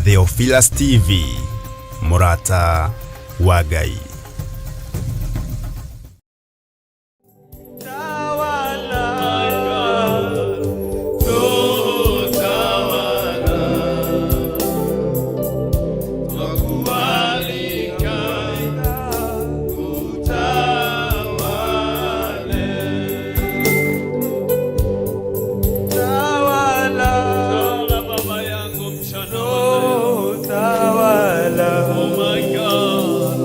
Theophilus TV, mũrata wa Ngai. Tawala baba yangu mchana wa leo. Oh my God.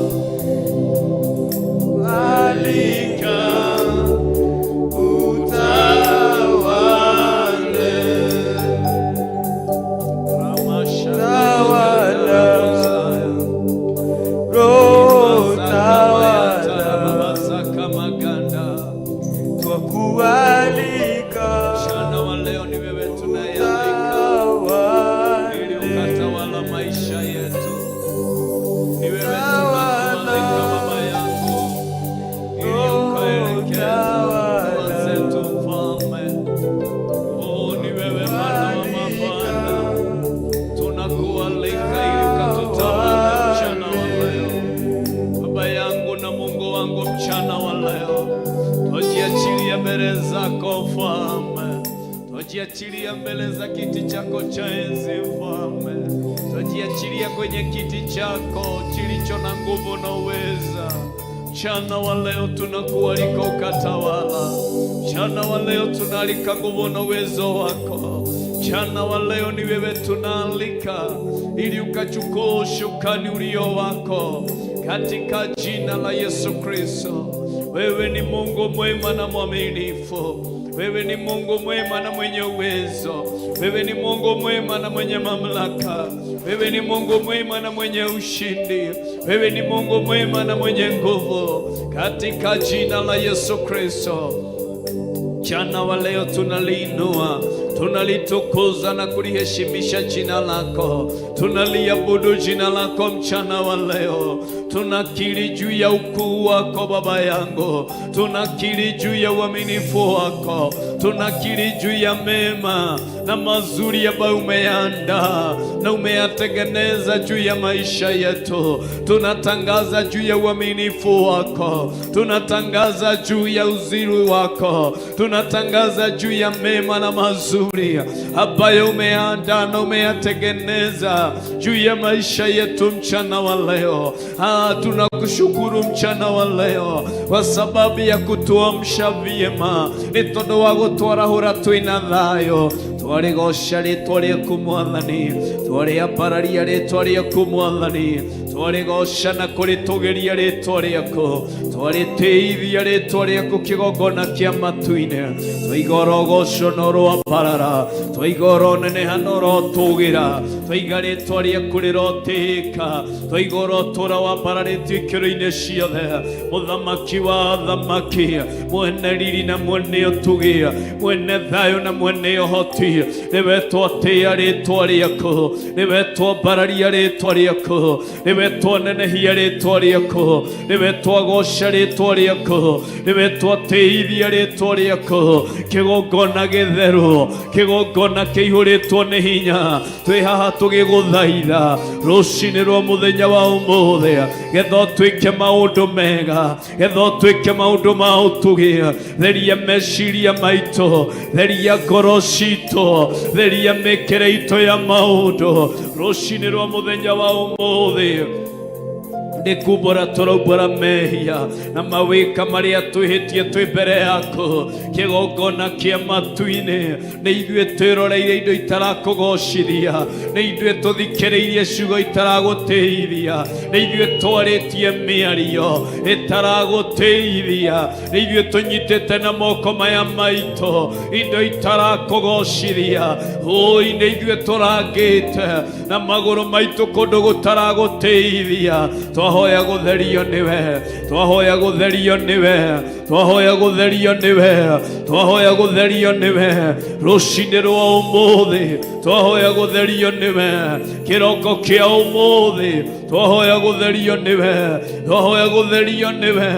Alika utawale. Tawala. Roho tawala, Saka maganda. twakualika Mchana wa leo ni wewe tunayealika ili utawale, ukatawala maisha yetu. Ni wewe tunakualika baba yangu ili ukaelekeza hatua zetu mfalme. Oh, ni wewe Bwana wa mabwana, tunakualika ili ukatutawale mchana wa leo. Baba yangu na Mungu wangu, mchana wa leo twajiachilia mbele zako mfalme, twajiachilia mbele za kiti chako cha enzi mfalme, twajiachilia kwenye kiti chako kilicho na nguvu na uweza. Mchana wa leo tunakualika ukatawala. Mchana wa leo tunaalika nguvu na uwezo wako. Mchana wa leo ni wewe tunaalika ili ukachukua usukani ulio wako katika jina la Yesu Kristo. Wewe ni Mungu mwema na mwaminifu. Wewe ni Mungu mwema na mwenye uwezo. Wewe ni Mungu mwema na mwenye mamlaka. Wewe ni Mungu mwema na mwenye ushindi. Wewe ni Mungu mwema na mwenye nguvu, katika jina la Yesu Kristo. Mchana wa leo tunaliinua, tunalitukuza na kuliheshimisha jina lako, tunaliabudu jina lako mchana wa leo. Tunakiri juu ya ukuu wako Baba yangu, tunakiri juu ya uaminifu wako, tunakiri juu ya mema na mazuri ambayo umeandaa na umeyatengeneza juu ya maisha yetu. Tunatangaza juu ya uaminifu wako, tunatangaza juu ya uzuri wako, tunatangaza juu ya mema na mazuri ambayo umeandaa na umeyatengeneza juu ya maisha yetu mchana wa leo. Ah, tunakushukuru mchana wa leo kwa sababu ya kutuamsha vyema nĩ tondũ wa gũtwarahũra twĩna thayũ. Twarĩgoca rĩtwa rĩaku Mwathani, twarĩambararia rĩtwa rĩaku Mwathani, twarĩgoca na kũrĩtũgĩria rĩtwa rĩaku, twarĩtĩithia rĩtwa rĩaku kĩgongona kĩa matu-inĩ. Twaiga ũrogocwo na ũroambarara, twaiga ũroneneha na ũrotũgĩra, twaiga rĩtwa rĩaku rĩrotĩĩka, twaiga ũrotũra wambararĩtio ikĩro-inĩ ciothe. Mũthamaki wa athamaki, mwene riri na mwene ũtugi, mwene thayũ na mwene ũhoti, nĩwe twatĩĩa rĩtwa rĩaku, nĩwe twambararia rĩtwa rĩaku, nĩwe twanenehia rĩtwa rĩaku, nĩwe twagoca rĩtwa rĩaku, nĩwe twatĩithia rĩtwa rĩaku. Kĩgongona gĩtheru, kĩgongona kĩihũrĩtwo nĩ hinya, twĩ haha tũgĩgũthaitha rũcinĩ rwa mũthenya wa ũmũthĩ, getha ũtwĩke maũndũ mega, getha ũtwĩke maũndũ ma ũtugi. Theria meciria maitũ, theria ngoro citũ, theria mĩkĩre itũ ya maũndũ rũcinĩ rwa mũthenya wa ũmũthĩ. Nĩ kumbũra tũraumbũra mehia na mawĩka marĩa twĩhĩtie twĩ mbere yaku, kĩgongona kĩa matu-inĩ. Nĩ ithuĩ twĩroreire indo itarakũgocithia, nĩ ithuĩ tũthikĩrĩirie ciugo itaragũtĩithia, nĩ ithuĩ twarĩtie mĩario ĩtaragũtĩithia, nĩ ithuĩ tũnyitĩte na moko maya maitũ indo itarakũgocithia. Ũi, nĩ ithuĩ tũrangĩte na magũrũ maitũ kũndũ gũtaragũtĩithia. Twahoya gũtherio nĩwe, twahoya gũtherio nĩwe. Twahoya gũtherio nĩwe, twahoya gũtherio nĩwe rũcinĩ rwa ũmũthĩ, twahoya gũtherio nĩwe kĩroko kĩa ũmũthĩ, twahoya gũtherio nĩwe, twahoya gũtherio nĩwe.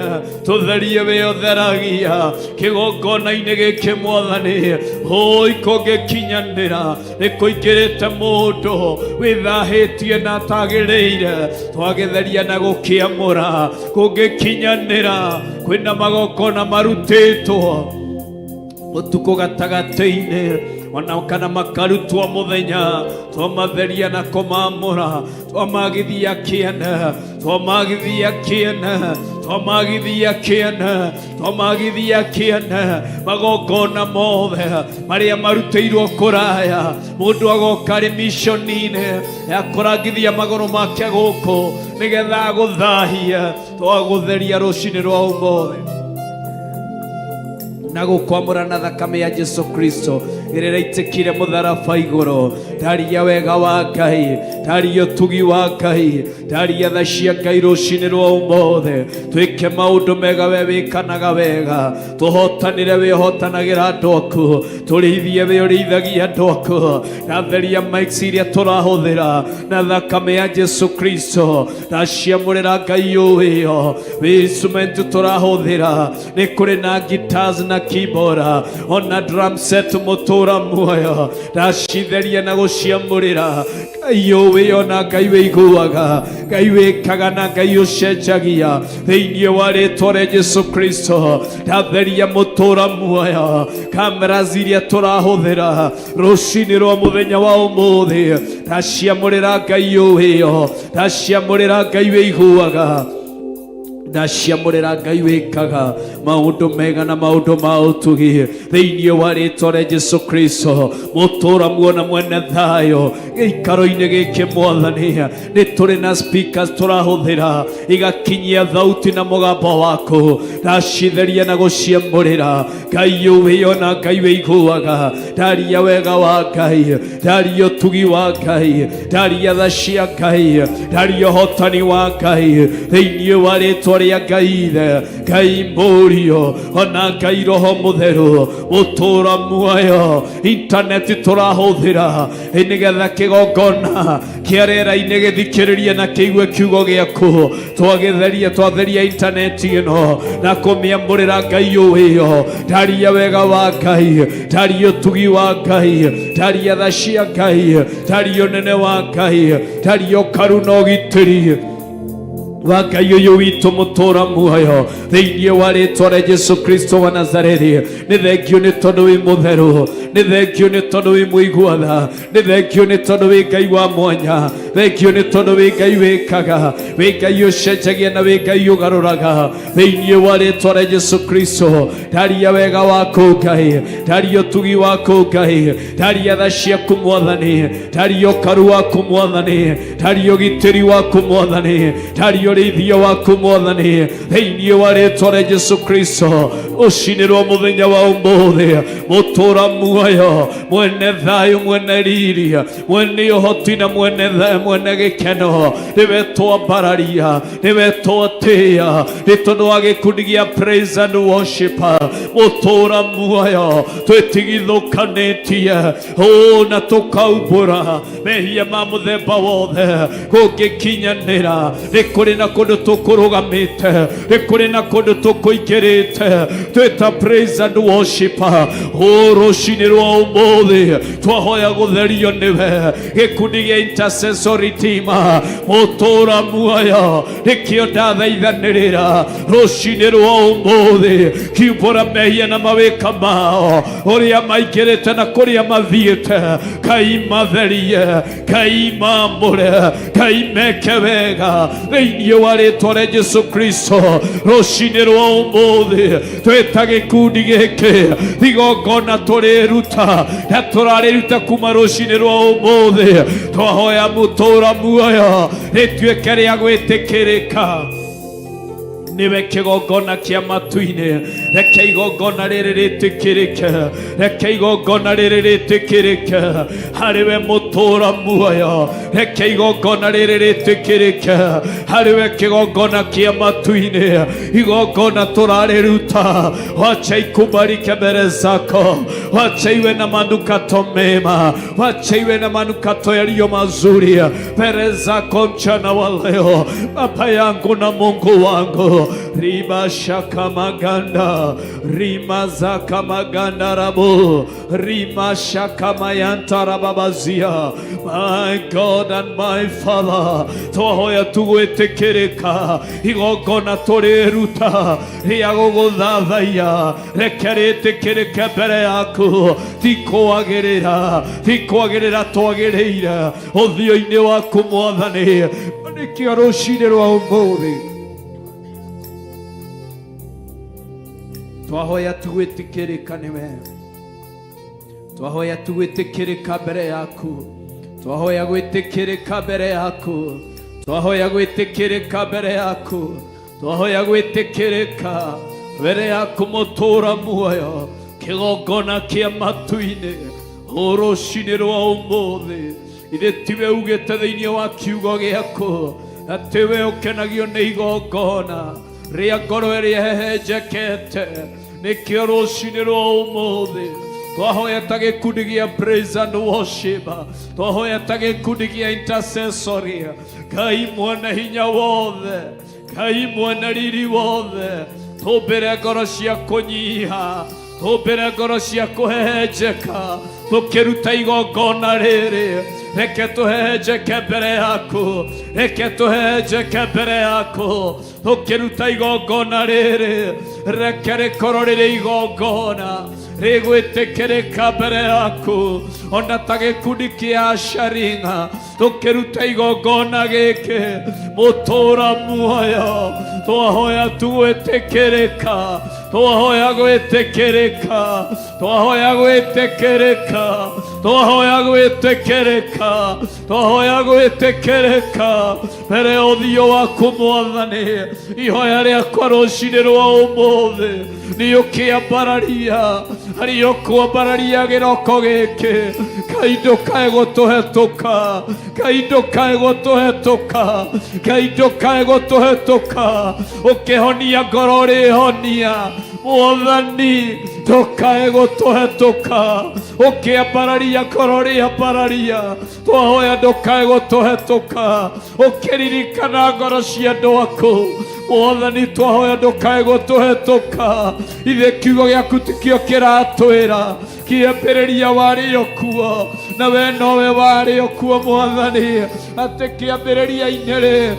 Tũtherie wĩ ũtheragia kĩgongona-inĩ gĩkĩ Mwathani. Hũi kũngĩkinyanĩra nĩ kũingĩrĩte mũndũ wĩthahĩtie na atagĩrĩire, twagĩtheria na gũkĩamũra. Kũngĩkinyanĩra kwĩna magongona marutĩtwo ũtukũ gatagatĩ-inĩ, ona kana makarutwo mũthenya, twamatheria na kũmamũra, twamagithia kĩene, twamagithia kĩene, twamagithia kĩene, twamagithia kĩene. Magongona mothe marĩa marutĩirwo kũraya, mũndũ agoka arĩ miconi-inĩ ya kũrangithia magũrũ make gũkũ nĩgetha agũthahie, twagũtheria rũcinĩ rwa ũmũthĩ na gũkwamũra na thakame ya Jesu Kristo ĩrĩa ĩraitĩkire mũtharaba igũrũ. Ndaria wega wa Ngai, ndaria ũtugi wa Ngai, ndaria tha cia Ngai rũcinĩ rwa ũmũthĩ. Twĩke maũndũ mega, we wĩkanaga wega, tũhotanĩre, wĩhotanagĩra andũ aku, tũrĩithie, wĩ ũrĩithagia andũ aku. Ndatheria mics iria tũrahũthĩra na thakame ya Jesu Kristo, ndaciamũrĩra Ngai ũĩyo. Instrument tũrahũthĩra nĩ kũrĩ na guitars na keyboard ona drum set, mũtũra muoyo, ndacitheria na gũciamũrĩra Ngai ũwĩo na Ngai wĩiguaga, Ngai wĩkaga na Ngai ũcenjagia, thĩinĩ wa rĩtwa rĩa Jesu Kristo. Ndatheria mũtũra muoyo kamera iria tũrahũthĩra rũcinĩ rwa mũthenya wa ũmũthĩ, ndaciamũrĩra Ngai ũwĩo, ndaciamũrĩra Ngai wĩiguaga, ndaciamũrĩra Ngai wĩkaga maũndũ mega na maũndũ ma ũtugi, thĩinĩ wa rĩtwa rĩa Jesu Kristo mũtũra muona mwene thayũ. Gĩikaro-inĩ gĩkĩ Mwathani nĩ tũrĩ na speakers tũrahũthĩra igakinyia thauti na mũgambo waku, ndacitheria na gũciamũrĩra Ngai ũwĩo na Ngai wĩiguaga. Ndaria wega wa Ngai, ndaria ũtugi wa Ngai, ndaria tha cia Ngai, ndaria ũhotani wa Ngai, thĩinĩ wa rĩtwa rĩa Ngai Ithe, Ngai Mũriũ ona Ngai Roho Mũtheru mũtũra muoyo. Intaneti tũrahũthĩra nĩgetha kĩgongona kĩa rĩera-inĩ gĩthikĩrĩrie na kĩigue kiugo gĩaku, twagĩtheria, twatheria intaneti ĩno na kũmĩamũrĩra Ngai ũwĩo. Ndaria wega wa Ngai, ndaria ũtugi wa Ngai, ndaria tha cia Ngai, ndaria ũnene wa Ngai, ndaria ũkaru na ũgitĩri wa Ngai ũyũ witũ mũtũra muoyo, thĩinĩ wa rĩtwa rĩa Jesu Kristo wa Nazarethi. Nĩ thengio nĩ tondũ wĩ mũtheru, nĩ thengio nĩ tondũ wĩ mũiguatha, nĩ thengio nĩ tondũ wĩ Ngai wa mwanya, thengio nĩ tondũ wĩ Ngai wĩkaga, wĩ Ngai ũcenjagia na wĩ Ngai ũgarũraga, thĩinĩ wa rĩtwa rĩa Jesu Kristo. Ndaria wega waku Ngai, ndaria ũtugi waku Ngai, ndaria tha ciaku Mwathani, ndaria ũkaru waku Mwathani, ndaria ũgitĩri waku Mwathani, ndaria ũrĩithio waku Mwathani, thĩinĩ wa rĩtwa rĩa Jesu Kristo. Rũcinĩ rwa mũthenya wa ũmũthĩ, mũtũra muoyo mwene thayũ, mwene riri, mwene ũhoti na mwene thayũ, mwene gĩkeno, nĩwe twambararia, nĩwe twatĩĩa, nĩ tondũ wa gĩkundi gĩa praise and worship. Mũtũra muoyo, twĩtigithũkanĩtie ũ na tũkaumbũra mehia ma mũthemba wothe. Kũngĩkinyanĩra nĩ kũrĩ na kũndũ tũkũrũgamĩte, nĩ kũrĩ na kũndũ tũkũingĩrĩte twĩta praise and worship, ũ rũcinĩ rwa ũmũthĩ twahoya gũtherio nĩwe. Gĩkundi gĩa intercessory team mũtũra muoyo, nĩkĩo ndathaithanĩrĩra rũcinĩ rwa ũmũthĩ, kiumbũra mehia na mawĩka mao, ũrĩa maingĩrĩte na kũrĩa mathiĩte. Ngai matherie, Ngai mamũre, Ngai meke wega, thĩinĩ wa rĩtwa rĩa Jesu Kristo. Rũcinĩ rwa ũmũthĩ twĩta gĩkundi gĩkĩ igongona tũrĩruta na tũrarĩruta kuma rũcinĩ rwa ũmũthĩ, twahoya mũtũra muoyo rĩtuĩke rĩa gwĩtĩkĩrĩka. Nĩwe kĩgongona kĩa matu-inĩ. Reke igongona rĩrĩ rĩtĩkĩrĩke, reke igongona rĩrĩ rĩtĩkĩrĩke harĩ we mũtũũra muoyo. Reke igongona rĩrĩ rĩtĩkĩrĩke harĩ we kĩgongona kĩa matu-inĩ. Igongona tũrarĩruta, wacha ikubalike mbere zako, wacha iwe na manukato mema, wacha iwe na manukato yaliyo mazuri mbele zako mchana wa leo, Baba yangu na Mungu wangu. Riba shaka maganda rima zaka maganda rabu rima shaka mayanta rababazia. My God and my Father, twahoya tugwĩtĩkĩrĩka igongona tũrĩruta rĩa gũgũthathaiya, reke rĩtĩkĩrĩke mbere yaku. Ti kwagĩrĩra, ti kwagĩrĩra twagĩrĩire ũthiũ-inĩ waku Mwathani, nĩkĩo rũcinĩ rwa ũmũthĩ twahoya tugwĩtĩkĩrĩka nĩwe, twahoya tugwĩtĩkĩrĩka mbere yaku, twahoya gwĩtĩkĩrĩka mbere yaku, twahoya gwĩtĩkĩrĩka mbere yaku, twahoya gwĩtĩkĩrĩka mbere yaku mũtũũra muoyo, kĩgongona kĩa matu-inĩ. Rũcinĩ rwa ũmũthĩ, ithe tiwe ugĩte thĩinĩ wa kiugo gĩaku atĩ we ũkenagio nĩ igongona rĩa ngoro ĩrĩa hehenjekete. Nĩkĩo rũcinĩ rwa ũmũthĩ twahoya ta gĩkundi gĩa praise and worship, twahoya ta gĩkundi gĩa intercessory. Ngai mwene hinya wothe, Ngai mwene riri wothe, tũmbĩre ngoro cia kũnyiha, tũmbĩre ngoro cia kũhehenjeka tũkĩruta igongona rĩrĩ. Reke tũhehenjeke mbere yaku, reke tũhehenjeke mbere yaku tũkĩruta igongona rĩrĩ. Reke rĩkorwo rĩrĩ igongona rĩgwĩtĩkĩrĩka mbere yaku, ona ta gĩkundi kĩa Sharinga tũkĩruta igongona gĩkĩ, mũtũũra muoyo, twahoya tugwĩtĩkĩrĩka, twahoya gwĩtĩkĩrĩka, twahoya gwĩtĩkĩrĩka, twahoya gwĩtĩkĩrĩka, twahoya gwĩtĩkĩrĩka mbere ya ũthiũ waku Mwathani. Ihoya rĩakwa rũcinĩ rwa ũmũthĩ nĩ ũkĩambararia harĩ ũkwambararia gĩroko gĩkĩ. Ngai ndũkae gũtũhetũka, Ngai ndũkae gũtũhetũka, Ngai ndũkae gũtũhetũka. Ũkĩhonia ngoro ũrĩhonia, Mwathani ndũkae gũtũhetũka. Ũkĩambararia ngoro ũrĩambararia, twahoya ndũkae gũtũhetũka. Ũkĩririkana ngoro cia andũ aku, Mwathani twahoya ndũkae gũtũhetũka. Ithe kiugo gĩaku tikĩo kĩratwĩra kĩambĩrĩria warĩ o kuo, na we nowe warĩ o kuo Mwathani, atĩ kĩambĩrĩria-inĩ rĩ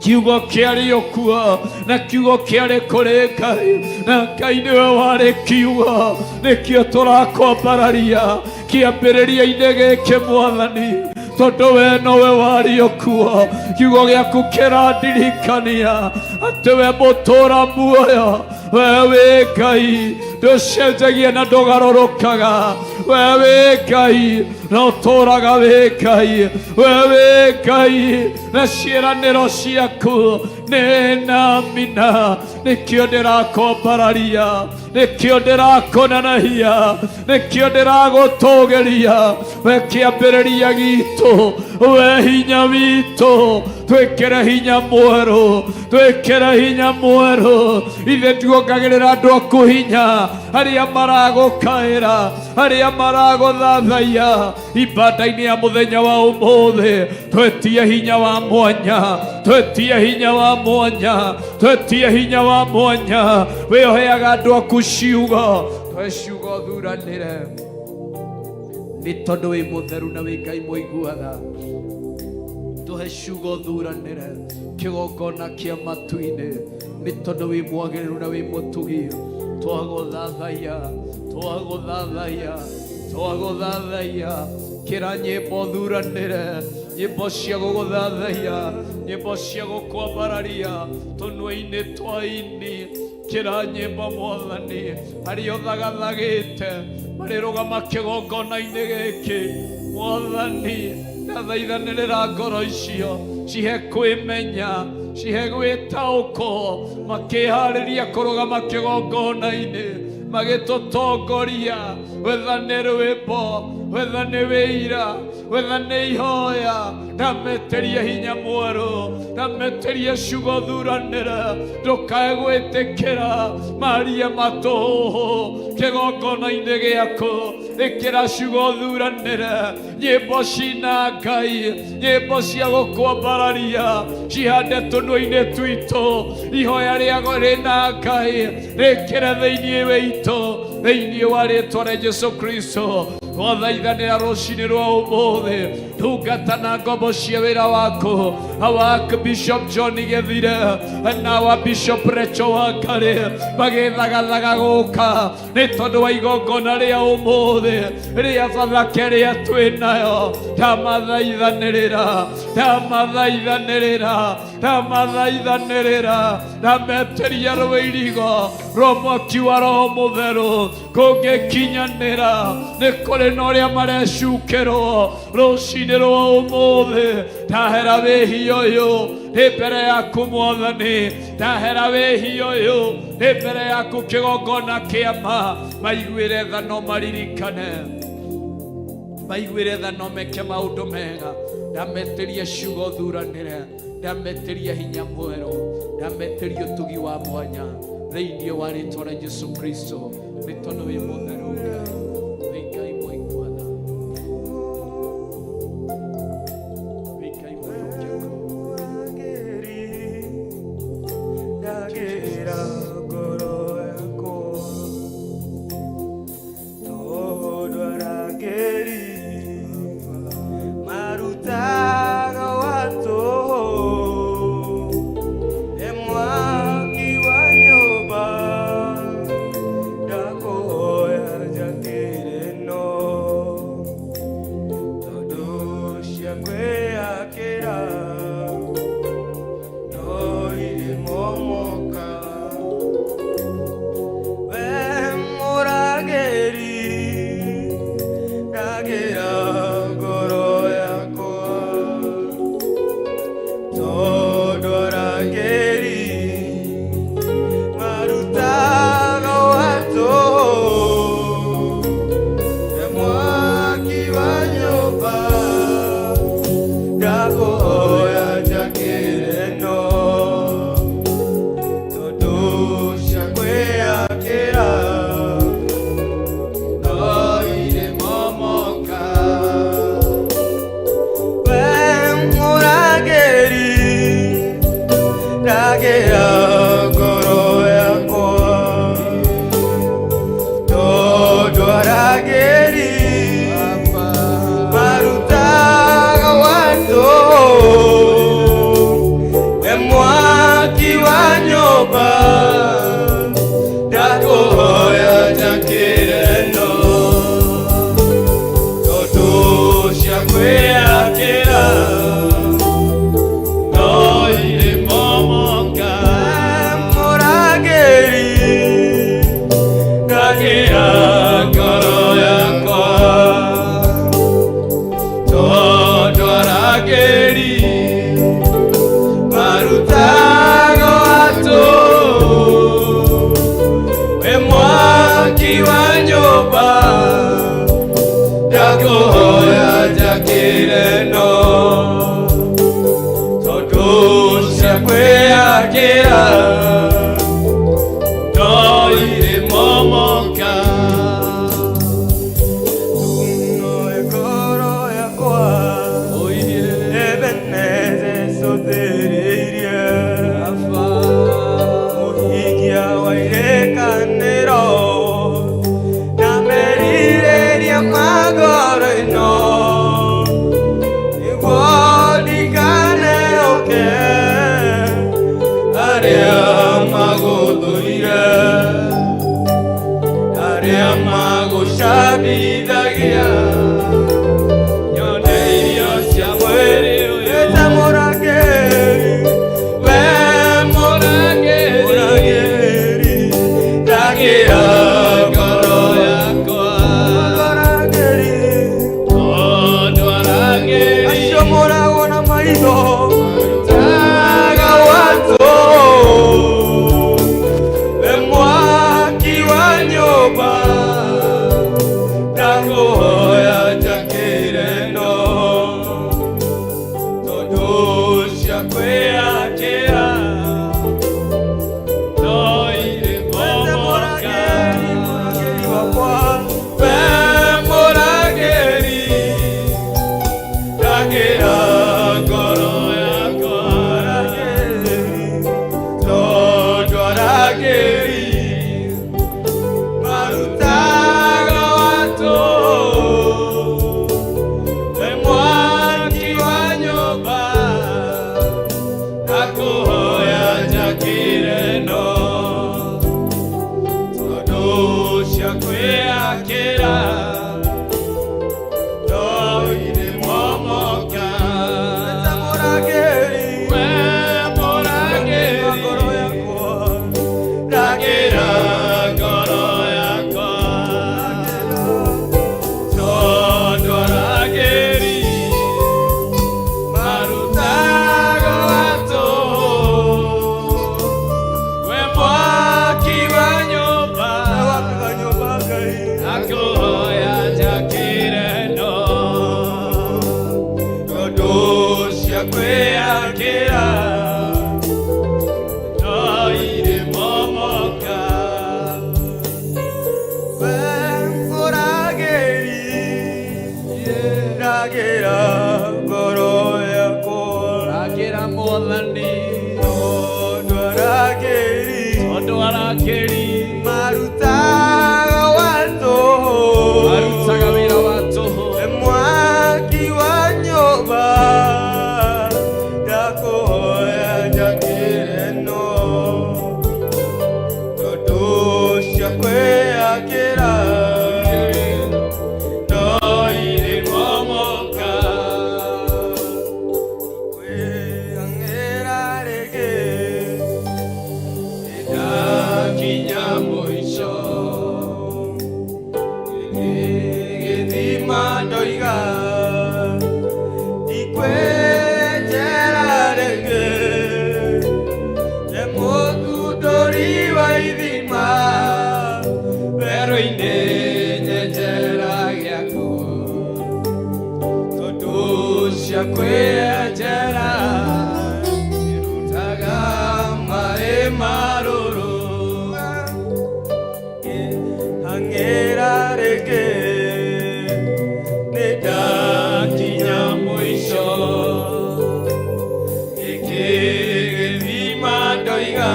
kiugo kĩarĩ o kuo, na kiugo kĩarĩ kũrĩ Ngai, na Ngai nĩwe warĩ kiugo. Nĩkĩo tũrakwambararia kĩambĩrĩria-inĩ gĩkĩ Mwathani, tondũ we nowe warĩ o kuo. Kiugo gĩaku kĩrandirikania atĩ we mũtũũra muoyo, we wĩ Ngai ndũcenjagia na ndũgarũrũkaga, we wĩ Ngai na ũtũũraga wĩ Ngai, we wĩ Ngai na ciĩranĩro ciaku nĩ namina. Nĩkĩo ndĩrakwambararia, nĩkĩo ndĩrakũnanahia, nĩkĩo ndĩragũtũgĩria, we kĩambĩrĩria gitũ, we hinya witũ. Twĩkĩre hinya mwerũ, twĩkĩre hinya mwerũ. Ithe tuongagĩrĩra andũ aku hinya arĩa maragũkaĩra, arĩa maragũthathaiya ibanda-inĩ ya mũthenya wa ũmũthĩ. Twetie hinya wa mwanya, twetie hinya wa mwanya, twetie hinya wa mwanya. Wĩ ũheaga andũ aku ciugo, twe ciugo thuranĩre, nĩ tondũ wĩ mũtheru na wĩ Ngai mũiguaga. Tũhe ciugo thuranĩre, kĩgongona kĩa matu-inĩ, nĩ tondũ wĩ mwagĩrĩru na wĩ mũtugi. Twagũthathaiya, twagũthathaiya, twagũthathaiya. Kĩra nyĩmbo thuranĩre, nyĩmbo cia gũgũthathaiya, nyĩmbo cia gũkwambararia tũnua-inĩ twa ini. Kĩra nyĩmbo Mwathani, arĩa ũthagathagĩte marĩrũgama kĩgongona-inĩ gĩkĩ Mwathani, ndathaithanĩrĩra ngoro icio, cihe kwĩmenya, Cihe gwĩtaũkwo makĩharĩria kũrũgama kĩgongona-inĩ magĩtũtongoria wetha nĩ rwĩmbo wetha nĩ wĩira wetha nĩ ihoya ndametĩria hinya mwerũ ndametĩria ciugo thuranĩre ndũkae gwĩtĩkĩra maria matũhũhũ kĩgongona-inĩ gĩaku ĩkĩra ciugo thuranĩre nyĩmbo cina Ngai nyĩmbo cia gũkwambararia cihande tũnua-inĩ twitũ ihoya rĩago rĩna Ngai rĩkĩre thĩinĩ witũ thĩinĩ wa rĩtwa rĩa Jesu Kristo twathaithanĩra rũcinĩ rwa ũmũthĩ ndungata na ngombo cia wĩra waku our Bishop John Gethire na wa Bishop Rachel Wangari magĩthagathaga gũka nĩ tondũ wa igongona rĩa ũmũthĩ rĩa bathaka ĩrĩa twĩ nayo ndamathaithanĩrĩra ndamathaithanĩrĩra ndamathaithanĩrĩra ndametĩria rũirigo rwa mwaki wa roho mũtheru kũngĩkinyanĩra nĩ kũrĩ na ũrĩa marecukĩrwo rũcinĩ rwa ũmũthĩ ndahera wĩhia ũyũ ndĩ mbere yaku mwathani ndahera wĩhia ũyũ ndĩ mbere yaku kĩgongona kĩa ma maiguĩre tha no maririkane maiguĩre tha no meke maũndũ mega ndametĩria ciugo thuranĩre ndametĩria hinya mwerũ ndametĩria ũtugi wa mwanya thĩinĩ wa rĩtwa rĩa Jesu Kristo nĩ tondũ wĩ mũtheru Ngai wĩ Ngai mũigua tha wĩ Ngai mwĩhokeku. Ndagĩra ngoro yakwa tondũ arangĩri marutaga wa tũhũ e mwaki wa nyũmba ndakũhoya njakĩre no tondũ cia kwĩyakĩra no irĩ momoka we mũrangĩri ndagĩra ngoro yakwa tondũ arangĩri marutaga wa tũhũ e mwaki wa nyũmba ndakũhoya njakĩre no tondũ cia kwĩyakĩra no irĩ momoka we mũrangĩri ndagĩra ngoro yakwa tondũ arangĩri marutaga wa tũhũ e mwaki wa nyũmba ndakũhoya njakĩre no tondũ cia kwĩyakĩra no irĩ momoka mũrangĩri ndagĩra ngoro yakwa tondũ arangĩri marutaga wa tũhũ we mwaki wa nyũmba ndakũhoya njakĩre no tondũ cia kwĩyakĩra no irĩ momoka Tunoe ngoro yakwa Oye, Ebenezer sothĩrĩirie Baba. Mũhikia wa irĩkanĩro na merirĩria ma ngoro ĩno cia kwĩyakĩra no irĩ momoka. Ndagĩra ngoro yakwa. Ragĩra Mwathani. Tondũ arangĩri Tondũ arangĩri marutaga wa tũhũ. Marutaga wĩra wa tũhũ. Mwaki wa nyũmba, ndakũhoya njakĩre no tondũ cia kwĩyakĩra no irĩ momoka. Kwĩang'ĩra rĩngĩ. Ndakinya mũico. Gĩthima ndoiga ndikwĩnjera rĩngĩ, nĩ mũthundũri wa ithima. Werũ-inĩ nyenjera gĩaku, tondũ cia kwĩyenjera irutaga maĩ marũrũ. Hang'ĩra rĩngĩ nĩ Ndakinya mũico. Gĩkĩ gĩthima ndoiga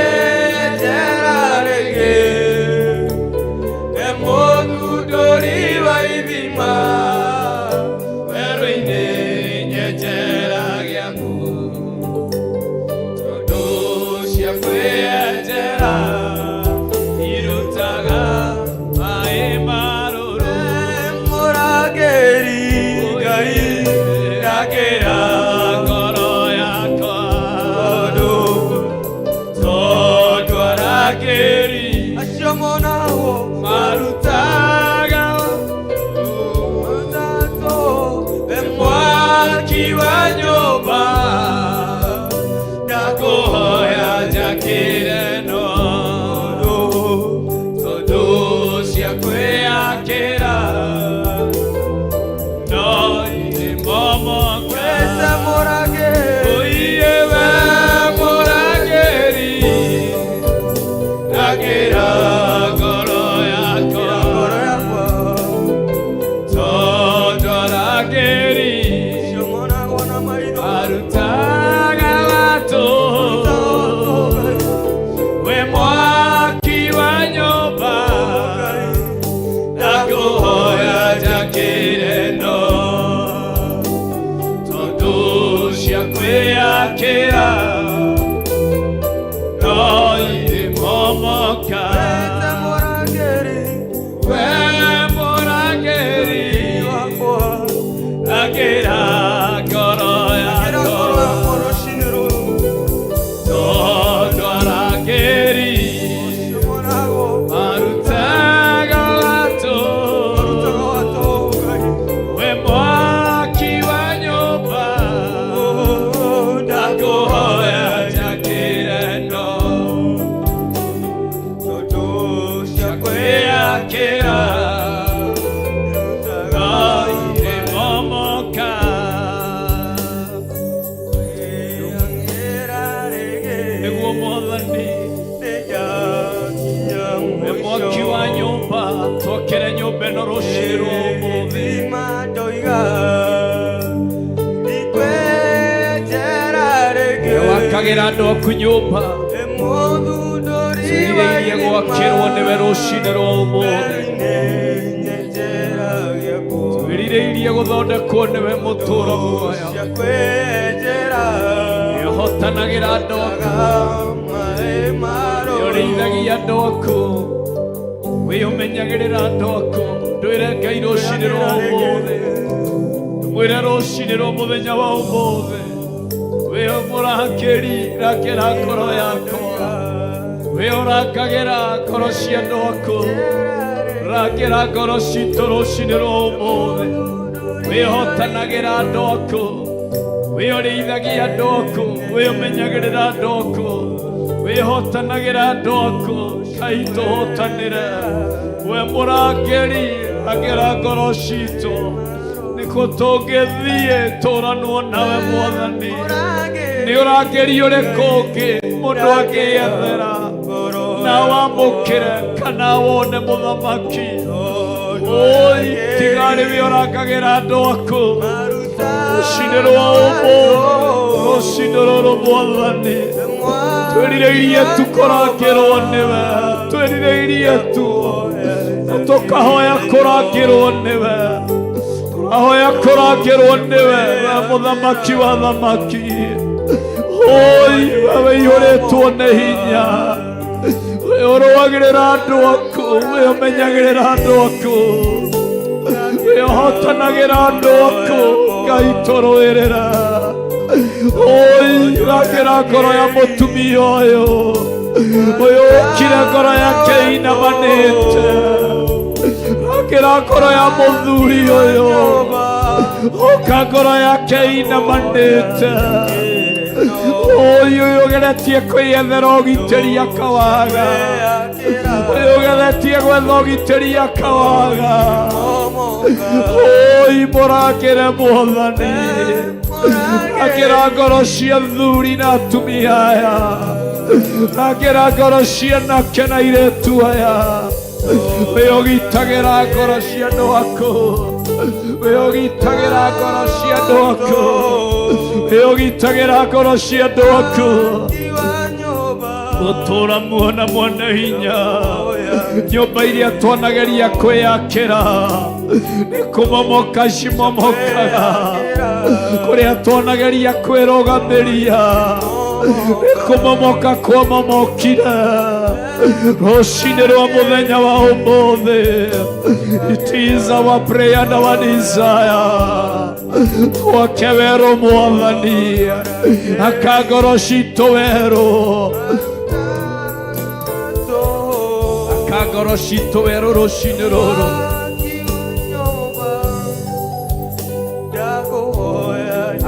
ndikwĩnjera rĩngĩ, nĩ mũthundũri wa ithima. Werũ-inĩ nyenjera gĩaku, tondũ cia kwĩyenjera irutaga maĩ marũrũ. Mũrangĩri Ngai, Ndakĩra ngoro yakwa. Tondũ Tondũ arangĩri acio monagwo marutaga matatũ mwaki wa nyũmba, ndakũhoya njakĩre no tondũ cia kwĩyakĩra no irĩ momoka. Ese mũrangĩri. Oiye we mũrangĩri, ndakĩra ngoro yakwa. Ngoro yakwa. Tondũ arangĩri Acio monagwo na maitho. Marutaga wa tũhũ. We mwaki wa nyũmba, ndakũhoya njakĩre no tondũ cia kwĩyakĩra no irĩ momoka. Ese mũrangĩri We mũrangĩri, wakwa. Ndakĩra ngoro Ndakĩra ngoro yakwa. yakwa rũcinĩ rũrũ. Tondũ arangĩri Acio monagwo marutaga wa tũhũ. marutaga wa tũhũ, Ngai. We mwaki wa nyũmba, ndakũhoya njakĩre no Tondũ cia kwĩyakĩra kwĩyakĩra no irĩ momoka. Kwĩang'ĩra rĩngĩ. Nĩguo Mwathani. Nĩndakinya We mwaki wa mũico. nyũmba, twakĩre nyũmba ĩno rũcinĩ rwa ũmũthĩ. Gĩthima ndoiga ndikwĩnjera rĩngĩ. Wakagĩra andũ aku nyũmba. Mũthundũri wa Twĩrirĩirie gwakĩrwo nĩwe rũcinĩ rwa ũmũthĩ. Nyenjera gĩaku. Twĩrirĩirie gũthondekwo nĩwe mũtũũro muoyo. Cia kwĩyenjera Nĩũhotanagĩra andũ aku. Maĩ marũrũ. Nĩũrĩithagia andũ aku. Wĩũmenyagĩrĩra andũ aku. Ndwĩre Ngai rũcinĩ rwa ũmũthĩ. Mwĩre rũcinĩ rwa mũthenya wa ũmũthĩ. Wĩ mũrangĩri, rakĩra ngoro yakwa. Wĩ ũrangagĩra ngoro cia andũ aku. Rangĩra ngoro citũ rũcinĩ rwa ũmũthĩ. Wĩhotanagĩra andũ aku. Wĩũrĩithagia andũ aku. Wĩũmenyagĩrĩra andũ aku. Wĩhotanagĩra andũ aku. Ngai tũhotanĩre. We mũrangĩri, rangĩra ngoro citũ. Nĩkũ tũngĩthiĩ tũranwo nawe Mwathani? Nĩ ũrangĩri ũrĩkũ ũngĩ mũndũ angĩyethera na wamũkĩre kana wone mũthamaki? Oi, tiga rĩwe ũrangagĩra andũ aku rũcinĩ rwa ũmũthĩ, rũcinĩ rũrũ Mwathani, twĩrirĩirie tu kũrangĩrwo nĩwe, twĩrirĩirie tu na tũkahoya kũrangĩrwo nĩwe, tũrahoya kũrangĩrwo nĩwe, we mũthamaki wa thamaki. Oi, we wĩihũrĩtwo nĩ hinya, we ũrũagĩrĩra andũ aku, we ũmenyagĩrĩra andũ aku, we ũhotanagĩra andũ aku. Ngai, tũrũĩrĩra. Oi, rangĩra ngoro ya mũtumia ũyũ, ũyũ ũkire ngoro yake inamanĩte. Rangĩra ngoro ya mũthuri ũyũ, ũka ngoro yake inamanĩte. Ũyũ ũgeretie kwĩyethera ũgitĩri akawaga, ũyũ ũgeretie gwetha ũgitĩri akawaga. Oi, mũrangĩre Mwathani, rangĩra ngoro cia thuri na atumia aya, rangĩra ngoro cia anake na airĩtu aya. Wĩ ũgitagĩra ngoro cia andũ aku, wĩ ũgitagĩra ngoro cia andũ aku, wĩ ũgitagĩra ngoro cia andũ aku. Gũtũra muona mwene hinya, nyũmba iria twanageria kwĩyakĩra nĩ kũmomoka cimomokaga, kũrĩa twanageria kwĩrũgamĩria nĩ kũmomoka kwamomokire. Rũcinĩ rwa mũthenya wa ũmũthĩ, it is our prayer and our desire twake werũ Mwathani, aka ngoro citũ werũ, aka ngoro citũ werũ rũcinĩ rũrũ.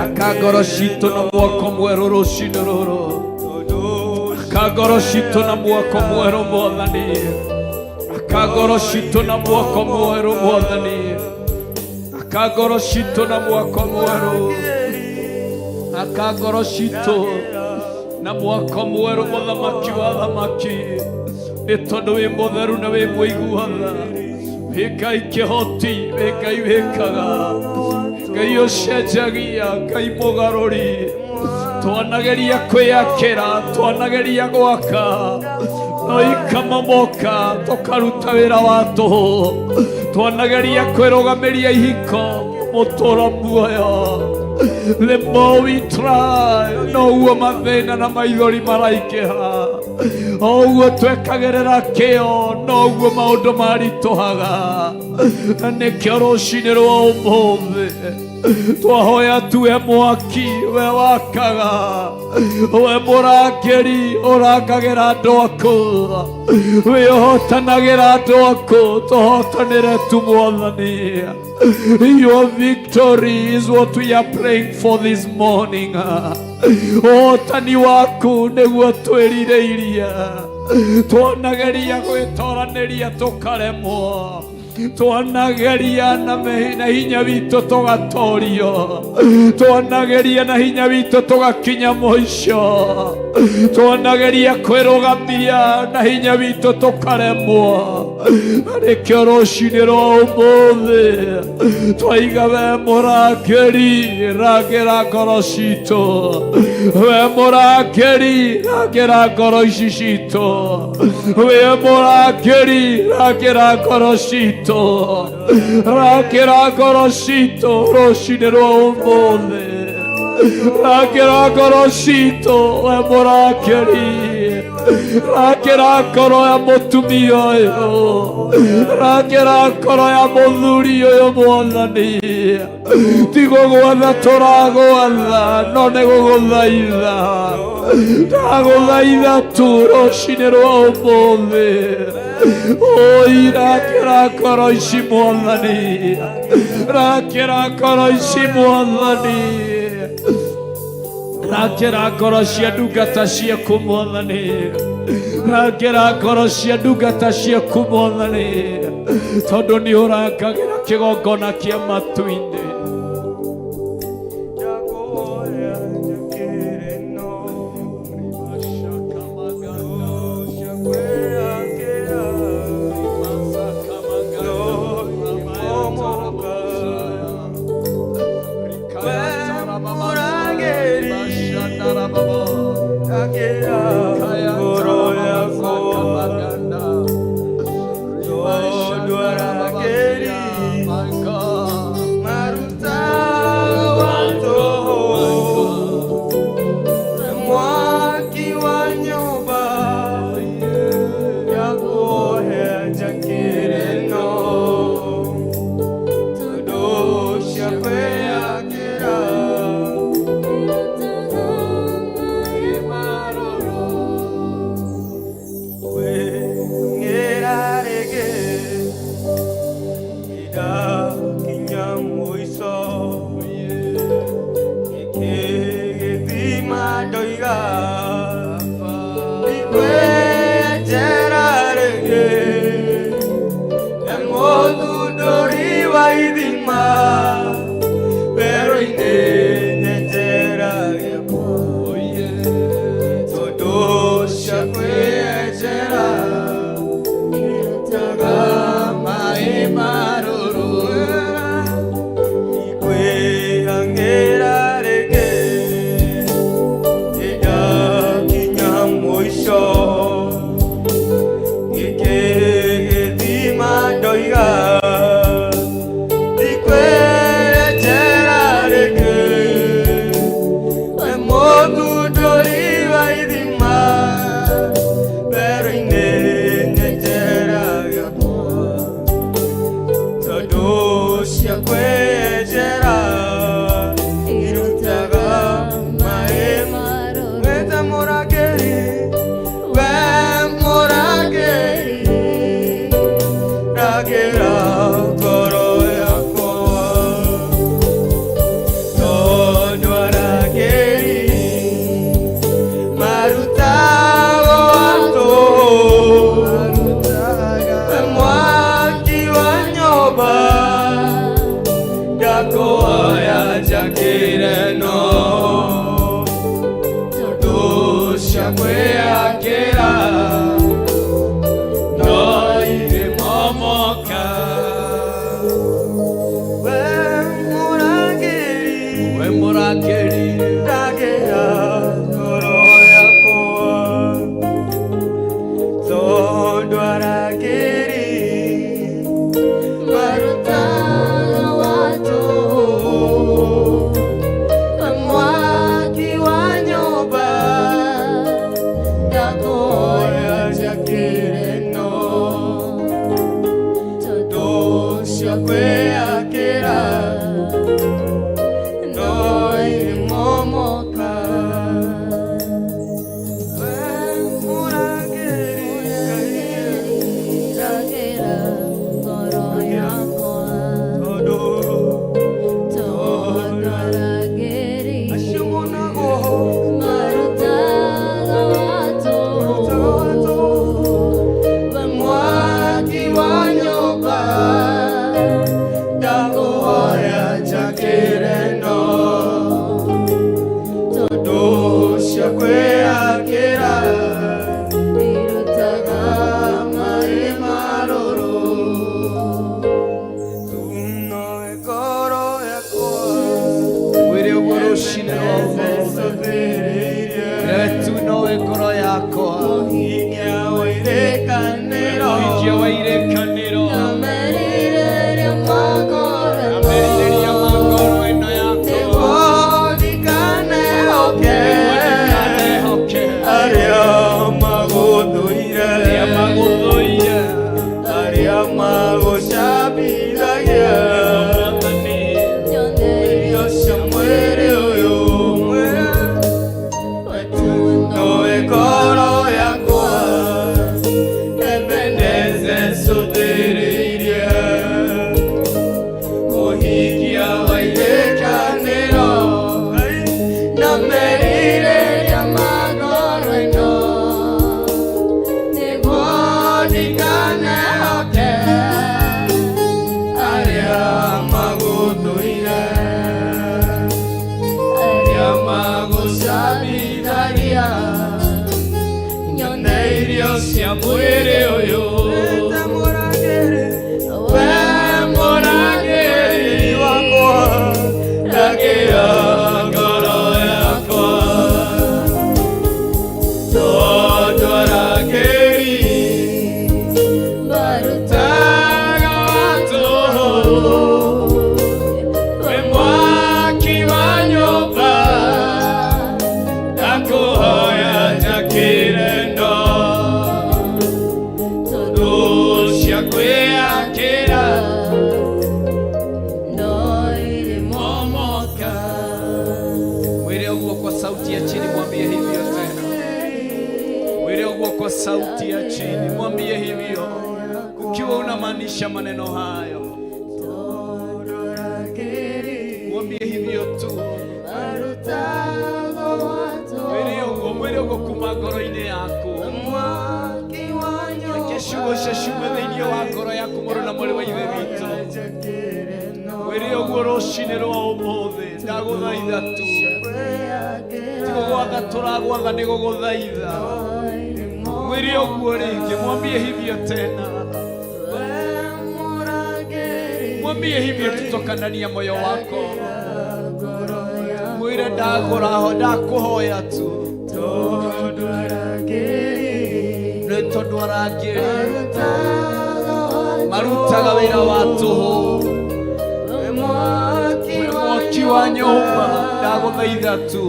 Aka ngoro citũ na mwako mwerũ rũcinĩ rũrũ. Aka ngoro citũ na mwako mwerũ Mwathani. Aka ngoro citũ na mwako mwerũ Mwathani. Aka ngoro citũ na mwako mwerũ. Aka ngoro citũ na mwako mwerũ, mũthamaki wa thamaki, nĩ tondũ wĩ mũtheru na wĩ mũiguatha, wĩ Ngai kĩhoti, wĩ Ngai wĩkaga, Ngai ũcenjagia, Ngai mũgarũri. Twanageria kwĩyakĩra, twanageria gwaka, no ikamomoka, tũkaruta wĩra wa tũhũ. Twanageria kwĩrũgamĩria ihiko, mũtũro muoyo. The more we try, noguo mathĩna na maithori maraingĩha. O ũguo twekagĩrĩra kĩo, noguo maũndũ maritũhaga. Na nĩkĩo rũcinĩ rwa ũmũthĩ twahoya tuwe mwaki we wakaga, we mũrangĩri ũrangagĩra andũ aku, wĩ ũhotanagĩra andũ aku, tũhotanĩre tu Mwathani. Your victory is what we are praying for this morning. Ũhotani waku nĩguo twĩrirĩirie. Twanageria gwĩtoranĩria tũkaremwo, twanageria na hinya witũ tũgatorio, twanageria na hinya witũ tũgakinya mũico, twanageria kwĩrũgamia na hinya witũ tũkaremwo. Na nĩkĩo rũcinĩ rwa ũmũthĩ twaiga, we mũrangĩri, rangĩra ngoro citũ. We mũrangĩri, rangĩra ngoro ici citũ. We mũrangĩri, rangĩra ngoro citũ, rangĩra ngoro citũ rũcinĩ rwa ũmũthĩ, rangĩra ngoro citũ. We mũrangĩri, rangĩra ngoro ya mũtumia ũyũ, rangĩra ngoro ya mũthuri ũyũ. Mwathani, ti gũgwatha tũragwatha, no nĩ gũgũthaitha ndagũthaitha tu rũcinĩ rwa ũmũthĩ. Oi, rangĩra ngoro ici Mwathani, rangĩra ngoro ici Mwathani, rangĩra ngoro cia ndungata ciaku Mwathani, rangĩra ngoro cia ndungata ciaku Mwathani. Tondũ nĩ ũrangagĩra kĩgongona kĩa matu-inĩ. Ndakuoya njakĩre no cia kwĩyakĩra no akĩra ngoro yakwa tondũ arangĩri marutaga tũhũ mwaki wa nyũmba ndakuoya njakĩre no tondũ cia kwĩyakĩra kwĩng'ĩra rĩngĩ ndakinya mũico gĩthima ndoiga ndikwĩenjera rĩngĩ mũthundũri wa ithima werũ-inĩ nyenjera gĩakwa tondũ cia kwĩenjera irutaga maĩ marũrũ ndikwĩhang'ĩra rĩngĩ ndakinya mũico gĩkĩ gĩthima ndoiga ndikwĩenjera rĩngĩ mũthundũri wa ithima werũ-inĩ nyenjera gĩakwa tondũ cia kwĩenjera irutaga maĩ wĩte mũrangĩri we mũrangĩri rangĩra ngoro yakwa tondũ arangĩri marutagwo atũ mwaki wa nyũmba ndakuoya njakĩre no tondũ cia kwĩyakĩra no irĩmomoka we mũrangĩri We mũrangĩri ndagĩra ngoro yakwa tondũ arangĩri marutaga watũ mwaki wa nyũmba ndakuoya njakĩre no tondũ cia kwĩyakĩra no irĩmomoka we mũrangĩri tondũ acio monagwo mwaki wa nyũmba ndakuhoya njakĩre no tondũ cia kwĩyakĩra irutaga maĩ marũrũ tunoe ngoro yakwa mwĩrĩ ũguo rũcinĩ rwa ũmũthĩ. Ũthĩrĩirie Rewe tu nowe ngoro yakwa hinya wa irĩkanĩro mũhingia wa irĩkanĩro Ameriria magoro Ameriria ma ngoro ĩno yakwa nĩguo ndikanehoke ndikanehoke arĩa magũthũire arĩa magũthũire arĩa magũcambithagia Mwathani irio cia mwĩrĩ ũyũ mwĩrĩ Cia mwĩrĩ ũyũ. We mũrangĩri wakwa, rangĩra ngoro yakwa. Tondũ arangĩri marutaga wa tũhũ. We mwaki wa nyũmba, ndakũhoya njakĩre no tondũ cia kwĩyakĩra momoka. Mwĩre ũguo kwa sauti ya chini, mwambie hivyo tena. Mwĩre ũguo kwa sauti ya chini, mwambie hivyo ukiwa unamaanisha maneno hayo, mwambie hivyo tu. Mwĩre ũguo, mwĩre ũguo kuma ngoro-inĩ yaku. Reke ciugo icio ciume thĩinĩ wa ngoro yaku, mũrũ na mwarĩ wa Ithe witũ. Mwĩre ũguo rũcinĩ rwa ũmũthĩ, ndagũthaitha tu, ti gũgwatha tũragwatha, nĩ gũgũthaitha. Mwĩre ũguo rĩngĩ, mwambie hivyo tena, mwambie hivyo tutoka ndani ya moyo wako. Mwĩre ndagũraho, ndakũhoya tu, nĩ tondũ arangĩri marutaga wĩra wa tũhũ. We mwaki wa nyũmba, ndagũthaitha tu.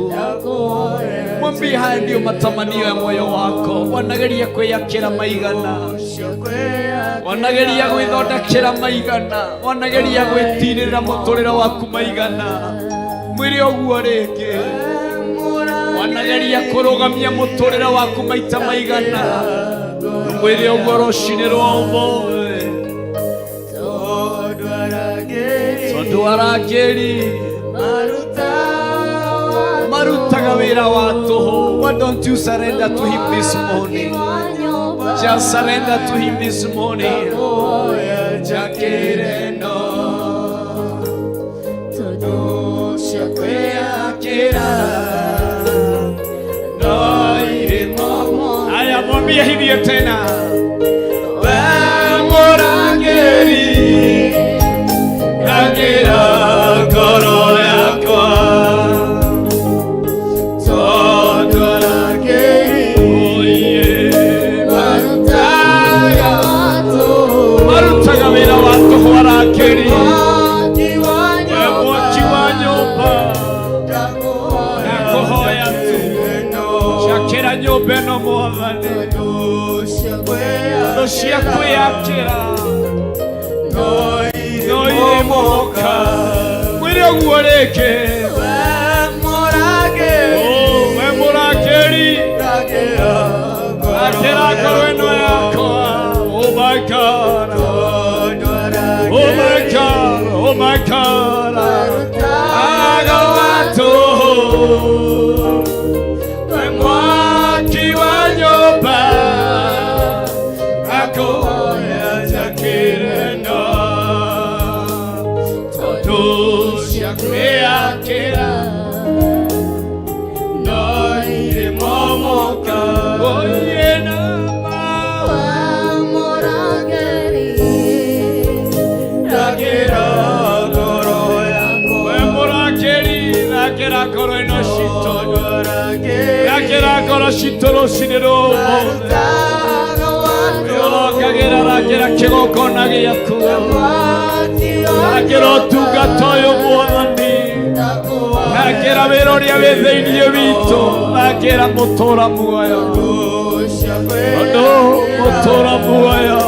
Mwambie haya ndio matamanio ya moyo wako. Wanageria kwĩyakĩra maigana, wanageria gwĩthondekera maigana, wanageria gwĩtirĩra mũtũrĩre waku maigana. Mwĩre ũguo rĩngĩ. Wanageria kũrũgamia mũtũrĩre waku maita maigana. Mwĩre ũguo rũcinĩ rwa ũmũthĩ, tondũ arangĩri marutaga wĩra wa tũhũ. Why don't you surrender to him this morning? Just surrender to him this morning. Njakĩre no kwĩyakĩra no irĩmo. Haya, mwambie hivyo tena. We mũrangĩri, rangĩra ngoro yakwa. Tondũ arangĩri, oye, marutaga wĩra wa tũhũ arangĩri. We mwaki wa nyũmba, ndakũhoya tu, njakĩra nyũmba ĩno, Mwathani, thũ cia kwĩyakĩra no irĩmomoka. Mwĩre ũguo rĩngĩ. Oh, we mũrangĩri, rangĩra ngoro ĩno yakwa. Oh my God, oh my God, oh my God. Aga wa tũhũ. We mwaki wa nyũmba, akũhoya njakĩre no tondũ cia kwĩyakĩra no irĩmomoka. Oye nama. Rangĩra ngoro yakwa. We mũrangĩri, rangĩra ngoro ĩno citũ, rangĩra ngoro citũ rũcinĩ rũmũthĩ. Ũrokagĩra, rangĩra kĩgongona gĩaku, rangĩra ũtungata ũyũ, Mwathani, rangĩra wĩra ũrĩa wĩ thĩinĩ witũ, rangĩra mũtũra muoyo, tondũ mũtũra muoyo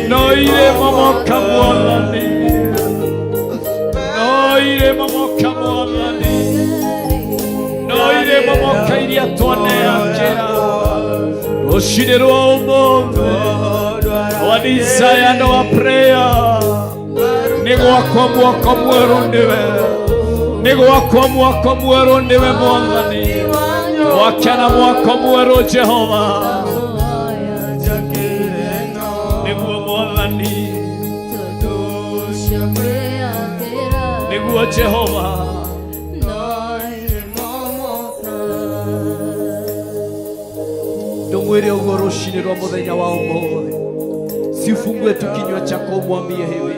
no irĩmomoka, Mwathani, no irĩmomoka, Mwathani, no irĩmomoka iria twaneyakĩra rũcinĩ rwa ũmũthĩ. Our desire and our prayer nĩ gwakwo mwako mwerũ nĩwe, nĩ gwakwo mwako mwerũ nĩwe, Mwathani, mwakana mwako mwerũ, Jehova, nĩguo, Mwathani, nĩguo, Jehova. Ndũmwĩre. Mwĩre ũguo rũcinĩ rwa mũthenya wa ũmũthĩ. Si ufungue tu kinywa chako umwambie hivi,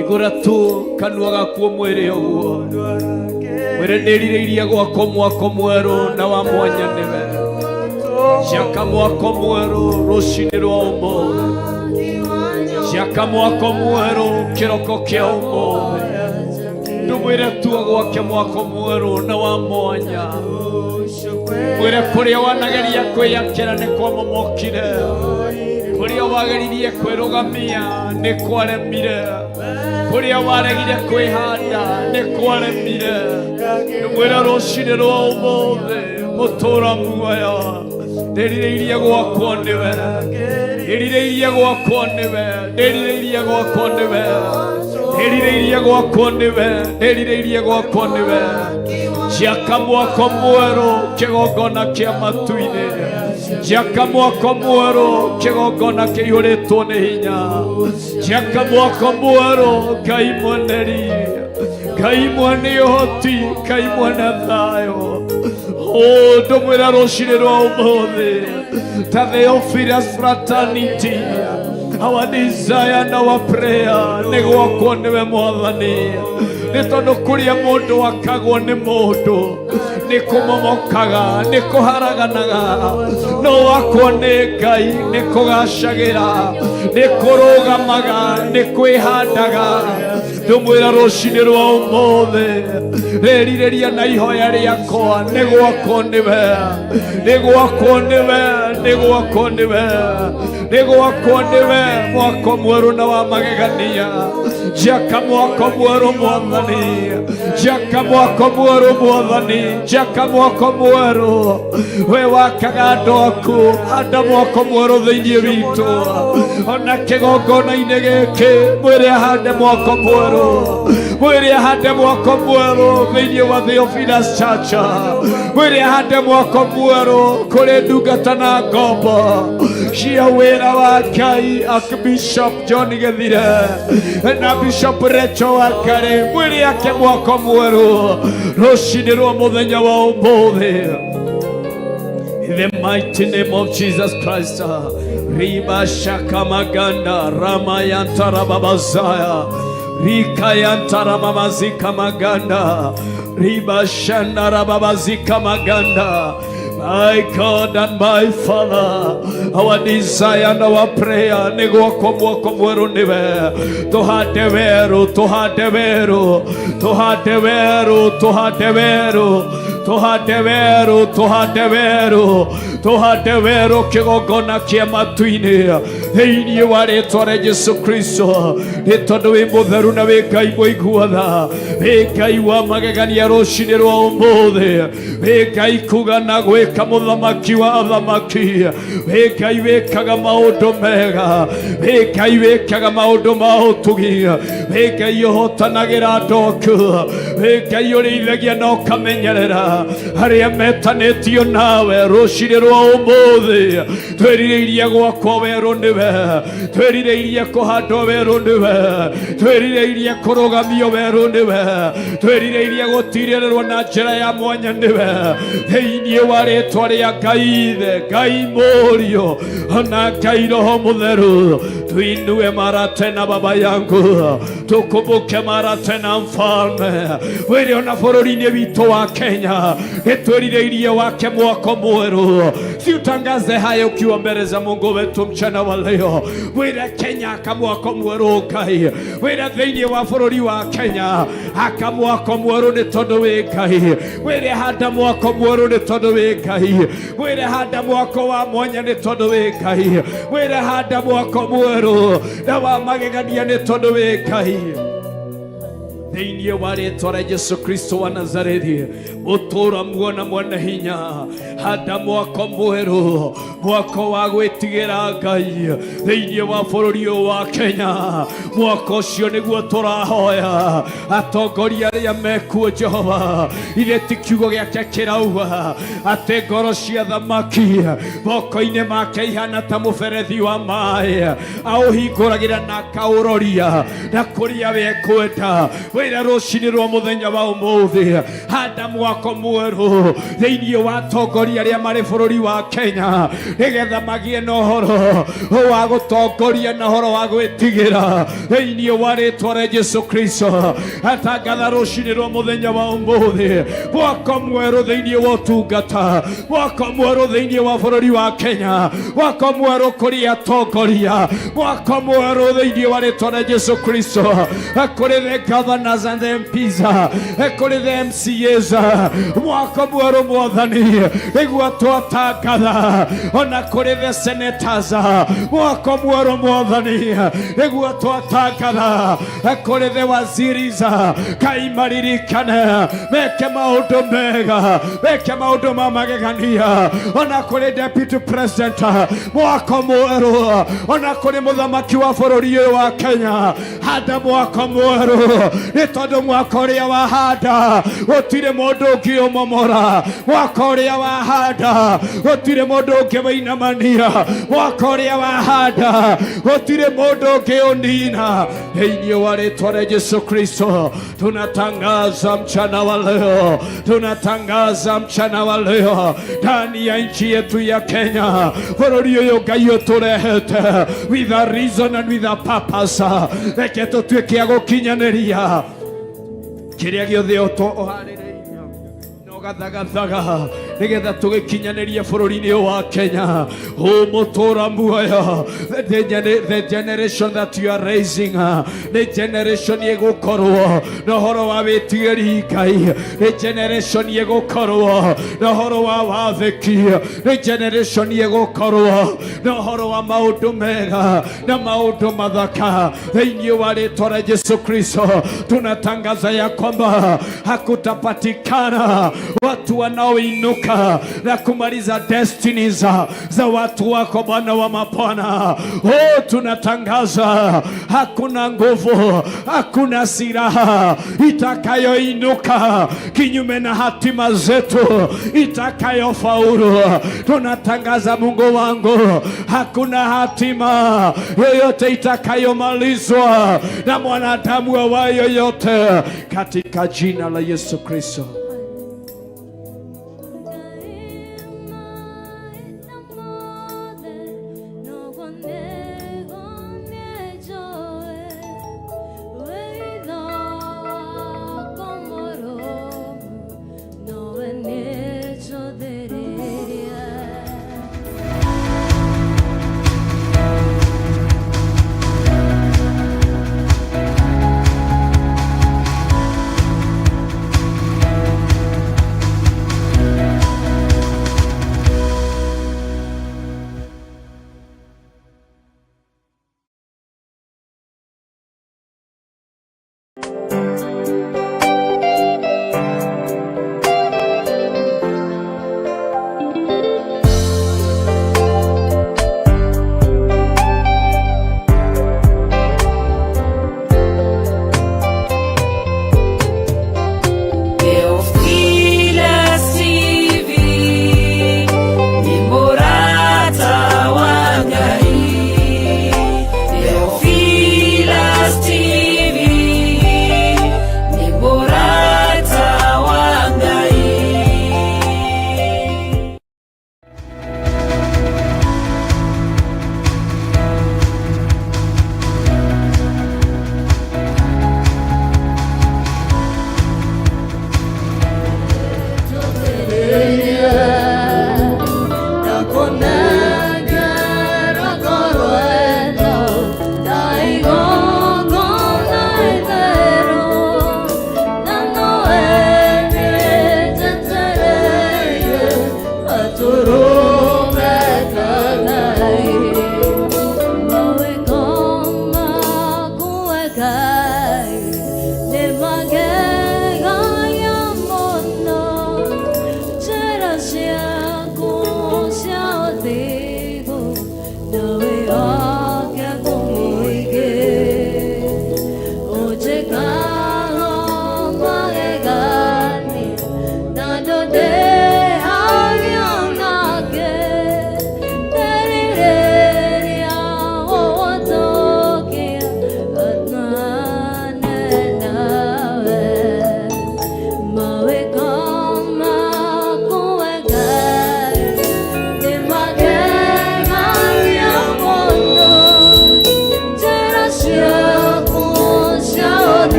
igũra tu kanua gaku ũmwĩre ũguo, mwĩre ndĩrirĩirie gwakwo mwako mwerũ na wa mwanya nĩwe. Jaka mwako mwerũ rũcinĩ rwa ũmũthĩ, jaka mwako mwerũ kĩroko kĩa ũmũthĩ. Ndũmwĩre tu gwake mwako mwerũ na wa mwanya, mwĩre kũrĩa wanageria kwĩyakĩra nĩ kwamomokire, kũrĩa wageririe kwĩrũgamia nĩ kwaremire, kũrĩa waregire kwĩhanda nĩ kwaremire. Ndũmwĩre rũcinĩ rwa ũmũthĩ, mũtũra muoyo, ndĩrirĩirie gwakwo nĩwe, ndĩrirĩirie gwakwo nĩwe, ndĩrirĩirie gwakwo nĩwe, ndĩrirĩirie gwakwo nĩwe, ndĩrirĩirie gwakwo nĩwe. Jaka mwako mwerũ kĩgongona kĩa matu-inĩ, jaka mwako mwerũ kĩgongona kĩihũrĩtwo nĩ hinya, jaka mwako mwerũ Ngai mwene riri, Ngai mwene ũhoti, Ngai mwene thayũ. Oh, ndũmwĩra rũcinĩ rwa ũmũthĩ, ta Theophilus fraternity, our desire and our prayer nĩ gwakwo nĩwe Mwathani, nĩ tondũ kũrĩa mũndũ akagwo nĩ mũndũ nĩ kũmomokaga, nĩ kũharaganaga, no wakwo nĩ Ngai nĩ kũgacagĩra, nĩ kũrũgamaga, nĩ kwĩhandaga. Ndũmwĩra rũcinĩ rwa ũmũthĩ, rĩrirĩria na ihoya rĩakwa nĩ gwakwo nĩwe, nĩ gwakwo nĩwe, nĩ gwakwo nĩwe, nĩ gwakwo nĩwe, mwako mwerũ na wa magegania. Jaka mwako mwerũ Mwathani, jaka mwako mwerũ Mwathani, jaka mwako mwerũ. We wakaga andũ aku, handa mwako mwerũ thĩinĩ witũ, ona kĩgongona-inĩ gĩkĩ mwĩre ahande mwako mwerũ, mwĩre ahande mwako mwerũ thĩinĩ wa Theophilus Church, mwĩre ahande mwako mwerũ kũrĩ ndungata na ngombo cia wĩra wa Ngai, Archbishop John Gĩthire na Bishop Rachel Wakare, mwĩre ake mwako mwerũ rũcinĩ rwa mũthenya wa ũmũthĩ. In the mighty name of Jesus Christ, Riba Shakamaganda, Ramayantara Babazaya, Rikayantara Mamazika Maganda, Riba Shandara Babazika Maganda. My God and my Father, our desire and our prayer, nĩ gwakwo mwako mwerũ nĩwe, tũhande werũ, tũhande werũ, tũhande werũ, tũhande werũ, tũhande werũ, tũhande werũ, tũhande werũ kĩgongona kĩa matu-inĩ thĩinĩ wa rĩtwa rĩa Jesu Kristo, nĩ tondũ wĩ mũtheru na wĩ Ngai mũiguatha, wĩ Ngai wa magegania rũcinĩ rwa ũmũthĩ, wĩ Ngai kuga na gwĩka, mũthamaki wa athamaki, wĩ Ngai wĩkaga maũndũ mega, wĩ Ngai wĩkaga maũndũ ma ũtugi, wĩ Ngai ũhotanagĩra andũ aku, wĩ Ngai ũrĩithagia na ũkamenyerera arĩa metanĩtio nawe. Rũcinĩ rwa ũmũthĩ twĩrirĩirie gwakwo werũ nĩwe, twĩrirĩirie kũhandwo werũ nĩwe, twĩrirĩirie kũrũgamio werũ nĩwe, twĩrirĩirie gũtirĩrĩrwo na njĩra ya mwanya nĩwe, thĩinĩ wa rĩtwa rĩa Ngai Ithe, Ngai Mũriũ na Ngai Roho Mũtheru. Tuinue mara tena baba yangu, tukumbuke mara tena mfalme, wĩrĩ ona bũrũri-inĩ witũ wa Kenya nĩtwĩrirĩirie wake mwako mwerũ. Si utangaze haya ukiwa mbele za Mungu wetu mchana wa leo, wĩre Kenya aka mwako mwerũ Ngai, wĩre thĩinĩ wa bũrũri wa Kenya aka mwako mwerũ nĩ tondũ wĩ Ngai, wĩre handa mwako mwerũ nĩ tondũ wĩ Ngai, wĩre handa mwako wa mwanya nĩ tondũ wĩ Ngai, wĩre handa mwako mwerũ na wa magegania nĩ tondũ wĩ Ngai, thĩinĩ wa rĩtwa rĩa Jesu Kristo wa Nazarethi, mũtũra muona mwene hinya, handa mwako mwerũ, mwako wa gwĩtigĩra Ngai thĩinĩ wa bũrũri ũyũ wa Kenya. Mwako ũcio nĩguo tũrahoya atongoria arĩa mekuo. Jehova, ithe ti kiugo gĩake kĩrauga atĩ ngoro cia thamaki moko-inĩ make ihana ta mũberethi wa maĩ, aũhingũragĩra na akaũroria na kũrĩa we kwenda. Wĩra rũcinĩ rwa mũthenya wa ũmũthĩ, handa mwako mwerũ thĩinĩ wa atongoria arĩa marĩ bũrũri wa Kenya, nĩgetha magĩe na ũhoro wa gũtongoria na ũhoro wa gwĩtigĩra thĩinĩ wa rĩtwa rĩa Jesu Kristo. Atangatha rũcinĩ rwa mũthenya wa ũmũthĩ mwako mwerũ thĩinĩ wa ũtungata, mwako mwerũ thĩinĩ wa bũrũri wa Kenya, mwako mwerũ kũrĩ atongoria, mwako mwerũ thĩinĩ wa rĩtwa rĩa Jesu Kristo, kũrĩ the governors and the MPs, kũrĩ the MCAs, mwako mwerũ mwathani nĩguo twatangatha, ona kũrĩ the senators, mwako mwerũ mwathani nĩguo twatangatha, kũrĩ the waziris, Ngai maririkane meke maũndũ mega, meke maũndũ ma magegania, ona kũrĩ deputy president, mwako mwerũ, ona kũrĩ mũthamaki wa bũrũri ũyũ wa Kenya, handa mwako mwerũ, nĩ tondũ mwako ũrĩa wahanda gũtirĩ mũndũ ũngĩũmomora, mwako ũrĩa wahanda gũtirĩ mũndũ ũngĩwĩinamania, mwako ũrĩa wahanda gũtirĩ mũndũ ũngĩũnina. Thĩinĩ wa rĩtwa rĩa Yesu Kristo tunatangaza mchana wa leo, tunatangaza mchana wa leo ndani ya nchi yetu ya Kenya, bũrũri ũyũ Ngai ũtũrehete with a reason and with a purpose. Reke tũtuĩke a gũkinyanĩria kĩrĩa gĩothe ũharĩrĩirio no gathagathaga nĩgetha tũgĩkinyanĩrie bũrũri-inĩ ũyũ wa Kenya. Ũmũtũra muoyo, the generation that you are raising, nĩ generation ĩgũkorwo na ũhoro wa wĩtigĩri Ngai, nĩ generation ĩgũkorwo na ũhoro wa wathĩki, nĩ generation ĩgũkorwo na ũhoro wa maũndũ mega na maũndũ mathaka. Thĩinĩ wa rĩtwa rĩa Yesu Kristo tunatangaza ya kwamba hakutapatikana watu wanaoinuka na kumaliza destiny za watu wako Bwana wa mabwana. Oh, tunatangaza hakuna nguvu, hakuna silaha itakayoinuka kinyume na hatima zetu itakayofaulu. Tunatangaza Mungu wangu, hakuna hatima yoyote itakayomalizwa na mwanadamu awaye yoyote, katika jina la Yesu Kristo. Thank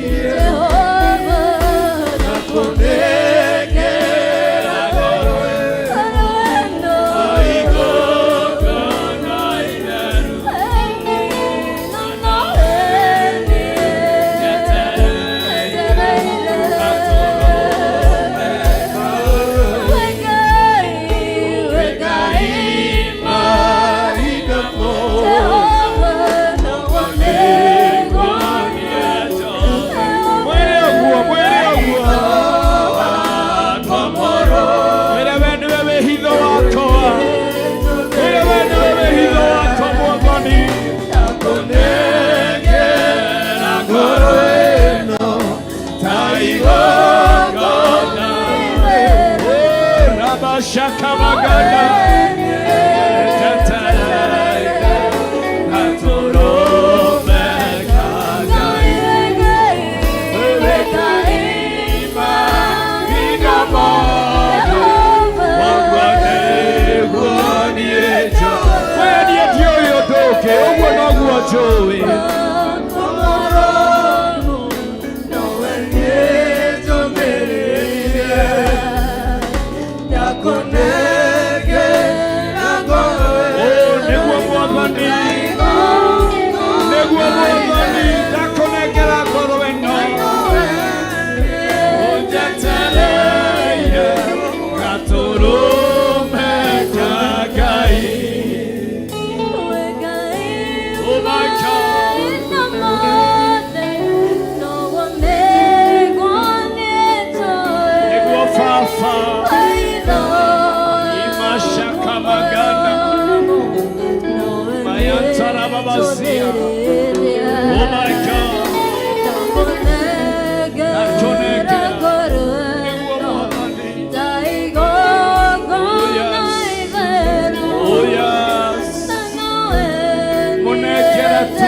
Jehova Ndakũnengera ngoro ĩno igongona itheru Mwĩre ũguo, mwĩre ũguo. Mwĩre we nĩwe wĩhitho wakwa. Mwĩre we nĩwe wĩhitho wakwa Mwathani. Ndakũnengera ngoro ĩno ta igongona. Rabashaka magana. Njetereire gatũrũme ka Ngai. Mahinda mothe. Wakwa nĩguo niĩ njũĩ. We niĩ ndiũĩ ũndũ ũngĩ, ũguo noguo njũĩ. Ũũ nĩguo Mwathani, nĩguo Mwathani, ndakũnengera ngoro ĩno. Ũnjetereire gatũrũme ka Ngai. Oh my God. Nĩguo Baba, imashaka magana. Mayantara babasia. Oh my God. Nĩguo Mwathani. Oh yes. Mũnengere tu.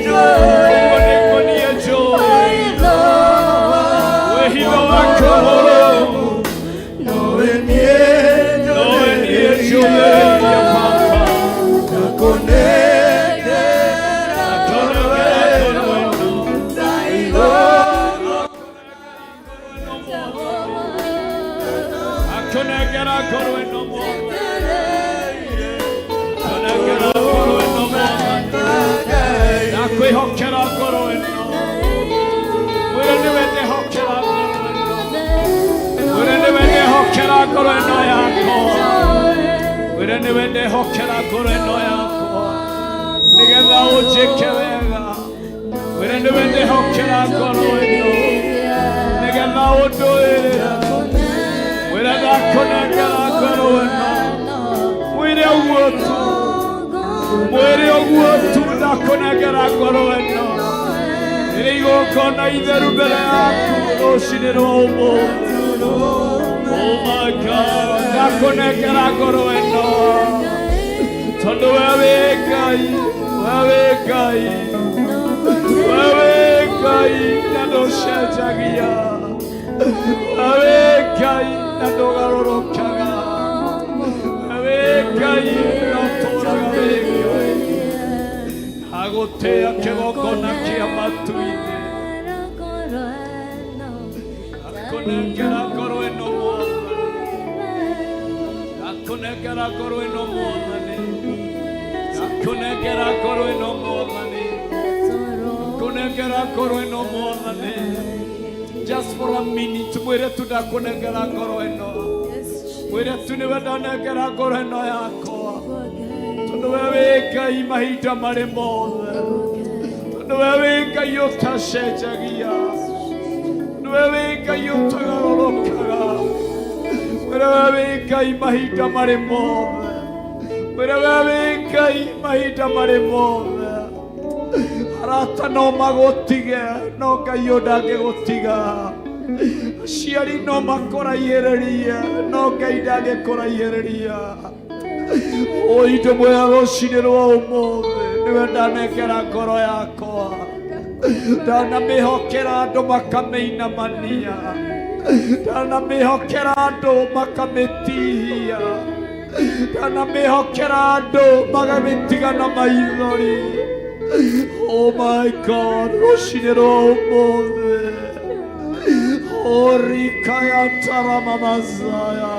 Ũguo nĩguo niĩ njũĩ. Wĩhitho wakwa mũrũmu. Nowe niĩ njũĩ Baba. Ndakũnengera ngoro ĩno. Akũnengera ngoro ĩno Mwathani. Akũnengera ngoro ĩno Mwathani. Ndakwĩhokera ngoro ĩno. Mwĩre nĩwe ndehokera ngoro ĩno. Mwĩre nĩwe ndehokera ngoro ĩno yakwa. Mwĩre nĩwe ndehokera ngoro ĩno yakwa. Nĩgetha ũnjĩke wega. Mwĩre nĩwe ndehokera ngoro ĩno. Nĩgetha ũndũĩrĩre. Mwĩre ndakũnengera ngoro ĩno. Mwĩre ũguo tu. Mwĩre ũguo tu ndakũnengera ngoro ĩno. Ĩrĩ igongona itheru mbere yaku rũcinĩ rwa ũmũthĩ. Oh my God, ndakũnengera ngoro ĩno. Tondũ we wĩ Ngai, we wĩ Ngai, we wĩ Ngai na ndũcenjagia. We wĩ Ngai na ndũgarũrũkaga. We wĩ Ngai na ũtũũraga wĩ Ngai. Agũtĩĩa kĩgongona kĩa matu-inĩ. Ndakũnengera ngoro ĩno Mwathani. Ndakũnengera ngoro ĩno Mwathani. Ndakũnengera ngoro ĩno Mwathani. Ndakũnengera ngoro ĩno Mwathani. Just for a minute mwĩre tu ndakũnengera ngoro ĩno. Mwĩre tu nĩwe ndanengera ngoro ĩno yakwa. Tondũ we wĩ Ngai mahinda marĩ mothe. Tondũ we wĩ Ngai ũtacenjagia. Tondũ we wĩ Ngai ũtagarũrũkaga. Mwĩre we wĩ Ngai mahinda marĩ mothe. Mwĩre we wĩ Ngai mahinda marĩ mothe. Arata no magũtige no Ngai ũyũ ndangĩgũtiga. Aciari no makũraihĩrĩrie no Ngai ndangĩkũraihĩrĩria. Oi ndĩmwĩra rũcinĩ rwa ũmũthĩ nĩwe ndanengera ngoro yakwa. Ndanamĩhokera andũ makamĩinamania, ndanamĩhokera andũ makamĩtihia, ndanamĩhokera andũ magamĩtiga na maithori. Oh my God, rũcinĩ rwa ũmũthĩ orikayantaramamazaya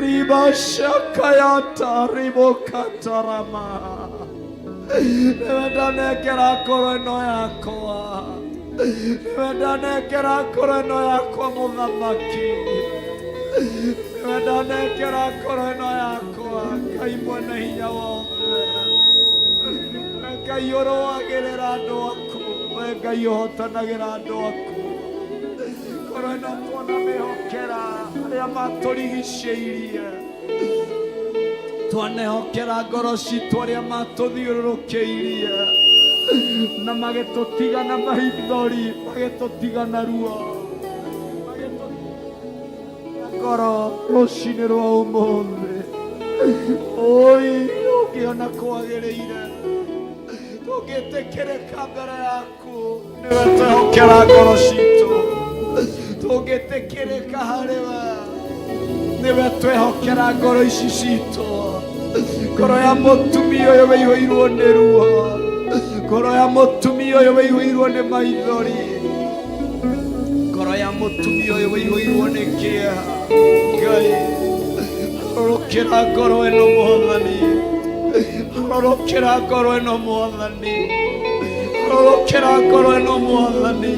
ribashakayanta ribokatarama nĩwe ndanengera ngoro ĩno yakwa, nĩwe ndanengera ngoro ĩno yakwa mũthamaki, nĩwe ndanengera ngoro ĩno yakwa Ngai mwene hinya wothe. We Ngai ũrũagĩrĩra andũ aku, we Ngai ũhotanagĩra andũ aku. Ngoro ĩno twanamĩhokera arĩa matũrigicĩirie, twanehokera ngoro citũ arĩa matũthiũrũrũkĩirie na magĩtũtiga na maithori, magĩtũtiga na ruo, magĩtũtiga ngoro rũcinĩ rwa ũmũthĩ. Oi, ũngĩona kwagĩrĩire tũngĩtĩkĩrĩka mbere yaku, nĩwe twehokera ngoro citũ. Tũngĩtĩkĩrĩka harĩ we, nĩwe twehokera ngoro ici citũ. Ngoro ya mũtumia ũyũ wĩihũirwo nĩ ruo, ngoro ya mũtumia ũyũ wĩihũirwo nĩ maithori, ngoro ya mũtumia ũyũ wĩihũirwo nĩ kĩeha. Ngai, harũrũkĩra ngoro ĩno mwathani, harũrũkĩra ngoro ĩno mwathani, harũrũkĩra ngoro ĩno mwathani,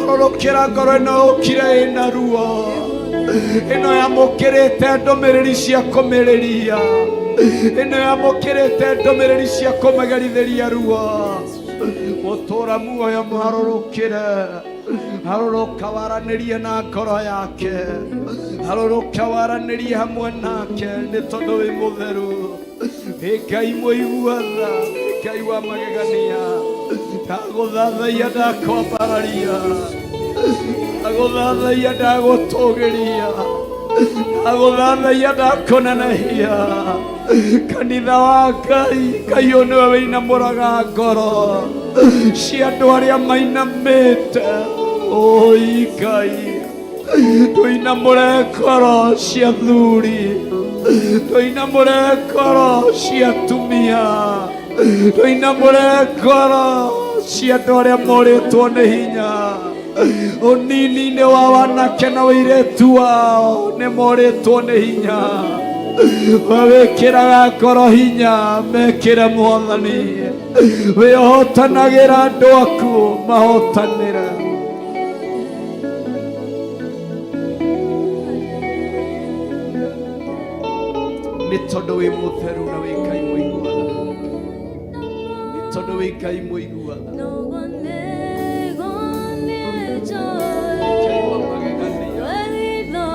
harũrũkĩra ngoro ĩno ũkire ĩna ruo, ĩno yamũkĩrĩte ndũmĩrĩri cia kũmĩrĩria, ĩno yamũkĩrĩte ndũmĩrĩri cia kũmegerithĩria ruo. Mũtũra muoyo mũharũrũkĩre, harũrũka waranĩrie na ngoro yake, harũrũka waranĩrie hamwe nake, nĩ tondũ wĩ mũtheru, wĩ Ngai mũiguatha, wĩ Ngai wa magegania. Ndagũthathaiya, ndakwambararia, ndagũthathaiya, ndagũtũgĩria, ndagũthathaiya, ndakũnenehia. Kanitha wa Ngai, Ngai ũyũ nĩwe wĩinamũraga ngoro cia andũ arĩa mainamĩte. Oi Ngai, tũinamũre ngoro cia thuri, tũinamũre ngoro cia atumia, tũinamũre ngoro cia andũ arĩa morĩtwo nĩ hinya ũnini-inĩ wa wanake na ũirĩtu wao, nĩ morĩtwo nĩ hinya. We wĩkĩraga ngoro hinya, mekĩre mwathani. Wĩhotanagĩra andũ aku, mahotanĩre. Nĩ tondũ wĩ mũtheru na wĩ Ngai mũiguaga, nĩ tondũ wĩ Ngai mũiguaga, Ngai wa magegania.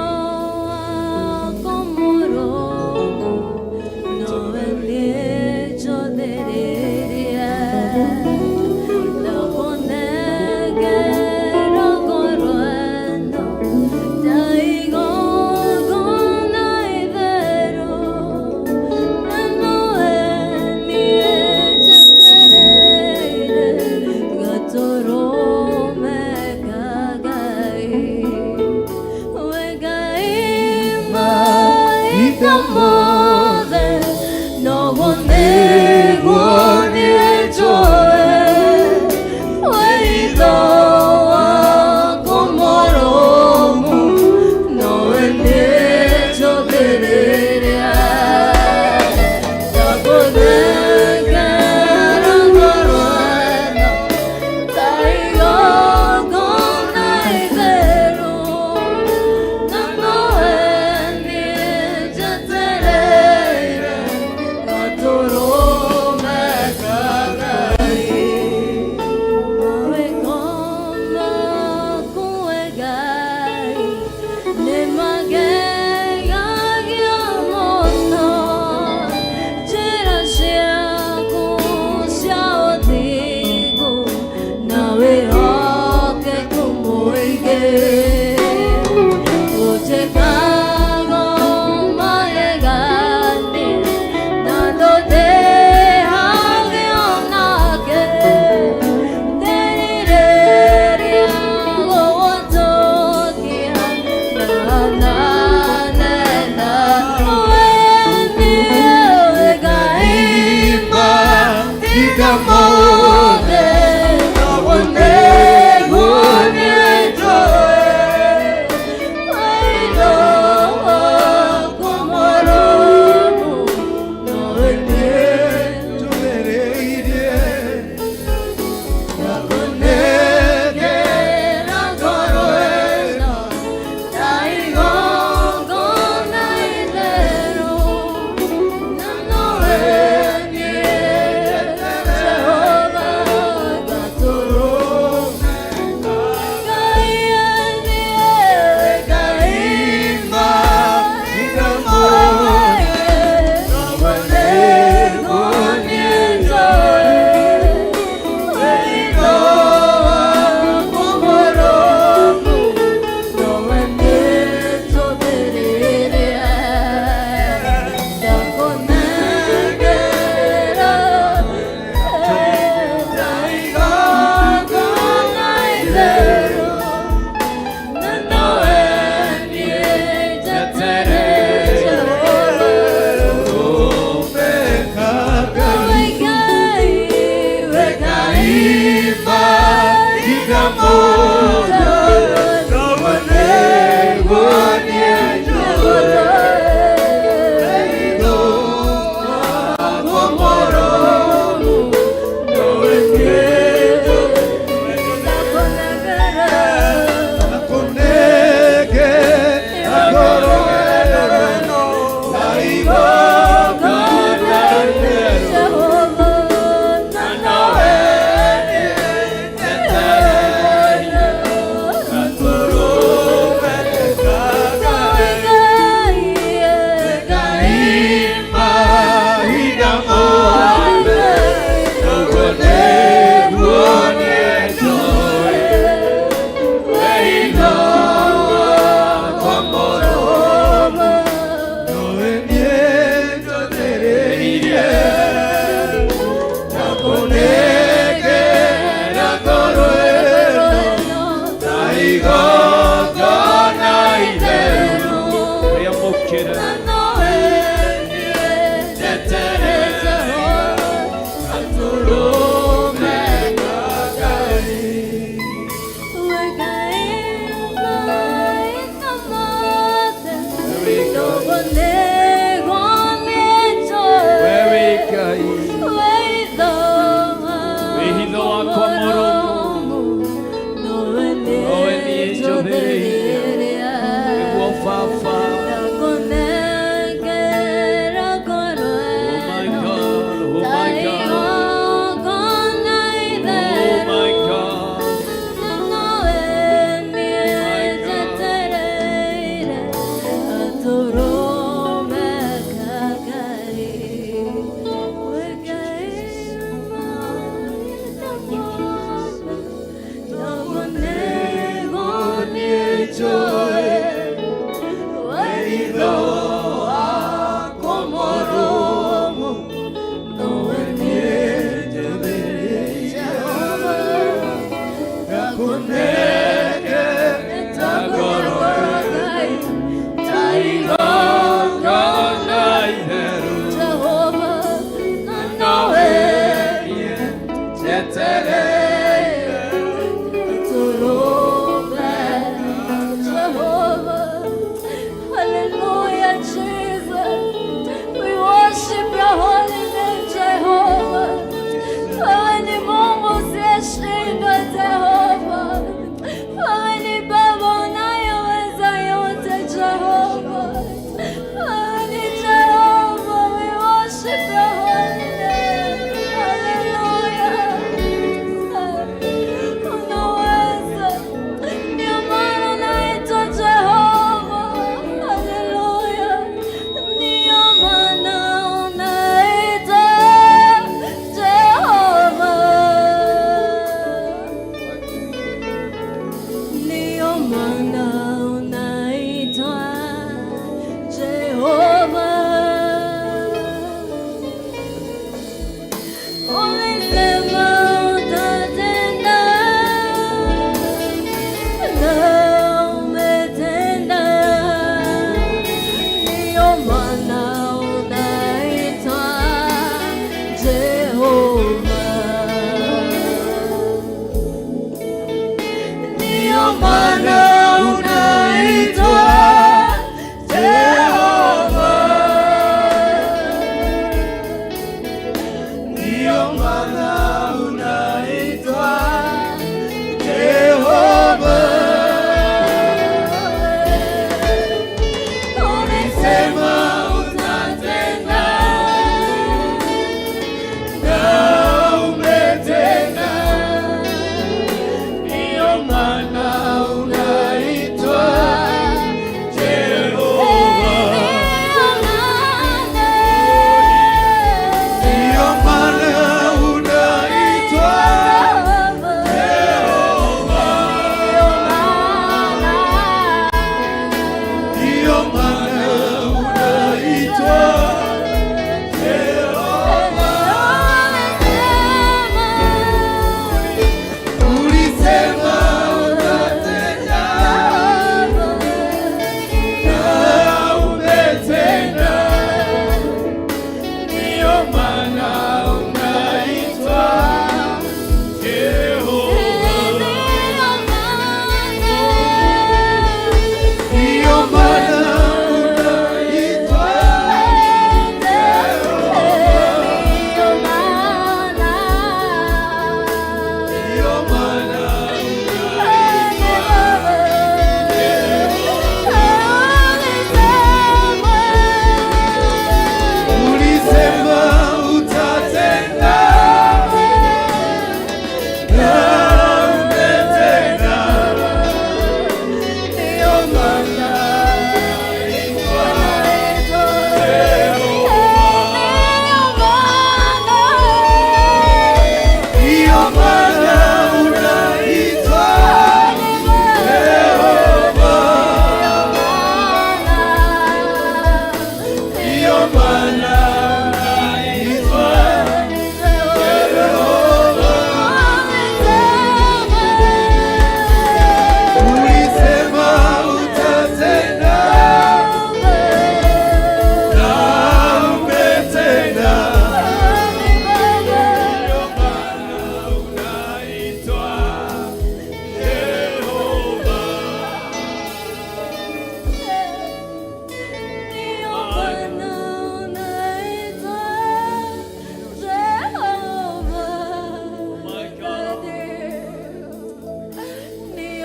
Maana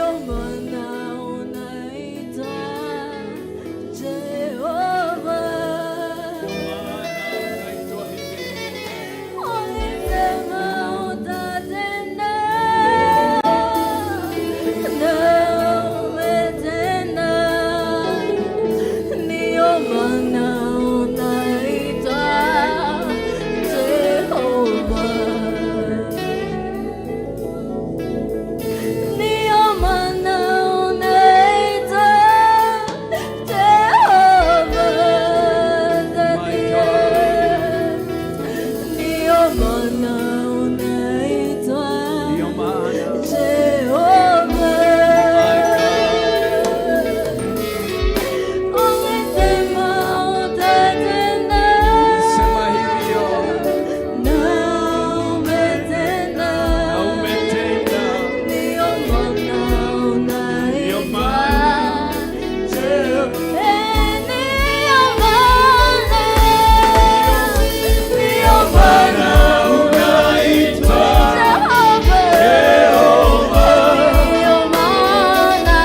Ndiyo maana unaitwa Jehova. Maana unaitwa hivi. Ulisema utatenda na umetenda. Ndiyo maana unaitwa Jehova. Ndiyo maana unaitwa Jehova. My God. Ndiyo maana unaitwa Ndiyo maana. Jehova. Ulisema utatenda Sema hivyo na umetenda. Na umetenda. Ndiyo maana Ndiyo unaitwa maana. Ndiyo maana, ndiyo maana Unaitwa Jehova. Ndiyo maana,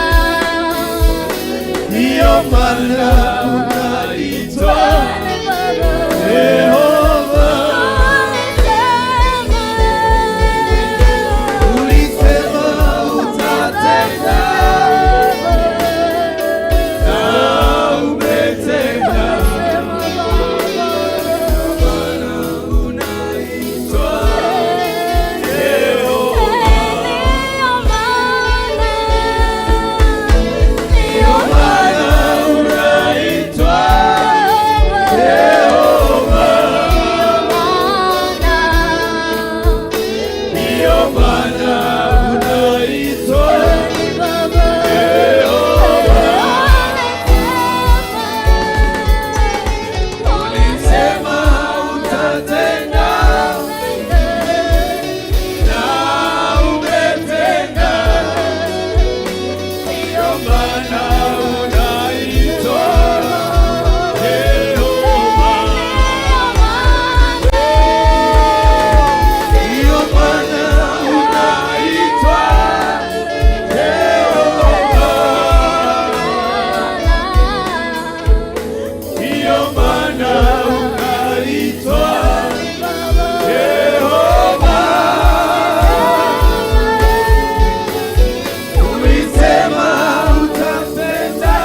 Ndiyo maana unaitwa Jehova. Ulisema utatenda na umetenda. Maana unaitwa Jehova. Ndiyo maana unaitwa Jehova. Ndiyo maana unaitwa Jehova. Ulisema utatenda na umetenda. Ndiyo maana unaitwa Jehova. Ndiyo maana unaitwa Jehova. Ndiyo maana unaitwa Jehova. Ulisema utatenda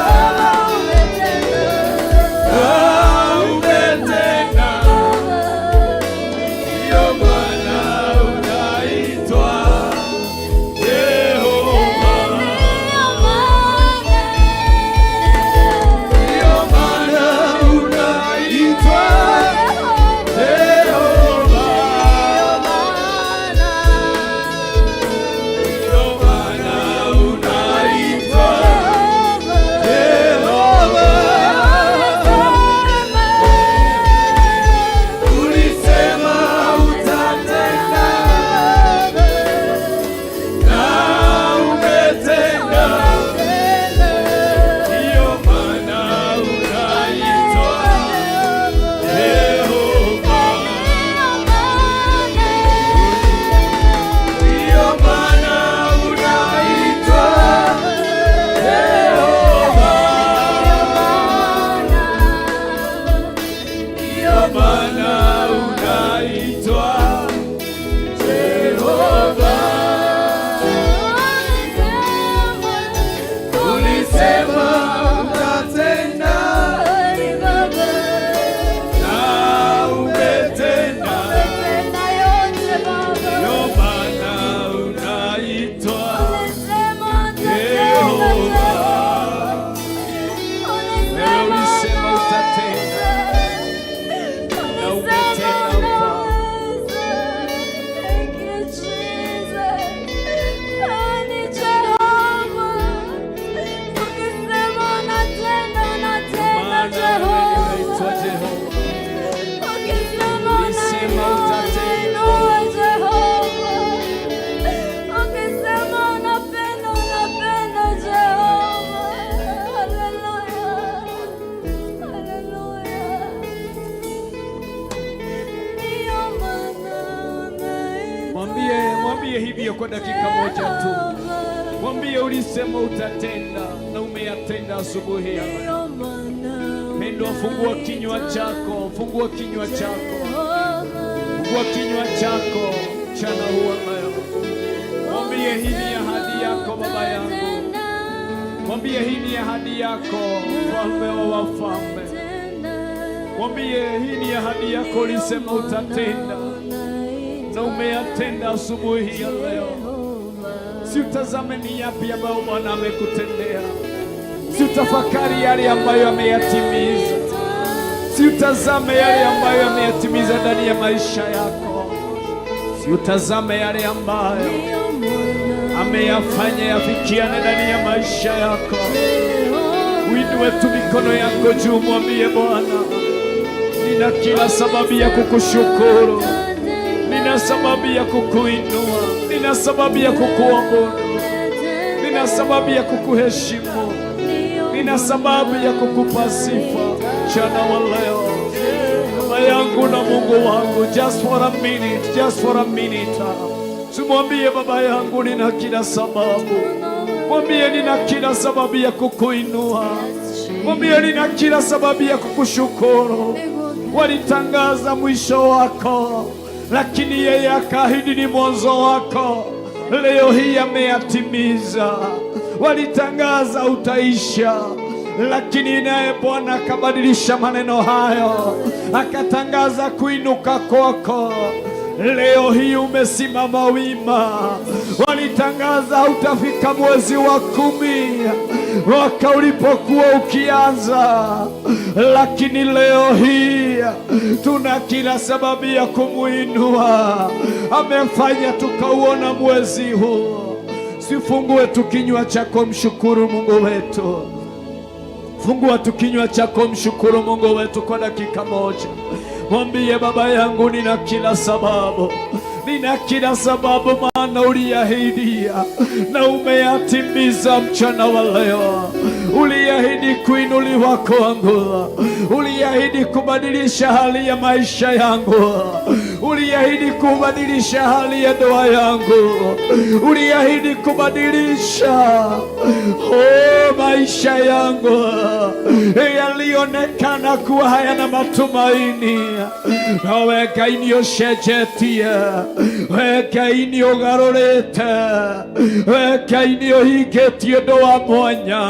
na umetenda. Ndiyo maana unaitwa Jehova. Ndiyo maana unaitwa Jehova. Ndiyo maana unaitwa Jehova. Ulisema utatenda na umetenda. Ndiyo maana unaitwa Jehova. Ndiyo maana unaitwa Jehova. Ndiyo maana unaitwa Jehova. Ulisema utatenda na umetenda. Ndiyo maana unaitwa Jehova. Wewe ulisema utatenda na umetenda, Mfalme. Thank you, Jesus. Ni Jehova. Ukisema unatenda, unatenda, Maana wewe unaitwa Jehova. Jehova. Ukisema Ulisema unainua, utatenda. unainua, Jehova. Ukisema unapenda, unapenda, Jehova. Haleluya. Haleluya. Ndiyo maana unaitwa Mwambie, mwambie hivyo kwa dakika moja tu. Jehova. Mwambie ulisema utatenda na umeyatenda asubuhi ya leo. Ndio maana Pendwa, fungua kinywa chako, fungua kinywa chako, fungua kinywa chako mchana huu wa leo. Mwambie hii ni ahadi yako baba yangu, mwambie hii ni ahadi yako mfalme wa wafalme. Mwambie hii ni ahadi yako, ulisema utatenda na umeyatenda asubuhi ya leo. Si utazame ni yapi ambayo Bwana amekutendea, si utafakari yale ambayo ameyatimiza, si utazame yale ambayo ameyatimiza ndani ya maisha yako, si utazame yale ambayo ameyafanya yafikiane ndani ya maisha yako. Uinue tu mikono yako juu, mwambie Bwana, nina kila sababu ya kukushukuru, nina sababu ya kukuinua, nina sababu ya kukuabudu, nina sababu ya kukuheshimu, nina sababu ya kukupa sifa mchana wa leo. Baba yangu na Mungu wangu, just for a minute, just for a minute. Tumwambie baba yangu, nina kila sababu. Mwambie nina kila sababu ya kukuinua. Mwambie nina kila sababu ya kukushukuru. Walitangaza mwisho wako, lakini yeye akaahidi ni mwanzo wako. Leo hii ameyatimiza. Walitangaza utaisha, lakini naye Bwana akabadilisha maneno hayo, akatangaza kuinuka kwako. Leo hii umesimama wima. Walitangaza utafika mwezi wa 10 mwaka ulipokuwa ukianza, lakini leo hii tuna kila sababu ya kumuinua. Amefanya tukauona mwezi huu. Sifungue tu kinywa chako, mshukuru Mungu wetu. Fungua tu kinywa chako, mshukuru Mungu wetu kwa dakika moja. Mwambie baba yangu, nina kila sababu, nina kila sababu, maana uliahidia na umeyatimiza mchana wa leo. Uliahidi kuinuliwa kwangu, uliahidi kubadilisha hali ya maisha yangu, uliahidi kubadilisha hali ya ndoa yangu, uliahidi kubadilisha oh, maisha yangu yalionekana kuwa hayana matumaini. Nawe Ngai nĩ ũcenjetie, we Ngai nĩ ũgarũrĩte, we Ngai nĩ ũhingĩtie ũndũ wa mwanya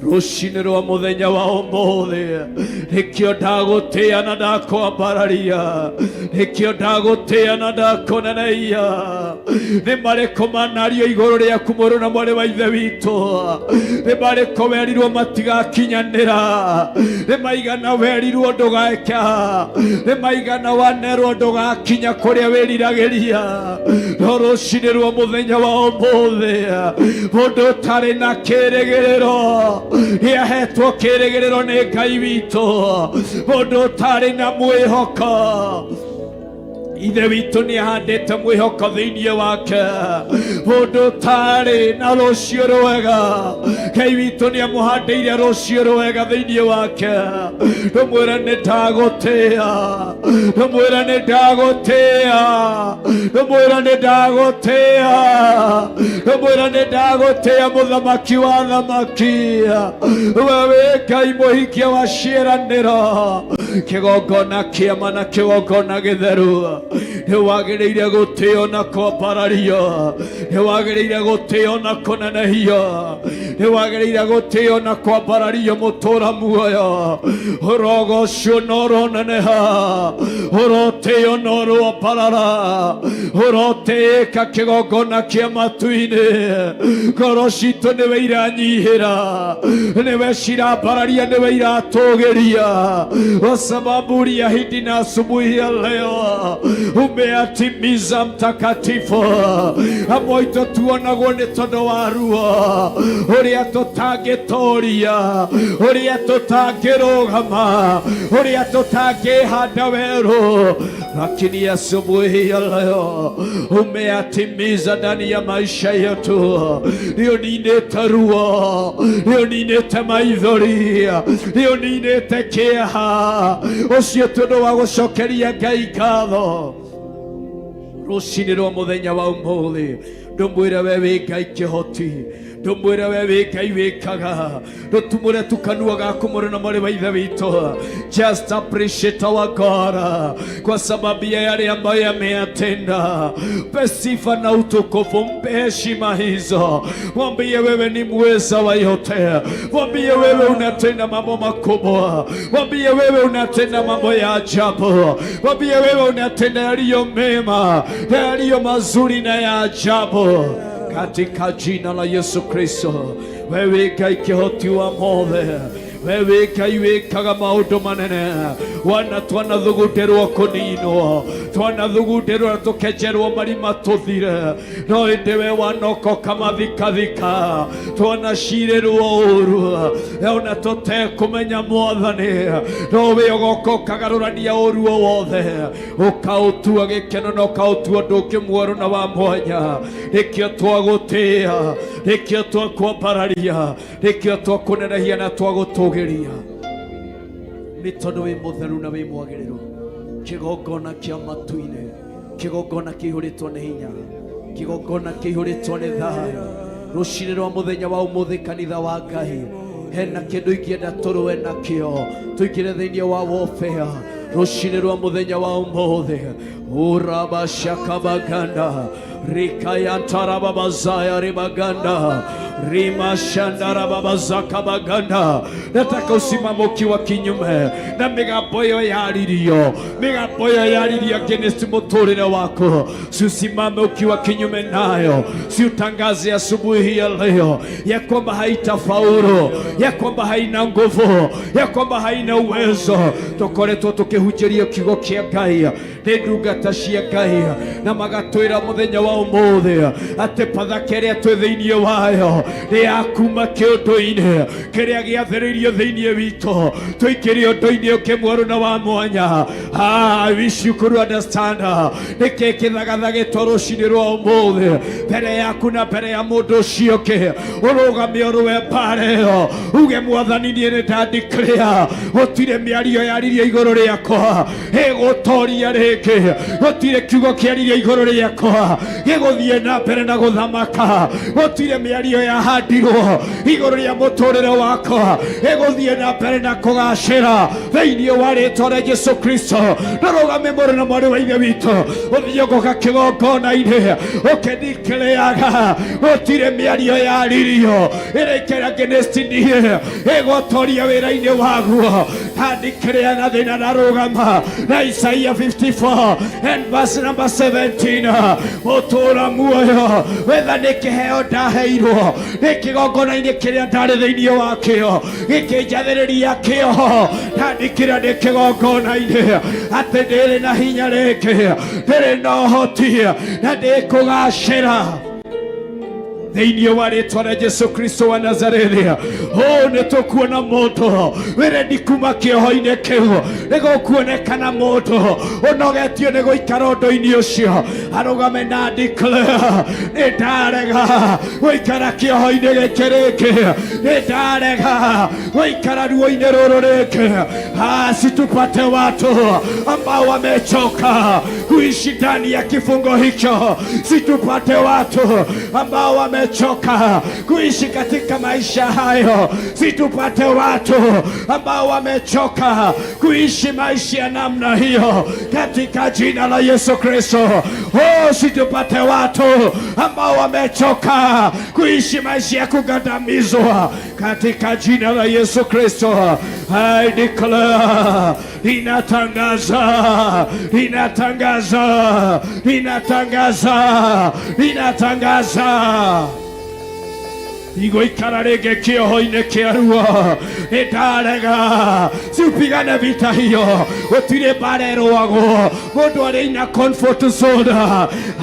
rũcinĩ rwa mũthenya wa ũmũthĩ. Nĩkĩo ndagũtĩa na ndakwambararia, nĩkĩo ndagũtĩa na ndakũneneia. Nĩ marĩkũ manario igũrũ rĩaku, mũrũ na mwarĩ wa ithe witũ? Nĩ marĩkũ werirwo matigakinyanĩra? Nĩ maigana werirwo ndũgeka? Nĩ maigana wanerwo ndũgakinya kũrĩa wĩriragĩria? No rũcinĩ rwa mũthenya wa ũmũthĩ, mũndũ ũtarĩ na kĩrĩgĩrĩro nĩahetwo kĩrĩgĩrĩro nĩ Ngai witũ. Mũndũ ũtarĩ na mwĩhoko, Ithe witũ nĩ ahandĩte mwĩhoko thĩinĩ wake. Mũndũ ũtarĩ na rũciũ rwega, Ngai witũ nĩ amũhandĩire rũciũ rwega thĩinĩ wake. Ndũmwĩre nĩ ndagũtĩa, ndũmwĩre nĩ ndagũtĩa, ndũmwĩre nĩ ndagũtĩa, ndũmwĩre nĩ ndagũtĩa, mũthamaki wa thamaki. We wĩ Ngai mũhingia wa ciĩranĩro, kĩgongona kĩama na kĩgongona gĩtheru. Nĩ wagĩrĩire gũtĩo na kwambarario, nĩ wagĩrĩire gũtĩo na kũnenehio, nĩ wagĩrĩire gũtĩo na kwambarario. Mũtũra muoyo, ũrogocwo na ũroneneha, ũrotĩo na ũrwambarara, ũrotĩĩka kĩgongona kĩa matu-inĩ. Ngoro citũ nĩwe iranyihĩra, nĩwe cirambararia, nĩwe iratũgĩria, kwa sababu uliahidi na asubuhi ya leo umeyatimiza, mtakatifu. Amwe aitũ tuonagwo nĩ tondũ wa ruo ũrĩa tũtangĩtoria, ũrĩa tũtangĩrũgama, ũrĩa tũtangĩhanda werũ, lakini asubuhi ya leo umeyatimiza ndani ya maisha yetu. Nĩũninĩte ruo, nĩũninĩte maithori, nĩũninĩte kĩeha. Ũcio tondũ wa gũcokeria Ngai ngatho rũcinĩ rwa mũthenya wa ũmũthĩ. Ndũmwĩre we wĩ Ngai kĩhoti, ndũmwĩre we wĩ Ngai wĩkaga. Ndũtumũre tu kanua gaku mũrũ na mwarĩ wa ithe witũ. Just appreciate our God kwa sababu ya yale ambayo ameyatenda. Mpe sifa na utukufu, mpe heshima hizo. Mwambie wewe ni mweza wa yote, mwambie wewe unatenda mambo makubwa, mwambie wewe unatenda mambo ya ajabu, mwambie wewe unatenda yaliyo mema na yaliyo mazuri na ya ajabu, katika jina la Yesu Kristo. Wewe Ngai kĩhoti wa mothe, wewe Ngai wĩkaga maũndũ manene. Wana twanathugundĩrwo kũninwo, twanathugundĩrwo na tũkenjerwo marima tũthire, no ĩndĩ we wanokoka mathikathika. Twanacirĩrwo ũru ona tũtekũmenya, Mwathani, no we ũgoka ũkagarũrania ũru o wothe, ũkaũtua gĩkeno na ũkaũtua ũndũ ũngĩ mwerũ na wa mwanya. Nĩkĩo twagũtĩĩa, nĩkĩo twakwambararia, nĩkĩo twakũnenehia na twagũtũgĩria, nĩ tondũ wĩ mũtheru na wĩ mwagĩrĩru. Kĩgongona kĩa matu-inĩ, kĩgongona kĩihũrĩtwo nĩ hinya, kĩgongona kĩihũrĩtwo nĩ thayũ. Rũcinĩ rwa mũthenya wa ũmũthĩ, kanitha wa Ngai, hena kĩndũ ingĩenda tũrũe nakĩo, tũingĩre thĩinĩ wa warfare rũcinĩ rwa mũthenya wa ũmũthĩ. Urabashakabaganda rikayantarababazaya ribaganda rimashandarababazakabaganda. Nataka usimame ukiwa kinyume na mĩgambo ĩyo yaririo, mĩgambo ĩyo yaririo against mũtũrĩre wako. Si usimame ukiwa kinyume nayo, si utangaze asubuhi hii ya leo ya kwamba haitafaulu, ya kwamba haina nguvu, ya kwamba haina uwezo. Tũkoretwo tũkĩhunjĩrio kiugo kĩa Ngai nĩ ndungata cia Ngai na magatwĩra mũthenya wa ũmũthĩ atĩ pathaka ĩrĩa twĩ thĩinĩ wayo nĩ ya kuma kĩũndũ-inĩ kĩrĩa gĩathĩrĩirio thĩinĩ witũ, tũingĩre ũndũ-inĩ ũngĩ mwerũ na wa mwanya. Ah, I wish you could understand nĩkĩ kĩthagathagĩtwo rũcinĩ rwa ũmũthĩ mbere yaku na mbere ya mũndũ ũcio ũngĩ. Ũrũgame ũrũe mbara ĩyo, uge, "Mwathani, niĩ nĩ ndandeclare gũtirĩ mĩario yaririo igũrũ rĩakwa ĩgũtoria rĩngĩ, gũtirĩ kiugo kĩaririo igũrũ rĩakwa gĩgũthiĩ na mbere na gũthamaka, gũtirĩ mĩario yahandirwo igũrũ rĩa mũtũrĩre wakwa ĩgũthiĩ na mbere na kũgacĩra thĩinĩ wa rĩtwa rĩa Jesu Kristo." Ndũrũgame, mũrũ na mwarĩ wa ithe witũ, ũthiũngũka kĩgongona-inĩ ũkĩdeclareaga gũtirĩ mĩario yaririo ĩrĩkĩra against niĩ ĩgũtoria wĩra-inĩ waguo. Andeclare na thĩna na rũgama na Isaia 54 and verse number 17. Mũtũra muoyo wetha nĩ kĩheo ndaheirwo nĩ kĩgongona-inĩ kĩrĩa ndarĩ thĩinĩ wakĩo gĩkĩnjathĩrĩria kĩoho, ndandĩkĩra ndĩ kĩgongona-inĩ atĩ ndĩrĩ na hinya rĩngĩ, ndĩrĩ na ũhoti na ndĩkũgacĩra thĩinĩ wa rĩtwa rĩa Jesu Kristo wa Nazarethi. Ũũ nĩ tũkuona mũndũ wĩrendi kuma kĩoho-inĩ kĩu, nĩ gũkuonekana mũndũ ũnogetio nĩ gũikara ũndũ-inĩ ũcio arũgame na declare, "Nĩ ndarega gũikara kĩoho-inĩ gĩkĩ rĩngĩ, nĩ ndarega gũikara ruo-inĩ rũrũ rĩngĩ." Ah, situpate watu ambao wamechoka kuishi ndani ya kifungo hicho, situpate watu ambao wamechoka kuishi katika maisha hayo, situpate watu ambao wamechoka kuishi maisha ya namna hiyo katika jina la Yesu Kristo. Oh, situpate watu ambao wamechoka kuishi maisha ya kugandamizwa katika jina la Yesu Kristo. I declare, ninatangaza, ninatangaza, ninatangaza, ninatangaza igũikara rĩngĩ kĩoho-inĩ kĩa ruo, nĩ ndarega. Siupigane vita hiyo, gũtirĩ mbara ĩrũagwo mũndũ arĩ ina comfort zone.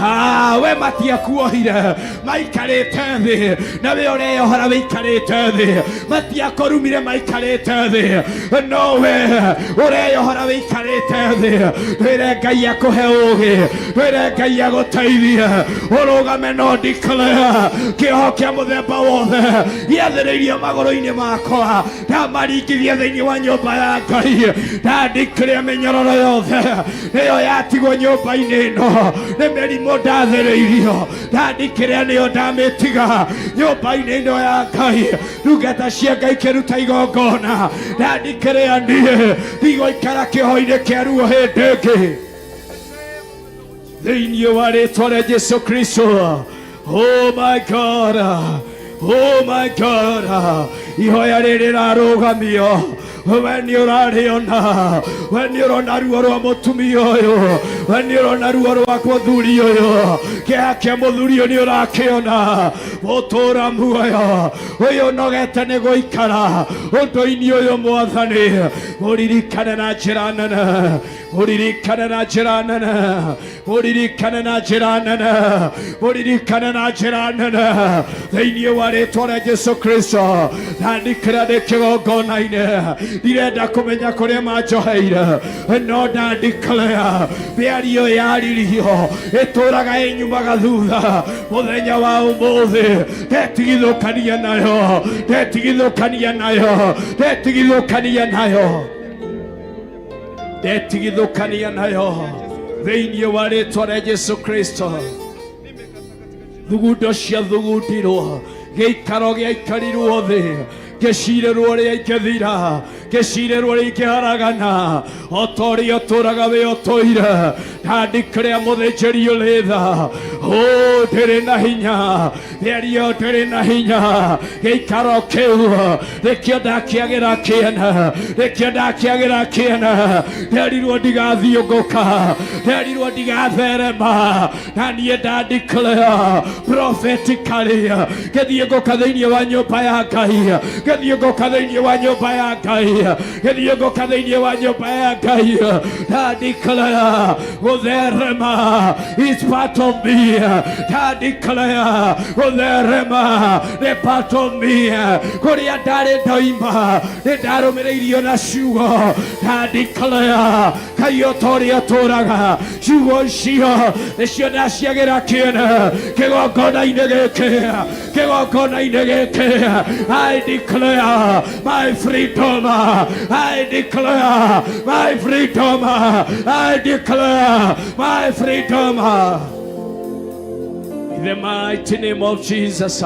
Ah, we matiakuohire maikarĩte thĩ, na we ũreyohora wĩikarĩte thĩ. Matiakũrumire maikarĩte thĩ, no we ũreyohora wĩikarĩte thĩ. Twĩre Ngai akũhe ũgĩ, twĩre Ngai agũteithie ũrũgame no declare kĩoho kĩa mũthemba wothe. Mothe gĩathĩrĩirio magũrũ-inĩ makwa ndamaringithia thĩinĩ wa nyũmba ya Ngai. Ndandikĩrĩa mĩnyororo yothe nĩyo yatigwo nyũmba-inĩ ĩno nĩ mĩrimũ ndathĩrĩirio, ndandikĩrĩa nĩyo ndamĩtiga nyũmba-inĩ ĩno ya Ngai. Ndungata cia Ngai kĩruta igongona, ndandikĩrĩa niĩ ndigũikara kĩoho-inĩ kĩa ruo hĩndĩ ĩngĩ thĩinĩ wa rĩtwa rĩa Jesu Kristo. Oh my God, oh my God, ihoya rĩrĩ rarũgamio, we nĩ ũrarĩona, we nĩ ũrona ruo rwa mũtumia ũyũ, we nĩ ũrona ruo rwa mũthuri ũyũ, kĩeha kĩa mũthuri ũyũ nĩ ũrakĩona. Mũtũra muoyo ũyũ ũnogete nĩ gũikara ũndũ-inĩ ũyũ, Mwathani, mũririkane na njĩra nene, mũririkane na njĩra nene, mũririkane na njĩra nene, mũririkane na njĩra nene thĩinĩ wa rĩtwa rĩa Jesu Kristo. Ndandikĩra ndĩ kĩgongona-inĩ, ndirenda kũmenya kũrĩa manjoheire, no ndandikĩra mĩario yaririo ĩtũraga ĩnyumaga thutha mũthenya wa ũmũthĩ. Ndetigithũkania nayo, ndetigithũkania nayo, ndetigithũkania nayo, ndetigithũkania nayo thĩinĩ wa rĩtwa rĩa Jesu Kristo. Thugundo cia thugundirwo, gĩikaro gĩaikarirwo thĩ, ngĩcirĩrwo ũrĩa ingĩthira, ngĩcirĩrwo ũrĩa ingĩharagana, o ta ũrĩa ũtũraga wĩ ũtũire. Ndandikĩrĩa mũthĩnjĩri ũrĩ tha, ũ ndĩrĩ na hinya, mĩario ndĩrĩ na hinya. Gĩikaro kĩu nĩkĩo ndakĩagĩra kĩene, nĩkĩo ndakĩagĩra kĩene. Nderirwo ndigathiũngũka, nderirwo ndigatherema, na niĩ ndandeclare prophetically ngĩthiĩ ngũka thĩinĩ wa nyũmba ya Ngai, ngĩthiĩ ngũka thĩinĩ wa nyũmba ya Ngai, ngĩthiĩ ngũka thĩinĩ wa nyũmba ya Ngai. Ndandeclare gũtherema is part of me, ndandeclare gũtherema nĩ part of me. Kũrĩa ndarĩ ndoima nĩ ndarũmĩrĩirio na ciugo. Ndandeclare Ngai o ta ũrĩa ũtũraga, ciugo icio nĩcio ndaciagĩra kĩene kĩgongona-inĩ gĩkĩ, kĩgongona-inĩ gĩkĩ. I declare my freedom, I declare my freedom, I declare my freedom in the mighty name of Jesus.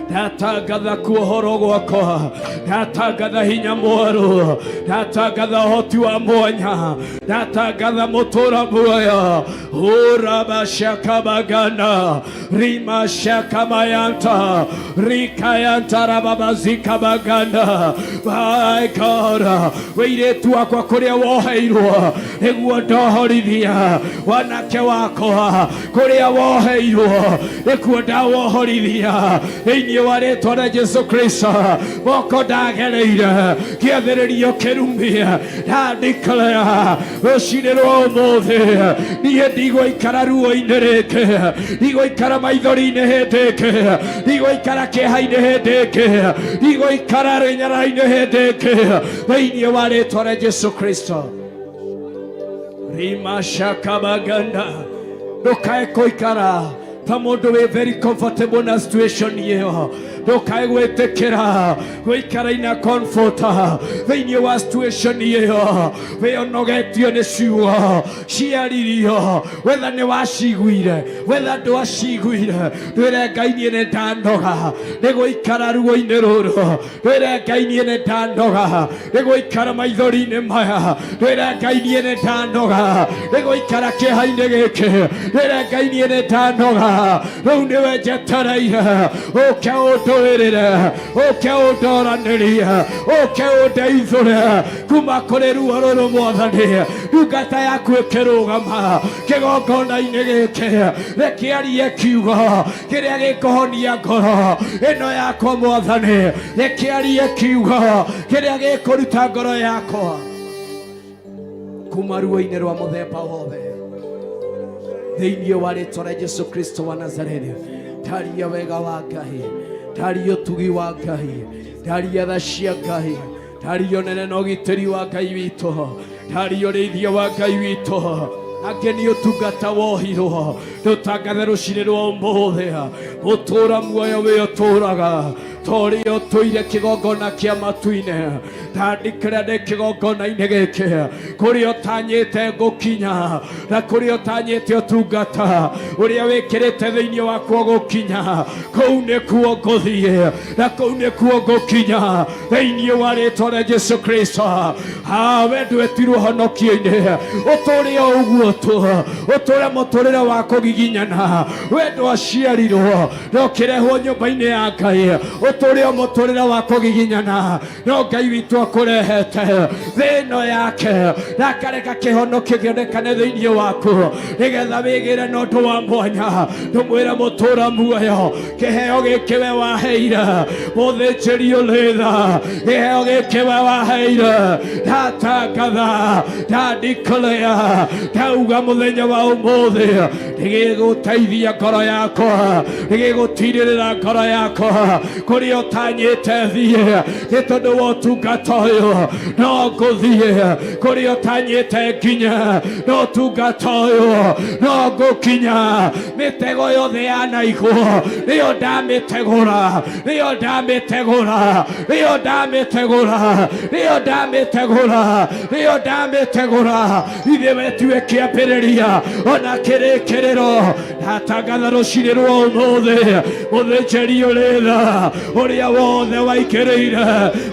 Ndatangatha kuohorwo gwakwa, ndatangatha hinya mwerũ, ndatangatha ũhoti wa mwanya, ndatangatha mũtũra muoyo. Urabashakabagana rimashakamayanta rikayanta rababazikabaganda. My God, wĩirĩtu wakwa kũrĩa woheirwo nĩguo ndohorithia, wanake wakwa kũrĩa woheirwo nĩkuo ndawohorithia thĩinĩ wa rĩtwa rĩa Jesu Kristo. Moko ndagereire kĩathĩrĩrio kĩrumi, ndandeclare rũcinĩ rwa ũmũthĩ niĩ ndigũikara ruo-inĩ rĩngĩ, ndigũikara maithori-inĩ hĩndĩ ĩngĩ, ndigũikara kĩeha-inĩ hĩndĩ ĩngĩ, ndigũikara rĩnyara-inĩ hĩndĩ ĩngĩ thĩinĩ wa rĩtwa rĩa Jesu Kristo. Rimashakabaganda, ndũkae kũikara ta mũndũ wĩ very comfortable na situation ĩyo. Ndũkae gwĩtĩkĩra gũikara ina comfort thĩinĩ wa situation ĩyo wĩonogetio nĩ ciugo ciaririo, wetha nĩ waciguire, wetha ndwaciguire. Ndwĩre Ngai, niĩ nĩ ndanoga nĩ gũikara ruo-inĩ rũrũ. Ndwĩre Ngai, niĩ nĩ ndanoga nĩ gũikara maithori-inĩ maya. Ndwĩre Ngai, niĩ nĩ ndanoga nĩ gũikara kĩeha-inĩ gĩkĩ. Ndwĩre Ngai, niĩ nĩ ndanoga, rĩu nĩwe njetereire ũke ũndũĩrĩre, ũke ũndoranĩrie, ũke ũndeithũre kuma kũrĩ ruo rũrũ. Mwathani, ndungata yaku ĩkĩrũgama kĩgongona-inĩ gĩkĩ, reke kiugo kĩrĩa gĩkũhonia ngoro ĩno yakwa. Mwathani, reke arie kiugo kĩrĩa gĩkũruta ngoro yakwa kuma ruo-inĩ rwa mũthemba wothe thĩinĩ wa rĩtwa rĩa Jesu Kristo wa Nazarethi. Taria wega wa Ngai, taria ũtugi wa Ngai, taria tha cia Ngai, taria ũnene na ũgitĩri wa Ngai witũ, taria ũrĩithio wa Ngai witũ. Angĩ nĩ ũtungata wohirwo. Tũtangathe rũcinĩ rwa ũmũthĩ, ũtũra muoyo wĩ ũtũraga ta ũrĩa ũtũire kĩgongona kĩa matu-inĩ. Ndandĩkĩra ndĩ kĩgongona-inĩ gĩkĩ kũrĩa ũtanyĩte ngũkinya na kũrĩa ũtanyĩte ũtungata ũrĩa wĩkĩrĩte thĩinĩ wakwa gũkinya, kũu nĩkuo ngũthiĩ na kũu nĩkuo ngũkinya thĩinĩ wa rĩtwa rĩa Jesu Kristo. Ha, we ndwetirwo honokio-inĩ ũtũre o ũguo tu, ũtũre mũtũrĩre wa kũgiginyana. We ndwaciarirwo na ũkĩrehwo nyũmba-inĩ ya Ngai ũtũre o mũtũrĩre wa kũgiginyana, no Ngai witũ akũrehete thĩ ĩno yake na akareka kĩhonokio kĩonekane thĩinĩ waku nĩgetha wĩgĩre na ũndũ wa mwanya. Ndũmwĩre mũtũra muoyo, kĩheo gĩkĩ we waheire mũthĩnjĩri ũrĩ tha, kĩheo gĩkĩ we waheire, ndatangatha, ndandikũrĩa, ndauga mũthenya wa ũmũthĩ nĩgĩgũteithia ngoro yakwa, nĩgĩgũtirĩrĩra ngoro yakwa kũrĩa ũtanyĩte thiĩ. Nĩ tondũ wa ũtungata ũyũ no ngũthiĩ kũrĩa ũtanyĩte nginya, no ũtungata ũyũ no ngũkinya. Mĩtego yothe yanaigwo nĩyo ndamĩtegũra, nĩyo ndamĩtegũra, nĩyo ndamĩtegũra, nĩyo ndamĩtegũra, nĩyo ndamĩtegũra. Ithe we tiwe kĩambĩrĩria ona kĩrĩkĩrĩro. Ndatangatha rũcinĩ rwa ũmũthĩ, mũthĩnjĩri ũrĩ tha, ũrĩa wothe waikĩrĩire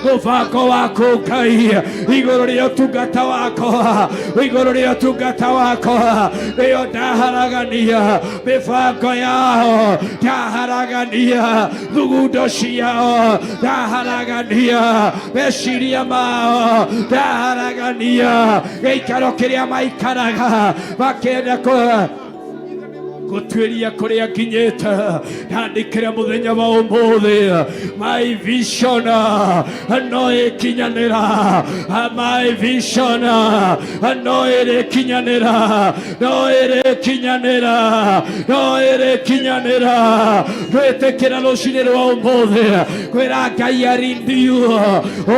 mũbango waku Ngai igũrũ rĩa ũtungata wakwa, igũrũ rĩa ũtungata wakwa, nĩyo ndaharagania mĩbango yao, ndaharagania thugundo ciao, ndaharagania meciria mao, ndaharagania gĩikaro kĩrĩa maikaraga makĩenda kũ gũtuĩria kũrĩa nginyĩte. Ndandĩkĩre mũthenya wa ũmũthĩ, my vision no ĩkinyanĩra, my vision no ĩrĩkinyanĩra, no ĩrĩkinyanĩra, no ĩrĩkinyanĩra. Twĩtĩkĩra rũcinĩ rwa ũmũthĩ kwĩra Ngai arindiu o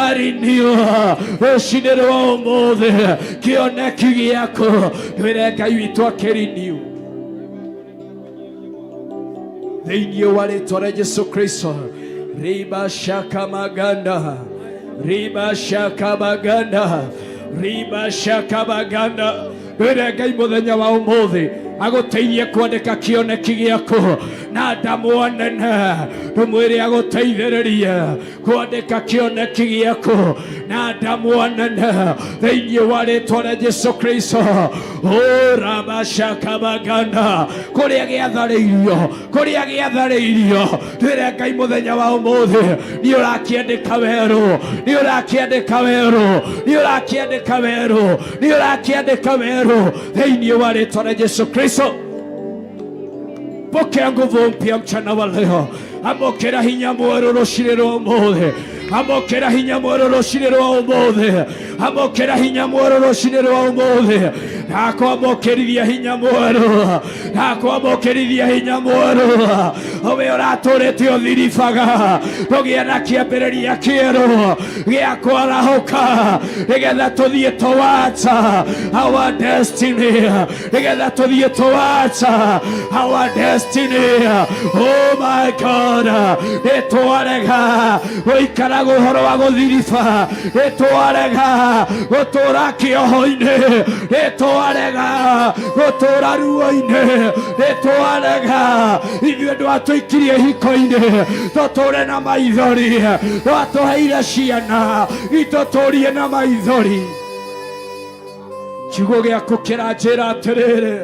arindiu rũcinĩ rwa ũmũthĩ kĩoneki gĩaku, twĩre Ngai witũ akĩriniu thĩinĩ wa rĩtwa rĩa Jesu Kristo. Riba shaka maganda, riba shaka maganda, riba shaka maganda. Twĩre Ngai mũthenya wa ũmũthĩ agũteithie kwandĩka kĩoneki gĩaku na ndamwa nene. Tũmwĩre agũteithĩrĩrie kwandĩka kĩoneki gĩaku na ndamwa nene thĩinĩ wa rĩtwa rĩa Jesu Kristo. Ũramacakabaganda kũrĩa gĩatharĩirio, kũrĩa gĩatharĩirio, twĩre Ngai mũthenya wa ũmũthĩ nĩ ũrakĩandĩka werũ, nĩ ũrakĩandĩka werũ, nĩ ũrakĩandĩka werũ, nĩ ũrakĩandĩka werũ thĩinĩ wa rĩtwa rĩa Jesu Kristo. Pokea nguvu mpya mchana wa leo. Amũkĩra hinya mwerũ rũcinĩ rwa ũmũthĩ. Amũkĩra hinya mwerũ rũcinĩ rwa ũmũthĩ. Amũkĩra hinya mwerũ rũcinĩ rwa ũmũthĩ. Ndakwamũkĩrithia hinya mwerũ, ndakwamũkĩrithia hinya mwerũ. We ũratũrĩte ũthiribaga, tũgĩe na kĩambĩrĩria kĩerũ gĩa kwarahũka nĩgetha tũthiĩ towards our destiny, nĩgetha tũthiĩ towards our destiny. Oh my God, nĩtwarega gũikara ũhoro wa gũthiriba, nĩtwarega gũtũra kĩoho-inĩ, nĩtwarega gũtũra ruo-inĩ, nĩtwarega. Ithuĩ ndwatũikirie hiko-inĩ tũtũre na maithori, ndwatũheire ciana itũtũrie na maithori. Kiugo gĩaku kĩranjĩra atĩrĩrĩ,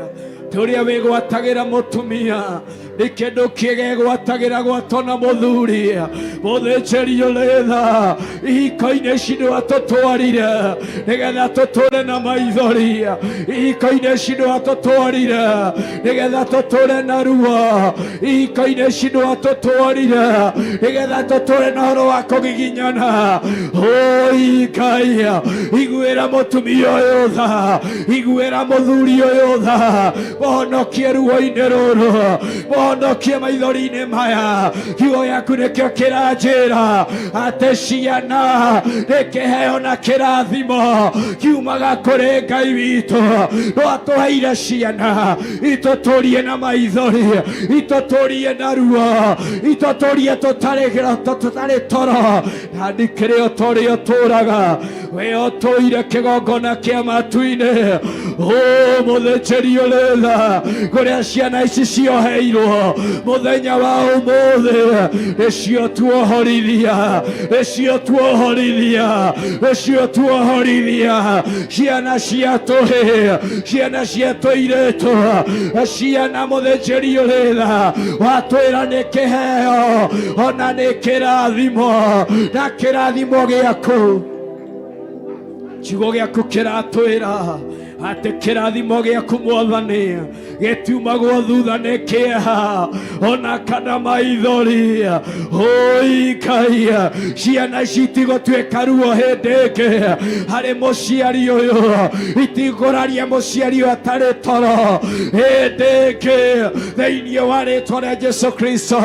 tũrĩa wĩgwatagĩra mũtumia nĩ kĩndũ kĩgegwatagĩra gwatwo na mũthuri. Mũthĩnjĩri ũrĩ tha, ihiko-inĩ ici ndwatũtwarire nĩgetha tũtũre na maithori, ihiko-inĩ ici ndwatũtwarire nĩgetha tũtũre na ruo, ihiko-inĩ ici ndwatũtwarire nĩgetha tũtũre na ũhoro wa kũgiginyana. Oi Ngai, iguĩra mũtumia ũyũ tha, iguĩra mũthuri ũyũ tha, mũhonokie ruo-inĩ rũrũ. Ũhonokie maithori-inĩ maya. Kiugo gĩaku nĩkĩo kĩranjĩra atĩ ciana nĩ kĩheo na kĩrathimo kiumaga kũrĩ Ngai witũ. Ndwatũheire ciana itũtũrie na maithori, itũtũrie na ruo, itũtũrie tũtarĩ toro. Na ndikĩrĩ o ta ũrĩa ũtũraga we ũtũire kĩgongona kĩa matu-inĩ. Ũ mũthĩnjĩri ũrĩ tha, kũrĩa ciana ici cioheirwo mũthenya wa ũmũthĩ, nĩcio tuohorithia, nĩcio tuohorithia, nĩcio tuohorithia. Ciana cia tũhĩ, ciana cia tũirĩtu, ciana mũthĩnjĩri ũrĩ tha, watwĩra nĩ kĩheo ona nĩ kĩrathimo, na kĩrathimo gĩaku, kiugo gĩaku kĩratwĩra atĩ kĩrathimo gĩaku Mwathani gĩtiumagwo thutha nĩ kĩeha ona kana maithori. Oi Ngai, ciana ici itigũtuĩka ruo hĩndĩ ĩngĩ harĩ mũciari ũyũ, itigũraria mũciari ũyũ atarĩ toro hĩndĩ ĩngĩ, thĩinĩ wa rĩtwa rĩa Jesu Kristo.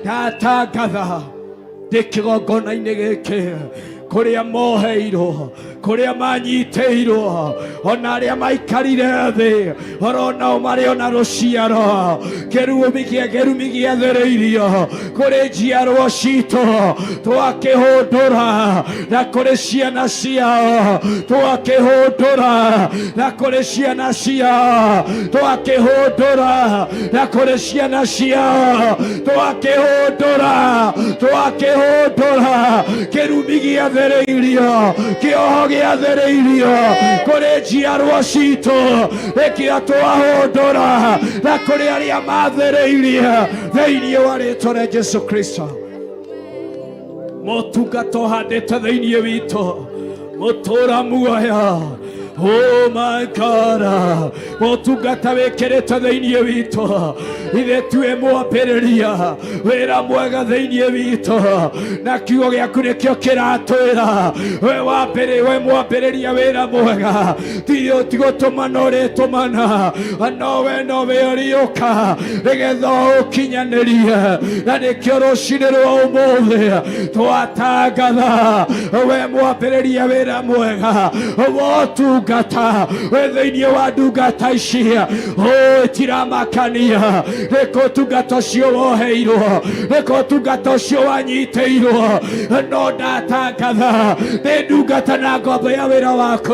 Ndatangatha ndĩ kĩgongona-inĩ gĩkĩ, kũrĩa moheirwo, kũrĩa manyitĩirwo, ona arĩa maikarire thĩ oronao marĩ ona rũciaro, kĩrumi gĩa kĩrumi gĩathĩrĩirio kũrĩ njiarwo citũ twakĩhũndũra, na kũrĩ ciana ciao twakĩhũndũra, na kũrĩ ciana ciao twakĩhũndũra, na kũrĩ ciana ciao twakĩhũndũra, twakĩhũndũra kĩrumi gĩathĩrĩirio, kĩoho gĩathĩrĩirio kũrĩ njiarwo citũ nĩkĩo twahũndũra, na kũrĩ arĩa mathĩrĩirie, thĩinĩ wa rĩtwa rĩa Jesu Kristo. Motungata ũhandĩte thĩinĩ witũ, mũtũra muoyo. Oh my God, motungata wĩkĩrĩte thĩinĩ witũ, ithe tuĩ mwambĩrĩria wĩra mwega thĩinĩ witũ, na kiugo gĩaku nĩkĩo kĩratwĩra we wambĩrĩ we mwambĩrĩria wĩra mwega tigũtũmana ũrĩtũmana, nowe nowe ũrĩũka nĩgetha ũkinyanĩrie. Na nĩkĩo rũcinĩ rwa ũmũthĩ twatangatha we mwambĩrĩria wĩra mwega wotungata we thĩinĩ wa ndungata ici tiramakania nĩkũ ũtungata ũcio woheirwo, nĩkũ ũtungata ũcio wanyitĩirwo, no ndatangatha nĩ ndungata na ngombo ya wĩra waku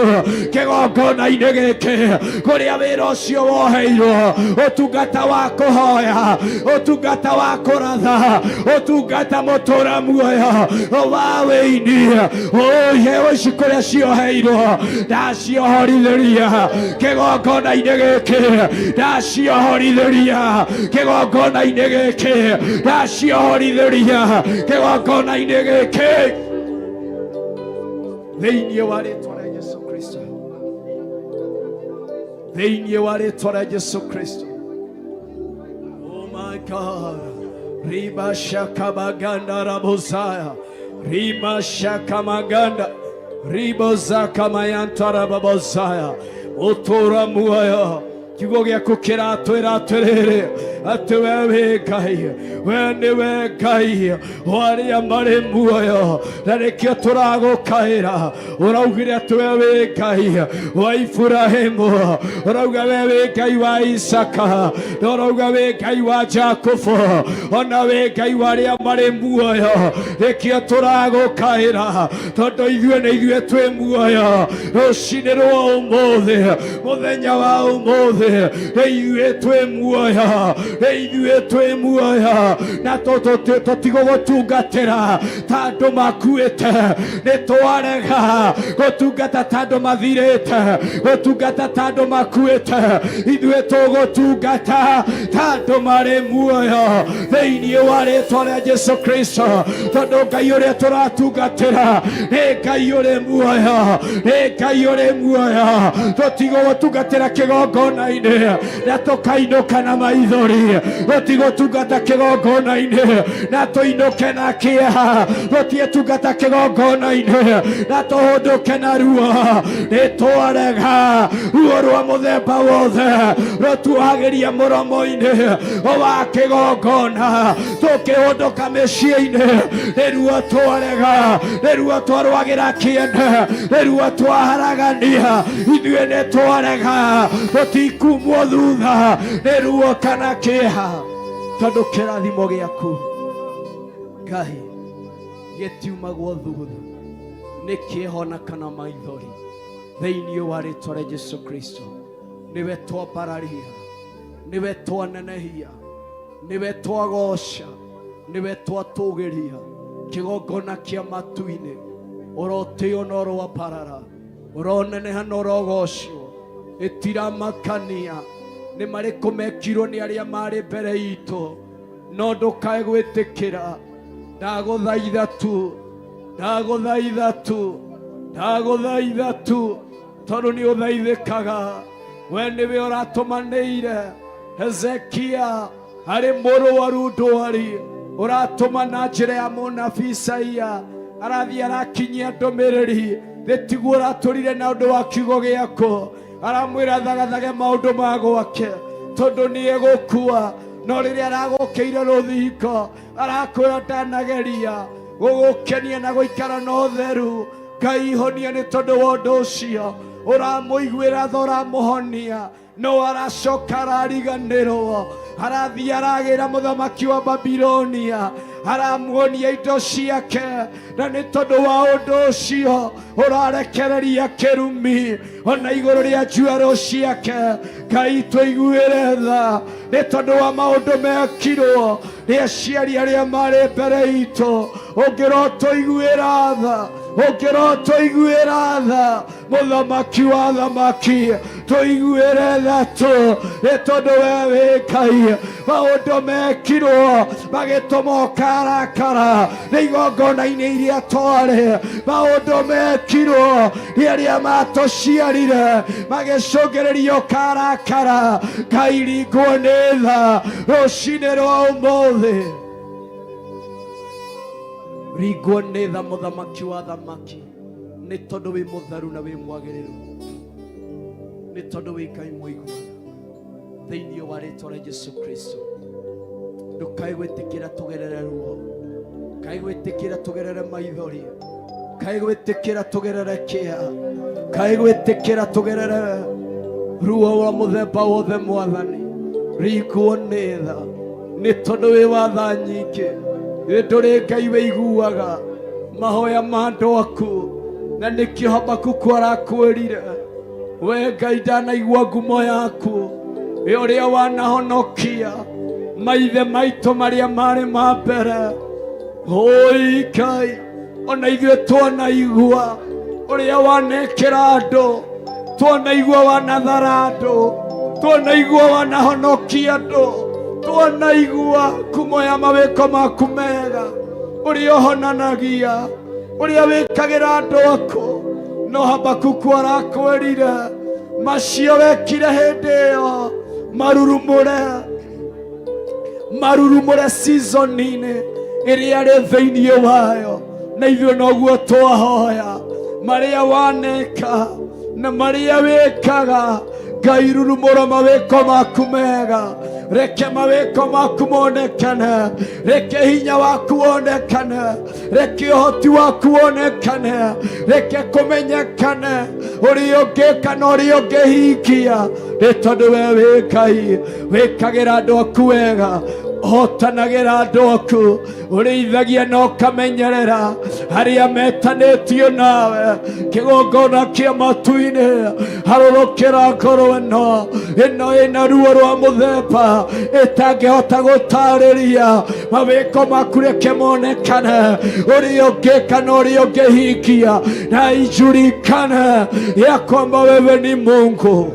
kĩgongona-inĩ gĩkĩ, kũrĩa wĩra ũcio woheirwo, ũtungata wa kũhoya, ũtungata wa kũratha, ũtungata mũtũra muoyo wa wĩini. Iheo ici kũrĩa cioheirwo ndaciohorithĩria kĩgongona-inĩ gĩkĩ, ndaciohorithĩria kĩgongona-inĩ gĩkĩ, ndaciohorithĩria kĩgongona-inĩ gĩkĩ, thĩinĩ wa rĩtwa rĩa Jesu Kristo, thĩinĩ wa rĩtwa rĩa Jesu Kristo. Oh my God. Riba shakamaganda rabosaya. Rima shakamaganda. Ribo zakamayantara babosaya. Utura muoyo. Kiugo gĩaku kĩratwĩra atĩrĩrĩ, atĩ we wĩ Ngai, we nĩwe Ngai wa arĩa marĩ muoyo, na nĩkĩo tũragũkaĩra. Ũraugire atĩ we wĩ Ngai wa Iburahĩmu, ũrauga we wĩ Ngai wa Isaka, na ũrauga wĩ Ngai wa Jakubu, ona wĩ Ngai wa arĩa marĩ muoyo. Nĩkĩo tũragũkaĩra, tondũ ithuĩ nĩ ithuĩ twĩ muoyo rũcinĩ rwa ũmũthĩ, mũthenya wa ũmũthĩ, nĩ ithuĩ twĩ muoyo, nĩ ithuĩ twĩ muoyo, na tũtigũgũtungatĩra ta andũ makuĩte. Nĩ twarega gũtungata ta andũ mathirĩte, gũtungata ta andũ makuĩte. Ithuĩ tũgũtungata ta andũ marĩ muoyo, thĩinĩ wa rĩtwa rĩa Jesu Kristo, tondũ Ngai ũrĩa tũratungatĩra nĩ Ngai ũrĩ muoyo, nĩ Ngai ũrĩ muoyo. Tũtigũgũtungatĩra kĩgongona-inĩ. kĩgongona-inĩ na tũkainũka na maithori, tũtigũtungata kĩgongona-inĩ na tũinũke na kĩeha, tũtiĩtungata kĩgongona-inĩ na tũhũndũke na ruo. Nĩ twarega ruo rwa mũthemba wothe rũtuagĩria mũromo-inĩ wa kĩgongona, tũkĩhũndũka mĩciĩ-inĩ nĩ ruo twarega, nĩ ruo twarwagĩra kĩene, nĩ ruo twaharagania. Ithuĩ nĩ twarega, tũtikumwo thutha nĩ ruo kana kĩeha, tondũ kĩrathimo gĩaku Ngai gĩtiumagwo thutha nĩ kĩeha ona kana maithori. Thĩinĩ wa rĩtwa rĩa Jesu Kristo, nĩwe twambararia, nĩwe twanenehia, nĩwe twagoca, nĩwe twatũgĩria. Kĩgongona kĩa matu-inĩ ũrotĩo na ũroambarara, ũroneneha na ũrogocwo. Ĩtiramakania nĩ marĩkũ mekirwo nĩ arĩa marĩ mbere itũ, no ndũkae gwĩtĩkĩra. Ndagũthaitha tu, ndagũthaitha tu, ndagũthaitha tu, tondũ nĩ ũthaithĩkaga. We nĩwe ũratũmanĩire Hezekia arĩ mũrwaru ndwari, ũratũma na njĩra ya mũnabii Isaia, arathiĩ arakinyia ndũmĩrĩri. Nĩ tiguo ũratũrire na ũndũ wa kiugo gĩaku, aramwĩra thagathage maũndũ ma gwake tondũ nĩ egũkua. No rĩrĩa aragũkĩire rũthingo, arakwĩra ndanageria gũgũkenia na gũikara na ũtheru. Ngai honia nĩ tondũ wa ũndũ ũcio, ũramũiguĩra tha, ũramũhonia, no aracoka arariganĩrwo, arathiĩ aragĩra mũthamaki wa Babilonia, aramuonia indo ciake, na nĩ tondũ wa ũndũ ũcio ũrarekereria kĩrumi ona igũrũ rĩa njiarwo ciake. Ngai tũiguĩre tha nĩ tondũ wa maũndũ mekirwo nĩ aciari arĩa marĩ mbere itũ. Ũngĩrotũiguĩra tha, ũngĩrotũiguĩra tha, mũthamaki wa thamaki, tũiguĩre tha tu nĩ tondũ we wĩ Ngai. Maũndũ mekirwo magĩtũma ũkarakara nĩ igongona-inĩ iria twarĩ, maũndũ mekirwo nĩ arĩa matũciarire magĩcũngĩrĩria ũkarakara. Ngai ringwo nĩ tha rũcinĩ rwa ũmũthĩ, ringwo nĩ tha mũthamaki wa thamaki, nĩ tondũ wĩ mũtheru na wĩ mwagĩrĩru, nĩ tondũ wĩ Ngai mũiguana. Thĩinĩ wa rĩtwa rĩa Jesu Kristo, ndũkae gwĩtĩkĩra tũgerere ruo, kae gwĩtĩkĩra tũgerere maithori, kae gwĩtĩkĩra tũgerere kĩeha, kae gwĩtĩkĩra tũgerere ruo rwa mũthemba wothe. Mwathani, ringwo nĩ tha nĩ tondũ wĩ wa tha nyingĩ. Nĩ ndũrĩ Ngai wĩiguaga mahoya ma andũ aku, na nĩkĩo Habakuku arakwĩrire, we Ngai, ndanaigua ngumo yaku ĩ ũrĩa wanahonokia maithe maitũ marĩa marĩ ma mbere. Oi Ngai, ona ithuĩ twanaigua ũrĩa wanekĩra andũ, twanaigua wanathara andũ, twanaigua wanahonokia andũ, twanaigua ngumo ya mawĩko maku mega, ũrĩa ũhonanagia, ũrĩa wĩkagĩra andũ aku. No Habakuku arakwĩrire macio wekire hĩndĩ ĩyo marurumũre, marurumũre season-inĩ ĩrĩa arĩ thĩinĩ wayo. Na ithuĩ noguo twahoya, marĩa waneka na marĩa wĩkaga, Ngai rurumũra mawĩko maku mega, reke mawĩko maku monekane, reke hinya waku wonekane, reke ũhoti waku wonekane, reke kũmenyekane ũrĩa ũngĩka na ũrĩa ũngĩhingia, nĩ tondũ we wĩ Ngai wĩkagĩra andũ aku wega, ũhotanagĩra andũ aku, ũrĩithagia na ũkamenyerera arĩa metanĩtio nawe. Kĩgongona kĩa matu-inĩ, harũrũkĩra ngoro ĩno ĩno ĩna ruo rwa mũthemba ĩtangĩhota gũtarĩria. Mawĩko maku reke monekane, ũrĩa ũngĩka na ũrĩa ũngĩhingia, na ijulikane ya kwamba wewe ni Mungu.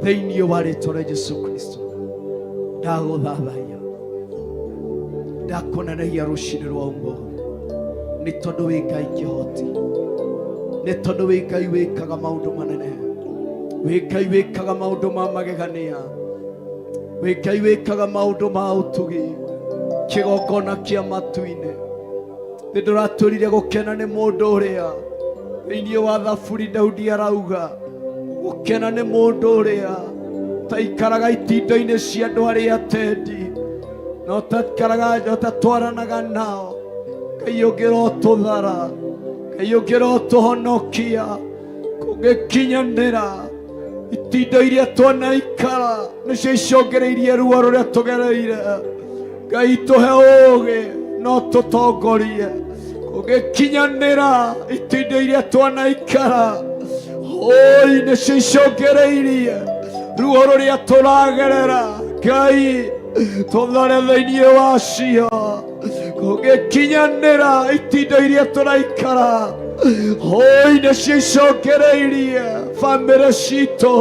Thĩinĩ wa rĩtwa rĩa Jesu Kristo, ndagũthathaiya, ndakuonereria rũcinĩ rwa ũmũthĩ, nĩ tondũ wĩ Ngai kĩhoti, nĩ tondũ wĩ Ngai wĩkaga maũndũ manene. Wĩ Ngai wĩkaga maũndũ ma magegania, wĩ Ngai wĩkaga maũndũ ma ũtugi, kĩgongona kĩa matu-inĩ. Nĩ ndũratũrire gũkena nĩ mũndũ ũrĩa thĩinĩ wa Thaburi Daudi arauga gũkena nĩ mũndũ ũrĩa taikaraga itindo-inĩ cia andũ arĩa atendi, na ũtaikaraga ũtatwaranaga nao. Ngai ũngĩrotũthara, Ngai ũngĩrotũhonokia kũngĩkinyanĩra itindo iria twanaikara nĩcio icongereirie ruo rũrĩa tũgereire. Ngai tũhe ũũgĩ no tũtongorie kũngĩkinyanĩra itindo iria twanaikara oi nĩcio icongereirie ruo rũrĩa tũragerera. Ngai tũthare thĩinĩ wacio kũngĩkinyanĩra itindo iria tũraikara oi nĩcio icokereirie bamĩrĩ citũ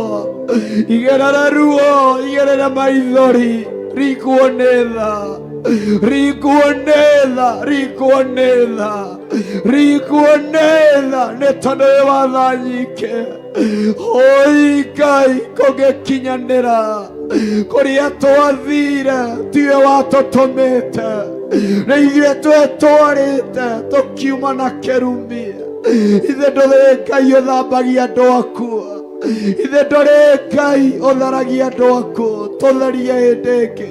igerere ruo, igerere maithori, ringwo nĩ tha, ringwo nĩ tha, ringwo nĩ tha, ringwo nĩ tha, nĩ tondũ wĩ wa tha nyingĩ. Oi Ngai kũngĩkinyanĩra kũrĩa twathire tiwe watũtũmĩte, nĩ ithuĩ twetwarĩte tũkiuma na kĩrumi. Ithe ndũrĩ Ngai ũthambagia andũ aku, ithe ndũrĩ Ngai ũtharagia andũ aku. Tũtherie hĩndĩ ĩngĩ,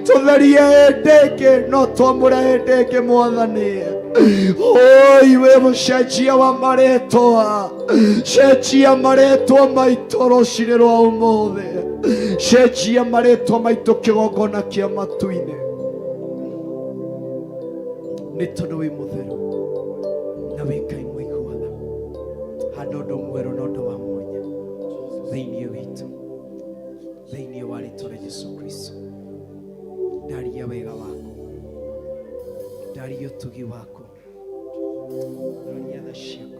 tũtherie hĩndĩ ĩngĩ, no twamũre hĩndĩ ĩngĩ Mwathani. Oi wĩ mũcenjia wa marĩtwa, cenjia marĩtwa maitũ rũcinĩ rwa ũmũthĩ, cenjia marĩtwa maitũ kĩgongona kĩa matu-inĩ, nĩ tondũ wĩ mũtheru na wĩ Ngai mũiguana. Handa ũndũ mwerũ na ũndũ wa mwanya thĩinĩ witũ, thĩinĩ wa rĩtwa rĩa Jesu Kristo. Ndaria wega waku, ndaria ũtugi waku, ndaria tha ciaku.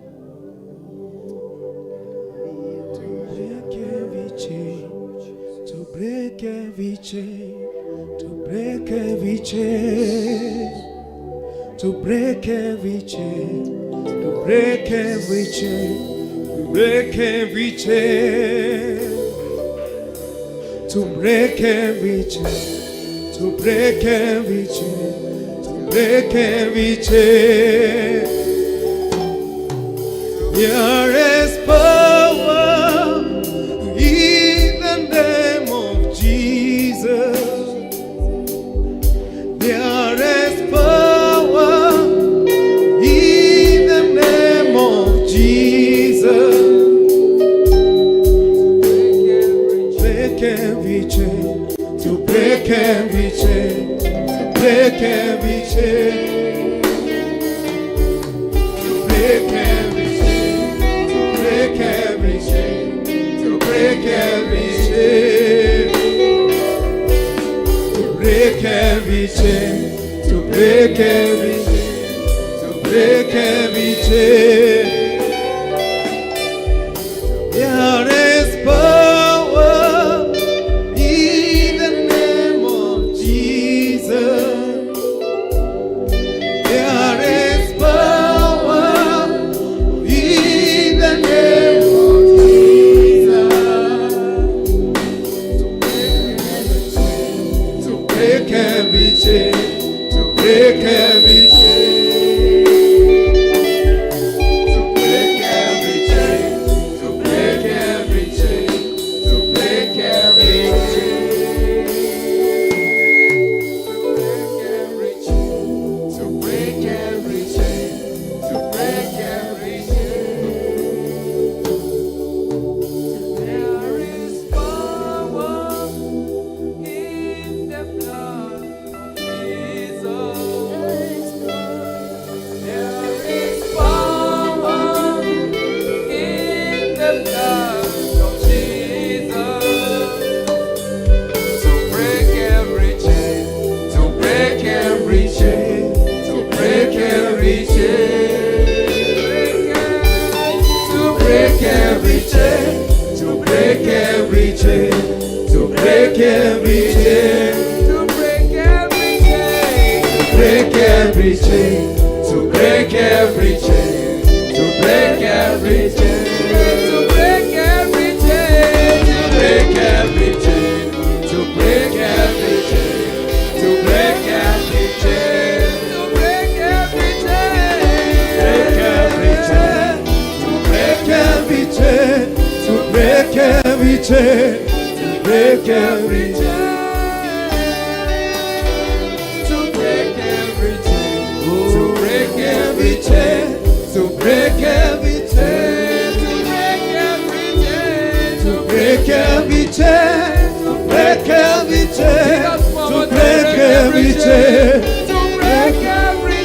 Break every chain, to break every chain, to break every chain, to break every chain, to break every chain, to break every chain, to break every chain, to break every chain, to break every chain. There is power in the name of Jesus. There is power in the name of Jesus. Break every chain, to break every chain, to break every chain, to break every chain, to break every chain, to break every chain, to break every chain, to break every chain, to break every chain. There is power in the name of Jesus. There is power in the name of Jesus. To break every chain, to break every chain, to break every chain, to break every chain, to break every chain, to break every chain, to break every chain, to break every chain. There is power in the blood of Jesus. There is power in the blood of Jesus to break every chain, to break every chain, to break every chain, to break every chain, to break every chain, to break every chain, to break every chain, break every chain, to break every chain, to break every chain, to break every chain, chain, to break every chain. To break every chain, to break every chain, to break every chain, to break every chain, To break every chain, to break every chain, to break every chain, to break every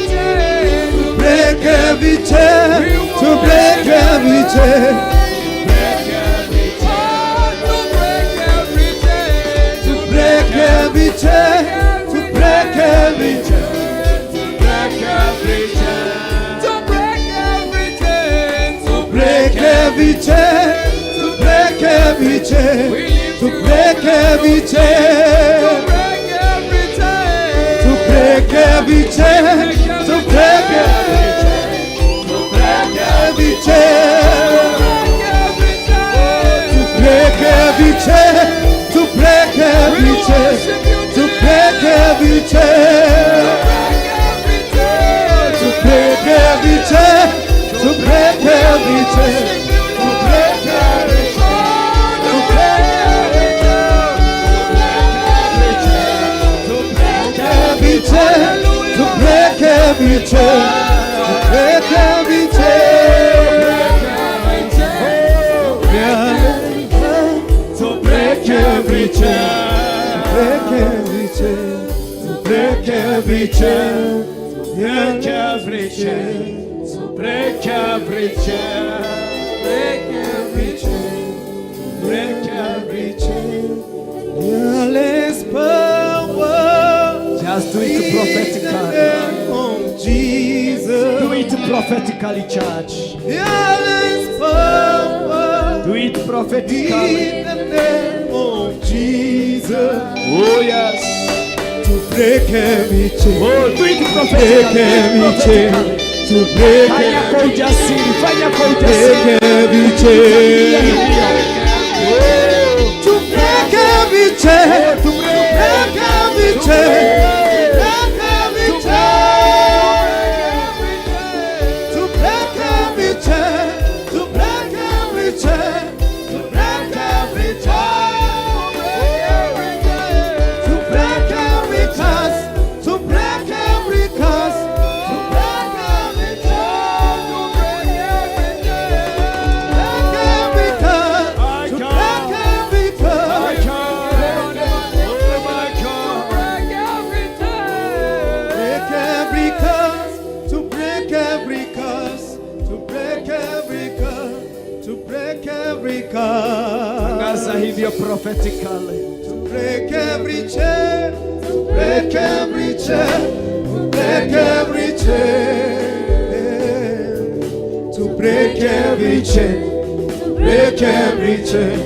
chain, to break every chain, to break every chain, to break every chain, to break every chain, to break every chain, to break every chain, to break every chain, to break every chain, to break every chain, to break every chain, break every chain, to break every chain, to break every chain, to break every chain. break every chain, To break every chain, to break every chain, to break every chain, to break every chain, to break every chain, to break every chain, to break every chain, to break every chain, to break every chain. Yeah. To break every chain, to break every chain, to break every chain, to break every chain, to break every chain, break every chain, to break every chain. There is power Just do it in the prophetically. name of Jesus. Do it prophetically, church. There is power Do it prophetically. in the name of Jesus. Oh yes. To break every chain. Oh, do it Break prophetically. every chain. To break Fanya kwa every, ujasiri, fanya kwa ujasiri. break every chain. To break every chain. To break every chain. Break every chain. To break every chain. To break every chain. To break every chain. To break every curse. To break every curse. To break every chain. To break every chain. Break every curse. To break every curse. Break every curse, to break every curse, to break every curse, to break every curse, Tangaza hivyo prophetically. to break every chain, to break every chain, to break every chain, to break every chain, to break every chain,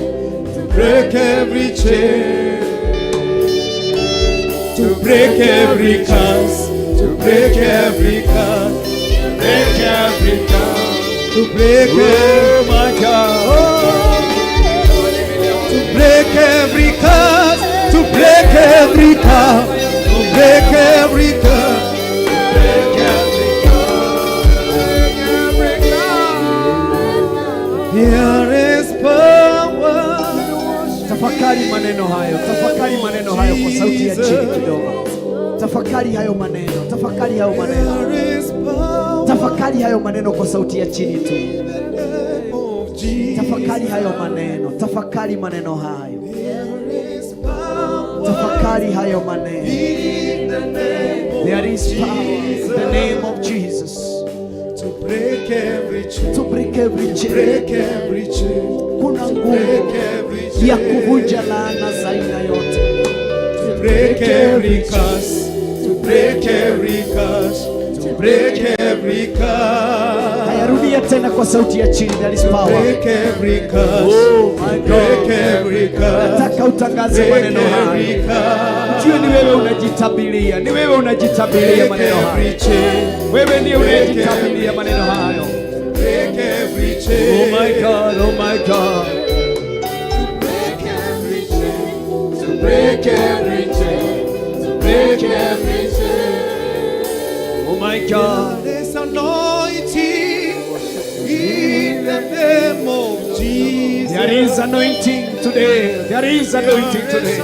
to break every chain, to break every curse, to break every curse, to break every curse, to break oh my God, to break every curse, to break every curse, to break every curse, to break every curse. Here is power. Tafakari maneno hayo, tafakari maneno hayo kwa sauti ya chini kidogo. Tafakari hayo maneno, tafakari hayo maneno, There is power tafakari hayo maneno kwa sauti ya chini tu. in the name of Jesus. Tafakari hayo maneno, tafakari maneno hayo, There is power tafakari hayo maneno. in the name of There is power in the name of Jesus To break every chain, to break every chain. break every chain, Kuna break nguvu every ya chain, kuvunja laana za aina yote, to break every curse, to break every curse, to break every curse. Haya, rudia tena kwa sauti ya chini. There is power. Break every curse, Oh my God. break every curse, Nataka utangaze break maneno every hayo. curse, Ujue ni wewe unajitabilia, ni wewe unajitabilia break maneno hayo. every chain, Wewe ndiye unayejitabilia maneno hayo. break every chain. Oh my God, oh my God. Break every chain, to break every chain, to break every chain. Oh my God. This anointing in the name of Jesus. There is anointing today. There is anointing today.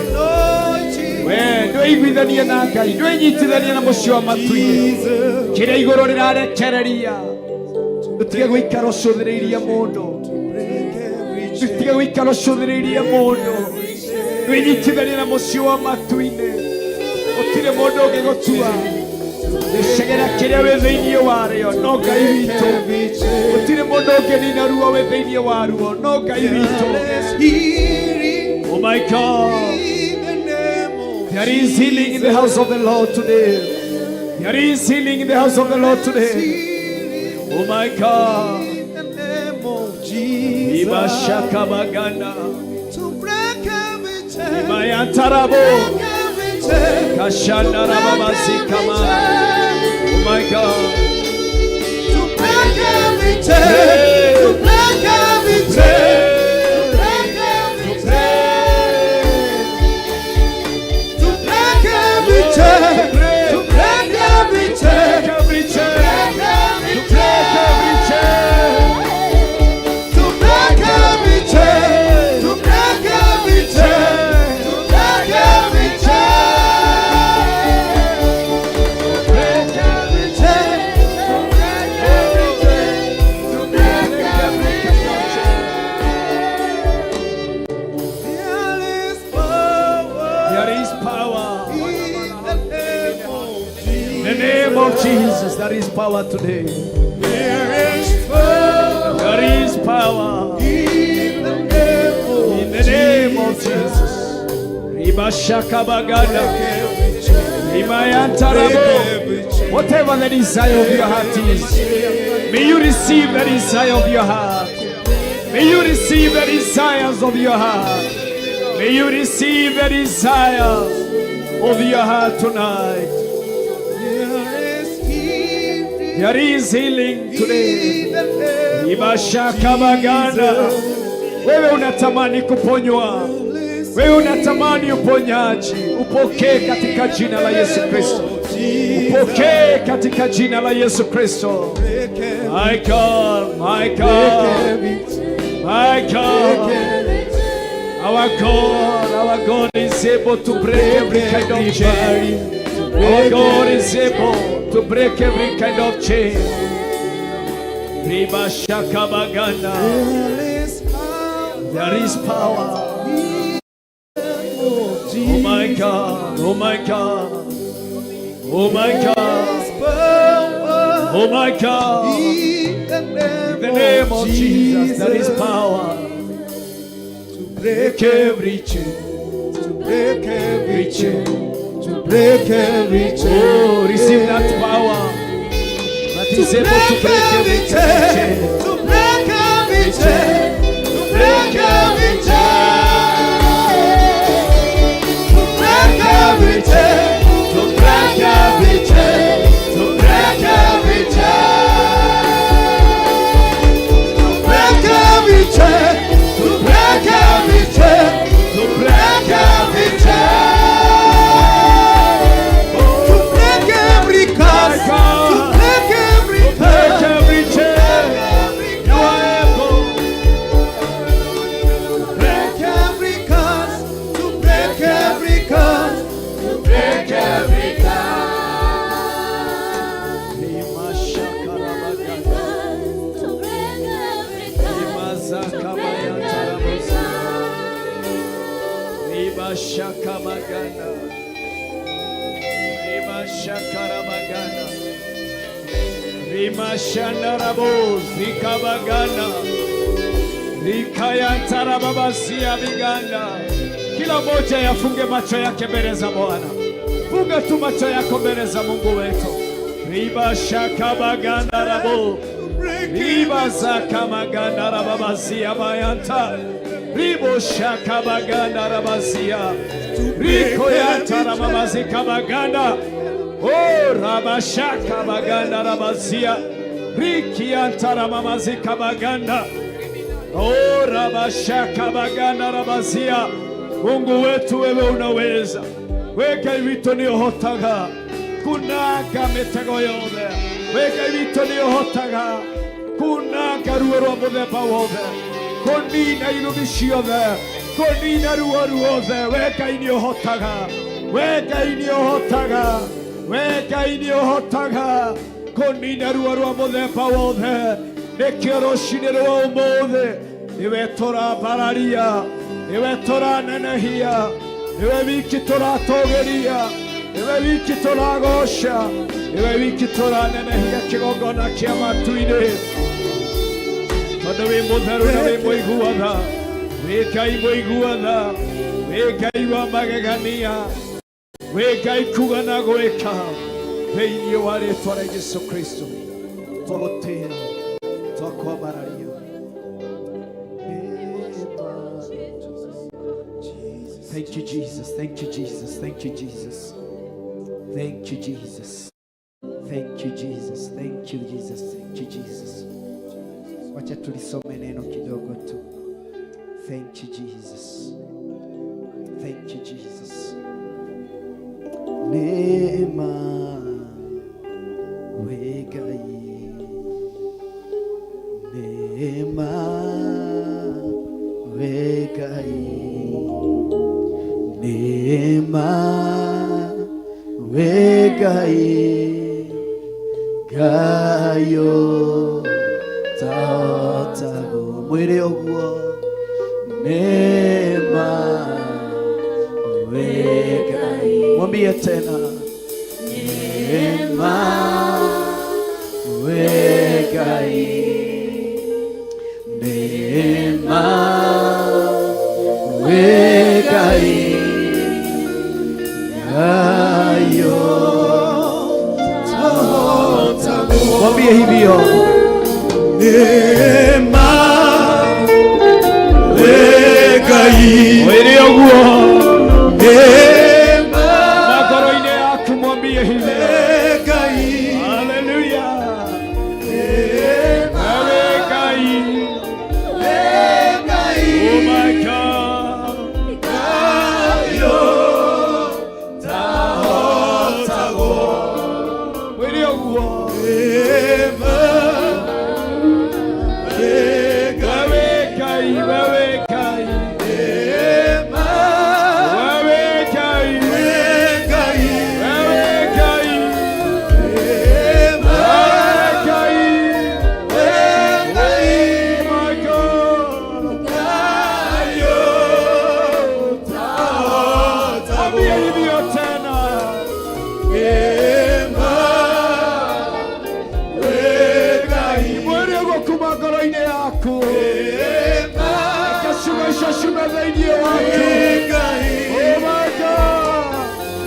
We ndwĩiguithanie na Ngai, ndwĩnyitithanie na mũciĩ wa matu-inĩ. Kĩrĩa igũrũ rĩrarekereria, ndũtige gũikara ũcũthĩrĩirie mũndũ, ndũtige gũikara ũcũthĩrĩirie mũndũ. Ndwĩnyitithanie na mũciĩ wa matu-inĩ, gũtirĩ mũndũ ũngĩgũtua. Gĩcegera kĩrĩa wĩ thĩinĩ warĩo no Ngai witũ. Gũtirĩ mũndũ ũngĩnina ruo wĩ thĩinĩ waruo no Ngai witũ. Oh my God. There is healing in the house of the Lord today. There is healing in the house of the Lord today. Oh my God. Ibashaka bagana. Imayantarabo. Kashanda rababazikama. Oh my God. To break every chain, to break every chain, to break every chain, to break every chain, to break every chain, Every chain. break every Break every chain. to break every chain, to break every chain, to break every chain, to break every chain, to break every chain, to break every chain. There is power There is power. in the name of In the name of Jesus, there is power today. There is power There is power in the name of in the name of Jesus. Ribashaka bagana. Imayantarabo. Whatever the desire of your heart is, may you receive the desire of your heart. May you receive the desires of your heart. May you receive the desires of your heart tonight. There is healing There is healing today. in the name of Ibashaka bagana. Wewe unatamani kuponywa, wewe unatamani uponyaji, upokee katika jina la Yesu Kristo. Upokee katika jina la Yesu Kristo. My God, my God, my God. Our God, our God is able to break every kind of chain. Our God is able to break every kind of chain. Riba shaka bagana. There is power. Oh my God, oh my God, oh my God, oh my God. In In the name of Jesus, there is power. To break every chain, to break every chain, to break every chain. Oh, receive that power that is To able to break break every every chain. chain, to break every chain, to break every chain, to break every chain, to break every chain, to break every chain, to break every chain, to break every chain, to break every chain, to break every curse, to break every Break curse. every chain. You are able. Break every curse, to break every curse, to break every curse. Rima shaka rabagana. Rima zaka bayanta rabosa. Riba shaka bagana. Rima shaka rabagana. Rima shanda rabo zikabagana. Rikayantarababasia biganda. Kila mmoja yafunge macho yake mbele za Bwana. Funga tu macho yako mbele za Mungu wetu. Riba shaka baganda rabo. Riba zaka maganda rababazia bayanta. Ribo shaka baganda rabazia. Riko yanta rababazika baganda. Oh, rabashaka baganda rabazia. Riki yanta rababazika baganda. Oh, rabashaka baganda rabazia. Mungu wetu, wewe unaweza. We Ngai witũ nĩ ũhotaga kunanga mĩtego yothe. We Ngai witũ nĩ ũhotaga kunanga ruo rwa mũthemba wothe. Kũnina irumi ciothe, kũnina ruo ruothe. We Ngai nĩ ũhotaga, we Ngai nĩ ũhotaga, we Ngai nĩ ũhotaga kũnina ruo rwa mũthemba wothe. Nĩkĩo rũcinĩ rwa ũmũthĩ nĩwe tũrambararia, nĩwe tũranenehia, nĩwe wiki tũratũgĩria, nĩwe wiki tũragoca, nĩwe wiki tũranenehia kĩgongona kĩa matu-inĩ, tondũ wĩ mũtheru na wĩ mũiguatha, wĩ Ngai mũiguatha, wĩ Ngai wa magegania, wĩ Ngai kuga na gwĩka. Thĩinĩ wa rĩtwa rĩa Jesu Kristo twagũtĩĩa, twakwambararia. Thank you, Jesus. Thank you, Jesus. Thank you, Jesus. Thank you, Jesus. Thank you, Jesus. Thank you, Jesus. Thank you, Jesus. Wacha tulisome neno kidogo tu. Thank you, Jesus. Thank you, Jesus. Neema we Ngai, neema we Ngai, neema we Ngai, Ngayo tahotago mwĩre ũguo, neema we Ngai. Mwambie tena, neema we Ngai, neema we Ngai, Ngayo mwambie hivyo, Neema we Ngai, mwĩre ũguo neema magoro-inĩ yaku, mwambie hivyo. we Ngai, Haleluya. Wewe Ngai. We Ngai, Oh my God. Ngayo tahotago. Mwĩre ũguo. Neema we Ngai, Wewe Ngai, wewe Ngai, neema wewe Ngai, we Ngai, wewe Ngai, neema wewe Ngai. we Ngai, Oh my God. Ngayo tahotago. Mwambie hivyo tena. Neema we Ngai, Mwĩre ũguo kuma ngoro-inĩ yaku. neema Reke ciugo icio ciume thĩinĩ waku. we Ngai, Oh my God.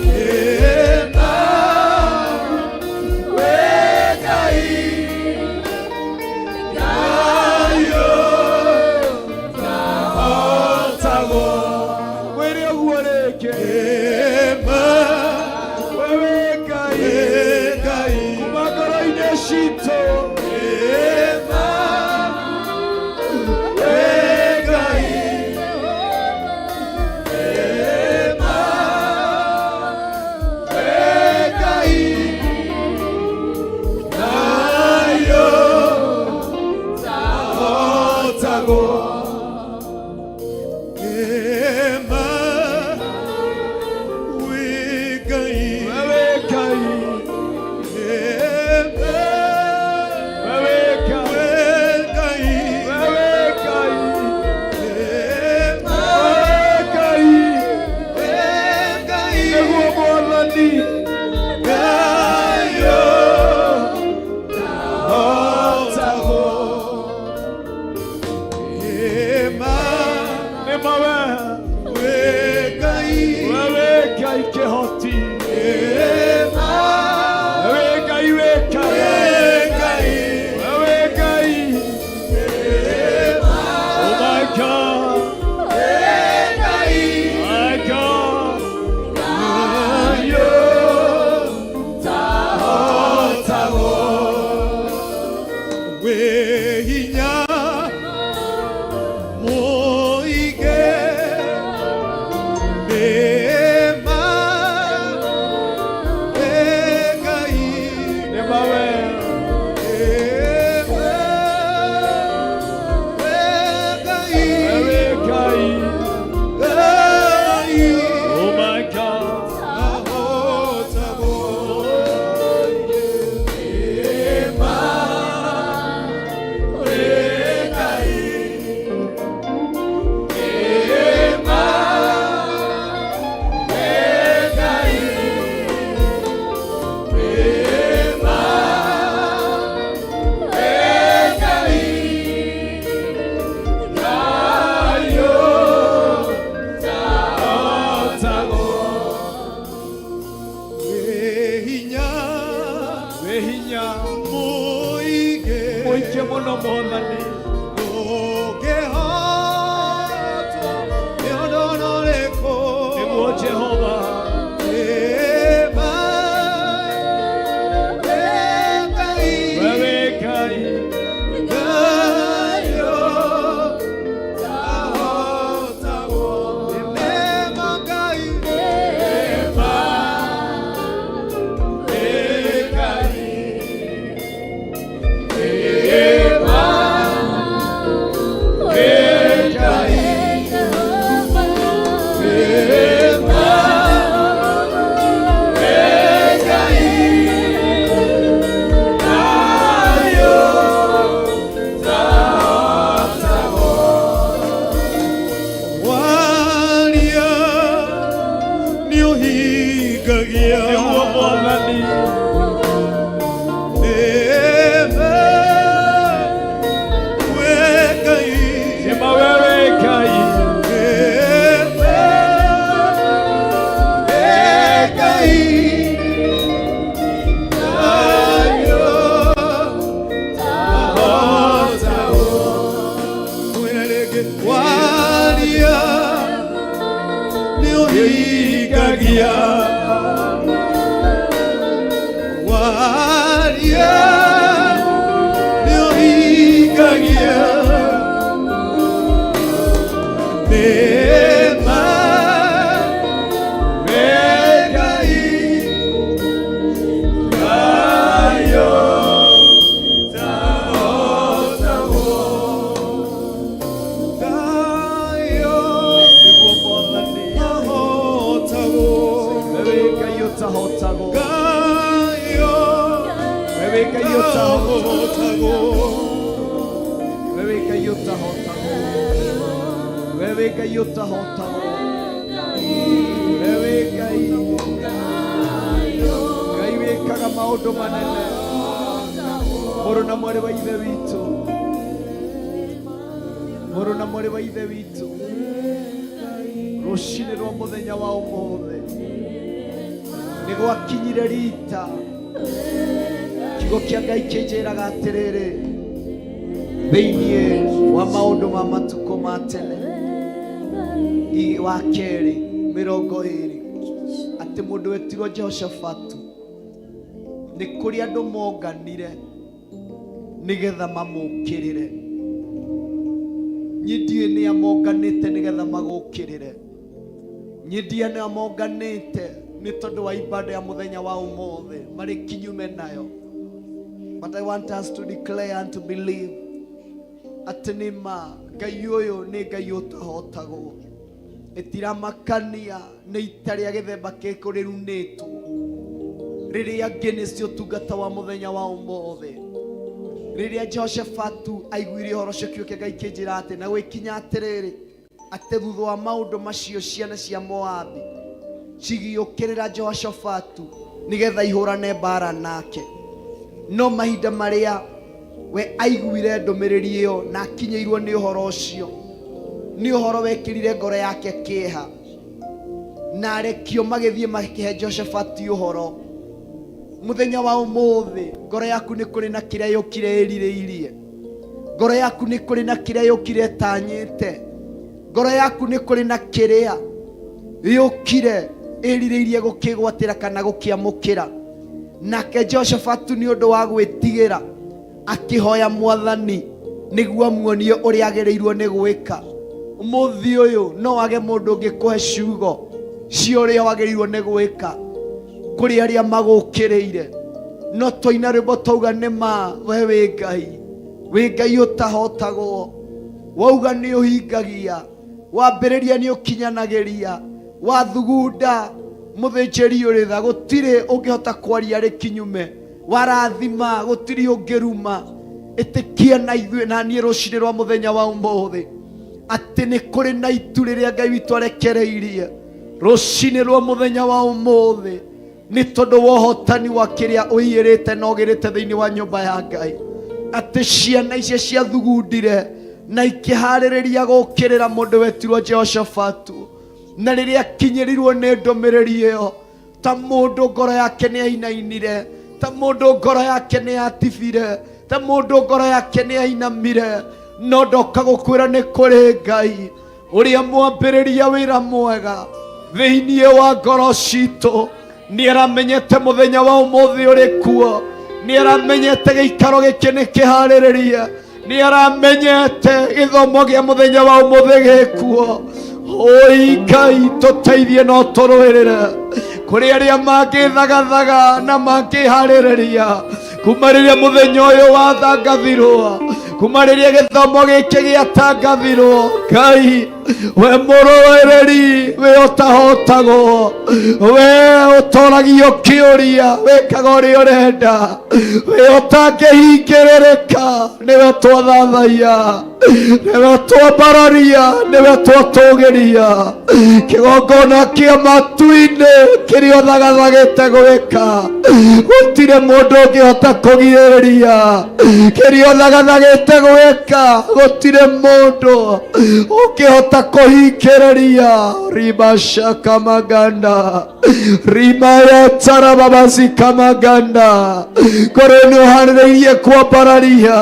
neema we Ngai, Ngayo tahotago. Mwĩre ũguo rĩngĩ. Neema Wewe Ngai. we Ngai, Kuma ngoro-inĩ citũ. neema we Ngai, neema we Ngai, Ngayo tahotago. Neema we Ngai, Wewe Ngai. neema Wewe Ngai. we Ngai, Wewe Ngai. neema Wewe Ngai. we Ngai, Nĩguo Mwathani. Ngayo tahotago. Neema Nĩ ma we. we Ngai, Wewe Ngai kĩhoti. neema Wewe Ngai wĩkaga. we Ngai, Wewe Ngai. neema Oh my God. we Ngai, My God. Ngayo tahotago. We hinya mũige, neema we Ngai, Nĩ ma we. neema we Ngai, Mũingĩ mũno Mwathani. Ndũngĩhotwo nĩ ũndũ ona ũrĩkũ. Nĩguo Jehova. Ĩma, Ngai, Wewe Ngai. Ngai ũtahotagwo. Nĩma Ngai, Waria nĩũhingagia. Nĩguo Mwathani. Nĩma, we Ngai, Sema wewe Ngai. Nĩma, Ngai, Twĩre rĩngĩ, waria nĩũhingagia. Waria nĩũhingagia. Nĩma, we Ngai, Ngai ũtahotagwo. Nĩguo Mwathani. Ngai Wewe Ngai ũtahotagwo. Wewe Ngai ũtahotagwo. Wewe Ngai ũtahotagwo. Wewe Ngai ũtahotagwo. Wewe Ngai. Ngai wĩkaga maũndũ manene. Mũrũ na mwarĩ wa ithe witũ. Mũrũ na mwarĩ wa ithe witũ. Rũcinĩ rwa mũthenya wa ũmũthĩ nĩ gwakinyire rita kiugo kĩa Ngai kĩnjĩraga atĩrĩrĩ thĩinĩ wa maũndũ ma matukũ ma tene wa kerĩ 20 atĩ mũndũ wetirwo Jehoshafatu nĩ kũrĩ andũ monganire nĩgetha mamũkĩrĩre. Niĩ ndiũĩ nĩa monganĩte nĩgetha magũkĩrĩre. Niĩ ndiũĩ nĩa monganĩte nĩ tondũ wa ibada ya mũthenya wa ũmũthĩ marĩ kinyume nayo. But I want us to declare and to believe atĩ nĩ ma Ngai ũyũ nĩ Ngai ũtahotagwo. Ĩtiramakania nĩ ita rĩa gĩthemba kĩrĩkũ rĩrunĩtwo rĩrĩa angĩ nĩcio ũtungata wa mũthenya wa ũmũthĩ. Rĩrĩa Jehoshafatu aiguire ũhoro ũcio kiugo kĩa Ngai kĩnjĩra atĩ na gwĩkinya atĩrĩrĩ atĩ thutha wa maũndũ macio ciana cia Moabi cigĩũkĩrĩra Jehoshafatu nĩgetha ihũrane mbara nake. No mahinda marĩa we aiguire ndũmĩrĩri ĩyo na akinyĩirwo nĩ ũhoro ũcio, nĩ ũhoro wekĩrire ngoro yake kĩeha, na arekio magĩthiĩ makĩhe Jehoshafatu ũhoro. Mũthenya wa ũmũthĩ ngoro yaku nĩ kũrĩ na kĩrĩa yũkire ĩrirĩirie, ngoro yaku nĩ kũrĩ na kĩrĩa yũkire ĩtanyĩte, ngoro yaku nĩ kũrĩ na kĩrĩa yũkire ĩrirĩirie gũkĩgwatĩra kana gũkĩamũkĩra. Nake Jehoshafatu nĩ ũndũ wa gwĩtigĩra akĩhoya Mwathani nĩguo amuonie ũrĩa agĩrĩirwo nĩ gwĩka. Ũmũthĩ ũyũ no wage mũndũ ũngĩkũhe ciugo cia ũrĩa wagĩrĩirwo nĩ gwĩka kũrĩ arĩa magũkĩrĩire, no twaina rwĩmbo twauga nĩ ma we wĩ Ngai, wĩ Ngai ũtahotagwo, wauga nĩ ũhingagia, wambĩrĩria nĩ ũkinyanagĩria, wathugunda mũthĩnjĩri ũrĩ tha, gũtirĩ ũngĩhota kwaria arĩ kinyume, warathima gũtirĩ ũngĩruma. Ĩtĩkia na ithuĩ na niĩ rũcinĩ rwa mũthenya wa ũmũthĩ atĩ nĩ kũrĩ na itu rĩrĩa Ngai witũ arekereirie rũcinĩ rwa mũthenya wa ũmũthĩ nĩ tondũ wa ũhotani wa kĩrĩa ũiyĩrĩte na ũgĩrĩte thĩinĩ wa nyũmba ya Ngai, atĩ ciana icio ciathugundire na ikĩharĩrĩria gũkĩrĩra mũndũ wetirwo Jehoshafatu, na rĩrĩa akinyĩrirwo nĩ ndũmĩrĩri ĩyo ta mũndũ ngoro yake nĩ yainainire, ta mũndũ ngoro yake nĩ yatibire, Ta mũndũ ngoro yake nĩ ainamire, no ndoka gũkwĩra nĩ kũrĩ Ngai ũrĩa mwambĩrĩria wĩra mwega thĩinĩ wa ngoro citũ. Nĩ aramenyete mũthenya wa ũmũthĩ ũrĩ kuo, nĩ aramenyete gĩikaro gĩkĩ nĩ kĩharĩrĩria, nĩ aramenyete gĩthomo gĩa mũthenya wa ũmũthĩ gĩkuo. Oi Ngai, tũteithie no tũrũĩrĩre kũrĩ arĩa mangĩthagathaga na mangĩharĩrĩria kuma rĩrĩa mũthenya ũyũ wathangathirwo, kuma rĩrĩa gĩthomo gĩkĩ gĩatangathirwo. Ngai, we mũrũĩrĩri, we ũtahotagwo, we ũtoragio kĩũria, wĩkaga ũrĩa ũrenda, we ũtangĩhingĩrĩrĩka, nĩwe twathathaiya, nĩwe twambararia, nĩwe twatũgĩria. Kĩgongona kĩa matu-inĩ kĩrĩa ũthagathagĩte gwĩka, gũtirĩ mũndũ ũngĩhota kũgirĩrĩria. Kĩrĩa ũthagathagĩte gwĩka, gũtirĩ mũndũ ũngĩhota kũhingĩrĩria. Ribashakamaganda rimayatarababasikamaganda korwo nĩ ũharĩrĩirie kwambararia,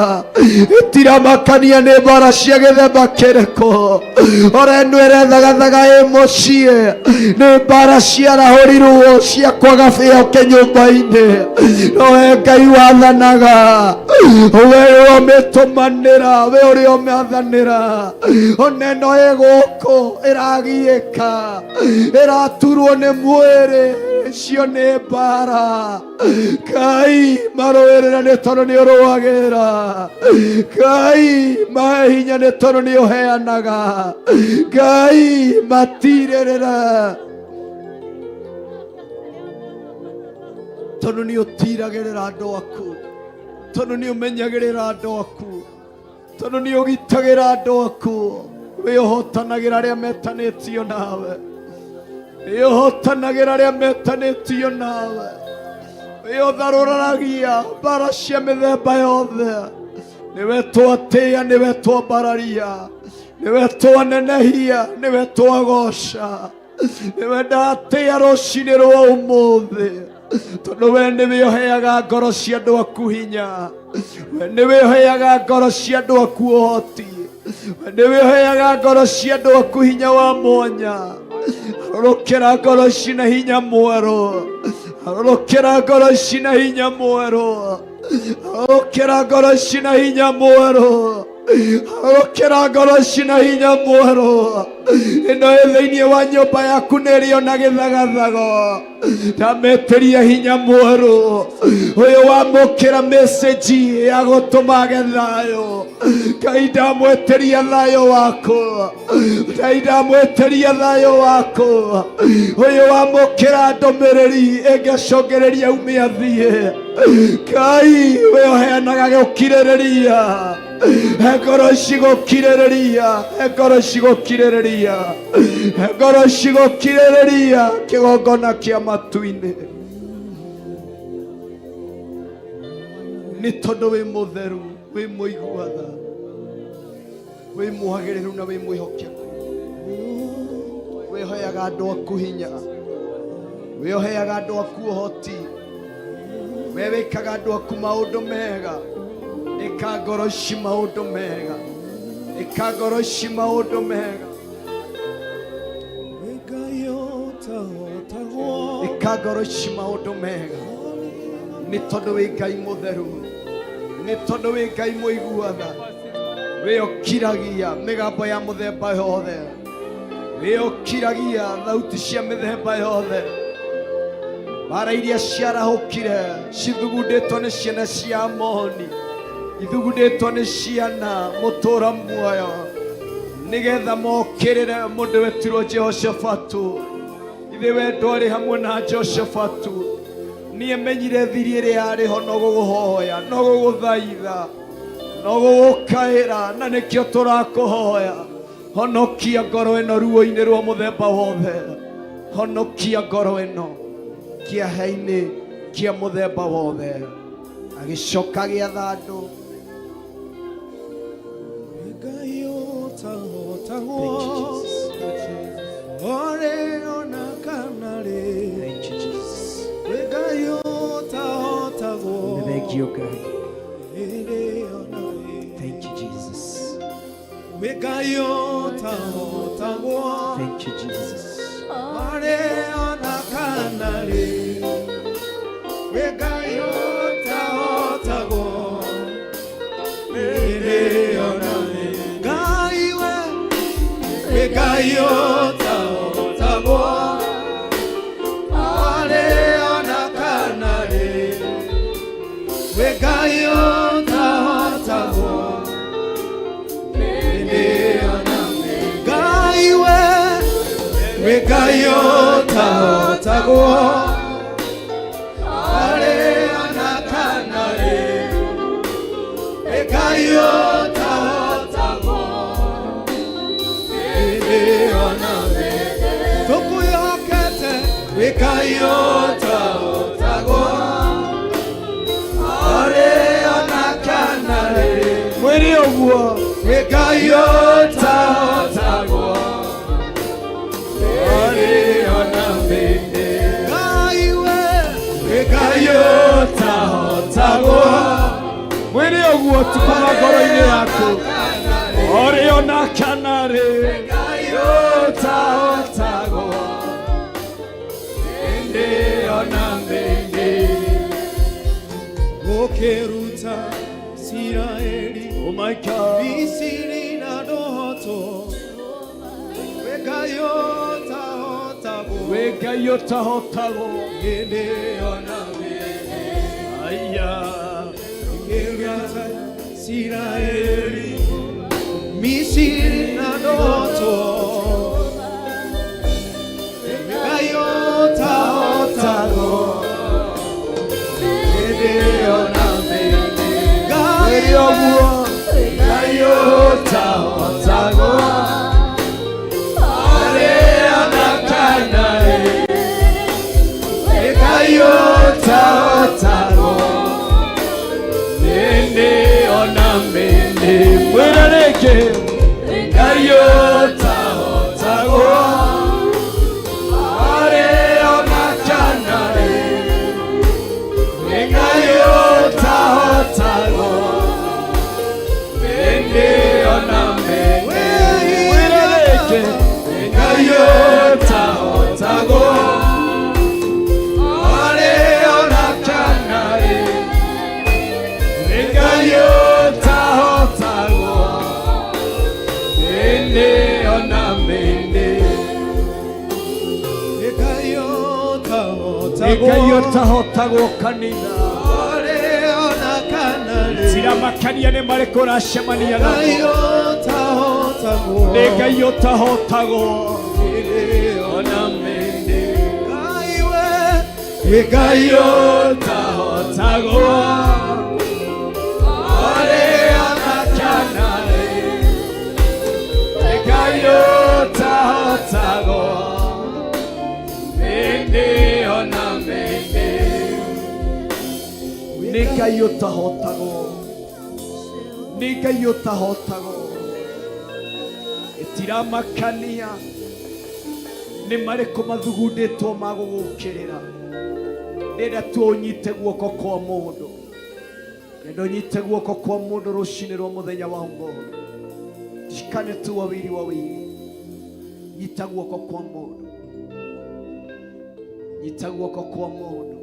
ĩtiramakania nĩ mbara cia gĩthemba kĩrĩkũ. Ora ĩno ĩrethagathaga ĩ mũciĩ nĩ mbara ciarahũrirwo cia kwaga bĩoke nyũmba-inĩ, no we Ngai wathanaga, we ũrĩa ũmĩtũmanĩra, we ũrĩa ũmĩathanĩra. Ona ĩno ĩ gũkũ ĩragiĩka, ĩraturwo nĩ mwĩrĩ, icio nĩ mbara. Ngai, marũĩrĩra nĩ tondũ nĩ ũrũagĩra. Ngai, mahe hinya nĩ tondũ nĩ ũheanaga. Ngai, matirĩrĩra tondũ nĩ ũtiragĩrĩra andũ aku, tondũ nĩ ũmenyagĩrĩra andũ aku, tondũ nĩ ũgitagĩra andũ aku. Wĩ ũhotanagĩra arĩa metanĩtio nawe, wĩ ũhotanagĩra arĩa metanĩtio nawe, wĩ ũtharũranagia mbara cia mĩthemba yothe. Nĩwe twatĩĩa, nĩwe twambararia, nĩwe twanenehia, nĩwe twagoca, nĩwe ndatĩĩa rũcinĩ rwa ũmũthĩ, tondũ we nĩwe ũheaga ngoro cia andũ aku hinya, we nĩwe ũheaga ngoro cia andũ aku ũhoti, we nĩwe ũheaga ngoro cia andũ aku hinya wa mwanya. Harũrũkĩra ngoro ici na hinya mwerũ, harũrũkĩra ngoro ici na hinya mwerũ, harũrũkĩra ngoro ici na hinya mwerũ, harũrũkĩra ngoro ici na hinya mwerũ. Ĩno ĩ thĩinĩ wa nyũmba yaku nĩ ĩrĩona gĩthagathago, ndametĩria hinya mwerũ. Ũyũ wamũkĩra message ya gũtũma age thayũ, Ngai ndamwĩtĩria thayũ waku, Ngai ndamwĩtĩria thayũ waku. Ũyũ wamũkĩra ndũmĩrĩri ĩngĩcũngĩrĩria ume athiĩ, Ngai we ũheanaga gũkirĩrĩria, ngoro ici gũkirĩrĩria, ngoro ici gũkirĩrĩria, ngoro ici gũkirĩrĩria kĩgongona kĩa matu-inĩ, nĩ tondũ wĩ mũtheru, wĩ mũiguatha, wĩ mwagĩrĩru na wĩ mwĩhokeku. Wĩhoyaga andũ aku hinya, wĩhoyaga andũ aku ũhoti, we wĩkaga andũ aku maũndũ mega. Ĩka ngoro ici maũndũ mega, ĩka ngoro ici maũndũ mega, ĩka ngoro ici maũndũ mega, nĩ tondũ wĩ Ngai mũtheru, nĩ tondũ wĩ Ngai mũiguatha, wĩ ũkiragia mĩgambo ya mũthemba yothe, wĩ ũkiragia thauti cia mĩthemba yothe. Mbara iria ciarahũkire cithugundĩtwo nĩ ciana cia Amoni, ithugundĩtwo nĩ ciana mũtũra muoyo, nĩgetha mokĩrĩre mũndũ wetirwo Jehoshafatu. Ithe we ndwarĩ hamwe na Jehoshafatu, nĩemenyire thiri ĩrĩa yarĩ ho, no gũgũhoya, no gũgũthaitha, no gũgũkaĩra, na nĩkĩo tũrakũhoya. Honokia ngoro ĩno ruo-inĩ rwa mũthemba wothe, honokia ngoro ĩno kĩeha-inĩ kĩa mũthemba wothe. Agĩcoka agĩatha andũ. Ngai ũtahotagwo, orĩ ona kana rĩ. Thank you, Jesus. Wĩ Ngai ũtahotagwo, Thank you, Ngai. hĩndĩ Thank you, Jesus. Ngai ũtahotagwo Thank you, Jesus. marĩ ona kana rĩ wĩ Ngai ũtahotagwo hĩndĩ ona rĩ Ngai we wĩ Ngai ũtahotagwo marĩ ona kana rĩ wĩ Ngai ũtahotagwo hĩndĩ ona rĩ Ngai we wĩ Ngai ũtahotagwo arĩ ona kana rĩ wĩ Ngai ũtahotagwo hĩndĩ ona rĩ tũkwĩhokete wĩ Ngai ũtahotagwo arĩ ona kana rĩ Mwĩre ũguo. wĩ Ngai ũtahotagwo arĩ ona mĩndĩ Ngai we wĩ Ngai ũtahotagwo Mwĩre ũguo tu kuma ngoro-inĩ yaku. Ũrĩ ona kana rĩ. Ngai ũtahotagwo hĩndĩ ona mĩndĩ gũkĩruta Isiraeli Oh my God. Misiri na ndoto wĩ Ngai ũtahotagwo Wĩ Ngai ũtahotagwo. hĩndĩ ona mĩndĩ Aya. Ngĩruta Isiraeli Misiri na ndoto Ngai ũtahotagwo hĩndĩ ona mĩndĩ Ngai Mwĩre ũguo. Ngai ũtahotagwo arĩ ona kana rĩ Ngai ũtahotagwo Hĩndĩ ona mĩndĩ. Mwĩre rĩngĩ. Ngai ũtahotagwo. Arĩ ona kana rĩ Ngai ũtahotagwo hĩndĩ ona mĩndĩ Mwĩre rĩngĩ. Ngai ũtahotagwo arĩ ona kana rĩ Ngai ũtahotagwo Hĩndĩ ona mĩndĩ. Ngai Nĩ Ngai ũtahotagwo ũtahotagwo kanitha. arĩ ona kana rĩ Tiramakania nĩ marĩkũ ũracemania namo. Ngai ũtahotagwo Nĩ Ngai ũtahotagwo. hĩndĩ Ona mĩndĩ. Ngai we wĩ Ngai ũtahotagwo. Arĩ ona kana rĩ Nĩ Ngai ũtahotagwo. Hĩndĩ ona mĩndĩ. Nĩ Ngai ũtahotagwo. Nĩ Ngai ũtahotagwo. Ĩtiramakania nĩ marĩkũ mathugundĩtwo ma gũgũkĩrĩra. Ndĩrenda tu ũnyite guoko kwa mũndũ. Ndĩrenda ũnyite guoko kwa mũndũ rũcinĩ rwa mũthenya wa ũmũthĩ. Shikane tu wawili wawili. Nyita guoko kwa mũndũ. Nyita guoko kwa mũndũ.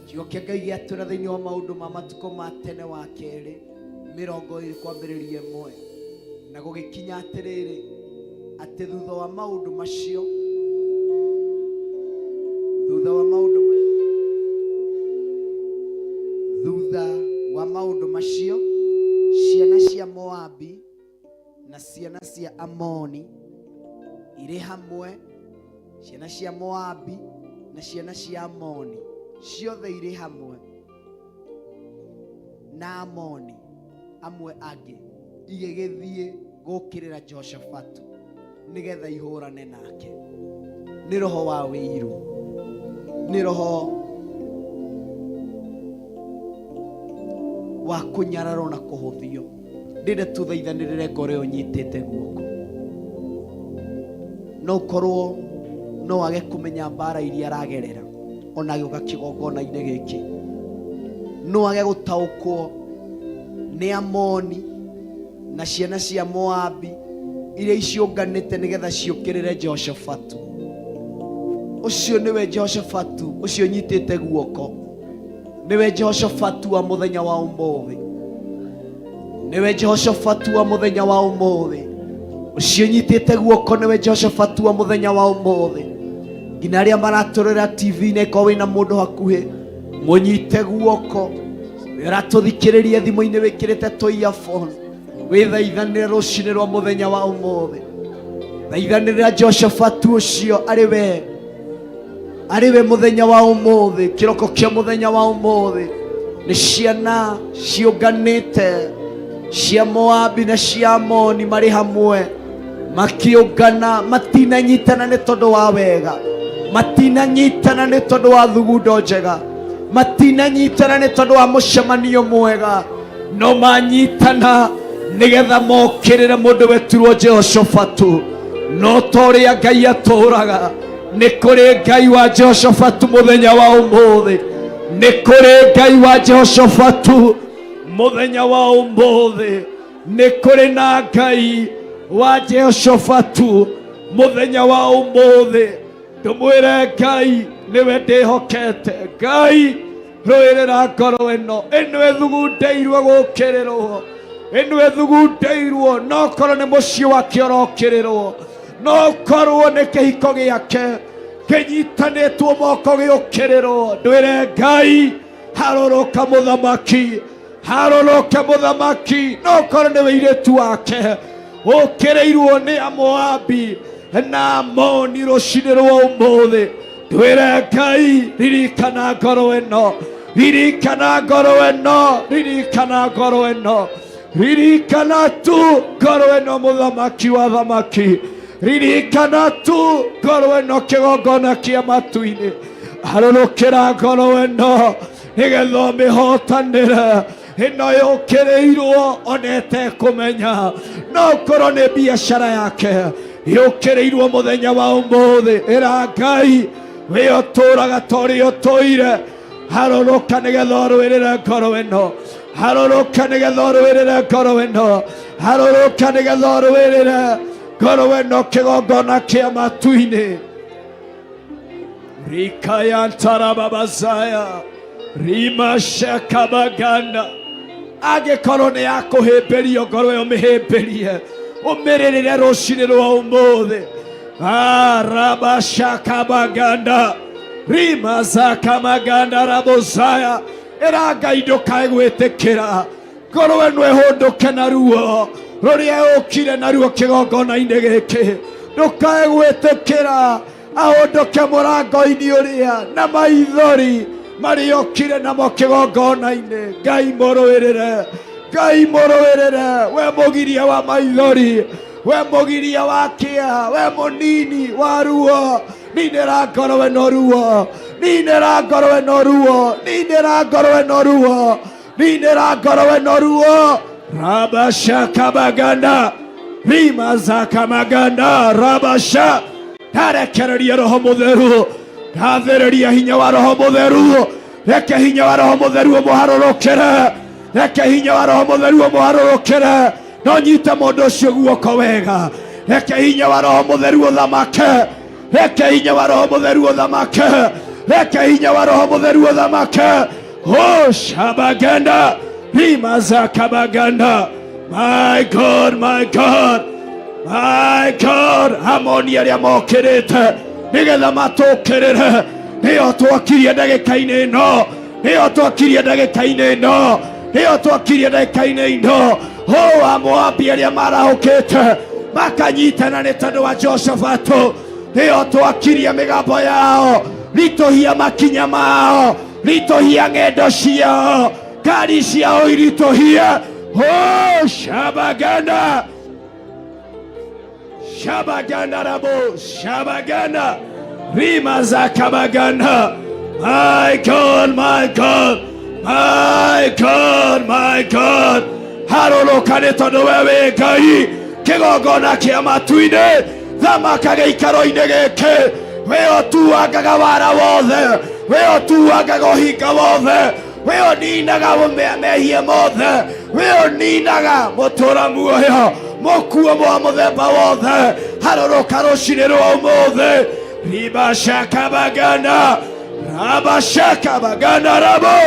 Kiugo kĩa Ngai gĩatwĩra thĩinĩ wa maũndũ ma matukũ ma tene wa kerĩ 20 kwambĩrĩria 1 na gũgĩkinya atĩrĩrĩ atĩ thutha wa maũndũ macio thutha wa maũndũ macio thutha wa maũndũ macio ciana cia Moabi na ciana cia Amoni irĩ hamwe ciana cia Moabi na ciana cia Amoni ciothe irĩ hamwe na Amoni amwe angĩ igĩgĩthiĩ gũkĩrĩra Jehoshafatu nĩgetha ihũrane nake. Nĩ roho wa wĩiru, nĩ roho wa kũnyararwo na kũhũthio. Ndĩrenda tũthaithanĩrĩre ngoro ĩyo nyitĩte guoko. No ũkorwo no age kũmenya mbara iria aragerera ona agĩũka kĩgongona-inĩ gĩkĩ. No age gũtaũkwo nĩ Amoni na ciana cia Moabi iria iciũnganĩte nĩgetha ciũkĩrĩre Jehoshafatu. Ũcio nĩwe Jehoshafatu ũcio nyitĩte guoko, nĩwe Jehoshafatu wa mũthenya wa ũmũthĩ, nĩwe Jehoshafatu wa mũthenya wa ũmũthĩ. Ũcio nyitĩte guoko nĩwe Jehoshafatu wa mũthenya wa ũmũthĩ. Nginya arĩa maratũrĩra TV-inĩ, korwo wĩna mũndũ hakuhĩ mũnyite guoko. Ũratũthikĩrĩria thimũ-inĩ wĩkĩrĩte tũ earphone, wĩthaithanĩre rũcinĩ rwa mũthenya wa ũmũthĩ. Thaithanĩrĩra Jehoshafatu ũcio arĩ we, arĩ we mũthenya wa ũmũthĩ. Kĩroko kĩa mũthenya wa ũmũthĩ nĩ ciana ciũnganĩte cia Moabi na cia Amoni marĩ hamwe makiũngana. Matinanyitana nĩ tondũ wa wega, matinanyitana nĩ tondũ wa thugundo njega, matinanyitana nĩ tondũ wa mũcemanio mwega, no manyitana nĩgetha mokĩrĩre mũndũ wetirwo Jehoshafatu. No ta ũrĩa Ngai atũũraga, nĩ kũrĩ Ngai wa Jehoshafatu mũthenya wa ũmũthĩ, nĩ kũrĩ Ngai wa Jehoshafatu mũthenya wa ũmũthĩ, nĩ kũrĩ na Ngai wa Jehoshafatu mũthenya wa ũmũthĩ. Ndũmwĩre Ngai nĩwe ndĩhokete. Ngai, rũĩrĩra ngoro ĩno, ĩno ĩthugundĩirwo gũkĩrĩrwo, ĩno ĩthugundĩirwo. No korwo nĩ mũciĩ wake ũrokĩrĩrwo, no korwo nĩ kĩhiko gĩake kĩnyitanĩtwo moko gĩũkĩrĩrwo. Ndwĩre Ngai, harũrũka mũthamaki, harũrũke mũthamaki. No korwo nĩ wĩirĩtu wake ũkĩrĩirwo nĩ Amoabi na Amoni rũcinĩ rwa ũmũthĩ. Ndwĩre Ngai, ririkana ngoro ĩno, ririkana ngoro ĩno, ririkana ngoro ĩno, ririkana tu ngoro ĩno, mũthamaki wa thamaki, ririkana tu ngoro ĩno, kĩgongona kĩa matu-inĩ. Harũrũkĩra ngoro ĩno nĩgetha ũmĩhotanĩre. Ĩno yũkĩrĩirwo ona ĩtekũmenya, no korwo nĩ biacara yake yũkĩrĩirwo mũthenya wa ũmũthĩ. Ĩra Ngai, wĩ ũtũraga ta ũrĩa ũtũire, harũrũka nĩgetha ũrũĩrĩre ngoro ĩno, harũrũka nĩgetha ũrũĩrĩre ngoro ĩno, harũrũka nĩgetha ũrũĩrĩre ngoro ĩno, kĩgongona kĩa matu-inĩ. Rikayantarababazaya rimashakabaganda. Angĩkorwo nĩ ya kũhĩmbĩrio ngoro ĩyo, mĩhĩmbĩrie, ũmĩrĩrĩre rũcinĩ rwa ũmũthĩ. Arabashakabaganda rimazakamaganda rabozaya. Ĩra Ngai, ndũkae gwĩtĩkĩra ngoro ĩno ĩhũndũke na ruo rũrĩa ũkire naruo kĩgongona-inĩ gĩkĩ. Ndũkae gwĩtĩkĩra ahũndũke mũrango-inĩ ũrĩa na maithori marĩa ũkire namo kĩgongona-inĩ. Ngai mũrũĩrĩre, Ngai mũrũĩrĩre, we mũgiria wa maithori, we mũgiria wa kĩeha, we mũnini wa ruo. Ninĩra ngoro ĩno ruo, ninĩra ngoro ĩno ruo, ninĩra ngoro ĩno ruo, ninĩra ngoro ĩno ruo. Rabashakabaganda rimazakamaganda rabasha. Ndarekereria Roho Mũtheru, ndathĩrĩria hinya wa Roho Mũtheru. Reke hinya wa Roho Mũtheru ũmũharũrũkĩre, reke hinya wa Roho Mũtheru ũmũharũrũkĩre. No nyite mũndũ ũcio guoko wega. Reke hinya wa Roho Mũtheru ũthamake, reke hinya wa Roho Mũtheru ũthamake, reke hinya wa Roho Mũtheru ũthamake. Oh, shabaganda rimazakabaganda. My God, my God, my God. Amoni arĩa mokĩrĩte nĩgetha matũkĩrĩre, nĩyo twakirie ndagĩka-inĩ ĩno, nĩyo twakirie ndagĩka-inĩ ĩno, nĩyo twakirie ndagĩka-inĩ ĩno. Ho Amoabi arĩa marahũkĩte makanyitana nĩ tondũ wa Jehoshafatu, nĩyo twakirie mĩgambo yao. Ritũhia makinya mao, ritũhia ng'endo ciao, ngari ciao iritũhie. Ho shabaganda shabaganda rabo shabaganda rimazakabaganda. My God, my God, my God, my God. Harũrũka nĩ tondũ we wĩ Ngai kĩgongona kĩa matu-inĩ. Thamaka gĩikaro-inĩ gĩkĩ. We ũtuangaga wara wothe, we ũtuangaga ũhinga wothe. We ũninaga mehia mothe, we ũninaga mũtũra muoyo mũkuo mwa mũthemba wothe. Harũrũka rũcinĩ rwa ũmũthĩ. Ribashakabaganda rabashakabaganda rabo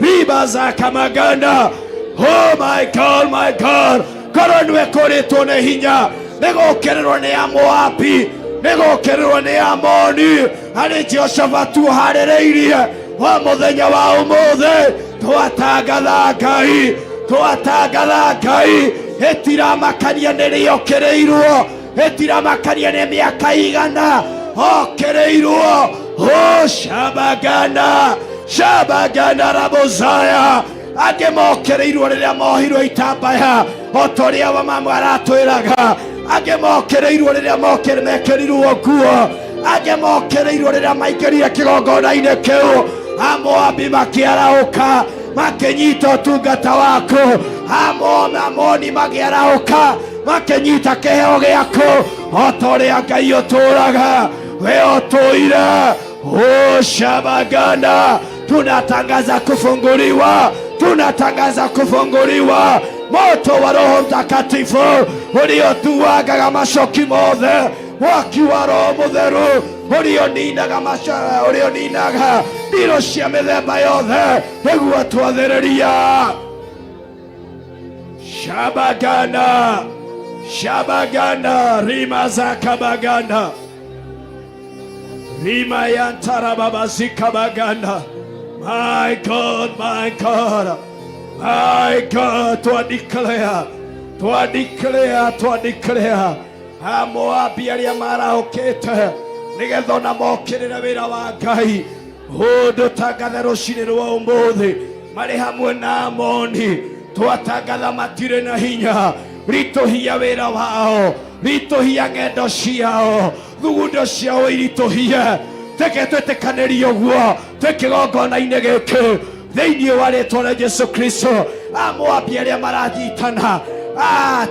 ribazakamaganda. Oh my God, my God, korwo nĩwe kũrĩtwo nĩ hinya nĩ gũkĩrĩrwo nĩ Amoabi, nĩ gũkĩrĩrwo nĩ Amoni, harĩ Jehoshafatu ũharĩrĩirie wa mũthenya wa ũmũthĩ. Twatangatha Ngai, twatangatha Ngai, ĩtiramakania nĩ rĩokĩrĩirwo, ĩtiramakania nĩ mĩaka igana okĩrĩirwo. O shabagana shabagana rabozaya, angĩ mokĩrĩirwo rĩrĩa mohirwo itambaya o ta ũrĩa wamama aratwĩraga, angĩ mokĩrĩirwo rĩrĩa mekĩrirwo nguo, angĩ mokĩrĩirwo rĩrĩa maingĩrire kĩgongona-inĩ kĩu. Amoabi makĩarahũka makĩnyita ũtungata waku, Amoni makĩarahũka makĩnyita kĩheo gĩaku. O ta ũrĩa Ngai ũtũũraga, we ũtũire. Shabagana, tunatangaza kufunguliwa, tunatangaza kufunguliwa. Moto wa Roho Mtakatifu uliotuagaga macoki mothe, mwaki wa Roho Mũtheru ũrioninaga ũrioninaga ndiro cia mĩthemba yothe, nĩguo twathĩrĩria. Shabagana shabaganda rimazakabaganda rima yantarababazikabaganda. My God, my God, my God, twadeclare, twadeclare, twadeclare Amoabi arĩa marahũkĩte nĩgetha ona mokĩrĩre wĩra wa Ngai, ũndũ tangatha rũcinĩ rwa ũmũthĩ marĩ hamwe na Amoni, twatangatha matirĩ na hinya. Ritũhia wĩra wao, ritũhia ng'endo ciao, thugundo ciao iritũhie. Reke twĩtĩkanĩrie ũguo twĩ kĩgongona-inĩ gĩkĩ thĩinĩ wa rĩtwa rĩa Jesu Kristo. Amoabi arĩa maranyitana,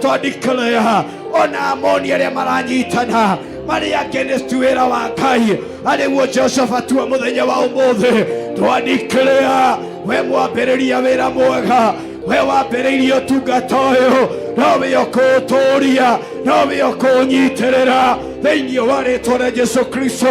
twadeclare ona Amoni arĩa maranyitana marĩ against wĩra wa Ngai, arĩguo Jehoshafatu wa mũthenya wa ũmũthĩ, twadeclare we mwambĩrĩria wĩra mwega, we wambĩrĩirie ũtungata ũyũ, no we ũkũũtũria, no we ũkũũnyitĩrĩra thĩinĩ wa rĩtwa rĩa Jesu Kristo.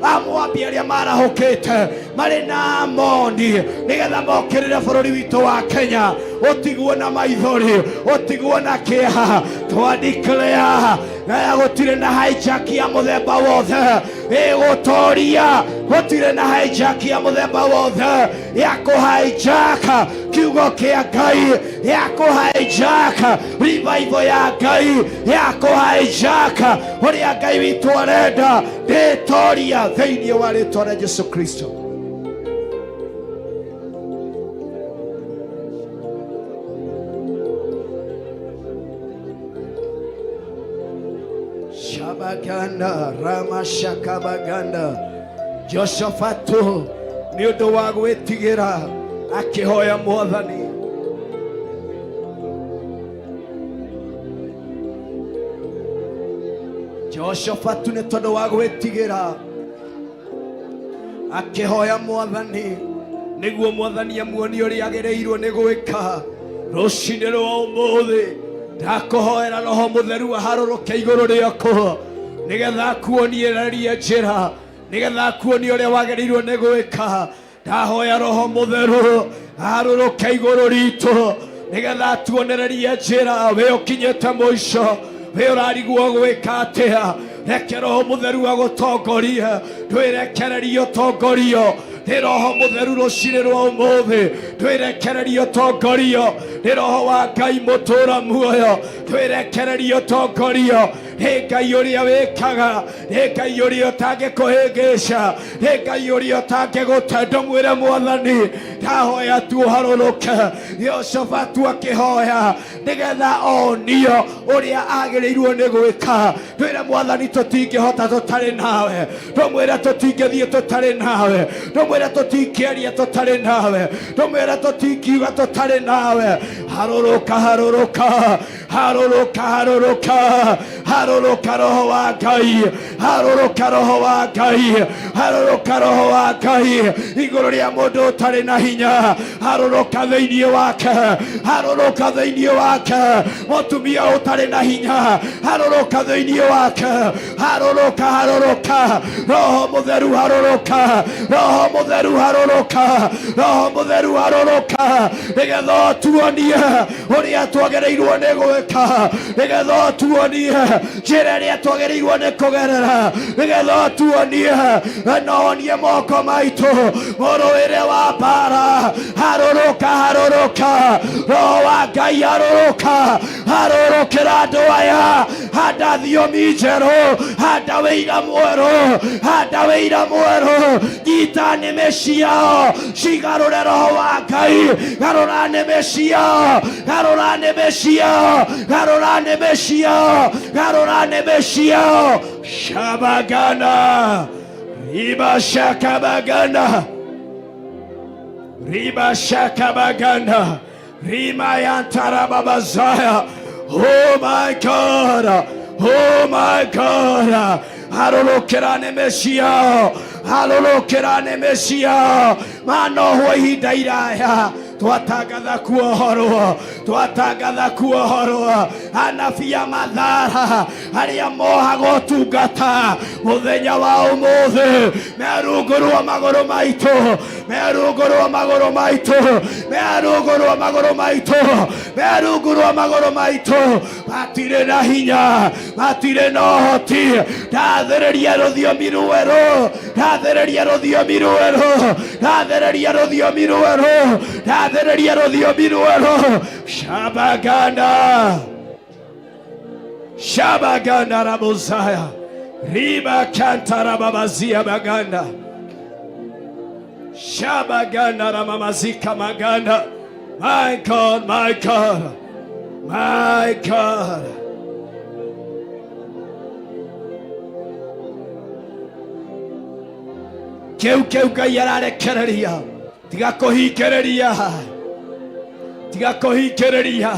Amoabi arĩa marahũkĩte marĩ na Amoni nĩgetha mokĩrĩre bũrũri witũ wa Kenya, ũtigwo na maithori, ũtigwo na kĩeha, twadeclare na gũtirĩ na hijack ya mũthemba wothe ĩgũtoria, gũtirĩ na hijack ya mũthemba wothe ya kũhijack kiugo kĩa Ngai, ya kũhijack revival ya Ngai, ya kũhijack ũrĩa Ngai witũ arenda, ndĩtoria thĩinĩ wa rĩtwa rĩa Jesu Kristo. Shabaganda ramashakabaganda. Joshafatu nĩ ũndũ wa gwĩtigĩra akĩhoya Mwathani. Jehoshafatu nĩ tondũ wa gwĩtigĩra akĩhoya Mwathani nĩguo Mwathani amuonie ũrĩa agĩrĩirwo nĩ gwĩka. Rũcinĩ rwa ũmũthĩ ndakũhoera Roho Mũtheru aharũrũke igũrũ rĩaku nĩgetha akuoniererie njĩra, nĩgetha akuonie ũrĩa wagĩrĩirwo nĩ gwĩka. Ndahoya Roho Mũtheru aharũrũke igũrũ ritũ nĩgetha atuonererie njĩra. We ũkinyĩte mũico, we ũrarigwo gwĩka atĩa, reke Roho Mũtheru agũtongorie. Ndwĩrekererie ũtongorio nĩ Roho Mũtheru rũcinĩ rwa ũmũthĩ. Ndwĩrekererie ũtongorio nĩ Roho wa Ngai mũtũra muoyo. Ndwĩrekererie ũtongorio nĩ Ngai ũrĩa wĩkaga, nĩ Ngai ũrĩa ũtangĩkũhĩngĩca, nĩ Ngai ũrĩa ũtangĩgũte. Ndũmwĩre Mwathani, ndahoya tu ũharũrũke. Jehoshafatu akĩhoya nĩgetha onio ũrĩa agĩrĩirwo nĩ gwĩka. Twĩre Mwathani tũtingĩhota tũtarĩ nawe, tũmwĩre tũtingĩthiĩ tũtarĩ nawe, tũmwĩre tũtingĩaria tũtarĩ nawe, tũmwĩre tũtingiuga tũtarĩ nawe. Harũrũka, harũrũka, harũrũka, harũrũka, Harũrũka roho wa Ngai, harũrũka roho wa Ngai, harũrũka roho wa Ngai igũrũ rĩa mũndũ ũtarĩ na hinya, harũrũka thĩinĩ wake, harũrũka thĩinĩ wake, mũtumia ũtarĩ na hinya, harũrũka thĩinĩ wake, harũrũka, harũrũka, roho mũtheru harũrũka, roho mũtheru harũrũka, roho mũtheru harũrũka, nĩgetha ũtuonie ũrĩa twagĩrĩirwo nĩ gwĩka, nĩgetha ũtuonie njĩra ĩrĩa twagĩrĩirwo nĩ kũgerera, nĩgetha ũtuonie na wonie moko maitũ mũrũĩre wa mbara. Harũrũka, harũrũka, roho wa Ngai harũrũka, harũrũkĩra andũ aya, handa thiomi njerũ, handa wĩira mwerũ, handa wĩira mwerũ, nyita nĩmĩ ciao cigarũre roho wa Ngai, garũra nĩmĩ ciao, garũra nĩmĩ ciao, garũra nĩmĩ ciao, garũra nĩmĩ ciao. Shabagana riba shakabagana riba shakabagana rima yantarababazaya. Oh my God, oh my God, harũrũkĩra nĩmĩ ciao, harũrũkĩra nĩmĩ ciao, manohwo ihinda iraya, twatangatha kuohorwo, twatangatha kuohorwo, anabii a mathara arĩa mohaga ũtungata mũthenya wa ũmũthĩ merungũrwo magũrũ maitũ, merungũrwo magũrũ maitũ, merungũrwo magũrũ maitũ, merungũrwo magũrũ maitũ, matirĩ na hinya, matirĩ na ũhoti, ndathĩrĩria rũthiomi rwerũ, ndathĩrĩria rũthiomi rwerũ, ndathĩrĩria rũthiomi rwerũ, ndathĩrĩria rũthiomi rwerũ. Shabagana shabagana rabozaya riba kantarababazia baganda shabaganda ramamazika maganda. My God, my God, my God. Kĩu kĩu Ngai ararekereria, tiga kũhingĩrĩria, tiga kũhingĩrĩria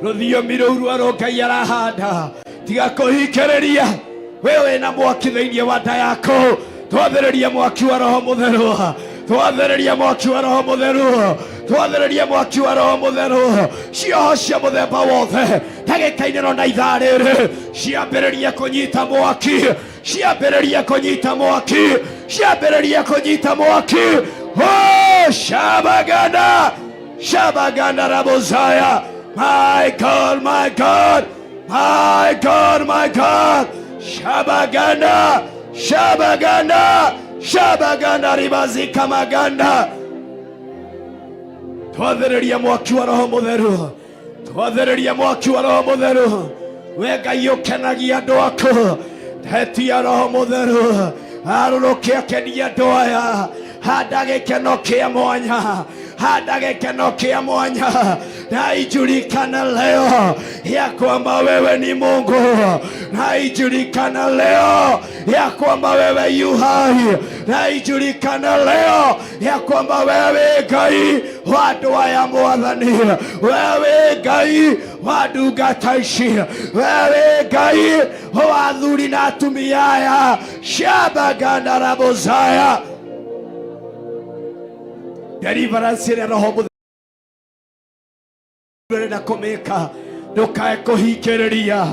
rũthiomi rũu rwerũ Ngai arahanda, tiga kũhingĩrĩria. We wĩna mwaki thĩinĩ wa nda yaku, twathĩrĩria mwaki wa roho mũtheru, twathĩrĩria mwaki wa roho mũtheru, twathĩrĩria mwaki wa roho mũtheru, cioho cia mũthemba wothe ndagĩka-inĩ ĩno na ithaa rĩrĩ ciambĩrĩrie kũnyita mwaki, ciambĩrĩrie kũnyita mwaki, ciambĩrĩrie kũnyita mwaki. Oh, shabagana shabagana rabozaya. My God, my God, my God, my God. Shabagana shabagana shabagana ribazika maganda. Twathĩrĩria mwaki wa roho mũtheru, twathĩrĩria mwaki wa roho mũtheru. We Ngai ũkenagia andũ aku, hetia roho mũtheru arũrũke akenie andũ aya, handa gĩkeno kĩa mwanya, handa gĩkeno kĩa mwanya, na ijulikane leo ya kwamba wewe ni Mungu, na ijulikane leo ya kwamba wewe yu hai, na ijulikane leo ya kwamba wewe Ngai wa andũ aya mwathani, wewe Ngai wa ndungata ici, wewe Ngai wa athuri na atumia aya. Shabaganda rabozaya. Deliverance ĩrĩa roho mũtheru arenda kũmĩka, ndũkae kũhingĩrĩria,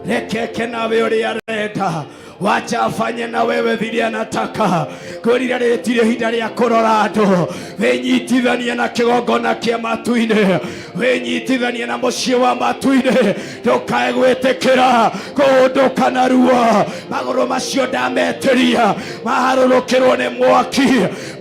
rekeke nawe ũrĩa arenda, wacha afanye na wewe vile anataka. Kwĩrira rĩtirĩ ihinda rĩa kũrora andũ, wĩnyitithanie na kĩgongona kĩa matu-inĩ, wĩnyitithanie na mũciĩ wa matu-inĩ, ndũkae gwĩtĩkĩra kũhũndũka narua. Magũrũ macio ndametĩria maharũrũkĩrwo nĩ mwaki,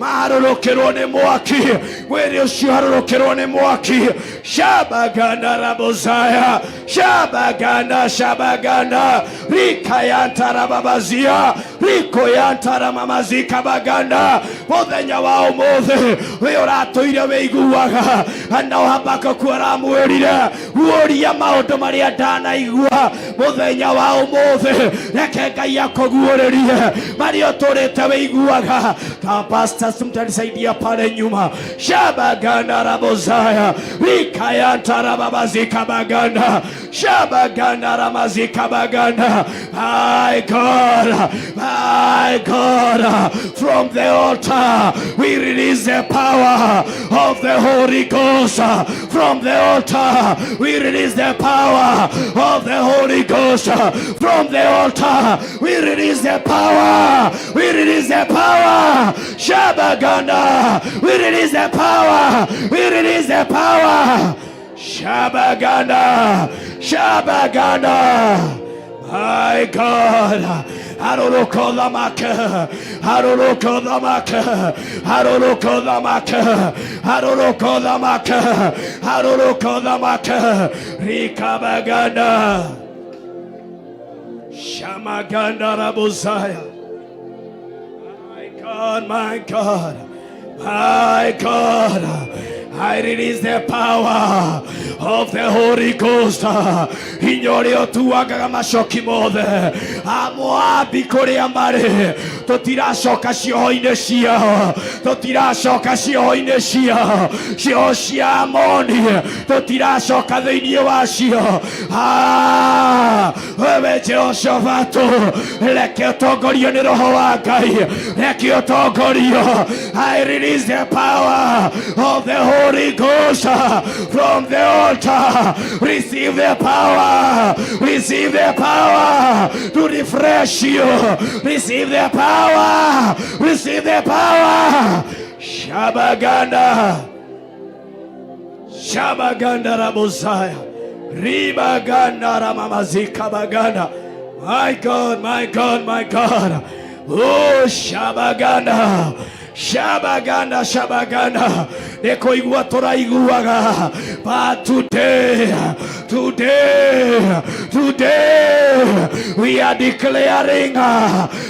maharũrũkĩrwo nĩ mwaki, mwĩrĩ ũcio harũrũkĩrwo nĩ mwaki. Shabaganda rabozaya shabaganda shabaganda rikayantarababazia rikoyantaramamazika baganda. Mũthenya wa ũmũthĩ wĩ ũratũire wĩiguaga, no Habakuku aramwĩrire guũria maũndũ marĩa ndanaigua. Mũthenya wa ũmũthĩ reke Ngai akũguũrĩrie marĩa ũtũrĩte wĩiguaga. Ta pastors mtanisaidia pale nyuma. Shabaganda rabozaya rikayantarababazika baganda. Shabaganda Ramazikabaganda. My God, my God, from the altar we release the power of the Holy Ghost. From the altar we release the power of the Holy Ghost. From the altar we release the power. We release the power. Shabaganda. We release the power. We release the power. Shabaganda. Shabaganda. My God. Arorokolamaka. Arorokolamaka. Arorokolamaka. Arorokolamaka. Arorokolamaka. Rikabaganda. Shamaganda Rabuzaya. My God, my God, my God. I release the power of the Holy Ghost. Hinya ũrĩa ũtuangaga macoki mothe Amoabi kũrĩa marĩ, tũtiracoka cioho-inĩ ciao, tũtiracoka cioho-inĩ ciao, cioho cia Amoni tũtiracoka thĩinĩ wacio. Ah, wewe Jehoshafatu, reke ũtongorio nĩ Roho wa Ngai, reke ũtongorio. I release the power of the Holy Ghost from the altar. Receive the power, receive the power to refresh you. Receive the power, receive the power. Shabaganda, Shabaganda Rabosaya, Ribaganda Ramamazika Baganda. My God, my God, my God. Oh, Shabaganda. Shabaganda, Shabaganda. Nĩ kũigua tũraiguaga. But today, today, today, we are declaring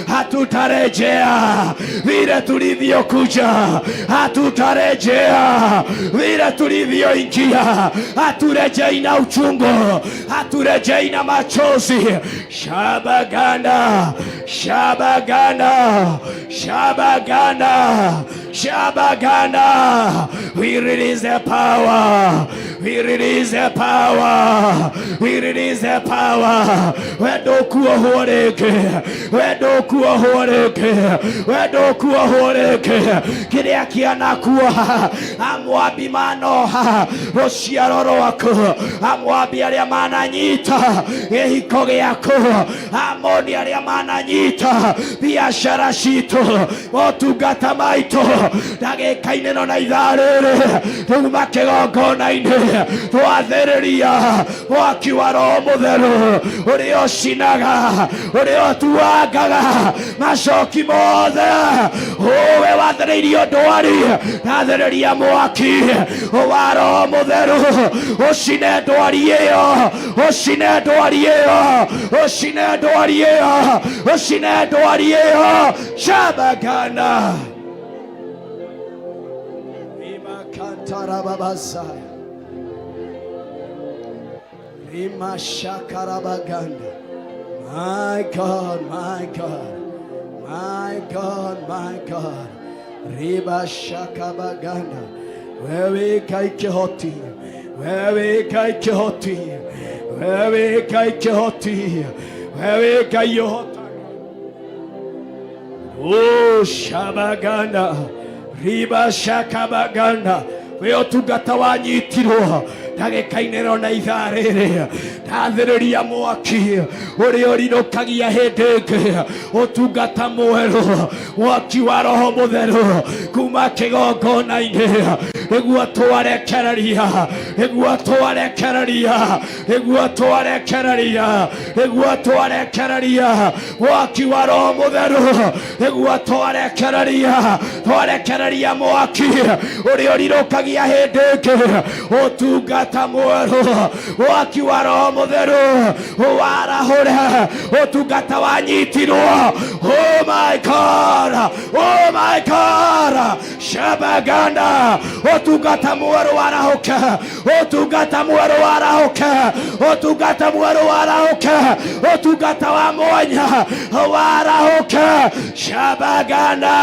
hatutarejea vile tulivyokuja, hatutarejea vile tulivyoingia, haturejei na uchungu, haturejei na machozi. Shabaganda, Shabaganda, Shabaganda, Shabaganda. We release the power. We release the power. We release the power. Wendo kuohwo rĩngĩ, wendo kuohwo rĩngĩ, wendo kuohwo rĩngĩ, kĩrĩa kĩanakuoha Amoabi manoha rũciaro rwaku, Amoabi arĩa mananyita gĩhiko gĩaku, Amoni arĩa mananyita biacara citũ, motungata maitũ, ndagĩka-inĩ ĩno na ithaa rĩrĩ tuma kĩgongona-inĩ twathĩrĩria mwaki wa Roho Mũtheru ũrĩa ũcinaga, ũrĩa ũtuangaga macoki mothe. Ũwe wathĩrĩirio ndwari, ndathĩrĩria mwaki wa Roho Mũtheru ũcine ndwari ĩyo, ũcine ndwari ĩyo, ũcine ndwari ĩyo, ũcine ndwari ĩyo. Shabagana Imakantarababasaya Rimashakarabaganda. My God, my God, my God, my God. Riba Shakabaganda. Wewe Ngai kĩhoti, wewe Ngai kĩhoti, wewe Ngai kĩhoti, wewe Ngai ũhotaga. Oh, Shabaganda, Riba Shakabaganda. We ũtungata wanyitirwo ndagĩka-inĩ ĩno na ithaa rĩrĩ, ndathĩrĩria mwaki ũrĩa ũrinũkagia hĩndĩ ĩngĩ, ũtungata mwerũ, mwaki wa Roho Mũtheru kuma kĩgongona-inĩ, nĩguo twarekereria, nĩguo twarekereria, nĩguo twarekereria, nĩguo twarekereria mwaki wa Roho Mũtheru, nĩguo twarekereria, twarekereria mwaki ũrĩa ũrinũkagia hĩndĩ ĩngĩ, ũtungata mwerũ, mwaki wa Roho Mũtheru warahũre ũtungata wanyitirwo. Oh my God, oh my God. Shabaganda ũtungata mwerũ warahũke, ũtungata mwerũ warahũke, ũtungata mwerũ warahũke, ũtungata wa mwanya warahũke. Shabaganda,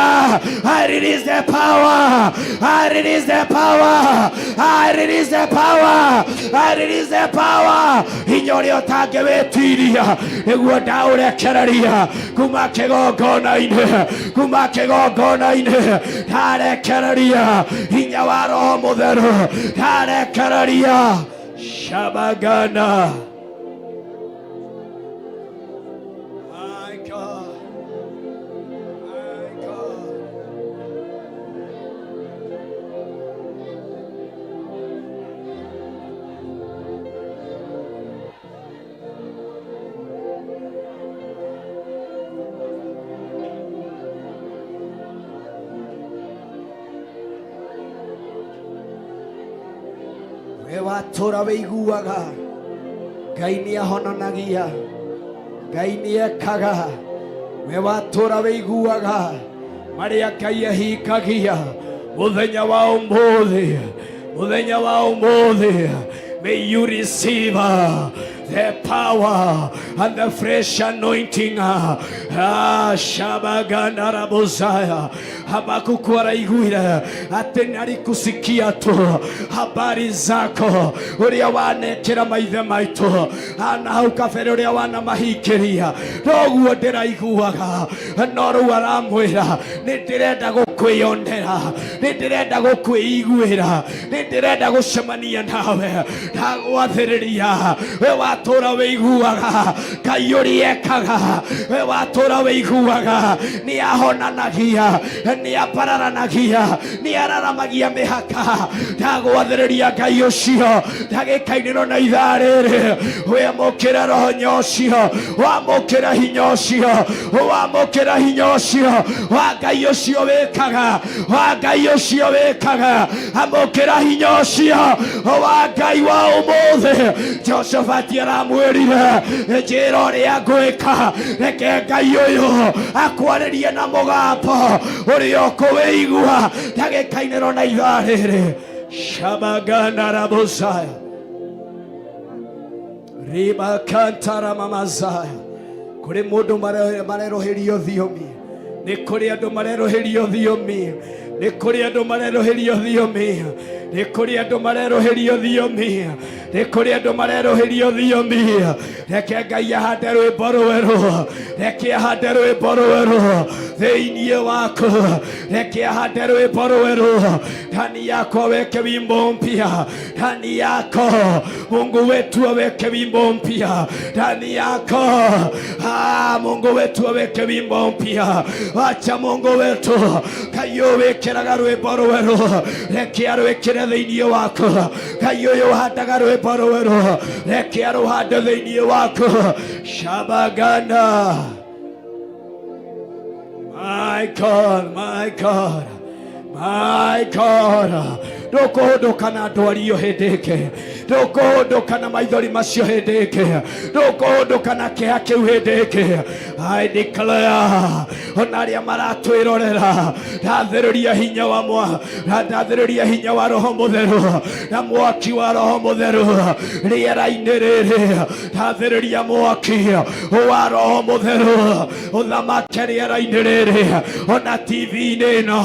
I release the power, I release the power, I release the power, I release the power. Hinya ũrĩa ũtangĩwĩtiria nĩguo ndaũrekereria kuma kĩgongona-inĩ, kuma kĩgongona-inĩ ndarekereria hinya wa Roho Mũtheru, ndarekereria. Shabagana. My God, my God. We watũra wĩiguaga Ngai nĩ ahononagia, Ngai nĩ ekaga. We watũra wĩiguaga marĩa Ngai ahingagia mũthenya wa ũmũthĩ, mũthenya wa ũmũthĩ. May you receive the power and the fresh anointing. Shabaganda rabozaya. Habakuku araiguire atĩ nĩarikusikia tu habari zako ũrĩa wanekĩra maithe maitũ na hau kabere ũrĩa wanamahingĩria, noguo ndĩraiguaga, no rĩu aramwĩra nĩ ndĩrenda gũkwĩonera, nĩ ndĩrenda gũkwĩiguĩra, nĩ ndĩrenda gũcemania nawe. Ndagwathĩrĩria we watũra wĩiguaga Ngai ũrĩa ekaga, we watũra wĩiguaga nĩ ahonanagia, nĩ ambararanagia, nĩ araramagia mĩhaka. Ndagwathĩrĩria Ngai ũcio ndagĩka-inĩ ĩno na ithaa rĩrĩ, wĩamũkĩre roho nya ũcio, wamũkĩre hinya ũcio, wamũkĩre hinya ũcio wa Ngai ũcio wĩkaga, wa Ngai ũcio wĩkaga. Amũkĩra hinya ũcio wa Ngai wa ũmũthĩ. Jehoshafati aramwĩrire, njĩra ũrĩa ngwĩka, reke Ngai ũyũ akwarĩrie na mũgambo ũrĩa ũkũwĩigua ndagĩka-inĩ ĩno na ithaa rĩrĩ. Shabaganda rabosaya ribakantara mamazaya. Kũrĩ mũndũ marerũhĩrio thiomi, nĩ kũrĩ andũ marerũhĩrio thiomi, nĩ kũrĩ andũ marerũhĩrio thiomi, nĩ kũrĩ andũ marerũhĩrio thiomi, nĩ kũrĩ andũ marerũhĩrio thiomi. Reke Ngai ahande rwĩmbo rwerũ, reke ahande rwĩmbo rwerũ thĩinĩ waku, reke ahande rwĩmbo rwerũ ndani yako, aweke wimbo mpya ndani yako. Mungu wetu aweke wimbo mpya ndani yako. Mungu wetu aweke wimbo mpya. Wacha Mungu wetu Ngai ũyũ wĩkĩraga rwĩmbo rwerũ, reke arwĩkĩre thĩinĩ waku. Ngai ũyũ ũhandaga rwĩmbo rwerũ, reke arũhande thĩinĩ waku. Shabagana. My God, my God, my God. Ndũkũhũndũka na ndwario hĩndĩ ĩngĩ, ndũkũhũndũka na maithori macio hĩndĩ ĩngĩ, ndũkũhũndũka na kĩeha kĩu hĩndĩ ĩngĩ. I declare ona arĩa maratwĩrorera, ndathĩrĩria hinya wa mwa, ndathĩrĩria hinya wa Roho Mũtheru na mwaki wa Roho Mũtheru rĩera-inĩ rĩrĩ, ndathĩrĩria mwaki wa Roho Mũtheru ũthamake rĩera-inĩ rĩrĩ ona TV-inĩ ĩno.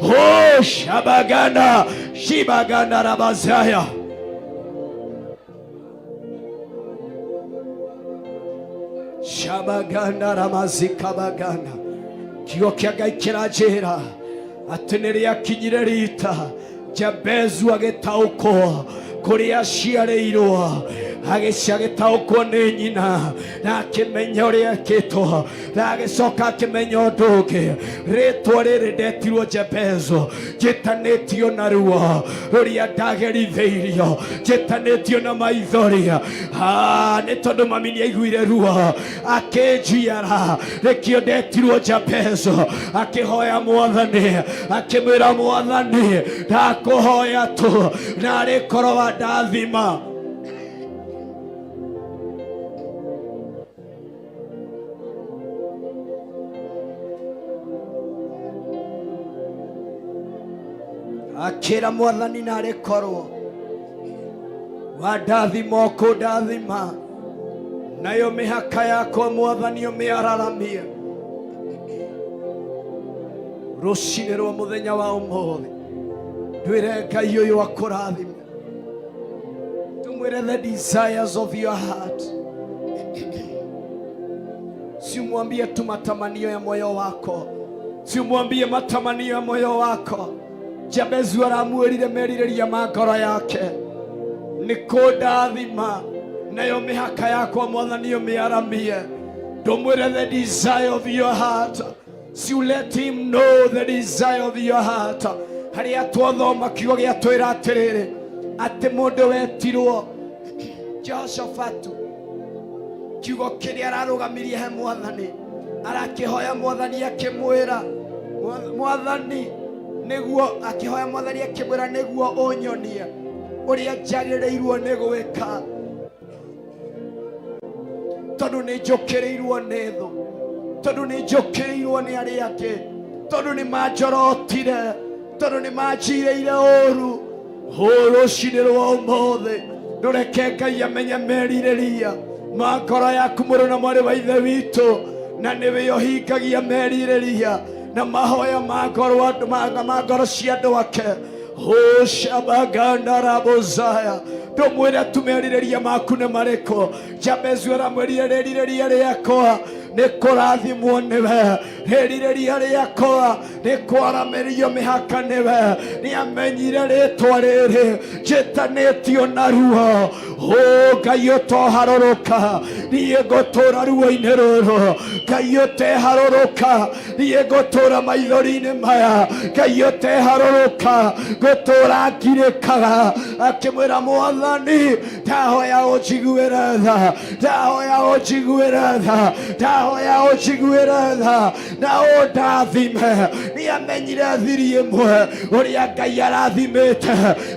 Oh, shabaganda shibaganda rabazaya. Shabaganda ramazikabaganda. Kiugo kĩa Ngai kĩranjĩra atĩ nĩ rĩakinyire rita Jabezu agĩtaũkwo kũrĩa aciarĩirwo, agĩtaũkwo nĩ nyina na akĩmenya ũrĩa ekĩtwo, na agĩcoka akĩmenya ũndũ ũngĩ. Rĩtwa rĩrĩ ndetirwo Jabezu, njĩtanĩtio na ruo rũrĩa ndagerithĩirio, njĩtanĩtio na maithori. Nĩ tondũ mami nĩ aiguire ruo akĩnjiara, nĩkĩo ndetirwo Jabezu. Akĩhoya Mwathani, akĩmwĩra Mwathani, ndakũhoya tu narĩ korwo wandathima. Akĩra mwathani narĩ korwo wandathima ũkũndathima nayo mĩhaka yakwa mwathani ũmĩararamie. Rũcinĩ rwa mũthenya wa ũmũthĩ ndwĩre Ngai ũyũ akũrathime, tumwĩre the desires of your heart. Siumwambie tu matamanio ya moyo wako, siumwambie matamanio ya moyo wako. Jabezu aramwĩrire merirĩria ma ngoro yake nĩ kũndathima nayo mĩhaka yakwa mwathani ũmĩaramie. Ndũmwĩre the desire of your heart. So let him know the desire of your heart. Harĩa twathoma kiugo gĩatwĩra atĩrĩrĩ atĩ mũndũ wetirwo Jehoshafatu kiugo kĩrĩa ararũgamirie he mwathani arakĩhoya mwathani akĩmwĩra mwathani nĩguo akĩhoya mwathani akĩmwĩra nĩguo ũnyonie ũrĩa njagĩrĩirwo nĩ gwĩka tondũ nĩ njũkĩrĩirwo nĩ thũ, tondũ nĩ njũkĩrĩirwo nĩ arĩa angĩ, tondũ nĩ manjorotire, tondũ nĩ manjirĩire ũru. Rũcinĩ rwa ũmũthĩ ndũreke Ngai amenye merirĩria ma ngoro yaku mũrũ na mwarĩ wa ithe witũ, na nĩwe ũhingagia merirĩria na mahoya ma ngoro ma ngoro cia andũ ake. Hoshabaganda rabozaya ndũmwĩre tu merirĩria maku nĩ marĩkũ. Jabezu aramwĩrire rĩrirĩria rĩakwa nĩ kũrathimwo nĩwe, rĩrirĩria rĩakwa nĩ kwaramĩrio mĩhaka nĩwe. Nĩ amenyire rĩtwa rĩrĩ njĩtanĩtio naruo. Ũ Ngai ũtoharũrũka, niĩ ngũtũra ruo-inĩ rũrũ. Ngai ũteharũrũka, niĩ ngũtũra maithori-inĩ maya. Ngai ũteharũrũka, ngũtũra ngirĩkaga. Akĩmwĩra mwathani ndahoya ũnjiguĩre tha, ndahoya ũnjiguĩre tha, ndahoya ũnjiguĩre tha na ũndathime. Nĩ amenyire thiri ĩmwe ũrĩa Ngai arathimĩte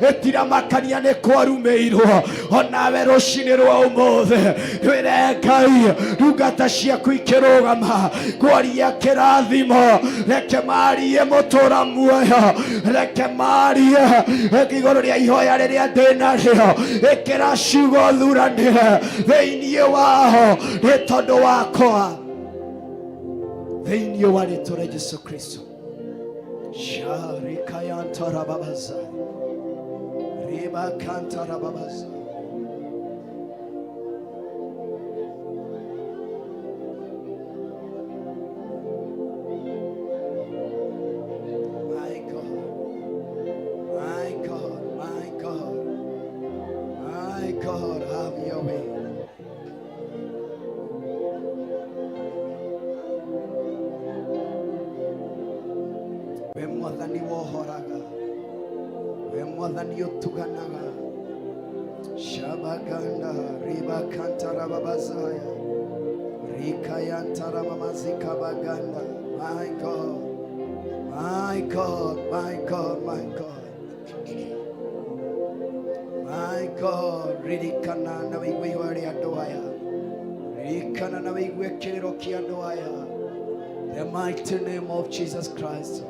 ĩtiramakania nĩ kwarumĩirwo. Onawe rũcinĩ rwa ũmũthĩ twĩre Ngai ndungata ciaku ikĩrũgama kwaria kĩrathimo, reke marie mũtũra muoyo, reke marie igũrũ rĩa ihoya rĩrĩa ndĩ narĩo. Ĩkĩra ciugo thuranĩre thĩinĩ wao nĩ tondũ wakwa, thĩinĩ wa rĩtwa rĩa Jesu Kristo. Sharikayantarababaza ribakantarababaza. My God, my God, my God, my God, have your way. We mwathani wohoraga, we mwathani ũtuganaga. Shabaganda ribakantarababazaya rikayantaramamazikabaganda. My God, my God, my God, my God, my God. Ririkana na wĩigue ihoya rĩa andũ aya, ririkana na wĩigue kĩrĩro kĩa andũ aya. The mighty name of Jesus Christ.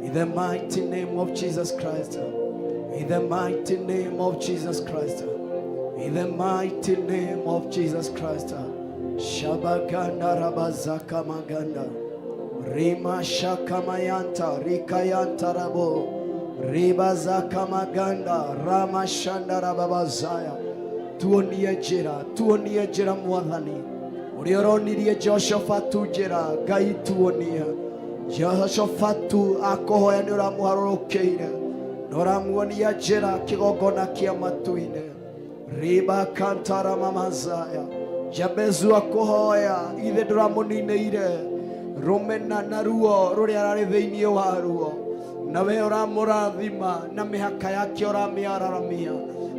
In the mighty name of Jesus Christ. In the mighty name of Jesus Christ. In the mighty name of Jesus Christ. Shabaganda rabazaka maganda. Rima shakamayanta rikayanta rabo. Ribazaka maganda rama shanda rababazaya. Tuonie njĩra, tuonie njĩra mwathani. Ũrĩa ũronirie Jehoshafatu njĩra, Ngai tuonie. Jehoshafatu akũhoya nĩ ũramũharũrũkĩire na ũramuonia njĩra kĩgongona kĩa matu-inĩ. Riba kantara mamazaya. Jabezu akũhoya ithe ndũramũninĩire rũmena na ruo rũrĩa ararĩ thĩinĩ wa ruo, na we ũramũrathima na mĩhaka yake ũramĩararamia.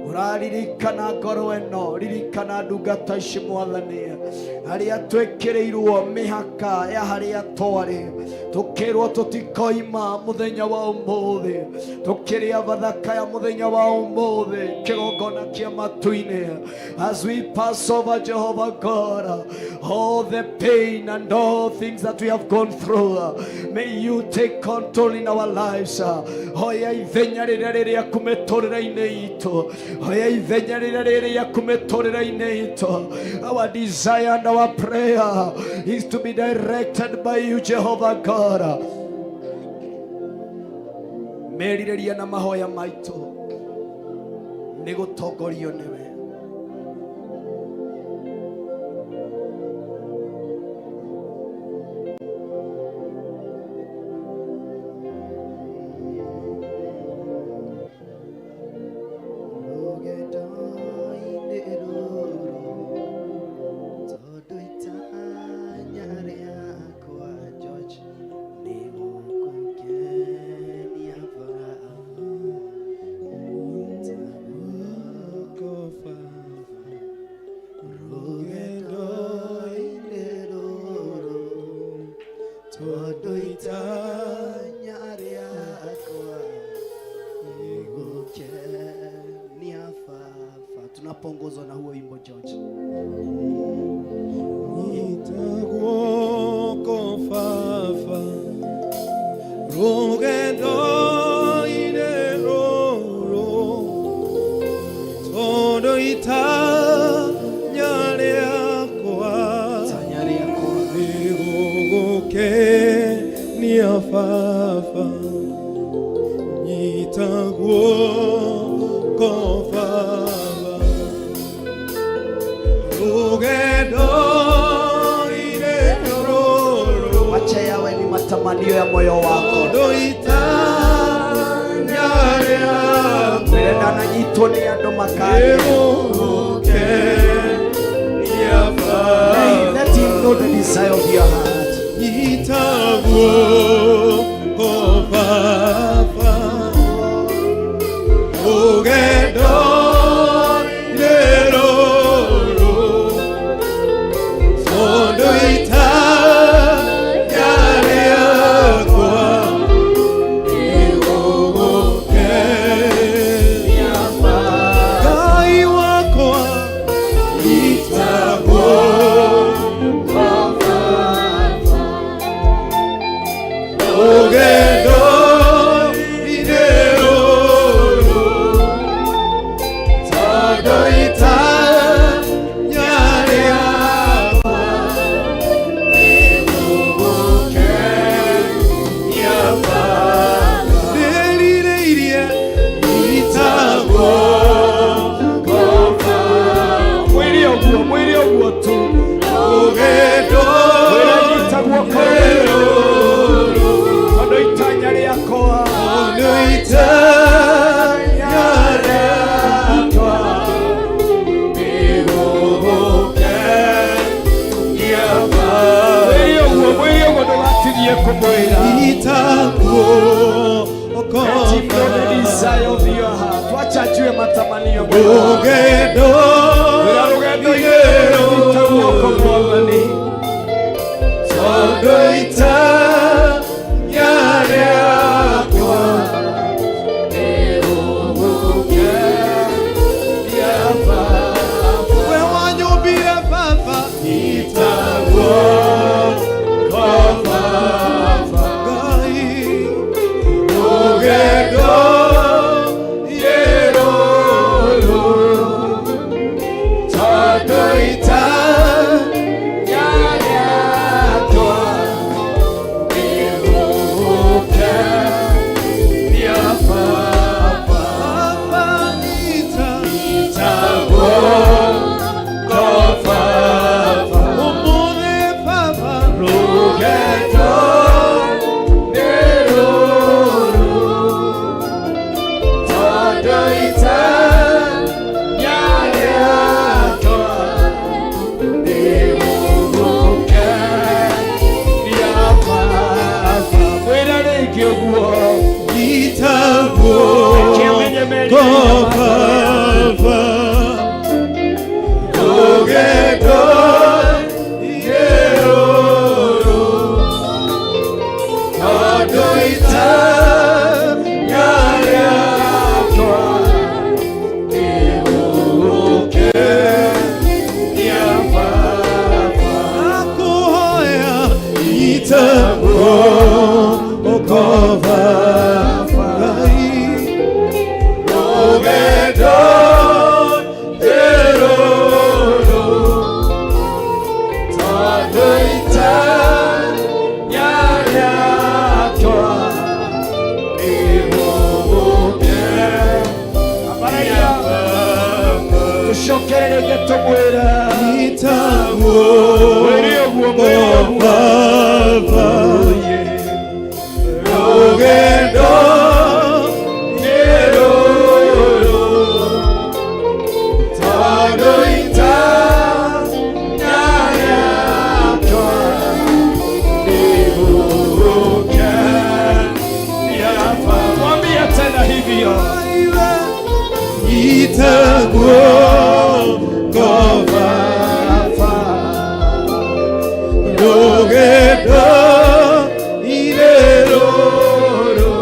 Ũraririkana ngoro ĩno, ririkana ndungata ici Mwathani, harĩa twĩkĩrĩirwo mĩhaka ya harĩa twarĩ, tũkĩrwo tũtikoima mũthenya wa ũmũthĩ, tũkĩrĩa bathaka ya mũthenya wa ũmũthĩ, kĩgongona kĩa matu-inĩ. As we pass over, Jehovah God, all the pain and all things that we have gone through, may you take control in our lives. Hoya ithenya rĩrĩa rĩrĩaku mĩtũrĩre-inĩ itũ, hoya ithenya rĩrĩa rĩrĩaku mĩtũrĩre-inĩ itũ. Our desire and our prayer is to be directed by you, Jehovah God. Merirĩria na mahoya maitũ nĩ gũtongorio nĩwe. Rũgendo-inĩ rũrũ, tondũ itanya rĩakwa, George, nĩ gũkũkenia Baba. Guoko Baba, rũgendo-inĩ rũrũ, tondũ itanya rĩakwa nĩ gũkenia Baba. Tunapoongozwa na huo wimbo, George. Nyita guoko Baba, rũgendo-inĩ rũrũ, tondũ itanya rĩakwa Itanya rĩakwa nĩ gũgũkenia Baba. Nyita guoko Baba, rũgendo-inĩ rũrũ, Wacha yawe ni matamanio ya moyo wako. tondũ itanya rĩakwa Mwĩre ndananyitwo nĩ andũ makaria. nĩgũgũkenia Baba. Let him know the desire of your heart. Nyita guoko Baba, rũgendo-inĩ rũrũ, tondũ itanya rĩakwa nĩgũgũkenia Ngai wakwa. Nyita guoko rũgendo-inĩ rũrũ, tondũ itanya rĩakwa nĩgũgũkenia Baba. Ndĩrirĩirie nyita guoko Baba, Mwĩre ũguo, mwĩre ũguo tu. rũgendo Mwĩre nyita guoko, tondũ itanya rĩakwa tondũ itanya rĩakwa nĩgũgũkenia Baba. Mwĩre ũguo, mwĩre ũguo, ndũgatigie kũmwĩra. Nyita guoko Let him know the desire of your heart. Wacha ajue matamanio ya moyo wako. rũgendo Mwĩra rũgendo-inĩ nyita guoko Mwathani. tondũ itanya rĩakwa nĩgũgũkenia Baba. We wanyũmbire Baba, nyita guoko Baba. Ngai, rũgendo-inĩ rũrũ, Tũcokerere rĩngĩ tũmwĩre. Itagwo Mwĩre ũguo, mwĩre ũguo. Baba, rũgendo nĩ rũrũ, tondũ itanya rĩakwa nĩ gũgũkenia Baba. Mwambie tena hivyo. Itagwo Baba, rũgendo nĩ rũrũ,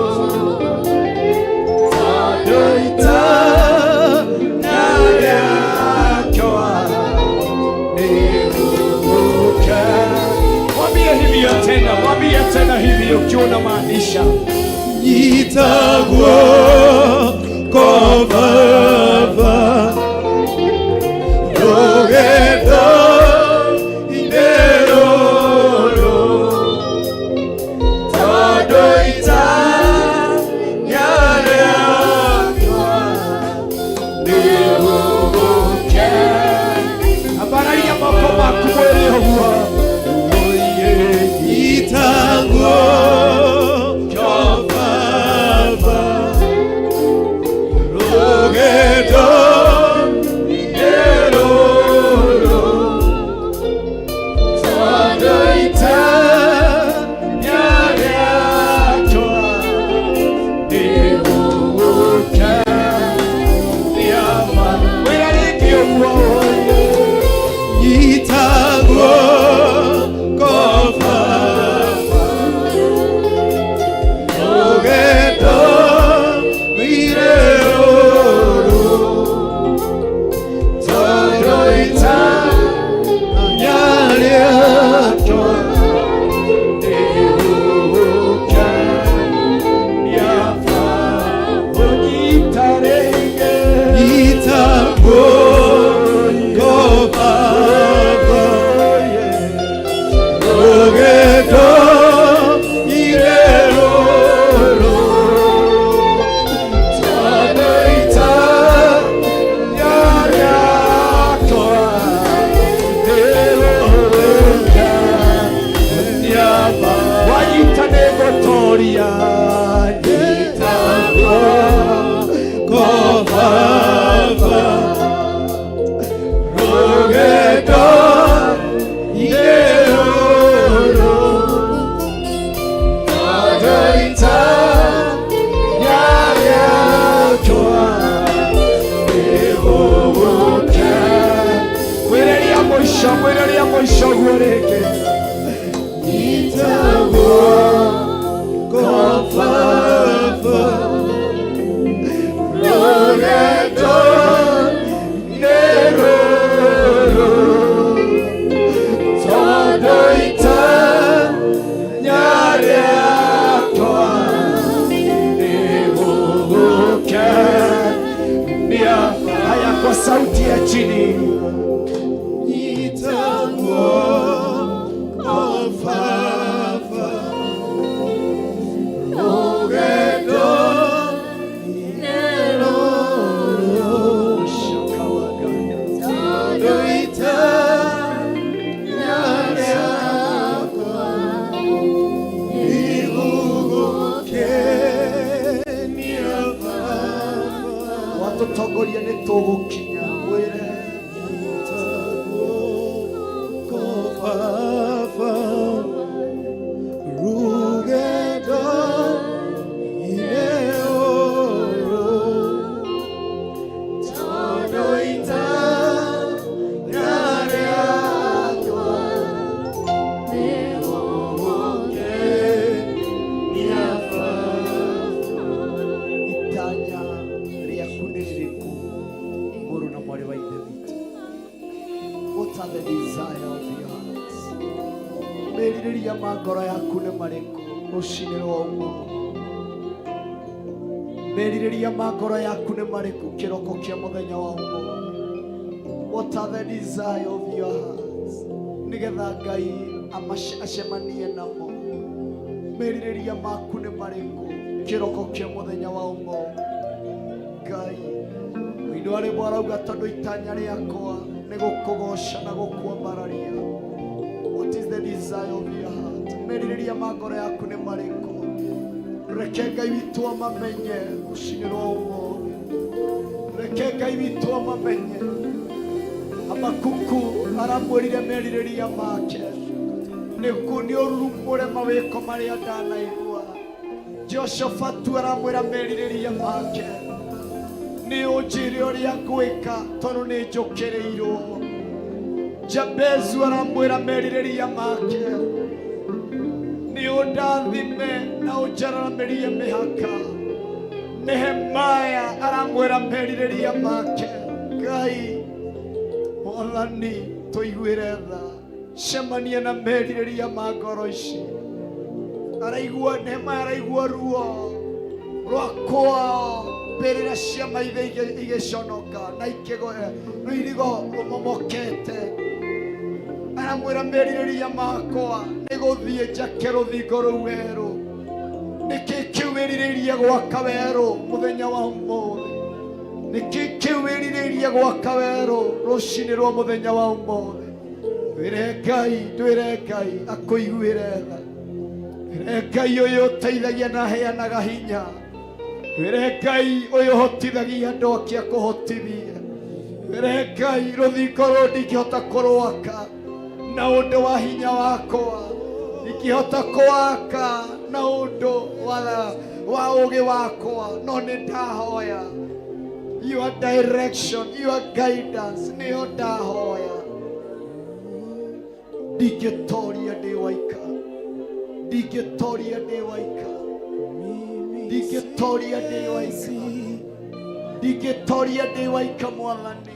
tondũ itanya rĩakwa nĩ gũgũkenia. Mwambie hivyo tena, mwambie tena hivyo ukiwa unamaanisha. Itagwo ko Baba, rũgendo nĩ rũrũ, tondũ itanya rĩakwa nĩ gũgũkenia. Ambararia moko maku mwĩre ũguo. Itagwo ko Baba, rũgendo nĩ rũrũ, tondũ itanya rĩakwa nĩ gũgũkenia. Mwĩre rĩngĩ ũguo. Itagwo ko Baba, rũgendo nĩ rũrũ, tondũ itanya rĩakwa nĩ gũgũkenia. Ũnyita rĩngĩ. Itagwo ko Baba, rũgendo nĩ rũrũ, tondũ itanya rĩakwa nĩ gũgũkenia. Wanyita nĩngũtũria. Itagwo ko Baba, rũgendo nĩ rũrũ, tondũ itanya rĩakwa nĩ gũgũkenia. Mwĩre rĩa mũico, mwĩre rĩa mũico ũguo rĩngĩ. Itagwo ko Baba, rũgendo nĩ rũrũ, tondũ itanya rĩakwa nĩ gũgũkenia. Haya, kwa sauti ya chini. Itagwo ko Baba, rũgendo nĩ rũrũ, tondũ itanya rĩakwa nĩ gũgũkenia Baba. Watũtongoria nĩ tũgũkinya. Mwĩre. Itagwo ko Baba, rũgendo nĩ rũrũ, tondũ itanya rĩakwa nĩ gũgũkenia Baba. Itanya rĩaku nĩ rĩrĩkũ, mũrũ na mwarĩ wa Ithe witũ? What are the desire of your heart? Merirĩria ma ngoro yaku nĩ marĩkũ rũcinĩ rwa ũmũthĩ? Merirĩria ma ngoro yaku nĩ marĩkũ kĩroko kĩa mũthenya wa ũmũthĩ? What are the desire of your heart? Nĩgetha Ngai acemanie namo. Merirĩria maku nĩ marĩkũ kĩroko kĩa mũthenya wa ũmũthĩ? Ngai. Mũini wa rwĩmbo arauga tondũ itanya rĩakwa nĩ gũkũgoca na gũkuambararia. What is the desire of your heart? Merirĩria ma ngoro yaku nĩ marĩkũ? Reke Ngai witũ amamenye rũcinĩ rwa ũmũthĩ. Reke Ngai witũ amamenye. Habakuku aramwĩrire merirĩria make nĩguo nĩ ũrurumũre mawĩko marĩa ndanaigua. Jehoshafatu aramwĩra merirĩria make nĩ ũnjĩre ũrĩa ngwĩka tondũ nĩ njũkĩrĩirwo. Jabezu aramwĩra merirĩria make nĩ ũndathime na ũnjararamĩrie mĩhaka. Nehemaya aramwĩra merirĩria make Ngai Mwathani tũiguĩre tha, cemania na merirĩria ma ngoro ici. Araigua Nehemaya araigua ruo rwa kwao, mbĩrĩra cia maithe igĩconoka na ikĩgo rũirigo rũmomokete. Aramwĩra merirĩria makwa nĩ gũthiĩ njake rũthingo rũu werũ. Nĩkĩ kĩu wĩrirĩirie gwaka werũ mũthenya wa ũmũthĩ? Nĩkĩ kĩu wĩrirĩirie gwaka werũ rũcinĩ rwa mũthenya wa ũmũthĩ? Twĩre Ngai, twĩre Ngai akũiguĩre tha. Twĩre Ngai ũyũ ũteithagia na aheanaga hinya. Twĩre Ngai ũyũ ũhotithagia andũ ake akũhotithie. Twĩre Ngai rũthingo rũrũ ndingĩhota kũrwaka na ũndũ wa hinya wakwa, ndingĩhota kũwaka na ũndũ wa ũũgĩ wakwa, no nĩ ndahoya your direction, your guidance, nĩyo ndahoya. Ndingĩtoria ndĩ waika, ndingĩtoria ndĩ waika, ndingĩtoria ndĩ waika, ndingĩtoria ndĩ waika. Mwathani,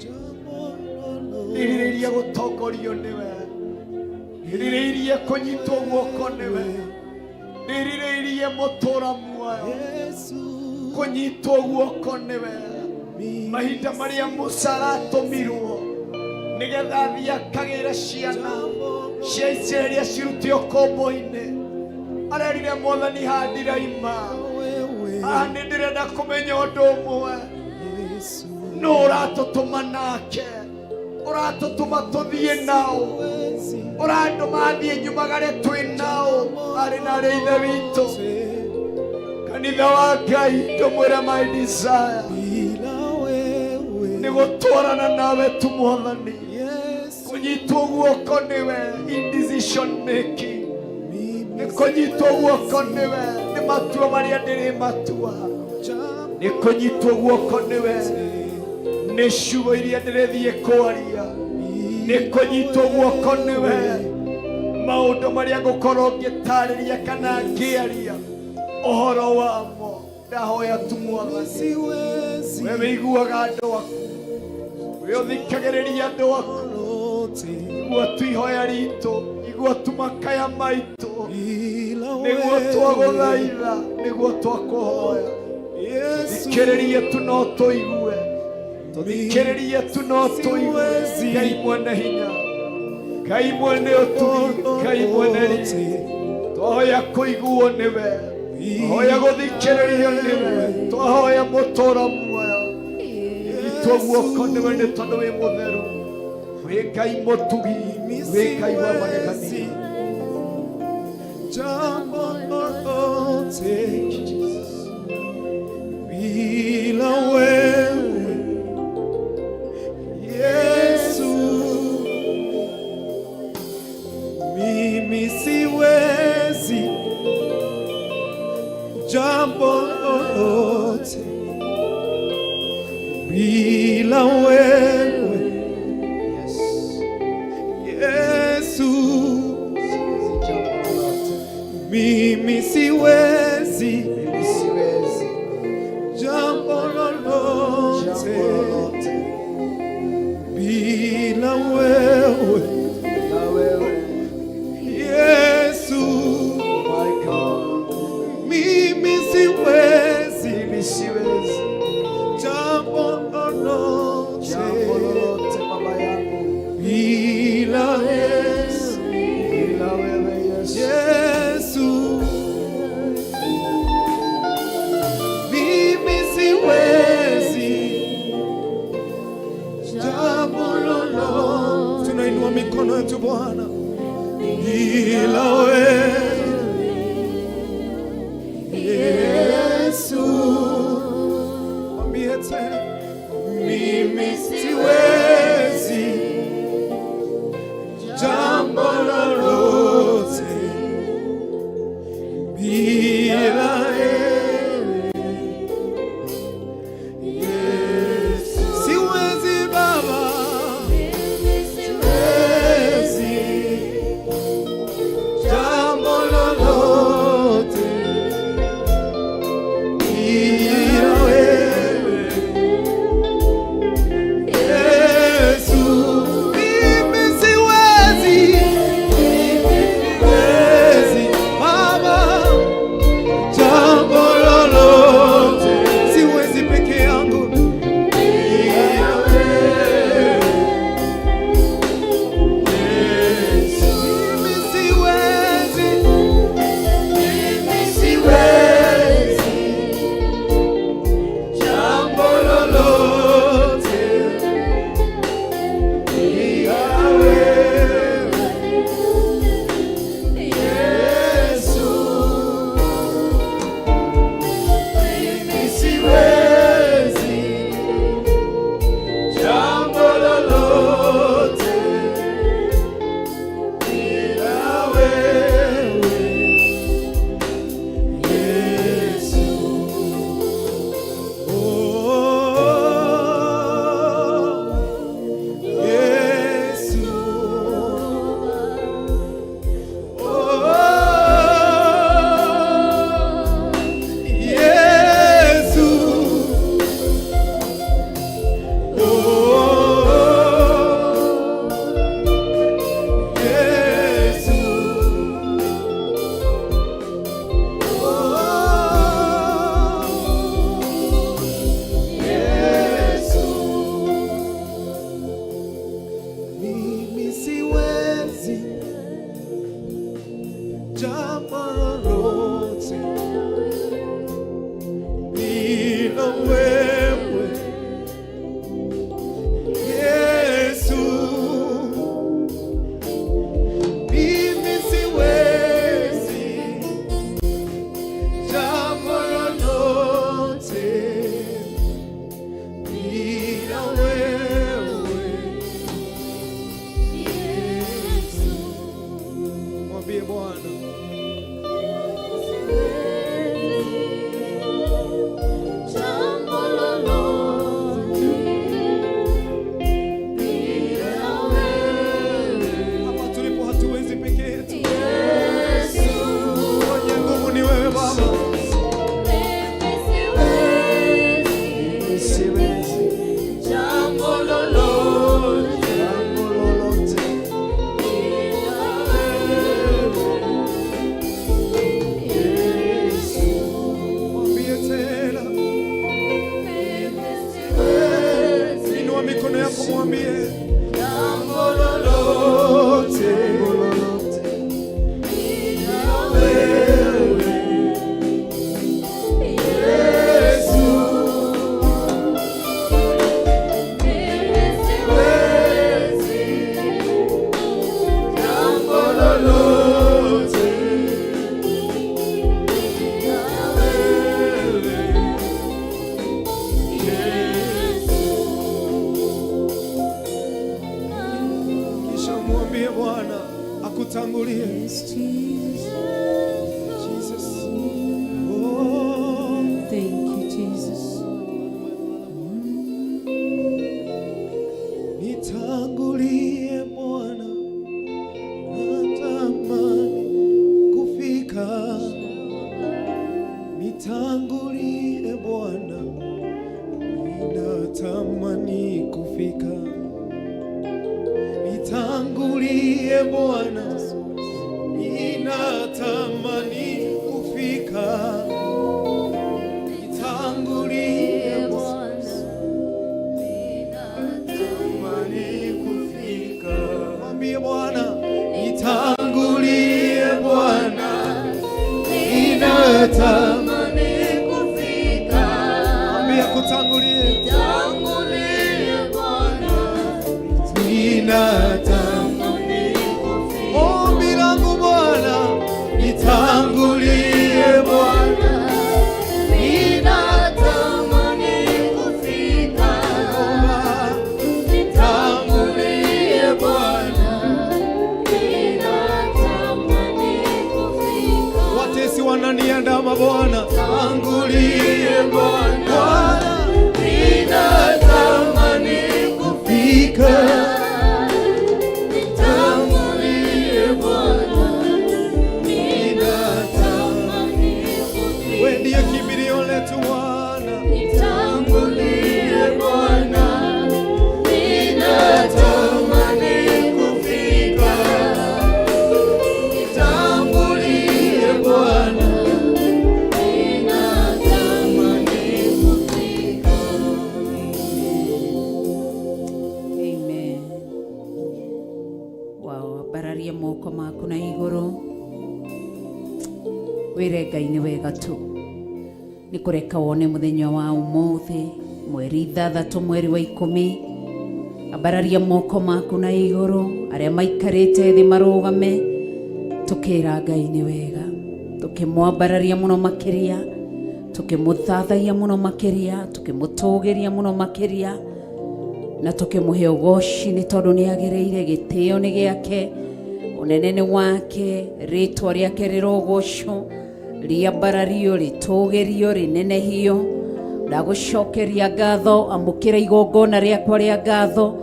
ndĩrirĩirie gũtongorio nĩwe, ndĩrirĩirie kũnyitwo guoko nĩwe, ndĩrirĩirie mũtũra muoyo kũnyitwo guoko nĩwe. Mahinda marĩa Musa aratũmirwo nĩgetha athiĩ akagĩre ciana cia Isiraeli acirute ũkombo-inĩ, arerire Mwathani, haha ndiraima haha, nĩ ndĩrenda kũmenya ũndũ ũmwe, nũ ũratũtũma nake, ũratũtũma tũthiĩ nao, ũrandũma thiĩ nyumagare twĩ nao, arĩ na arĩ ithe witũ. Kanitha wa Ngai, ndũmwĩre my desire nĩ gũtwarana nawe tu Mwathani, kũnyitwo guoko nĩwe in decision making, nĩ kũnyitwo guoko nĩwe nĩ matua marĩa ndĩrĩ matua, nĩ kũnyitwo guoko nĩwe nĩ ciugo iria ndĩrĩthiĩ kwaria, nĩ kũnyitwo guoko nĩwe maũndũ marĩa ngũkorwo ngĩtarĩria kana ngĩaria ũhoro wamo. Ndahoya tu Mwathani, we wĩiguaga andũ aku, we ũthikagĩrĩria andũ aku, igua tu ihoya ritũ, igua tu makaya maitũ, nĩguo twagũthaitha, nĩguo twakũhoya. Thikĩrĩrie tu no tũigue, tũthikĩrĩrie tu no tũigue. Ngai mwene hinya, Ngai mwene ũtugi, Ngai mwene riri, twahoya kũiguo nĩwe, twahoya gũthikĩrĩrio nĩwe, twahoya mũtũra muoyo nyitwo guoko nĩwe, nĩ tondũ wĩ mũtheru, wĩ Ngai mũtugi, wĩ Ngai wa magegania. Jambo lolote bila wewe Yesu, mimi siwezi jambo lolote bila wewe Yesu, Siwezi jambo lolote. Mimi siwezi Mimi siwezi jambo jambo lolote lolote bila wewe na wewe Yesu, my God. Mimi siwezi Mimi siwezi jambo lolote jambo lolote, Baba yangu, bila Yesu, bila wewe Yesu. Yesu, mimi siwezi Tunainua mikono yetu Bwana, bila wewe Yesu, mwambie tena, mimi siwezi jambo lolote bila wewe Yesu. Siwezi Baba, siwezi jambo lolote bila wewe Yesu. Mimi siwezi, siwezi Baba, jambo lolote, siwezi peke yangu bila wewe Yesu. Mimi siwezi, mimi siwezi jambo lolote bila wewe Yesu. Mimi siwezi jambo lolote bila wewe Yesu. Oh, Yesu. Oh, Yesu. Oh, Yesu. Oh, Yesu. Mimi siwezi jambo lolote bila wewe Yesu. Mimi siwezi jambo lolote bila wewe. Mwambie Bwana, Jambo lolote bila wewe hapa tulipo hatuwezi peke yetu, Yesu, mwenye nguvu ni wewe Baba. Mimi siwezi Siwezi jambo lolote jambo lolote bila wewe Yesu. Mwambie tena, Mimi siwezi inua mikono yako, mwambie jambo lolote lolote bila wewe Yesu. Mimi siwezi jambo lolote bila wewe Yesu. Kisha mwambie Bwana akutangulie. Jesus. Oh, Thank you, Jesus. Nitangulie Bwana, natamani kufika. Nitangulie Bwana, ninatamani kufika. Nitangulie Bwana, ninatamani kufika. Nitangulie Bwana, Natamani kufika. Mwambie Bwana, nitangulie Bwana, ninatamani kufika. Mwambie akutangulie, Nitangulie Bwana, ninatamani. mabwana, tangulie Bwana, ninatamani kufika, tangulie Bwana, ninatamani kufika. Wewe ndiye kimbilio letu Bwana, tangulie Bwana, ninatamani kufika, tangulie Bwana, ninatamani kufika. Amen. Wow, ambararia moko maku na igũrũ, wĩre Ngai nĩ wega tu nĩ kũreka wone mũthenya wa ũmũthĩ, mweri 6, mweri wa 10. Ambararia moko maku na igũrũ, arĩa maikarĩte thĩ marũgame, tũkĩra Ngai nĩ wega, tũkĩmwambararia mũno makĩria, tũkĩmũthathaia mũno makĩria, tũkĩmũtũgĩria mũno makĩria, na tũkĩmũhe ũgoci nĩ tondũ nĩ agĩrĩire. Gĩtĩo nĩ gĩake, ũnene nĩ wake, rĩtwa rĩake rĩrogocwo, rĩambarario, rĩtũgĩrio, rĩnenehio. Ndagũcokeria ngatho, amũkĩra igongona rĩakwa rĩa ngatho,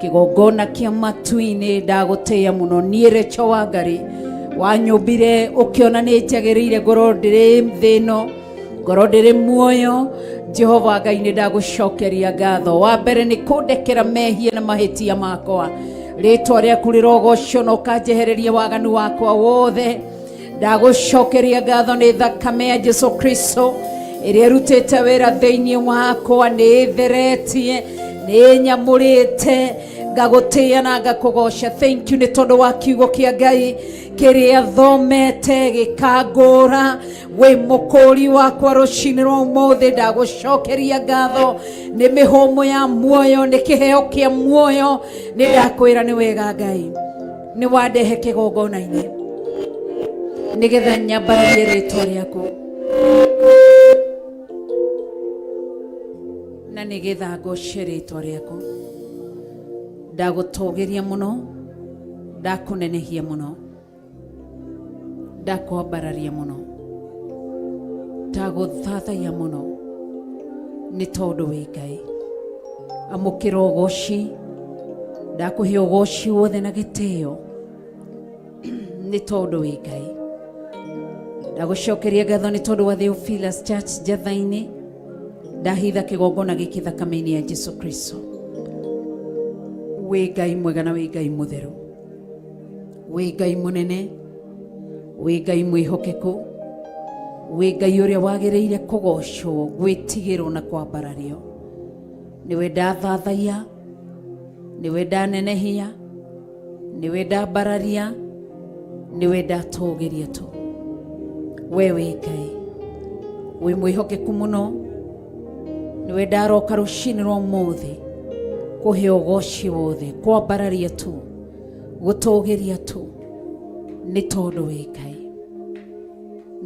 kĩgongona kĩa matu-inĩ. Ndagũtĩĩa mũno niĩ Rachel Wangari, wanyũmbire ũkĩona nĩ njagĩrĩire ngorwo ndĩrĩ thĩ ĩno, ngorwo ndĩrĩ muoyo. Jehova Ngai, nĩ ndagũcokeria ngatho. Wa mbere nĩ kũndekera mehia na mahĩtia makwa. Rĩtwa rĩaku rĩrogocwo, na ũkanjehereria waganu wakwa wothe. Ndagũcokeria ngatho nĩ thakame ya Jesu Kristo ĩrĩa ĩrutĩte wĩra thĩinĩ wakwa, nĩ ĩtheretie, nĩ nyamũrĩte. Ngagũtĩĩa na ngakũgoca. Thank you nĩ tondũ wa kiugo kĩa Ngai kĩrĩa thomete gĩkangũra. Wĩ mũkũri wakwa. Rũcinĩ rwa ũmũthĩ ndagũcokeria ngatho nĩ mĩhũmũ ya muoyo, nĩ kĩheo kĩa muoyo. Nĩ ndakwĩra nĩ wega Ngai, nĩ wandehe kĩgongona-inĩ nĩgetha nyambararie rĩtwa rĩaku na nĩgetha ngoce rĩtwa rĩaku. Ndagũtũgĩria mũno, ndakũnenehia mũno, ndakwambararia mũno, ndagũthathaiya mũno nĩ tondũ wĩ Ngai. Amũkĩra ũgoci, ndakũhe ũgoci wothe na gĩtĩo nĩ tondũ wĩ Ngai. Ndagũcokeria ngatho nĩ tondũ wa Theophilus Church Njatha-inĩ. Ndahitha kĩgongona gĩkĩ thakame-inĩ ya Jesu Kristo. Wĩ Ngai mwega na wĩ Ngai mũtheru, wĩ Ngai mũnene, wĩ Ngai mwĩhokeku, wĩ Ngai ũrĩa wagĩrĩire kũgocwo, gwĩtigĩrwo na kwambarario. Nĩwe ndathathaiya, nĩwe ndanenehia, nĩwe ndambararia, nĩwe ndatũgĩria tu. We wĩ Ngai wĩ mwĩhokeku mũno. Nĩwe ndaroka rũcinĩ rwa ũmũthĩ kũhe ũgoci wothe, kwambararia tu, gũtũgĩria tu, nĩ tondũ wĩ Ngai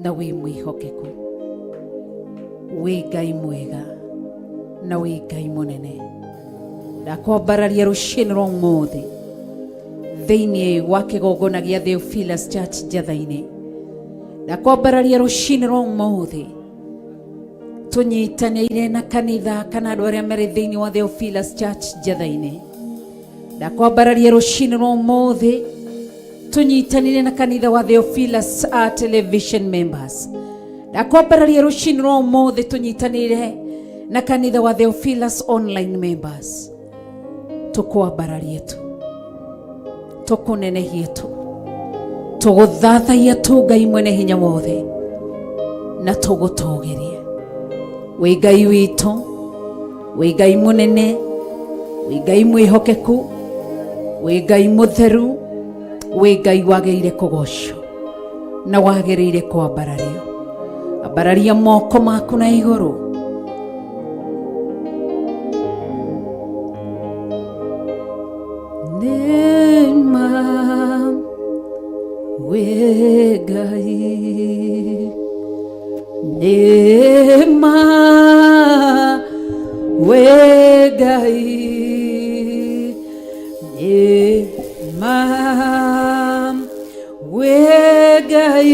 na wĩ mwĩhokeku, wĩ Ngai mwega na wĩ Ngai mũnene. Ndakwambararia rũcinĩ rwa ũmũthĩ thĩinĩ wa kĩgongona gĩa Theophilus Church Njatha-inĩ. Ndakwambararia rũcinĩ rwa ũmũthĩ tũnyitanĩire na kanitha kana andũ arĩa marĩ thĩinĩ wa Theophilus Church Njatha-inĩ. Ndakwambararia rũcinĩ rwa ũmũthĩ tũnyitanĩire na kanitha wa Theophilus Television members. Ndakwambararia rũcinĩ rwa ũmũthĩ tũnyitanĩire na kanitha wa Theophilus online members. Tũkwambararie tu, tũkũnenehie tu, tũgũthathaiya tu, Ngai mwene hinya wothe, na tũgũtũgĩrie. Wĩ Ngai witũ, wĩ Ngai mũnene, wĩ Ngai mwĩhokeku, wĩ Ngai mũtheru, wĩ Ngai wagĩrĩire kũgocwo na wagĩrĩire kwambarario. Ambararia moko maku na igũrũ. Nĩma wĩ Ngai, nĩma wĩ Ngai, nĩma wĩ Ngai.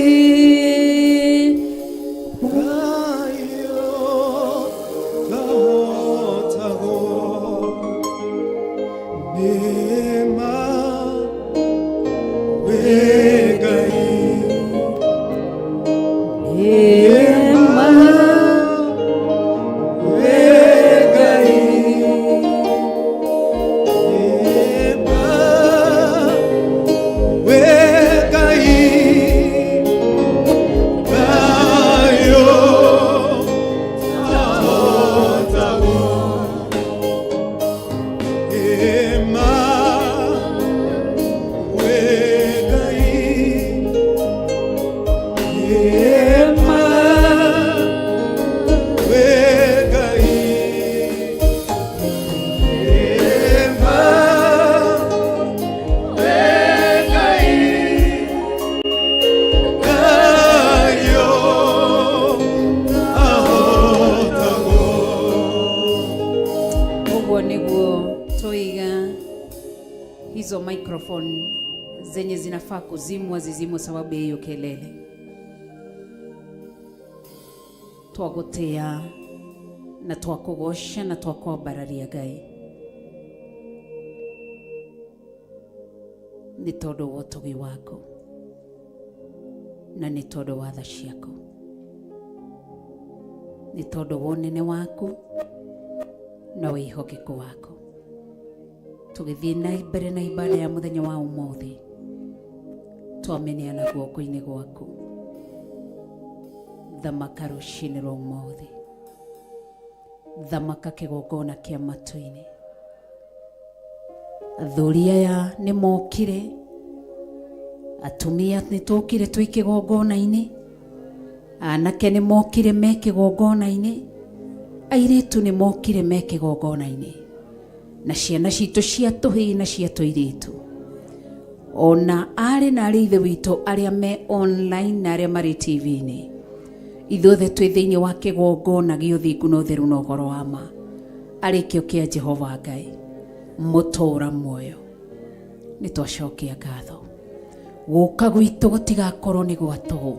Microphone zenye zinafaa kuzimwa zizimwe sababu ya hiyo kelele. Twagotea na twakugosha na twakwambararia Ngai nĩ tondũ wa ũtugi waku na nĩ tondũ wa tha ciaku, nĩ tondũ wa ũnene waku na wĩhokeku waku. Tũgĩthiĩ na mbere na ibada ya mũthenya wa ũmũthĩ, twameneana guoko-inĩ gwaku. Thamaka rũcinĩ rwa ũmũthĩ, thamaka kĩgongona kĩa matu-inĩ. Athuri aya nĩ mokire, atumia nĩ tũkire twĩ kĩgongona-inĩ, anake nĩ mokire me kĩgongona-inĩ, airĩtu nĩ mokire me kĩgongona-inĩ, na ciana citũ cia tũhĩĩ na cia tũirĩtu, ona arĩ na arĩ ithe witũ arĩa me online na arĩa marĩ TV-inĩ, ithuothe twĩ thĩinĩ wa kĩgongona gĩa ũthingu na ũtheru na ũhoro wa ma, arĩ kĩo kĩa Jehova Ngai mũtũũra muoyo. Nĩ twacokia ngatho. Gũka gwitũ gũtigakorwo nĩ gwa tũhũ,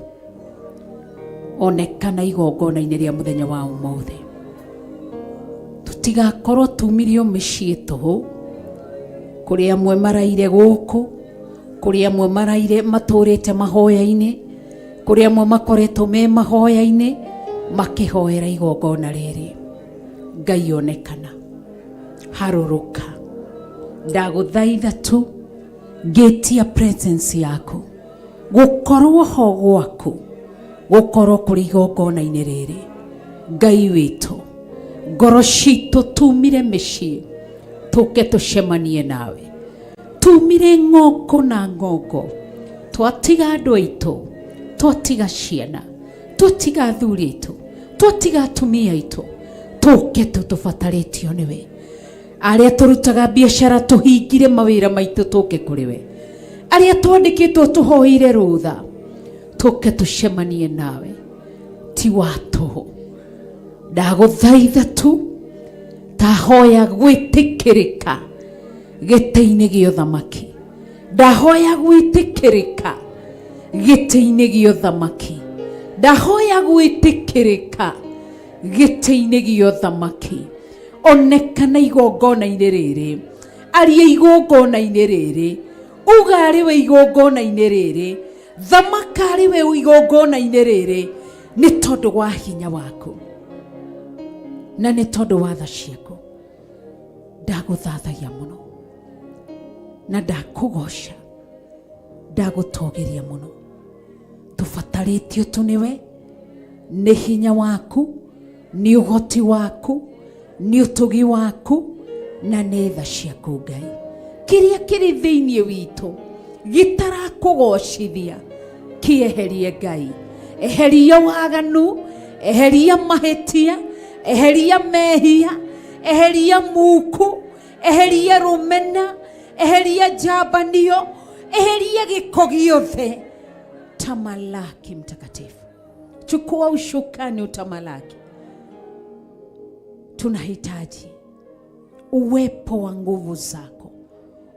onekana igongona-inĩ rĩa mũthenya wa ũmũthĩ. Tũtigakorwo tumirio mĩciĩ tũhũ, kũrĩ amwe maraire gũkũ, kũrĩ amwe maraire matũrĩte mahoya-inĩ, kũrĩ amwe makoretwo me mahoya-inĩ makĩhoera igongona rĩrĩ. Ngai onekana, harũrũka, ndagũthaitha tu ngĩtia presence yaku, gũkorwo ho gwaku, gũkorwo kũrĩ igongona-inĩ rĩrĩ. Ngai witũ, ngoro citũ tumire mĩciĩ tũke tũcemanie nawe, tumire ng'ongo na ng'ongo, twatiga andũ aitũ, twatiga ciana, twatiga athuri aitũ, twatiga atumia aitũ, tũke tũtũbatarĩtio nĩwe. Arĩa tũrutaga biacara tũhingire mawĩra maitũ tũke kũrĩ we, arĩa twandĩkĩtwo tũhoire rũtha tũke tũcemanie nawe, ti wa tũhũ. Ndagũthaitha tu tahoya gwĩtĩkĩrĩka gĩtĩ-inĩ gĩa ũthamaki, ndahoya gwĩtĩkĩrĩka gĩtĩ-inĩ gĩa ũthamaki, ndahoya gwĩtĩkĩrĩka gĩtĩ-inĩ gĩa ũthamaki. Onekana igongona-inĩ rĩrĩ, aria igongona-inĩ rĩrĩ, uga arĩ we igongona-inĩ rĩrĩ, thamaka arĩ we igongona-inĩ rĩrĩ, nĩ tondũ wa hinya waku na nĩ tondũ wa tha ciaku. Ndagũthathaia mũno na ndakũgoca, ndagũtũgĩria mũno. Tũbatarĩtio tu nĩwe, nĩ hinya waku, nĩ ũhoti waku, nĩ ũtugi waku na nĩ tha ciaku. Ngai, kĩrĩa kĩrĩ thĩinĩ witũ gĩtarakũgocithia kĩeherie. Ngai, eheria waganu, eheria mahĩtia, eheria mehia, eheria muku, eheria rũmena, eheria njambanio, eheria gĩko gĩothe. Tamalaki mtakatifu, chukua ushukani utamalaki. Tunahitaji uwepo wa nguvu zako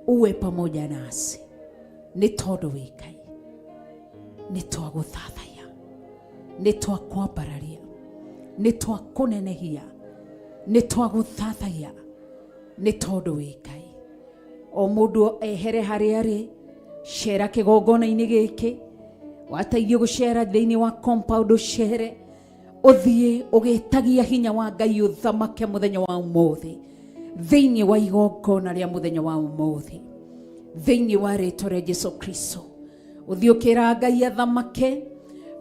uwe pamoja nasi, nĩ tondũ wĩ Ngai. Nĩ twagũthathaiya, nĩ twakwambararia, nĩ twakũnenehia, nĩ twagũthathaiya nĩ tondũ wĩ Ngai. O mũndũ ehere harĩa arĩ, cera kĩgongona-inĩ gĩkĩ, wateithio gũcera thĩinĩ wa compound, ũcere ũthiĩ ũgĩtagia hinya wa Ngai ũthamake mũthenya wa ũmũthĩ thĩinĩ wa igongona rĩa mũthenya wa ũmũthĩ, thĩinĩ wa rĩtwa rĩa Jesu Kristo. Ũthiĩ ũkĩra Ngai athamake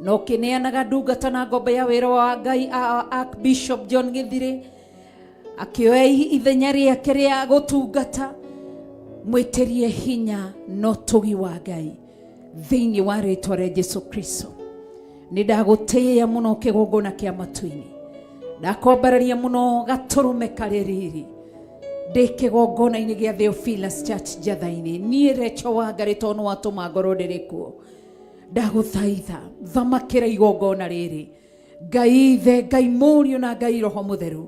na ũkĩneanaga ndungata na ngombo ya wĩra wa Ngai Archbishop John Githire akĩoya ithenya rĩake rĩa gũtungata, mwĩtĩrie hinya na ũtugi wa Ngai thĩinĩ wa rĩtwa rĩa Jesu Kristo. Nĩ ndagũtĩĩa mũno kĩgongona kĩa matu-inĩ, ndakwambararia mũno gatũrũme karĩ riri. Ndĩ kĩgongona-inĩ gĩa Theophilus Church Njatha-inĩ, niĩ Recho Wangari, tondũ nĩ watũma ngorwo ndĩrĩ kuo. Ndagũthaitha thamakĩra igongona rĩrĩ, Ngai Ithe, Ngai Mũriũ na Ngai Roho Mũtheru.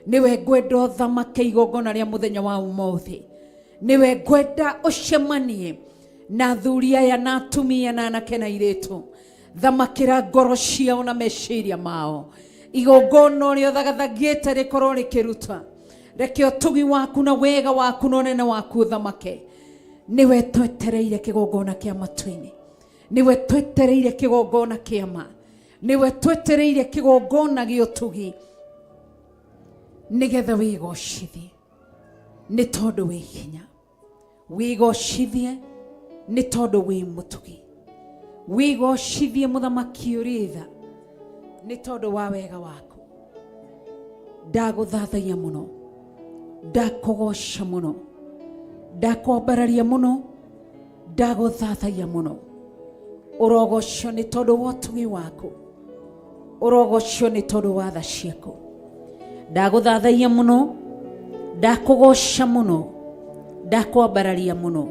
Nĩwe ngwenda ũthamake igongona rĩa mũthenya wa ũmũthĩ. Nĩwe ngwenda ũcemanie na athuri aya na atumia na anake na airĩtu. Thamakĩra ngoro ciao na meciria mao. Igongona ũrĩa ũthagathagĩte rĩkorwo rĩkĩruta. Reke ũtugi waku na wega waku na ũnene waku ũthamake. Nĩwe twetereire kĩgongona kĩa matu-inĩ. Nĩwe twetereire kĩgongona kĩa ma. Nĩwe twetereire kĩgongona gĩa ũtugi. Nĩgetha wĩgocithie. Nĩ tondũ wĩ hinya. Wĩgocithie nĩ tondũ wĩ mũtugi. Wĩgocithie mũthamaki ũrĩ tha nĩ tondũ wa wega waku. Ndagũthathaiya mũno, ndakũgoca mũno, ndakwambararia mũno, ndagũthathaiya mũno. Ũrogocio nĩ tondũ wa ũtugi waku, ũrogocio nĩ tondũ wa tha ciaku. Ndagũthathaiya mũno, ndakũgoca mũno, ndakwambararia mũno.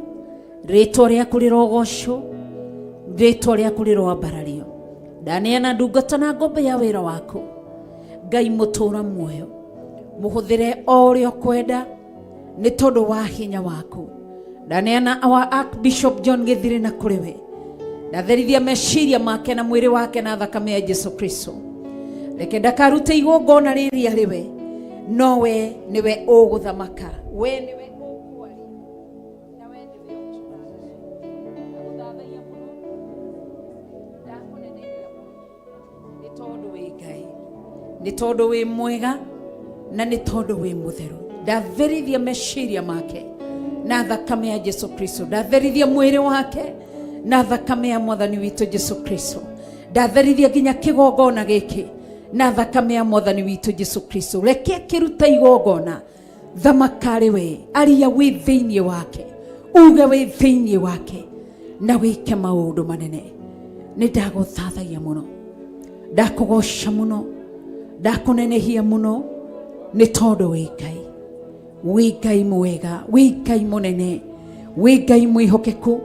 Rĩtwa rĩaku rĩrogocwo, rĩtwa rĩaku rĩroambarario. Ndaneana ndungata na ngombo ya wĩra waku. Ngai mũtũra muoyo, mũhũthĩre o ũrĩa ũkwenda nĩ tondũ wa hinya waku. Ndaneana our Archbishop John Gĩthirĩ na kũrĩ we. Ndatherithia meciria make na mwĩrĩ wake na thakame ya Jesu Kristo. Reke ndakarute igongona rĩrĩa arĩ we, no we nĩwe ũgũthamaka, we nĩwe ũkwaria na we nĩwe ũtũragia. Ndagũthathaiya mũno, ndakũnenehia mũno nĩ tondũ wĩ Ngai, nĩ tondũ wĩ mwega na nĩ tondũ wĩ mũtheru. Ndatherithia meciria make na thakame ya Jesu Kristo. Ndatherithia mwĩrĩ wake na thakame ya mwathani witũ Jesu Kristo. Ndatherithia nginya kĩgongona gĩkĩ na thakame ya mwathani witũ Jesu Kristo. Reke akĩruta igongona thamaka arĩ we, aria wĩ thĩinĩ wake, uge wĩ thĩinĩ wake na wĩke maũndũ manene. Nĩ ndagũthathaiya mũno, ndakũgoca mũno, ndakũnenehia mũno nĩ tondũ wĩ Ngai. Wĩ Ngai mwega, wĩ Ngai mũnene, wĩ Ngai mwĩhokeku,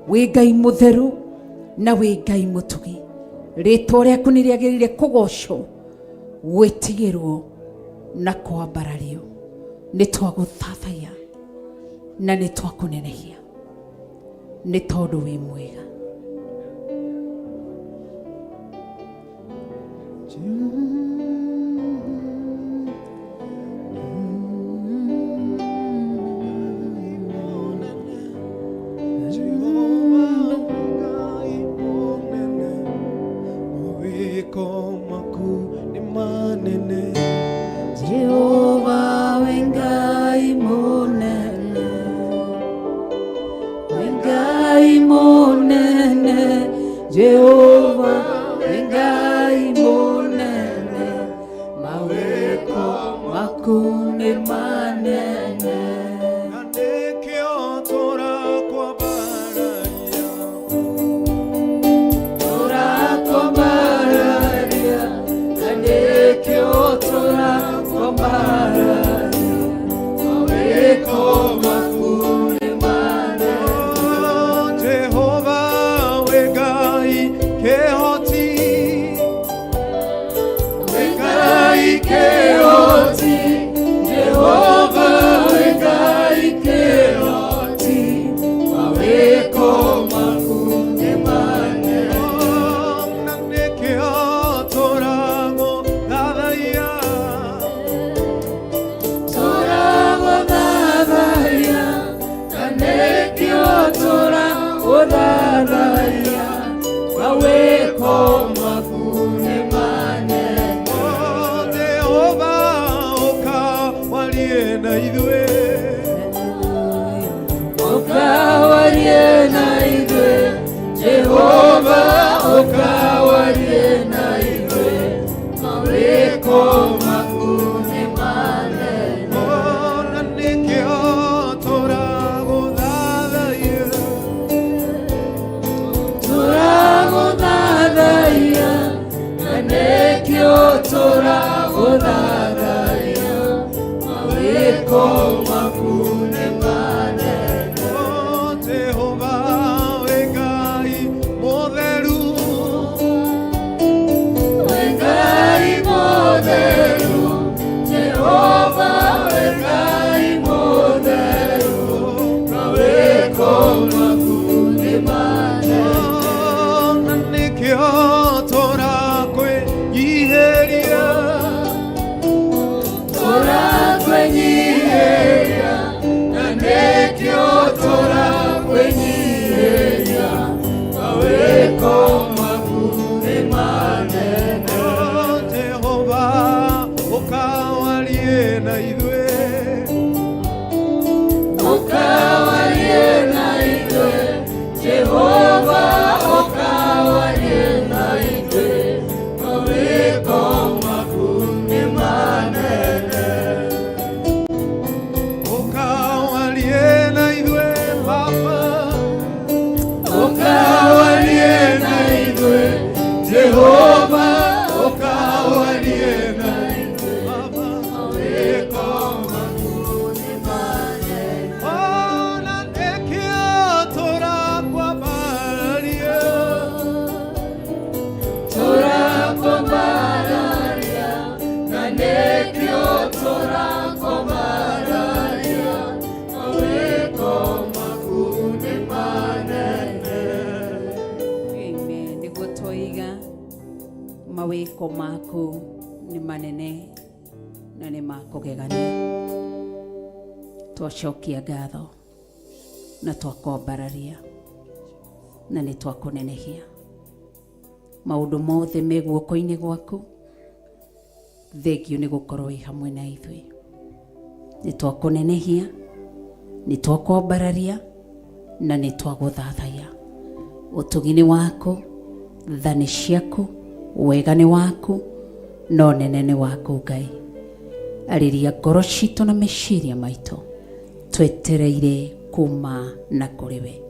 wĩ Ngai mũtheru na wĩ Ngai mũtugi. Rĩtwa rĩaku nĩ rĩagĩrĩire kũgocwo, gwĩtigĩrwo na kwambarario. Nĩ twagũthathaiya na nĩ twakũnenehia nĩ tondũ wĩ mwega. Jehova wĩ Ngai mũnene, wĩ Ngai mũnene, Jehova wĩ Ngai mũnene, mawĩko maku nĩ manene. Na nĩkĩo tũrakwambararia. Tũrakwambararia, na nĩkĩo tũrakwambararia, mawĩko maku nĩ manene. Jehova wĩ Ngai kĩhoti. Mawĩko maku nĩ manene na nĩ makũgegania. Twacokia ngatho na twakwambararia na nĩ twakũnenehia. Maũndũ mothe me guoko-inĩ gwaku, thengio nĩ gũkorwo wĩ hamwe na ithuĩ. Nĩ twakũnenehia, nĩ twakwambararia na nĩ twagũthathaiya. Ũtugi nĩ waku, tha nĩ ciaku, wega nĩ waku, na ũnene nĩ waku Ngai. Arĩria ngoro citũ na meciria maitũ, twetereire kuma na kũrĩ we.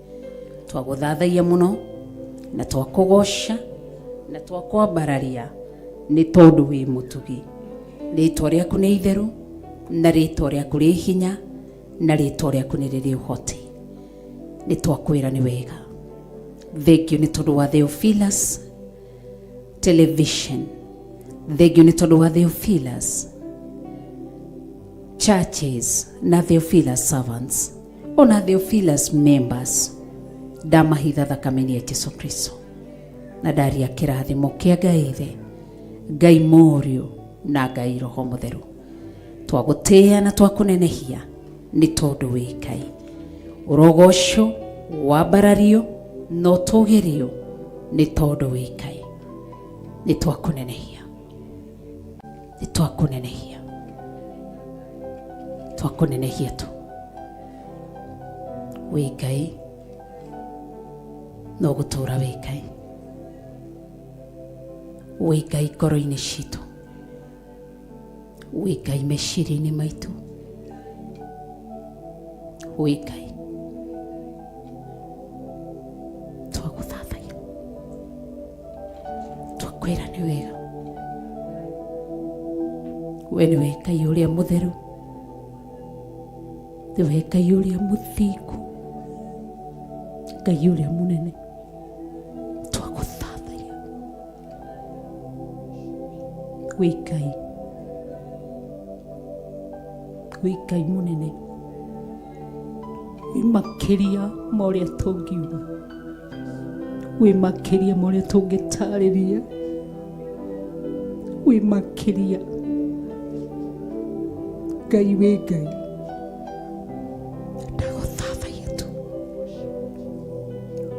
Twagũthathaiya mũno na twakũgoca na twakwambararia nĩ tondũ wĩ mũtugi. Rĩtwa rĩaku nĩ itheru na rĩtwa rĩaku rĩ hinya na rĩtwa rĩaku nĩ rĩrĩ ũhoti. Nĩ twakwĩra nĩ wega. Thengio nĩ tondũ wa Theophilus Television. Thengio nĩ tondũ wa Theophilus Churches na Theophilus Servants ona Theophilus Members. Ndamahitha thakame-inĩ ya Jesu Kristo na ndaria kĩrathimo kĩa Ngai Ithe, Ngai Mũriũ na Ngai Roho Mũtheru. Twagũtĩĩa na twakũnenehia nĩ tondũ wĩ Ngai. Ũrogocwo, wambarario na ũtũgĩrio nĩ tondũ wĩ Ngai. Nĩ twakũnenehia, nĩ twakũnenehia, twakũnenehia tu. Wĩ Ngai no gũtũra wĩ Ngai. Wĩ Ngai ngoro-inĩ citũ, wĩ Ngai meciria-inĩ maitũ, wĩ Ngai. Twagũthathaiya, twakwĩra nĩ wega. We nĩwe Ngai ũrĩa mũtheru, nĩwe Ngai ũrĩa mũthingu, Ngai ũrĩa mũnene. Twagũthathaiya wĩ Ngai, wĩ Ngai mũnene, wĩ makĩria ma ũrĩa tũngiuga, wĩ makĩria ma ũrĩa tũngĩtarĩria, wĩ makĩria. Ngai wĩ Ngai, ndagũthathaiya tu,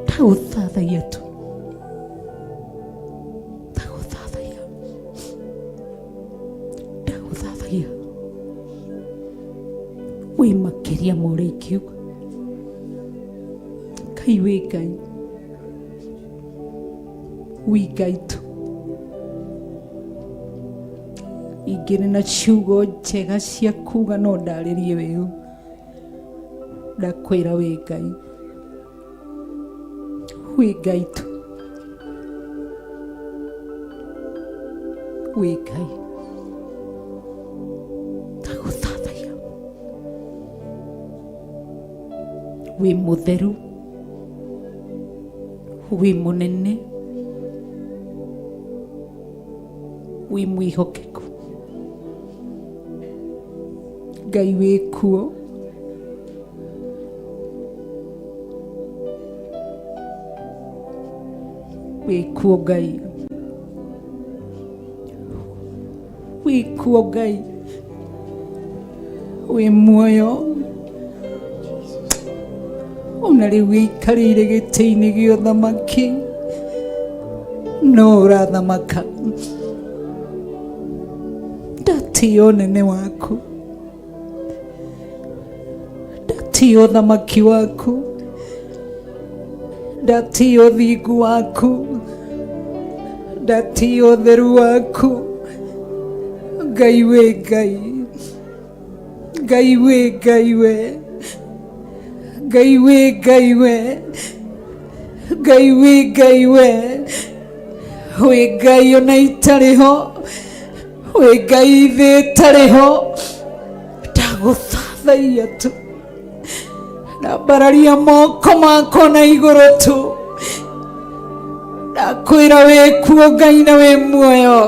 ndagũthathaiya tu, ndagũthathaiya, ndagũthathaiya. Wĩ makĩria ma ũrĩa ingiuga. Ngai wĩ Ngai, wĩ Ngai tu. Ingĩrĩ na ciugo njega cia kuga no ndarĩrie wega, ndakwĩra wĩ Ngai, wĩ Ngai tu, wĩ Ngai. Ndagũthathaiya, wĩ mũtheru, wĩ mũnene, wĩ mwĩhokeku. Ngai wĩ kuo. Wĩ kuo Ngai, wĩ kuo Ngai, wĩ muoyo ona rĩu wĩikarĩire gĩtĩ-inĩ gĩa ũthamaki no ũrathamaka. Ndatĩĩa ũnene waku, ndatĩĩa ũthamaki waku, ndatĩĩa ũthingu waku, ndatĩĩa ũtheru waku. Ngai wĩ Ngai, Ngai wĩ Ngai we, Ngai wĩ Ngai we, Ngai wĩ Ngai we, wĩ Ngai ona itarĩ ho, wĩ Ngai thĩ ĩtarĩ ho. Ndagũthathaiya tu, ndambararia moko makwa na igũrũ tu, ndakwĩra wĩ kuo Ngai na wĩ muoyo,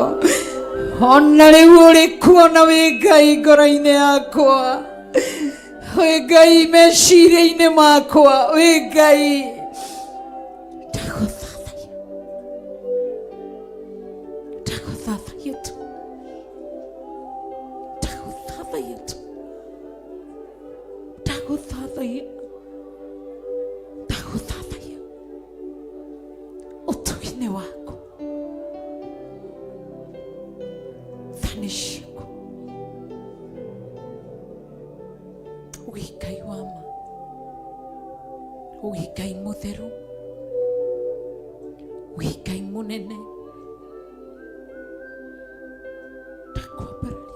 ona rĩu ũrĩ kuo na wĩ Ngai ngoro-inĩ yakwa, wĩ Ngai meciria-inĩ makwa, wĩ Ngai. Ndagũthathaiya, Wĩ Ngai mũtheru, wĩ Ngai mũnene. Ndakwambararia,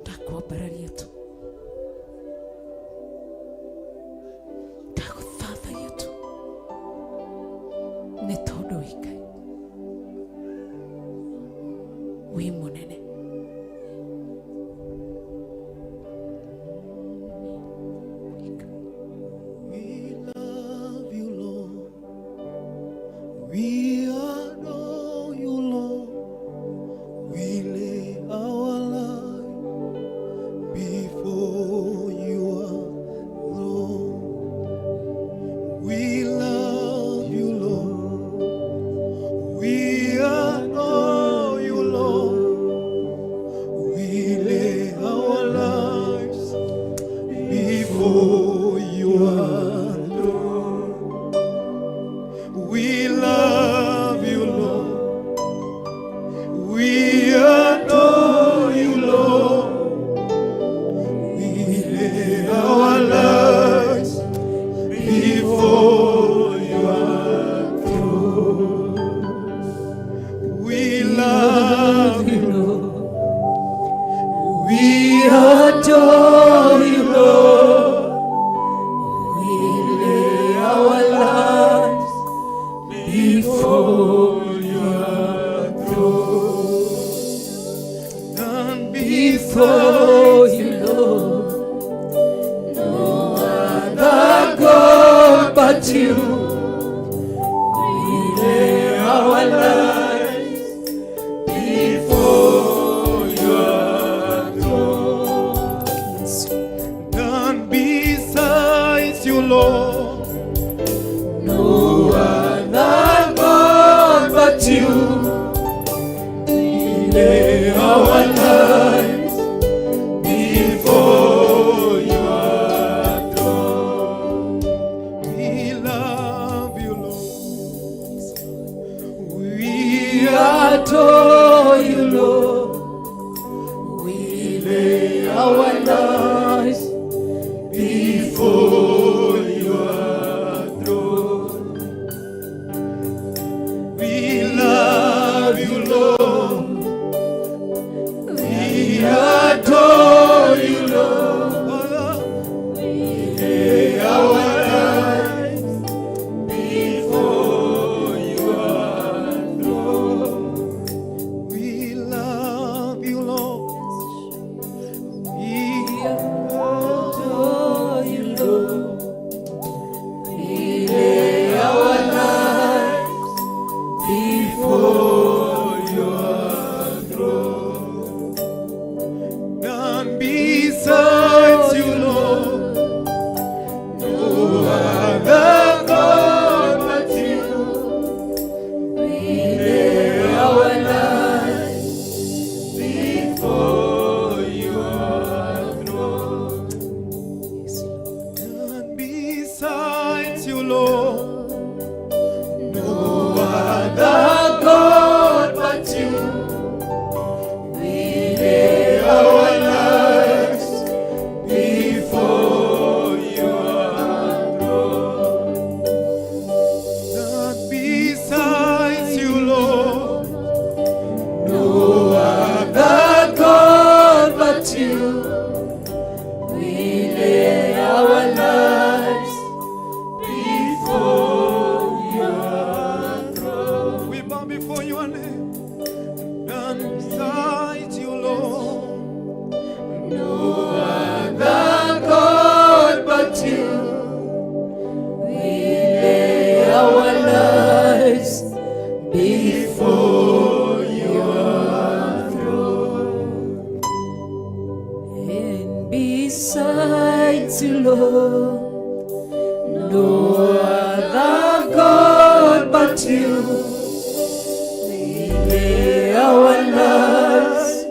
ndakwambararia tu, ndagũthathaiya tu, nĩ tondũ wĩ Ngai, wĩ mũnene. We love you, Lord. We adore you, Lord. We lay our life before your throne. We love you, Lord. We adore you, Lord. We lay our lives before your throne. We love you, Lord. We adore you, Lord. We lay our lives before your throne. We love you, Lord. We adore you, Lord. We lay our lives before your throne. And before you, Lord. No other God but you. We lay our lives before your throne. None besides you, Lord. No other God but you. We lay our lives before your throne. We love you, Lord. We We adore you, Lord. We lay our lives before your throne. We love you, Lord. We adore you, Lord. We lay our lives before your throne. We love you, Lord. We adore you, Lord. We lay our lives before your throne. None besides you, Lord. No other God but you. We lay our lives Before your throne. None besides you, Lord. No other God but you. We lay Our lives before your throne. None besides you, Lord. No other God but you. We lay our lives Before your throne. We bow before your name. None besides you, Lord. No other God but you. We lay our lives before your throne. And besides you, Lord, no other God but you. We lay our lives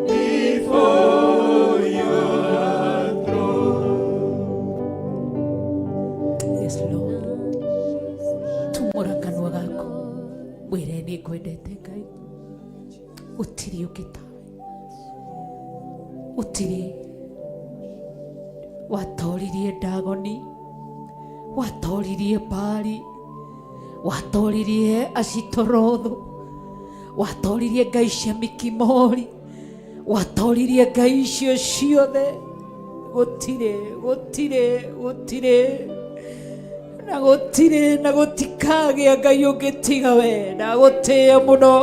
Before your throne. Yes, Lord. Tumũra kanua gaku wĩre nĩ ngwendete Ngai, gũtirĩ ũngĩ tawe, gũtirĩ. Watoririe Dagoni, watoririe Baali, watoririe Ashitorothu, watoririe ngai cia Mikimori, watoririe ngai icio ciothe. Gũtirĩ, gũtirĩ, gũtirĩ na gũtirĩ na gũtikagĩa ngai ũngĩ tiga we. Ndagũtĩĩa mũno,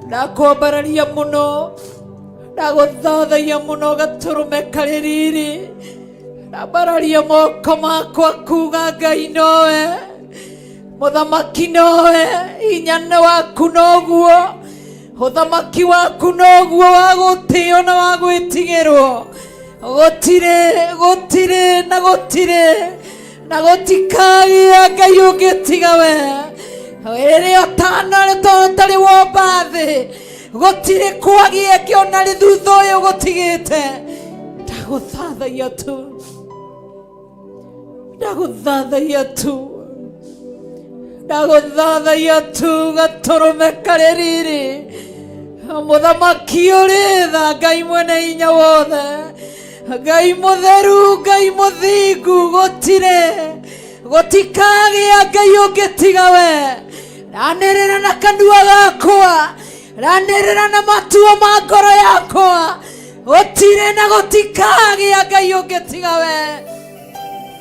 ndakwambararia mũno, ndagũthathaia mũno, gatũrũme karĩ riri. Ndambararia moko makwa kuga Ngai nowe, mũthamaki nowe, hinya nĩ waku noguo, ũthamaki waku noguo wa gũtĩo na wa gwĩtigĩrwo. Gũtirĩ, gũtirĩ na gũtirĩ na gũtikagĩa ngai ũngĩ tiga we. Rĩrĩa ũtarĩ womba thĩ, gũtirĩ kwagĩa ĩngĩ ona rĩ thutha ũyũ gũtigĩte. Ndagũthathaia tu, ndagũthathaia tu, ndagũthathaia tu, gatũrũme karĩ riri, mũthamaki ũrĩ tha, Ngai mwene hinya wothe, Ngai mũtheru, Ngai mũthingu. Gũtirĩ, gũtikagĩa ngai ũngĩ tiga we. Ranĩrĩra na kanua gakwa, ranĩrĩra na matuo ma ngoro yakwa, gũtirĩ na gũtikagĩa ngai ũngĩ tiga we.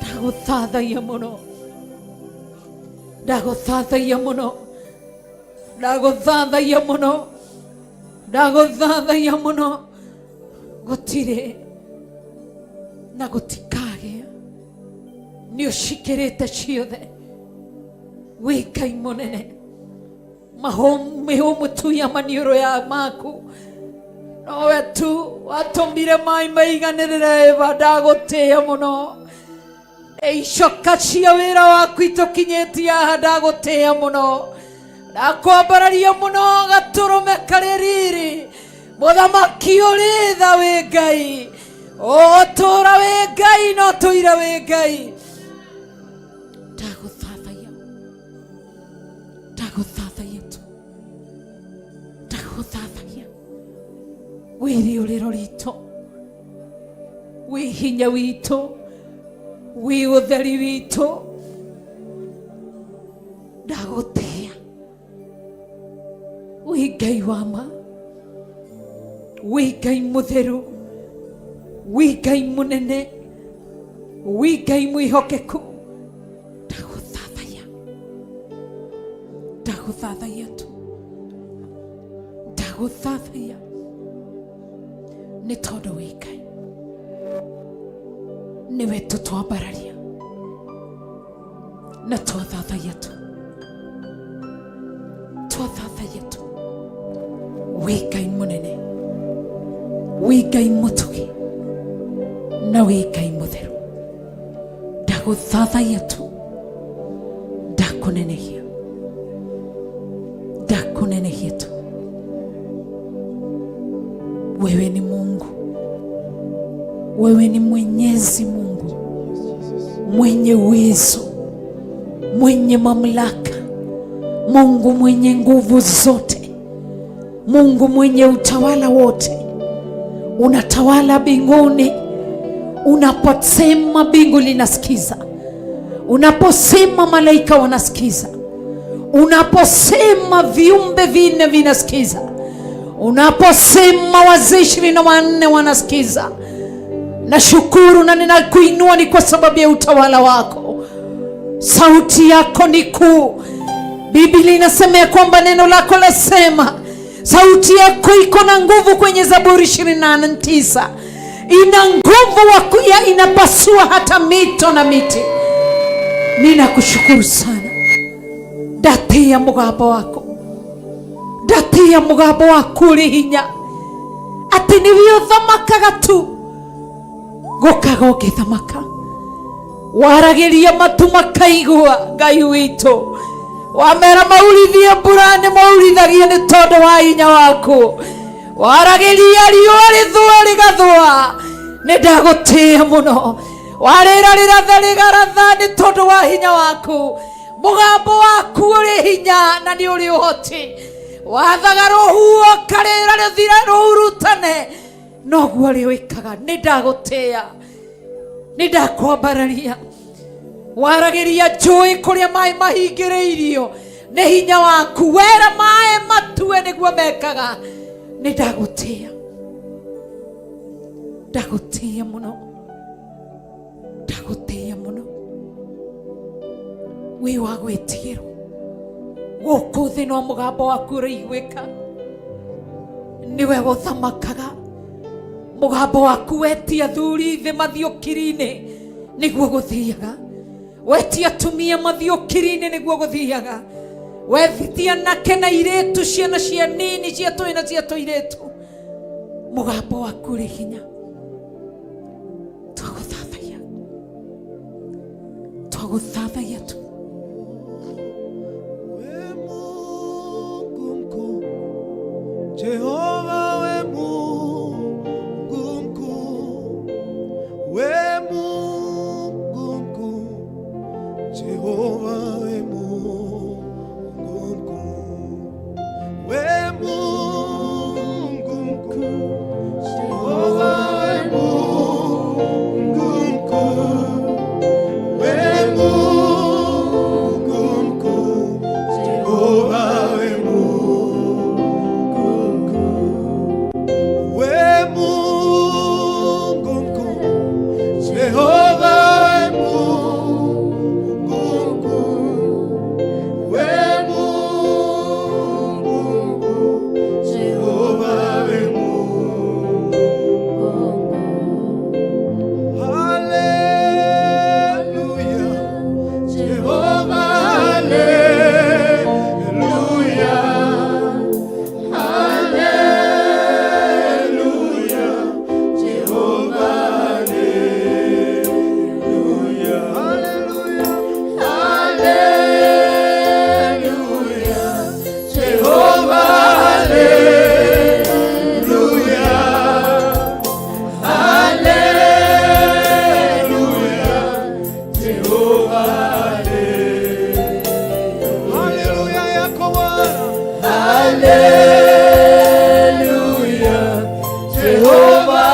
Ndagũthathaia mũno, ndagũthathaia mũno, ndagũthathaia mũno, ndagũthathaia mũno. Gũtirĩ na gũtikagĩa, nĩ ũcikĩrĩte ciothe, wĩ Ngai mũnene. Mĩhũmũ tu ya maniũrũ ya maku nowe tu watũmire maĩ maiganĩrĩre Eva. Ndagũtĩĩa mũno, icoka cia wĩra waku itũkinyĩtie haha. Ndagũtĩĩa mũno, ndakwambararia mũno, gatũrũme karĩ riri, mũthamaki ũrĩ tha, wĩ Ngai, ũgũtũũra wĩ Ngai no tũire wĩ Ngai. Ndagũthathaia, ndagũthathaia tu, ndagũthathaia. Wĩ rĩũrĩro ritũ, wĩ hinya witũ, wĩ ũtheri witũ. Ndagũtĩĩa, wĩ Ngai wa ma, wĩ Ngai mũtheru, wĩ Ngai mũnene, wĩ Ngai mwĩhokeku. Ndagũthathaia, ndagũthathaia tu, ndagũthathaia nĩ tondũ wĩ Ngai, nĩwe tũtwambararia na twathathaia tu, twathathaia tu. Wĩ Ngai mũnene, wĩ Ngai mũtugi na wĩ Ngai mũtheru. Ndagũthathaia tu, ndakũnenehia, ndakũnenehia tu. Wewe ni Mungu, wewe ni Mwenyezi Mungu mwenye uwezo, mwenye mamlaka, Mungu mwenye nguvu zote, Mungu mwenye utawala wote. Unatawala mbinguni. Unaposema mbingu linasikiza, unaposema malaika wanasikiza, unaposema viumbe vinne vinasikiza, unaposema wazee 24 wanasikiza. Nashukuru na ninakuinua ni kwa sababu ya utawala wako. Sauti yako ni kuu. Biblia inasema ya kwamba neno lako lasema sauti yako iko na nguvu kwenye Zaburi 29, ina nguvu wakuya, inapasua hata mito na miti. Ninakushukuru sana, ndatia mũgambo waku, ndatia mũgambo waku ũrĩ hinya, atĩ nĩwe ũthamakaga tu, gũkaga ũngĩthamaka. Waragĩria matu makaigua, Ngai witũ, wamera maurithie mbura nĩ maurithagia nĩ tondũ wa hinya waku. Waragĩria riũa rĩthũa rĩgathũa, nĩ ndagũtĩĩa mũno. Warĩra rĩratha rĩgaratha nĩ tondũ wa hinya waku. Mũgambo waku ũrĩ hinya na nĩ ũrĩ ũhoti. Wathaga rũhuho karĩra rĩthira rũhurutane, noguo rĩ wĩkaga. Nĩ ndagũtĩĩa. Nĩ ndakwambararia. Waragĩria njũĩ kũrĩa maĩ mahingĩrĩirio nĩ hinya waku. Wera maĩ matue nĩguo mekaga. Nĩ ndagũtĩĩa, ndagũtĩĩa mũno, ndagũtĩĩa mũno. Wĩ wa gwĩtigĩrwo gũkũ thĩ, no mũgambo waku ũraiguĩka. Nĩwe ũthamakaga. Mũgambo waku wetia thuri thĩ mathiĩ ũkiri-inĩ, nĩguo gũthiaga. Wetia atumia mathiĩ ũkiri-inĩ, nĩguo gũthiaga. Wethitia anake na irĩtu, ciana cia nini, cia tũĩ na cia tũirĩtu, mũgambo waku ũrĩ hinya. Twagũthathaia, twagũthathaia tu. We Mungu mkuu, Jehova, we Mungu mkuu, we Mungu mkuu, Jehova, we Mungu mkuu, we Mungu mkuu, Jehova, we Mungu mkuu, we Mungu mkuu, Jehova, we Mungu mkuu, we Mungu mkuu, Jehova, we Mungu mkuu, we Mungu mkuu, Jehova, we Mungu. Haleluya, Jehova, haleluya, haleluya, Jehova, haleluya, haleluya, haleluya, Jehova, haleluya, haleluya, Jehova, haleluya yako Bwana. Haleluya, Jehova,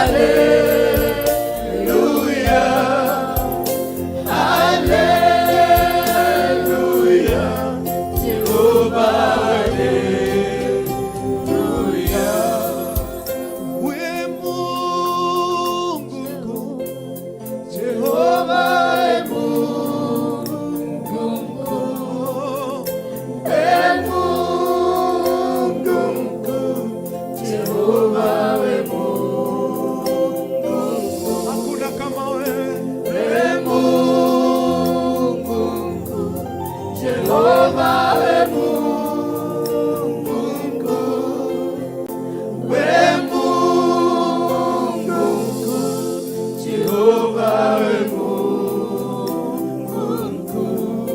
haleluya, haleluya, Jehova, haleluya. We Mungu mkuu, Jehova, we Mungu mkuu, we Mungu mkuu, Jehova, we Mungu mkuu. Hakuna kama wewe, we Mungu mkuu, Jehova, we Mungu mkuu, we Mungu mkuu, Jehova, we Mungu mkuu.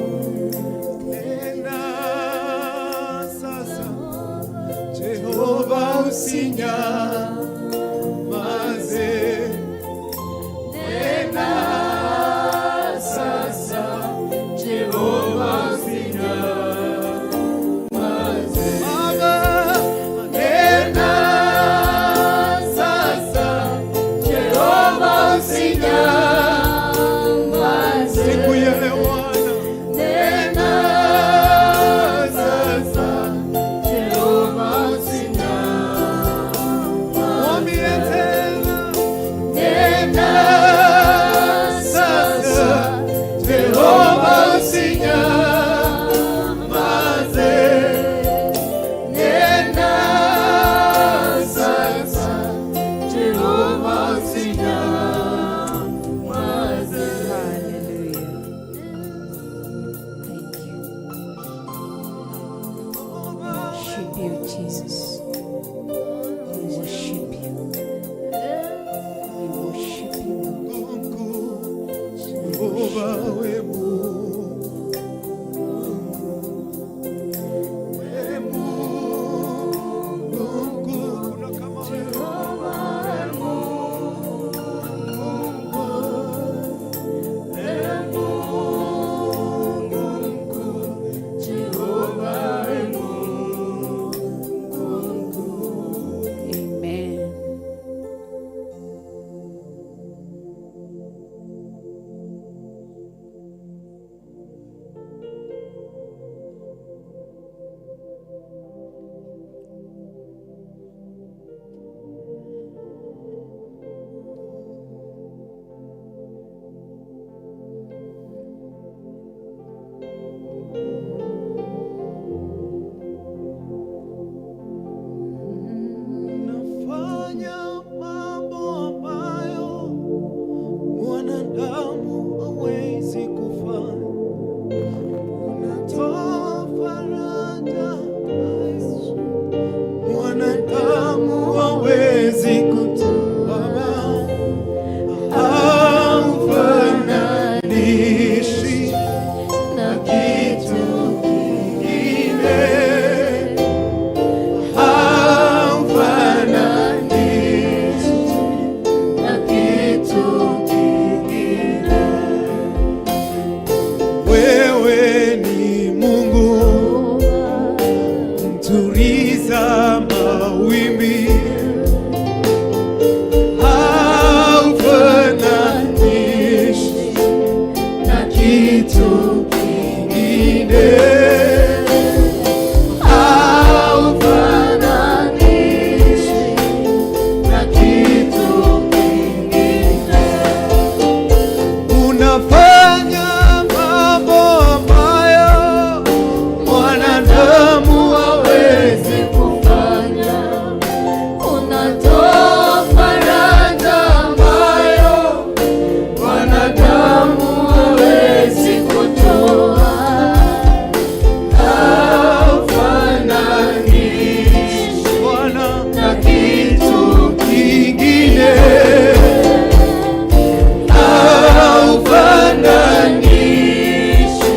Tena sasa, Jehova, usinyamaze. Tena sasa, Jehova, usinyamaze. Baba, tena sasa, Jehova, usinyamaze. Siku ya leo Bwana, tena sasa, Jehova, usinyamaze. Mwambie tena, tena sasa, Jehova, usinyamaze. Tena sasa, Jehova, usinyamaze. Hallelujah. Thank you. We worship you, Jesus. We worship you. We worship you. Jehova, we Mungu, we Mungu mkuu, kuna kama wewe. Mungu, we Mungu mkuu, Jehova, we Mungu mkuu. Amen. Haufananishi na kitu kingine, haufananishi na kitu kingine. Wewe ni Mungu mtuliza mawimbi, haufananishi na kitu kingine, haufananishi na kitu kingine. Unafanya mambo ambayo mwanadamu hawezi kufanya. Unatoa faraja ambayo mwanadamu hawezi kutoa. Haufananishi Bwana na kitu kingine, haufananishi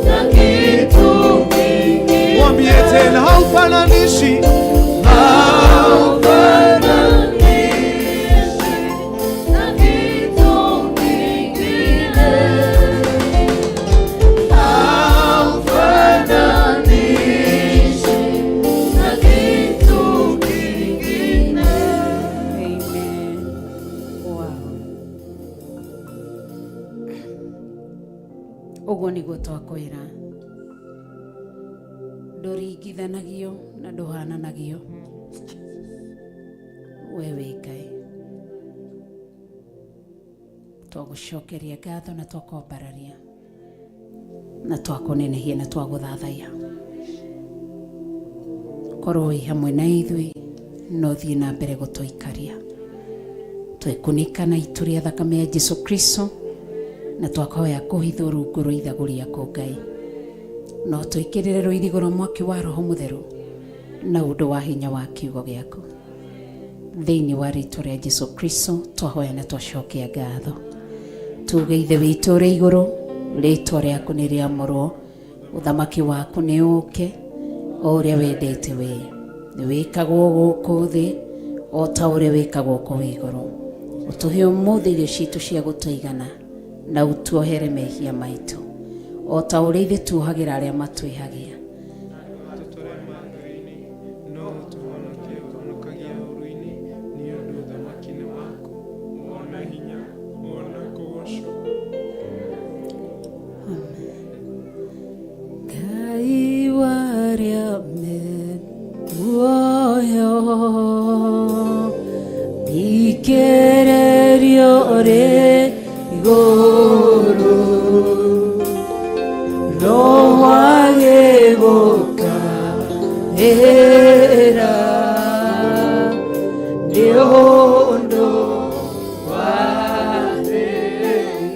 Na kitu kingine. Mwambie tena haufananishi, haufananishi Na kitu kingine. haufananishi Na kitu kingine. Amen. Wow. Ũguo nĩguo twakwĩra ndũringithanagio na ndũhananagio we wĩ Ngai twagũcokeria ngatho na twakwambararia na twakũnenehia na twagũthathaiya korwo wĩ hamwe na ithuĩ no thiĩ na mbere gũtũikaria twĩkunĩka na itu rĩa thakame ya Jesu Kristo na twakahoya kũhithwo rungu rwa ithagu rĩaku Ngai no twĩkĩrĩre rũirigo rwa mwaki wa roho mũtheru na ũndũ wa hinya wa kiugo gĩaku thĩinĩ wa rĩtwa rĩa Jesu Kristo twahoya na twacokia ngatho tuge ithe witũ ũrĩ igũrũ rĩtwa rĩaku nĩ rĩamũrwo ũthamaki waku nĩ ũke o ũrĩa wendete we nĩ wĩkagwo gũkũ thĩ o ta ũrĩa wĩkagwo kũu igũrũ ũtũhe ũmũthĩ irio citũ cia gũtũigana na ũtuohere mehia maitũ o ta ũrĩa ithuĩ tuohagĩra arĩa matwĩhagia Tũtware mathĩna-inĩ, no ũtũhonokie ũhonokagie ũũru-inĩ, nĩ ũndũ ũthamaki nĩ waku, ona hinya, ona kũgoocwo. Ngai warĩa me muoyo ikererio rĩ igũrũ roho agĩgũka ĩra nĩ ũndũ wa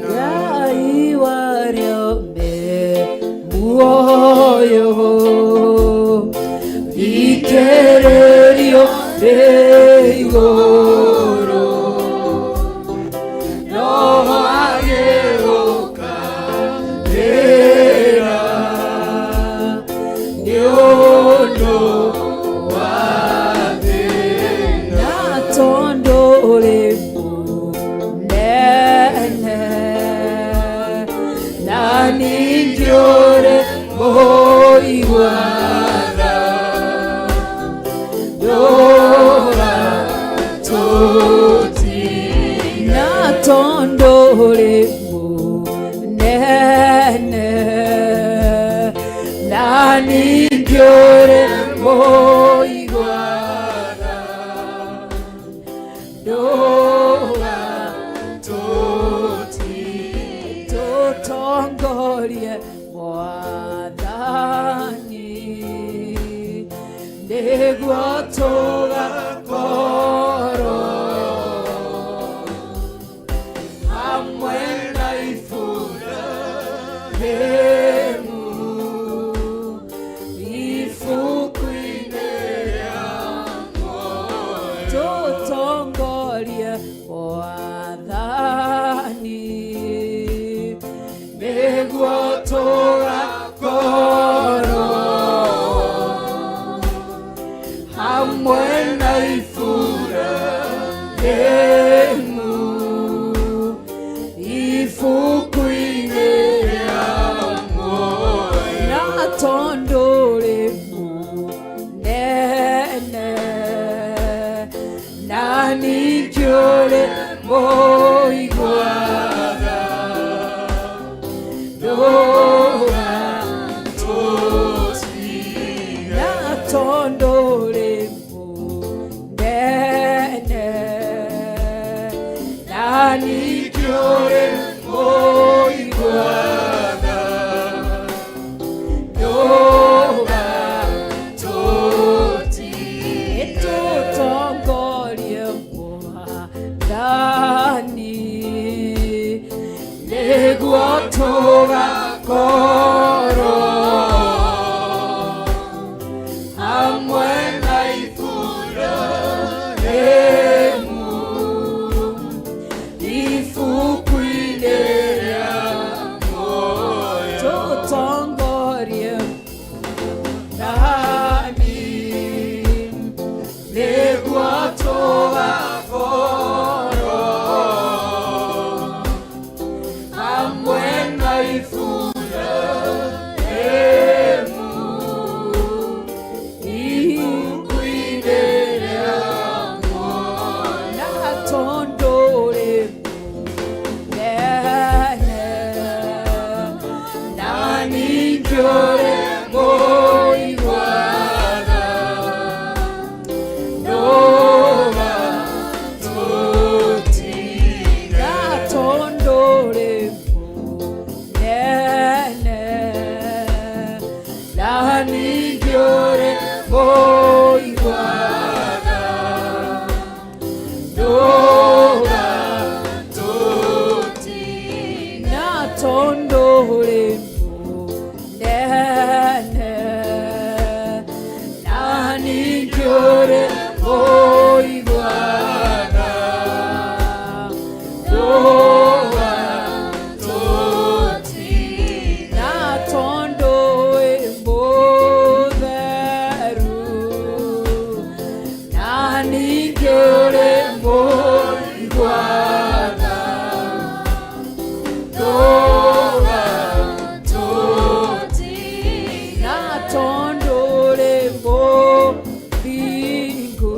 Ngai warĩa me muoyo ikererio rĩ igũrũ roho agĩũka rĩra nĩ ũndũ wa thĩna tondũ ũrĩ mũnene na ningĩ ũrĩ mũiguana ndũra tũtina tondũ ũrĩ mũnene na ningĩ ũrĩ mũiguana ndũra tũtongorie mwathani nĩguo tũgakorwo hamwe na Ibrahimu ibuku-inĩ rĩa tũtongorie mwathani Tũgakorwo hamwe na Iburahĩmu ibuku-inĩ rĩa muoyo. Na tondũ ũrĩ mũnene na ningĩ ũrĩ mũiguaga ndũgatũtiga. Na tondũ ũrĩ mũnene na ningĩ ũrĩ mũiguaga tũtongorie Mwathani nĩguo tũgakorwo hamwe na Iburahĩmu ibuku-inĩ rĩa muoyo. Tũtongorie Mwathani nĩguo tũgakorwo hamwe na Iburahĩmu ibuku-inĩ rĩa muoyo. Na tondũ ũrĩ mũnene na ningĩ ũrĩ mũiguaga ndũgatũtiga. Na tondũ ũrĩ mũnene na ningĩ ũrĩ mũiguaga ndũgatũtiga. Na tondũ ũrĩ mũnene na ningĩ ũrĩ mũiguaga ndũgatũtiga. Na tondũ wĩ mũtheru na ningĩ ũrĩ mũiguaga ndũgatũtiga. Na tondũ ũrĩ mũthingu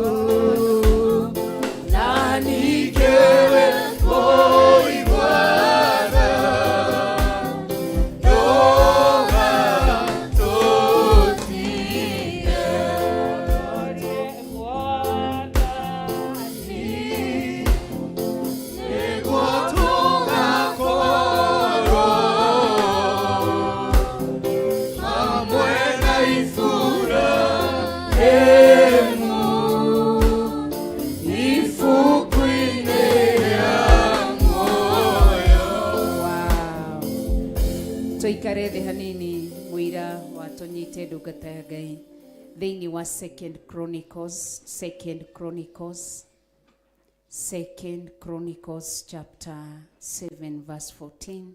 na ningĩ ũrĩ mũiguaga ndũgatũtiga. Nĩguo tũgakorwo hamwe na Iburahĩmu ibuku-inĩ rĩa muoyo. Tũikare thĩ hanini mũira wa tũnyite ndungata ya Ngai thĩinĩ wa Second Chronicles, Second Chronicles, Second Chronicles chapter 7 verse 14.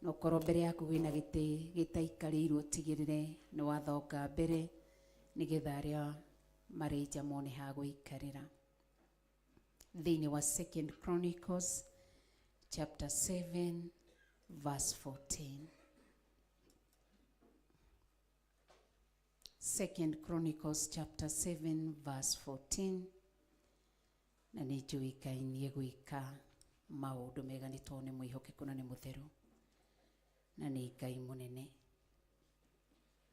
Na ũkorwo mbere yaku wĩna gĩtĩ gĩtaikarĩirwo tigĩrĩre nĩ wathonga mbere nĩgetha arĩa marĩ nja mone ha gũikarĩra. Thĩinĩ wa Second Chronicles chapter 7 verse 14. Second Chronicles chapter 7 verse 14. Na nĩ njũĩ Ngai nĩ egwĩka maũndũ mega nĩ tondũ nĩ mwĩhokeku na nĩ mũtheru na nĩ Ngai mũnene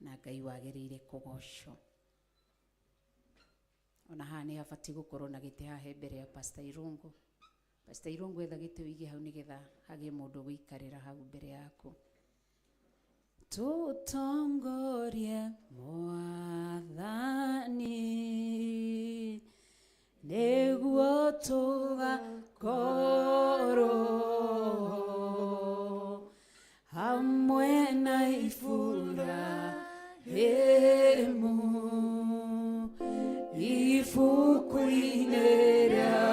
na Ngai wagĩrĩire kũgocwo. Ona haha nĩ habatiĩ gũkorwo na gĩtĩ haha he mbere ya Pastor Irungu. Pastor Irungu etha gĩtĩ ũige hau nĩgetha hagĩe mũndũ ũgũikarĩra hau mbere yaku. Tũtongorie Mwathani nĩguo tũgakorwo hamwe na Iburahĩmu ibuku-inĩ rĩa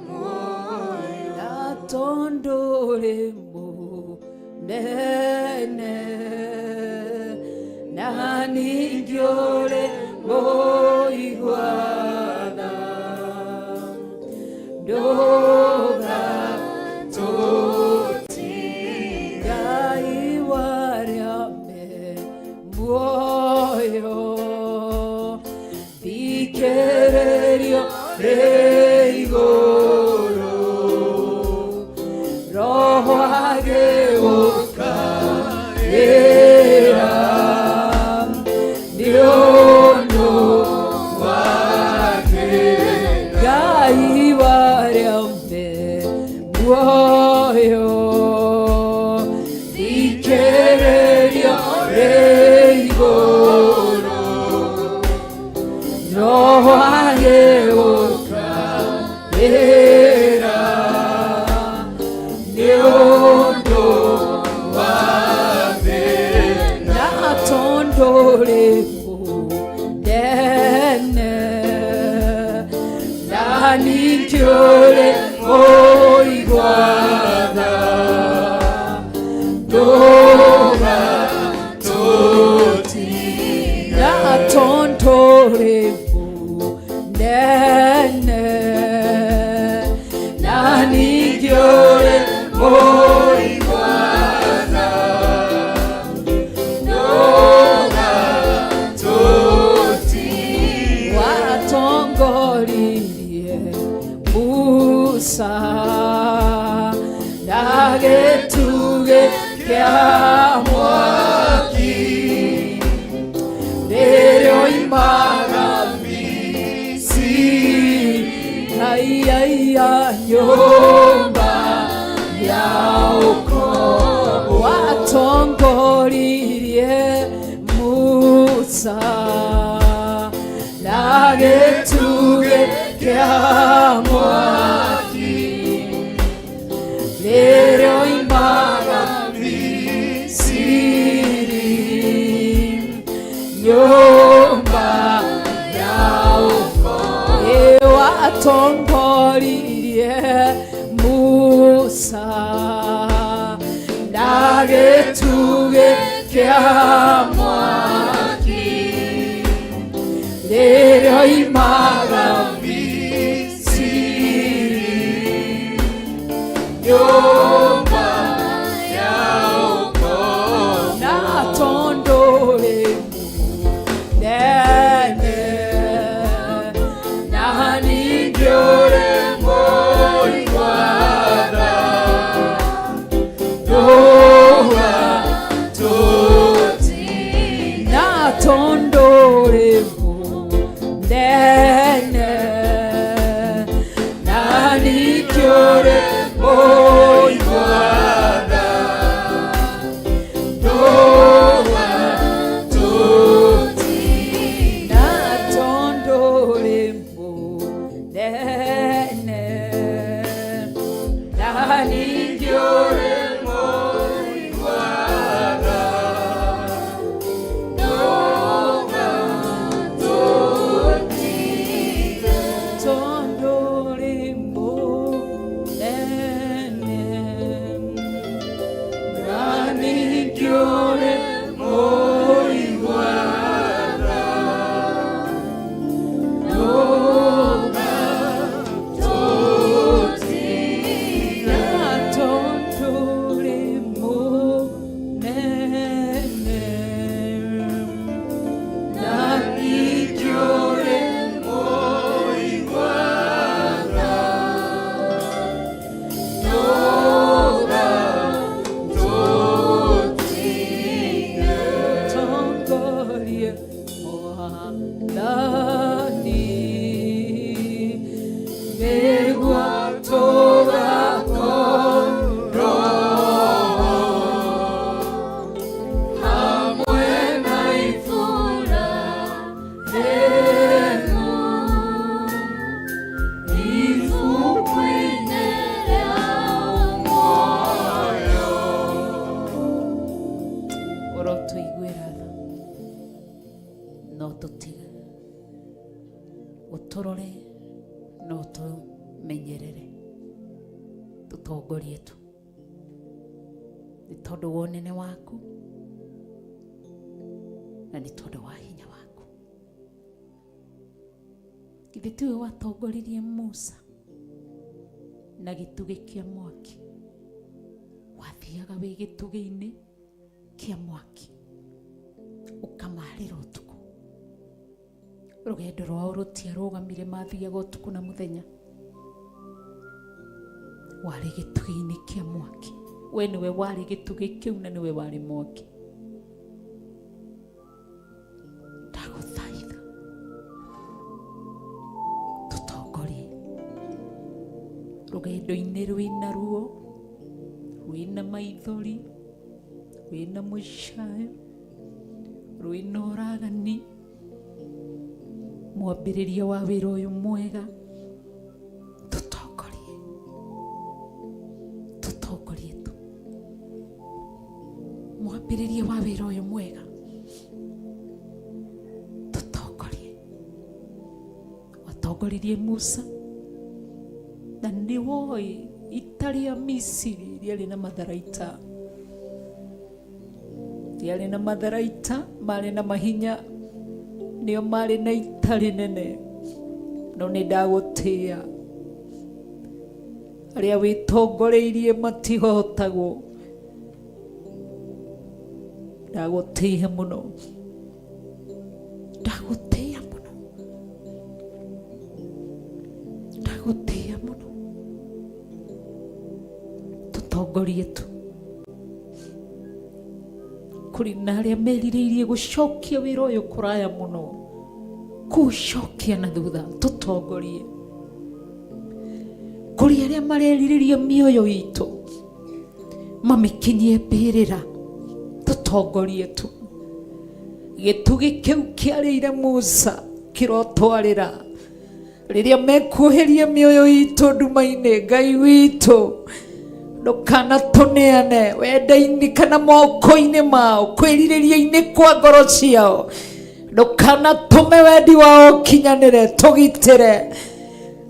muoyo. Na tondũ ũrĩ mũnene Nene na ningĩ ũrĩ mũiguana ndũgatũtiga Ngai warĩa me muoyo thikĩrĩrio rĩ igũrũ roho agĩũka ĩra nĩ ũndũ wake Ngai warĩa me muoyo thikĩrĩrio rĩ igũrũ roho agĩũka ĩra nĩ ũndũ wa na tondũ rĩ mũnene na ningĩ ũrĩ mũiguana ndũgatũtiga tondũ rĩ mũnene na ningĩ ũrĩ mũiguana ndũgatũtiga watongoririe Musa na gĩtugĩ kĩa mwaki rĩrĩa oimaga Misiri aiaia nyũmba ya ũkombo watongoririe Musa na gĩtugĩ kĩa mwaki rĩrĩa oimaga Misiri nyũmba ya ũkombo watongoririe Musa na gĩtugĩ kĩa mwaki rĩrĩa oimaga Misiri nyũmba ya ũkombo na tondũ rĩ mũnene na ningĩ ũrĩ mũiguana ndũgatũtiga na tondũ rĩ mũnene na ningĩ ũrĩ mũiguana ndũgatũtiga tondũ rĩ mũnene na ningĩ ũrĩ mũiguana ndũgatũtiga tondũ rĩ mũnene na ningĩ ũrĩ mũiguana ndũgatũtiga tondũ rĩ mũnene na ningĩ ũrĩ mũiguana ndũgatũtiga tongorie mwathani nĩguo tũgakorwo hamwe na Iburahĩmu ibuku-inĩ rĩa muoyo Ũrotũiguĩra tha no tũtige ũtũrore no tũmenyerere tũtongorie tu nĩ tondũ wa ũnene waku. Na nĩ tondũ wa hinya waku. Githĩ tiwe watongoririe Musa na gĩtugĩ kĩa mwaki? Wathiaga wĩ gĩtugĩ-inĩ kĩa mwaki ũkamarĩra ũtukũ. Rũgendo rwao rũtiarũgamire, mathiaga ũtukũ na mũthenya. Warĩ gĩtugĩ-inĩ kĩa mwaki, we nĩwe warĩ gĩtugĩ kĩu na nĩwe warĩ mwaki. Ndagũthaitha tũtongorie rũgendo-inĩ rwĩna ruo, rwĩna maithori, rwĩna mũcayo, rwĩna ũragani. Mwambĩrĩria wa wĩra ũyũ mwega, tũtongorie, tũtongorie tu. Mwambĩrĩria wa wĩra ũyũ mwega, tũtongorie. Watongoririe Musa na nĩ woĩ ita rĩa Misiri rĩarĩ na matharaita, rĩarĩ na matharaita marĩ na mahinya, nĩo marĩ na ita rĩnene. No nĩ ndagũtĩa, arĩa wĩtongoreirie matihotagwo. Ndagũtĩa mũno, ndagũtĩa mũno, ndagũtĩa mũno. Tũtongorie tu. Kũrĩ na arĩa merirĩirie gũcokia wĩra ũyũ kũraya mũno, kũũcokia na thutha, tũtongorie. Kũrĩ arĩa marerirĩria mĩoyo itũ mamĩkinyie mbĩrĩra, tũtongorie tu. Gĩtugĩ kĩu kĩarĩire Musa kĩrotwarĩra rĩrĩa mekuoheria mĩoyo itũ nduma-inĩ. Ngai witũ, ndũkanatũneane wenda-inĩ kana moko-inĩ mao, kwĩrirĩria-inĩ kwa ngoro ciao. Ndũkanatũme wendi wao ũkinyanĩre, tũgitĩre.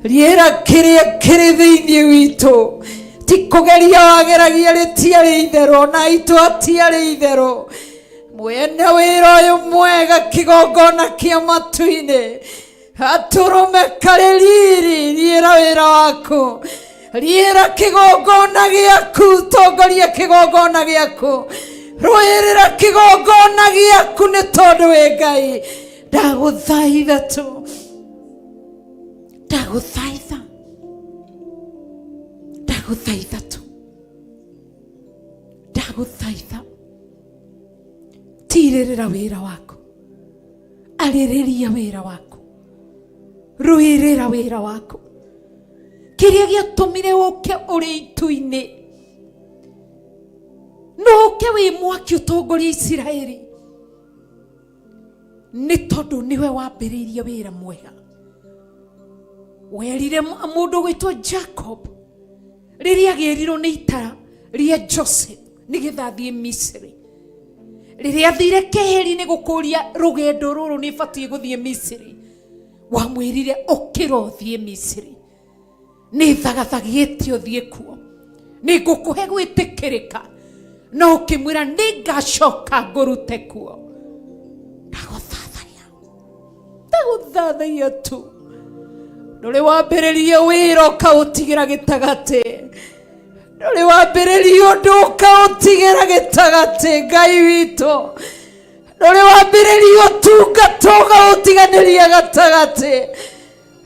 Rĩera kĩrĩa kĩrĩ thĩinĩ witũ ti kũgeria wageragia, rĩtiarĩ itherũ, ona itũ atiarĩ itherũ. Mwene wĩra ũyũ mwega, kĩgongona kĩa matu-inĩ, atũrũme karĩ riri. Riĩra wĩra waku, riĩra kĩgongona gĩaku, tongoria kĩgongona gĩaku, rũĩrĩra kĩgongona gĩaku, nĩ tondũ wĩ Ngai. Ndagũthaitha tu, ndagũthaitha, ndagũthaitha tu, ndagũthaitha. Tirĩrĩra wĩra waku, arĩrĩria wĩra waku, rũĩrĩra wĩra waku. Kĩrĩa gĩatũmire ũke ũrĩ itu-inĩ, no ũke wĩ mwaki ũtongorie Isiraeli, nĩ tondũ nĩwe wambĩrĩirie wĩra mwega. Werire mũndũ gwĩtwo Jacob rĩrĩa agĩrirwo nĩ itara rĩa Joseph nĩgetha athiĩ Misiri, rĩrĩa athire keheri-inĩ gũkũria rũgendo rũrũ nĩ batiĩ gũthiĩ Misiri, wamwĩrire ũkĩra ũthiĩ Misiri, nĩ thagathagĩte ũthiĩ kuo, nĩ ngũkũhe gwĩtĩkĩrĩka, no ũkĩmwĩra nĩ ngacoka ngũrute kuo. Ndagũthathaiya, ndagũthathaiya tu. Ndũrĩ wambĩrĩria wĩra ũkaũtigĩra gĩtagatĩ, ndũrĩ wambĩrĩria ũndũ ũkaũtigĩra gĩtagatĩ. Ngai witũ, ndũrĩ wambĩrĩria ũtungata ũkaũtiganĩria gatagatĩ.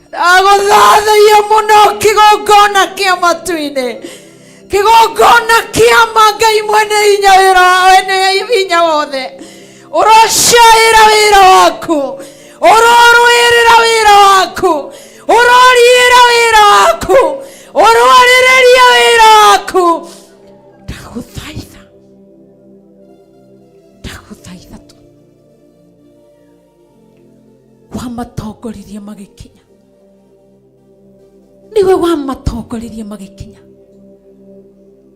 Ndagũthathaiya mũno, kĩgongona kĩa matu-inĩ, kĩgongona kĩa ma. Ngai mwene hinya, wĩra wene hinya wothe, ũrocaĩra wĩra waku, ũrorũĩrĩra wĩra waku, ũroriĩra wĩra waku, ũrwarĩrĩria wĩra waku. Ndagũthaitha, ndagũthaitha tu. Wamatongoririe magĩkinya, niwe wamatongoririe magĩkinya,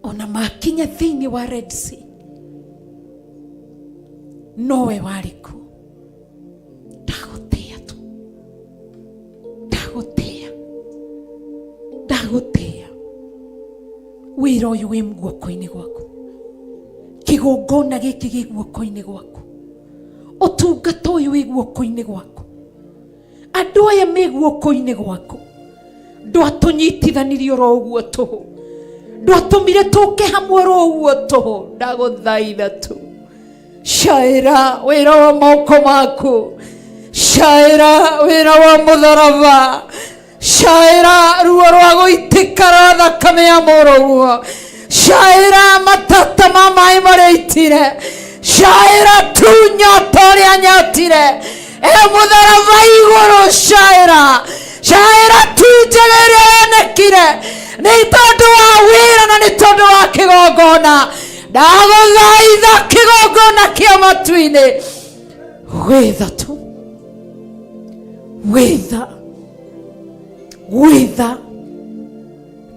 ona makinya thĩinĩ wa Red Sea nowe warĩ kuo. Ndagũtĩĩa tu, ndagũtĩĩa, ndagũtĩĩa. Wĩra ũyũ wĩ guoko-inĩ gwaku, kĩgongona gĩkĩ gĩ guoko-inĩ gwaku. Ũtungata ũyũ wĩ guoko-inĩ gwaku, andũ aya me guoko-inĩ gwaku. Ndwatũnyitithanirie oro ũguo tũhũ, ndwatũmire tũke hamwe oro ũguo tũhũ. Ndagũthaitha tu, caĩra wĩra wa moko maku, caĩra wĩra wa mũtharaba, caĩra ruo rwa gũitĩka rwa thakame ya mũrũguo, caĩra matata ma maĩ marĩa aitire, caĩra tu nyota ũrĩa nyotire e mũtharaba igũrũ, caĩra caĩra tu njega ĩrĩa yonekire nĩ tondũ wa wĩra na nĩ tondũ wa kĩgongona. Ndagũthaitha kĩgongona kĩa matu-inĩ, wĩtha tu, wĩtha, wĩtha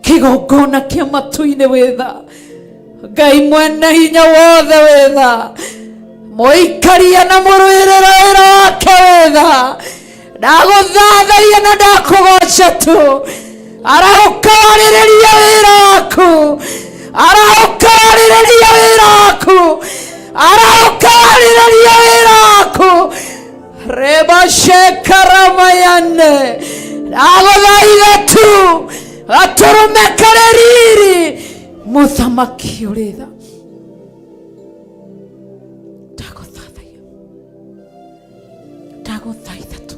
kĩgongona kĩa matu-inĩ, wĩtha Ngai mwene hinya wothe, wĩtha mũikaria na mũrũĩrĩra wĩra wake, wĩtha. Ndagũthathaia na ndakũgoca tu. Arahũka warĩrĩria wĩra waku, arahũka warĩrĩria wĩra waku, arahũka warĩrĩria wĩra waku. Rebashekaramayane, ndagũthaitha tu gatũrũme karĩ riri, mũthamaki ũrĩ tha. Ndagũthathaia, ndagũthaitha tu,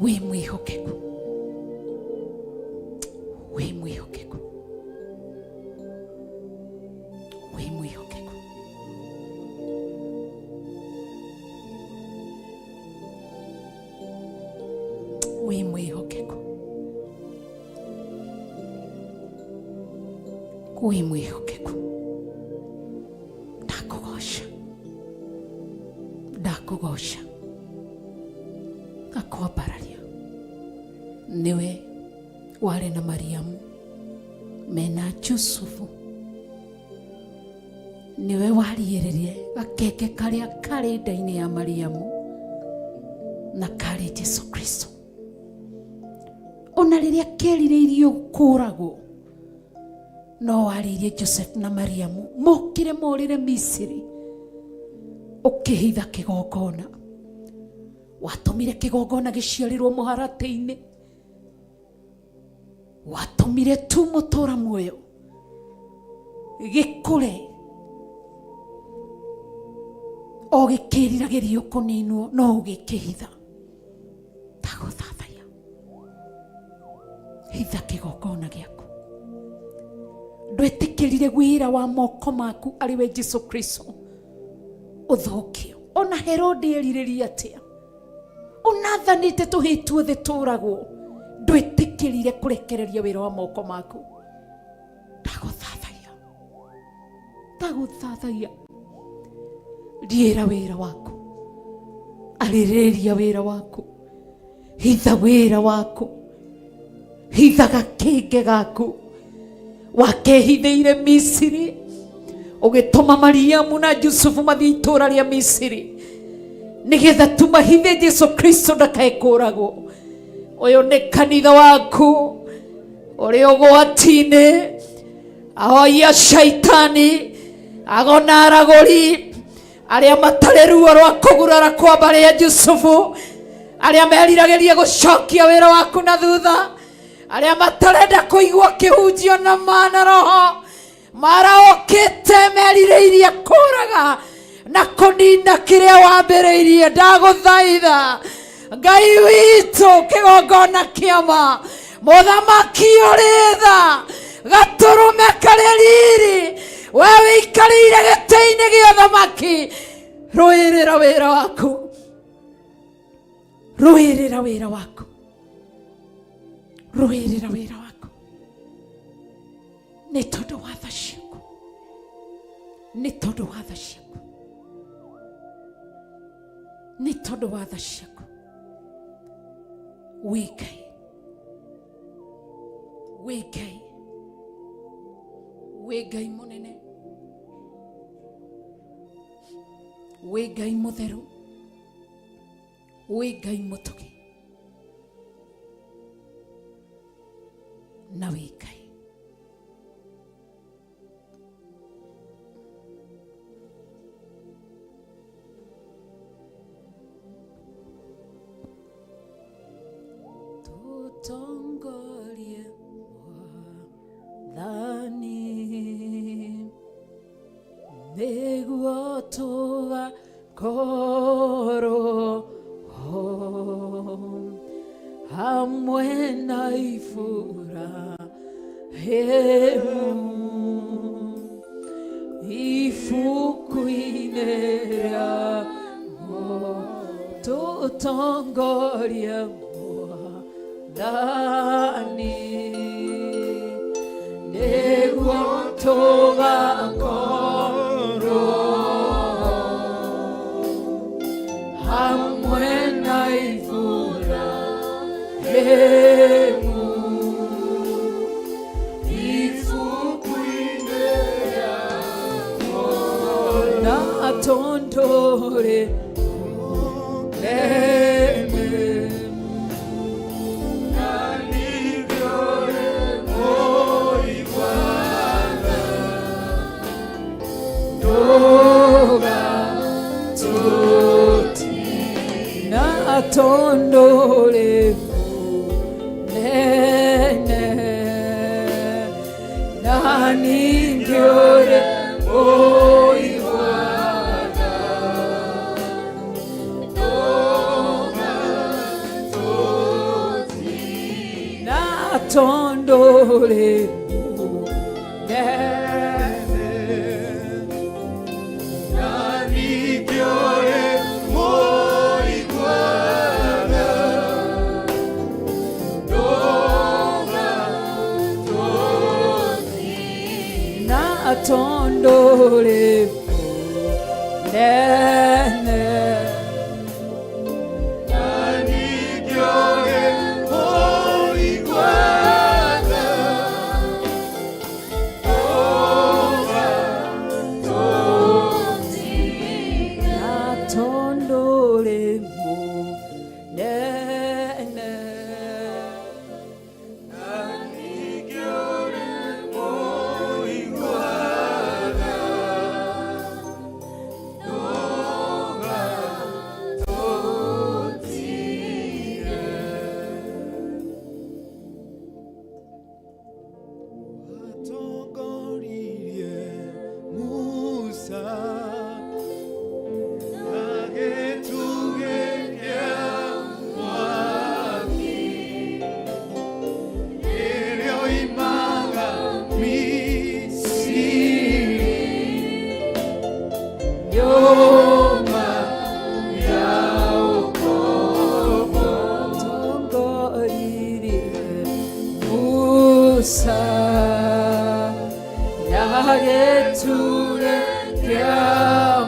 wĩ mwĩhokeku, wĩ mwĩhokeku, wĩ mwĩhokeku. Wĩ mwĩhokeku, wĩ mwĩhokeku. Ndakũgoca, ndakũgoca, ngakwambararia. Nĩwe warĩ na Mariamu mena Jusufu, nĩwe wariĩrĩrie gakenge karĩa karĩ nda-inĩ ya Mariamu na karĩ Jesu Kristo. Ona rĩrĩa kerirĩirio kũragwo, no warĩirie Joseph na Mariamu mokire morĩre Misiri, ũkĩhitha kĩgongona. Watũmire kĩgongona gĩciarĩrwo mũharatĩ-inĩ, watũmire tu mũtũra muoyo gĩkũre o gĩkĩriragĩrio kũninwo, no ũgĩkĩhitha. Ndagũthathaiya, hitha kĩgongona gĩaku. Ndwetĩkĩrire wĩra wa moko maku arĩ we Jesu Kristo ũthũkio. Ona Herode erirĩria atĩa, onathanĩte tũhĩ tuothe tũragwo, ndwĩtĩkĩrire kũrekereria wĩra wa moko maku. Ndagũthathaiya, ndagũthathaiya, riĩra wĩra waku, arĩrĩria wĩra waku, hitha wĩra waku, hitha gakenge gaku wakehithĩire Misiri, ũgĩtũma Mariamu na Jusufu mathiĩ itũũra rĩa Misiri nĩgetha tumahithe Jesu Kristo ndakae kũragwo. Ũyũ nĩ kanitha waku ũrĩ ũgwati-inĩ, ahoi a shaitani, agona aragũri, arĩa matarĩ ruo rwa kũgurara kwa mbarĩ ya Jusufu, arĩa meriragĩria gũcokia wĩra waku na thutha, arĩa matarenda kũigua kĩhunjio na mana roho, maraũkĩte merirĩirie kũraga na kũnina kĩrĩa wambĩrĩirie. Ndagũthaitha Ngai witũ, kĩgongona kĩama, mũthamaki ũrĩ tha, gatũrũme karĩ riri, we wĩikarĩire gĩtĩ-inĩ gĩa ũthamaki, rũĩrĩra wĩra waku, rũĩrĩra wĩra waku, rũĩrĩra wĩra waku, nĩ tondũ wa tha ciaku, nĩ tondũ wa tha ciaku, nĩ tondũ wa tha ciaku. Wĩ Ngai, wĩ Ngai, wĩ Ngai mũnene, wĩ Ngai mũtheru, wĩ Ngai mũtugi, na wĩ Ngai. Nĩguo tũgakorwo ho hamwe na Iburahĩmu ibuku-inĩ rĩamo tũtongorie Mwathani nĩguo tũgakorwo hamwe na Iburahĩmu ibuku-inĩ rĩamo na atondore nene. Na atondore nene na ningiore oiwana na atondore nene. Na atondore nene. Atondore nene. Atongoririe Musa na gĩtugĩ kĩa mwaki ĩrĩa oimaga Misiri nyũmba ya ũkombo. Tongoririe Musa na gĩtugĩ kĩa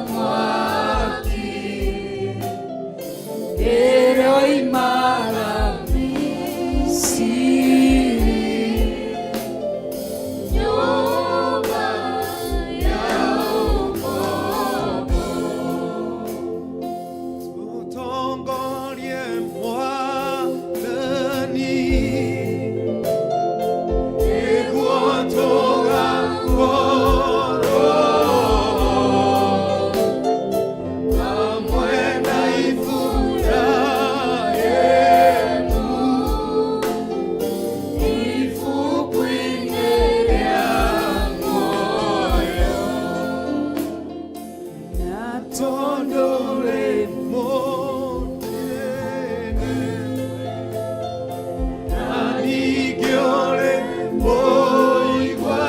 mwaki ĩrĩa oimaga Misiri. Tũtongorie Mwathani nĩguo tũgakorwo hamwe na Iburahĩmu ibuku-inĩ rĩa muoyo. Na Tondore monene na ningĩore moigwana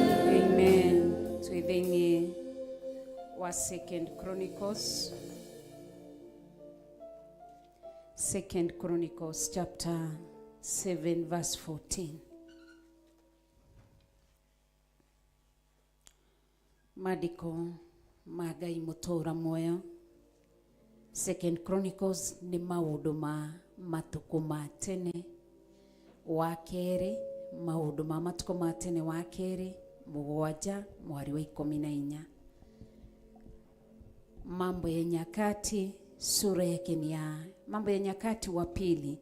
Amen. Twĩ thĩinĩ wa Second Chronicles. Second Chronicles chapter 7 verse 14. Maandĩko ma Ngai mũtũũra muoyo. Second Chronicles nĩ maũndũ ma matukũ ma tene wa kerĩ, maũndũ ma matukũ ma tene wa kerĩ 7 mweri wa 14. Mambo ya Nyakati sura yake ni ya Mambo ya Nyakati wa pili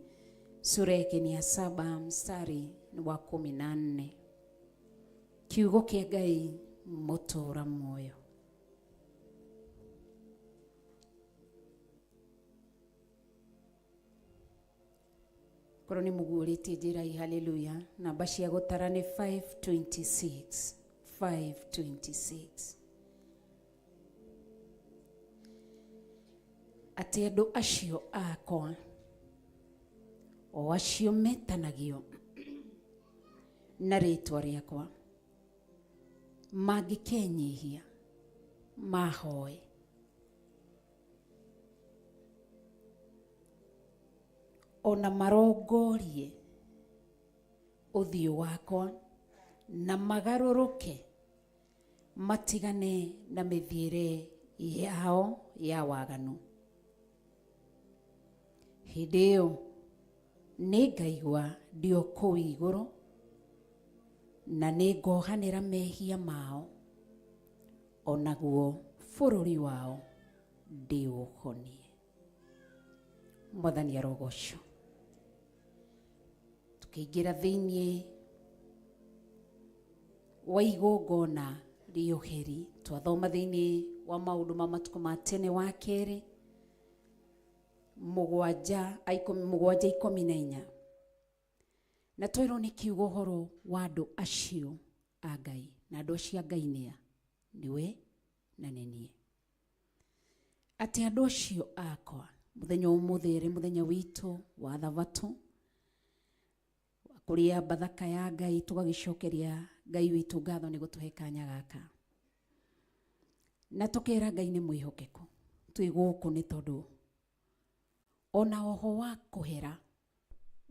sura yake ni ya 7 mstari wa 14. Kiugo kĩa Ngai mũtũũra muoyo. Korwo nĩ mũguũrĩtie njĩrai haleluya. Namba cia gũtara nĩ 526 526. Atĩ andũ acio akwa o acio metanagio na rĩtwa rĩakwa mangĩkenyihia mahoe ona marongorie ũthiũ wakwa na magarũrũke matigane na mĩthiĩre yao ya waganu. Hĩndĩ ĩyo nĩngaigua ndĩ o kũu igũrũ, na nĩngohanĩra mehia mao, o naguo bũrũri wao ndĩũhonie. Mwathani arogocwo. Tũkĩingĩra thĩinĩ wa igongona rĩoheri, twathoma thĩinĩ wa maũndũ ma matukũ ma tene wa kerĩ mũgwanja mũgwanja ikũmi na inya, na twerwo nĩ kiugo ũhoro wa andũ acio a Ngai, na andũ acio a Ngai nĩa? Nĩwe na nĩ niĩ. Atĩ andũ acio akwa, mũthenya ũmũthĩ arĩ mũthenya witũ wa thabatũ wa kũrĩa bathaka ya Ngai, tũgagĩcokeria Ngai witũ ngatho nĩ gũtũhe kanya gaka, na tũkera Ngai nĩ mwĩhokeku. Twĩ gũkũ nĩ tondũ ona oho wa kũhera,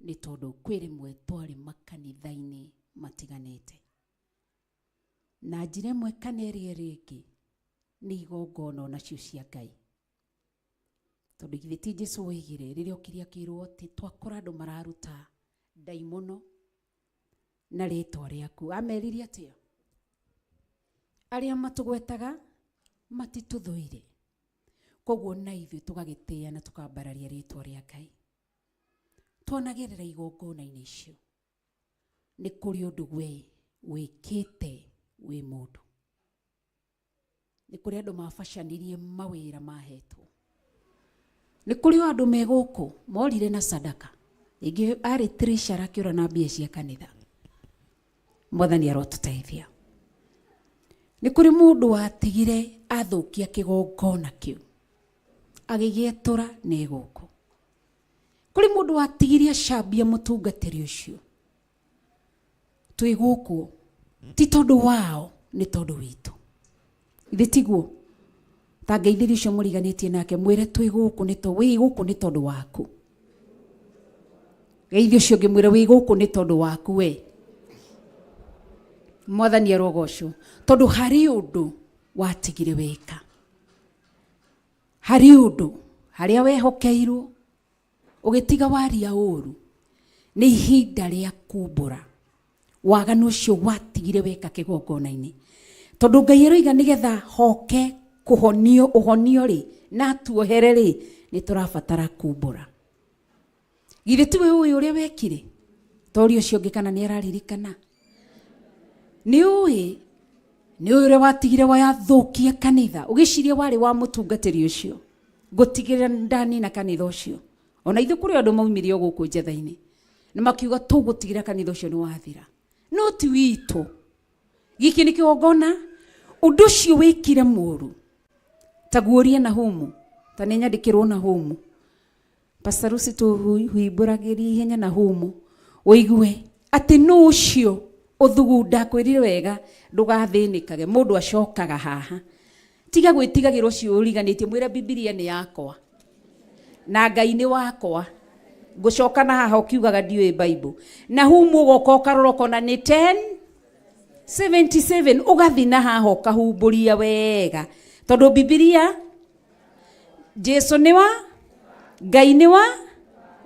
nĩ tondũ kwĩ rĩmwe twarĩ makanitha-inĩ matiganĩte, na njĩra ĩmwe kana ĩrĩa ĩngĩ nĩ igongona onacio cia Ngai, tondũ githĩ ti Jesu woigire rĩrĩa okire akĩrwo atĩ twakora andũ mararuta ndaimono na rĩtwa rĩaku, amerire atĩa? Arĩa matũgwetaga matitũthũire. Koguo na ithuĩ tũgagĩtĩĩa na tũkambararia rĩtwa rĩa Ngai, twanagerera igongona-inĩ icio. Nĩ kũrĩ ũndũ we wĩkĩte wĩ mũndũ, nĩ kũrĩ andũ mabacanirie mawĩra mahetwo, nĩ kũrĩ o andũ me gũkũ morire na sadaka, rĩngĩ arĩ treasurer akĩũra na mbia cia kanitha. Mwathani arotũteithia. Nĩ kũrĩ mũndũ watigire athũkia kĩgongona kĩu agĩgĩetũra nĩ gũkũ. Kũrĩ mũndũ watigire acambia mũtungatĩri ũcio. Twĩ gũkũ ti tondũ wao, nĩ tondũ witũ. Ithe tiguo? Tangeithĩria ũcio mũriganĩtie nake, mwĩre twĩ gũkũ nĩ tondũ wĩ gũkũ nĩ tondũ waku. Geithia ũcio ũngĩ, mwĩre wĩ gũkũ nĩ tondũ waku we. Mwathani arogocwo, tondũ harĩ ũndũ watigire weka, harĩ ũndũ harĩa wehokeirwo ũgĩtiga waria ũru. Nĩ ihinda rĩa kumbũra waganu ũcio watigire weka kĩgongona-inĩ, tondũ Ngai aroiga nĩgetha hoke kũhonio ũhonio rĩ na atuohere rĩ, nĩ tũrabatara kumbũra. Githĩ tiwe ũĩ ũrĩa wekire? Tori ũcio ũngĩ kana nĩ araririkana? Nĩ ũĩ, nĩ ũĩ ũrĩa watigire wathũkia kanitha, ũgĩciria warĩ wa mũtungatĩri ũcio, ngũtigĩrĩra ndanina kanitha ũcio. Ona ithuĩ kũrĩ andũ maumire o gũkũ njetha-inĩ na makiuga tũgũtigĩra kanitha ũcio nĩ wathira, no ti witũ. Gĩkĩ nĩ kĩgongona. Ũndũ ũcio wĩkire mũru, taguũria Nahumu, ta nĩ nyandĩkĩrwo Nahumu. Pastor Lucy, tũhuimbũragĩrie ihenya Nahumu ũigue atĩ nũ ũcio ũthugunda. Kwĩrire wega ndũgathĩnĩkage, mũndũ acokaga haha. Tiga gwĩtigagĩra ũcio ũriganĩtie, mwĩre Bibilia nĩ yakwa na Ngai nĩ wakwa, ngũcoka na haha ũkiugaga ndiũĩ Bible. Nahumu ũgoka ũkarora ũkona nĩ 1077, ũgathi na haha ũkahumbũria wega, tondũ Bibilia Jesu nĩ wa Ngai, nĩ wa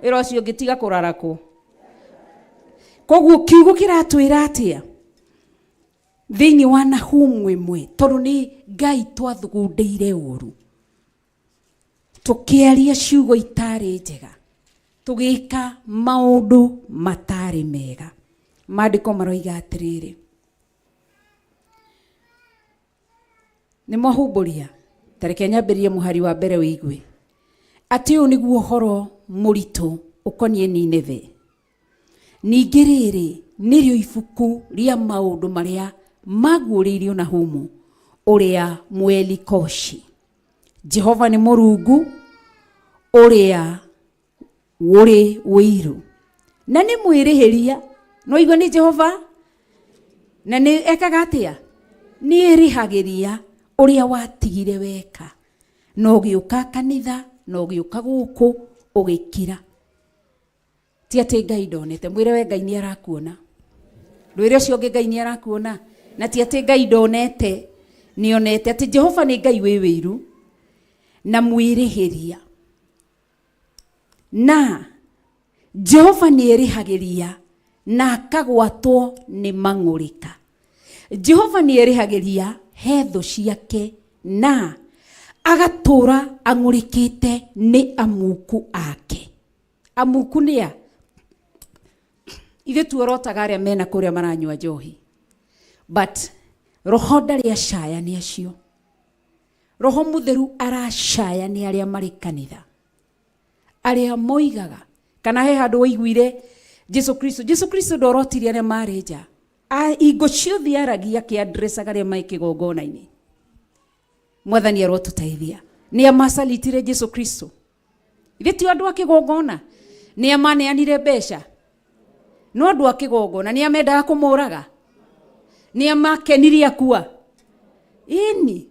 wĩra ũcio ũngĩtiga kũrarakwo. Koguo kiugo kĩratwĩra atĩa thĩinĩ wa Nahumu ĩmwe? Tondũ nĩ Ngai twathugundĩire ũru, tũkĩaria ciugo itarĩ njega, tũgĩka maũndũ matarĩ mega. Maandĩko maroiga atĩrĩrĩ, nĩ mwahumbũria? Tareke nyambĩrĩrie mũhari wa mbere wĩigue atĩ ũyũ nĩguo ũhoro mũritũ ũkoniĩ Nineve. Ningĩ rĩrĩ nĩrĩo ibuku rĩa maũndũ marĩa maguũrĩirio Nahumu ũrĩa Mũelikoshi. Jehova nĩ Mũrungu ũrĩa ũrĩ ũiru na nĩ mwĩrĩhĩria. No igua nĩ Jehova na nĩ ekaga atĩa? Nĩ erĩhagĩria ũrĩa watigire weka na ũgĩũka kanitha na ũgĩũka gũkũ ũgĩkira. Ti atĩ Ngai ndonete, mwĩre we Ngai nĩ arakuona. Ndwĩre ũcio ũngĩ Ngai nĩ arakuona. Na ti atĩ Ngai ndonete, nĩonete atĩ Jehova nĩ Ngai wĩ wĩiru na mwĩrĩhĩria. Na Jehova nĩ erĩhagĩria na akagwatwo nĩ mang'ũrĩka. Jehova nĩ erĩhagĩria he thũ ciake na agatũra ang'ũrĩkĩte nĩ amuku ake. Amuku nĩ a? Ithuĩ tuorotaga arĩa mena kũrĩa maranyua njohi. But roho ndarĩ acaya nĩ acio. Roho mũtheru aracaya nĩ arĩa marĩ kanitha. Arĩa moigaga kana he handũ waiguire Jesu Kristo. Jesu Kristo ndorotire arĩa marĩ nja. Hingo ciothe aragia akĩandressaga arĩa marĩ kĩgongona-inĩ. Mwathani arotũteithia. Nĩ amacalitire Jesu Kristo. Ithe ti andũ a kĩgongona. Nĩ amaneanire mbeca. No andũ a kĩgongona nĩ amendaga kũmũraga. Nĩ amakenirie akua. Ĩni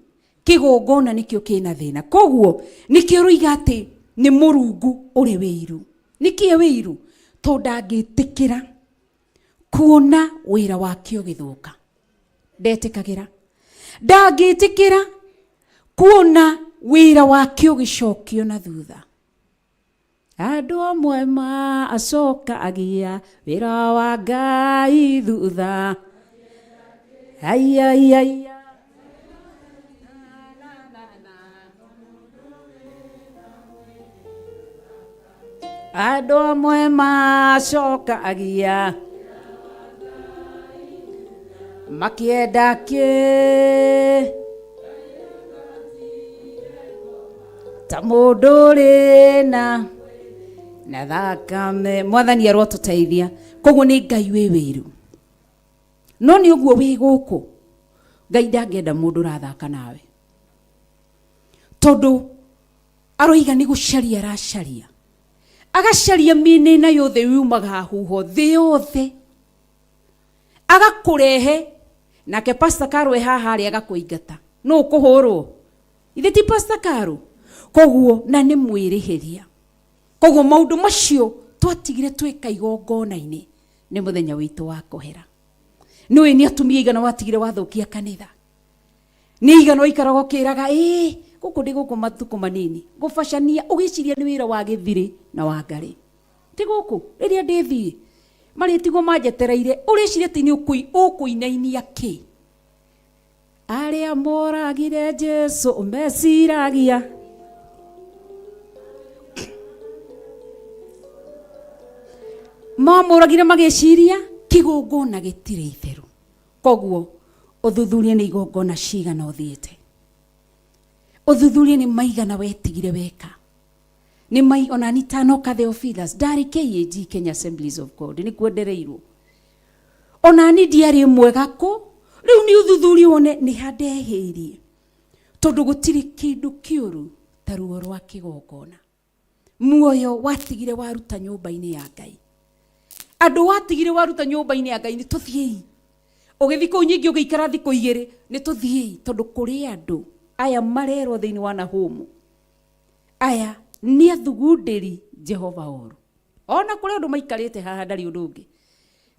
kĩgongona nĩkĩo kĩna thĩna. Koguo nĩkĩo rũiga atĩ nĩ Mũrungu ũrĩ wĩiru. Nĩkĩĩ wĩiru? Tondũ ndangĩtĩkĩra kuona wĩra wake ũgĩthũka. Ndetĩkagĩra. Ndangĩtĩkĩra kuona wĩra wake ũgĩcokio na thutha. Andũ amwe macokagia wĩra wa Ngai thutha. Ai, ai, ai. Andũ amwe macokagia makĩenda kĩ ta mũndũ ũrĩ na na thakame. Mwathani arotũteithia. Koguo nĩ Ngai wĩ wĩiru. No nĩ ũguo wĩ gũkũ Ngai ndangĩenda mũndũ ũrathaka nawe. Tondũ aroiga nĩ gũcaria aracaria. Agacaria mĩena yothe yumaga huho thĩ yothe. Agakũrehe nake Pastor Karo e haha harĩa agakũingata. No ũkũhũrwo. Ithe ti Pastor Karo. Koguo na nĩ mwĩrĩhĩria. Koguo maũndũ macio twatigire twĩka igongona-inĩ nĩ mũthenya witũ wa kũhera. Nĩũĩ nĩ atumia igana watigire wathũkia kanitha. Nĩ igana ũikaraga ũkĩraga ĩĩ gũkũ ndĩ gũkũ matukũ manini. Gũbacania ũgĩciria nĩ wĩra wa gĩthirĩ na wa ngarĩ. Ti gũkũ rĩrĩa ndĩthiĩ marĩtigwo manjetereire ũrĩciria atĩ nĩ ũkũinainia kĩ. Arĩa moragire Jesu meciragia mamũragire magĩciria kĩgongona gĩtirĩ itheru. Koguo ũthuthurie nĩ igongona cigana ũthiĩte. Ũthuthurie nĩ maigana wetigire weka. Nĩ mai ona ni tanoka Theophilus ndarĩ KAG Kenya Assemblies of God nĩ kuendereirwo. Ona ni ndiarĩ mwega kũ rĩu nĩ ũthuthurie wone nĩ ha ndehĩirie. Tondũ gũtirĩ kĩndũ kĩũru ta ruo rwa kĩgongona. Muoyo watigire waruta nyũmba-inĩ ya Ngai. Andũ watigire waruta nyũmba-inĩ ya Ngai nĩ tũthiĩi. Ũgĩthiĩ kũu nyingĩ ũgĩikara thikũ igĩrĩ nĩ tũthiĩi tondũ kũrĩ andũ aya marerwo thĩinĩ wa Nahumu. Aya nĩ athugundĩri Jehova ũru. Ona kũrĩ andũ maikarĩte haha ndarĩ ũndũ ũngĩ.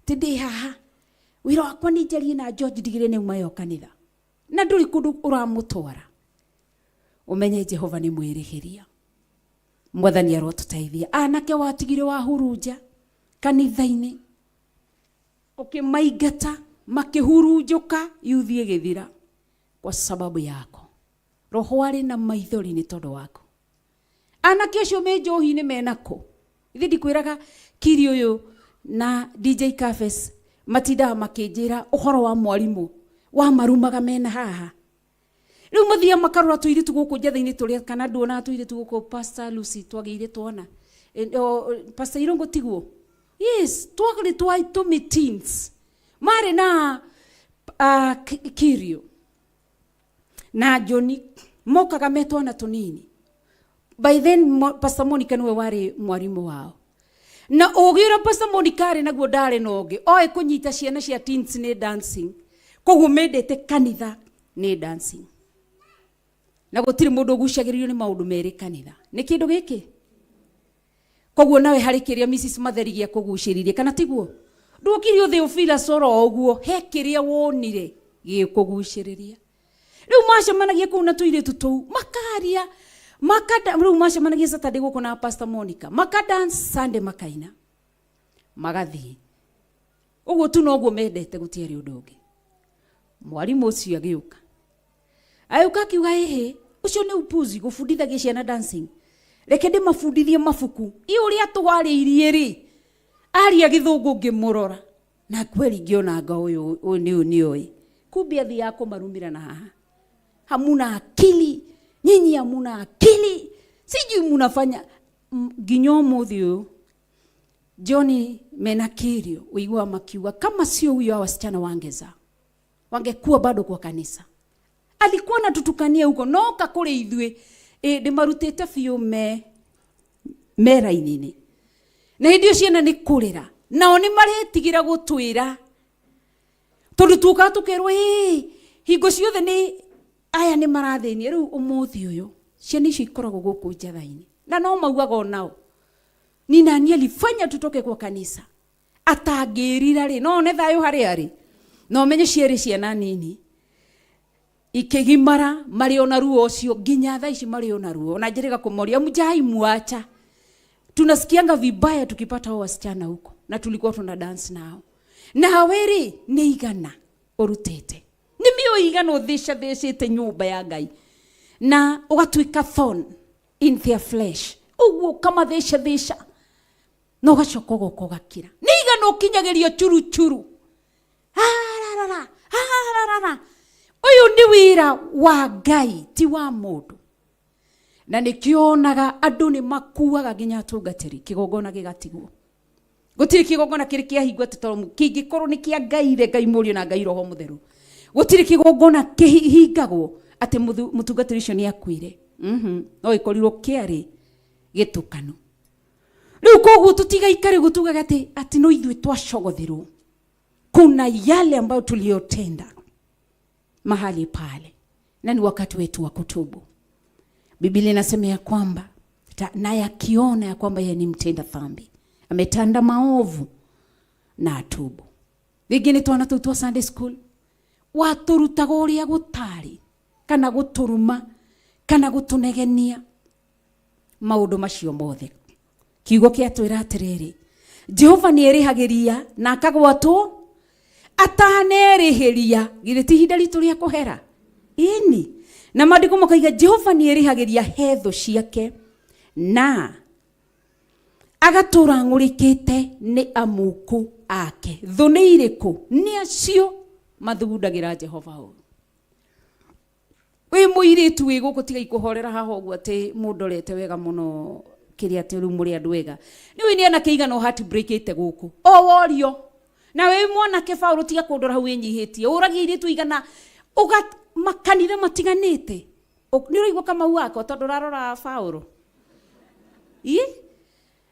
Ti ndĩ haha. Wĩra wakwa nĩ njarie na George ndigĩrĩre nĩ auma yo kanitha. Na ndũrĩ kũndũ ũramũtwara. Ũmenye Jehova nĩ mwĩrĩhĩria. Mwathani arotũteithia. Anake watigire wahurunja kanitha-inĩ. Ũkĩmaingata makĩhurunjũka yuthi ĩgĩthira. Kwa sababu yako. Roho arĩ na maithori nĩ tondũ waku. Anake acio me njohi-inĩ mena kũ? Ithe ndikwĩraga kiri ũyũ na DJ Cafes matindaga makĩnjĩra ũhoro wa mwarimũ wa marumaga mena haha. Rĩu mathiaga makarora tũirĩtu gũkũ njatha-inĩ tũrĩa kana nduonaga tũirĩtu gũkũ Pastor Lucy twagĩire twana. Pastor Irũngũ tiguo? Yes, twarĩ twa tũmĩ teens marĩ na kirio na Johnny mokaga me twana tũnini. By then Pastor Monica nĩwe warĩ mwarimũ wao, na ũgĩ ũrĩa Pastor Monica arĩ naguo ndarĩ na ũngĩ oĩ kũnyita ciana cia teens nĩ dancing. Koguo mendete kanitha nĩ dancing, na gũtirĩ mũndũ ũgucagĩrĩrio nĩ maũndũ merĩ kanitha nĩ kĩndũ gĩkĩ. Koguo nawe harĩ kĩrĩa Mrs Matheri gĩa kũgucĩrĩria, kana tiguo? Ndũkire ũthĩ ũbira coro ũguo, he kĩrĩa wonire gĩkũgucĩrĩria. Rĩu macemanagia kũu na tũirĩtu tũu makaria makada. Rĩu macemanagia Saturday gũkũ na Pastor Monica, makadance, Sunday makaina, magathiĩ ũguo tu. Noguo mendete, gũtiarĩ ũndũ ũngĩ. Mwarimũ ũcio agĩũka, agĩũka akiuga, ĩhĩ, ũcio nĩ upuzi gũbundithagia ciana dancing, reke ndĩmabundithie mabuku. I ũrĩa twarĩirie rĩ, aria gĩthũngũ ngĩmũrora na kweli ngĩona anga ũyũ ũyũ nĩ nĩ ũĩ, kumbe athiaga kũmarumĩra na haha. Hamuna akili nyinyi, hamuna akili, sijui munafanya. Nginya ũmũthĩ ũyũ Johnny mena Kirio uigua makiuga kama sio huyo hawa wasichana wangeza wangekuwa bado kwa kanisa. Alikuwa natutukania huko noka kũrĩ ithuĩ ĩ ndĩmarutĩte biũ me meraini-inĩ, na hĩndĩ ĩyo ciana nĩ kũrĩra, nao nĩ maretigĩra gũtwĩra tondũ tuokaga tũkerwo ĩ hingo ciothe nĩ aya nĩ marathĩnia. Rĩu ũmũthĩ ũyũ ciana icio ikoragwo gũkũ njatha-inĩ na no maugaga onao ni nani alifanya tutoke kwa kanisa. Atangĩrira rĩ, no one thayũ harĩa arĩ, no menye cierĩ ciana nini ikĩgimara marĩ ona ruo ũcio nginya thaa ici marĩ ona ruo. Na njĩrĩga kũmoria, mjai muacha, tunasikianga vibaya tukipata hao wasichana huko na tulikuwa tuna dance nao. Nawe rĩ, nĩ igana ũrutĩte, nĩ mĩo igana ũthĩcathĩcĩte nyũmba ya Ngai na ũgatuĩka thorn in their flesh, ũguo ũkamathĩcathĩca na ũgacoka ũgoka ũgakira. Nĩ igana ũkinyagĩrio churu churu ararara ararara. Ũyũ nĩ wĩra wa Ngai, ti wa mũndũ, na nĩkĩonaga andũ nĩ makuaga nginya atungatĩri, kĩgongona gĩgatigwo. Gũtirĩ kĩgongona kĩrĩ kĩahingwo atĩ tondũ kĩngĩkorwo nĩ kĩa Ngai ithe, Ngai Mũriũ na Ngai Roho Mũtheru, gũtirĩ kĩgongona kĩhingagwo atĩ mũtungatĩri ũcio nĩ akuire. No ĩkorirwo kĩarĩ gĩtukano. Rĩu koguo tũtigaikare guo tugaga atĩ atĩ no ithuĩ twacogothirwo. Kuna yale ambayo tuliyotenda mahali pale na ni wakati wetu wa kutubu. Biblia inasema ya kwamba naye akiona ya kwamba yeye ni mtenda dhambi, ametanda maovu, na atubu. Rĩngĩ nĩ twana tũu twa Sunday school watũrutaga ũrĩa gũtarĩ kana gũtũruma kana gũtũnegenia, maũndũ macio mothe. Kiugo kĩatwĩra atĩrĩrĩ, Jehova nĩ erĩhagĩria na akagwatwo atanerĩhĩria. Githĩ ti ihinda ritũ rĩa kũhera? Ĩni, na maandĩko makaiga Jehova nĩ erĩhagĩria he thũ ciake na agatũra ng'ũrĩkĩte nĩ amuku ake. Thũ nĩ irĩkũ? Nĩ acio mathugundagĩra Jehova ũru. Wĩ mũirĩtu wĩ gũkũ, tiga ikũhorera haha ũguo atĩ mũndorete wega mũno kĩrĩa atĩ rĩu mũrĩ andũ ega. Nĩ wĩ nĩ anake igana ũheartbreakĩte gũkũ o worio, na wĩ mwanake Paũlũ, tiga kũndora hau wĩnyihĩtie, ũragia airĩtu igana ũga makanitha matiganĩte. Nĩ ũraigua kamau wakwa tondũ ũrarora Paũlũ ĩ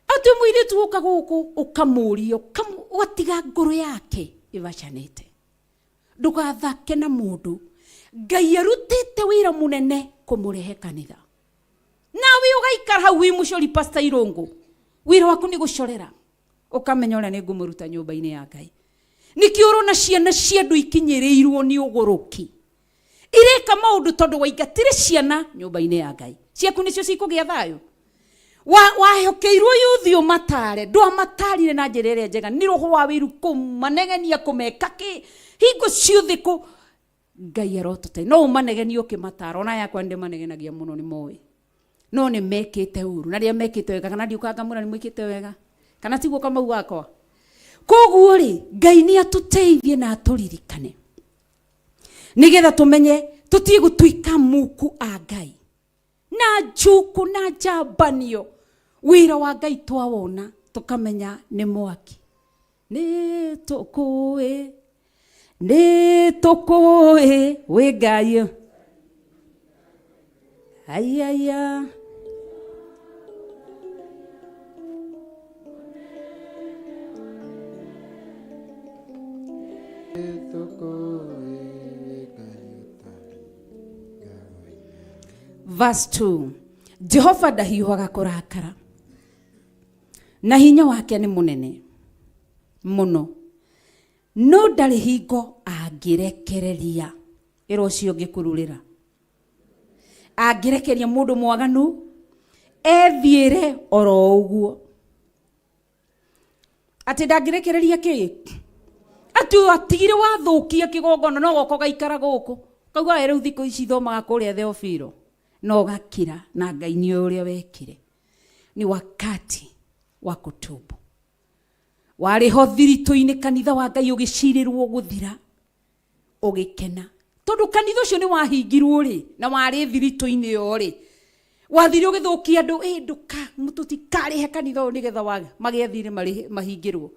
atĩ mũirĩtu ũka gũkũ ũkamũria, ũgatiga ngoro yake ĩbacanĩte. Ndũgathake na mũndũ Ngai arutĩte wĩra mũnene kũmũrehe kanitha, nawe ũgaikara hau wĩ mũcori. Pastor Irũngũ, wĩra waku nĩ gũcorera, ũkamenya ũrĩa nĩ ngũmũruta nyũmba-inĩ ya Ngai. Nĩkĩo ũrona ciana cia andũ ikinyĩrĩirwo nĩ ũgũrũki, ireka maũndũ tondũ waingatire ciana nyũmba-inĩ ya Ngai. Ciaku nĩcio cikũgĩa thayũ. Wahokeirwo yuthi ũmatare, ndwamatarire na njĩra ĩrĩa njega, nĩ roho wa wĩiru kũmanegenia, kũmeka kĩ hingo ciothe kũ Ngai arotũte no ũmanegenie ũkĩmatara. Ona yakwa nĩ ndĩmanegenagia mũno, nĩ moĩ no nĩ mekĩte ũru na rĩrĩa mekĩte wega, kana ndiũkaga ngamwĩra nĩ mwĩkĩte wega, kana tiguo kamau wakwa? Koguo rĩ, Ngai nĩ atũteithie na atũririkane nĩgetha tũmenye tũtige gũtuĩka muku a Ngai na njuku na njambanio. Wĩra wa Ngai twawona. Tũkamenya nĩ mwaki. Nĩ tũkũĩ, nĩ tũkũĩ wĩ Ngai. Aiaya. Verse 2. Jehova ndahiũhaga kũrakara na hinya wake nĩ mũnene mũno no ndarĩ hingo angĩrekereria ĩra ũcio ũngĩ kururĩra angĩrekeria mũndũ mwaganu ethiĩre oro ũguo atĩ ndangĩrekereria kĩ atĩ atigire wathũkia kĩgongona no goka ũgaikara gũkũ kauga we rĩu thikũ ici thomaga kũrĩa Theofilo na ũgakira na Ngai nĩoĩ ũrĩa wekire ni wakati wa kutubu warĩ ho thiritũ-inĩ kanitha wa Ngai ũgĩcirĩrwo gũthira ũgĩkena tondũ kanitha ũcio nĩ wahingirwo rĩ na warĩ thiritũ-inĩ ĩyo rĩ wathire ũgĩthũkia andũ ĩ ndũka tũtikarĩhe kanitha ũyũ nĩgetha magĩe thirĩ mahingĩrwo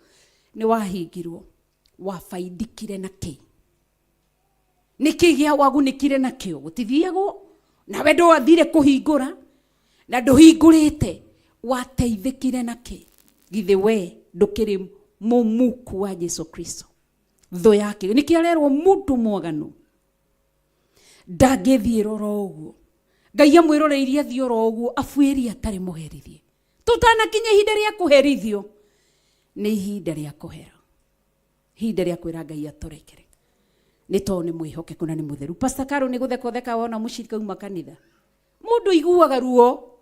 nĩ wahingirwo wabaindikire na kĩ nĩkĩ gĩa wagunĩkire nakĩo gũtithiagwo nawe ndwathire kũhingũra na ndũhingũrĩte wateithĩkire nakĩ githĩ we ndũkĩrĩ mũmuku wa Jesu Kristo thũ yake nĩkĩ arerwo mũndũ mwaganu ndangĩthiĩra oro ũguo Ngai amwĩroreirie athiĩ oro ũguo abuĩrie atarĩ mũherithie tũtanakinya ihinda rĩa kũherithio nĩ ihinda rĩa kũhera ihinda rĩa kwĩra Ngai atũrekere nĩ tondũ nĩ mwĩhokeku na nĩ mũtheru. Pastor Carol nĩ gũtheka ũtheka wona mũcirika uma kanitha mũndũ aiguaga ruo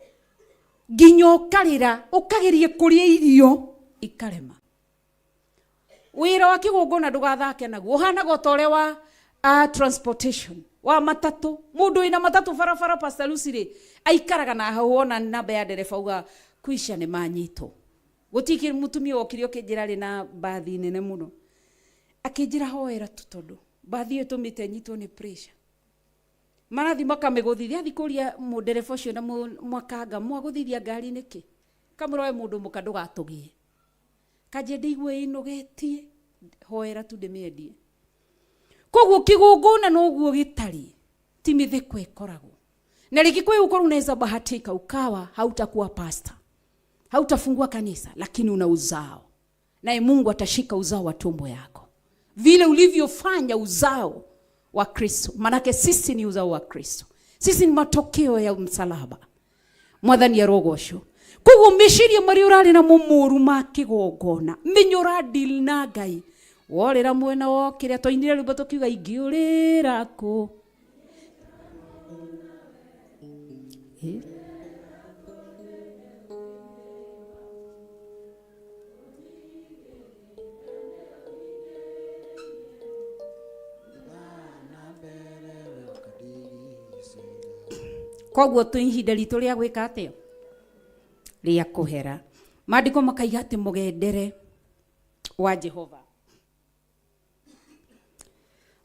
nginya ũkarĩra ũkageria kũrĩa irio ikarema wĩra wa kĩgongona ndũgathake naguo ũhanaga o ta ũrĩa wa transportation wa matatũ mũndũ wĩna matatũ barabara Pastor Lucy rĩ aikaraga na hau wona namba ya ndereba uga kwisha nĩ manyitwo gũtikĩ mũtumia wokire ũkĩnjĩra arĩ na mbathi nene mũno akĩnjĩra hoera tu tondũ mbathi ĩyo ĩtũmĩte nyitwo nĩ pressure marathi makamĩgũthithia athi kũria mũndereba ũcio na mwakanga mwagũthithia ngari nĩkĩ kamũra we mũndũ mũka ndũgatũgĩe kanjia ndĩigue ĩnogetie hoera tu ndĩmĩendie koguo kĩgongona noguo gĩtariĩ ti mĩtheko ĩkoragwo na rĩngĩ kwĩ ũkorwo unaweza bahatika ukawa hautakuwa pastor hautafungua kanisa lakini una uzao naye Mungu atashika uzao wa tumbo yako vile ulivyofanya uzao wa Kristo manake sisi ni uzao wa Kristo sisi ni matokeo ya msalaba mwathani arogocwo koguo meciria marĩa ũrarĩ namo moru ma kĩgongona menya ũra deal na Ngai worĩra mwena wokĩrĩa twainire rwĩmbo tũkiuga ingĩũrĩra kũ Koguo twĩ ihinda ritũ rĩa gwĩka atĩa rĩa kũhera maandĩko makaiga atĩ mũgendere wa Jehova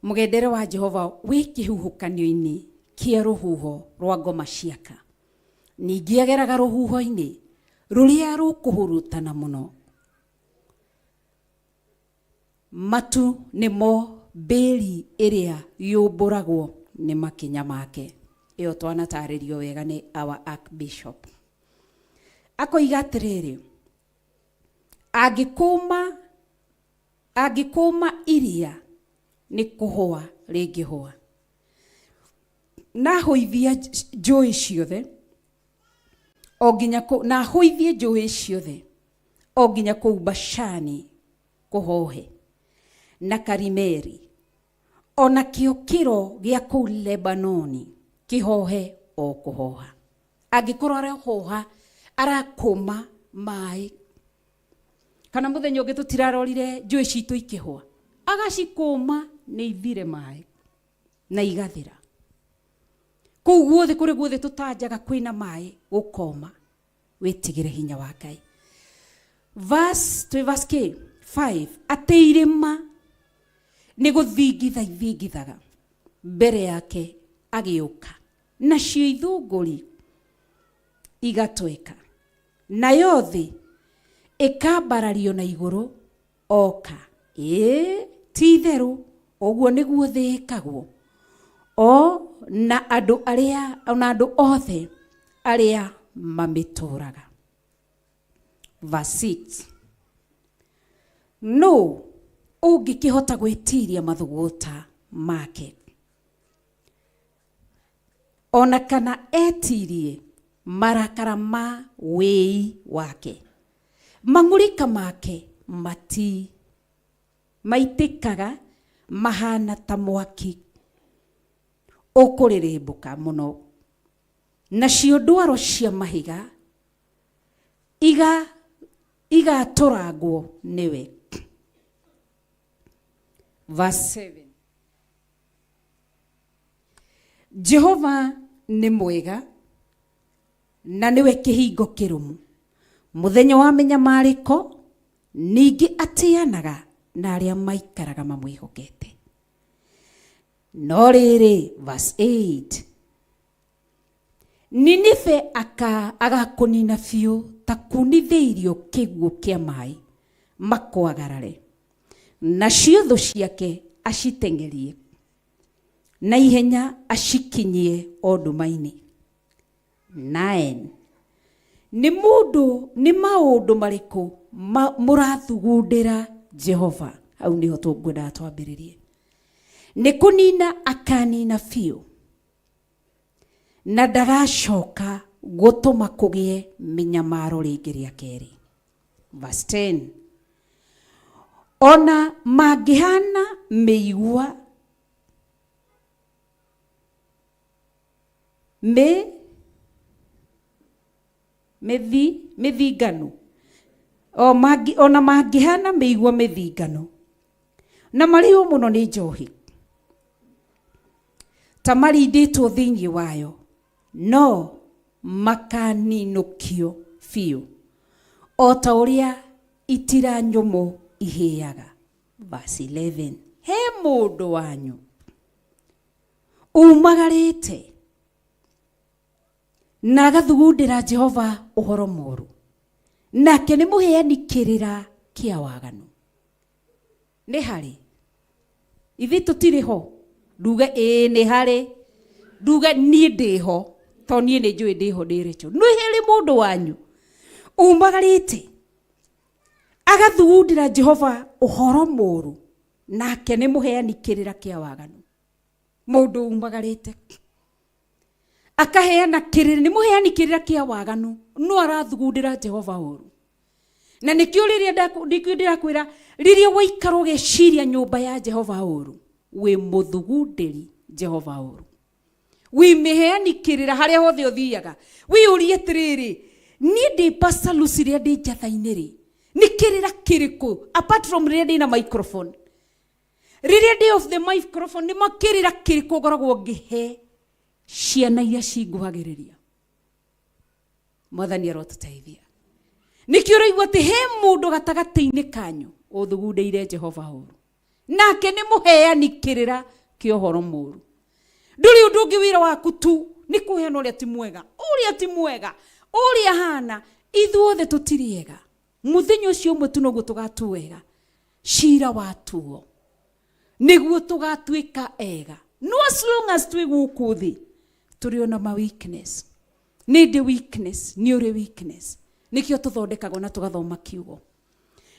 mũgendere wa Jehova wĩ kĩhuhũkanio-inĩ kĩa rũhuho rwa ngoma ciaka ningĩ ageraga rũhuho-inĩ rũrĩa rũkũhurutana mũno matu nĩmo mbĩri ĩrĩa yũmbũragwo nĩ makinya make ĩyo twanatarĩrio wega nĩ our archbishop akoiga atĩrĩrĩ angĩkũma iria nĩ kũhũa rĩngĩhũa na hũithia njũĩ ciothe o nginya na hũithie njũĩ ciothe o nginya kũu Bashani kũhohe na Karimeri ona kĩo kĩro gĩa kũu Lebanoni kĩhohe o kũhoha angĩkorwo arahoha arakũma maĩ kana mũthenya ũngĩ tũtirarorire njũĩ citũ ikĩhũa agacikũma nĩ ithire maĩ na igathira kũu guothe kũrĩ guothe tũtanjaga kwĩna maĩ gũkoma wĩtigĩre hinya wa Ngai verse twĩ verse k 5 atĩ irĩma nĩ gũthingitha ithingithaga mbere yake agĩũka nacio ithũngũri igatweka nayo thĩ Ĩkambarario na igũrũ oka. Ĩĩ, ti-itherũ ũguo nĩguo thĩ ĩkagwo, o na andũ arĩa o na andũ othe arĩa mamĩtũũraga. Verse 6. Nũ ũngĩkĩhota gwĩtiiria mathũgũta make? O na kana etiirie marakara ma wĩi wake? Mang'ũrĩka make mati maitĩkaga mahana ta mwaki ũkũrĩrĩmbũka mũno, nacio ndwaro cia mahiga iga igatũrangwo nĩwe. Verse 7. Jehova nĩ mwega na nĩwe kĩhingo kĩrũmu mũthenya wa mĩnyamarĩko, ningĩ atĩanaga na arĩa maikaraga mamwĩhokete. No rĩrĩ, verse 8, Ninive aka agakũnina biũ ta kunithĩirio kĩguũ kĩa maĩ makwagarare, nacio thũ ciake aciteng'erie na ihenya acikinyie o nduma-inĩ. 9 Nĩ mũndũ nĩ maũndũ marĩkũ mũrathugundĩra Jehova? Hau nĩho tũngwendaga twambĩrĩrie. Nĩ kũnina akanina biũ na ndagacoka gũtũma kũgĩe mĩnyamaro rĩngĩ rĩa kerĩ. Verse 10. Ona mangĩhana mĩigua mĩ mĩthi mĩthingano o mangi, ona mangĩhana mĩigua mĩthingano na marĩo mũno nĩ njohi ta marindĩtwo thĩinĩ wayo no makaninũkio biũ o ta ũrĩa itira nyũmũ ihĩaga. Verse 11. He mũndũ wanyu umagarĩte na agathugundĩra Jehova ũhoro mũũru, nake nĩ mũheani kĩrĩra kĩa waganu. Nĩ harĩ ithuĩ tũtirĩ ho, nduge ĩĩ nĩ harĩ, nduge niĩ ndĩ ho, to niĩ nĩ njũĩ ndĩ ho ndĩ Rachel. Nĩ harĩ mũndũ wanyu umagarĩte agathugundĩra Jehova ũhoro mũũru, nake nĩ mũheani kĩrĩra kĩa waganu. Mũndũ umagarĩte akaheana kĩrĩra, nĩ mũheani kĩrĩra kĩa waganu, no arathugundĩra Jehova ũru. Na nĩkĩo rĩrĩa nĩkĩo ndĩrakwĩra, rĩrĩa waikara ũgeciria nyũmba ya Jehova ũru, wĩ mũthugundĩri Jehova ũru, wĩ mĩheani kĩrĩra harĩa hothe ũthiaga. Wĩyũrie atĩrĩrĩ, niĩ ndĩ Pastor Lucy rĩrĩa ndĩ njatha-inĩ rĩ, nĩ kĩrĩra kĩrĩkũ apart from rĩrĩa ndĩ na microphone, rĩrĩa ndĩ off the microphone, nĩ makĩrĩra kĩrĩkũ ngoragwo ngĩhe ciana iria cinguhagĩrĩria? Mwathani arotũteithia. Nĩkĩo ũraigua atĩ he mũndũ gatagatĩ-inĩ kanyu ũthugundĩire Jehova ũru, nake nĩ mũheani kĩrĩra kĩa ũhoro mũru. Ndũrĩ ũndũ ũngĩ, wĩra waku tu nĩ kũheana ũrĩa ti mwega, ũrĩa ti mwega, ũrĩa hana. Ithuothe tũtirĩ ega. Mũthenya ũcio ũmwe tu noguo tũgatuo wega, cira watuo nĩguo tũgatuĩka ega. No as long as twĩ gũkũ thĩ tũrĩ ona ma weakness. Nĩ ndĩ weakness, nĩ ũrĩ weakness. Nĩkĩo tũthondekagwo na tũgathoma kiugo.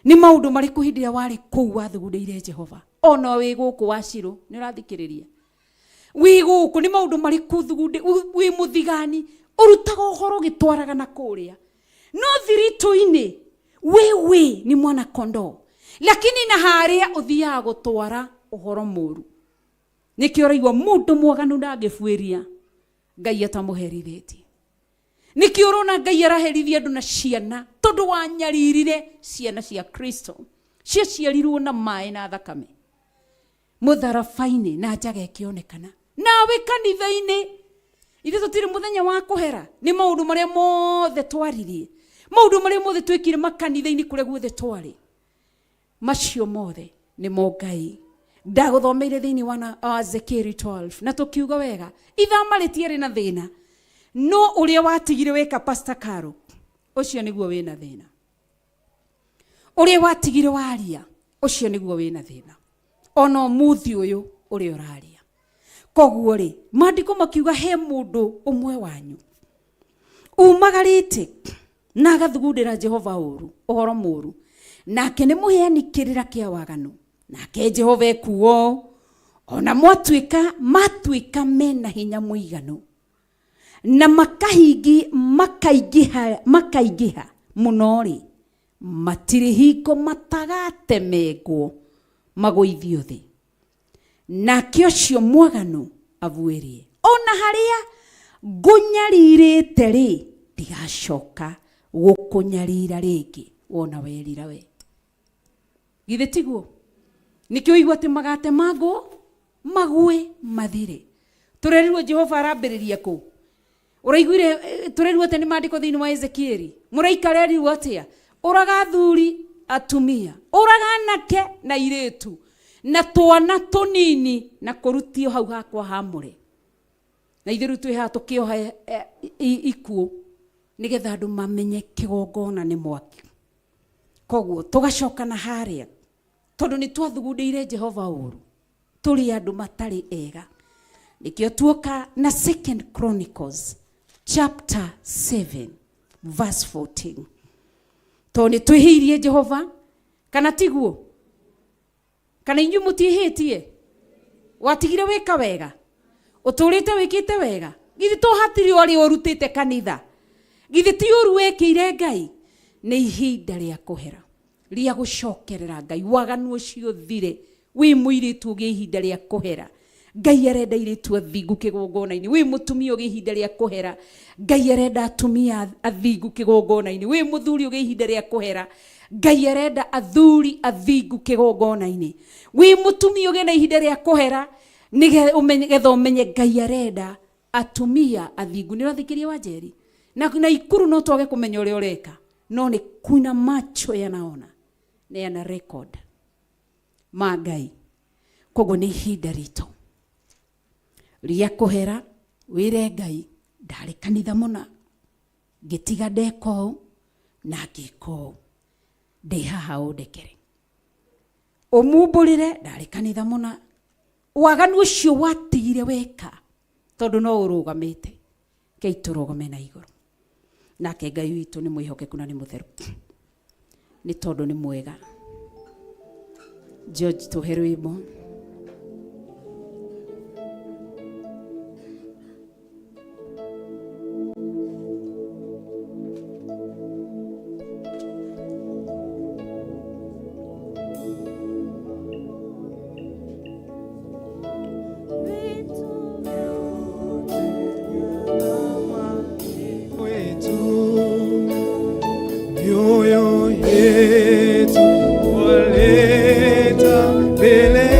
Nĩ maũndũ marĩkũ hĩndĩ ĩrĩa warĩ kũu wathugundĩire Jehova? Ona wĩ gũkũ wacirũ, nĩ ũrathikĩrĩria? Wĩ gũkũ nĩ maũndũ marĩkũ thugunde, wĩ mũthigani, ũrutaga ũhoro ũgĩtwaraga na kũrĩa. No thiritũ-inĩ wewe ni mwana kondoo, lakini na harĩa ũthiaga gũtwara ũhoro mũru. Nĩkĩo ũraigua mũndũ mwaganu ndangĩbuĩria Ngai atamũherithĩtie. Nĩkĩo ũrona Ngai araherithia andũ na ciana, tondũ wanyaririre ciana cia Kristo ciaciarirwo na maĩ na thakame mũtharaba-inĩ na njaga ĩkĩonekana. Nawe kanitha-inĩ ithuĩ tũtirĩ mũthenya wa kũhera nĩ maũndũ marĩa mothe twaririe, maũndũ marĩa mothe twĩkire makanitha-inĩ kũrĩa guothe twarĩ, macio mothe nĩmo Ngai ndagũthomeire thĩinĩ wa Ezekieli 12, na tũkiuga wega ithama rĩtiarĩ na thĩna, no ũrĩa watigire weka Pastor Caro, ũcio nĩguo wĩna thĩna. Ũrĩa watigire waria ũcio nĩguo wĩna thĩna, ona ũmũthĩ ũyũ ũrĩa ũraria. Koguo rĩ, maandĩko makiuga he mũndũ ũmwe wanyu umagarĩte na agathugundĩra Jehova ũru, ũhoro mũru, nake nĩ mũheani kĩrĩra kĩa waganu. Nake Jehova ekuo ũũ, ona mwatuĩka matuĩka mena hinya mũiganu na makahingi makaingĩha makaingĩha mũno rĩ, matirĩ hingo matagatemengwo magũithio thĩ, nake ũcio mwaganu abuĩrie. Ona harĩa ngũnyarirĩte rĩ, ndigacoka gũkũnyarira rĩngĩ. Wona werira we, githĩ tiguo? Nĩkĩo ũigua atĩ magatemangwo magwe mathire. Tũrerirwo Jehova arambĩrĩria kũ? Ũraiguire tũrerirwo atĩa nĩ maandĩko thĩinĩ wa Ezekieli? Mũraika arerirwo atĩa? Ũraga athuri, atumia, ũraga anake na airĩtu na twana tũnini, na kũrutio hau hakwa hamũre. Na ithuĩ rĩu twĩ haha tũkĩoha ikuũ nĩgetha andũ mamenye kĩgongona nĩ mwaki. Koguo tũgacoka na harĩa, tondũ nĩ twathugundĩire Jehova ũru, tũrĩ andũ matarĩ ega. Nĩkĩo tuoka na Second Chronicles chapter 7 verse 14, tondũ nĩ twĩhĩirie Jehova, kana tiguo? Kana inyuĩ mũtiĩhĩtie? Watigire wĩka wega, ũtũrĩte wĩkĩte wega, githĩ to hatirĩ ũrĩa ũrutĩte kanitha? Githĩ ti ũru wĩkĩire Ngai? Nĩ ihinda rĩa kũhera, rĩa gũcokerera Ngai, waganu ũcio ũthire. Wĩ mũirĩtu ũgĩe ihinda rĩa kũhera, Ngai arenda airĩtu athingu kĩgongona-inĩ. Wĩ mũtumia ũgĩe ihinda rĩa kũhera, Ngai arenda atumia athingu kĩgongona-inĩ. Wĩ mũthuri ũgĩe ihinda rĩa kũhera, Ngai arenda athuri athingu kĩgongona-inĩ. Wĩ mũtumia ũgĩe na ihinda rĩa kũhera, nĩgetha ũmenye Ngai arenda atumia athingu. Nĩ ũrathikĩria Wanjeri na ikuru, no twage kũmenya ũrĩa ũreka, no nĩ kuna macho yanaona na yana record ma Ngai. Koguo nĩ ihinda ritũ rĩa kũhera, wĩre Ngai, ndarĩ kanitha mũna ngĩtiga ndeka ũũ na ngĩka ũũ, ndĩ haha ũndekere. Ũmumbũrĩre ndarĩ kanitha mũna, waganu ũcio watigire weka, tondũ no ũrũgamĩte. Kei tũrũgame na igũrũ, nake Ngai witũ nĩ mwĩhokeku na nĩ mũtheru, nĩ tondũ nĩ mwega. George, tũhe rwĩmbo. Kwetu mioyo yetu waleta mbele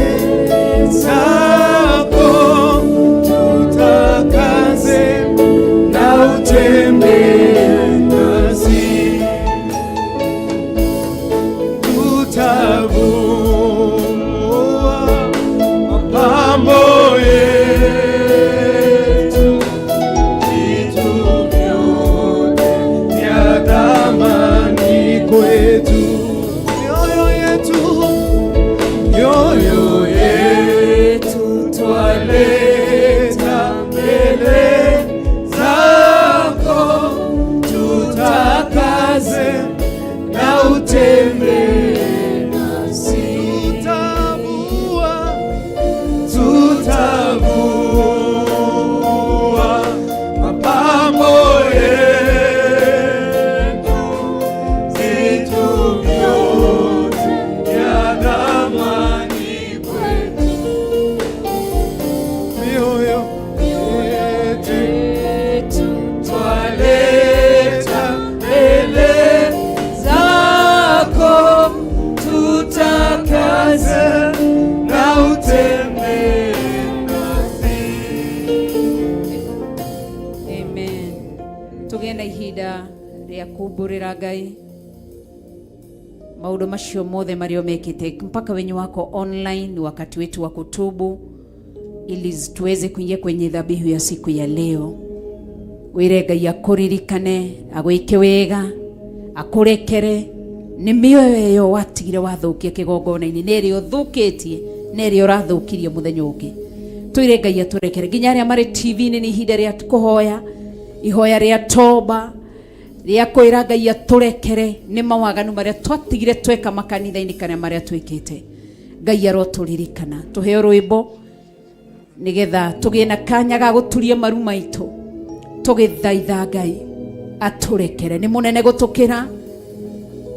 zako, tutakaze na utembee nasi, tutavua mapambo yetu, vitu vyote vya thamani kwetu, mioyo yetu twaleta mbele zako, tutakaze na utembee nasi, tutavua mapambo yetu, vitu vyote vya thamani kwetu, mioyo yetu twaleta mbele zako, tutakaze na utembee nasi. Amen. Tũgĩe na ihinda rĩa kumbũrĩra Ngai maũndũ macio mothe marĩa mekĩte, mpaka wenye wako online. Ni wakati wetu wa kutubu ili tuweze kuingia kwenye dhabihu ya siku ya leo. Wĩre Ngai akũririkane, agwĩke wega, akũrekere. Nĩ mĩoyo ĩyo watigire wathũkia kĩgongona-inĩ, nĩ ĩrĩa ũthũkĩtie, nĩ ĩrĩa ũrathũkirie mũthenya ũngĩ. Twĩre Ngai atũrekere. Nginya arĩa marĩ TV-inĩ nĩ ihinda rĩa kũhoya, ihoya rĩa toba, rĩa kwĩra Ngai atũrekere nĩ mawaganu marĩa twatigire tweka makanitha-inĩ kana marĩa twĩkĩte. Ngai arotũririkana. Tũheo rwĩmbo nigetha tugie na kanya ga guturia maru maitu tugithaitha Ngai aturekere. Ni munene gutukira,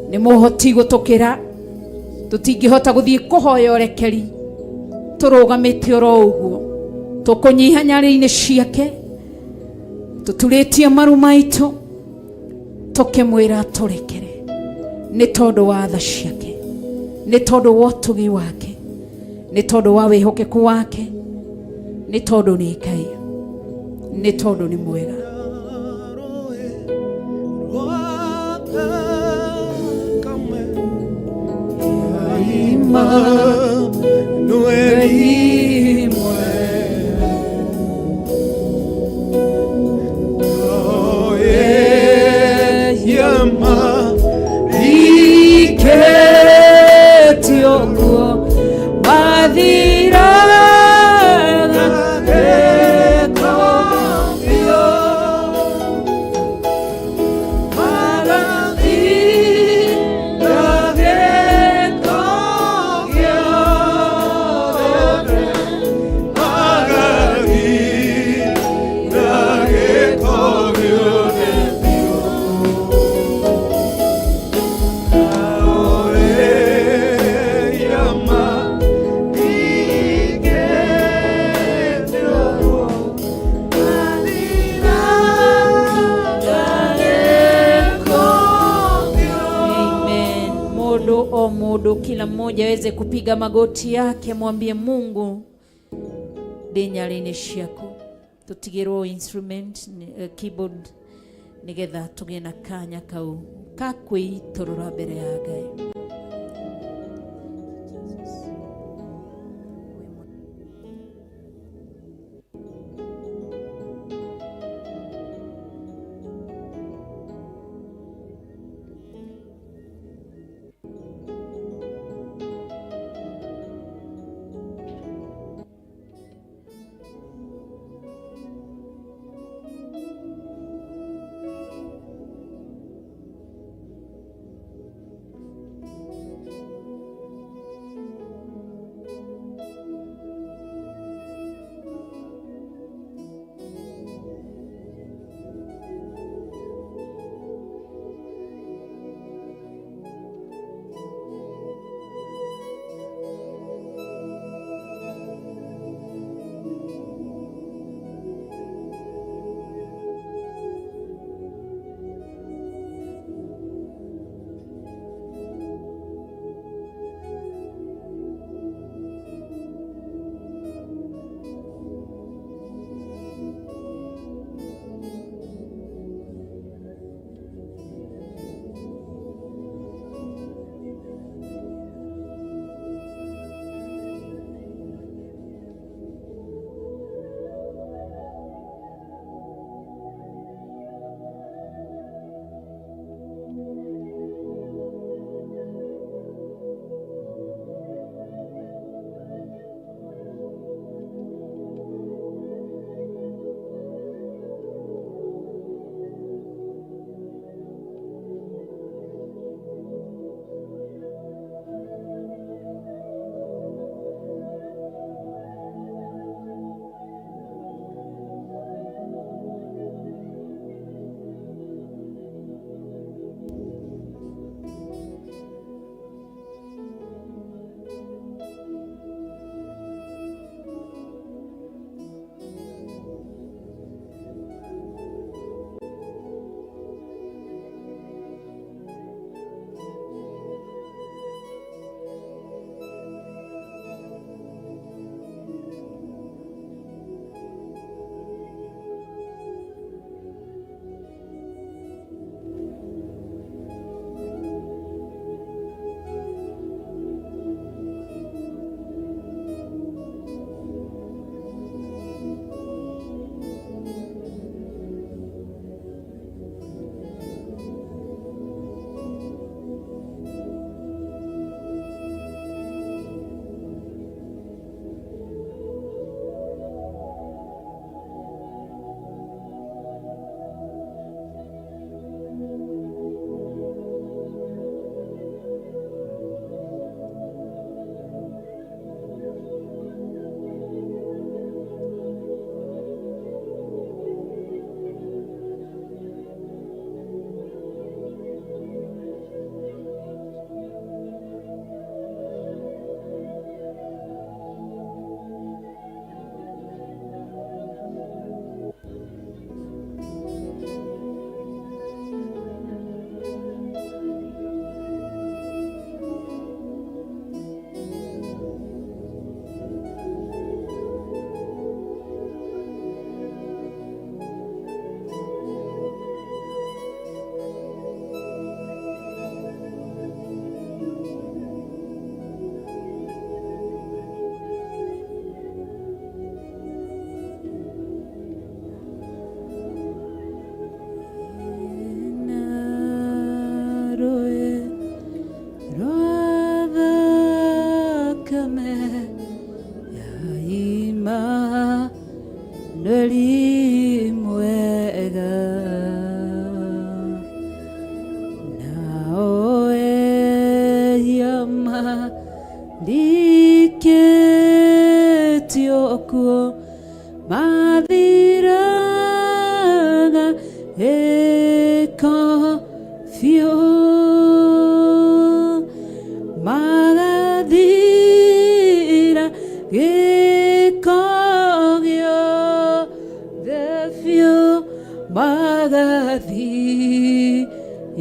ni muhoti gutukira, tutingihota guthie kuhoya urekeri turugamite oro uguo, tukunyiha nyari-ini ciake, tuturitie maru maitu tukimwira aturekere ni tondu wa tha ciake, ni tondu wa utugi wake, ni tondu wa wihokeku wake, ni tondu ni Ngai, ni tondu ni mwega. Kila mmoja aweze kupiga magoti yake, mwambie Mungu ndinyarĩ-inĩ ciaku. Tutigĩrwo instrument, keyboard, nigetha tũgĩe na kanya kau ka kwĩitũrũra mbere ya Ngai.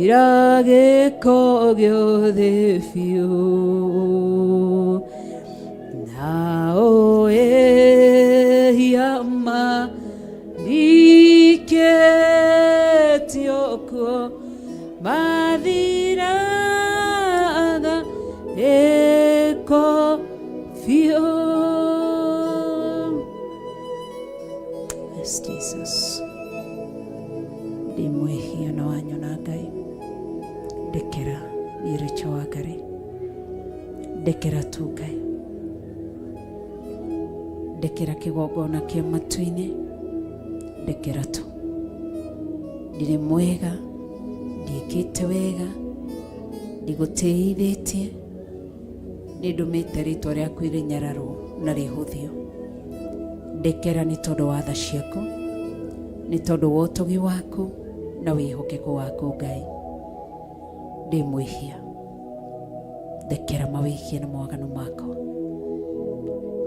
Thira gĩko gĩothe biũ nao ehia marikĩtio kuo mathiraga gĩko biũ. Yes, Jesus. Ndĩ mwĩhia na wanyona Ngai, ndekera niĩ Rachel wa Ngarĩ, ndekera tu Ngai, ndekera kĩgongona kĩa matu-inĩ, ndekera tu. Ndirĩ mwega, ndiĩkĩte wega, ndigũtĩithĩtie, nĩ ndũmĩte rĩtwa rĩaku rĩnyararwo na rĩhũthio. Ndekera nĩ tondũ wa tha ciaku, nĩ tondũ wa ũtugi waku na wĩhokeku waku Ngai. Ndĩ mwĩhia, ndekera mawĩhia na mawaganu makwa.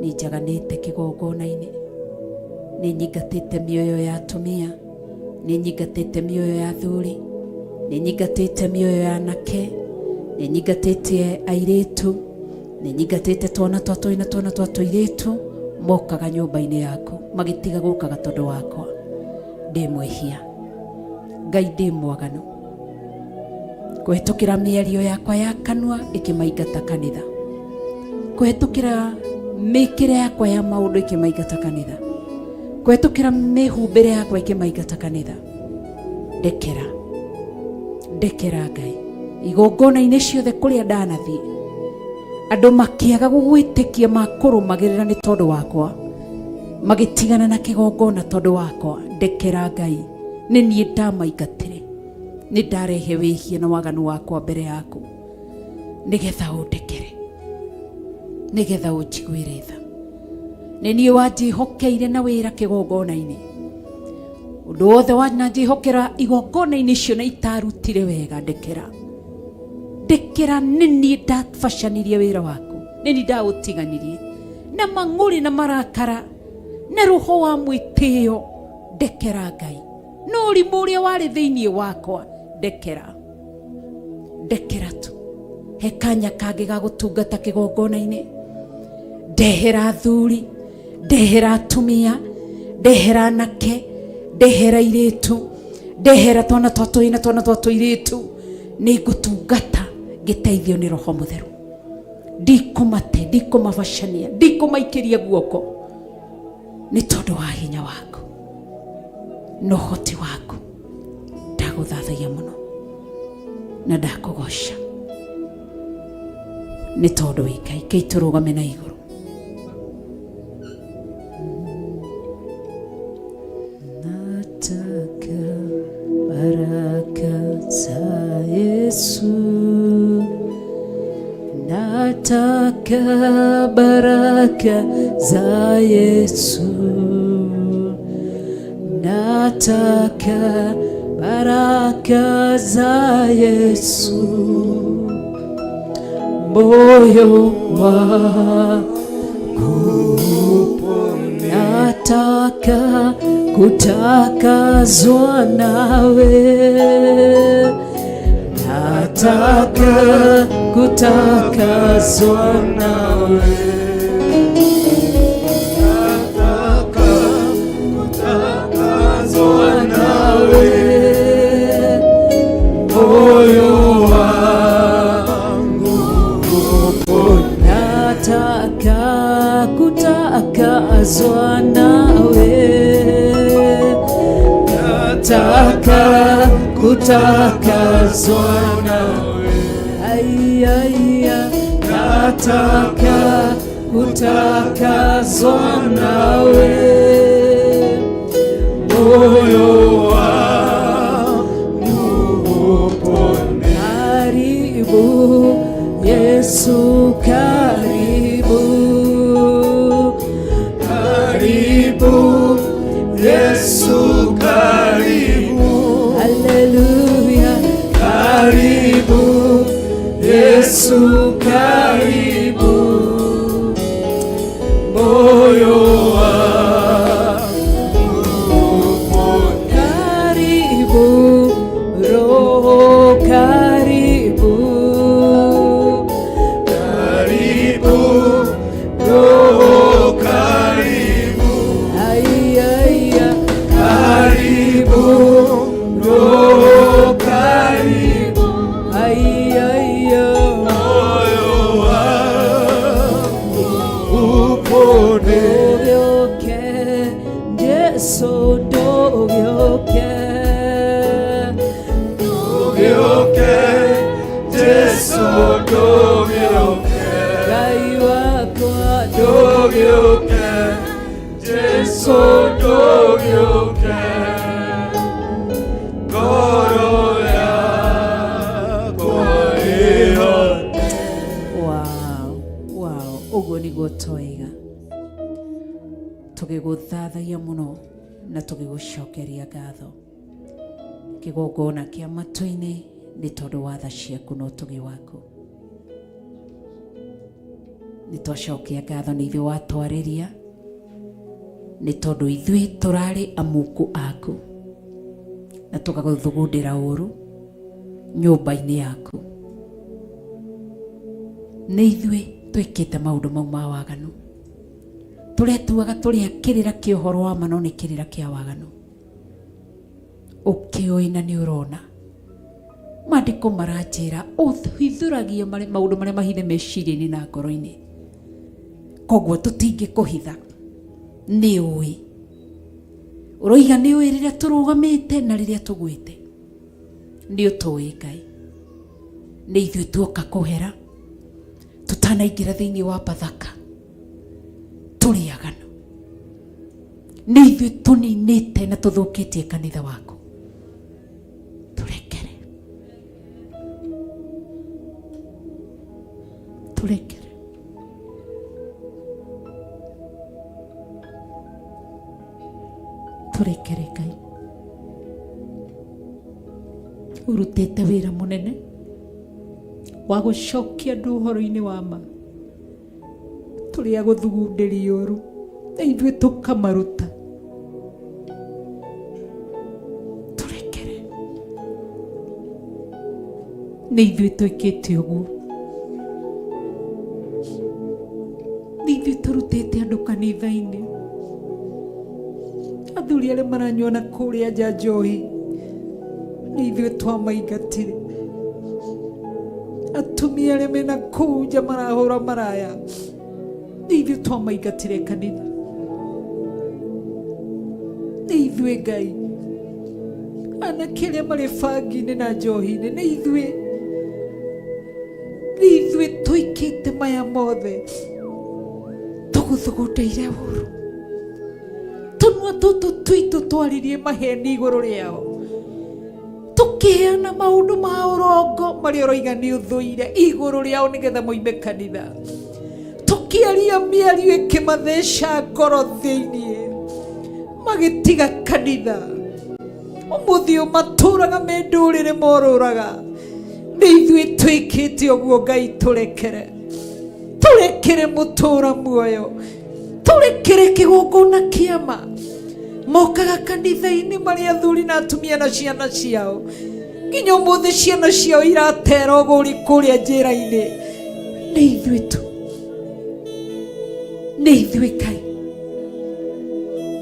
Nĩ njaganĩte kĩgongona-inĩ, nĩ nyingatĩte mĩoyo ya atumia, nĩ nyingatĩte mĩoyo ya athuri, nĩ nyingatĩte mĩoyo ya anake, nĩ nyingatĩte airĩtu, nĩ nyingatĩte twana twa tũi na twana twa tũirĩtu mokaga nyũmba-inĩ yaku magĩtiga gũkaga tondũ wakwa. Ndĩ mwĩhia Ngai, ndĩ mwaganu. Kũhetũkĩra mĩario yakwa ya kanua ĩkĩmaingata kanitha, kũhetũkĩra mĩkĩre yakwa ya maũndũ ĩkĩmaingata kanitha, kũhetũkĩra mĩhumbĩre yakwa ĩkĩmaingata kanitha. Ndekera, ndekera Ngai. Igongona-inĩ ciothe kũrĩa ndanathiĩ, andũ makĩaga gũgwĩtĩkia makũrũmagĩrĩra nĩ tondũ wakwa, magĩtigana na kĩgongona tondũ wakwa. Ndekera Ngai, nĩ niĩ ndamaingatire, nĩ ndarehe wĩhia na waganu wakwa mbere yaku, nĩgetha ũndekere, nĩgetha ũnjiguĩre tha. Nĩ niĩ wanjĩhokeire na wĩra kĩgongona-inĩ, ũndũ wothe wananjĩhokera igongona-inĩ icio na itarutire wega. Ndekera, ndekera. Nĩ niĩ ndabacanirie wĩra waku, nĩ niĩ ndaũtiganirie na mang'ũrĩ na marakara na roho wa mwĩtĩo. Ndekera Ngai, no ũrimũ ũrĩa warĩ thĩinĩ wakwa. Ndekera, ndekera tu. He kanya kangĩ ga gũtungata kĩgongona-inĩ. Ndehera athuri, ndehera atumia, ndehera anake, ndehera airĩtu, ndehera twana twa tũhĩĩ na twana twa tũirĩtu. Nĩ ngũtungata ngĩteithio nĩ Roho Mũtheru. Ndikũmate, ndikũmabacania, ndikũmaikĩria guoko, nĩ tondũ wa hinya waku na ũhoti waku. Ndagũthathaia mũno na ndakũgoca nĩ tondũ wĩ Ngai. Ngai, tũrũgame na igũrũ. Nataka baraka za Yesu, nataka baraka za Yesu, nataka baraka za Yesu, moyo wangu nataka kutakazwa nawe, nataka kutakazwa nawe, Nataka kutakazwa nawe, moyo wangu upone. Nataka kutakazwa nawe, nataka kutakazwa nawe, ai, ai, ai, nataka kutakazwa nawe, moyo wangu upone. Karibu Yesu, karibu, Karibu Yesu, karibu, haleluya, karibu Yesu, karibu, moyo wangu upone. Karibu Roho, Nĩguo twoiga tũgĩgũthathaia mũno na tũgĩgũcokeria ngatho. Kĩgongona kĩa matu-inĩ nĩ tondũ wa tha ciaku na ũtugi waku. Nĩ twacokia ngatho nĩ ithuĩ watwarĩria nĩ tondũ ithuĩ tũrarĩ amuku aku na tũgagũthugundĩra ũru nyũmba-inĩ yaku. Nĩ ithuĩ twĩkĩte maũndũ mau ma waganu. Tũretuaga tũrĩ a kĩrĩra kĩa ũhoro wa ma no nĩ kĩrĩra kĩa waganu. Ũkĩũĩ na nĩ ũrona. Maandĩko maranjĩra ũhithũragia maũndũ marĩa mahithe meciria-inĩ na ngoro-inĩ. Koguo tũtingĩkũhitha. Nĩ ũĩ. Ũroiga nĩ ũĩ rĩrĩa tũrũgamĩte na rĩrĩa tũgwĩte. Nĩ ũtũĩ Ngai. Nĩ ithuĩ tuoka kũhera tũtanaingĩra thĩinĩ wa Bathaka tũrĩ aganu. Nĩ ithuĩ tũninĩte na tũthũkĩtie kanitha waku. Tũrekere. Tũrekere. Tũrekere Ngai. Ũrutĩte wĩra mũnene wa gũcokia andũ ũhoro-inĩ wa ma. Tũrĩ a gũthugundĩria ũru na ithuĩ tũkamaruta. Tũrekere. Nĩ ithuĩ twĩkĩte ũguo. Nĩ ithuĩ tũrutĩte andũ kanitha-inĩ. Athuri arĩa maranyua na kũrĩa nja njohi nĩ ithuĩ twamaingatire. Atumia arĩa mena kũu nja marahũra maraya nĩ ithuĩ twamaingatire kanitha. Nĩ ithuĩ Ngai. Anake arĩa marĩ bangi-inĩ na njohi-inĩ nĩ ithuĩ. Nĩ ithuĩ tũikĩte maya mothe tũgũthugundĩire ũru. Tũnua tũtũ twitũ twaririe maheni igũrũ rĩao. Tũkĩheana maũndũ ma ũrongo marĩa ũroiga nĩ ũthũire igũrũ rĩao nĩgetha moime kanitha. Tũkĩaria mĩario ĩkĩmatheca ngoro thĩinĩ magĩtiga kanitha. Ũmũthĩ ũyũ matũraga me ndũrĩrĩ morũraga. Nĩ ithuĩ twĩkĩte ũguo Ngai tũrekere. Tũrekere mũtũra muoyo. Tũrekere kĩgongona kĩama. Mokaga kanitha-inĩ marĩ athuri na atumia na ciana ciao. Nginya ũmũthĩ ciana ciao iratera ũgũri kũrĩa njĩra-inĩ. Nĩ ithuĩ tu. Nĩ ithuĩ Ngai.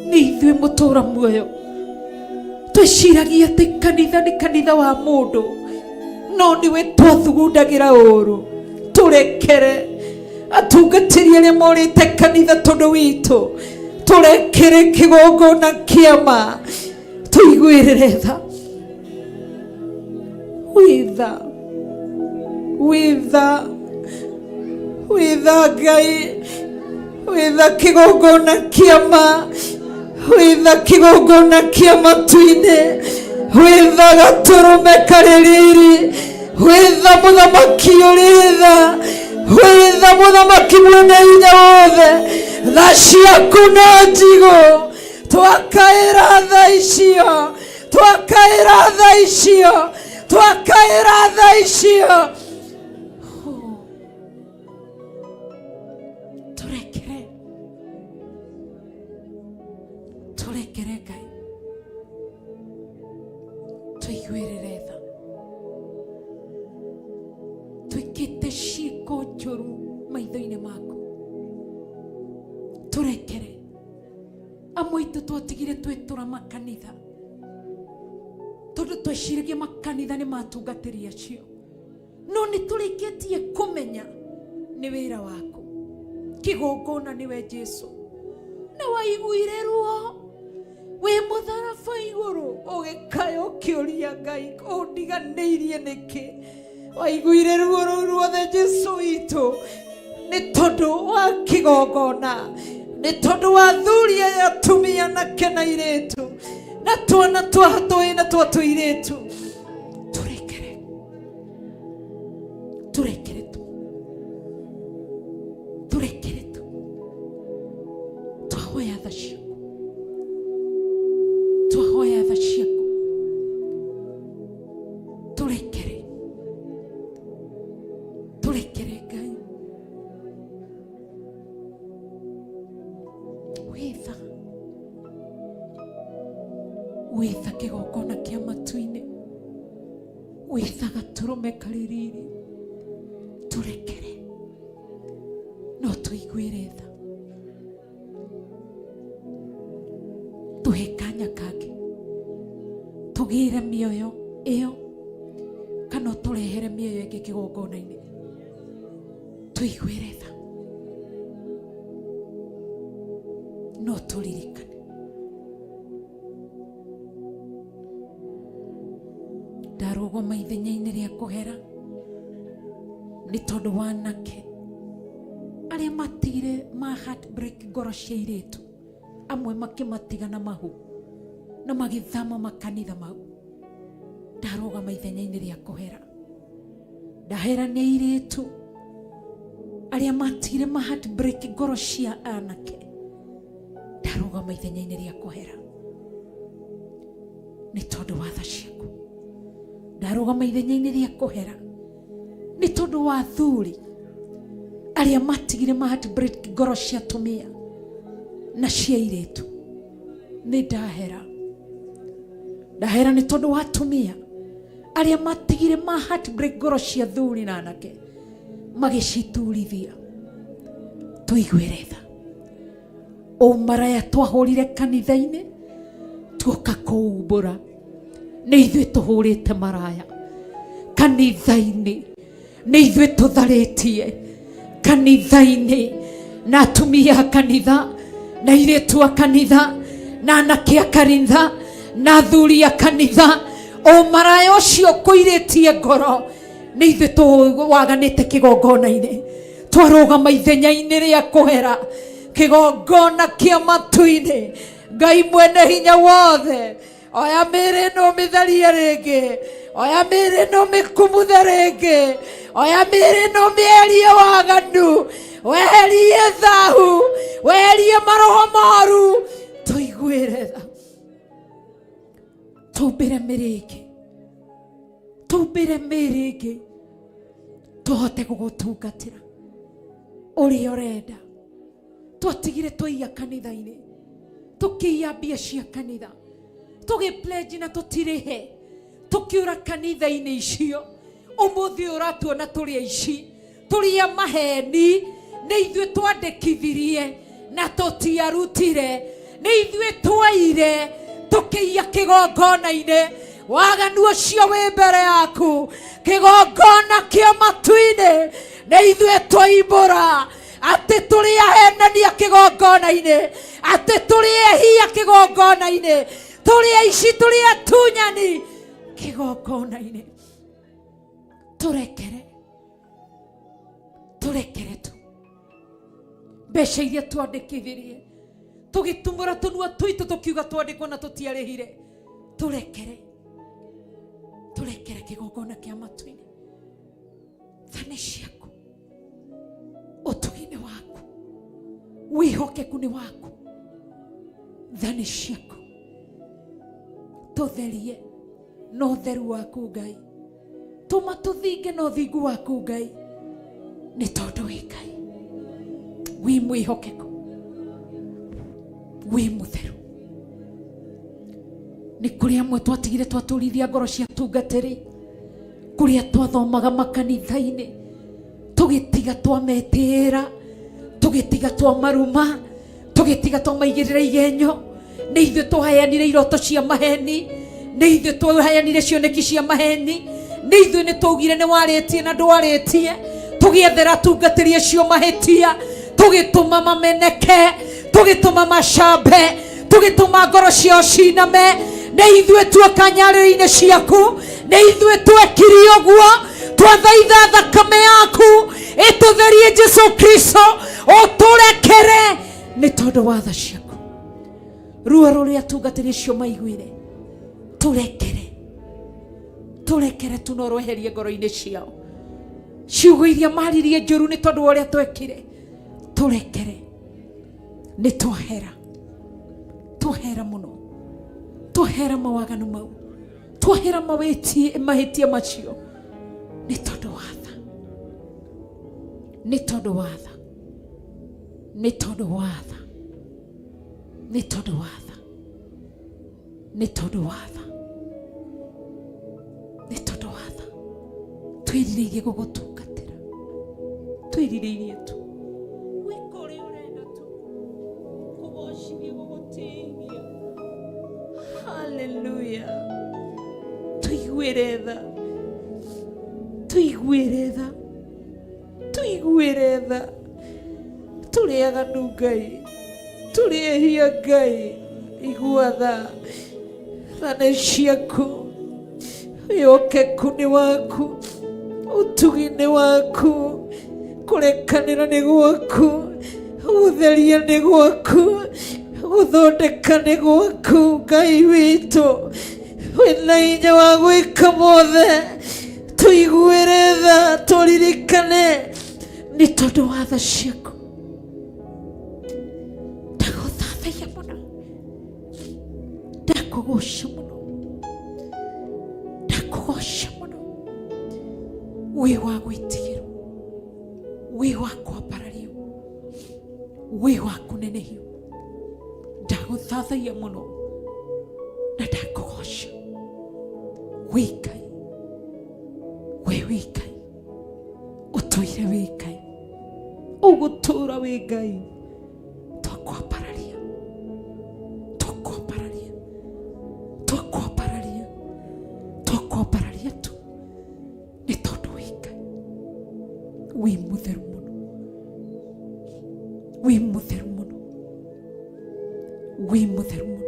Nĩ ithuĩ mũtũra muoyo. Twĩciragia atĩ kanitha nĩ kanitha wa mũndũ, no nĩwe twathugundagĩra ũru. Tũrekere atungatĩri arĩa morĩte kanitha tondũ witũ. Tũrekere kĩgongona kĩama. Tũiguĩrĩre tha. Wĩ tha. Wĩ tha. Wĩ tha Ngai. Wĩ tha kĩgongona kĩama. Wĩ tha kĩgongona kĩa matu-inĩ. Wĩ tha gatũrũme karĩ riri. Wĩ tha mũthamaki ũrĩ tha. Wĩ tha mũthamaki mwene hinya wothe. Tha ciaku no njigũ. Twakaĩra tha icio. Twakaĩra tha icio. Twakaĩra tha icio. Tũrekere. Tũrekere Ngai. Tũiguĩrĩre tha. Twĩkĩte ciĩko njũru maitho-inĩ maku. Tũrekere. Amwe aitũ twatigire twĩtũra makanitha tondũ tweciragia makanitha nĩ matungatĩri acio, no nĩ tũrĩkĩtie kũmenya nĩ wĩra waku. Kĩgongona nĩwe Jesu, na waiguire ruo wĩ mũtharaba igũrũ ũgĩkaya ũkĩũria Ngai ũndiganĩirie nĩkĩ? Waiguire ruo rũu ruothe Jesu witũ nĩ tondũ wa kĩgongona, nĩ tondũ wa athuri aya atumia anake na airĩtu na twana twa tũĩ na twa tũirĩtu. Tũrekere, tũrekere tu, tũrekere tu. Wĩtha kĩgongona kĩa matu-inĩ, wĩtha gatũrũme karĩ riri, tũrekere no tũiguĩre tha, tũhe kanya kangĩ tũgĩre mĩoyo ĩyo kana ũtũrehere mĩoyo ĩngĩ kĩgongona-inĩ, tũiguĩre tha no tũririkane. Ndarũgama ithenya-inĩ rĩa kũhera nĩ tondũ wa anake arĩa matigire ma heartbreak ngoro cia airĩtu amwe makĩmatiga na mahu na magĩthama makanitha mau. Ndarũgama ithenya-inĩ rĩa kũhera, ndahera nĩ airĩtu arĩa matigire ma heartbreak ngoro cia anake. Ndarũgama ithenya-inĩ rĩa kũhera nĩ tondũ wa tha ciaku. Ndarũgama ithenya-inĩ rĩa kũhera nĩ tondũ wa athuri arĩa matigire ma heartbreak ngoro cia atumia na cia airĩtu. Nĩ ndahera, ndahera nĩ tondũ wa atumia arĩa matigire ma heartbreak ngoro cia athuri na anake magĩciturithia. Tũiguĩre tha. Ũmaraya twahũrire kanitha-inĩ tuoka kũumbũra nĩ ithuĩ tũhũrĩte maraya kanitha-inĩ, nĩ ithuĩ tũtharĩtie kanitha-inĩ, na atumia a kanitha na airĩtu a kanitha na anake a kanitha na athuri a kanitha. Ũmaraya ũcio kũirĩtie ngoro nĩ ithuĩ tũwaganĩte kĩgongona-inĩ, twarũgama ithenya-inĩ rĩa kũhera kĩgongona kĩa matu-inĩ. Ngai mwene hinya wothe, oya mĩĩrĩ ĩno ũmĩtherie rĩngĩ, oya mĩĩrĩ ĩno ũmĩkumuthe rĩngĩ, oya mĩĩrĩ ĩno ũmĩeherie waganu, weherie thahu, weherie maroho moru, tũiguĩre tha, tũmbĩre mĩrĩ ĩngĩ, tũmbĩre mĩĩrĩ ĩngĩ, tũhote gũgũtungatĩra ũrĩa ũrenda. Twatigire twaiya kanitha-inĩ, tũkĩiya mbia cia kanitha, tũgĩ pledge na tũtirĩhe, tũkĩũra kanitha-inĩ icio. Ũmũthĩ ũratuona tũrĩ aici, tũrĩ a maheni. Nĩ ithuĩ twandĩkithirie na tũtiarutire, nĩ ithuĩ twaire tũkĩiya kĩgongona-inĩ. Waganu ũcio wĩ mbere yaku, kĩgongona kĩa matu-inĩ, nĩ ithuĩ twaimbũra atĩ tũrĩ ahenania kĩgongona-inĩ, atĩ tũrĩ ehia kĩgongona-inĩ, tũrĩ aici, tũrĩ atunyani kĩgongona-inĩ. Tũrekere, tũrekere tu mbeca iria twandĩkithirie, tũgĩtumũra tũnua twitũ tũkiuga twandĩkwo na tũtiarĩhire. Tũrekere, tũrekere kĩgongona kĩa matu-inĩ. Tha nĩ ciaku, ũtugi nĩ waku, wĩhokeku nĩ waku. Tha nĩ ciaku, tũtherie na ũtheru waku Ngai, tũma tũthinge na ũthingu waku Ngai, nĩ tondũ wĩ Ngai wĩ mwĩhokeku, wĩ mũtheru. Nĩ kũrĩ amwe twatigire twatũrithia ngoro cia tungatĩri kũrĩa twathomaga makanitha-inĩ, tũgĩtiga twametĩĩra, tũgĩtiga twamaruma, tũgĩtiga twamaigĩrĩra igenyo. Nĩ ithuĩ twaheanire iroto cia maheni, nĩ ithuĩ twaheanire cioneki cia maheni, nĩ ithuĩ nĩ twaugire nĩ warĩtie na ndwarĩtie, tũgĩethera atungatĩri acio mahĩtia, tũgĩtũma mameneke, tũgĩtũma macambe, tũgĩtũma ngoro ciao ciname. Nĩ ithuĩ tuoka nyarĩrĩ-inĩ ciaku, nĩ ithuĩ twekire ũguo. Twathaitha thakame yaku ĩtũtherie, Jesu Kristo, ũtũrekere nĩ tondũ wa tha ciaku. Ruo rũrĩa atungatĩri acio maiguire, tũrekere, tũrekere tu, no rweherie ngoro-inĩ ciao ciugo iria maririe njũru nĩ tondũ wa ũrĩa twekire. Tũrekere, nĩ twahera, twahera mũno, twahera mawaganu mau, twahera mawĩtie mahĩtia macio, nĩ tondũ wa tha, nĩ tondũ wa tha, nĩ tondũ wa tha, nĩ tondũ wa tha. Nĩ tondũ wa tha, nĩ tondũ wa tha, twĩrirĩirie gũgũtungatĩra, twĩrirĩirie tu gwĩka ũrĩa ũrenda tu, kũgocithia, gũgũtĩithia. Haleluya! Tũiguĩre tha, tũiguĩre tha, tũiguĩre tha. Tũrĩ aganu Ngai, tũrĩ ehia Ngai, igua tha. Tha nĩ ciaku, wĩhokeku nĩ waku, ũtugi nĩ waku, kũrekanĩra nĩ gwaku, gũtheria nĩ gwaku, gũthondeka nĩ gwaku. Ngai witũ wĩna hinya wa gwĩka mothe, tũiguĩre tha, tũririkane nĩ tondũ wa tha ciaku. Ndagũthathaiya mũno, ndakũgoca mũno, ndakũgoca mũno. Wĩ wa gwĩtigĩrwo, wĩ wa kwambarario, wĩ wa kũnenehio. Ndagũthathaiya mũno na ndakũgoca. Wĩ Ngai, wĩ wĩ Ngai, ũtũire wĩ Ngai, ũgũtũra wĩ Ngai. Twakwambararia, twakwambararia, twakwambararia, twakwambararia tu nĩ tondũ wĩ Ngai, wĩ mũtheru mũno, wĩ mũtheru mũno, wĩ mũtheru mũno.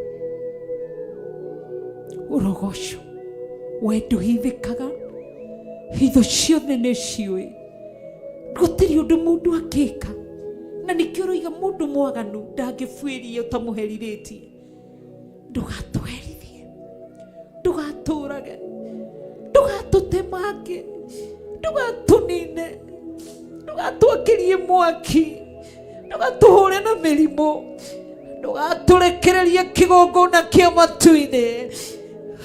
Ũrogocwo, we ndũhithĩkaga, hitho ciothe nĩ ciũĩ, gũtirĩ ũndũ mũndũ angĩka, na nĩkĩo ũroiga mũndũ mwaganu ndangĩbuĩria ũtamũherithĩtie. Ndũgatũherithie, ndũgatũrage, ndũgatũtemange, ndũgatũnine, ndũgatwakĩrie mwaki, ndũgatũhũre na mĩrimũ, ndũgatũrekererie kĩgongona kĩa matu-inĩ.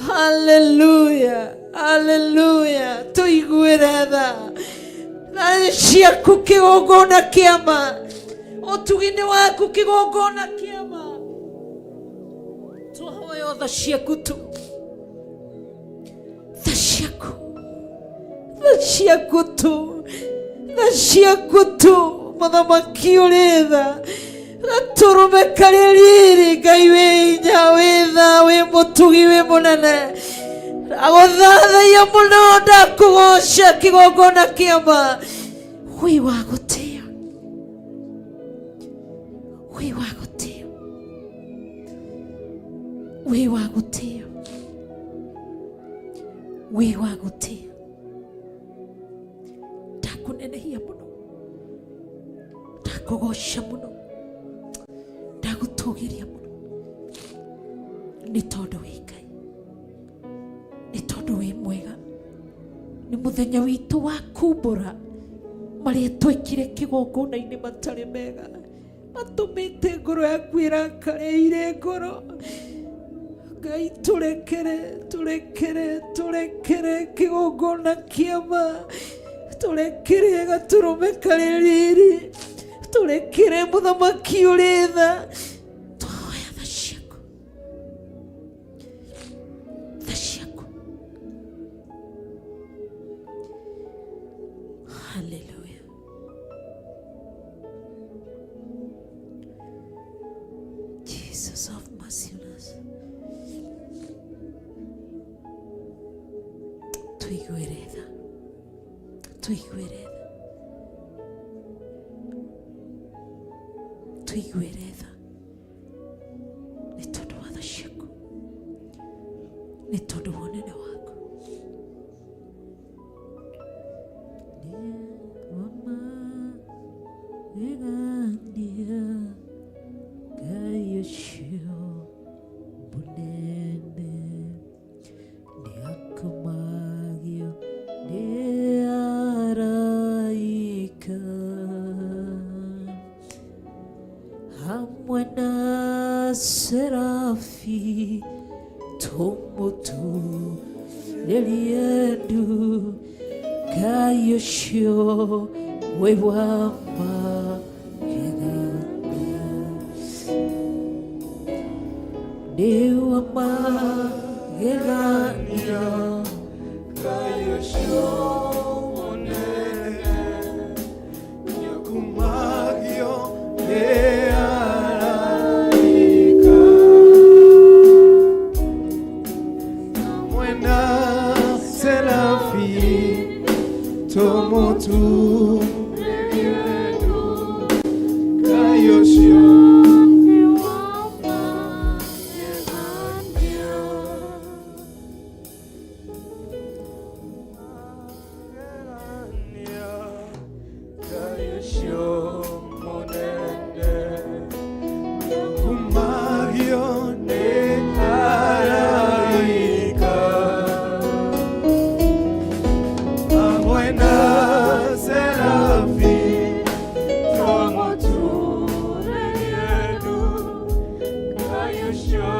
Haleluya, haleluya! Tũiguĩre tha, tha ciaku kĩgongona kĩa ma, ũtugi-inĩ waku kĩgongona kĩa ma. Twahoya tha ciaku tu, tha ciaku, tha ciaku tu, tha ciaku tu, mũthamaki ũrĩ tha. Gatũrũme karĩ riri, Ngai wĩ hinya, wĩ tha, wĩ mũtugi, wĩ mũnene. Ndagũthathaiya mũno, ndakũgoca kĩgongona kĩa ma. Wĩ wa gũtĩo, wĩ wa gũtĩo, wĩ wa gũtĩo, wĩ wa gũtĩo. Ndakũnenehia mũno, ndakũgoca mũno, ndagũtũgĩria mũno, nĩ tondũ wĩ Ngai, nĩ tondũ wĩ mwega. Nĩ mũthenya witũ wa kumbũra marĩa twekire kĩgongona-inĩ matarĩ mega, matũmĩte ngoro yaku ĩrakare ire ngoro. Ngai tũrekere, tũrekere, tũrekere kĩgongona kĩa ma, tũrekere gatũrũme karĩ riri, tũrekere mũthamaki ũrĩ tha. Twahoya tha ciaku, tha ciaku. Haleluya. Jesus have mercy on us. Tũiguĩre tha, tũiguĩre tha, tũiguĩre tha nĩ tondũ wa tha ciaku, nĩ tondũ wa ũnene waku. Hamwe na Serafi tũmũturĩrie ndu, Ngai ũcio wĩ wa magegania. Nĩ wa magegania. Ngai ũcio mũnene nĩakumagio nĩ araika. Hamwe na Serafi tũmũturĩrie Ngai ũcio nĩakumagio nĩ araika. Hamwe na Serafi tũmũturĩrie ndu. Ngai ũcio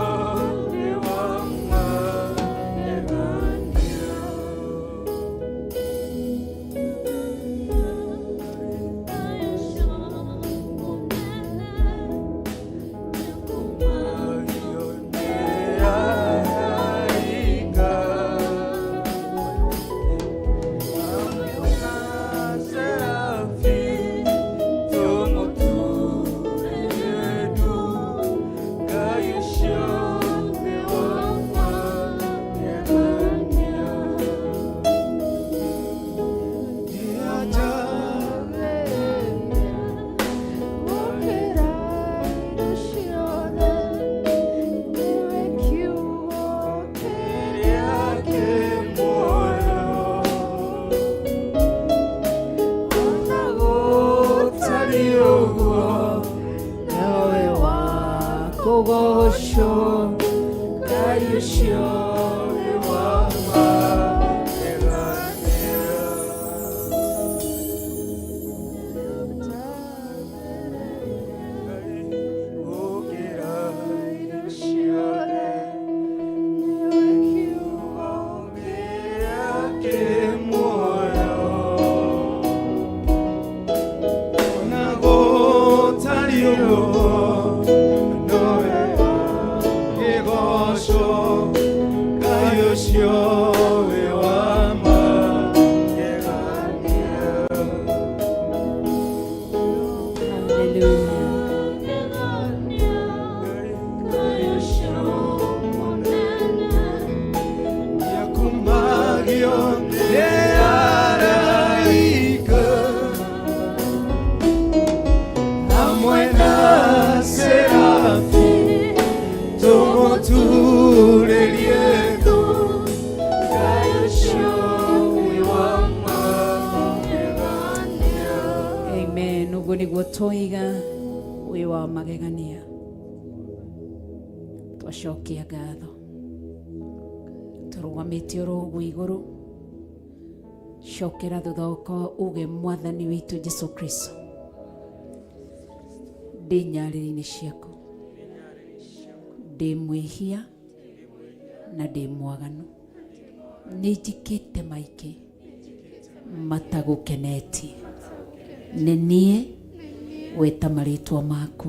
nĩ wa magegania. Nĩakumagio nĩ araika. Hamwe na Serafi tũmũturĩrie ndu. Ngai ũcio nĩ wa magegania. Kũgocwo Ngai ũcio nĩ wa Magegania. Gũkĩra indo ciothe, nĩwe kiugo kĩrĩa kĩ muoyo. Ona gũtariĩ ũguo, nowe kĩgocwo, Ngai ũcio wĩ wa magegania. Hallelujah. Nĩakumagio nĩ araika. Hamwe na Serafi tũmũturĩrie ndu. Ngai ũcio wĩ wa magegania. Amen. Ũguo nĩguo twoiga wĩ wa magegania. Twacokia ngatho. Tũrũgamĩte oro ũguo igũrũ. Cokera thutha ũka uge mwathani witũ Jesu Kristo. Ndĩ nyarĩrĩ-inĩ ciaku. Ndĩ mwĩhia na ndĩ mwaganu. Nĩ njĩkĩte maingĩ matagũkenetie. Nĩ niĩ weta marĩtwa maku.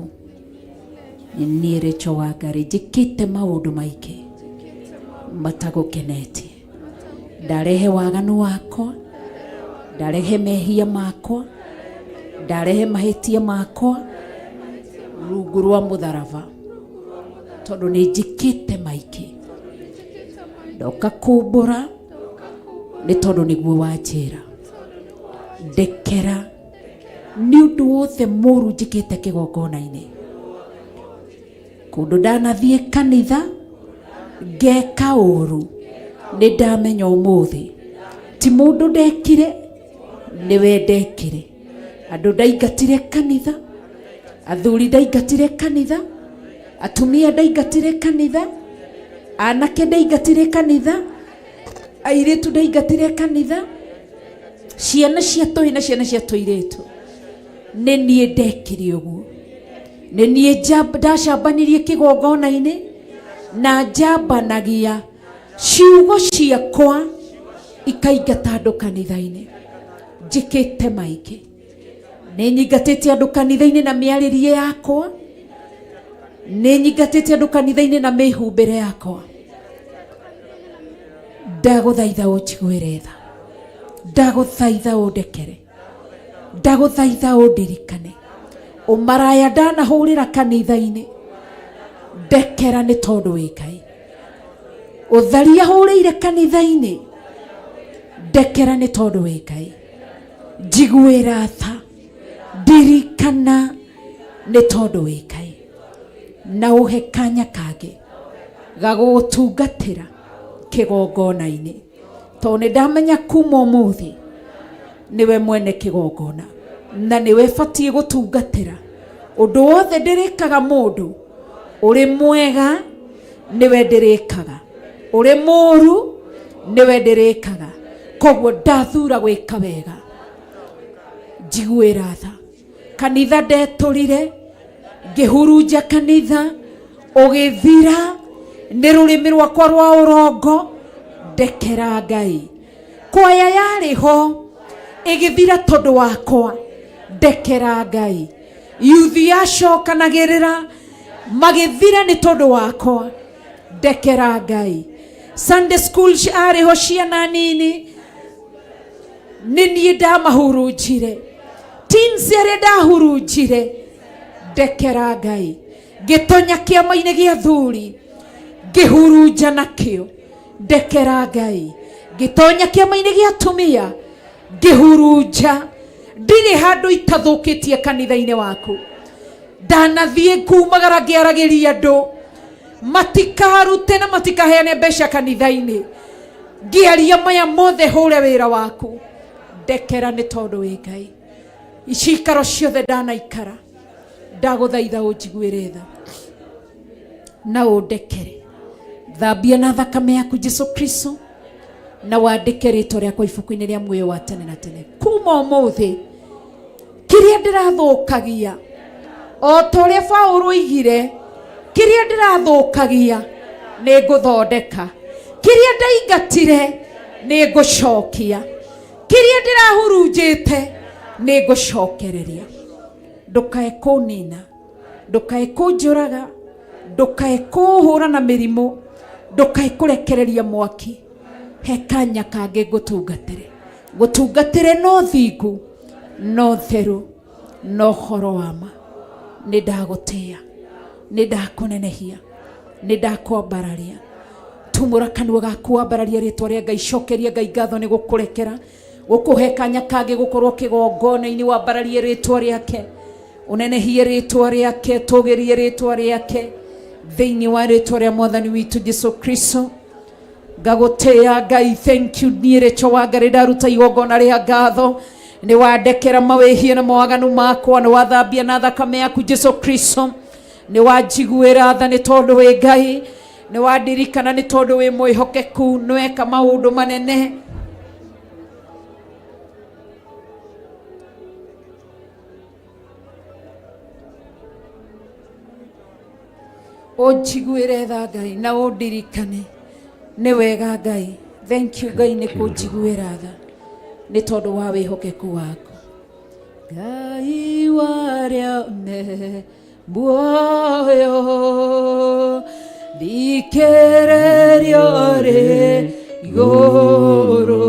Nĩ niĩ Rachel Wangari njĩkĩte maũndũ maingĩ matagũkenetie. Ndarehe waganu wakwa, ndarehe mehia makwa, ndarehe mahĩtia makwa rungu rwa mũtharaba tondũ nĩ njĩkĩte maingĩ. Ndoka kumbũra nĩ tondũ nĩguo wanjĩra. Ndekera nĩ ũndũ wothe mũru njĩkĩte kĩgongona-inĩ. Kũndũ ndanathiĩ kanitha ngeka ũru nĩ ndamenya ũmũthĩ ti mũndũ ndekire nĩwe ndekire. Andũ ndaingatire kanitha, athuri ndaingatire kanitha, atumia ndaingatire kanitha, anake ndaingatire kanitha, airĩtu ndaingatire kanitha, ciana cia tũhĩ na ciana cia tũirĩtu nĩ niĩ ndekire ũguo. Nĩ niĩ ndacambanirie kĩgongona-inĩ na njambanagia ciugo ciakwa ikaingata andũ kanitha-inĩ. Njĩkĩte maingĩ, nĩ nyingatĩte andũ kanitha-inĩ na mĩarĩrie yakwa. Nĩ nyingatĩte andũ kanitha-inĩ na mĩhumbĩre yakwa. Ndagũthaitha ũnjiguĩre tha, ndagũthaitha ũndekere, ndagũthaitha ũndirikane. Ũmaraya ndanahũrĩra kanitha-inĩ, ndekera nĩ tondũ wĩ Ngai. Ũtharia hũrĩire kanitha-inĩ, ndekera nĩ tondũ wĩ Ngai. Njiguĩra tha, ndirikana nĩ tondũ wĩ Ngai, na ũhe kanya kangĩ ga gũgũtungatĩra kĩgongona-inĩ, tondũ nĩ ndamenya kuma ũmũthĩ nĩwe mwene kĩgongona na nĩwe batiĩ gũtungatĩra. Ũndũ wothe ndĩrĩkaga mũndũ ũrĩ mwega nĩwe ndĩrĩkaga, ũrĩ mũũru nĩwe ndĩrĩkaga. Koguo ndathura gwĩka wega. Njiguĩra tha. Kanitha ndetũrire, ngĩhurunja kanitha ũgĩthira nĩ rũrĩmĩ rwakwa rwa ũrongo. Ndekera Ngai. Kwaya yarĩ ho ĩgĩthira tondũ wakwa. Ndekera Ngai. Yuthi yacokanagĩrĩra magĩthira nĩ tondũ wakwa. Ndekera Ngai. Sunday school arĩ ho ciana nini, nĩ niĩ ndamahurunjire. Teens arĩa ndahurunjire, ndekera Ngai. Ngĩtonya kĩama-inĩ gĩa thuri ngĩhurunja nakĩo, ndekera Ngai. Ngĩtonya kĩama-inĩ gĩa atumia ngĩhurunja. Ndirĩ handũ itathũkĩtie kanitha-inĩ waku. Ndanathiĩ kumagara ngĩaragĩria andũ matikarute na matikaheane mbeca kanitha-inĩ, ngĩaria maya mothe hũre wĩra waku. Ndekera nĩ tondũ wĩ Ngai. Cikaro ciothe ndanaikara, ndagũthaitha ũnjiguĩre tha na ũndekere. Thambia na thakame yaku Jesu Kristo, na wandĩke rĩtwa rĩakwa ibuku-inĩ rĩa muoyo wa tene na tene. Kuma ũmũthĩ kĩrĩa ndĩrathũkagia, o ta ũrĩa Paũlũ oigire, kĩrĩa ndĩrathũkagia nĩ ngũthondeka, kĩrĩa ndaingatire nĩ ngũcokia, kĩrĩa ndĩrahurunjĩte nĩ ngũcokereria. Ndũkae kũnina, ndũkae kũnjũraga, ndũkae kũhũra na mĩrimũ, ndũkae kũrekereria mwaki. He kanya kangĩ ngũtungatĩre, ngũtungatĩre no thingu, no theru, no ũhoro wa ma. Nĩ ndagũtĩĩa, nĩ ndakũnenehia, nĩ ndakwambararia. Tumũra kanua gaku wambararia rĩtwa rĩa Ngai. Cokeria Ngai ngatho nĩ gũkũrekera, gũkũhe kanya kangĩ gũkorwo kĩgongona-inĩ. Wambararie rĩtwa rĩake, ũnenehie rĩtwa rĩake, tũgĩrie rĩtwa rĩake thĩinĩ wa rĩtwa rĩa Mwathani witũ Jesu Kristo. Ngagũtĩĩa Ngai, thank you. Niĩ Rachel Wangari ndaruta igongona rĩa ngatho, nĩ wandekera mawĩhia na mawaganu makwa, nĩ wathambia na thakame yaku Jesu Kristo, nĩ wanjiguĩra tha nĩ tondũ wĩ Ngai, nĩ wandirikana nĩ tondũ wĩ mwĩhokeku, nĩ weka maũndũ manene. Ũnjiguĩre tha Ngai na ũndirikane. Nĩ wega Ngai, thank you Ngai nĩ kũnjiguĩra tha nĩ tondũ wa wĩhokeku waku. Ngai warĩa me muoyo, thikĩrĩrio rĩ igũrũ,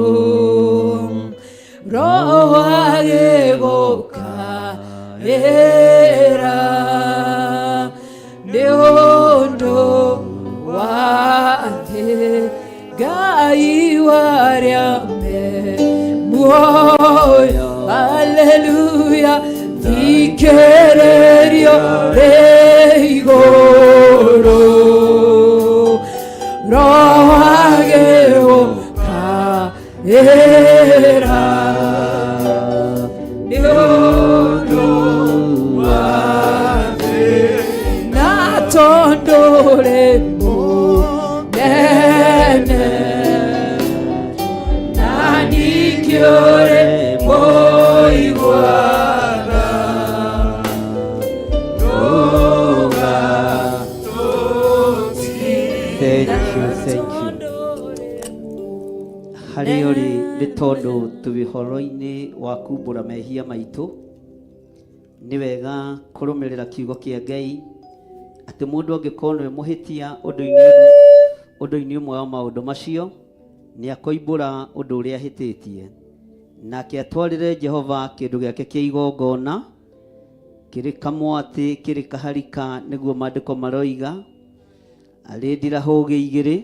Roho agĩgũkaĩra nĩ ũndũ wa thĩ. Ngai warĩa me muoyo, haleluya, thikĩrĩrio rĩ igũrũ, Roho agĩgũkaĩra nĩ ũndũ wa thĩ, na tondũ ũrĩ mũnene na ningĩ ũrĩ mũiguaga. Thank you, thank you. Harĩ ũrĩ nĩ tondũ tũrĩ ũhoro-inĩ wa kumbũra mehia maitũ, nĩ wega kũrũmĩrĩra kiugo kĩa Ngai. Atĩ mũndũ angĩkorwo nĩwe mũhĩtia ũndũ-inĩ ũmwe wa maũndũ macio, nĩ akoimbũra ũndũ ũrĩa ahĩtĩtie, nake atwarĩre Jehova kĩndũ gĩake kĩa igongona, kĩrĩ kamwatĩ, kĩrĩ kaharika, nĩguo maandĩko maroiga, arĩ ndirahũgĩ igĩrĩ,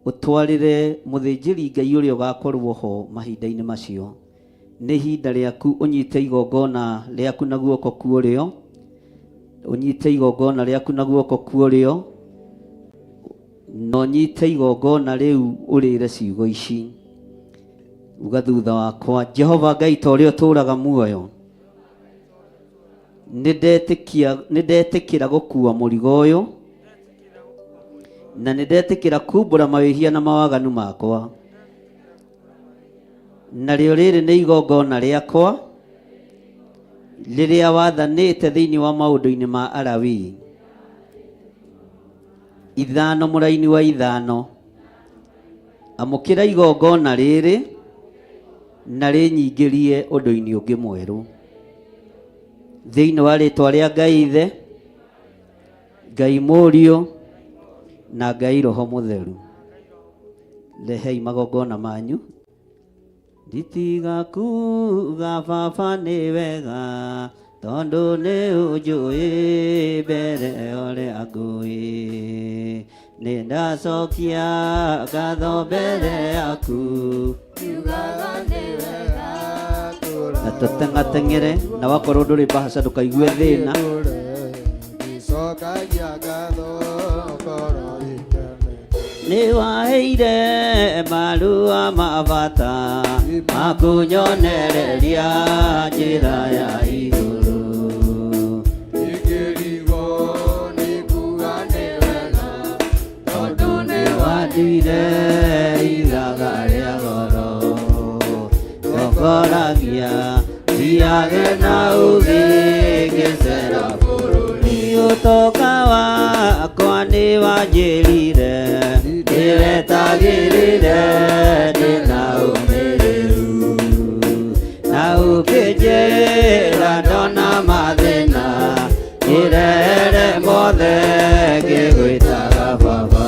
ũtwarĩre mũthĩnjĩri Ngai ũrĩa ũgakorwo ho mahinda-inĩ macio. Nĩ ihinda rĩaku ũnyite igongona rĩaku na guoko kwa ũrĩo, ũnyite igongona rĩaku na guoko kwa ũrĩo, na ũnyite igongona rĩu ũrĩre ciugo ici. Uga thutha wakwa, Jehova Ngai ta ũrĩa ũtũũraga muoyo, nĩ ndetĩkĩra gũkua mũrigo ũyũ, na nĩ ndetĩkĩra kumbũra mawĩhia na mawaganu makwa. Narĩo rĩrĩ nĩ igongona rĩakwa rĩrĩa wathanĩte thĩinĩ wa maũndũ-inĩ ma Alawii ithano mũraini wa ithano. Amũkĩra igongona rĩrĩ na rĩnyingĩrie ũndũ-inĩ ũngĩ mwerũ. Thĩinĩ wa rĩtwa rĩa Ngai Ithe, Ngai Mũriũ na Ngai Roho Mũtheru. Rehei magongona manyu. Nditiga kuga baba nĩ wega, tondũ nĩ ũnjũĩ mbere ũrĩa ngũĩ. Nĩ ndacokia ngatho mbere yaku. Na tũteng'ateng'ere, na wakorwo ndũrĩ mbahaca ndũkaigue thĩna. Ndicokagia ngatho ngoro ĩkenete. Nĩ waheire marua ma bata makunyonereria njĩra ya igũrũ. Ingĩrigwo nĩ kuga nĩ wega, tondũ nĩ wanduire ithaga rĩa goro. Tongoragia thiage na ũgĩ ngĩcera bũrũri. Ũtonga wakwa nĩ wanjĩrire ndĩwetagĩrĩre ndĩna ũmĩrĩru, na ũkĩnjĩra ndona mathĩna njĩrere mothe ngĩgwĩtaga baba,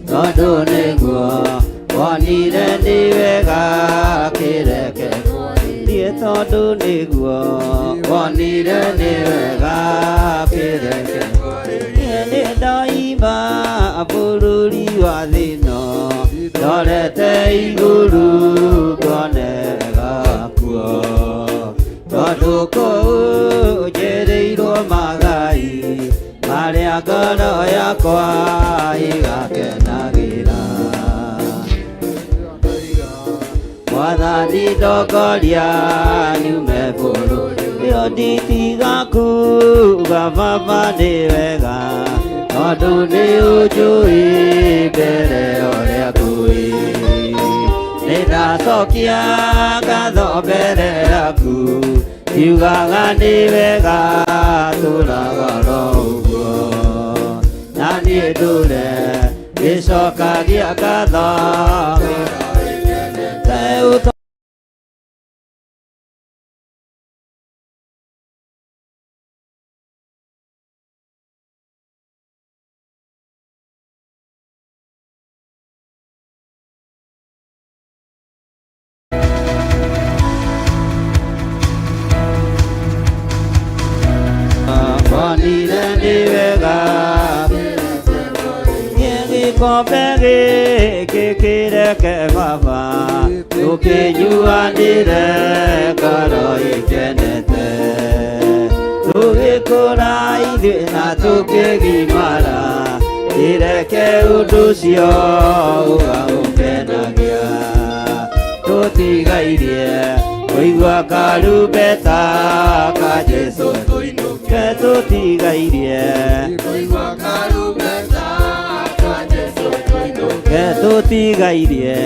tondũ nĩguo wonire nĩ wega kĩreke thiĩ, tondũ nĩguo wonire nĩ wega kĩreke. Nĩ ndoima bũrũri wa thĩno ndorete igũrũ ngone gakuo, tondũ kũu njĩrĩirwo magai marĩa ngoro yakwa ĩgakenagĩra. Mwathani ndongoria nyume bũrũri ũyũ, nditiga kuga baba nĩ wega, tondũ nĩ ũnjũĩ mbere ũrĩa ngũĩ. Nĩ ndacokia ngatho mbere yaku, kiugaga nĩ wega tũraga oro ũguo, na niĩ ndũre ngĩcokagia ngatho. Wonire nĩ wega gĩkombe gĩkĩ kĩreke baba tũkĩnyuanĩre ngoro ĩkenete, tũgĩkũra ithuĩ na tũkĩgimara, kĩreke ũndũ ũcio ũgagũkenagia. Tũtigairie kũigua karumbeta ka Jesũ tũinũke, tũtigairie kũigua karumbeta ka Jesũ tũinũke, tũtigairie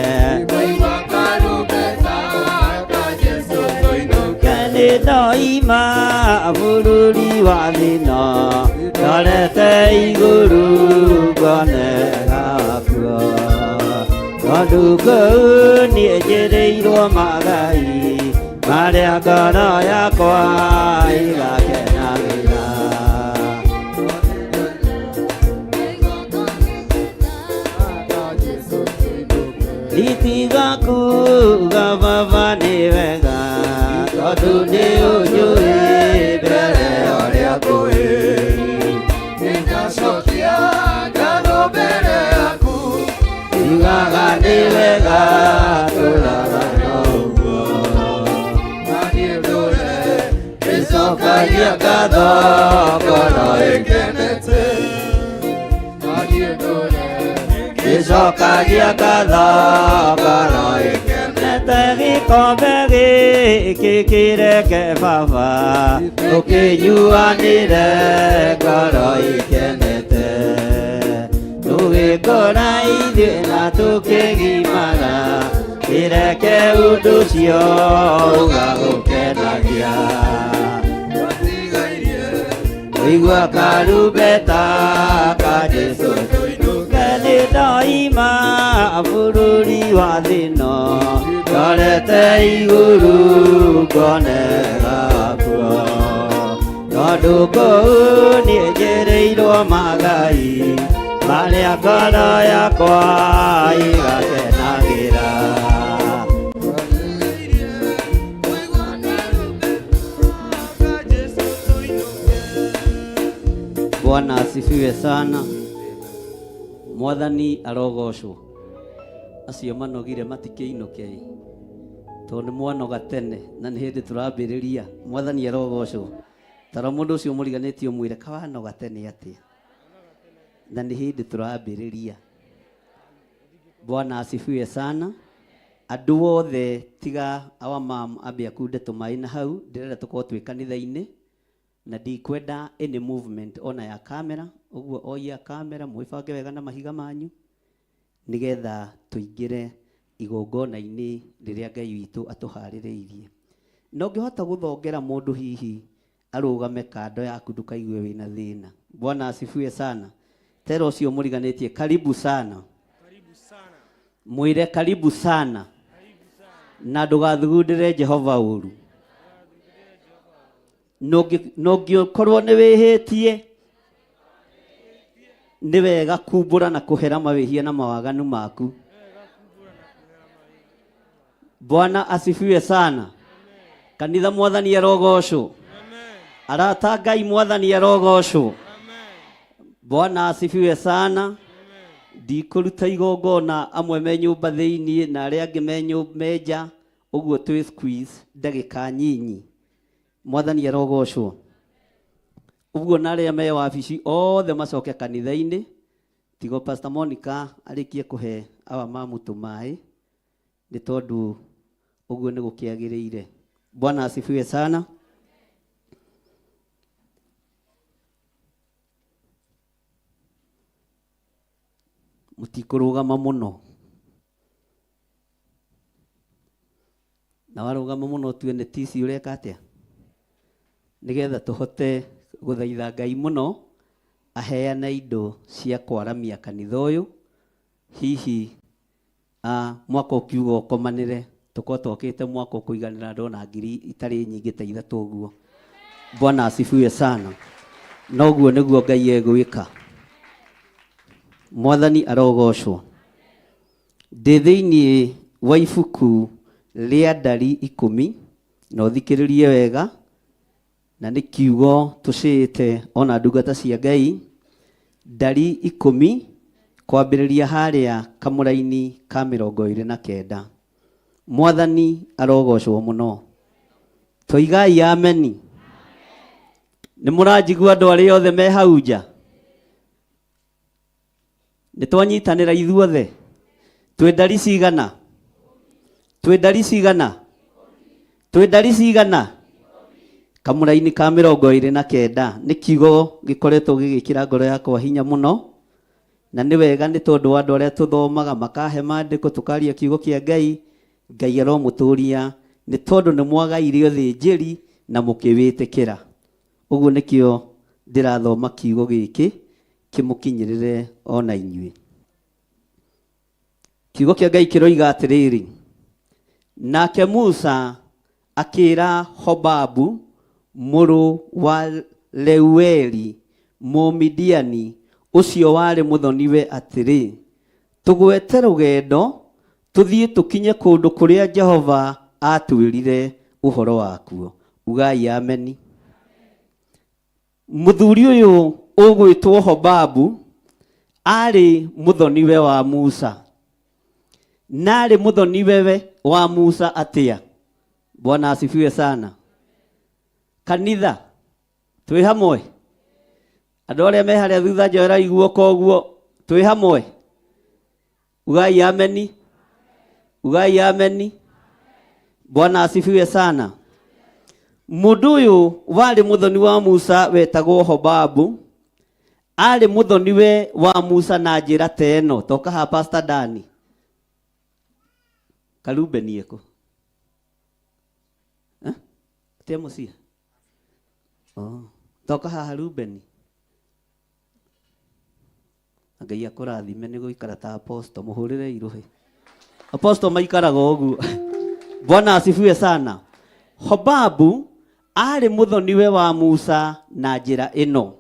kũigua karumbeta ka Jesũ tũinũke. Nĩ ndoima bũrũri wa thĩna ndorete igũrũ ngone gakuo, tondũ kũu niĩ njĩrĩirwo magai marĩa ngoro yakwa ĩgakenagĩra. ũnjũĩ mbere ya ũrĩa ngũĩ. Nĩndacokia ngatho mbere yaku. Njugaga nĩ wega tũraga noguo. Na niĩ ndũre Ngĩcokagia ngatho ngoro ĩkenete. Na niĩ ndũre Ngĩcokagia ngatho ngoro ĩkenete. Gĩkombe gĩkĩ kĩreke baba tũkĩnyuanĩre ngoro ĩkenete. Tũgĩkũra ithuĩ na tũkĩgimara kĩreke ũndũ ũcio ũgagũkenagia. Tũtigairie Kũigua karumbeta ka Jesũ tũinũke nĩ ndoima bũrũri wa thĩno ndorete igũrũ ngone gakuo tondũ kũu niĩ njĩrĩirwo magai marĩa ngoro yakwa ĩgakenagĩra. Bwana asifiwe sana. Mwathani arogocwo. Acio manogire matikĩinũke tondũ nĩ mwanoga tene na nĩ hĩndĩ tũrambĩrĩria. Mwathani arogocwo. Tara mũndũ ũcio mũriganĩtie ũmwĩre kawanoga tene atĩa na nĩ hĩndĩ tũrambĩrĩria. Bwana asifiwe sana. Andũ othe tiga our mom ambe akunde tũmaĩ na hau ndĩrenda tũkorwo twĩ kanitha-inĩ na ndikwenda any movement ona ya kamera ũguo oi ya kamera mwĩbange wega na mahiga manyu nĩgetha tũingĩre igongona-inĩ rĩrĩa Ngai witũ atũharĩrĩirie. Na ũngĩhota gũthongera mũndũ hihi arũgame kando yaku ndũkaigue wĩna thĩna. Bwana asifiwe sana. Tera ũcio mũriganĩtie karibu sana. Mwĩre karibu sana. Na ndũgathugundĩre Jehova ũru. Na ũngĩkorwo nĩ wĩhĩtie nĩ wega kumbũra na kũhera mawĩhia na mawaganu maku. Bwana asifiwe sana. Kanitha mwathani arogocwo. Arata Ngai mwathani arogocwo. Bwana asifiwe sana. Ndikũruta igongona amwe me nyũmba thĩiniĩ na arĩa angĩ me nja ũguo twĩ squeeze ndagĩka nyinyi. Mwathani arogocwo. Ũguo na arĩa me wabici othe macoke kanitha-inĩ tigo Pastor Monica arĩkie kũhe awa mamu tũmaĩ nĩ tondũ ũguo nĩ gũkĩagĩrĩire. Bwana asifiwe sana. Mũtikũrũgama mũno na warũgama mũno ũtue nĩ tici ũreka atĩa nĩgetha tũhote gũthaitha Ngai mũno aheane indo cia kwaramia kanitha ũyũ hihi mwaka ũkiuga ũkomanĩre tũkorwo twakĩte mwaka ũkũiganĩra andũ ona ngiri itarĩ nyingĩ ta ithatũ ũguo. Bwana asifiwe sana. Noguo nĩguo Ngai egwĩka. Mwathani arogocwo. Ndĩ thĩiniĩ wa ibuku rĩa ndari ikũmi na ũthikĩrĩrie wega na nĩ kiugo tũcĩĩte ona ndungata cia Ngai. Ndari ikũmi kwambĩrĩria harĩa kamũraini ka 29. Mwathani arogocwo mũno. Toigai ameni. Nĩ mũranjigua andũ arĩa othe me hau nja? Nĩ twanyitanĩra ithuothe? Twĩ ndari cigana? Twĩ ndari cigana? Twĩ ndari cigana? Kamũraini ka 29 nĩ kiugo gĩkoretwo gĩgĩkĩra ngoro yakwa hinya mũno na nĩ wega nĩ tondũ wa andũ arĩa tũthomaga makahe maandĩko tũkaria kiugo kĩa Ngai. Ngai aromũtũria nĩ tondũ nĩ mwagaire ũthĩnjĩri na mũkĩwĩtĩkĩra. Ũguo nĩkĩo ndĩrathoma kiugo gĩkĩ kĩmũkinyĩrĩre ona inyuĩ. Kiugo kĩa Ngai kĩroiga atĩrĩrĩ, nake Musa akĩĩra Hobabu mũrũ wa Reueli Mũmidiani ũcio warĩ mũthoniwe atĩrĩ, tũgwete rũgendo tũthiĩ tũkinye kũndũ kũrĩa Jehova aatwĩrire ũhoro wakuo. Ugai ameni. Mũthuri ũyũ ũgwĩtwo Hobabu arĩ mũthoniwe wa Musa. Na arĩ mũthoniwe wa Musa atĩa? Bwana asifiwe sana. Kanitha twĩ hamwe? Andũ arĩa me harĩa thutha njoerai guoko ũguo, twĩ hamwe? Ugai ameni. Ugai ameni. Bwana asifiwe sana. Mũndũ ũyũ warĩ mũthoni wa Musa wetagwo Hobabu arĩ mũthoniwe wa Musa na njĩra ta ĩno. Toka haha Pastor Dani. Karube ni eko. Eh? Tia mucia. Oh. Toka haha Rubeni. Ngai akũrathime nĩ gũikara ta apostle, mũhũrĩre irũhĩ. Apostle maikaraga ũguo. Bwana asifiwe sana. Hobabu arĩ mũthoniwe wa Musa na njĩra ĩno.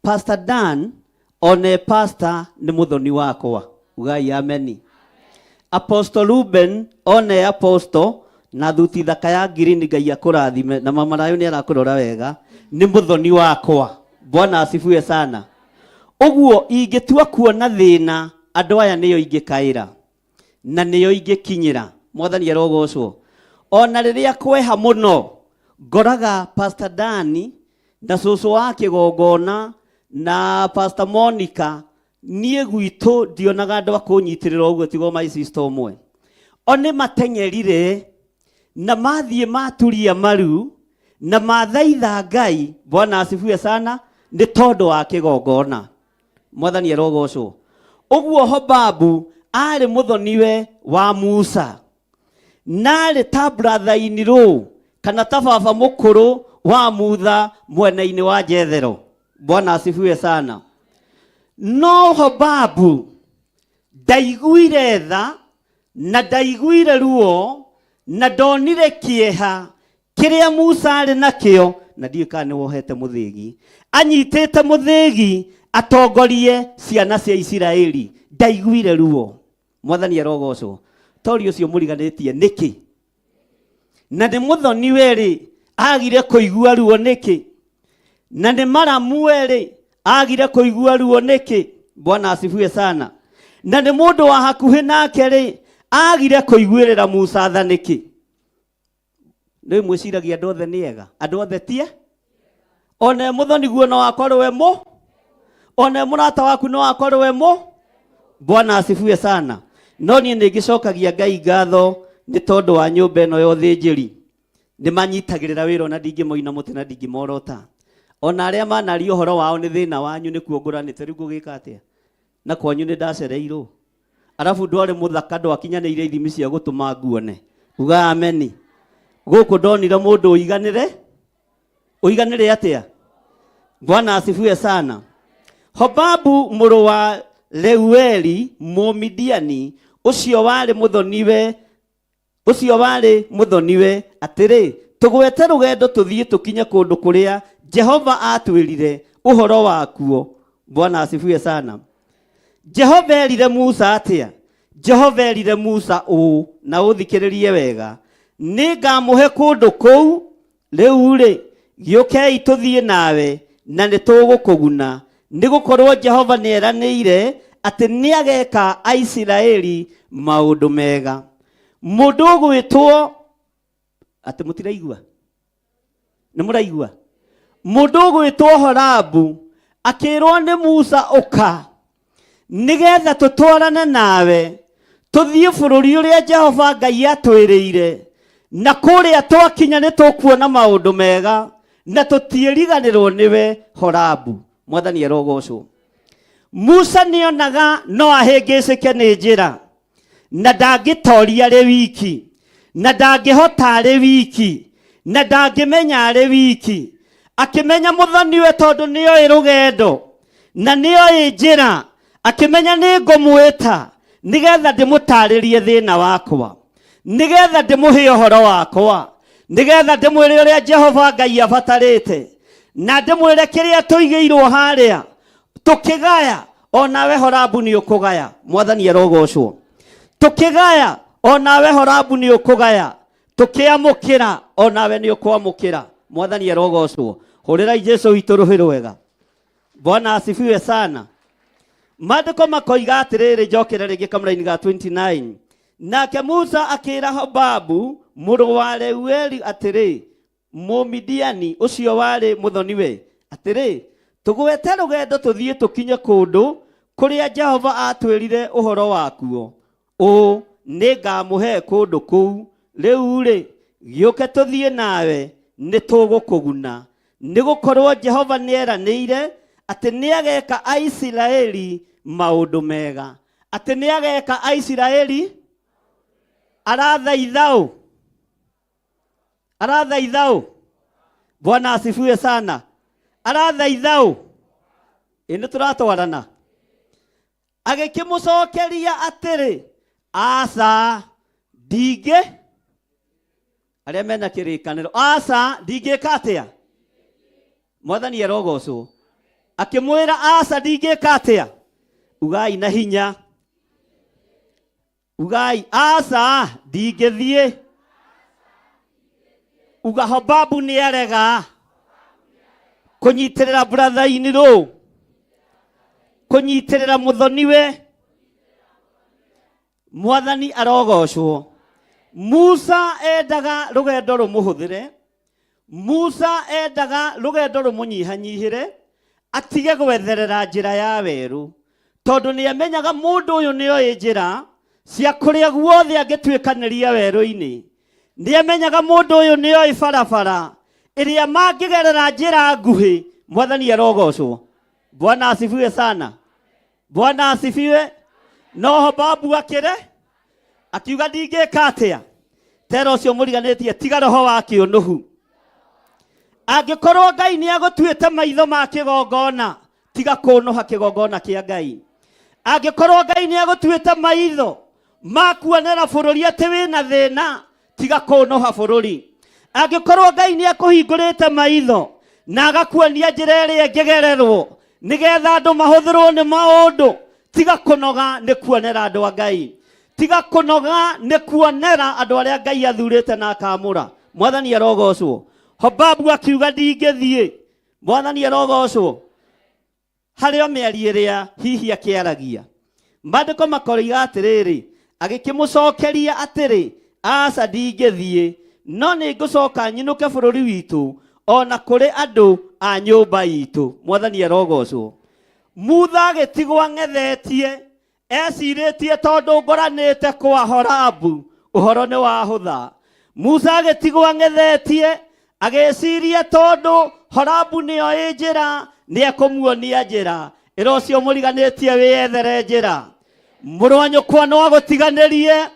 Pastor Dan one pastor nĩ mũthoni wakwa. Ugai ameni. Apostle Ruben one apostle na thuti thaka ya ngirini Ngai akũrathime na mama Rayo nĩ arakũrora wega nĩ mũthoni wakwa. Bwana asifiwe sana. Ũguo ingĩtua kuona thĩna andũ aya nĩo ingĩkaĩra na nĩo ingĩkinyĩra. Mwathani arogocwo. Ona rĩrĩa kweha mũno ngoraga Pastor Dani na cũcũ wa kĩgongona na Pastor Monica, niĩ gwitũ ndionaga andũ a kũnyitĩrĩra ũguo tiga o my sister ũmwe. O nĩ mateng'erire na mathiĩ maturia maru na mathaitha Ngai. Bwana asifiwe sana, nĩ tondũ wa kĩgongona. Mwathani arogocwo. Ũguo Hobabu arĩ mũthoniwe wa Musa na arĩ ta brother in law kana ta baba mũkũrũ wa Mutha mwena-inĩ wa Jethero. Bwana asifiwe sana. No Hobabu ndaiguire tha na ndaiguire ruo na ndonire kĩeha kĩrĩa Musa arĩ nakĩo, na ndiũĩ kana nĩ wohete mũthĩgi, anyitĩte mũthĩgi atongorie ciana cia Isiraeli. Ndaiguire ruo. Mwathani arogocwo. Tori ũcio mũriganĩtie nĩkĩ? Na nĩ mũthoni werĩ agire kũigua ruo nĩkĩ? Na nĩ maramu werĩ agire kũigua ruo nĩkĩ? Bwana asifiwe sana. Na nĩ mũndũ wa hakuhĩ nake rĩ agire kũiguĩrĩra Musa tha nĩkĩ? Nĩ mwĩciragia andũ othe nĩ ega? Andũ othe tie? Ona mũthoni guo no akorwo e mũ, ona mũrata waku no akorwo e mũ. Bwana asifiwe sana. No niĩ nĩ ngĩcokagia Ngai ngatho nĩ tondũ wa nyũmba ĩno ya ũthĩnjĩri. Nĩ manyitagĩrĩra wĩra ona ndingĩmoina mũtĩ na ndingĩmorota. Ona arĩa manaria ũhoro wao nĩ thĩna wanyu nĩ kuo ngũranĩte, rĩu ngũgĩka atĩa? Na kwanyu nĩ ndacereirwo. Arabu ndwarĩ mũthaka, ndwakinyanĩire ithimi cia gũtũma nguone. Uga ameni. Gũkũ ndonire mũndũ ũiganĩre. Ũiganĩre atĩa? Bwana asifiwe sana. Hobabu mũrũ wa Reueli Mũmidiani ũcio warĩ mũthoniwe, ũcio warĩ mũthoniwe atĩrĩ, tũgwete rũgendo tũthiĩ tũkinye kũndũ kũrĩa Jehova atwĩrire ũhoro wakuo. Bwana asifiwe sana. Jehova erire Musa atĩa? Jehova erire Musa ũũ, na ũthikĩrĩrie wega, nĩngamũhe kũndũ kũu, rĩu rĩ gĩũkei tũthiĩ nawe na nĩtũgũkũguna, nĩgũkorwo Jehova nĩeranĩire atĩ nĩageka Aisiraeli maũndũ mega. Mũndũ ũgwĩtwo atĩ mũtiraigua? Nĩ mũraigua? Mũndũ ũgwĩtwo Horabu akĩrwo nĩ Musa, ũka nĩgetha tũtwarane nawe tũthiĩ bũrũri ũrĩa Jehova Ngai atwĩrĩire, na kũrĩa twakinya nĩ tũkuona maũndũ mega na tũtiĩriganĩrwo nĩwe. Horabu, Mwathani arogocwo. Musa nĩonaga no ahĩngĩcĩke nĩ njĩra na ndangĩtoria arĩ wiki, na ndangĩhota arĩ wiki, na ndangĩmenya arĩ wiki. Akĩmenya mũthoniwe tondũ nĩoĩ rũgendo na nĩoĩ njĩra, akĩmenya nĩ ngũmwĩta nĩgetha ndĩmũtarĩrie thĩna wakwa, nĩgetha ndĩmũhe ũhoro wakwa, nĩgetha ndĩmwĩre ũrĩa Jehova Ngai abatarĩte, na ndĩmwĩre kĩrĩa tũigĩirwo harĩa tũkĩgaya. Onawe Horabu nĩ ũkũgaya. Mwathani arogocwo. Tũkĩgaya, onawe Horabu nĩ ũkũgaya. Tũkĩamũkĩra, onawe nĩ ũkwamũkĩra. Mwathani arogocwo. Hũrĩrai Jesu witũ rũhĩ rwega. Bwana asifiwe sana. Maandĩko makoiga atĩrĩrĩ, njokere rĩngĩ kamũraini ga 29. Nake Musa akĩra Hobabu mũrũ wa Reueli atĩrĩ, Mũmidiani ũcio warĩ mũthoniwe, atĩrĩ, Tũgwete rũgendo tũthiĩ tũkinye kũndũ kũrĩa Jehova aatwĩrire ũhoro wakuo, ũũ, 'Nĩngamũhe kũndũ kũu. Rĩu-rĩ, gĩũke tũthiĩ nawe, nĩtũgũkũguna. Nĩ gũkorũo Jehova nĩeranĩire atĩ nĩageka Aisiraeli maũndũ mega. Atĩ nĩageka Aisiraeli arathaitha ũ? Arathaitha ũ? Bwana asifiwe sana. Arathaitha ũ? Ĩ nĩ tũratwarana. Agĩkĩmũcokeria atĩrĩ, aca ndingĩ, arĩa mena kĩrĩkanĩro, aca ndingĩka atĩa? Mwathani arogocwo. Akĩmwĩra aca ndingĩka atĩa? Ugai na hinya. Ugai aca ndingĩthiĩ. Uga Hobabu nĩ arega kũnyitĩrĩra brother-in law, kũnyitĩrĩra mũthoniwe. Mwathani arogocwo. Musa endaga rũgendo rũmũhũthĩre. Musa endaga rũgendo rũmũnyihanyihĩre atige gwetherera njĩra ya werũ, tondũ nĩ amenyaga mũndũ ũyũ nĩ oĩ njĩra cia kũrĩa guothe angĩtuĩkanĩria werũ-inĩ. Nĩ amenyaga mũndũ ũyũ nĩ oĩ barabara ĩrĩa mangĩgerera njĩra nguhĩ. Mwathani arogocwo. Bwana asifiwe sana. Bwana asifiwe. No Hobabu akĩre akiuga ndingĩka atĩa tera ũcio mũriganĩtie, tiga roho wa kĩũnũhu. Angĩkorwo Ngai nĩ agũtuĩte maitho ma kĩgongona, tiga kũnũha kĩgongona kĩa Ngai. Angĩkorwo Ngai nĩ agũtuĩte maitho ma kuonera bũrũri atĩ wĩna thĩna, tiga kũnũha bũrũri. Angĩkorwo Ngai nĩ akũhingũrĩte maitho na agakuonia njĩra ĩrĩa ĩngĩgererwo nĩgetha andũ mahũthĩrwo nĩ maũndũ, tiga kũnoga nĩ kuonera andũ a Ngai. Tiga kũnoga nĩ kuonera andũ arĩa Ngai athurĩte na akamũra. Mwathani arogocwo. Hobabu akiuga ndingĩthiĩ. Mwathani arogocwo. Harĩ o mĩario ĩrĩa hihi akĩaragia. Maandĩko makoiga atĩrĩrĩ, agĩkĩmũcokeria atĩrĩ, aca ndingĩthiĩ, no nĩ ngũcoka nyinũke bũrũri witũ o na kũrĩ andũ a nyũmba itũ. Mwathani arogocwo. Mutha agĩtigwo ang'ethetie, ecirĩtie tondũ ngoranĩte kwa Horabu ũhoro nĩ wahũtha. Musa agĩtigwo ang'ethetie, agĩciria tondũ Horabu nĩyo ĩ njĩra, nĩ ekũmuonia njĩra. Ĩra ũcio mũriganĩtie wĩyethere njĩra. Mũrũ wa nyũkwa no agũtiganĩrie,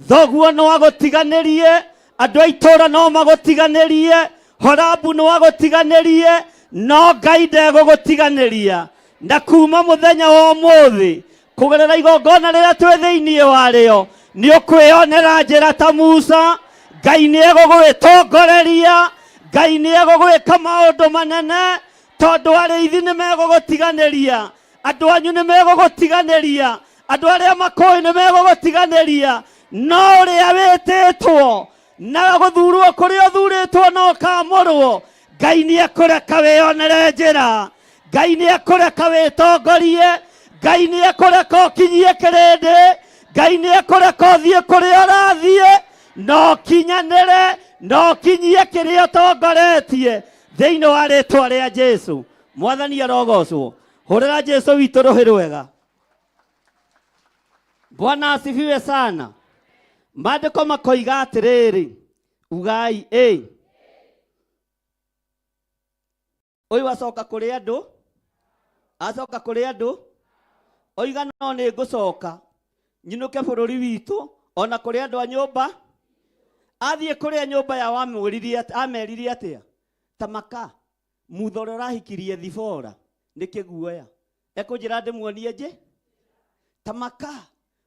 thoguo no agũtiganĩrie, andũ a itũũra no magũtiganĩrie, Horabu no agũtiganĩrie, no Ngai ndegũgũtiganĩria. Na kuma mũthenya wa ũmũthĩ, kũgerera igongona rĩrĩa twĩ thĩinĩ warĩo, nĩ ũkwĩyonera njĩra ta Musa. Ngai nĩ egũgwĩtongoreria, Ngai nĩ egũgwĩka maũndũ manene, tondũ arĩithi nĩ megũgũtiganĩria, andũ anyu nĩ megũgũtiganĩria, andũ arĩa makũĩ nĩ megũgũtiganĩria, no ũrĩa wĩtĩtwo na gũthurwo kũrĩa ũthurĩtwo na ũkamũrwo, Ngai nĩ ekũreka wĩyonere njĩra, Ngai nĩ ekũreka wĩtongorie, Ngai nĩ ekũreka ũkinyie kĩrĩndĩ, Ngai nĩ ekũreka ũthiĩ kũrĩa ũrathiĩ na ũkinyanĩre na ũkinyie kĩrĩa ũtongoretie thĩinĩ wa rĩtwa rĩa Jesu. Mwathani arogocwo. Hũrĩra Jesu witũ rũhĩ rwega. Bwana asifiwe sana. Maandĩko makoiga atĩrĩrĩ, ugai ĩ ũyũ acoka kũrĩ andũ, acoka kũrĩ andũ, oiga no nĩ ngũcoka nyinũke bũrũri witũ ona kũrĩ andũ a nyũmba. Athiĩ kũrĩa nyũmba yao amerire atĩa? Tamaka mutha ũrĩa ũrahikirie Thibora nĩ kĩguoya, ekũnjĩra ndĩmuonie nje? Tamaka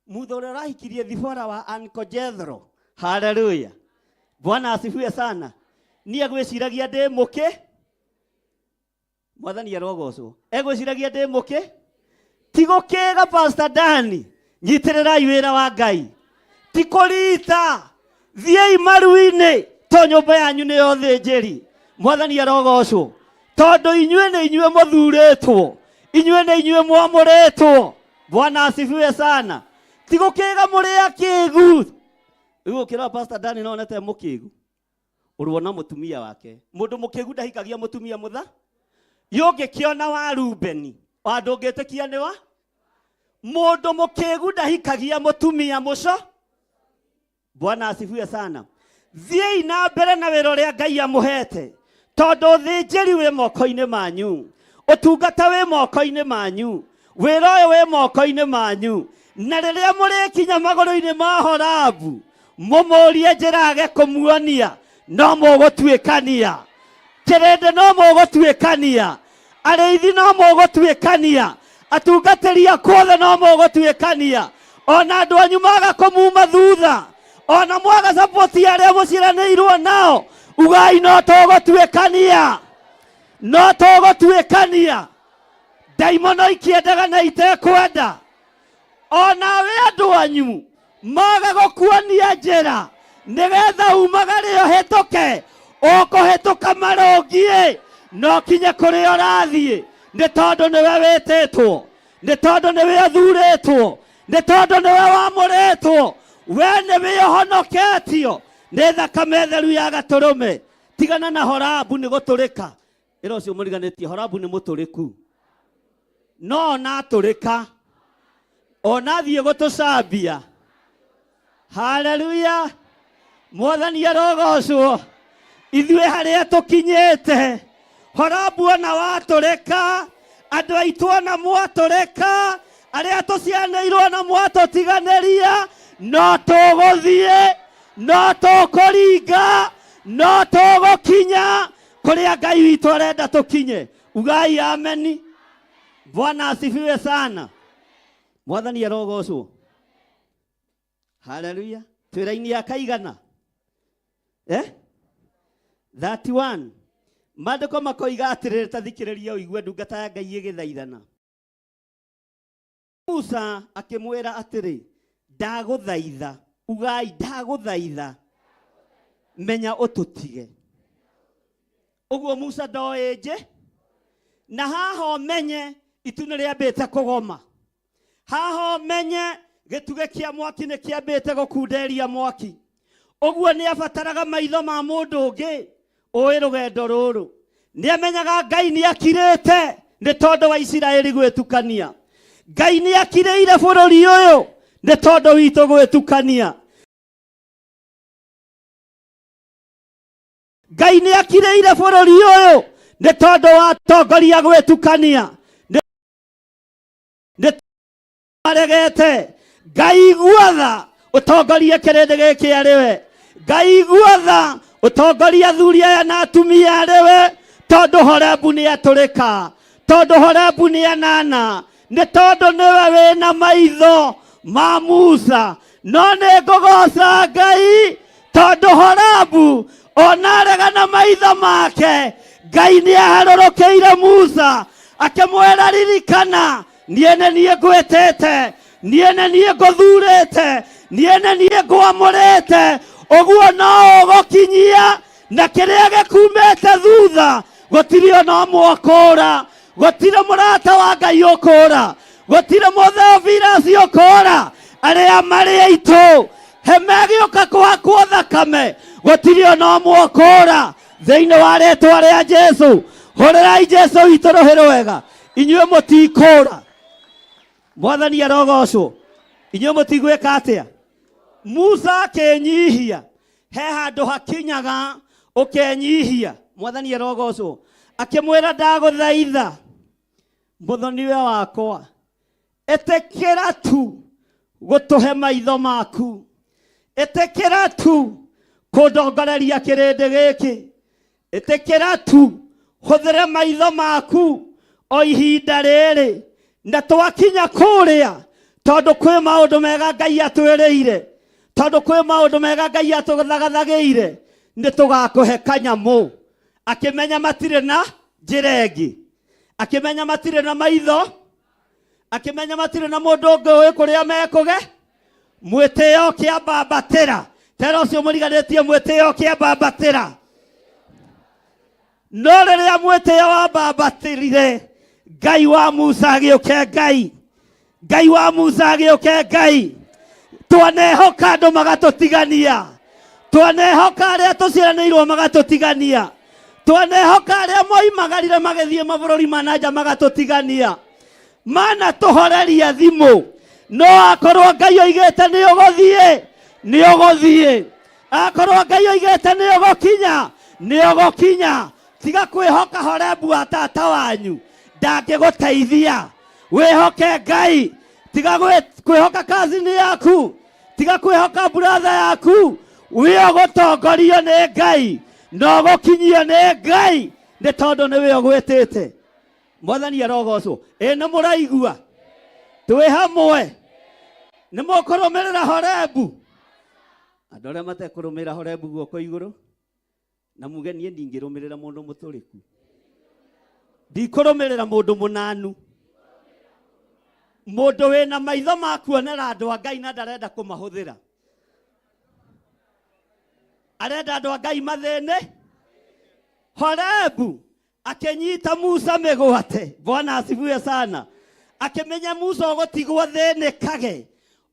mutha ũrĩa ũrahikirie Thibora wa Uncle Jethro. Haleluya, Bwana asifiwe sana. Niĩ gwĩciragia ndĩ mũkĩ, Mwathani arogocwo. Egwĩciragia ndĩ mũkĩ, ti gũkĩga. Pastor Dani, nyitĩrĩrai wĩra wa Ngai, ti kũrita. Thiĩi maru-inĩ to nyũmba yanyu nĩyo thĩnjĩri. Mwathani arogocwo, tondũ inyuĩ nĩ inyuĩ mũthurĩtwo, inyuĩ nĩ inyuĩ mwamũrĩtwo. Bwana asifiwe sana. Ti gũkĩga mũrĩ akĩgu. Rĩu ũkĩrora Pastor Dani no onete mũkĩgu. Ũrũona mũtumia wake. Mũndũ mũkĩgu ndahikagia mũtumia mũtha. Yũngĩkĩona wa Rubeni, wa ndũngĩtĩkia nĩ wa mũndũ mũkĩgu ndahikagia mũtumia mũco. Bwana asifiwe sana. Thiĩi na mbere na wĩra ũrĩa Ngai amũhete, tondũ ũthĩnjĩri wĩ moko-inĩ manyu, ũtungata wĩ moko-inĩ manyu, wĩra ũyũ wĩ moko-inĩ manyu. Na rĩrĩa mũrĩkinya magũrũ-inĩ ma Horabu, mũmũrie njĩra age kũmuonia, no mũgũtuĩkania. Kĩrĩndĩ no mũgũtuĩkania, arĩithi no mũgũtuĩkania, atungatĩri aku othe no mũgũtuĩkania, ona andũ anyu maga kũmuma thutha, ona mwaga sapoti arĩa mũciaranĩirwo nao, ugai no tũgũtuĩkania, no tũgũtuĩkania. Ndaimono ikĩendaga na itekwenda, onawe andũ anyu maga gũkuonia njĩra nĩgetha umagare ũhĩtũke, ũkũhĩtũka marũngiĩ no kinye kũrĩa ũrathiĩ, nĩ tondũ nĩwe wĩtĩtwo, nĩ tondũ nĩwe ũthurĩtwo, nĩ tondũ nĩwe wamũrĩtwo, we nĩwe ũhonoketio nĩ thakame theru ya gatũrũme. Tigana na Horabu nĩ gũtũrĩka. Ĩra ũcio mũriganĩtie, Horabu nĩ mũtũrĩku, no ona atũrĩka, ona athiĩ gũtũcambia. Haleluya, Mwathani arogocwo. Ithuĩ harĩa tũkinyĩte, Horabu ona watũrĩka, andũ aitũ ona mwatũrĩka, arĩa tũcianĩirwo ona mwatũtiganĩria, no tũgũthiĩ, no tũkũringa, no tũgũkinya kũrĩa Ngai witũ arenda tũkinye. Ugai ameni. Bwana asifiwe sana. Mwathani arogocwo. Haleluya. Twĩ ya kaigana? 31. Maandĩko makoiga atĩrĩrĩ, ta thikĩrĩria ũigue ndungata ya Ngai ĩgĩthaithana. Musa akĩmwĩra atĩrĩ, ndagũthaitha, ugai ndagũthaitha, menya ũtũtige. Ũguo Musa ndoĩ nje, na haha ũmenye itu nĩ rĩambĩte kũgoma, haha ũmenye gĩtugĩ kĩa mwaki nĩ kĩambĩte gũkunderia mwaki. Ũguo nĩ abataraga maitho ma mũndũ ũngĩ ũĩ rũgendo rũrũ. Nĩ amenyaga Ngai nĩ akirĩte nĩ tondũ wa Isiraeli gwĩtukania. Ngai nĩ akirĩire bũrũri ũyũ nĩ tondũ witũ gwĩtukania. Ngai nĩ akirĩire bũrũri ũyũ nĩ tondũ wa atongoria gwĩtukania. Nĩ aregete. Ngai igua tha ũtongorie kĩrĩndĩ gĩkĩ arĩ we. Ngai igua tha ũtongorie athuri aya na atumia arĩ we, tondũ Horebu nĩ atũrĩka, tondũ Horebu nĩ anana, nĩ tondũ nĩwe wĩna maitho ma Musa. No nĩ ngũgoca Ngai tondũ Horebu ona arega na maitho make, Ngai nĩ aharũrũkĩire Musa akĩmwĩra, ririkana niĩ nĩ niĩ ngwĩtĩte, niĩ nĩ niĩ ngũthurĩte, niĩ nĩ niĩ ngwamũrĩte. Ũguo no ũgũkinyia na kĩrĩa gĩkumĩte thutha, gũtirĩ ona ũmwe ũkũra, gũtirĩ mũrata wa Ngai ũkũra, gũtirĩ mũtheofirasi ũkũra. Arĩa marĩ aitũ hemegĩũka kũhakwo thakame, gũtirĩ ona ũmwe ũkũra. Thĩinĩ wa rĩtwa rĩa Jesu, hũrĩrai Jesu witũ rũhĩ rwega. Inyuĩ mũtikũra. Mwathani arogocwo. Inyuĩ mũtigwĩka atĩa? Musa akĩnyihia. He handũ hakinyaga ũkenyihia. Mwathani arogocwo. Akĩmwĩra, ndagũthaitha mũthoniwe wakwa, ĩtĩkĩra tu gũtũhe maitho maku, ĩtĩkĩra tu kũndongoreria kĩrĩndĩ gĩkĩ, ĩtĩkĩra tu hũthĩre maitho maku o ihinda rĩrĩ, na twakinya kũrĩa, tondũ kwĩ maũndũ mega Ngai atwĩrĩire, tondũ kwĩ maũndũ mega Ngai atũthagathagĩire, nĩ tũgakũhe kanyamũ. Akĩmenya matirĩ na njĩra ĩngĩ, akĩmenya matirĩ na maitho, akĩmenya matirĩ na mũndũ ũngĩ ũĩ kũrĩa mekũge. Mwĩtĩo kĩambambatĩra, tera ũcio mũriganĩtie, mwĩtĩo kĩambambatĩra. No rĩrĩa mwĩtĩo wambambatĩrire, Ngai wa Musa agĩũke Ngai. Ngai wa Musa agĩũke Ngai. Twanehoka andũ magatũtigania. Twanehoka arĩa tũciaranĩirwo magatũtigania. Twanehoka arĩa moimagarire magĩthiĩ mabũrũri ma na nja magatũtigania. Mana tũhoreria thimũ. No akorwo Ngai oigĩte nĩ ũgũthiĩ, nĩ ũgũthiĩ. Akorwo Ngai oigĩte nĩ ũgũkinya, nĩ ũgũkinya. Tiga kwĩhoka Horebu wa tata wanyu, ndangĩgũteithia. Wĩhoke Ngai. Tiga kwĩhoka kazini yaku, tiga kwĩhoka buratha yaku. We ũgũtongorio nĩ Ngai na ũgũkinyio nĩ Ngai, nĩ tondũ nĩwe ũgwĩtĩte. Mwathani arogocwo. Ĩ nĩ mũraigua? Twĩ hamwe. Nĩ mũkũrũmĩrĩra Horebu? Andũ arĩa matekũrũmĩrĩra Horebu guoko igũrũ, na muge niĩ ndingĩrũmĩrĩra mũndũ mũtũrĩku, ndikũrũmĩrĩra mũndũ mũnanu, mũndũ wĩna maitho ma kuonera andũ a Ngai na ndarenda kũmahũthĩra, arenda andũ a Ngai mathĩne. Horebu akĩnyita Musa mĩgwate. Bwana asifiwe sana. Akĩmenya Musa ũgũtigwo thĩnĩkage,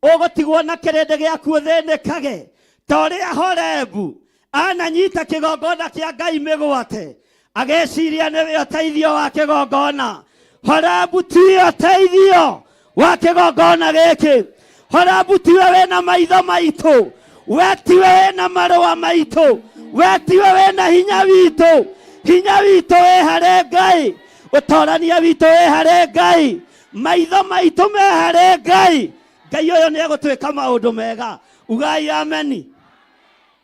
ũgũtigwo na kĩrĩndĩ gĩaku ũthĩnĩkage, ta ũrĩa Horebu ananyita kĩgongona kĩa Ngai mĩgwate, agĩciria nĩwe ũteithio wa kĩgongona. Horebu tiwe ũteithio wa kĩgongona gĩkĩ. Horebu tiwe wĩna maitho maitũ, we tiwe wĩna marũa maitũ, we tiwe wĩna hinya witũ. Hinya witũ wĩ harĩ Ngai, ũtorania witũ wĩ harĩ Ngai, maitho maitũ me harĩ Ngai. Ngai ũyũ nĩ egũtwĩka maũndũ mega. Ugai ameni.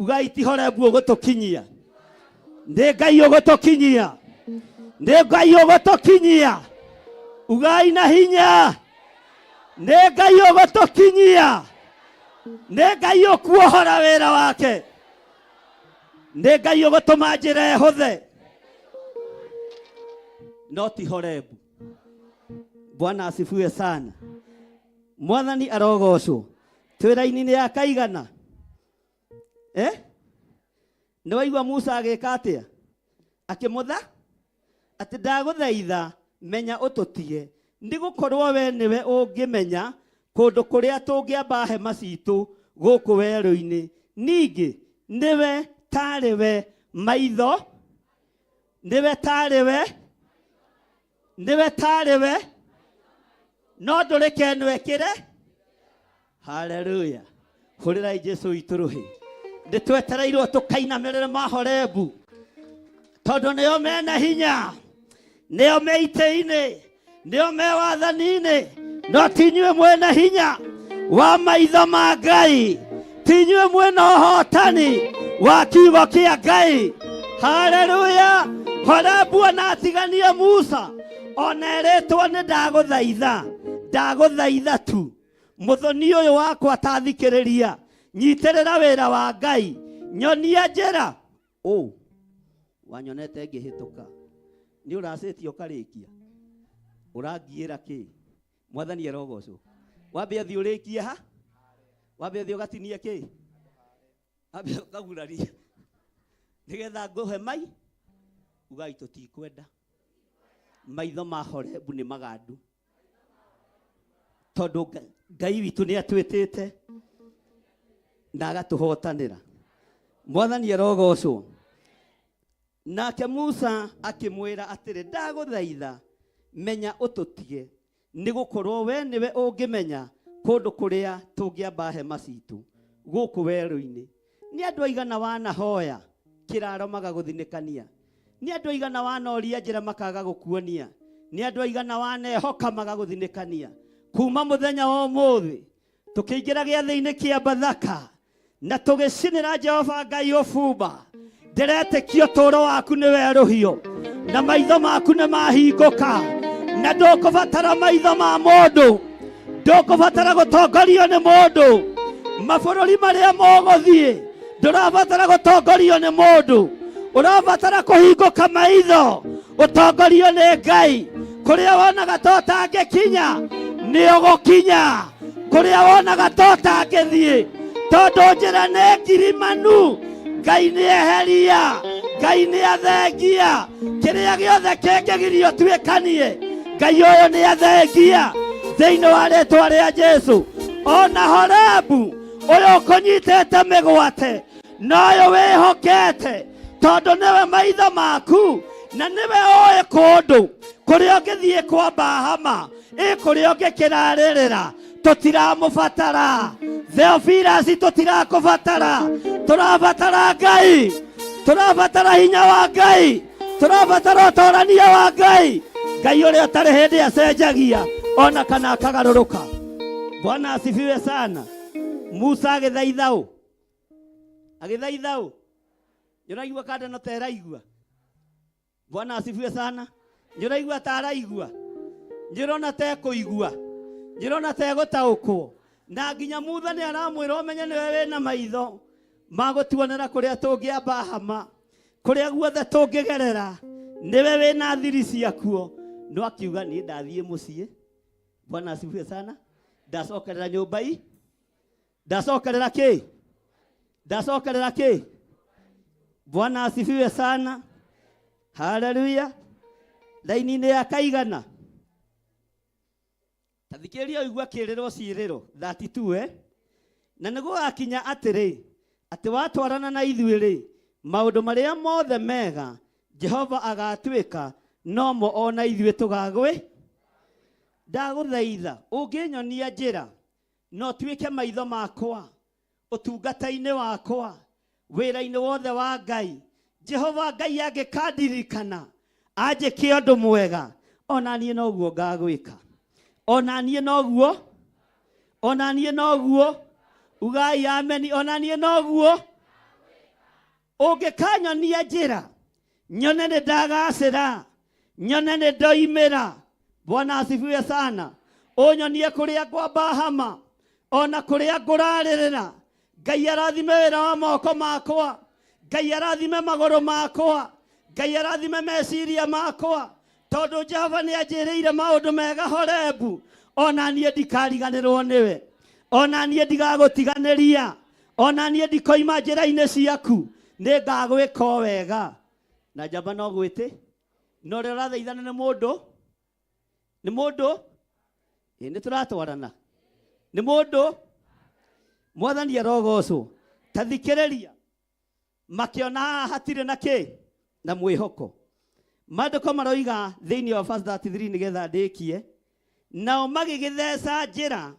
Ugai ti Horebu ũgũtũkinyia, nĩ Ngai ũgũtũkinyia, nĩ Ngai ũgũtũkinyia. Ugai na hinya, nĩ Ngai ũgũtũkinyia, nĩ Ngai ũkuohora wĩra wake, nĩ Ngai ũgũtũma njĩra ĩhũthe, no ti Horebu. Bwana asifiwe sana. Mwathani arogocwo. Twĩ raini-inĩ ya kaigana? Eh? Nĩ waigua Musa agĩka atĩa? Akĩmũtha atĩ ndagũthaitha menya ũtũtige, nĩ gũkorwo we nĩwe ũngĩmenya kũndũ kũrĩa tũngĩamba hema citũ gũkũ werũ-inĩ. Ningĩ nĩwe tarĩ we maitho, nĩwe tarĩ we, nĩwe tarĩ we, no ndũrĩke ĩno ĩkĩre. Haleluya. Hũrĩrai Jesu witũ rũhĩ. Nĩ twetereirwo tũkainamĩrĩre mahorebu, tondũ nĩo mena hinya, nĩo me itĩ-inĩ, nĩo me wathani-inĩ, no ti inyuĩ mwĩna hinya wa maitho ma Ngai, ti inyuĩ mwĩna ũhotani wa kiugo kĩa Ngai. Haleluya. Horebu ona atiganie Musa, ona erĩtwo nĩ ndagũthaitha, ndagũthaitha tu mũthoni ũyũ wakwa tathikĩrĩria, nyitĩrĩra wĩra wa Ngai, nyonia njĩra. Ũ wanyonete ngĩhĩtũka, nĩ ũracĩtie ũkarĩkia, ũrangiĩra kĩ? Mwathani arogocwo. Wambe ũthiĩ ũrĩkie ha, wambe ũthiĩ ũgatinie kĩ, wambe ũkagurarie nĩgetha ngũhe mai. Ugai tũtikwenda maitho ma Horebu nĩ magandu, tondũ Ngai witũ nĩ atwĩtĩte na agatũhotanĩra. Mwathani arogocwo. Nake Musa akĩmwĩra atĩrĩ, ndagũthaitha menya ũtũtige, nĩ gũkorwo we nĩwe ũngĩmenya kũndũ kũrĩa tũngĩamba hema citũ gũkũ werũ-inĩ. Nĩ andũ aigana wanahoya kĩraro magagũthinĩkania? Nĩ andũ aigana wanoria njĩra makaga gũkuonia? Nĩ andũ aigana wanehoka magagũthinĩkania? Kuma mũthenya wa ũmũthĩ tũkĩingĩra gĩathĩ-inĩ kĩa Bathaka na tũgĩcinĩra Jehova Ngai ũbumba, ndĩretĩkia ũtũũro waku nĩ werũhio na maitho maku nĩ mahingũka, na ndũkũbatara maitho ma mũndũ, ndũkũbatara gũtongorio nĩ mũndũ. Mabũrũri marĩa mũgũthiĩ ndũrabatara gũtongorio nĩ mũndũ, ũrabatara kũhingũka maitho ũtongorio nĩ Ngai. Kũrĩa wonaga ta ũtangĩkinya nĩ ũgũkinya, kũrĩa wonaga ta ũtangĩthiĩ, tondũ njĩra nĩ ngirimanu, Ngai nĩ eheria. Ngai nĩ athengia kĩrĩa gĩothe kĩngĩgiria ũtuĩkanie. Ngai ũyũ nĩ athengia thĩinĩ wa rĩtwa rĩa Jesu. Ona Horebu ũyũ ũkũnyitĩte mĩgwate na ũyũ wĩhokete, tondũ nĩwe maitho maku na nĩwe ũĩ kũndũ kũrĩa ũngĩthiĩ kwamba hama, ĩ kũrĩa ũngĩkĩrarĩrĩra. Tũtiramũbatara Theophilus, tũtirakũbatara. Tũrabatara Ngai, tũrabatara hinya wa Ngai, tũrabatara ũtorania wa Ngai, Ngai ũrĩa ũtarĩ hĩndĩ acenjagia ona kana akagarũrũka. Bwana asifiwe sana. Musa agĩthaitha ũ? Agĩthaitha ũ? Nĩũraigua kanda no ta ĩraigua? Bwana asifiwe sana. Nĩũraigua ta araigua? Nĩũrona ta ekũigua? Nĩũrona ta egũtaũkwo? Na nginya Mutha nĩ aramwĩra ũmenye nĩwe wĩna maitho ma gũtuonera kũrĩa tũngĩamba hama, kũrĩa guothe tũngĩgerera, nĩwe wĩna thiri ciakuo. No akiuga niĩ ndathiĩ mũciĩ. Bwana asifiwe sana. Ndacokerera nyũmba i ndacokerera kĩ? Ndacokerera kĩ? Bwana asifiwe sana. Haleluya. Raini-inĩ ya kaigana. Ta thikĩrĩria ũigua kĩrĩro ciĩrĩro 32 eh? Na nĩ gũgakinya atĩrĩ, atĩ watwarana na ithuĩ-rĩ, maũndũ marĩa mothe mega Jehova agatuĩka nomo o na ithuĩ tũgagwĩ. Ndagũthaitha ũngĩnyonia njĩra na ũtuĩke maitho makwa ũtungata-inĩ wakwa, wĩra-inĩ wothe wa Ngai. Jehova Ngai angĩkandirikana anjĩke ũndũ mwega, ona niĩ noguo ngagwĩka, ona niĩ noguo, ona niĩ noguo. Ugai ameni. Ona niĩ noguo ũngĩkanyonia njĩra, nyone nĩ ndagacĩra, nyone nĩ ndoimĩra. Bwana asifiwe sana. Ũnyonie kũrĩa ngwamba hama, ona kũrĩa ngũrarĩrĩra. Ngai arathime wĩra wa moko makwa, Ngai arathime magũrũ makwa, Ngai arathime meciria makwa, tondũ Jehova nĩ anjĩrĩire maũndũ mega Horebu. Ona niĩ ndikariganĩrwo nĩwe, ona niĩ ndigagũtiganĩria, ona niĩ ndikoima njĩra-inĩ ciaku, nĩ ngagwĩka o wega. Na njamba no gwĩtĩ na ũrĩa ũrathaithana nĩ mũndũ, nĩ mũndũ ĩ nĩ tũratwarana nĩ mũndũ. Mwathani arogocwo. Ta thikĩrĩria, makĩona haha hatirĩ na kĩ na mwĩhoko. Maandĩko maroiga thĩinĩ wa verse 33 nĩgetha ndĩkie, nao magĩgĩtheca njĩra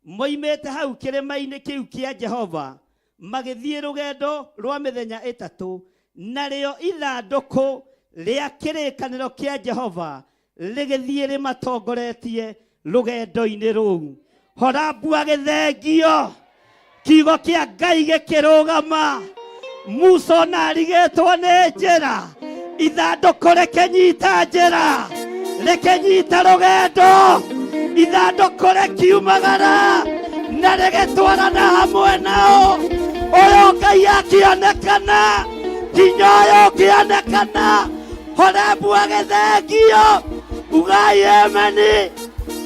moimĩte hau kĩrĩma-inĩ kĩu kĩa Jehova, magĩthiĩ rũgendo rwa mĩthenya ĩtatũ, narĩo ithandũkũ rĩa kĩrĩkanĩro kĩa Jehova rĩgĩthiĩ rĩmatongoretie rũgendo-inĩ rũu. Horabu agĩthengio, kiugo kĩa Ngai gĩkĩrũgama. Musa ona arigĩtwo nĩ njĩra, ithandũkũ rĩkĩnyita njĩra, rĩkĩnyita rũgendo, ithandũkũ rĩkiumagara na rĩgĩtwarana hamwe nao. Ũyũ Ngai akĩonekana, hinya ũyũ ũkĩonekana. Horebu agĩthengio. Ugai ameni.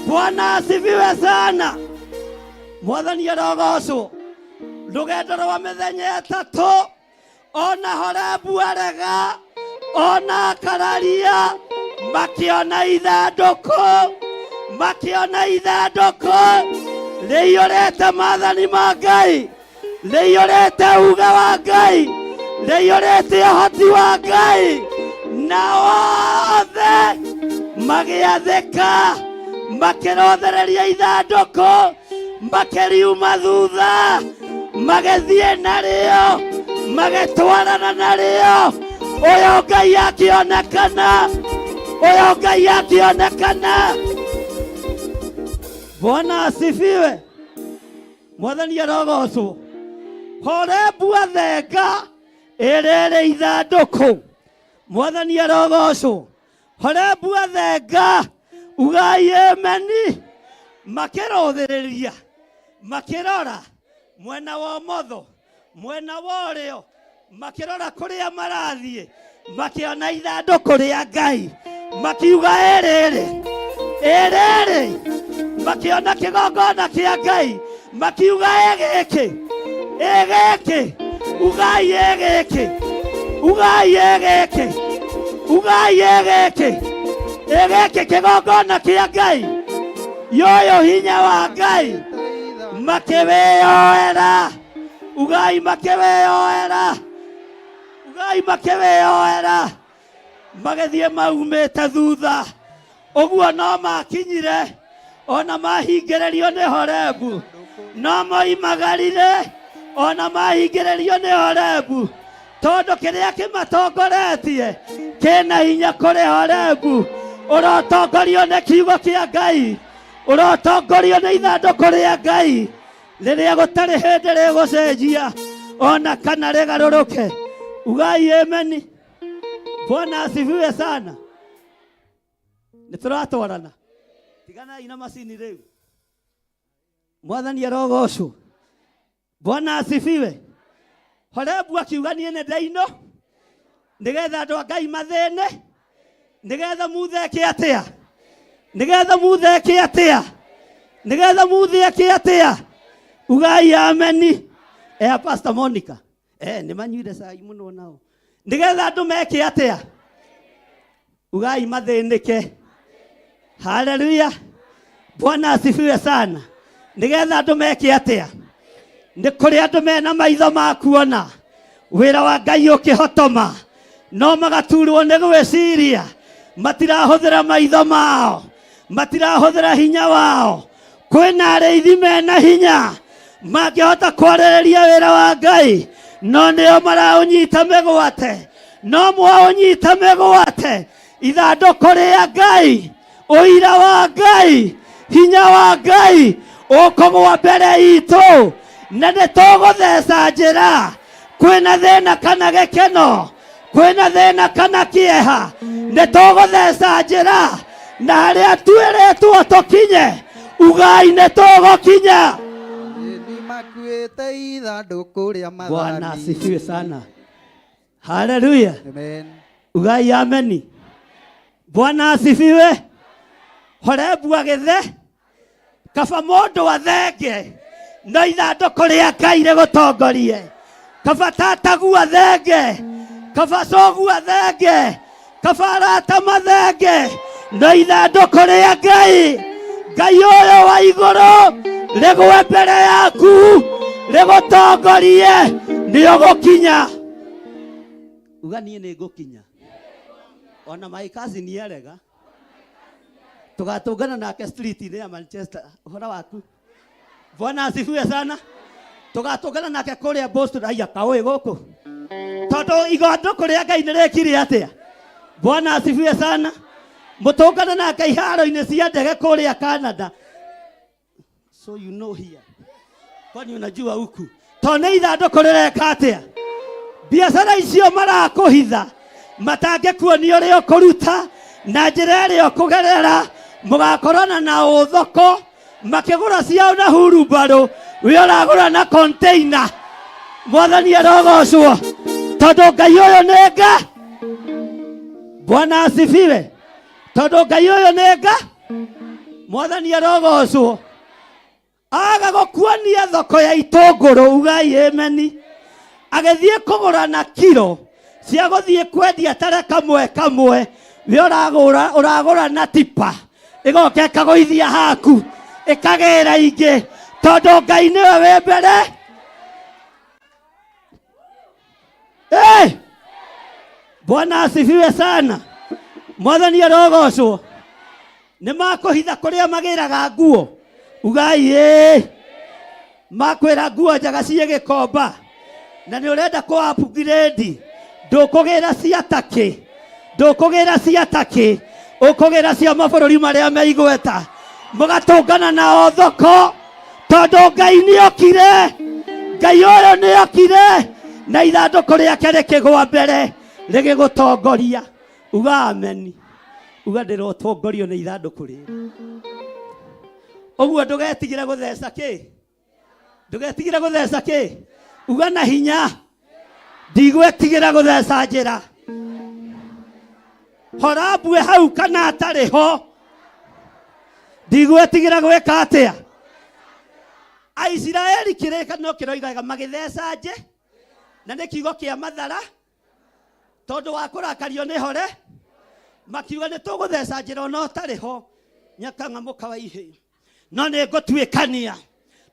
Bwana asifiwe sana. Mwathani arogocwo. Rũgendo rwa mĩthenya ĩtatũ, ona Horebu arega, ona akararia, makĩona ithandũkũ, makĩona ithandũkũ rĩiyũrĩte maathani ma Ngai, rĩiyũrĩte uga wa Ngai, rĩiyũrĩte ũhoti wa Ngai, na othe magĩathĩka, makĩrothereria ithandũkũ, makĩriuma thutha, magĩthiĩ narĩo, magĩtwarana narĩo. Ũyũ Ngai akĩonekana, ũyũ Ngai akĩonekana. Bwana asifiwe. Mwathani arogocwo. Horebu athenga ĩrĩrĩ ithandũkũ. Mwathani arogocwo. Horebu athenga. Ugai ameni. Makĩrũthĩrĩria, makĩrora mwena wa ũmotho, mwena wa ũrĩo, makĩrora kũrĩa marathiĩ, makĩona ithandũkũ rĩa Ngai, makiuga ĩrĩrĩ ĩrĩrĩ. Makĩona kĩgongona kĩa Ngai, makiuga ĩ gĩkĩ, ĩ gĩkĩ. Ugai ĩ gĩkĩ. Ugai ĩ gĩkĩ, ugai ĩ gĩkĩ, ĩ gĩkĩ kĩgongona kĩa Ngai, yoyo hinya wa Ngai, makĩwĩyoera. Ugai makĩwĩyoera, ugai makĩwĩyoera, magĩthiĩ maumĩte thutha. Ũguo no makinyire ona mahingĩrĩrio nĩ Horebu, no moimagarire ona mahingĩrĩrio nĩ Horebu, tondũ kĩrĩa kĩmatongoretie kĩna hinya kũrĩ Horebu. Ũrotongorio nĩ kiugo kĩa Ngai, ũrotongorio nĩ ithandũkũ rĩa Ngai rĩrĩa gũtarĩ hĩndĩ rĩgũcenjia ona kana rĩgarũrũke. Ugai ameni. Bwana asifiwe sana. Nĩ tũratwarana, tiganai na macini rĩu. Mwathani arogocwo. Bwana asifiwe. Horebu akiuga niĩ nĩ ndaino nĩgetha andũ a Ngai mathĩne, nĩgetha mutheke atĩa, nĩgetha mutheke atĩa, nĩgetha mutheke atĩa. Ugai ameni. Ea Pastor Monica, nĩ manyuire cai mũno nao, nĩgetha andũ meke atĩa? Ugai mathĩnĩke. Haleluya, Bwana asifiwe sana. Nĩgetha andũ meke atĩa? Nĩ kũrĩ andũ mena maitho ma kuona wĩra wa Ngai ũkĩhotoma, no magaturwo nĩ gwĩciria matirahũthĩra maitho mao, matirahũthĩra hinya wao. Kwĩna arĩithi mena hinya mangĩhota kwarĩrĩria wĩra wa Ngai, no nĩo maraũnyita mĩgwate. No mwaũnyita mĩgwate ithandũkũ rĩa Ngai, ũira wa Ngai, hinya wa Ngai ũkũgwa mbere itũ, na nĩ tũgũtheca njĩra. Kwĩna thĩna kana gĩkeno, kwĩna thĩna kana kĩeha, nĩ tũgũtheca njĩra, na harĩa twĩrĩtwo tũkinye, ugai nĩ tũgũkinya. Nĩ makuĩte ithandũkũ rĩa Bwana mathani. asifiwe sana. Haleluya. Amen. Ugai ameni. Bwana asifiwe. Horebu agĩthe kaba mũndũ athenge no ithandũkũ rĩa Ngai rĩgũtongorie. Kaba tatagu athenge, kaba cogu athenge, kaba arata mathenge, no ithandũkũ rĩa Ngai, Ngai ũyũ wa igũrũ, rĩgwe mbere yaku rĩgũtongorie, nĩ ũgũkinya. Uga niĩ nĩ ngũkinya. Ona my cousin arega tugatũngana nake street-inĩ ya Manchester. Ũhoro waku? Bwana asifiwe sana. Tugatũngana nake kũrĩa Boston. Aya kaũĩ gũkũ, tondũ igandũkũ rĩa Ngai nĩ rĩkire atĩa? Bwana asifiwe sana. Mũtũngane nake iharo-inĩ cia ndege kũrĩa Canada. So you know here, kwani unajua huku, tondũ nĩ ithandũkũ rĩreka atĩa? Biacara icio marakũhitha matangĩkuonia ũrĩa ũkũruta na njĩra ĩrĩa ũkũgerera, mũgakorana na ũthoko makĩgũra ciao na hurumbarũ, we ũragũra na container. Mwathani arogocwo, tondũ Ngai ũyũ nĩ nga. Bwana asifiwe. Tondũ Ngai ũyũ nĩ nga. Mwathani arogocwo. Aga gũkuonia thoko ya itũngũrũ, ugai ameni. Agĩthiĩ kũgũra na kiro cia gũthiĩ kwendia tare kamwe kamwe, we ũragũra, ũragũra na tipa, ĩgoka ĩkagũithia haku ĩkagĩra ingĩ, tondũ Ngai nĩwe wĩ mbere. Hey! Bwana asifiwe sana. Mwathani arogocwo. Nĩ makũhitha kũrĩa magĩraga nguo, ugai ĩĩ. Makwĩra nguo njega ciĩ Gĩkomba, na nĩ ũrenda kũ upgrade, ndũkũgĩra cia takĩ, ndũkũgĩra cia takĩ, ũkũgĩra cia mabũrũri marĩa me igweta. Mũgatũngana nao thoko, tondũ Ngai nĩokire, Ngai ũyũ nĩokire na ithandũkũ rĩake rĩkĩgwa mbere rĩgĩgũtongoria. Uga ameni. Uga ndĩrotongorio nĩ ithandũkũ rĩrĩ. Ũguo ndũgetigĩre gũtheca kĩ, ndũgetigĩre gũtheca kĩ. Uga na hinya, ndigwetigĩra gũtheca njĩra. Horambue hau kana atarĩ ho, ndigwetigĩra gwĩka atĩa. Aisiraeli kĩrĩkanĩro kĩroigaga magĩtheca nje, na nĩ kiugo kĩa mathara. Tondũ wa kũrakario nĩ hore makiuga nĩ tũgũtheca njĩra ona ũtarĩ ho nyakang'a mũka wa ihĩ no nĩ ngũtuĩkania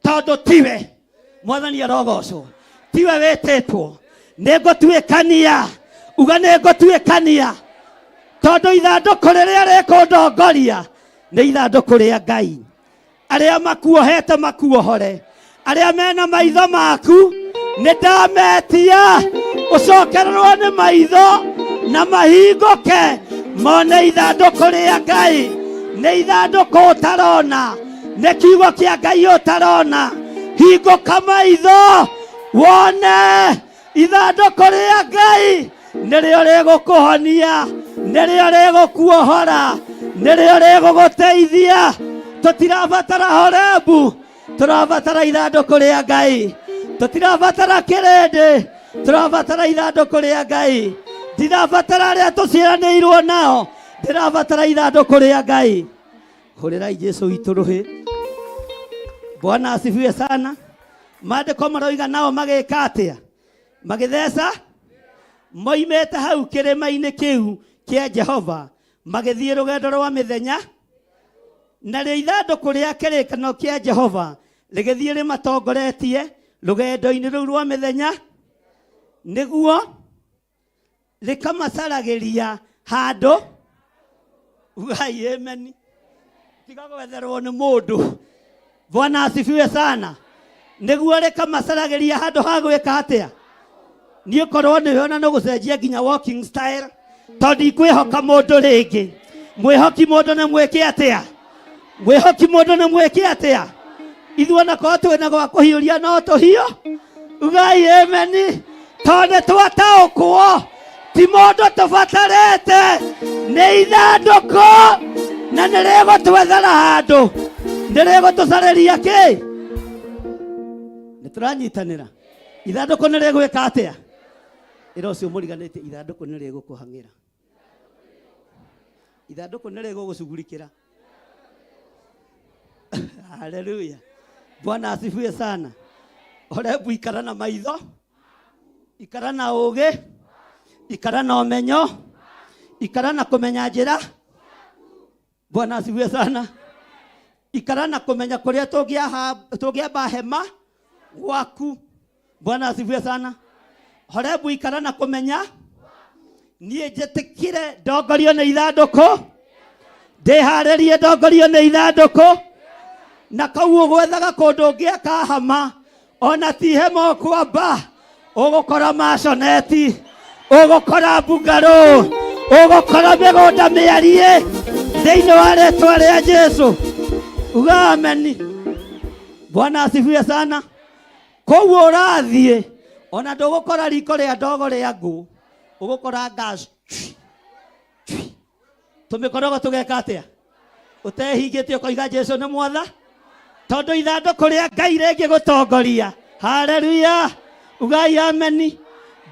tondũ tiwe mwathani arogocwo tiwe wĩtĩtwo nĩ ngũtuĩkania uga nĩ ngũtuĩkania tondũ ithandũkũ rĩrĩa rĩkũndongoria nĩ ithandũkũ rĩa ngai arĩa makuohete makuohore arĩa mena maitho maku nĩ ndametia ũcokererwo nĩ maitho na mahingũke mone ithandũkũ rĩa ngai nĩ ithandũkũ ũtarona nĩ kiugo kĩa ngai ũtarona hingũka maitho wone ithandũkũ rĩa ngai nĩrĩo rĩgũkũhonia nĩrĩo rĩgũkuohora nĩrĩo rĩgũgũteithia tũtirabatara horebu tũrabatara ithandũkũ rĩa ngai tũtirabatara kĩrĩndĩ tũrabatara ithandũkũ rĩa ngai ndirabatara arĩa tũciaranĩirwo nao ndĩrabatara ithandũkũ rĩa ngai hũrĩrai jesu witũ rũhĩ bwana asifiwe sana maandĩko maroiga nao magĩka atĩa magĩtheca moimĩte hau kĩrĩma-inĩ kĩu kĩa jehova magĩthiĩ rũgendo rwa mĩthenya narĩo ithandũkũ rĩa kĩrĩkanĩro kĩa jehova rĩgĩthiĩ rĩmatongoretie rũgendo-inĩ rũu rwa mĩthenya nĩguo rĩkamacaragĩria handũ ugai ameni tiga gwetherwo nĩ mũndũ bwana asifiwe sana nĩguo rĩkamacaragĩria handũ ha gwĩka atĩa niĩ korwo nĩwe ona nĩ gũcenjia nginya walking style tondũ ndikwĩhoka mũndũ rĩngĩ mwĩhoki mũndũ nĩ mwĩke atĩa mwĩhoki mũndũ nĩ mwĩke atĩa ithuĩ ona korwo twĩna gwa kũhiũria no tũhiũ ugai ameni tondũ nĩ twataũkwo ti mũndũ tũbatarĩte nĩ ithandũkũ na nĩ rĩgũtwethera handũ nĩ rĩgũtũcarĩria kĩ nĩ tũranyitanĩra ithandũkũ nĩ rĩgwĩka atĩa ĩra ũcio mũriganĩtie ithandũkũ nĩ rĩgũkũhang'ĩra ithandũkũ nĩ rĩgũgũcugurikĩra haleluya bwana asifiwe sana orebu ikara na maitho ikara na ũgĩ ikara na ũmenyo ikara na kũmenya njĩra bwana asifiwe sana ikara na kũmenya kũrĩa tũngĩamba hema gwaku bwana asifiwe sana horebu ikara na kũmenya niĩ njĩtĩkire ndongorio nĩ ithandũkũ ndĩharĩrie ndongorio nĩ ithandũkũ na kau ũgwethaga kũndũ ũngĩaka hama ona ti hema ũkwamba ũgũkora maconeti ũgũkora mbungarũ ũgũkora mĩgũnda mĩariĩ thĩinĩ wa rĩtwa rĩa Jesu uga ameni bwana asifiwe sana kũu ũrathiĩ ona ndũgũkora riko rĩa ndogo rĩa ngũ ũgũkora gas tũmĩkorogo tũgeka atĩa ũtehingĩtie ũkoiga Jesu nĩ mwatha tondũ ithandũkũ rĩa Ngai rĩngĩgũtongoria haleluya ugai ameni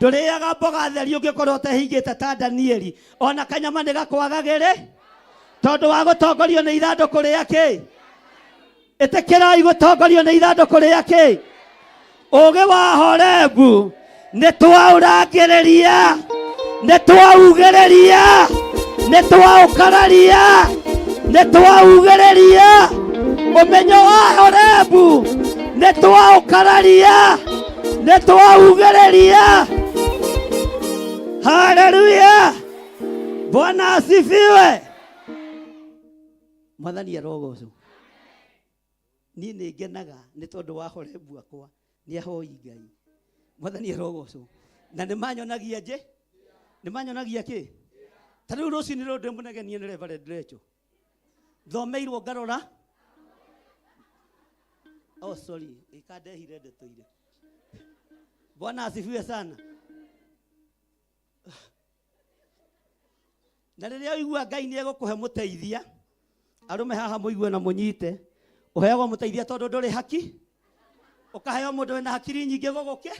ndũrĩaga mboga theri ũngĩkorwo ũtehingĩte ta Danieli ona kanyama nĩ gakwagagĩrĩ tondũ wa gũtongorio nĩ ithandũkũ rĩa kĩ ĩtĩkĩrai gũtongorio nĩ ithandũkũ rĩa kĩ ũgĩ wa Horebu nĩ twaũrangĩrĩria nĩ twaugĩrĩria nĩ twaũkararia nĩ twaugĩrĩria ũmenyo wa Horebu nĩ twaũkararia nĩ twaugĩrĩria haleluya bwana asifiwe mwathani arogocwo niĩ nĩ ngenaga nĩ tondũ wa Horebu akwa nĩ ahoi Ngai mwathani arogocwo na nĩ manyonagia nje nĩ manyonagia kĩ ta rĩu rũcinĩ rũrũ ndĩ mũnegenie nĩ Reverend Rachel thomeirwo ngarora oh sorry ikandehire ndeto irĩkũ bwana asifiwe sana na rĩrĩa ũigua ngai nĩ egũkũhe mũteithia arũme haha mũigue na mũnyite ũheagwo mũteithia tondũ ndũrĩ haki ũkaheo mũndũ wĩna hakiri nyingĩ gũgũkĩ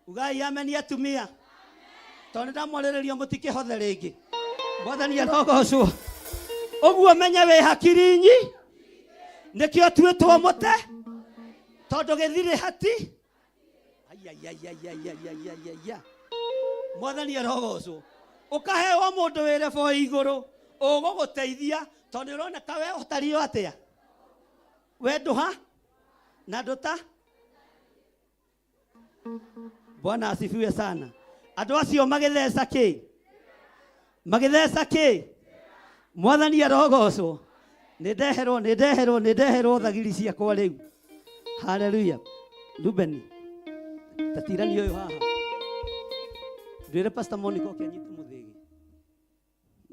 ugai ameni atumia tondũ nĩndamwarĩrĩria mũtikĩhothe rĩngĩ mwathani arogocwo ũguo menye wĩ hakiri nyi nĩkĩo tuĩtwo mũte tondũ gĩthirĩ hati Ai, ai, ai, ai, ai, ai, ai, ai, ai, ai. Mwathani arogocwo. Ũkaheo mũndũ wĩ level igũrũ ũgũgũteithia tondũ nĩ ũroneka we ũtariĩ atĩa, we ndũha na ndũta. Bwana asifiwe sana. Andũ acio magĩtheca kĩ? Magĩtheca kĩ? Mwathani arogocwo. Nĩ ndeherwo, nĩ ndeherwo, nĩ ndeherwo thagiri ciakwa rĩu. Haleluya. Rubeni, tatirani ũyũ haha. Ndwĩre Pastor Monica oke anyite mũthĩgi.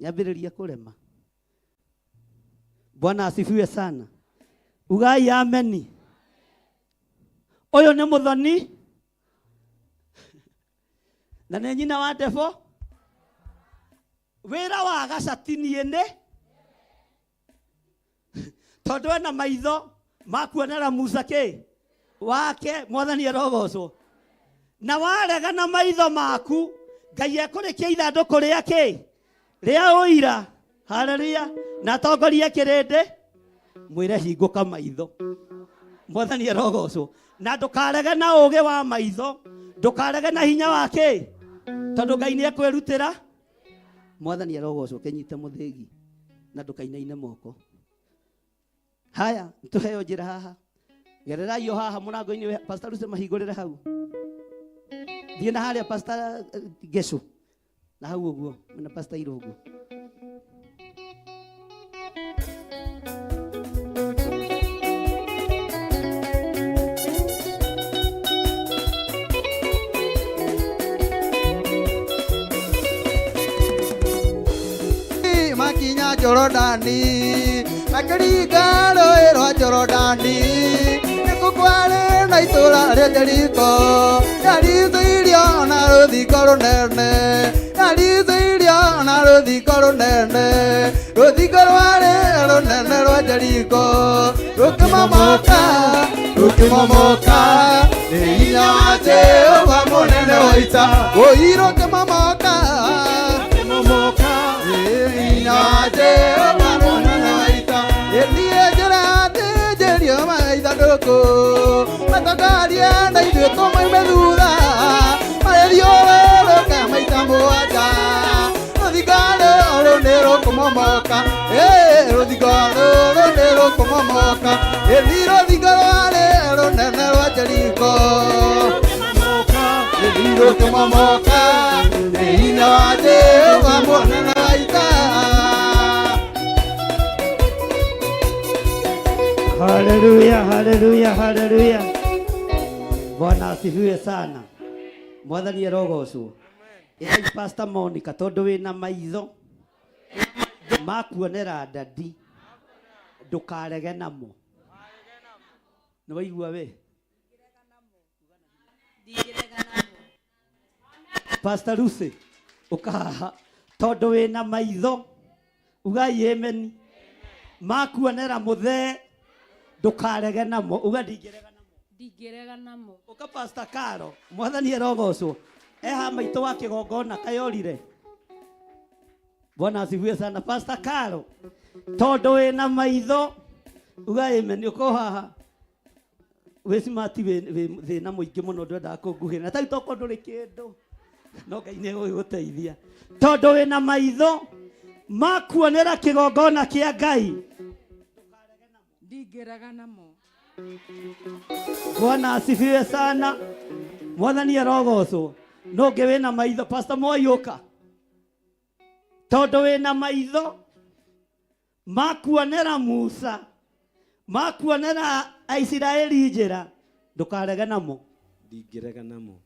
Nyambĩrĩria kũrema. Bwana asifiwe sana. Ugai ameni. Ũyũ nĩ mũthoni na nĩ nyina wa Debo. Wĩra wa gacati niĩ nĩ tondũ ena maitho ma kuonera Musa kĩ wake. Mwathani arogocwo. Na warega na maitho maku, Ngai ekũrĩkia ithandũkũ rĩa kĩ rĩa ũira. Haleluya. Na atongorie kĩrĩndĩ, mwĩre hingũka maitho. Mwathani arogocwo. Na ndũkarege na ũgĩ wa maitho, ndũkarege na hinya wa kĩ, tondũ Ngai nĩ ekwĩrutĩra. Mwathani arogocwo. Kĩnyite mũthĩgi na ndũkainaine moko. Haya, tuheo njĩra haha. Gererai o haha mũrango-inĩ. Pastor Lucy, mahingũrĩre hau. Thiĩ na harĩa, Pastor Geshu, na hau ũguo na Pastor Irũngũ. Makinya Jorodani, makĩringa rũĩ rwa Jorodani, nĩkuo kwarĩ na itũũra rĩa Jeriko rĩaricĩirio na rũthingo rũnene, rĩaricĩirio na rũthingo rũnene. Rũthingo rwarĩ rũnene rwa Jeriko rũkĩmomoka, rũkĩmomoka nĩ hinya wa Jehova mũnene wa ita. Ũi rũkĩmomoka, rũkĩmomoka hinya wa Jehova mũnene wa ita. Ĩthiĩ njĩra thĩnjĩrio ma ithandũkũ matongorie na ithuĩ tũmoime thutha, marĩthiũrũrũka maita mũgwanja, rũthingo rũrũ nĩ rũkũmomoka. Rũthingo rũrũ nĩ rũkũmomoka. Ĩthi rũthingo rwarĩ rũnene rwa Jeriko ĩthi rũkĩmomoka nĩ hinya wa Jehova mũnene wa ita. Haleluya, haleluya, haleluya. Bwana asifiwe sana. Mwathani arogocwo. Ĩrai Pastor Monica, tondũ wĩna maitho ma kuonera ndadi, ndũkarege namo. Nĩ waigua we? Pastor Lucy, ũkahaha tondũ wĩna maitho, ugai amen, ma kuonera mũthee, ndũkarege namo. Uga ndingĩrega namo. Ndingĩrega namo. Ũka Pastor Karo. Mwathani arogocwo. Eha maitũ wa kĩgongona kayorire. Bwana asifiwe sana. Pastor Karo, tondũ wĩna maitho, uga amen. Ũko haha wĩ smart, wĩ thĩna mũingĩ mũno, ndwendaga kũnguhĩra na tau tokorwo ndũrĩ kĩndũ, no Ngai nĩ egũgĩgũteithia tondũ wĩna maitho ma kuonera kĩgongona kĩa Ngai. Ndingĩrega namo. Bwana asifiwe sana. Mwathani arogocwo. No ngĩ wĩna maitho, Pastor Moi, ũka, tondũ wĩna maitho ma kuonera Musa, ma kuonera Aisiraeli njĩra, ndũkarege namo. Ndingĩrega namo.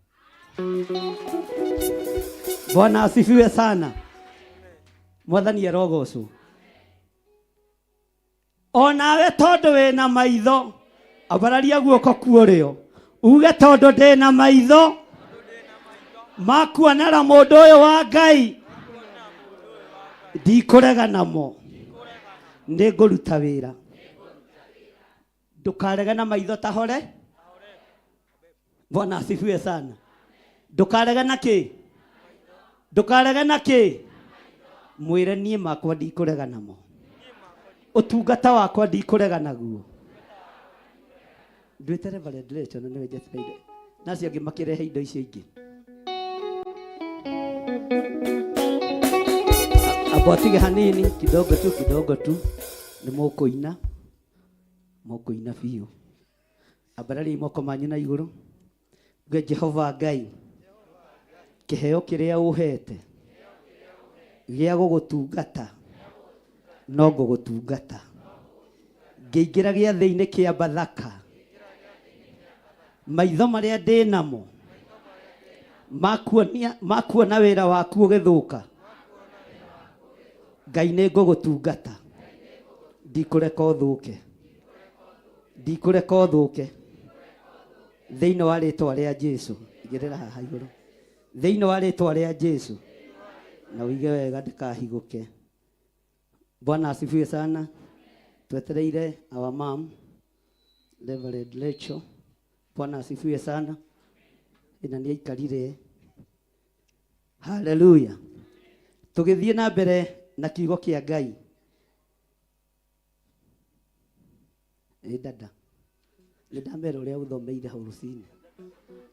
Bwana asifiwe sana. Mwathani arogocwo. Onawe tondũ wĩna maitho, ambararia guoko kuũrĩo uge, tondũ ndĩna maitho ma kuonera mũndũ ũyũ wa Ngai, ndikũrega namo, nĩ ngũruta wĩra. Ndũkarege na maitho tahore. Bwana asifiwe sana. Ndũkarege na kĩ? Ndũkarege na kĩ? Mwĩre niĩ makwa ndikũrega namo, ũtungata wakwa ndikũrega naguo. Nduĩte Reverend Rachel na nĩwe njetereire na acio angĩ makĩrehe indo icio ingĩ. Amba ũtige hanini kidogo tu kidogo tu nĩ mũkũina mũkũina biũ. Ambarariai moko manyu na igũrũ uge Jehova Ngai, kĩheo kĩrĩa ũhete gĩa gũgũtungata no ngũgũtungata. Ngĩingĩra gĩathĩ-inĩ kĩa Bathaka, maitho marĩa ndĩ namo makuona wĩra waku ũgĩthũka, Ngai nĩ ngũgũtungata, ndikũreka ũthũke, ndikũreka ũthũke thĩinĩ wa rĩtwa rĩa Jesu. Igĩrĩra haha igũrũ thĩinĩ wa rĩtwa rĩa Jesu, na ũige wega ndĩkahigũke. Bwana asifiwe sana. Twetereire our mom Reverend Rachel. Bwana asifiwe sana. Ina nĩ aikarire. Haleluya. Tũgĩthiĩ na mbere na kiugo kĩa Ngai. Ĩ dada, nĩ ndamera ũrĩa ũthomeire hau rũcinĩ,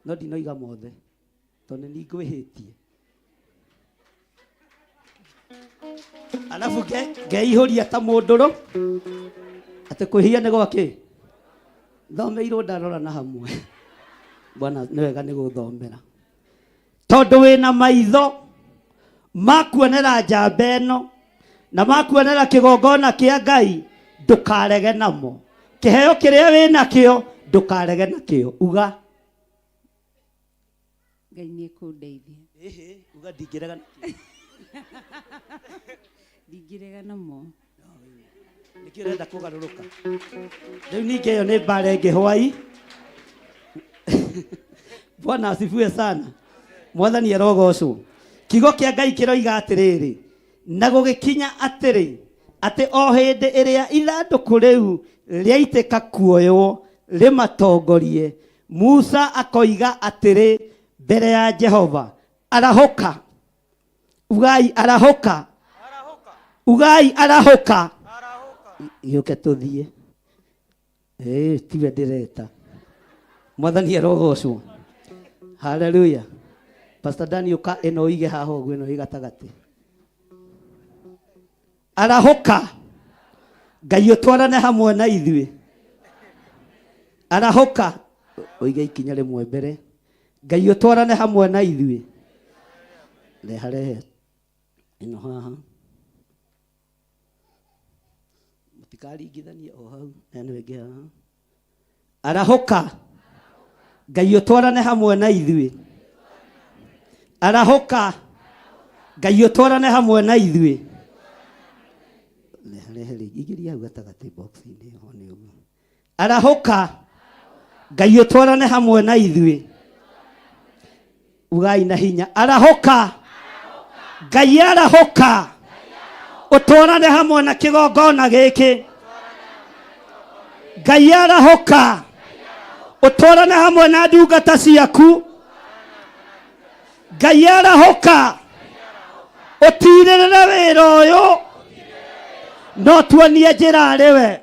no ndinoiga mothe tondũ nĩ ngwĩhĩtie. Alafu ngeihũria ta mũndũrũ atĩ kwĩhia nĩ gwakĩ thomeirwo ndarora na hamwe. Bwana nĩ wega nĩ gũthomera tondũ wĩna maitho makuonera njamba ĩno na makuonera kĩgongona kĩa Ngai, ndũkarege namo. Kĩheo kĩrĩa wĩnakĩo ndũkarege nakĩo. Uga Ngai nĩ ekũndeithia. Ĩhĩ, uga ndingĩrega nakĩo. Ndingĩrega namo. Nĩkĩ ũrenda kũgarũrũka? Rĩu ningĩ ĩyo nĩ mbara ĩngĩ hwai. Bwana asifiwe sana. Mwathani arogocwo. Kiugo kĩa Ngai kĩroiga atĩrĩrĩ, na gũgĩkinya atĩrĩ, atĩ o hĩndĩ ĩrĩa ithandũkũ rĩu rĩaitĩka kuoywo rĩmatongorie, Musa akoiga atĩrĩ mbere ya Jehova, arahũka. Ugai arahũka. Ugai arahũka. Gĩũke tũthiĩ. Ĩĩ, tiwe ndĩreta. Mwathani arogocwo. Haleluya. Pastor Daniel ka ĩno ũige haha ũguo, ĩno ĩ gatagatĩ. Arahũka. Ngai ũtwarane hamwe na ithuĩ. Arahũka. Ũige ikinya rĩmwe mbere. Ngai ũtwarane hamwe na ithuĩ. Reha rehe ĩno haha. Mũtikaringithanie o hau, ĩno ĩngĩ haha. Arahũka. Ngai ũtwarane hamwe na ithuĩ. Arahũka. Ngai ũtwarane hamwe na ithuĩ. Reha rehe rĩngĩ, igĩria hau gatagatĩ box-inĩ ĩyo nĩ ũguo. Arahũka. Ngai ũtwarane hamwe na ithuĩ. Ugai na hinya. Arahũka. Ngai arahũka. Ũtwarane hamwe na kĩgongona gĩkĩ. Ngai arahũka. Ũtwarane hamwe na ndungata ciaku. Ngai arahũka. Ũtirĩrĩre wĩra ũyũ. No tuonie njĩra arĩ we.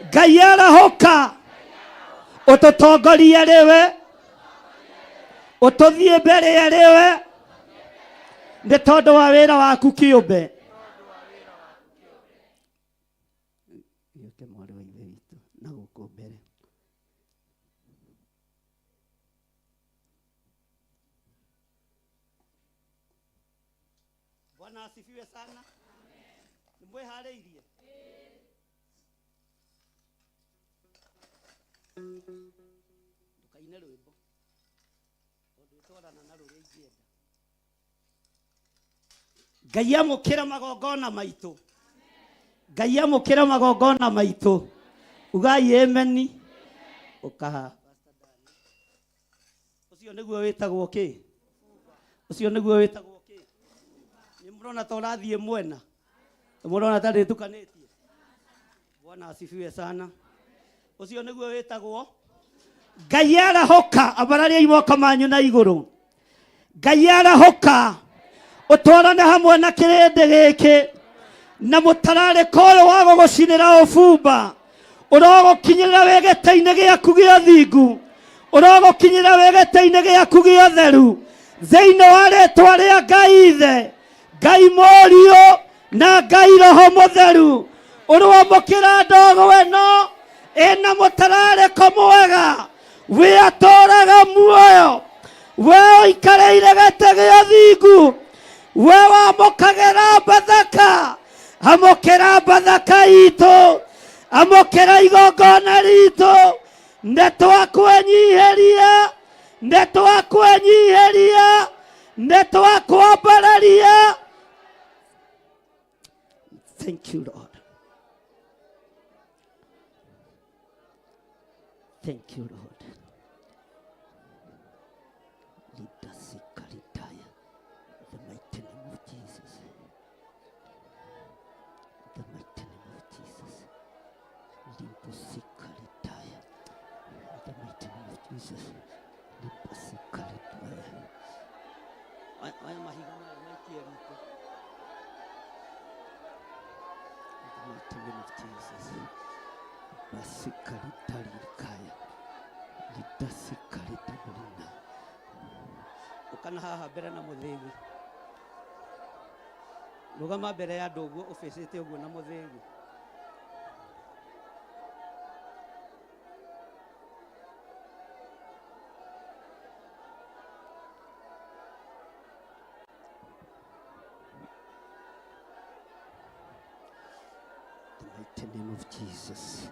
Ngai arahũka. Ũtũtongorie arĩ we. Ũtũthiĩ mbere arĩ we. Nĩ tondũ wa wĩra waku kĩũmbe. Gĩũke mwarĩ wa ithe witũ na gũkũ mbere. Bwana asifiwe sana. Nĩ mwĩharĩirie? Ndũkaine rwĩmbo tondũ ĩtwarana na rũrĩa ingĩenda. Ngai amũkĩre magongona maitũ. Ngai amũkĩre magongona maitũ. Ugai ameni. Ũkaha. Ũcio nĩguo wĩtagwo kĩ? Ũcio nĩguo wĩtagwo kĩ? Nĩ mũrona ta ũrathiĩ mwena? Nĩ mũrona ta ndĩtukanĩtie? Bwana asifiwe sana. Ũcio nĩguo wĩtagwo Ngai arahũka. Ambarariai moko manyu na igũrũ. Ngai arahũka. Ũtwarane hamwe na kĩrĩndĩ gĩkĩ na mũtararĩko ũyũ wa gũgũcinĩra ũbumba ũrogũkinyĩrĩra wĩ gĩtĩ-inĩ gĩaku gĩa ũthingu, ũrogũkinyĩrĩra wĩ gĩtĩ-inĩ gĩaku gĩa ũtheru, thĩinĩ wa rĩtwa rĩa Ngai Ithe, Ngai Mũriũ na Ngai Roho Mũtheru, ũrwamũkĩra ndogo ĩno ĩna mũtararĩko mwega, we atũraga muoyo, we ũikarĩire gĩtĩ gĩa thingu, we wamũkagĩra Bathaka, amũkĩra Bathaka itũ, amũkĩra igongona ritũ, nĩ twakwenyiheria, nĩ twakwenyiheria, nĩ twakwambararia. Thank you, Lord. Thank you, Lord. Lidasikaritaya. The mighty name of Jesus. The mighty name of Jesus. Limbosikaritaya. The mighty name of Jesus. Limbosikaritaya. Aya mahiga maya maikie riko. In the mighty name of Jesus. Basikaritaririkaya. Lidasikaritaburina. Ũkana haha mbere na mũthĩgi. Rũgama mbere ya andũ ũguo ũbĩcĩte ũguo na mũthĩgi. The mighty name of Jesus.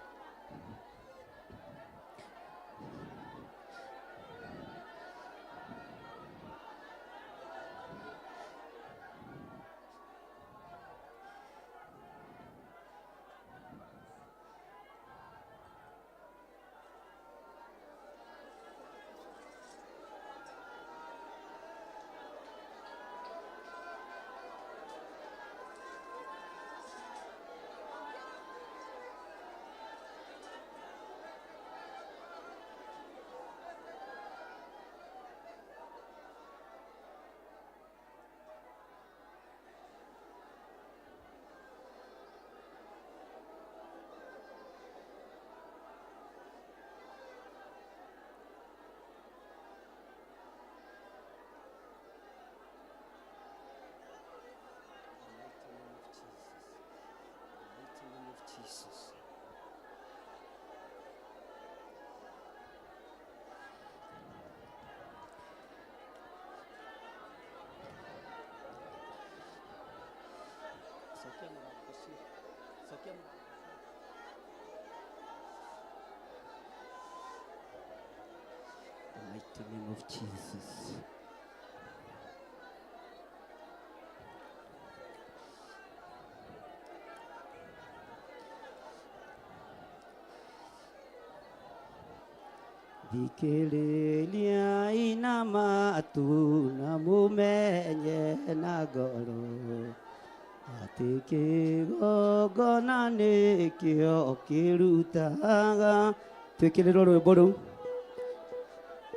Jesus. The mighty name of Jesus. Thikĩrĩria ina matu na mũmenye na ngoro atĩ kĩgongona nĩkĩo kĩrutaga. Twĩkĩrĩrwo rwĩmbo rũu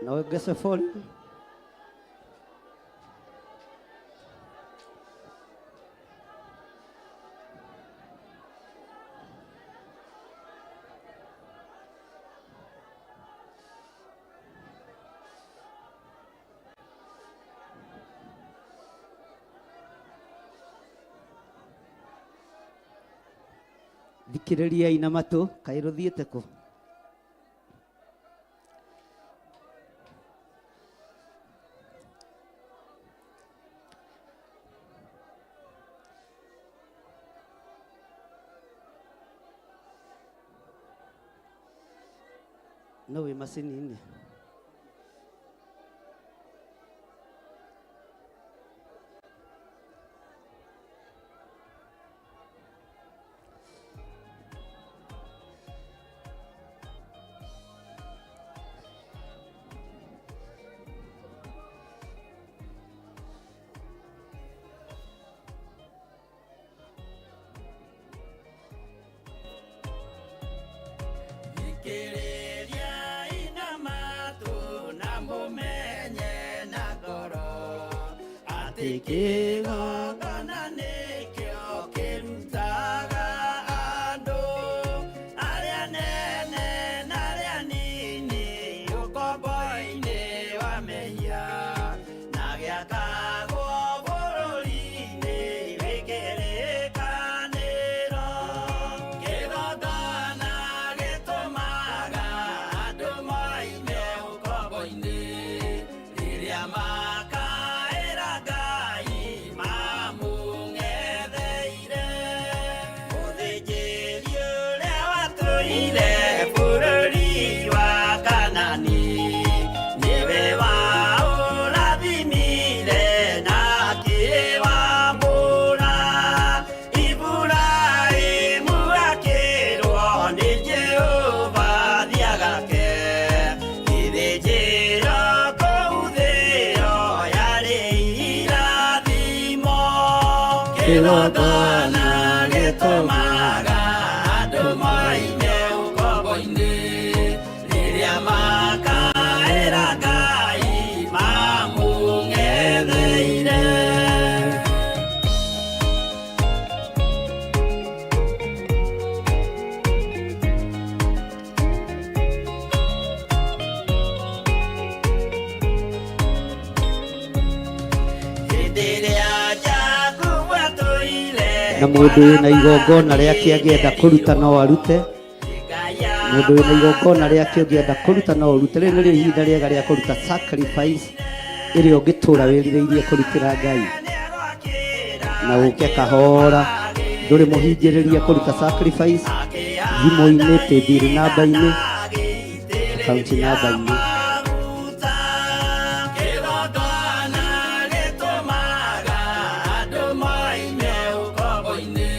na wongeze volume. Thikĩrĩriai na matũ, kaĩ rũthiĩte kũ? No wĩ macini-inĩ. Thikĩrĩriai na matũ na mũmenye na ngoro atĩ kĩgongona nĩkĩo kĩrutaga andũ arĩa nene na arĩa nini ũkombo-inĩ wa mehia na gĩakagwo bũrũri-inĩ Makinyire bũrũri wa Kanani, nĩwe waũrathimire na akĩwambũra. Iburahĩmu akĩrwo nĩ Jehova thiagake gĩthĩnjĩro kũu thĩo yarĩ irathimo. Kĩgongona gĩtũmaga andũ moime ũkombo-inĩ, rĩrĩa makaĩra Ngai mamũng'etheire. Hĩndĩ ĩrĩa Jakubu atũire Na mũndũ wĩna igongona rĩake angĩenda kũruta no arute. Mũndũ wĩna igongona rĩake ũngĩenda kũruta no ũrute. Rĩrĩ nĩrĩo ihinda rĩega rĩa kũruta sacrifice ĩrĩa ũngĩtũra wĩrirĩirie kũrutĩra Ngai, na ũke kahora, ndũrĩ mũhingĩrĩrie kũruta sacrifice thimũ-inĩ, paybill namba-inĩ, account namba-inĩ. Kĩgongona gĩtũmaga andũ moime ũkombo-inĩ,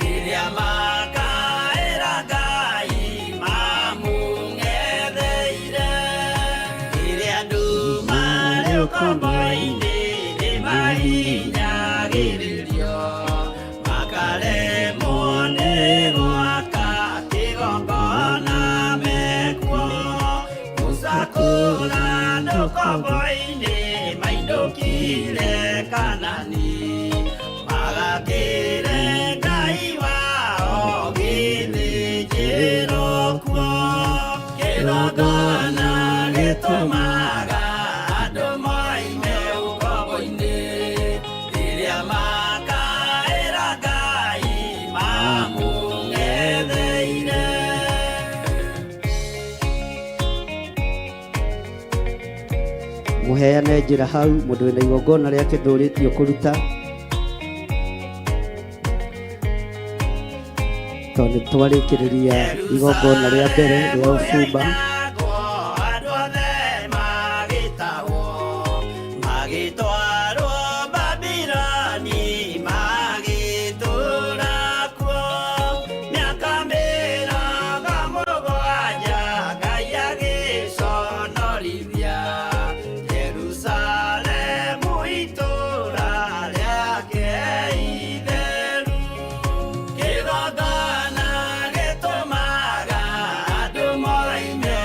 rĩrĩa makaĩra Ngai mamũng'etheire. Rĩrĩa andũ marĩ ũkombo-inĩ nĩmahinyagĩrĩrio, makaremwo nĩ gwaka kĩgongona mekuo. Musa kũra andũ ũkombo-inĩ mainũkire Kanani, magakĩre Ngai wao gĩthĩnjĩro kuo. Kĩgongona gĩtũmaga andũ moime ũkombo-inĩ, rĩrĩa makaĩra Ngai mamũng'etheire. Mũheane njĩra hau, mũndũ wĩna igongona rĩake ndũrĩtio kũruta, tondũ nĩ twarĩkĩrĩria igongona rĩa mbere rĩa ũbumba. Andũ othe magĩtahwo, magĩtwarwo Babiloni, magĩtũũra kuo mĩaka 70. Ngai agĩconorithia Jerusalemu itũũra rĩake itheru. Kĩgongona gĩtũmaga andũ moime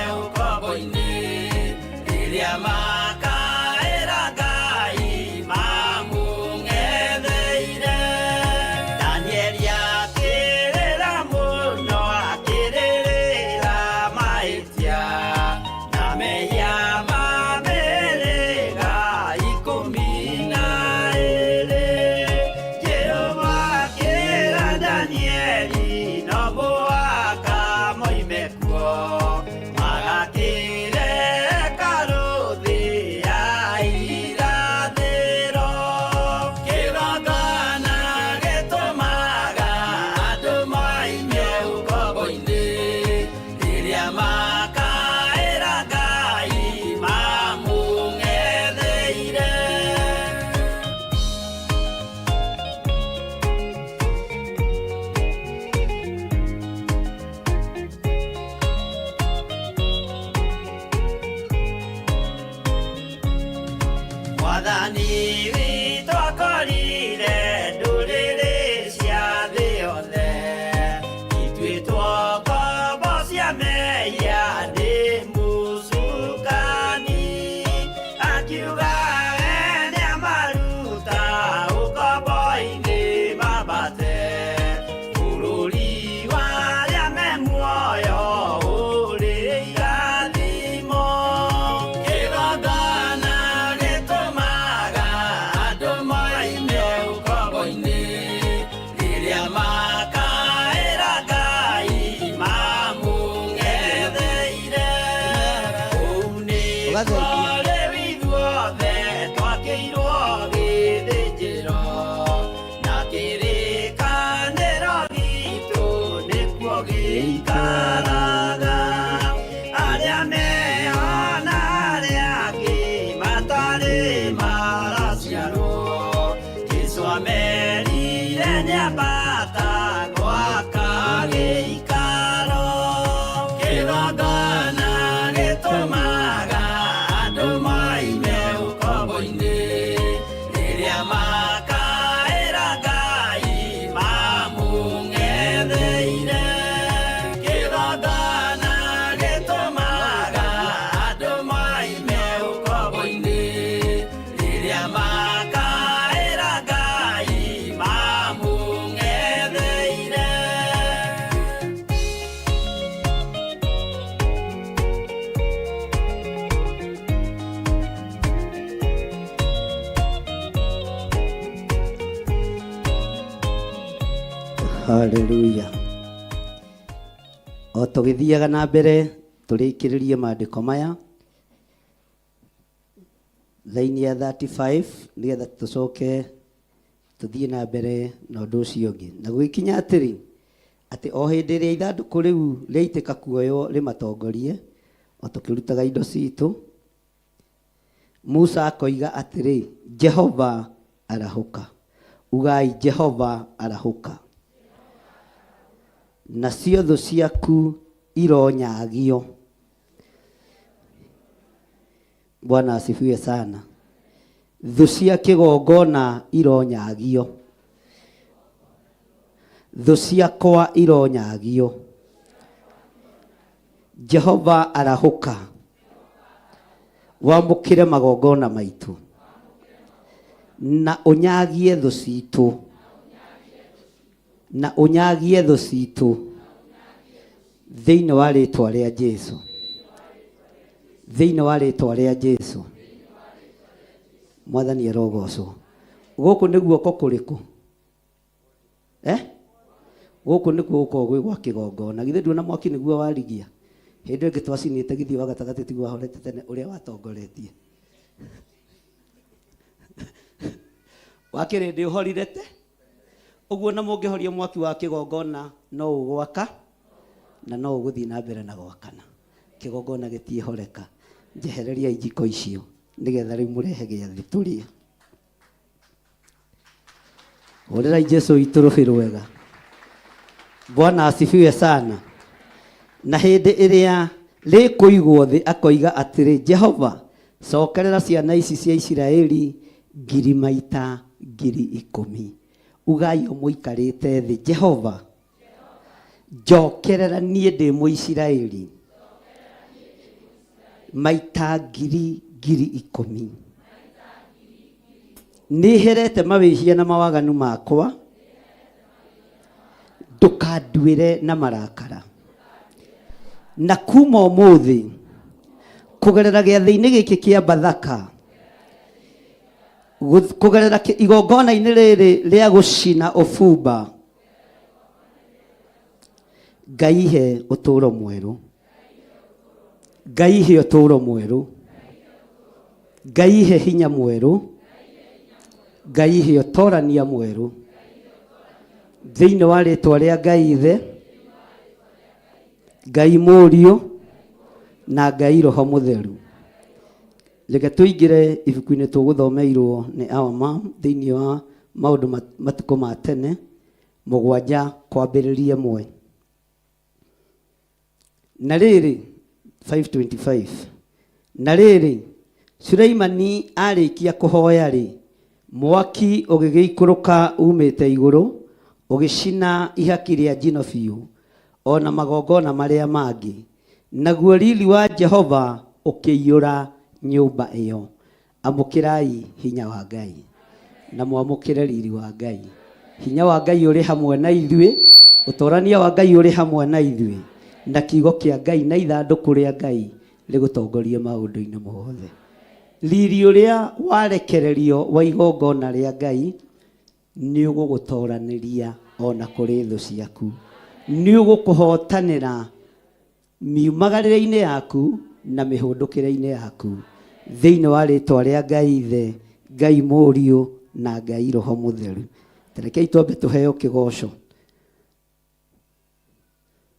aikaraga arĩa mehana arĩa angĩ matarĩ maraciarwo Jesũ amerire nĩambata gwaka gĩikaro kĩgongona gĩtũmaga andũ moime ũkombo-inĩ rĩrĩa makaĩra Ngai mamũng'etheire kĩgongona gĩtũmaga andũ moime ũkombo-inĩ rĩrĩa makaĩra Ngai mamũng'etheire. Haleluya. O tũgĩthiaga na mbere tũrĩkĩrĩrie maandĩko maya thaini ya 35 nĩgetha tũcoke tũthiĩ na mbere na ũndũ ũcio ũngĩ. Na gũgĩkinya atĩrĩ atĩ o hĩndĩ ĩrĩa ithandũkũ rĩu rĩaitĩka kuoywo rĩmatongorie o tũkĩrutaga indo citũ, Musa akoiga atĩrĩ, Jehova arahũka. Ugai Jehova arahũka. Nacio thũ ciaku ironyagio. Bwana asifiwe sana. Thũ cia kĩgongona ironyagio. Thũ ciakwa ironyagio. Jehova arahũka. Wamũkĩre magongona maitũ na ũnyagie thũ citũ na ũnyagie thũ citũ thĩinĩ wa rĩtwa rĩa Jesu, thĩinĩ wa rĩtwa rĩa Jesu. Mwathani arogocwo. Gũkũ nĩ guoko kũrĩkũ? Eh? Gũkũ nĩkuo gũkoragwo gwĩ gwa kĩgongona. Githĩ nduona mwaki nĩguo warigia? Hĩndĩ ĩngĩ twacinĩte gĩthiĩ wa gatagatĩ tiguo wahorete tene ũrĩa watongoretie. Wa kĩrĩndĩ ũhorire te? Ũguo na mũngĩhoria mwaki wa kĩgongona no ũgwaka na no ũgũthiĩ na mbere na gwakana. Kĩgongona gĩtiĩhoreka. Njehereriai njiko icio nĩgetha rĩu mũrehe gĩathĩ tũrĩe. Hũrĩrai Jesu witũ rũhĩ rwega. Bwana asifiwe sana. Na hĩndĩ ĩrĩa rĩkũigwo thĩ akoiga atĩrĩ, Jehova, cokerera ciana ici cia Isiraeli ngiri maita 10,000. Ugai o mũikarĩte thĩ, Jehova, njokerera niĩ ndĩ Mũisiraeli maita 10,000. Nĩherete mawĩhia na mawaganu makwa, ndũkanduĩre na marakara. Na kuma ũmũthĩ kũgerera gĩathĩ-inĩ gĩkĩ kĩa Bathaka, kũgerera igongona-inĩ rĩrĩ rĩa gũcina ũbumba, Ngai he ũtũũro mwerũ, Ngai he ũtũũro mwerũ, Ngai he hinya mwerũ, Ngai he ũtorania mwerũ, thĩinĩ wa rĩtwa rĩa Ngai Ithe, Ngai Mũriũ na Ngai Roho Mũtheru. Reke tũingĩre ibuku-inĩ tũgũthomeirwo nĩ our mom thĩinĩ wa maũndũ matukũ ma tene 7 kwambĩrĩria 1. Na rĩrĩ 5:25 na rĩrĩ Suleimani arĩkia kũhoya-rĩ, mwaki ũgĩgĩikũrũka umĩte igũrũ ũgĩcina ihaki rĩa njino biũ o na magongona marĩa mangĩ, naguo riri wa Jehova ũkĩiyũra nyũmba ĩyo. Amũkĩrai hinya wa Ngai na mwamũkĩre riri wa Ngai. Hinya wa Ngai ũrĩ hamwe na ithuĩ, ũtorania wa Ngai ũrĩ hamwe na ithuĩ, na kiugo kĩa Ngai na ithandũkũ rĩa Ngai rĩgũtongorie maũndũ-inĩ mothe. Riri ũrĩa warekererio wa igongona rĩa Ngai nĩ ũgũgũtoranĩria o na kũrĩ thũ ciaku. Nĩ ũgũkũhotanĩra miumagarĩre-inĩ yaku na mĩhũndũkĩre-inĩ yaku, thĩinĩ wa rĩtwa rĩa Ngai Ithe, Ngai Mũriũ na Ngai Roho Mũtheru. Tarekei twambe tũheo kĩgoco.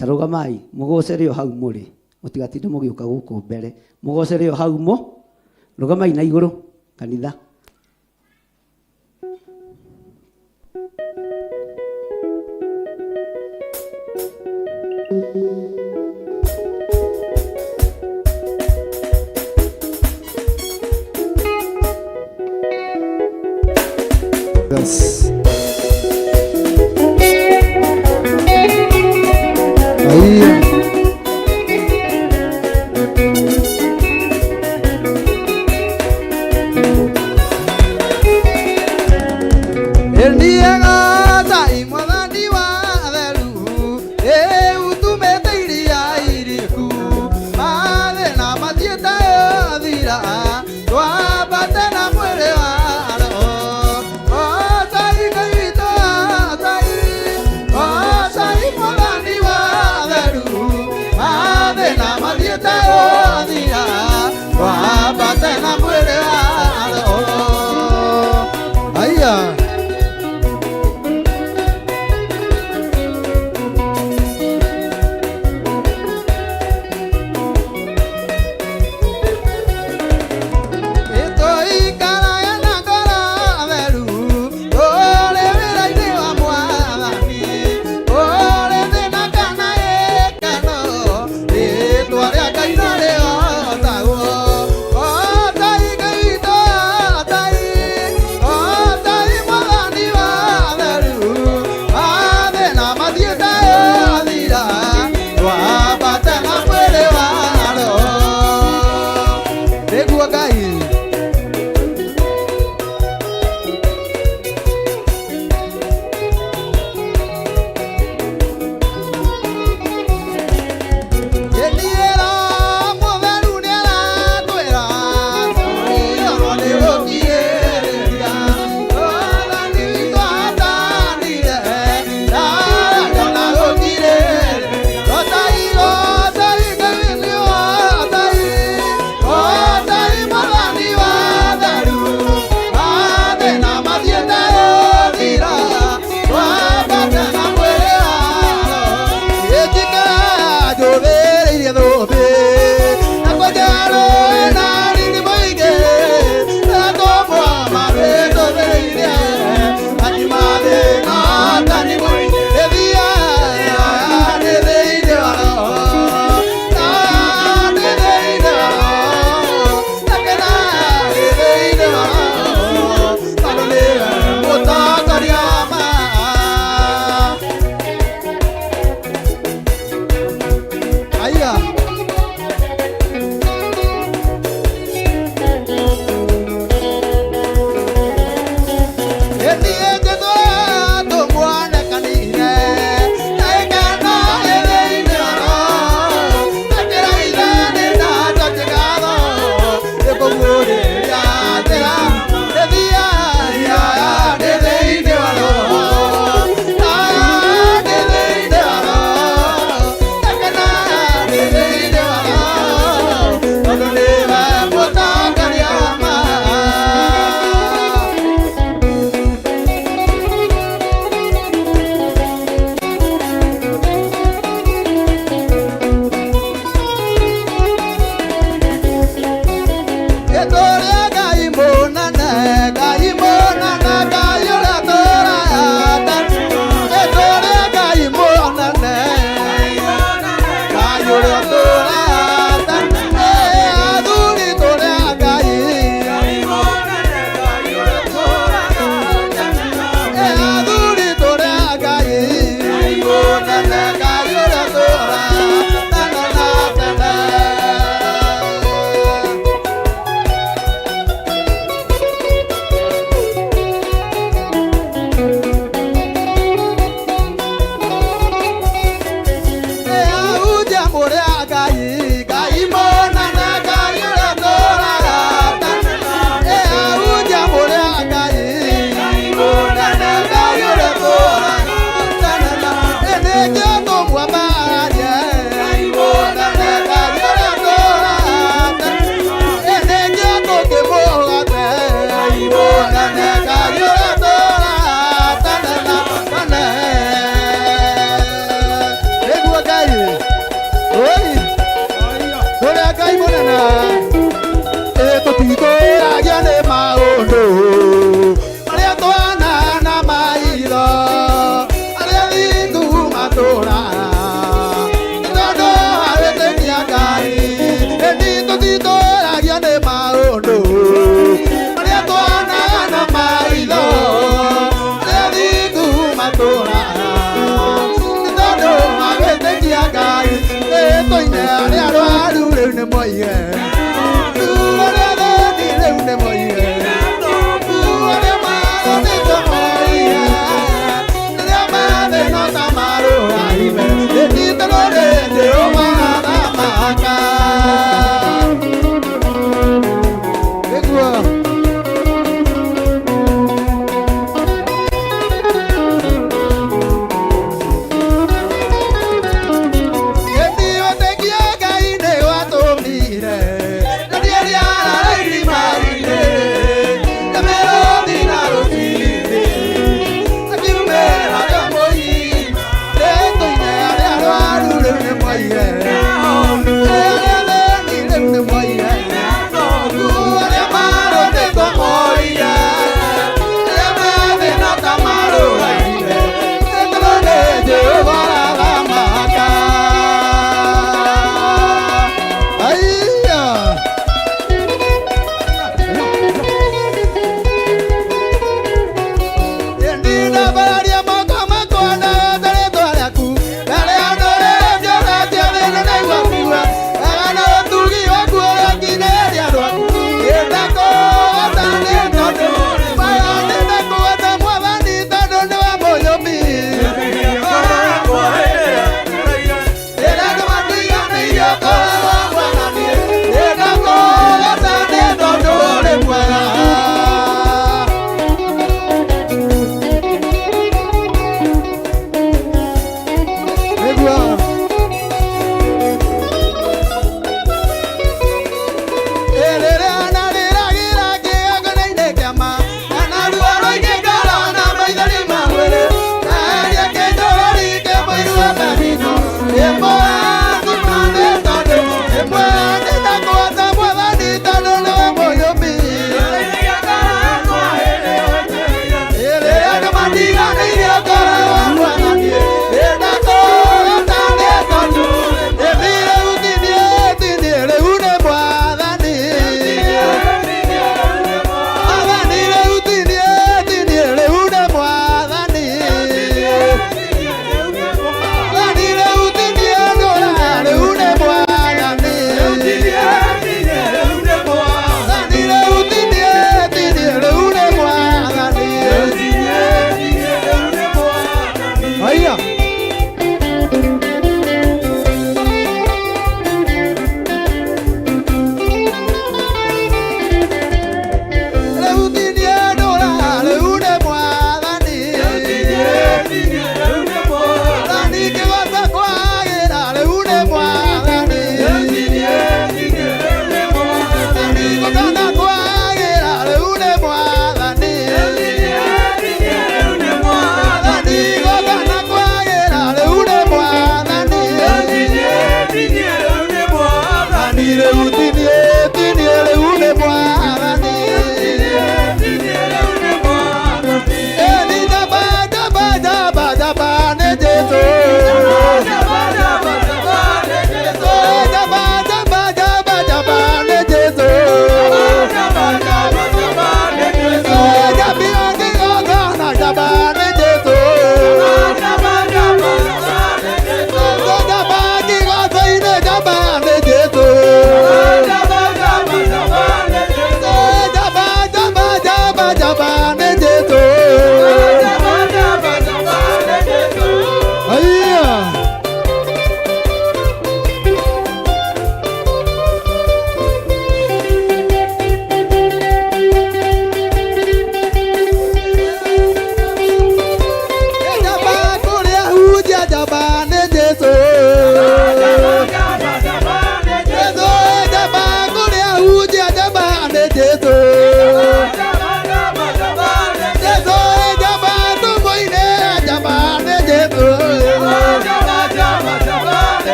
Ta rũgamai mũgocere o hau mũrĩ, mũtigatinde mũgĩũka gũkũ mbere, mũgocere o hau mũ, rũgamai na igũrũ kanitha. Yes. Aí. Arĩa arwaru rĩu nĩ moige. Arĩa athĩni rĩu nĩ moige. Arĩa marũrĩtwo moige. Rĩrĩa mathĩna ta marũraime. Ĩtitũrũ nĩ Jehova arathamaka. Nĩguo. Aiya! Ndinabararia moko makwa na rĩĩtwa rĩaku, rĩrĩa ndũrĩrĩtie thĩna nĩguo wega na ũtugi waku ũrĩa nginyĩria andũ aku. Nĩndakũgooca nĩ tondũ maya, nĩndakũgooca Mwathani tondũ nĩwe mũnyũmbi. Rĩrĩa andũ matiganĩirio ũkoragwo hamwe na niĩ. Nĩndakũgooca nĩ tondũ ũrĩ mwega. Nĩguo. Haya. Rĩu ti niĩ ndũra, rĩu nĩ Mwathani. Mwathani kĩgoco kwagĩra, rĩu nĩ Mwathani. Mwathani gũkena kwagĩra, rĩu nĩ Mwathani. Mwathani gũkena kwagĩra,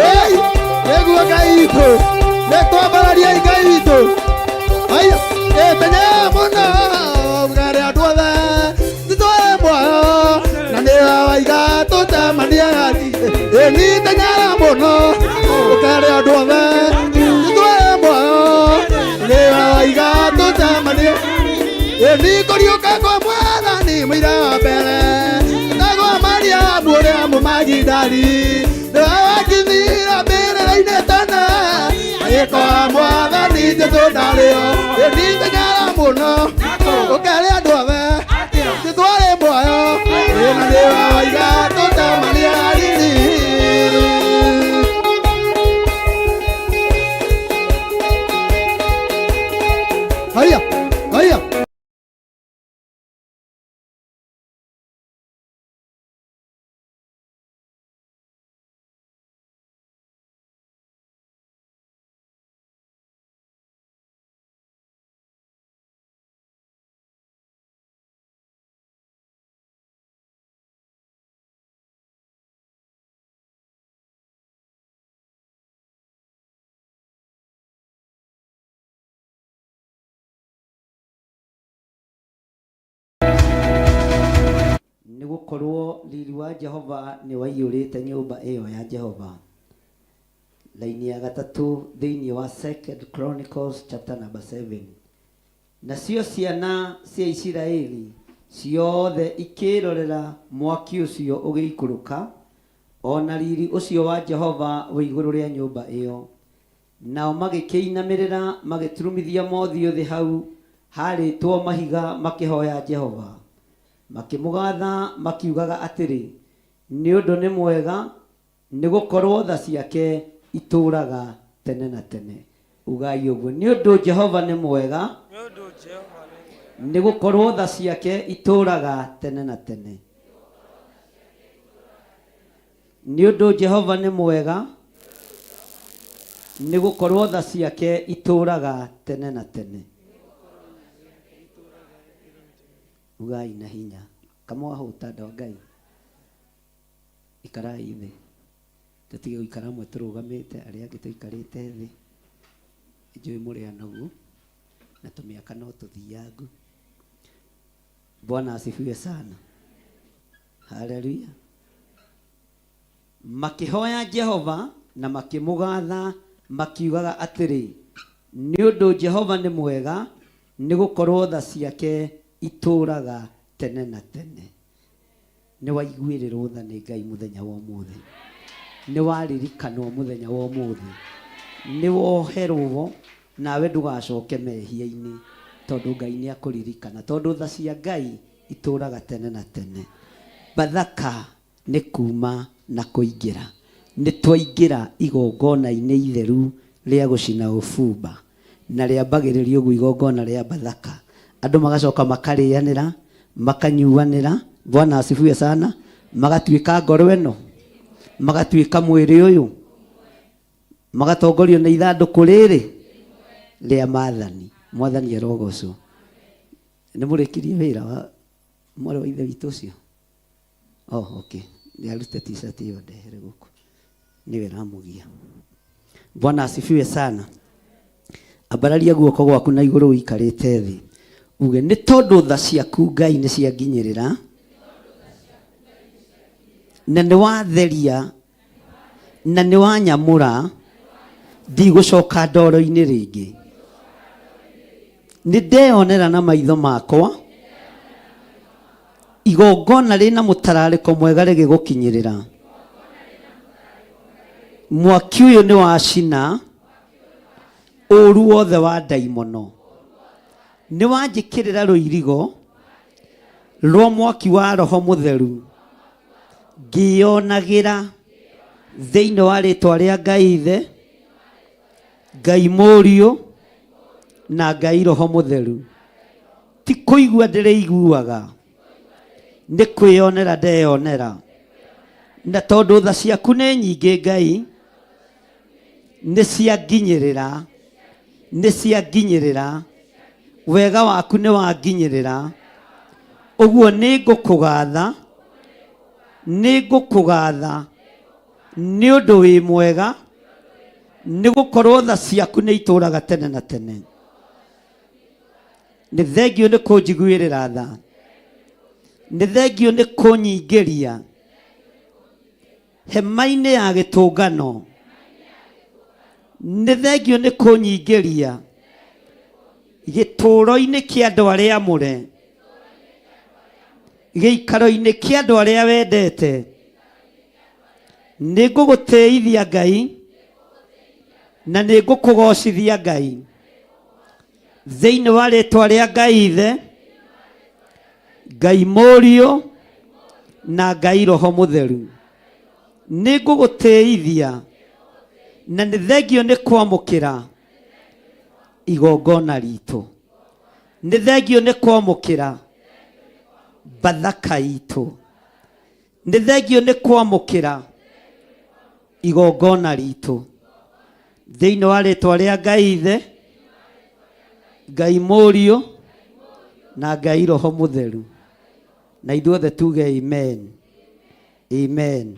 Ĩi, nĩguo Ngai witũ nĩtwambararia Ngai witũ Aya, ĩtenya mũno ũgare andũ othe titware muoyo na nĩwe waiga tũcemanie ĩni tenyera mũno ũkere andũ othe titware muoyo nĩwe waiga tũcemanie ĩni kũriũka kwa mwathani mũira wa mbere etagwo Mariamu ũrĩa Mũmagidali nĩwe wakinyire mbĩrĩra-inĩ tene agĩkora mwathani Jesũ ndarĩo ĩni tenyera mũno ũkere andũ othe titware muoyo ĩna nĩwe waiga tũcemanie riri. Haya, haya. Nĩ gũkorwo riri wa Jehova nĩ waiyũrĩte nyũmba ĩyo ya Jehova. Laini ya gatatũ thĩinĩ wa Second Chronicles chapter number 7. Nacio ciana cia Isiraeli ciothe ikĩrorera mwaki ũcio ũgĩikũrũka, o na riri ũcio wa Jehova wĩ igũrũ rĩa nyũmba ĩyo. Nao magĩkĩinamĩrĩra magĩturumithia mothiũ thĩ hau harĩtwo mahiga makĩhoya Jehova. Makĩmũgatha makiugaga atĩrĩ, Nĩ ũndũ nĩ mwega, nĩ gũkorũo tha ciake itũũraga tene na tene. Ugai ũguo, Nĩ ũndũ Jehova nĩ mwega, nĩ gũkorũo tha ciake itũũraga tene na tene. Nĩ ũndũ Jehova nĩ mwega, nĩ gũkorũo tha ciake itũũraga tene na tene. Ugai na hinya. Kamwahũta andũ a Ngai. Ikarai thĩ. Tũtige gũikara amwe tũrũgamĩte, arĩa angĩ tũikarĩte thĩ. Njũĩ mũrĩ anogu, na tũmĩaka no tũthiangu. Bwana asifiwe sana. Haleluya. Makĩhoya Jehova na makĩmũgatha makiugaga atĩrĩ, Nĩ ũndũ Jehova nĩ mwega, nĩ gũkorũo tha ciake itũũraga tene na tene. Nĩ waiguĩrĩrwo tha nĩ Ngai mũthenya wa ũmũthĩ. Nĩ waririkanwo mũthenya wa ũmũthĩ. Nĩ woherwo nawe ndũgacoke mehia-inĩ tondũ Ngai nĩ akũririkana. Tondũ tha cia Ngai itũũraga tene na tene. Bathaka nĩ kuuma na kũingĩra. Nĩ twaingĩra igongona-inĩ itheru rĩa gũcina ũbumba, na rĩambagĩrĩria ũguo igongona rĩa Bathaka. Andũ magacoka makarĩanĩra, makanyuanĩra, Bwana asifiwe sana, magatuĩka ngoro ĩno, magatuĩka mwĩrĩ ũyũ, magatongorio nĩ ithandũkũ rĩrĩ rĩa maathani. Mwathani arogocwo. Nĩ mũrĩkirie wĩra wa mwarĩ wa ithe witũ ũcio? Oh, okay. Nĩ arute t-shirt ĩyo ndehere gũkũ. Nĩwe ĩramũgia. Bwana asifiwe sana. Ambararia guoko gwaku na igũrũ ũikarĩte thĩ. Uge nĩ tondũ tha ciaku Ngai nĩ cianginyĩrĩra na nĩ watheria na nĩ wanyamũra ndigũcoka ndoro-inĩ rĩngĩ. Nĩ ndeyonera na maitho makwa igongona rĩna mũtararĩko mwega rĩgĩgũkinyĩrĩra. Mwaki ũyũ nĩ wacina ũru wothe wa ndaimono. Nĩ wanjĩkĩrĩra rũirigo rwa mwaki wa Roho Mũtheru ngĩyonagĩra thĩinĩ wa rĩtwa rĩa Ngai Ithe, Ngai Mũriũ na Ngai Roho Mũtheru. Ti kũigua ndĩrĩiguaga, nĩ kwĩyonera ndeyonera. Na tondũ tha ciaku nĩ nyingĩ Ngai, nĩ cianginyĩrĩra, nĩ cianginyĩrĩra, wega waku nĩ wanginyĩrĩra, ũguo nĩ ngũkũgatha, nĩ ngũkũgatha, Nĩ ũndũ wĩ mwega, nĩ gũkorwo tha ciaku nĩ itũũraga tene na tene. Nĩ thengiũ nĩ kũnjiguĩrĩra tha, nĩ thengiũ nĩ kũnyingĩria hema-inĩ ya gĩtũngano, nĩ thengiũ nĩ kũnyingĩria gĩtũũro-inĩ kĩa andũ arĩa amũre, gĩikaro-inĩ kĩa andũ arĩa wendete. Nĩ ngũgũtĩithia Ngai na nĩ ngũkũgocithia Ngai thĩinĩ wa rĩtwa rĩa Ngai Ithe, Ngai Mũriũ na Ngai Roho Mũtheru. Nĩ ngũgũtĩithia na nĩ thengio nĩ kwamũkĩra igongona ritũ, nĩ thengio nĩ kwamũkĩra bathaka itũ, nĩ thengio nĩ kwamũkĩra igongona ritũ thĩinĩ wa rĩtwa rĩa Ngai Ithe, Ngai Mũriũ na Ngai Roho Mũtheru. Na ithuothe tuge amen. Amen.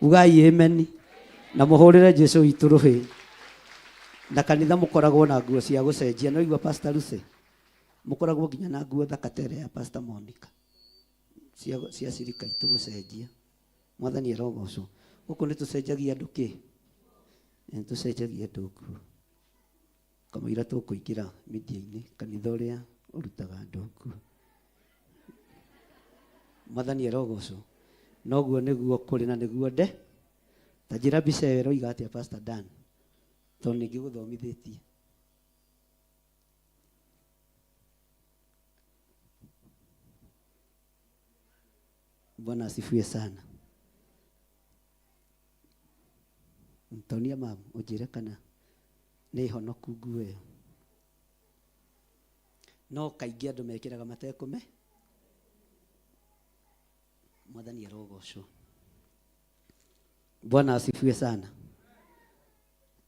Ugai amen na mũhũrĩre Jesu witũ rũhĩ. Na kanitha mũkoragwo na nguo cia gũcenjia. No igua Pastor Lucy, mũkoragwo nginya na nguo thaka ta ĩrĩa ya Pastor Monica cia cia cirika itũ gũcenjia. Mwathani arogocwo. Gũkũ nĩ tũcenjagia andũ kĩ? Nĩ tũcenjagia andũ nguo. Kamũira tũkũingĩra media-inĩ kanitha ũrĩa ũrutaga andũ nguo. Mwathani arogocwo. Noguo nĩguo kũrĩ na nĩguo nde. Ta njĩra mbica ĩyo ĩroiga atĩa Pastor Dan, tondũ nĩ ngĩgũthomithĩtie. Bwana asifiwe sana. Ntonia mam, ũnjĩre kana nĩ honoku nguo ĩyo. No kaingĩ andũ mekĩraga matekũme. Mwathani arogocwo. Bwana asifiwe sana.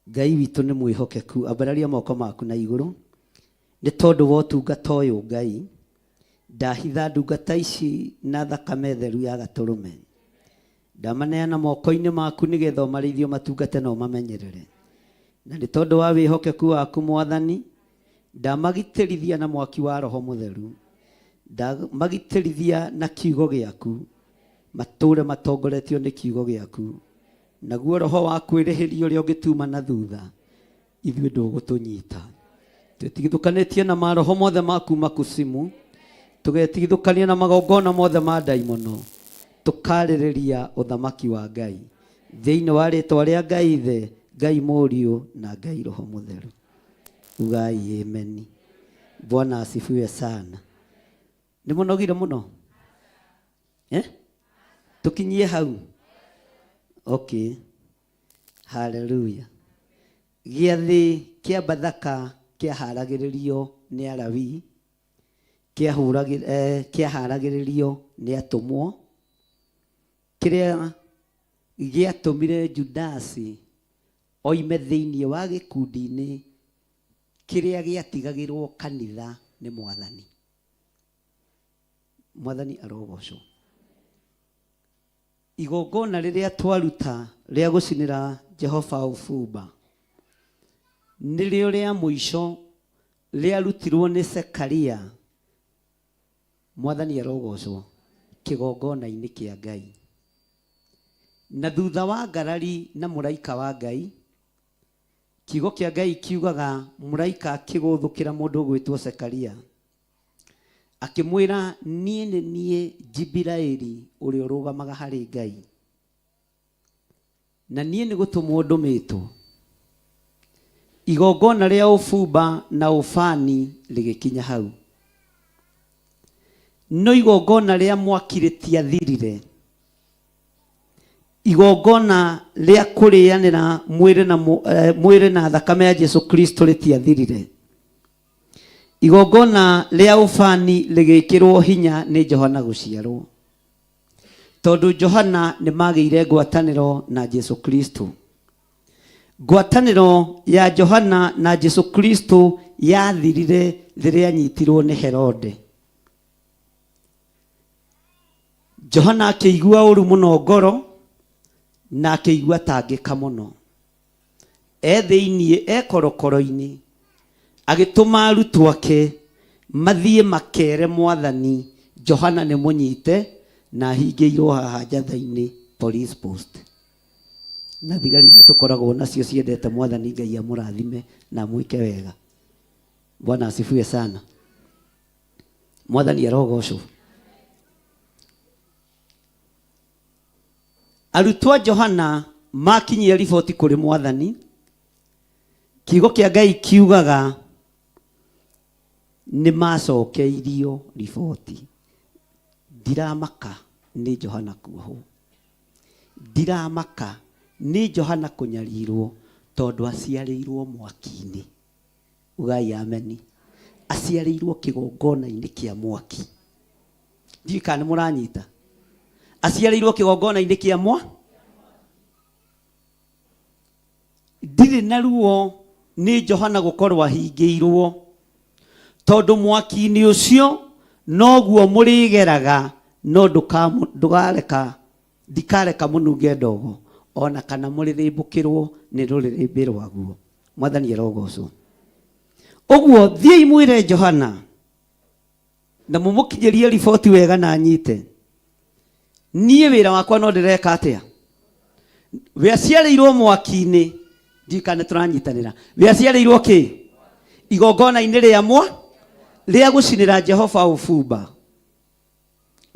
Ngai witũ nĩ mwĩhokeku. Ambararia moko maku na igũrũ. Nĩ tondũ wa ũtungata ũyũ Ngai, ndahitha ndungata ici na thakame theru ya gatũrũme. Ndamaneana moko-inĩ maku nĩgetha ũmarĩithie ũmatungate na ũmamenyerere. Na nĩ tondũ wa wĩhokeku waku Mwathani, ndamagitĩrithia na mwaki wa Roho Mũtheru. Ndamagitĩrithia na kiugo gĩaku, matũũre matongoretio nĩ kiugo gĩaku. Naguo roho wa kwĩrĩhĩria ũrĩa ũngĩtuma na thutha, ithuĩ ndũgũtũnyita. Twĩtigithũkanĩtie na maroho mothe ma kuma kusimu, tũgetigithũkania na magongona mothe ma ndaimono, tũkarĩrĩria ũthamaki wa Ngai. Thĩinĩ wa rĩtwa rĩa Ngai Ithe, Ngai Mũriũ na Ngai Roho Mũtheru. Ugai ameni. Bwana asifiwe sana. Nĩ mũnogire mũno? Eh? Tũkinyie hau. Okay. Haleluya. Gĩathĩ kĩa Bathaka kĩaharagĩrĩrio nĩ Alawii, kĩaharagĩrĩrio nĩ atũmwo, kĩrĩa gĩatũmire Judasi oime thĩinĩ wa gĩkundi-inĩ kĩrĩa gĩatigagĩrwo kanitha nĩ Mwathani. Mwathani arogocwo. Igongona rĩrĩa twaruta rĩa gũcinĩra Jehova ũbumba nĩrĩo rĩa mũico rĩarutirwo nĩ Zekaria, Mwathani arogocwo, kĩgongona-inĩ kĩa Ngai. Na thutha wa ngarari na mũraika wa Ngai, kiugo kĩa Ngai kiugaga mũraika akĩgũthũkĩra mũndũ ũgwĩtwo Zekaria, Akĩmwĩra, Niĩ nĩ niĩ Jibiraeli ũrĩa ũrũgamaga harĩ Ngai, na niĩ nĩ gũtũmwo ndũmĩtwo. Igongona rĩa ũbumba na ũbani rĩgĩkinya hau. No igongona rĩa mwaki rĩtiathirire. Igongona rĩa kũrĩanĩra mwĩrĩ na, mwĩrĩ na thakame ya Jesu Kristo rĩtiathirire. Igongona rĩa ũbani rĩgĩkĩrwo hinya nĩ Johana gũciarwo. Tondũ Johana nĩ magĩire ngwatanĩro na Jesu Kristo. Ngwatanĩro ya Johana na Jesu Kristo yathirire rĩrĩa anyitirwo nĩ Herode. Johana akĩigua ũru mũno ngoro. Na akĩigua atangĩka mũno. E thĩinĩ, e korokoro-inĩ, agĩtũma arutwo ake mathiĩ makere Mwathani, Johana nĩ mũnyite na ahingĩirwo haha njatha-inĩ police post. Na thigari iria tũkoragwo nacio ciendete Mwathani Ngai amũrathime na amwĩke wega. Bwana asifiwe sana. Mwathani arogocwo. Arutwo a Johana makinyia riboti kũrĩ Mwathani, kiugo kĩa Ngai kiugaga nĩ macokeirio riboti. Ndiramaka nĩ Johana kuohwo. Ndiramaka nĩ Johana kũnyarirwo tondũ aciarĩirwo mwaki-inĩ. Ugai ameni. Aciarĩirwo kĩgongona-inĩ kĩa mwaki. Ndiũĩ kana nĩ mũranyita. Aciarĩirwo kĩgongona-inĩ kĩa mwa. Ndirĩ na ruo nĩ Johana gũkorwo ahingĩirwo, tondũ mwaki-inĩ ũcio noguo mũrĩgeraga, no ndũkareka, ndikareka mũnunge ndogo, o na kana mũrĩrĩmbũkĩrwo nĩ rũrĩrĩmbĩ rwaguo. Mwathani arogocwo. Ũguo thiĩi mwĩre Johana na mũmũkinyĩrie riboti wega na anyite. Niĩ wĩra wakwa no ndĩreka atĩa? We aciarĩirwo mwaki-inĩ, ndiũĩ kana nĩtũranyitanĩra. We aciarĩirwo kĩ? Igongona-inĩ rĩa mwa rĩa gũcinĩra Jehova ũbumba.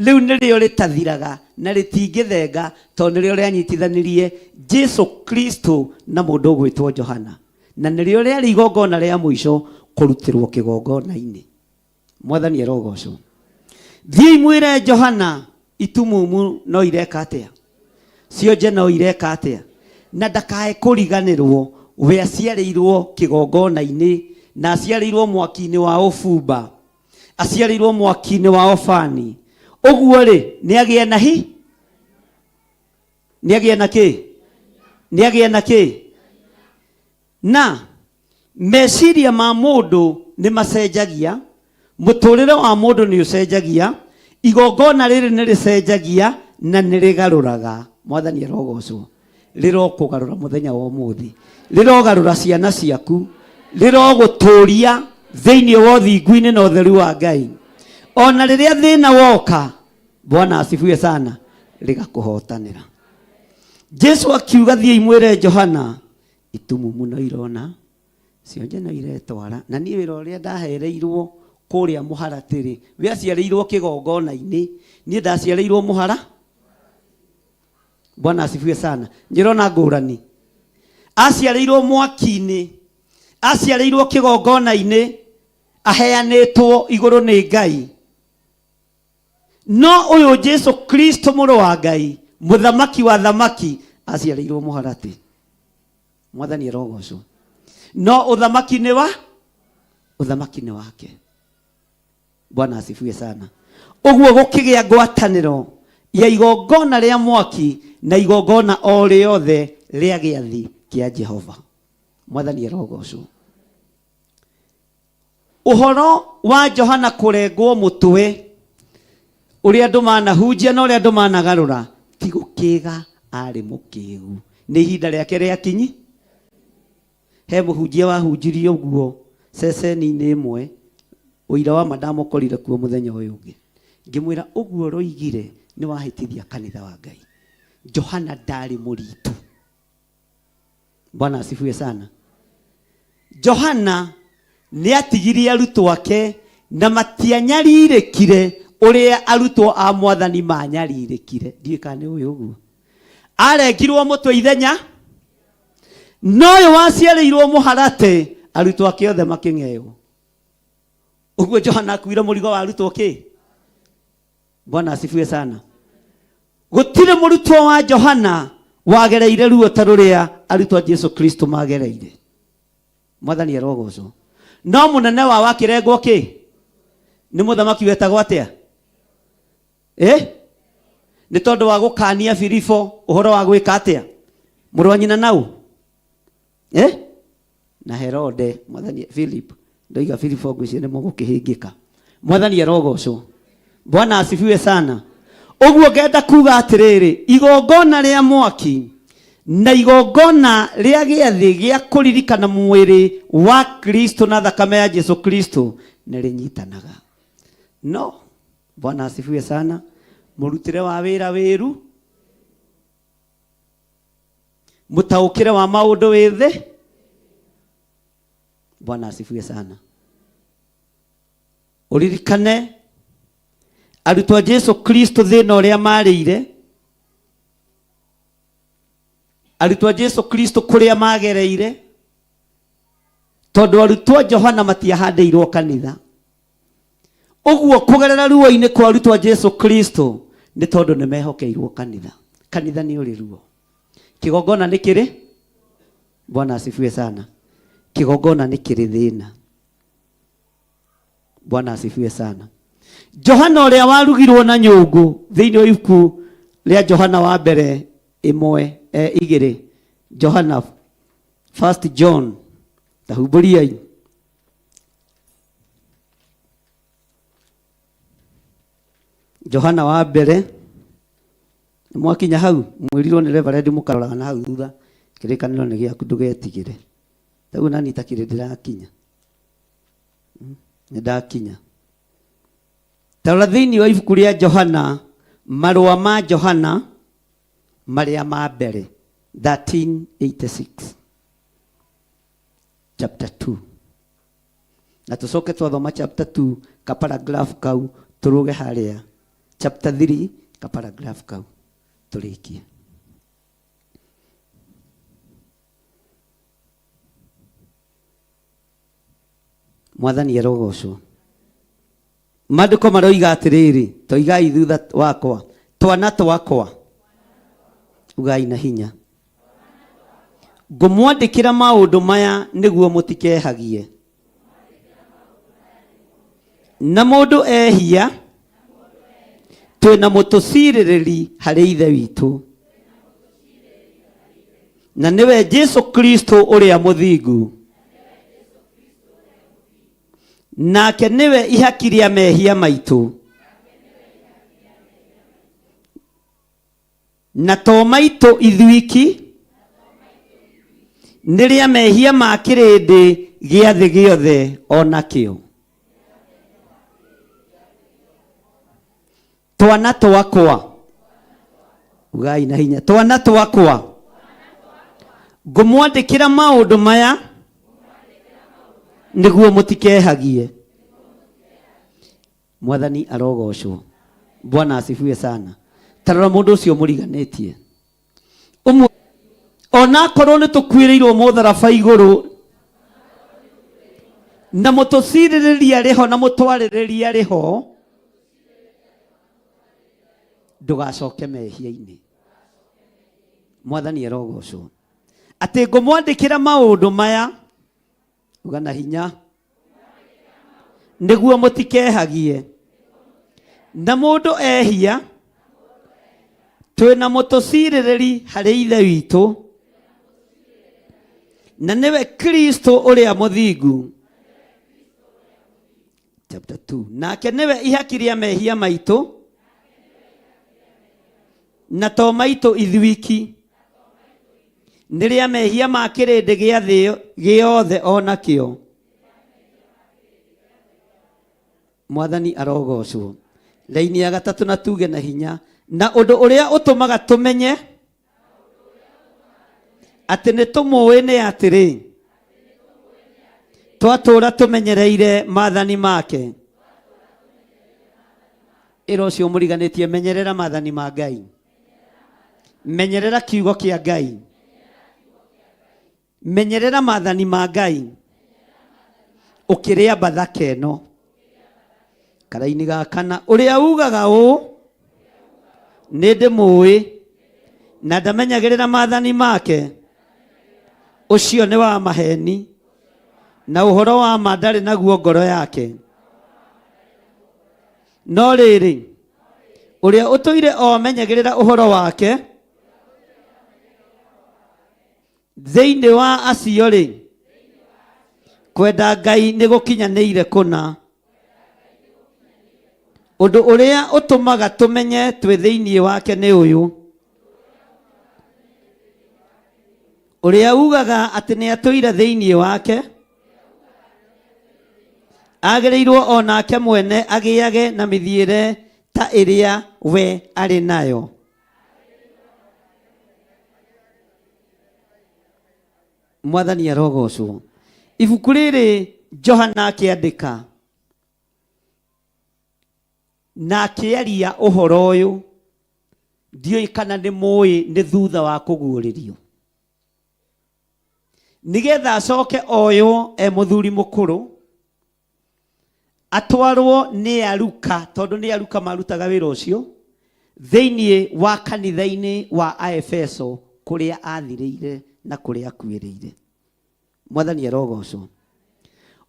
Rĩu nĩrĩo rĩtathiraga na rĩtingĩthenga tondũ nĩrĩo rĩanyitithanirie Jesu Kristo na mũndũ ũgwĩtwo Johana. Na nĩrĩo rĩarĩ igongona rĩa mũico kũrutĩrwo kĩgongona-inĩ. Mwathani arogocwo. Thiĩi mwĩre Johana itumumu no ireka atĩa? Cionje no ireka atĩa? Na ndakae kũriganĩrwo we aciarĩirwo kĩgongona-inĩ na aciarĩirwo mwaki-inĩ wa ũbumba. Aciarĩirwo mwaki-inĩ wa obani. Ũguo rĩ, nĩ agĩe na hi? Nĩ agĩe na kĩ? Nĩ agĩe na kĩ? Na meciria ma mũndũ nĩ macenjagia, mũtũrĩre wa mũndũ nĩ ũcenjagia, igongona rĩrĩ nĩ rĩcenjagia na nĩ rĩgarũraga. Mwathani arogocwo. Rĩrokũgarũra mũthenya wa ũmũthĩ, rĩrogarũra ciana ciaku, rĩrogũtũria thĩinĩ wa ũthingu-inĩ na ũtheru wa Ngai. Ona rĩrĩa thĩna woka, Bwana asifiwe sana, rĩgakũhotanĩra. Jesu akiuga thiĩi mwĩre Johana itumumu no irona, cionje no iretwara. Na niĩ wĩra ũrĩa ndahereirwo kũrĩa mũharatĩ-rĩ, we aciarĩirwo kĩgongona-inĩ, niĩ ndaciarĩirwo mũhara. Bwana asifiwe sana. Njĩrona ngũrani. Aciarĩirwo mwaki-inĩ, aciarĩirwo kĩgongona-inĩ, aheanĩtwo igũrũ nĩ Ngai. No ũyũ Jesu Kristo mũrũ wa Ngai, mũthamaki wa thamaki, aciarĩirwo mũharatĩ. Mwathani arogocwo. No ũthamaki nĩ wa? Ũthamaki nĩ wake. Bwana asifiwe sana. Ũguo gũkĩgĩa ngwatanĩro ya igongona rĩa mwaki na igongona o rĩothe rĩa gĩathi kĩa Jehova. Mwathani arogocwo. Ũhoro wa Johana kũrengwo mũtwe, ũrĩa andũ manahunjia na ũrĩa andũ managarũra, ti gũkĩga arĩ mũkĩgu. Nĩ ihinda rĩake rĩakinyi. He mũhunjia wahunjirie ũguo ceceni-inĩ ĩmwe, ũira wa ma ndamũkorire kuo mũthenya ũyũ ũngĩ. Ngĩmwĩra ũguo ũroigire nĩ wahĩtithia kanitha wa Ngai. Johana ndarĩ mũritu. Bwana asifiwe sana. Johana nĩ atigirie arutwo ake na matianyarirĩkire ũrĩa arutwo a mwathani manyarirĩkire. Ndiũĩ kana nĩ ũĩ ũguo. Arengirwo mũtwe ithenya no ũyũ waciarĩirwo mũharatĩ arutwo ake othe makĩng'eyo. Ũguo Johana akuire mũrigo wa arutwo kĩ? Bwana asifiwe sana. Gũtirĩ mũrutwo wa Johana wagereire ruo ta rũrĩa arutwo a Jesu Kristo magereire. Mwathani arogocwo. No mũnene wao akĩrengwo kĩ? Nĩ mũthamaki wetagwo atĩa? Eh? Nĩ tondũ wa gũkania Filipo ũhoro wa gwĩka atĩa? Mũrũ wa nyina nau? Eh? Na Herode, mwathani Philip, ndoiga Filipo ngwĩciria nĩ mũgũkĩhĩngĩka. Mwathani arogocwo. Bwana asifiwe sana. Ũguo ngenda kuga atĩrĩrĩ, igongona rĩa mwaki Na igongona rĩa gĩathĩ gĩa kũririkana mwĩrĩ wa Kristo na thakame ya Jesu Kristo nĩ rĩnyitanaga. No Bwana asifiwe sana. Mũrutĩre wa wĩra wĩru, mũtaũkĩre wa maũndũ wĩ thĩ. Bwana asifiwe sana. Ũririkane arutwo a Jesu Kristo thĩna ũrĩa marĩire, arutwo a Jesu Kristo kũrĩa magereire, tondũ arutwo a Johana matiahandĩirwo kanitha. Ũguo kũgerera ruo-inĩ kwa arutwo a Jesu Kristo nĩ tondũ nĩ mehokeirwo kanitha. Kanitha nĩ ũrĩ ruo. Kĩgongona nĩ kĩrĩ? Bwana asifiwe sana. Kĩgongona nĩ kĩrĩ thĩna. Bwana asifiwe sana. Johana ũrĩa warugirwo na nyũngũ thĩinĩ wa ibuku rĩa Johana wa mbere ĩmwe igĩrĩ, Johana First John, tahumbũriai. Johana wa mbere mwakinya hau mwĩrirwo nĩ reverend mũkaroraga na hau thutha kĩrĩkanĩro nĩ gĩaku ndũgetigĩre. Taguo nani takĩrĩ ndĩrakinya. Nĩ ndakinya. Tarora thĩinĩ wa ibuku rĩa Johana, marũa ma Johana marĩa ma mbere 1386 chapter 2. Na tũcoke twathoma chapter 2 ka paragraph kau tũrũge harĩa chapter 3 ka paragraph kau tũrĩkie. Mwathani arogocwo. Maandĩko maroiga atĩrĩrĩ, toigai thutha wakwa, twana twakwa, ugai na hinya. Ngũmwandĩkĩra maũndũ maya nĩguo mũtikehagie. Na mũndũ ehia, twĩna mũtũcirĩrĩri harĩ Ithe witũ, na nĩwe Jesu Kristo ũrĩa mũthingu. Nake nĩwe ihaki rĩa mehia maitũ, na to maitũ ithuiki, nĩ rĩa mehia ma kĩrĩndĩ gĩa thĩ gĩothe o nakĩo. Twana twakwa, ugai na hinya, twana twakwa, ngũmwandĩkĩra maũndũ maya nĩguo mũtikehagie. Mwathani arogocwo. Bwana asifiwe sana. Tarora mũndũ ũcio mũriganĩtie. Ũmwe onakorwo nĩ tũkuĩrĩirwo mũtharaba igũrũ, na mũtũcirĩrĩria rĩho na mũtwarĩrĩria rĩho, ndũgacoke mehia-inĩ. Mwathani arogocwo. Atĩ ngũmwandĩkĩra maũndũ maya, uga na hinya, nĩguo mũtikehagie. Na mũndũ ehia, twĩna mũtũcirĩrĩri harĩ Ithe witũ, na nĩwe Kristo ũrĩa mũthingu. Chapter 2. Nake nĩwe ihaki rĩa mehia maitũ, na to maitũ ithuiki, nĩ rĩa mehia ma kĩrĩndĩ gĩa thĩ gĩothe o nakĩo. Mwathani arogocwo. Raini ya gatatũ na tuge na hinya, na ũndũ ũrĩa ũtũmaga tũmenye atĩ nĩ tũmũĩ nĩ atĩrĩ, twatũũra tũmenyereire maathani make. Ĩra ũcio mũriganĩtie, menyerera maathani ma Ngai, menyerera kiugo kĩa Ngai, menyerera maathani ma Ngai, ũkĩrĩa Bathaka ĩno. Karaini ga kana, ũrĩa ugaga ũũ, nĩ ndĩmũĩ na ndamenyagĩrĩra maathani make, ũcio nĩ wa maheni, na ũhoro wa ma ndarĩ naguo ngoro yake. No rĩrĩ, ũrĩa ũtũire o amenyagĩrĩra ũhoro wake, thĩinĩ wa acio rĩ, kwenda Ngai nĩ gũkinyanĩire kũna. Ũndũ ũrĩa ũtũmaga tũmenye twĩ thĩinĩ wake nĩ ũyũ, Ũrĩa ugaga atĩ nĩ atũire thĩinĩ wake agĩrĩirwo o nake mwene agĩage na mĩthiĩre ta ĩrĩa we arĩ nayo. Mwathani arogocwo. Ibuku rĩrĩ Johana akĩandĩka na akĩaria ũhoro ũyũ, ndiũĩ kana nĩ mũĩ nĩ thutha wa kũguũrĩrio, nĩgetha acoke oywo e mũthuri mũkũrũ atwarwo nĩ aruka, tondũ nĩ aruka marutaga wĩra ũcio thĩinĩ wa kanitha-inĩ wa Aefeso kũrĩa athirĩire na kũrĩa akuĩrĩire. Mwathani arogocwo.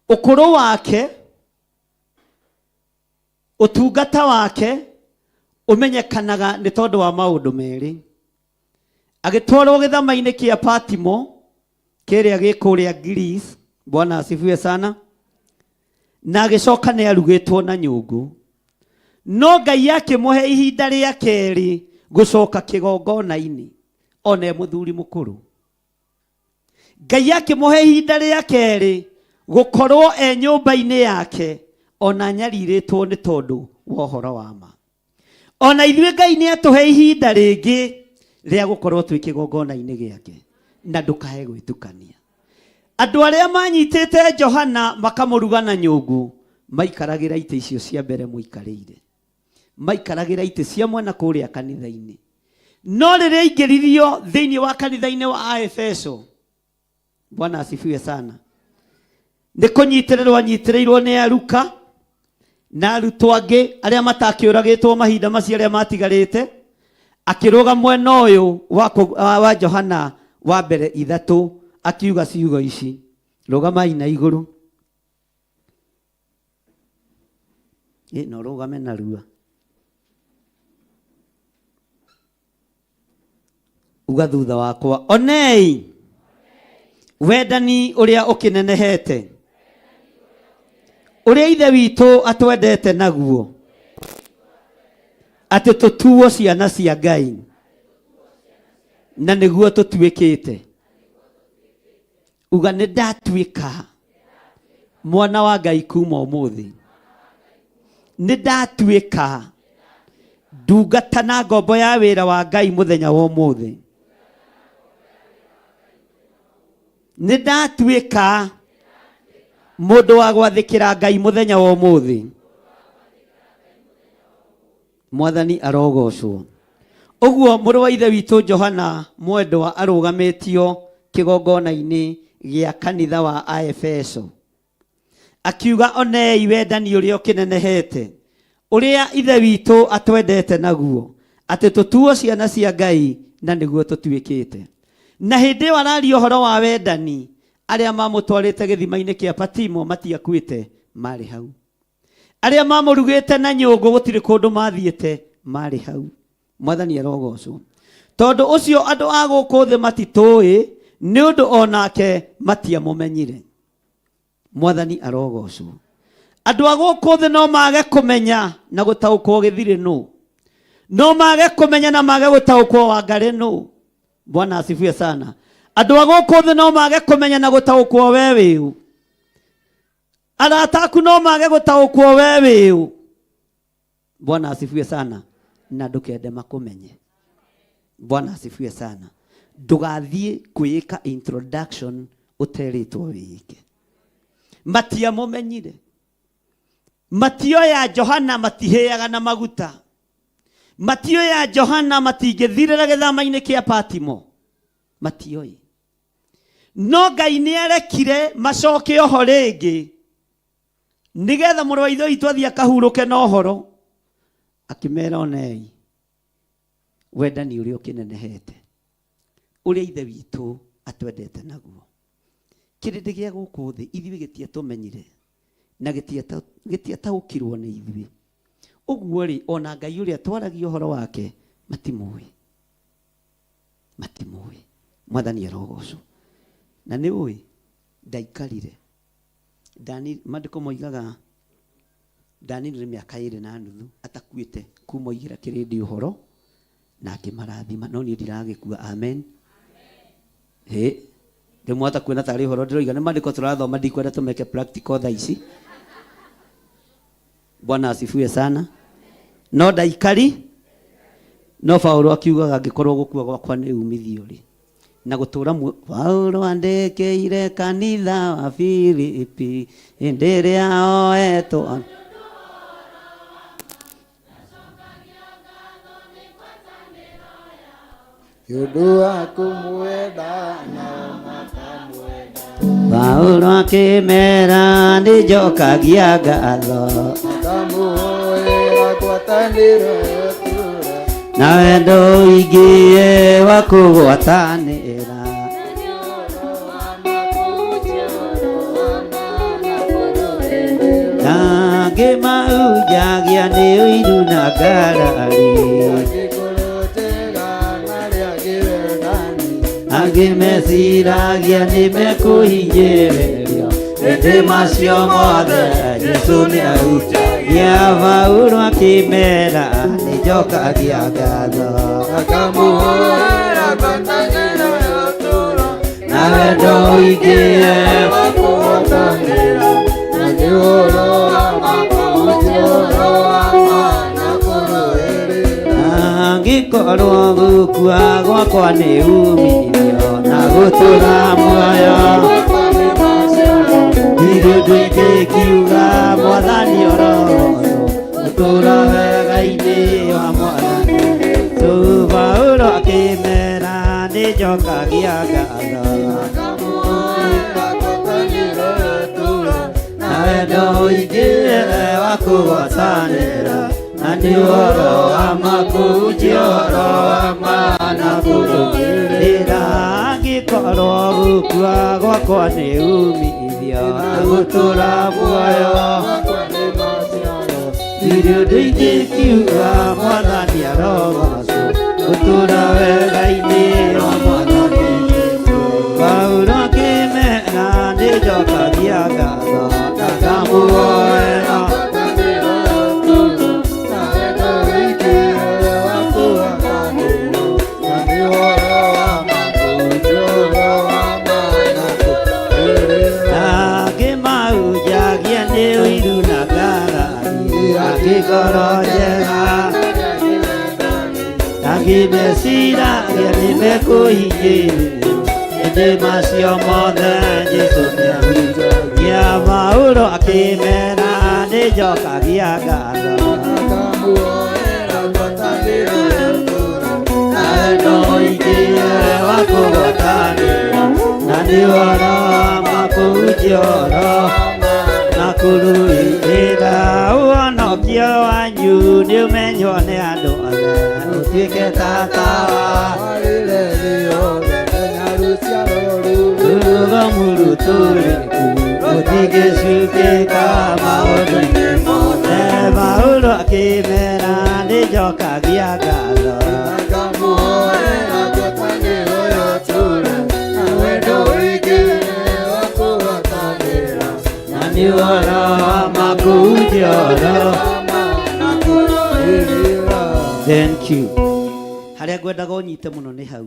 Ũkũrũ wake, ũtungata wake ũmenyekanaga nĩ tondũ wa maũndũ merĩ. Agĩtwarwo gĩthama-inĩ kĩa Patimo kĩrĩa gĩ kũrĩa Greece, Bwana asifiwe sana, na agĩcoka nĩ arugĩtwo na nyũngũ. No Ngai akĩmũhe ihinda rĩa kerĩ gũcoka kĩgongona-inĩ ona e mũthuri mũkũrũ. Ngai akĩmũhe ihinda rĩa kerĩ gũkorwo e nyũmba-inĩ yake ona nyarirĩtwo nĩ tondũ wa ũhoro wa ma. Ona ithuĩ Ngai nĩ atũhe ihinda rĩngĩ rĩa gũkorwo twĩ kĩgongona-inĩ gĩake, na ndũkae gwĩtukania. Andũ arĩa manyitĩte Johana makamũruga na nyũngũ maikaragĩra itĩ icio cia mbere mũikarĩire, maikaragĩra itĩ cia mwena kũrĩa kanitha-inĩ. No rĩrĩa aingĩririo thĩinĩ wa kanitha-inĩ wa Aefeso, Bwana asifiwe sana, nĩ kũnyitĩrĩrwo anyitĩrĩirwo nĩ aruka na arutwo angĩ arĩa matakĩũragĩtwo mahinda macio arĩa matigarĩte, akĩrũga mwena ũyũ wa Johana wa mbere 3 akiuga ciugo ici, rũgamai na igũrũ. No rũgame narua. Uga thutha wakwa, onei wendani ũrĩa ũkĩnenehete, ũrĩa Ithe witũ atwendete naguo, atĩ tũtuo ciana cia Ngai, na nĩguo tũtuĩkĩte. Uga nĩ ndatuĩka mwana wa Ngai kuma ũmũthĩ, nĩ ndatuĩka ndungata na ngombo ya wĩra wa Ngai mũthenya wa ũmũthĩ, nĩ ndatuĩka mũndũ wa gwathĩkĩra Ngai mũthenya wa ũmũthĩ. Mwathani arogocwo. Ũguo mũrũ wa Ithe witũ Johana mwendwa arũgamĩtio kĩgongona-inĩ gĩa kanitha wa Aefeso, akiuga onei wendani ũrĩa ũkĩnenehete, ũrĩa Ithe witũ atwendete naguo, atĩ tũtuo ciana cia Ngai na nĩguo tũtuĩkĩte. Na hĩndĩ ĩyo araria ũhoro wa wendani, arĩa mamũtwarĩte gĩthima-inĩ kĩa Patimo matiakuĩte, marĩ hau. Arĩa mamũrugĩte na nyũngũ gũtirĩ kũndũ mathiĩte, marĩ hau. Mwathani arogocwo. Tondũ ũcio andũ a gũkũ thĩ matitũĩ, nĩ ũndũ o nake matiamũmenyire. Mwathani arogocwo. Andũ a gũkũ thĩ no mage kũmenya na gũtaũkwo gĩthirĩ nũ, no mage kũmenya na mage gũtaũkwo Wangarĩ nũ. Bwana asifiwe sana. Andũ a gũkũ thĩ no mage kũmenya na gũtaũkwo we wĩũ. Arata aku no mage gũtaũkwo we wĩũ. Bwana asifiwe sana. Na ndũkende makũmenye. Bwana asifiwe sana. Ndũgathiĩ kwĩĩka introduction ũterĩtwo wĩĩke. Matiamũmenyire. Matioya Johana matihĩaga na maguta. Matioya Johana matingĩthirĩra gĩthama-inĩ kĩa Patimo. Matioĩ. No Ngai nĩ arekire macoke oho rĩngĩ, nĩgetha mũrũ wa Ithe witũ athiĩ akahurũke na ũhoro. Akĩmera onei wendani ũrĩa ũkĩnenehete, ũrĩa Ithe witũ atwendete naguo. Kĩrĩndĩ gĩa gũkũ thĩ ithuĩ gĩtiatũmenyire na gĩtiataũkirwo nĩ ithuĩ. Ũguo rĩ, ona Ngai ũrĩa twaragia ũhoro wake matimũĩ. Matimũĩ. Mwathani arogocwo. Na nĩ ũĩ ndaikarire ndani, maandĩko moigaga ndaninire mĩaka ĩrĩ na nuthu atakuĩte kuma oigĩra kĩrĩndĩ ũhoro na akĩmarathima, no niĩ ndiragĩkua. Amen. Hĩ, rĩu mwahota kuona tarĩ ũhoro ndĩroiga nĩ maandĩko tũrathoma ndikwenda tũmeke practical thaa ici bwana asifiwe sana no ndaikari no Paulo akiugaga angĩkorwo gũkua gwakwa nĩ umithio rĩ na gũtũra muo Paulo andĩkĩire kanitha wa Filipi hĩndĩ ĩrĩa oetwo Nĩ ũndũ wa kũmwenda nao makamwenda. Paulo akĩmera nĩ njokagia ngatho Makamũhoera ngwatanĩro ĩtũũre. na wendo ũingĩ wa kũgwatanĩra na ngĩmahunjagia nĩ ũiru na ngarari angĩ meciragia nĩ mekũhinyĩrĩrio ĩndĩ macio mothe Jesũ nĩ ahunjagia Paulo akĩmera nĩ njokagia ngatho Makamũhoera ngwatanĩro ĩtũũre. na wendo ũingĩ Wa kũgwatanĩra. Na nĩ ũhoro wa ma kũhunjia ũhoro wa ma na kũrũĩrĩra. angĩkorwo gũkua gwakwa nĩ umithio na gũtũra muoyo ndirĩ ũndũ ingĩkiuga mwathani orogocwo gũtũra wega-inĩ wa mwathani Jesũ Paulo akĩmera nĩ njokagia ngatho na wendo ũingĩ wa kũgwatanĩra na nĩ ũhoro wa ma kũhunjia ũhoro wa ma na kũrũmĩrĩra angĩkorwo gũkua gwakwa nĩ umithio na gũtũra muoyo ndirĩ ũndũ ingĩkiuga mwathani arogocwo gũtũra wega-inĩ wa mwathani Jesũ Paulo akĩmera nĩ njokagia ngatho na ngamuhoera angĩmahunjagia nĩ ũiru na ngarari angĩngoro njega angĩmeciragia nĩ mekũhinyĩrĩrio ĩndĩ macio mothe Jesũ nĩahunjagia Paulo akĩmera nĩ njokagia ngatho na wendo ũingĩ wa kũgwatanĩra na nĩ ũhoro wa ma kũhunjia ũhoro na kũrũĩrĩra ũhonokio wanyu nĩ ũmenywo nĩ andũ othe ũtuĩke ta tawa rũrũgamu rũtũrĩku rũtingĩcukĩka maũndũ-inĩ mothe Paulo akĩmera nĩ njokagia ngatho na nĩ ũhoro wa ma kũhunjia ũhoro Thank you. Harĩa ngwendaga ũnyite mũno nĩ hau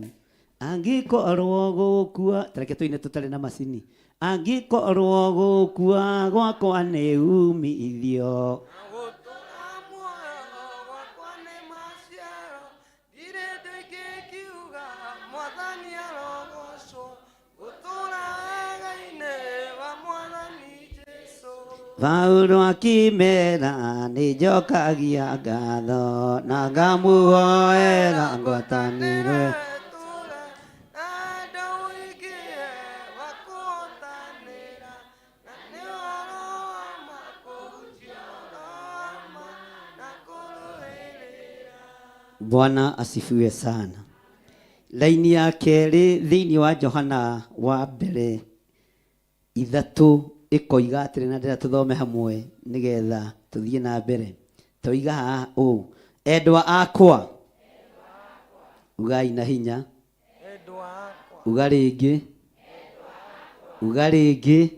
angĩkorwo gũkua tareke tũine tũtarĩ na macini angĩkorwo gũkua gwakwa nĩ umithio Paulo akĩmera nĩ njokagia ngatho na ngamuhoera ngwatanĩro Bwana asifiwe sana. Laini ya kerĩ thĩinĩ wa Johana wa mbere ithatũ ĩkoiga atĩrĩ na ndĩra tũthome hamwe nĩgetha tũthiĩ na mbere toiga haha ũũ endwa akwa ugai na hinya uga rĩngĩ uga rĩngĩ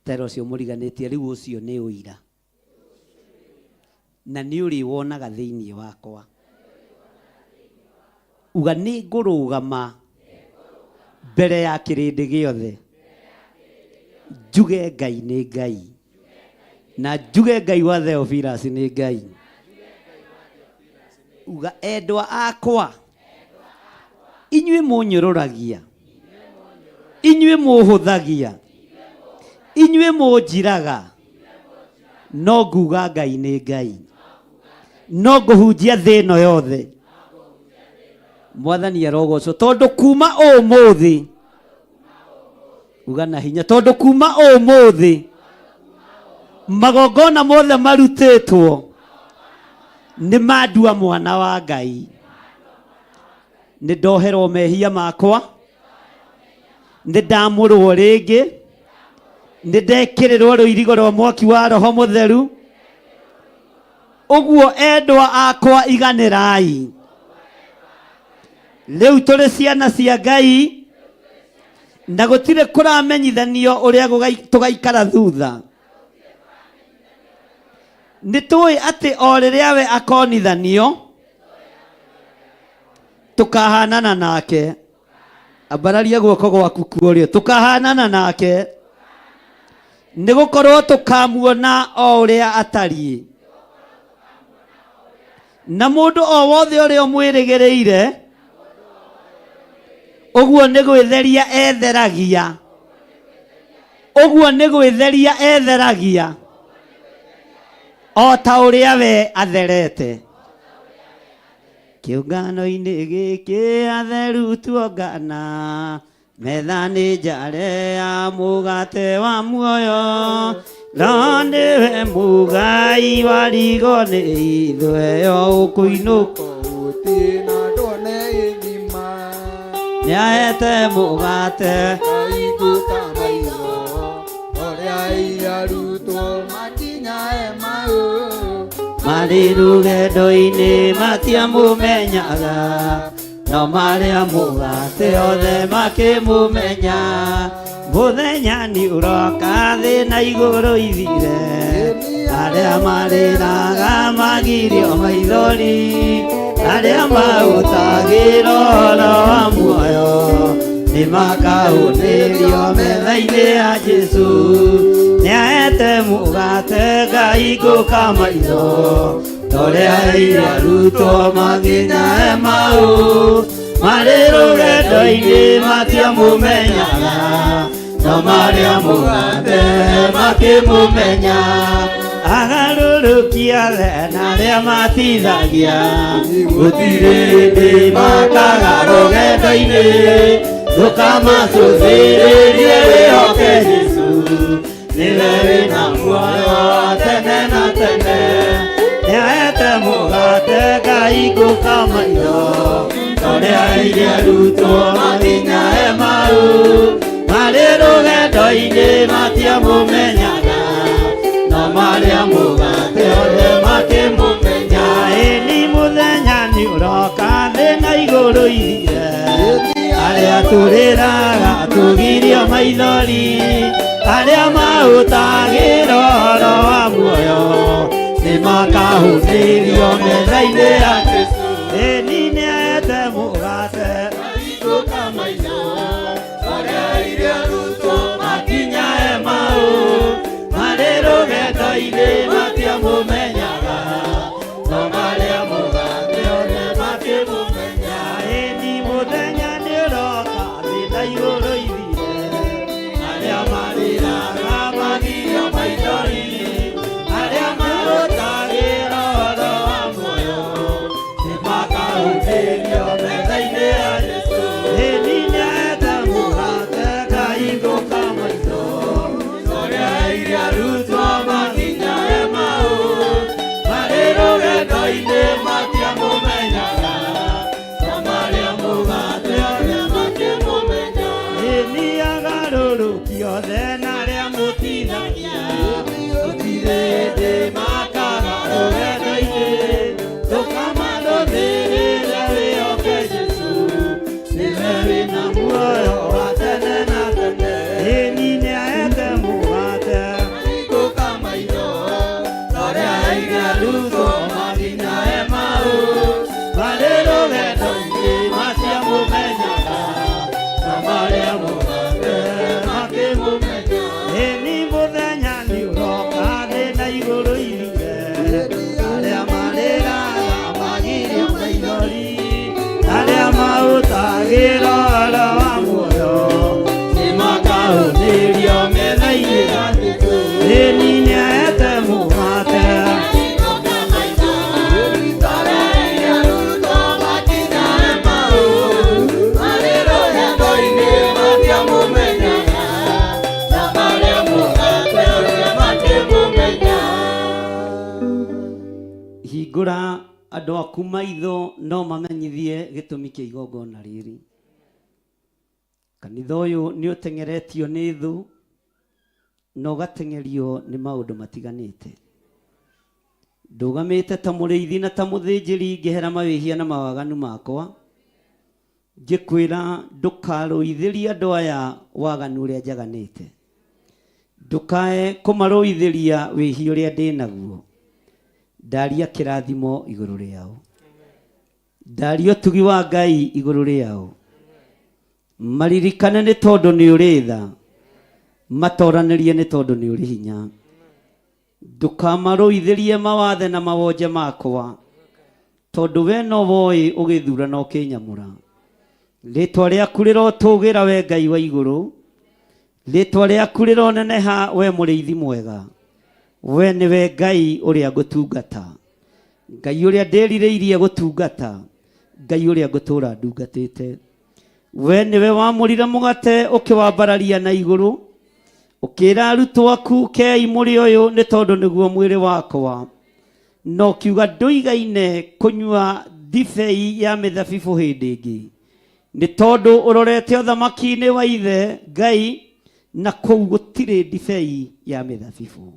tera ũcio mũriganĩtie rĩu ũcio nĩ ũira na nĩ ũrĩwonaga thĩinĩ wakwa uga nĩ ngũrũgama Mbere ya kĩrĩndĩ gĩothe njuge Ngai nĩ Ngai, na njuge Ngai wa Theophilus nĩ Ngai. Uga endwa akwa, inyuĩ mũnyũrũragia, inyuĩ mũhũthagia, inyuĩ mũnjiraga, no nguga Ngai nĩ Ngai, no ngũhunjia thĩ ĩno yothe. Mwathani arogocwo tondũ kuma ũmũthĩ, uga na hinya, tondũ kuma ũmũthĩ magongona mothe marutĩtwo nĩ mandua mwana wa Ngai. Nĩ ndoherwo mehia makwa, nĩ ndamũrwo rĩngĩ, nĩ ndekĩrĩrwo rũirigo rwa mwaki wa Roho Mũtheru. Ũguo endwa akwa, iganĩrai. Rĩu tũrĩ ciana cia Ngai, na gũtirĩ kũramenyithanio ũrĩa tũgaikara thutha. Nĩ tũĩ atĩ o rĩrĩa we akonithanio, tũkahanana nake. Ambararia guoko gwaku kuorio, tũkahanana nake, nĩ gũkorwo tũkamuona o ũrĩa atariĩ. Na mũndũ o wothe ũrĩa ũmwĩrĩgĩrĩire ũguo nĩ gwĩtheria etheragia, ũguo nĩ gwĩtheria etheragia o ta ũrĩa we atherete. Kĩũngano-inĩ gĩkĩ atheru tuongana, metha nĩ njare ya mũgate wa muoyo, no nĩwe mũgai wa rigo nĩ ithueo ũkũinũka. Gũtina ndone ithima. Nĩaete mũgate. Kaiguka maitho ũrĩa arutwo makinya Emau. Marĩ rũgendo-inĩ matiamũmenyaga, no marĩa mũgate othe makĩmũmenya. Mũthenya nĩ ũroka thĩ na igũrũ ithire, arĩa marĩraga magirio maithori, arĩa maũtagĩra ũhoro wa muoyo nĩ makaũnĩrio metha-inĩ ya Jesũ. Nĩaete mũgate Ngai ngũka maitho, torĩa arutwo makinya Emau. Marĩ rũgendo-inĩ matiamũmenyaga, no marĩa mũgate makĩmũmenya. Agarũrũkia othe na arĩa matithagia, gũtirĩ hĩndĩ makaga rũgendo-inĩ. Ndũkamacũthĩrĩrie, wĩhoke Jesũ, nĩwe wĩna muoyo wa tene na tene. Nĩaete mũgate Ngai ngũka maitho, torĩa arutwo makinya Emau. Marĩ rũgendo-inĩ matiamũmenyaga, no marĩa mũgate othe makĩmũmenya. Ĩni mũthenya nĩ ũroka thĩ na igũrũ ithire, arĩa tũrĩraga tũgirio maithori, arĩa maũtagĩra ũhoro wa muoyo nĩ makahũthĩrio metha-inĩ ya Jesũ. Ĩni nĩaete mũgate Kaiguka maitho ũrĩa arutwo makinya Emau. Marĩ rũgendo-inĩ matiamũmenyaga, no marĩa mũgate othe makĩmũmenya. Ĩni mũthenya nĩ ũroka thĩ na igũrũ ithire, arĩa marĩraga magirio maithori, arĩa maũtagĩra ũhoro wa muoyo nĩ makahũthĩrio metha-inĩ ya Jesũ. Ĩni nĩaete mũgate Ngai ngũka maitho, torĩa arutwo makinya Emau. Marĩ rũgendo-inĩ matiamũmenyaga, no marĩa mũgate othe makĩmũmenya. Ĩni agarũrũki othe na arĩa mũtithagia, gũtirĩ hĩndĩ makaga rũgendo-inĩ. Ndũkamarũmĩrĩre, wĩhoke Jesũ, nĩwe wĩna muoyo wa tene na tene. Ĩni nĩaete mũgate Kaiguka maitho torĩa arutwo makinya Emau. Marĩ rũgendo-inĩ matiamũmenyaga, no marĩa Matigagĩra ũhoro wa muoyo nĩmakahũthĩrio metha-inĩ ĩni nĩahete mũgate. Hingũra andũ aku maitho no mamenyithie gĩtũmi kĩa igongona rĩrĩ. Kanitha ũyũ nĩ ũteng'eretio nĩ thũ na ũgateng'erio nĩ maũndũ matiganĩte. Ndũgamĩte ta mũrĩithi na ta mũthĩnjĩri ngĩhera mawĩhia na mawaganu makwa, ngĩkwĩra ndũkarũithĩrie andũ aya waganu ũrĩa njaganĩte, ndũkae kũmarũithĩria wĩhia ũrĩa ndĩnaguo. Ndaria kĩrathimo igũrũ rĩao, ndaria ũtugi wa Ngai igũrũ rĩao, maririkane nĩ tondũ nĩ ũrĩ tha, matoranĩrie nĩ tondũ nĩ ũrĩ hinya. Ndũkamarũithĩrie mawathe na mawonje makwa, tondũ we no woĩ ũgĩthura na ũkĩnyamũra. Rĩtwa rĩaku rĩrotũgĩra we Ngai wa igũrũ, rĩtwa rĩaku rĩroneneha we mũrĩithi mwega. We nĩwe Ngai ũrĩa ngũtungata, Ngai ũrĩa ndĩrirĩirie gũtungata, Ngai ũrĩa ngũtũũra ndungatĩte. We nĩwe wamũrire mũgate ũkĩwambararia na igũrũ, ũkĩra arutwo aku kei mũrĩ ũyũ nĩ tondũ nĩguo mwĩrĩ wakwa, na ũkiuga ndũigaine kũnyua ndibei ya mĩthabibũ hĩndĩ ĩngĩ, nĩ tondũ ũrorete ũthamaki-inĩ wa ithe Ngai, na kũu gũtirĩ ndibei ya mĩthabibũ.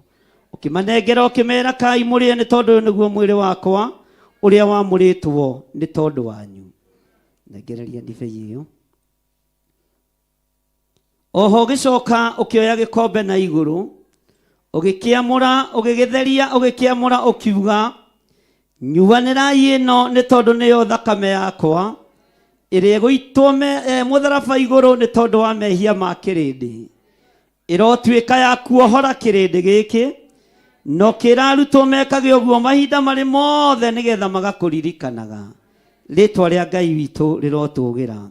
Ũkĩmanengera ũkĩmera kai mũrĩe nĩ tondũ ũyũ nĩguo mwĩrĩ wakwa ũrĩa wamũrĩtwo nĩ tondũ wanyu. Nengereria ndibei ĩyo. Oho ũgĩcoka ũkĩoya gĩkombe na igũrũ, ũgĩkĩamũra, ũgĩgĩtheria, ũgĩkĩamũra, ũkiuga nyuanĩrai ĩno nĩ tondũ nĩyo thakame yakwa ĩrĩa ĩgũitwo mũtharaba igũrũ nĩ tondũ wa mehia ma kĩrĩndĩ. Ĩrotuĩka ya kuohora kĩrĩndĩ gĩkĩ, na ũkĩra arutwo mekage ũguo mahinda marĩ mothe nĩgetha magakũririkanaga. Rĩtwa rĩa Ngai witũ rĩrotũgĩra.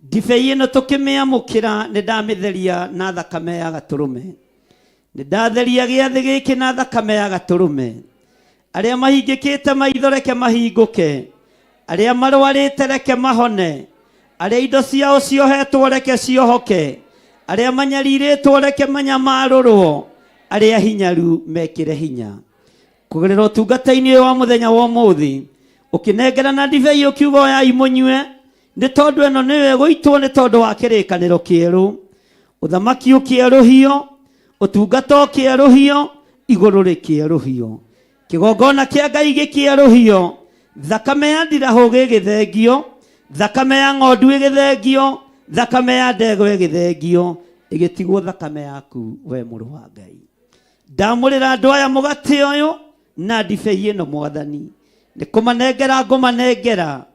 Ndibei ĩno tũkĩmĩamũkĩra nĩ ndamĩtheria na thakame ya gatũrũme. Nĩ ndatheria gĩathĩ gĩkĩ na thakame ya gatũrũme. Arĩa mahingĩkĩte maitho reke mahingũke, arĩa marwarĩte reke mahone, arĩa indo ciao ciohetwo reke ciohoke, arĩa manyarirĩtwo reke manyamarũrwo, arĩa hinyaru mekĩre hinya. Kũgerera ũtungata-inĩ ũyũ wa mũthenya wa ũmũthĩ, ũkĩnengera na ndibei ũkiuga oyai mũnyue, nĩ tondũ ĩno nĩyo ĩgũitwo nĩ tondũ wa kĩrĩkanĩro kĩerũ. Ũthamaki ũkĩerũhio, ũtungata ũkĩerũhio, igũrũ rĩkĩerũhio, kĩgongona kĩa Ngai gĩkĩerũhio, thakame ya ndirahũ gĩgĩthengio, thakame ya ng'ondu ĩgĩthengio, thakame ya ndegwa ĩgĩthengio, ĩgĩtigwo thakame yaku we mũrũ wa Ngai. Ndamũrĩra andũ aya mũgate ũyũ na ndibei ĩno mwathani, nĩ kũmanengera ngũmanengera,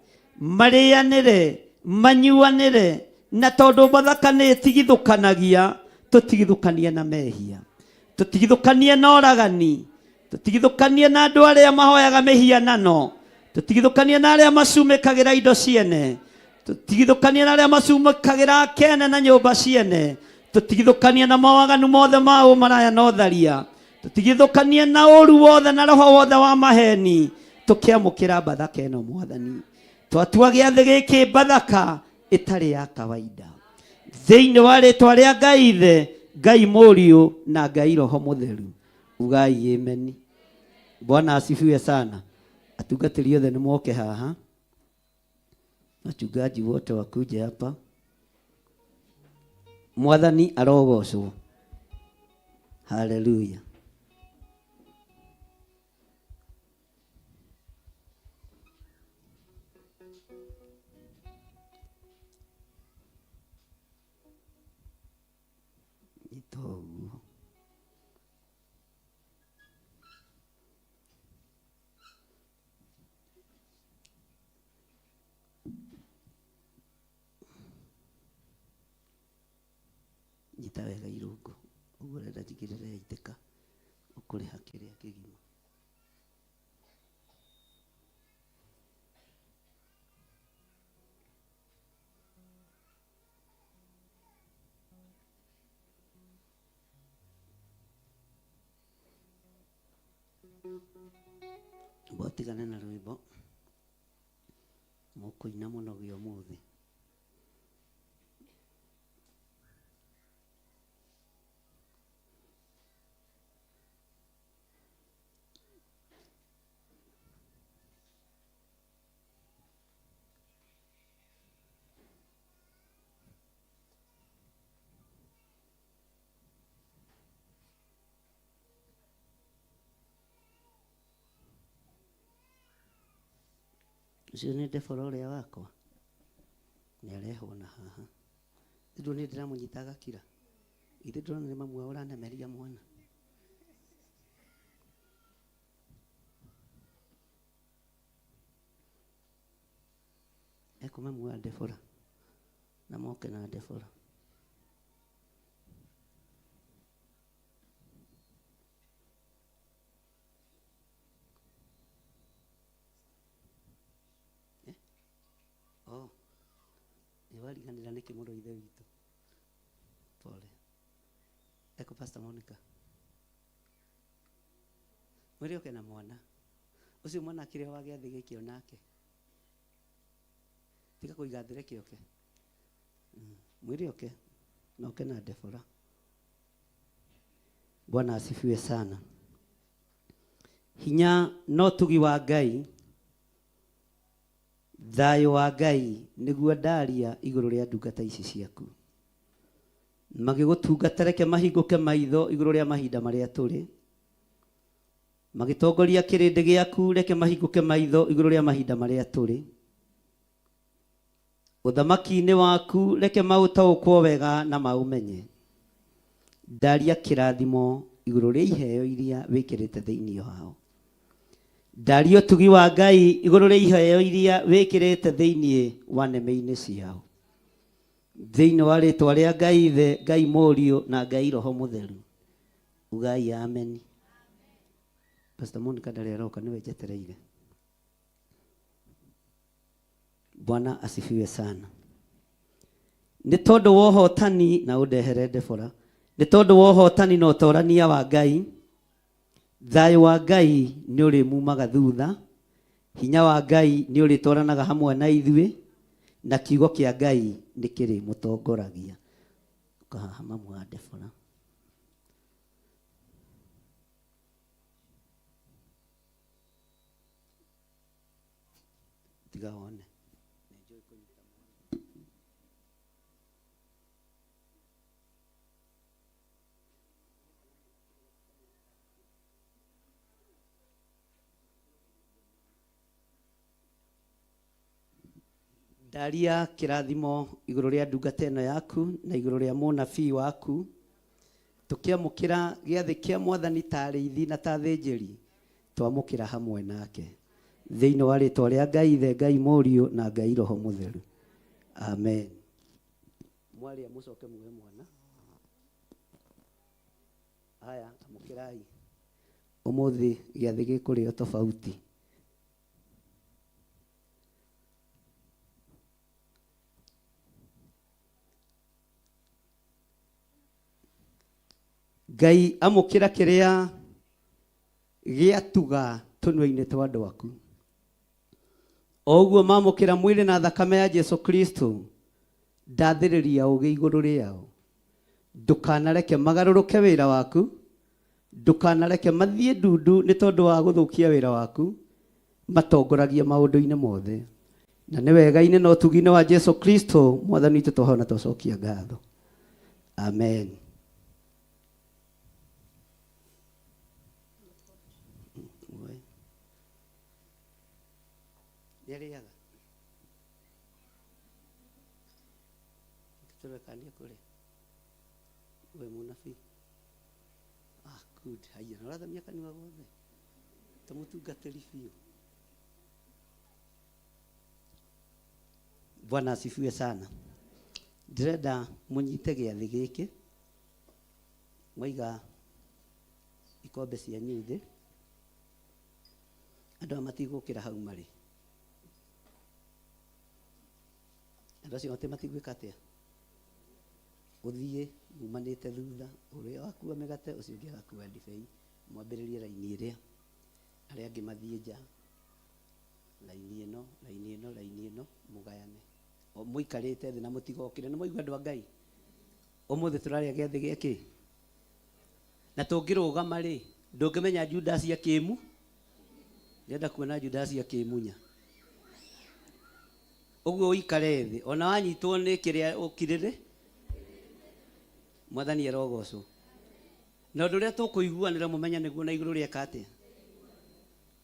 marĩanĩre, manyuanĩre, na tondũ Bathaka nĩ ĩtigithũkanagia, tũtigithũkanie na mehia, tũtigithũkanie na ũragani, tũtigithũkanie na andũ arĩa mahoyaga mĩhianano, tũtigithũkanie na arĩa macumĩkagĩra indo ciene, tũtigithũkanie na arĩa macumĩkagĩra akene na nyũmba ciene, tũtigithũkanie na mawaganu mothe ma ũmaraya na ũtharia, tũtigithũkanie na ũru wothe na roho wothe wa maheni, tũkĩamũkĩra Bathaka ĩno mwathani. Twatua gĩathĩ gĩkĩ Bathaka ĩtarĩ ya kawaida. Thĩinĩ wa rĩtwa rĩa Ngai Ithe, Ngai Mũriũ na Ngai Roho Mũtheru, ugai ameni. Bwana asifiwe sana. Atungatĩri othe nĩ moke haha, wachungaji wote wakuje hapa. Mwathani arogocwo. Haleluya. Nyita ũguo. Nyita wega irũngũ ũguo ũrenda njigĩrĩre yaitĩka ũkũrĩha kĩrĩa kĩgima. Mbotigane na rwĩmbo mũkũina mũno gĩ ũmũthĩ. Ũcio nĩ Debora ũrĩa wakwa nĩ arehwo na haha tondũ nĩ ndĩramũnyita agakira ithe ndĩrona nĩ mamu wao ũranemeria mwana. Ekũ mamu wa Debora na moke na Debora. Oh, nĩ wariganĩra nĩkĩ mũrũ wa ithe witũ? Pole. Eko Pastor Monica. Mwĩre oke na mwana. Ũcio mwana akĩrĩ wa gĩathĩ gĩkĩ onake. Tiga kũiga thĩ reke oke. Mwĩre oke na oke na Debora. Bwana asifiwe sana. Hinya no tugi wa Ngai, thayũ wa Ngai nĩguo ndaria igũrũ rĩa ndungata ici ciaku. Magĩgũtungata reke mahingũke maitho igũrũ rĩa mahinda marĩa tũrĩ. Magĩtongoria kĩrĩndĩ gĩaku reke mahingũke maitho igũrũ rĩa mahinda marĩa tũrĩ. Ũthamaki-inĩ waku reke maũtaũkwo wega na maũmenye. Ndaria kĩrathimo igũrũ rĩa iheo iria wĩkĩrĩte thĩinĩ wao. Ndaria ũtugi wa Ngai igũrũ rĩa iheo iria wĩkĩrĩte thĩinĩ wa nĩmĩ-inĩ ciao. Thĩinĩ wa rĩtwa rĩa Ngai Ithe, Ngai Mũriũ na Ngai Roho Mũtheru. Ugai ameni. Pastor Monica ndarĩ aroka nĩwe njetereire. Bwana asifiwe sana. Nĩ tondũ wa ũhotani na ũndehere Debora. Nĩ tondũ wa ũhotani na ũtorania wa Ngai, thayũ wa Ngai nĩ ũrĩmumaga thutha, hinya wa Ngai nĩ ũrĩtwaranaga hamwe na ithuĩ, na kiugo kĩa Ngai nĩ kĩrĩmũtongoragia. Ũkahaha mamu wa Debora. Tiga wone. Ndaria kĩrathimo igũrũ rĩa ndungata ĩno yaku na igũrũ rĩa mũnabii waku tũkĩamũkĩra gĩathĩ kĩa mwathani ta arĩithi na ta athĩnjĩri twamũkĩra hamwe nake thĩinĩ wa rĩtwa rĩa Ngai Ithe, Ngai Mũriũ na Ngai Roho Mũtheru. Amen. Mwarĩa mũcoke muoe mwana. Haya, amũkĩrai. Ũmũthĩ gĩathĩ gĩkũrĩo tofauti. Ngai amũkĩra kĩrĩa gĩatuga tũnua-inĩ twa andũ aku. O ũguo mamũkĩra mwĩrĩ na thakame ya Jesu Kristo, ndathĩrĩria ũũgĩ igũrũ rĩao. Ndũkanareke magarũrũke wĩra waku, ndũkanareke mathiĩ ndundu nĩ tondũ wa gũthũkia wĩra waku, matongoragie maũndũ-inĩ mothe. Na nĩ wega-inĩ na ũtugi-inĩ wa Jesu Kristo Mwathani witũ twahoya na twacokia ngatho. Amen. Nĩarĩaga? Tũrore kana nĩekũrĩa. We mũnabii. Ah, good. Haiya, na ũrathamia kanua gothe. Ta mũtungatĩri biũ. Bwana asifiwe sana. Ndĩrenda mũnyite gĩathĩ gĩkĩ. Mwaiga ikombe cianyu thĩ. Andũ aya matigũkĩra hau marĩ. Andũ acio atĩ matigwĩka atĩa? Ũthiĩ mumanĩte thutha, ũrĩa wakua mĩgate ũcio ũngĩ agakua ndibei, mwambĩrĩrie raini ĩrĩa. Arĩa angĩ mathiĩ nja. Raini ĩno, raini ĩno, raini ĩno, mũgayane. O mũikarĩte thĩ na mũtigokĩre. Nĩ mwaigua andũ a Ngai? Ũmũthĩ tũrarĩa gĩathĩ gĩa kĩ? Na tũngĩrũgama rĩ, ndũngĩmenya Judas akĩmu? Ndĩrenda kuona Judas akĩmunya. Ũguo ũikare thĩ. Ona wanyitwo nĩ kĩrĩa ũkirĩrĩ, Mwathani arogocwo. Na ũndũ ũrĩa tũkũiguanĩra mũmenye nĩguo na igũrũ rĩeka atĩa?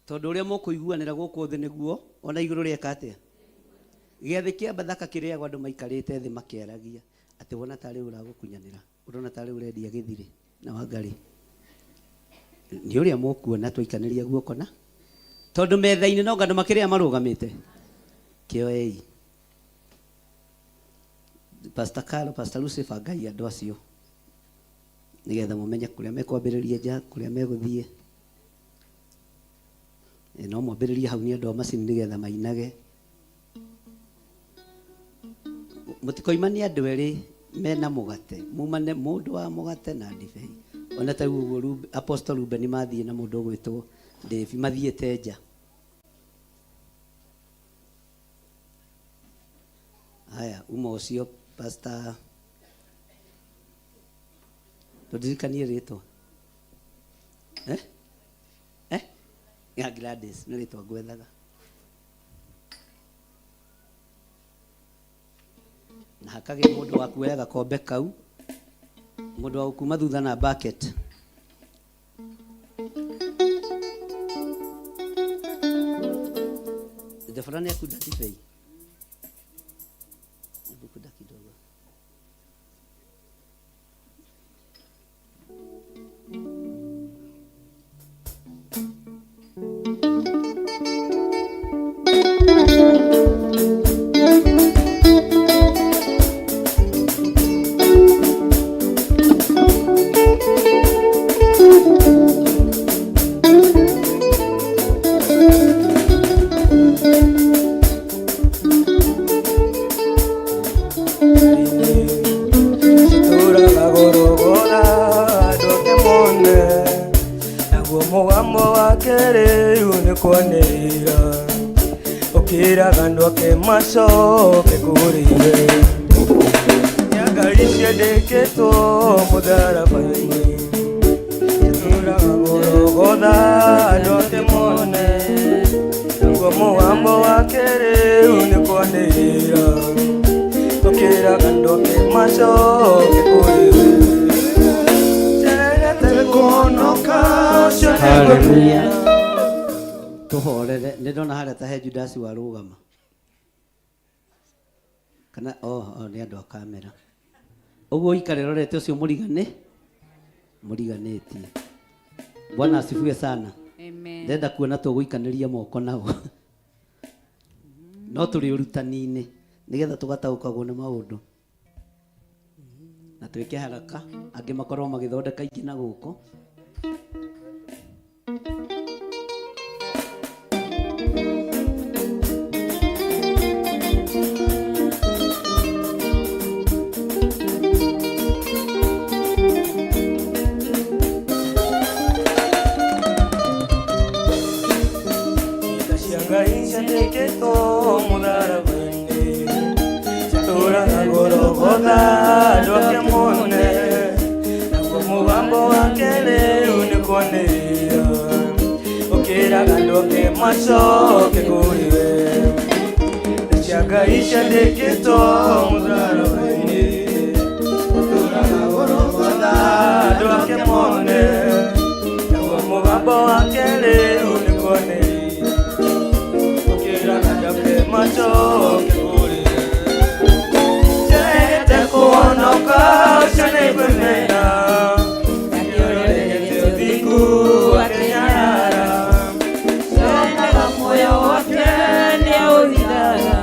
Tondũ ũrĩa mũkũiguanĩra gũkũ thĩ nĩguo ona igũrũ rĩeka atĩa? Gĩathĩ kĩa Bathaka kĩrĩagwo andũ maikarĩte thĩ makĩaragia atĩ wona tarĩ ũragũkunyanĩra, ũrona tarĩ ũrendia gĩthirĩ na Wangarĩ. Nĩ ũrĩa mũkuona twaikanĩria guoko na tondũ metha-inĩ no andũ makĩrĩa marũgamĩte. Kĩoei. Pastor Carlo, Pastor Lucy, bangai andũ acio nĩgetha mũmenye kũrĩa mekwambĩrĩria nja, kũrĩa megũthiĩ. E, no mwambĩrĩrie hau nĩ ũndũ wa macini nĩgetha mainage. Mũtikoimanie andũ erĩ mena mũgate, mumane mũndũ wa mũgate na ndibei. Ona ta rĩu ũguo Apostle Ruben mathiĩ na mũndũ ũgwĩtwo Dave mathiĩte nja. Haya, uma ũcio Pastor tũndirikanie rĩtwa eh? Eh? Ya Gladys nĩ rĩtwa ngwethaga. Na hakagĩa mũndũ wa kuoya gakombe kau, mũndũ wa gũkuma thutha na bucket. Debora nĩ akunda ndibei. Hebu kunda kidogo. Citũraga gorogora andũ ake mone naguo mũgambo wake rĩu nĩ kwanĩrĩra ũkĩraga andũ ake macoke kũrĩ we nĩ ngari ciandĩkĩtwo mũtharaba-inĩ citũraga gorogotha andũ ake mone naguo mũgambo wake rĩu nĩ kwanĩrĩra ũkĩraga andũ ake macoke kũrĩ we Njegete kũhonoka ũcio nĩguo Hallelujah. Tũhorere nĩ ndona harĩa ta he Judas warũgama kana oh, oh, nĩ andũ a kamera ũguo ũikare rorete ũcio mũrigane mũriganĩtie. Bwana asifiwe sana. Amen. Ndenda kuona tũgũikanĩria moko nao no tũrĩ ũrutani-inĩ nĩgetha tũgataũkagwo nĩ maũndũ na twĩke haraka angĩ makorwo magĩthondeka ingĩ na gũkũ. Tha cia Ngai ciandĩkĩtwo mũtharaba-inĩ citũraga gorogotha andũ ake mone naguo mũgambo wake rĩu nĩ kwanĩrĩra ũkĩraga andũ ake macoke kũrĩ we Tha cia Ngai ciandĩkĩtwo mũtharaba-inĩ citũraga gorogotha andũ ake mone naguo mũgambo wake rĩu nĩ kwanĩrĩra ũkĩraga andũ ake macoke kũrĩ we Njegete kũhonoka ũcio nĩngwĩmenya nĩũrorete ũthingu akĩnyarara Cokaga muoyo wake nĩaũhithaga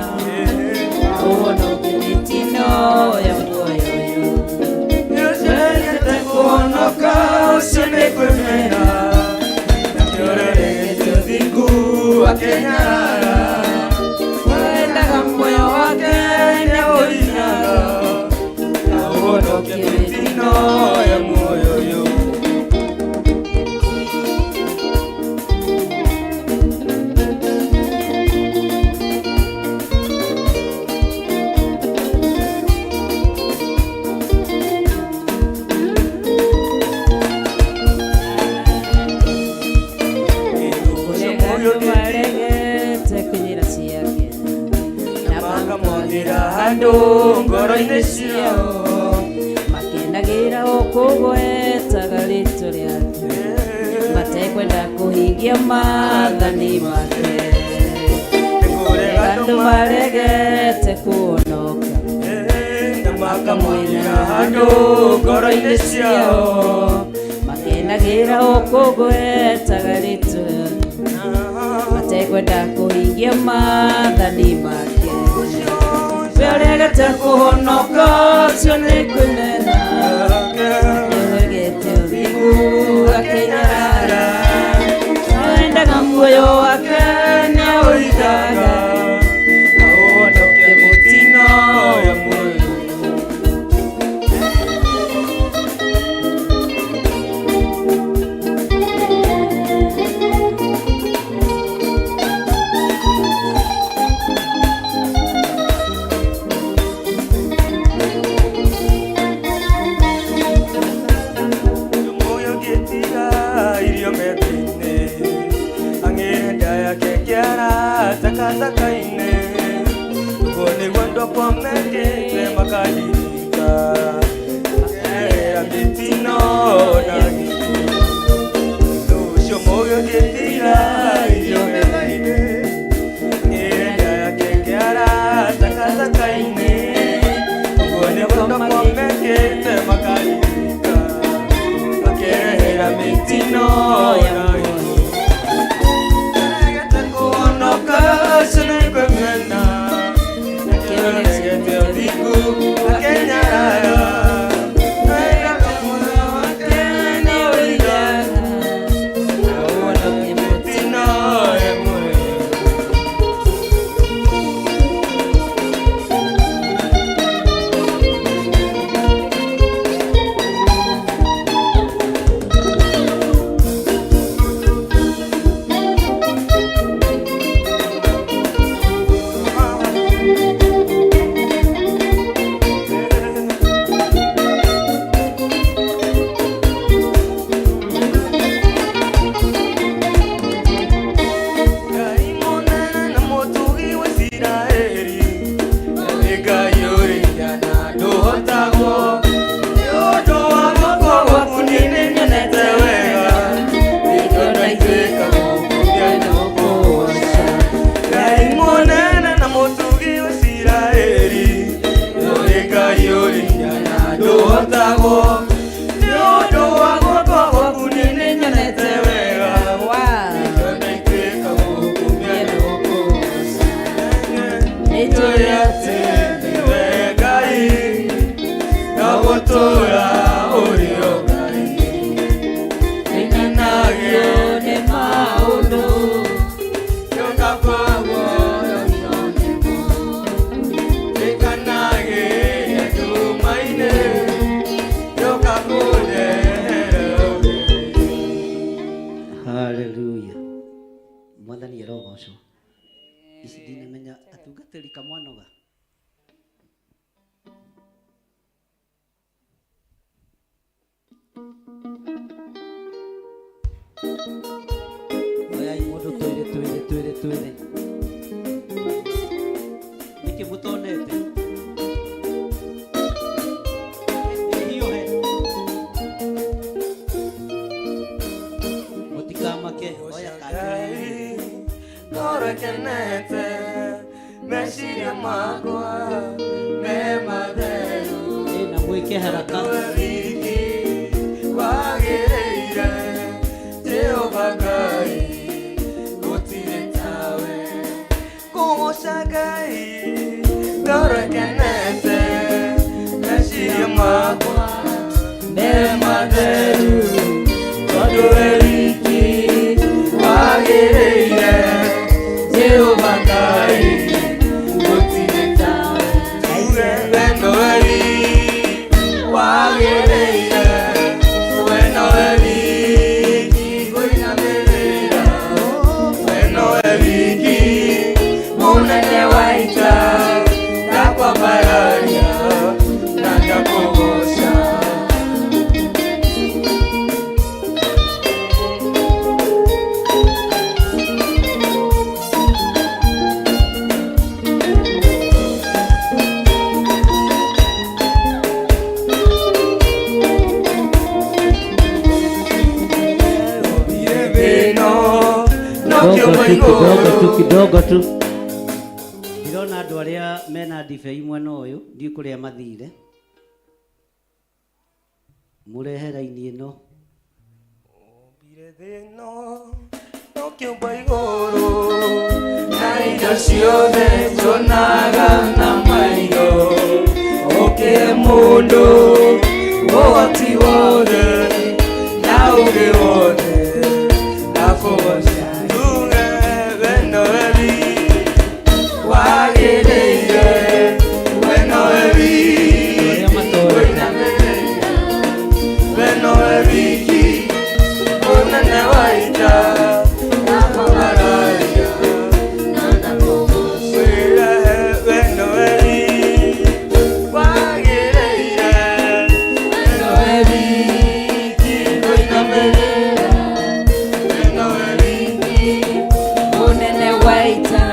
ũhonokio mĩtino Andũ ngoro-inĩ ciao Makenagĩra o kũgwetaga rĩtwa rĩake, matekwenda kũhingia maathani make. Nĩkũrega Andũ maregete kũhonoka, na makamũina andũ ngoro-inĩ ciao makenagĩra o kũgwetaga rĩtwa rĩake, matekwenda kũhingia maathani make. We ũregete kũhonoka ũcio nĩ kwĩmena, nĩũregete ũthingu akĩnyarara, wendaga muoyo wake nĩaũigaga, aũhonokie mĩtino ya muoyo. Mũyo gĩtiga irio metha-inĩ, ang'enda yake kĩara takataka-inĩ. Ũguo nĩguo andũ akwa mekĩte makandirika, makerera mĩtino na gĩkuũ. Ũndũ ũcio mũgĩ ũgĩtiga irio metha-inĩ, ang'enda yake kĩara takataka-inĩ. Ũguo nĩguo andũ akwa mekĩte makandirika, makerera mĩtino na gĩkuũ. Nĩregete kũhonoka ũcio nĩ kwĩmena, nĩregete ũthingu akĩnyarara, wendaga muoyo wake nĩaũigaga, aũhonokie mĩtino ya muoyo. Ngai mũnene na mũtugi wa Isiraeli, nĩ Ngai ũrĩ hinya na ndũhotagwo. Nĩ ũndũ wa guoko gwaku niĩ nĩnyonete wega, nĩkĩo ndaitĩka gũkumia na gũkũgooca. Ngai mũnene na mũtugi wa Isiraeli, nĩ Ngai ũrĩ hinya na ndũhotagwo. Nĩ ũndũ wa guoko gwaku niĩ nĩnyonete wega, nĩkĩo ndaitĩka gũkumia na gũkũgooca. Nĩnjũĩ atĩ nĩwe Ngai, na gũtũũra ũrĩ o Ngai. Nĩngenagio nĩ maũndũ Nyoka kwaguo nĩkanagĩria nduma-inĩ, nyoka kũndehera ũtheri. Haleluya. Mwathani arogocwo. Ici ndinamenya atungatĩri kamwanoga. Oyai mũndũ twĩrĩ twĩrĩ twĩrĩ twĩrĩ. Nĩkĩ mũtonete? Hiũhe. Mũtikamake. Oya Ngai, ngoro ĩkenete, meciria makwa me matheru. Ĩ, na mwĩke haraka. Nĩwe wiki wagĩrĩire, Jehova Ngai, gũtirĩ tawe. Kũgooca Ngai, ngoro ĩkenete, meciria makwa me matheru. Tondũ we wiki wagĩrĩire, Jehova Ngai, gũtirĩ tawe. Tuge we nowe wiki wagĩrĩire, we nowe wiki ngũinamĩrĩra, we nowe wiki mũnene wa ita, ndakwambararia na ndakũgooca. Kidogo tu, kidogo tu, kidogo tu. Ndirona andũ arĩa mena ndibei mwena ũyũ, ndiũĩ kũrĩa mathire. Mũrehe raini ĩno. Ũkĩũmba igũrũ na indo ciothe tuonaga na maitho ũkĩhe mũndũ ũhoti wothe na ũgĩ wothe na kũgoca tuge we nowe wiki wagĩrĩire we nowe wiki ũinamĩrĩire we nowe wiki mũnene wa ita Munene wa ita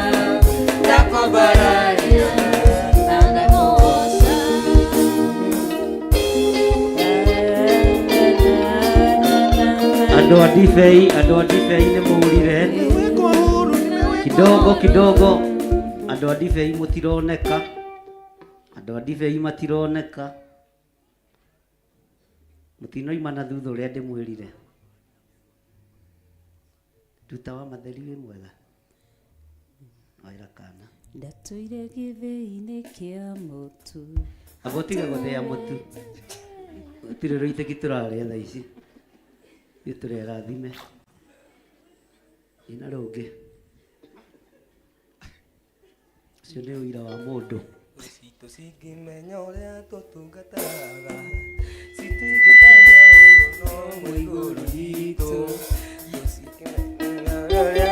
Andũ a ndibei, andũ a ndibei nĩ mũrire. Kidogo kidogo, andũ a ndibei mũtironeka. Andũ a ndibei matironeka. Mũtinoima na thutha ũrĩa ndĩmwĩrire. Tuta wa matheri wĩ mwega. Oera kana. Ndatũire gĩthĩi-inĩ kĩa mũtu. Amba ũtige gũthĩa mũtu. Gũtirĩ rũitĩki tũrarĩa thaa ici. Ithuĩ tũrerathime. Ina rũngĩ. Ũcio nĩ ũira wa mũndũ. Citũ cingĩmenya ũrĩa tũtungataga citingĩkaria ũguo no mũigũrũ ritũ Tũcingĩmenya ũrĩa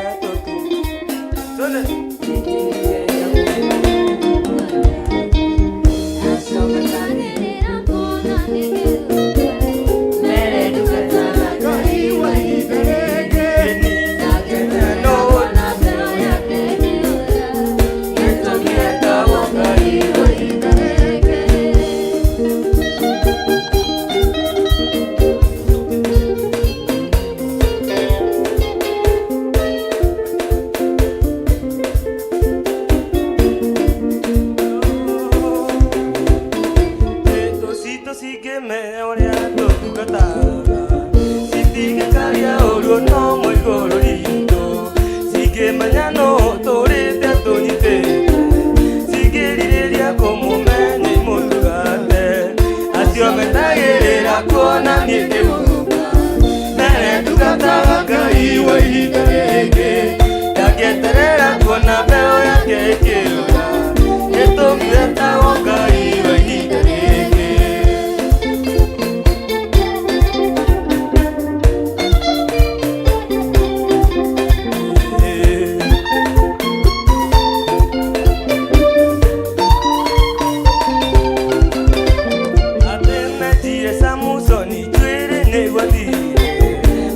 Citũ cingĩmenya ũrĩa tũtungataga citingĩkaria ũru no mũigũrũ ritũ cingĩmenya no tũrĩte tũnyitĩte cingĩrirĩria kũmũmenya imũtungate acio metagĩrĩra kuona niĩ ngĩhuka mere ndungataga Ngai wa ihinda rĩngĩ ndangĩeterera kuona mbeũ yake ĩkĩũra gĩtũmi etagwo Ngai wa ihinda rĩngĩ. Atemejire Samusoni njuĩrĩ nĩguo athire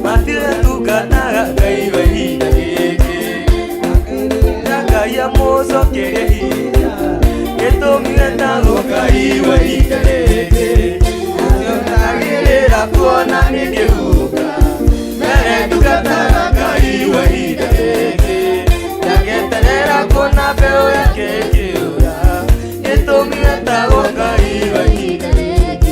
matiretungataga Ngai wa ihinda rĩngĩ Ngai amũcokerie hinya gĩtũmi etagwo Ngai wa ihinda rĩngĩ Acio kuona niĩ ngĩhuka mere ndungataga Ngai wa ihinda rĩngĩ ndangĩeterera kuona mbeũ yake ĩkĩũra gĩtũmi etagwo Ngai wa ihinda rĩngĩ.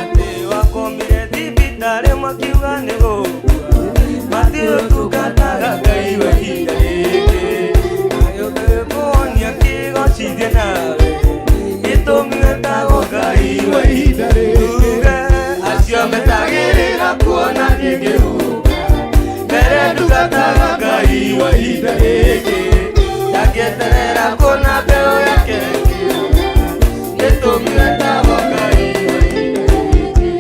Atĩ wakomire thibitarĩ makiuga nĩ gũkua matiũtungataga Ngai wa ihinda rĩngĩ agĩkũhonia kĩgocithie nawe gĩtũmi wetagwo Ngai wa ihinda rĩngĩ tuge acio metagĩrĩra kuona niĩ ngĩhuka mbere ndungataga Ngai wa ihinda rĩngĩ ndangĩeterera kuona mbeũ yake ĩkĩũra gĩtũmi wetagwo Ngai wa ihinda rĩngĩ.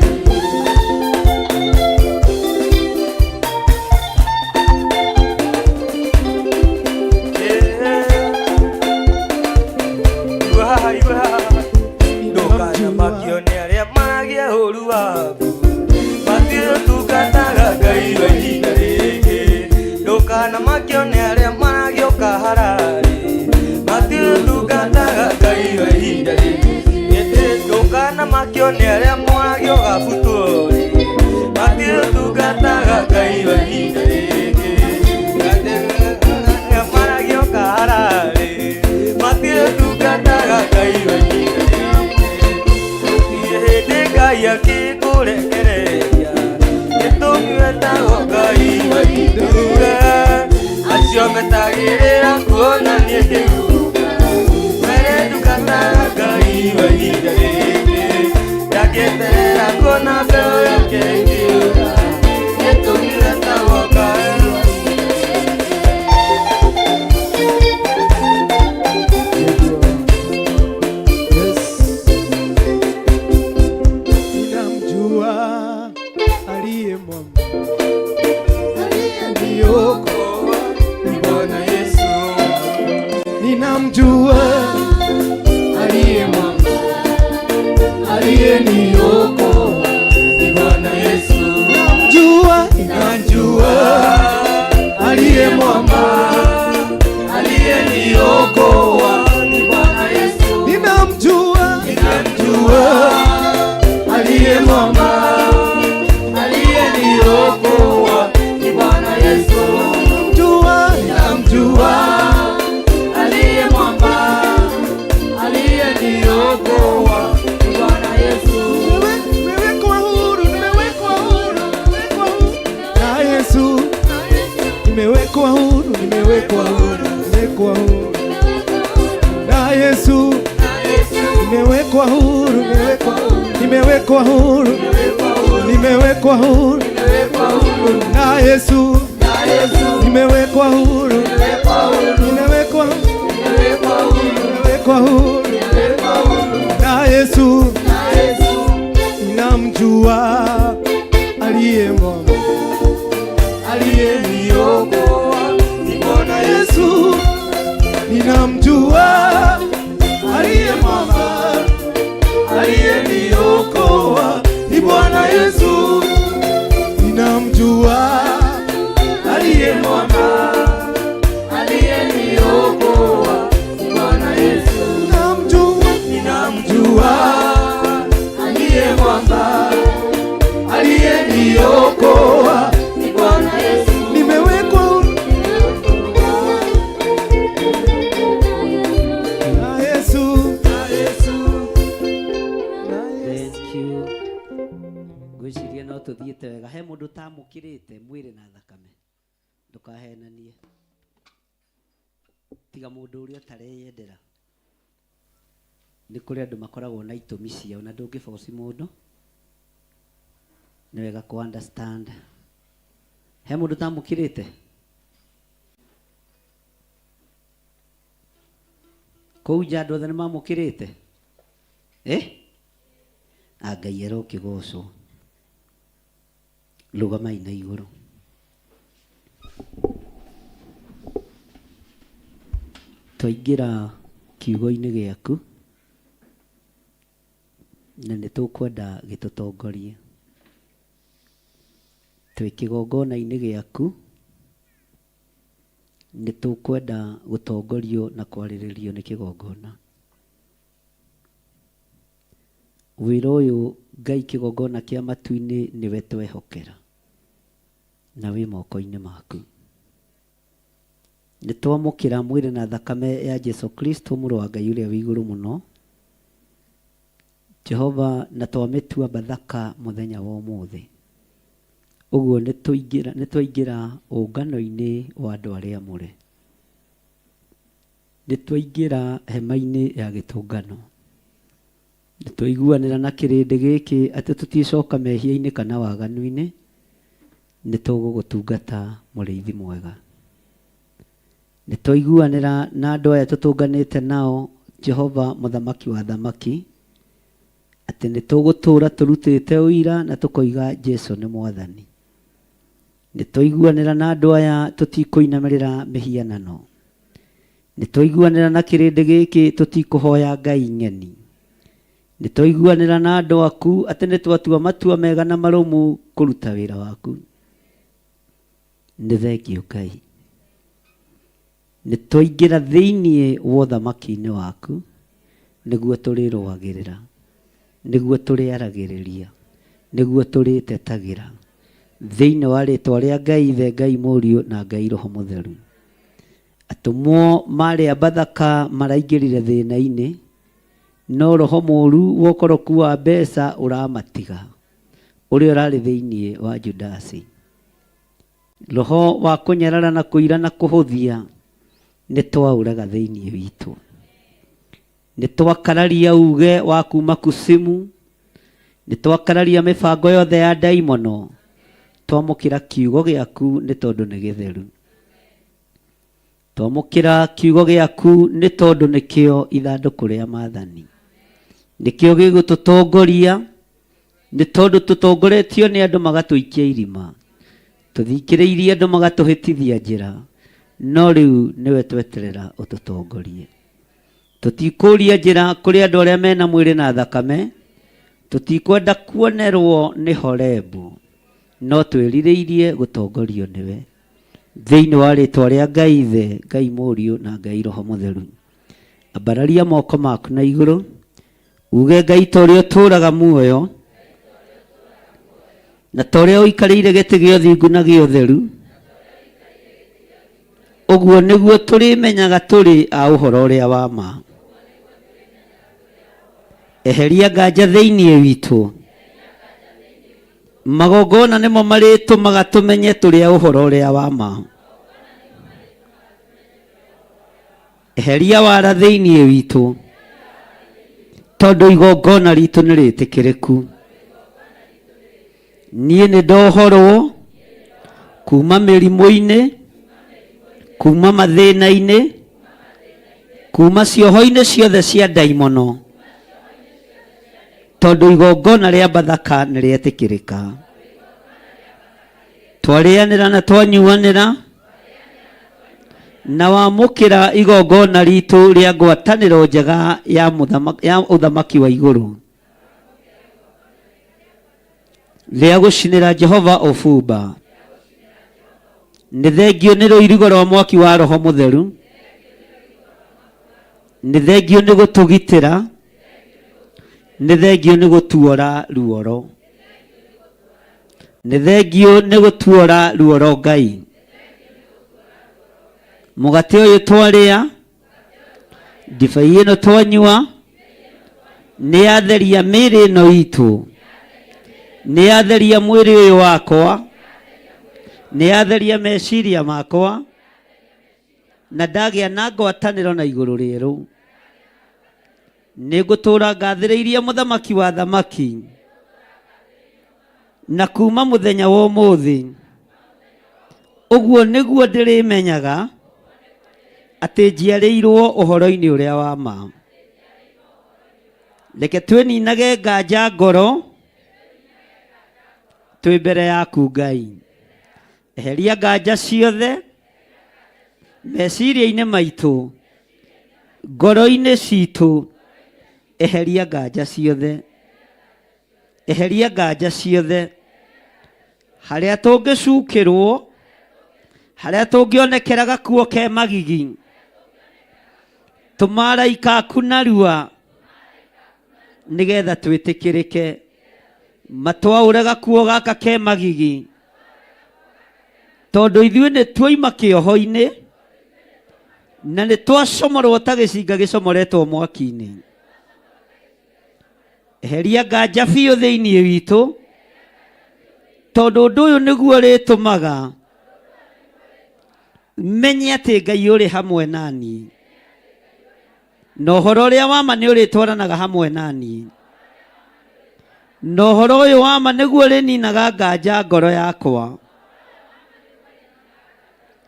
Ndũkanamakio nĩ arĩa maragia ũũru waku matiũtungataga Ngai wa ihinda rĩngĩ ndũkanamakio nĩ Acio nĩ arĩa moragio gabutwo-rĩ, matirĩtungataga Ngai wa ihinda rĩngĩ. Arĩa maragio kahara-rĩ, matirĩtungataga Ngai wa ihinda rĩngĩ. Gũtirĩ hĩndĩ Ngai akĩkũrekereria, gĩtũmi wetagwo Ngai wa ihinda rĩngĩ. Acio metagĩrĩra kuona niĩ ngĩhuka, mere ndungataga Ngai wa ihinda rĩngĩ. Ndangĩeterera kuona mbeũ yake ĩkĩũra, gĩtũmi wetagwo Ngai wa Ninamjua aliye mwamba, aliyeniokoa ni Bwana Yesu. Ninamjua aliye mwamba, aliyeniokoa ni Bwana Yesu. Ninamjua, ninamjua aliye mwamba, aliyeniokoa ni Bwana Yesu. Ninamjua, ninamjua aliye mwamba, aliyeniokoa ni Bwana Yesu. Ninamjua, ninamjua aliye mwamba, aliyeniokoa ni Bwana Yesu. Nimewekwa huru, nimewekwa huru, nimewekwa huru na Yesu. Nimewekwa huru, nimewekwa huru, nimewekwa huru na Yesu. Nimewekwa huru, nimewekwa nimewekwa huru, nimewekwa huru na Yesu. Nimewekwa huru, nimewekwa nimewekwa huru na Yesu. Ninamjua aliye mwamba, aliyeniokoa ni Bwana Yesu. Ninamjua aliye mwamba, aliyeniokoa ni Bwana Yesu. Ninamjua aliye mwamba, aliyeniokoa ni Bwana Yesu. Ninamjua, ninamjua aliye mwamba, aliyeniokoa ni Bwana Yesu. Nimewekwa huru na Yesu. Thank you. Ngwĩciria no tũthiĩte wega. He mũndũ ũtamũkĩrĩte mwĩrĩ na thakame, ndũkahenanie. Tiga mũndũ ũrĩa ũtareyendera. Nĩ kũrĩ andũ makoragwo na itũmi ciao na ndũngĩboci mũndũ. Nĩ wega kũ understand. He mũndũ ũtamũkĩrĩte? Kũu nja andũ othe nĩ mamũkĩrĩte? Eh? A Ngai arokĩgocwo. Rũgamai na igũrũ. Twaingĩra kiugo-inĩ gĩaku na nĩ tũkwenda gĩtũtongorie. Twĩ kĩgongona-inĩ gĩaku nĩ tũkwenda gũtongorio na kwarĩrĩrio nĩ kĩgongona. Wĩra ũyũ Ngai kĩgongona kĩa matu-inĩ nĩwe twehokera na wĩ moko-inĩ maku. Nĩ twamũkĩra mwĩrĩ na thakame ya Jesu Kristo mũrũ wa Ngai ũrĩa wĩ igũrũ mũno. Jehova na twamĩtua Bathaka mũthenya wa ũmũthĩ. Ũguo nĩ twaingĩra ũngano-inĩ wa andũ arĩa amũre. Nĩ twaingĩra hema-inĩ ya gĩtũngano. Nĩ twaiguanĩra na kĩrĩndĩ gĩkĩ atĩ tũticoka mehia-inĩ kana waganu-inĩ, nĩ tũgũgũtungata mũrĩithi mwega. Nĩ twaiguanĩra na andũ aya tũtũnganĩte nao, Jehova mũthamaki wa thamaki, atĩ nĩ tũgũtũũra tũrutĩte ũira na tũkoiga Jesu nĩ mwathani. Nĩ twaiguanĩra na andũ aya tũtikũinamĩrĩra mĩhianano. Nĩ twaiguanĩra na kĩrĩndĩ gĩkĩ tũtikũhoya Ngai ng'eni. Nĩ twaiguanĩra na andũ aku atĩ nĩ twatua matua mega na marũmu kũruta wĩra waku. Nĩ thengiũ Ngai. Nĩ twaingĩra thĩinĩ wa ũthamaki-inĩ waku nĩguo tũrĩrũagĩrĩra. Nĩguo tũrĩaragĩrĩria, nĩguo tũrĩtetagĩra. Thĩinĩ wa rĩtwa rĩa Ngai Ithe, Ngai Mũriũ na Ngai Roho Mũtheru. Atũmwo marĩa Bathaka maraingĩrire thĩna-inĩ, no roho mũru wa ũkoroku wa mbeca ũramatiga, ũrĩa ũrarĩ thĩinĩ wa Judasi. Roho wa kũnyarara na kũira na kũhũthia nĩ twaũraga thĩinĩ witũ. Nĩ twakararia uge wa kuma kusimu, nĩ twakararia mĩbango yothe ya ndaimono, twamũkĩra kiugo gĩaku nĩ tondũ nĩ gĩtheru. Twamũkĩra kiugo gĩaku nĩ tondũ nĩkĩo ithandũkũ rĩa maathani. Nĩkĩo gĩgũtũtongoria nĩ tondũ tũtongoretio nĩ andũ magatũikia irima. Tũthikĩrĩirie andũ magatũhĩtithia njĩra, no rĩu nĩwe tweterera ũtũtongorie. Tũtikũria njĩra kũrĩ andũ arĩa mena mwĩrĩ na thakame, tũtikwenda kuonerwo nĩ Horebu, no twĩrirĩirie gũtongorio nĩwe. Thĩinĩ wa rĩtwa rĩa Ngai Ithe, Ngai Mũriũ na Ngai Roho Mũtheru. Ambararia moko maku na igũrũ, uge Ngai ta ũrĩa ũtũũraga muoyo, na ta ũrĩa ũikarĩire gĩtĩ gĩa ũthingu na gĩa ũtheru, ũguo nĩguo tũrĩmenyaga tũrĩ a ũhoro ũrĩa wa ma. Eheria nganja thĩinĩ witũ. Magongona nĩmo marĩtũmaga tũmenye tũrĩ a ũhoro ũrĩa wa ma. Eheria wara thĩinĩ witũ, tondũ igongona ritũ nĩ rĩtĩkĩrĩku. Niĩ nĩ ndohorwo kuma mĩrimũ-inĩ, kuma mathĩna-inĩ, kuma cioho-inĩ ciothe cia ndaimono, tondũ igongona rĩa Bathaka nĩ rĩetĩkĩrĩka. Twarĩanĩra na twanyuanĩra na wamũkĩra igongona ritũ rĩa ngwatanĩro njega ya ya ũthamaki wa igũrũ rĩa gũcinĩra Jehova ũbumba. Nĩ thengio nĩ rũirigo rwa mwaki wa Roho Mũtheru, nĩ thengio nĩ gũtũgitĩra, nĩ thengio nĩ gũtuora ruoro, nĩ thengio nĩ gũtuora ruoro Ngai. Mũgate ũyũ twarĩa, ndibei ĩno twanyua, nĩ yatheria mĩĩrĩ ĩno itũ, nĩ yatheria mwĩrĩ ũyũ wakwa, nĩ yatheria meciria makwa, na ndagĩa na ngwatanĩro na igũrũ rĩerũ. Nĩ ngũtũũra ngathĩrĩirie mũthamaki wa thamaki, na kuma mũthenya wa ũmũthĩ ũguo nĩguo ndĩrĩmenyaga atĩ njiarĩirwo ũhoro-inĩ ũrĩa wa ma. Reke twĩninage nganja ngoro twĩ mbere yaku Ngai. Eheria nganja ciothe meciria-inĩ maitũ, ngoro-inĩ citũ, eheria nganja ciothe, eheria nganja ciothe, harĩa tũngĩcukĩrwo, harĩa tũngĩonekera gakuo ke magigi, tũma araika aku narua nĩgetha twĩtĩkĩrĩke, matwaũre gakuo gaka ke magigi, tondũ ithuĩ nĩ tuoima kĩoho-inĩ na nĩ twacomorwo ta gĩcinga gĩcomoretwo mwaki-inĩ. Eheria nganja biũ thĩinĩ witũ, tondũ ũndũ ũyũ nĩguo ũrĩtũmaga menye atĩ Ngai ũrĩ hamwe na niĩ, na ũhoro ũrĩa wa ma nĩ ũrĩtwaranaga hamwe na niĩ, na ũhoro ũyũ wa ma nĩguo ũrĩninaga nganja ngoro yakwa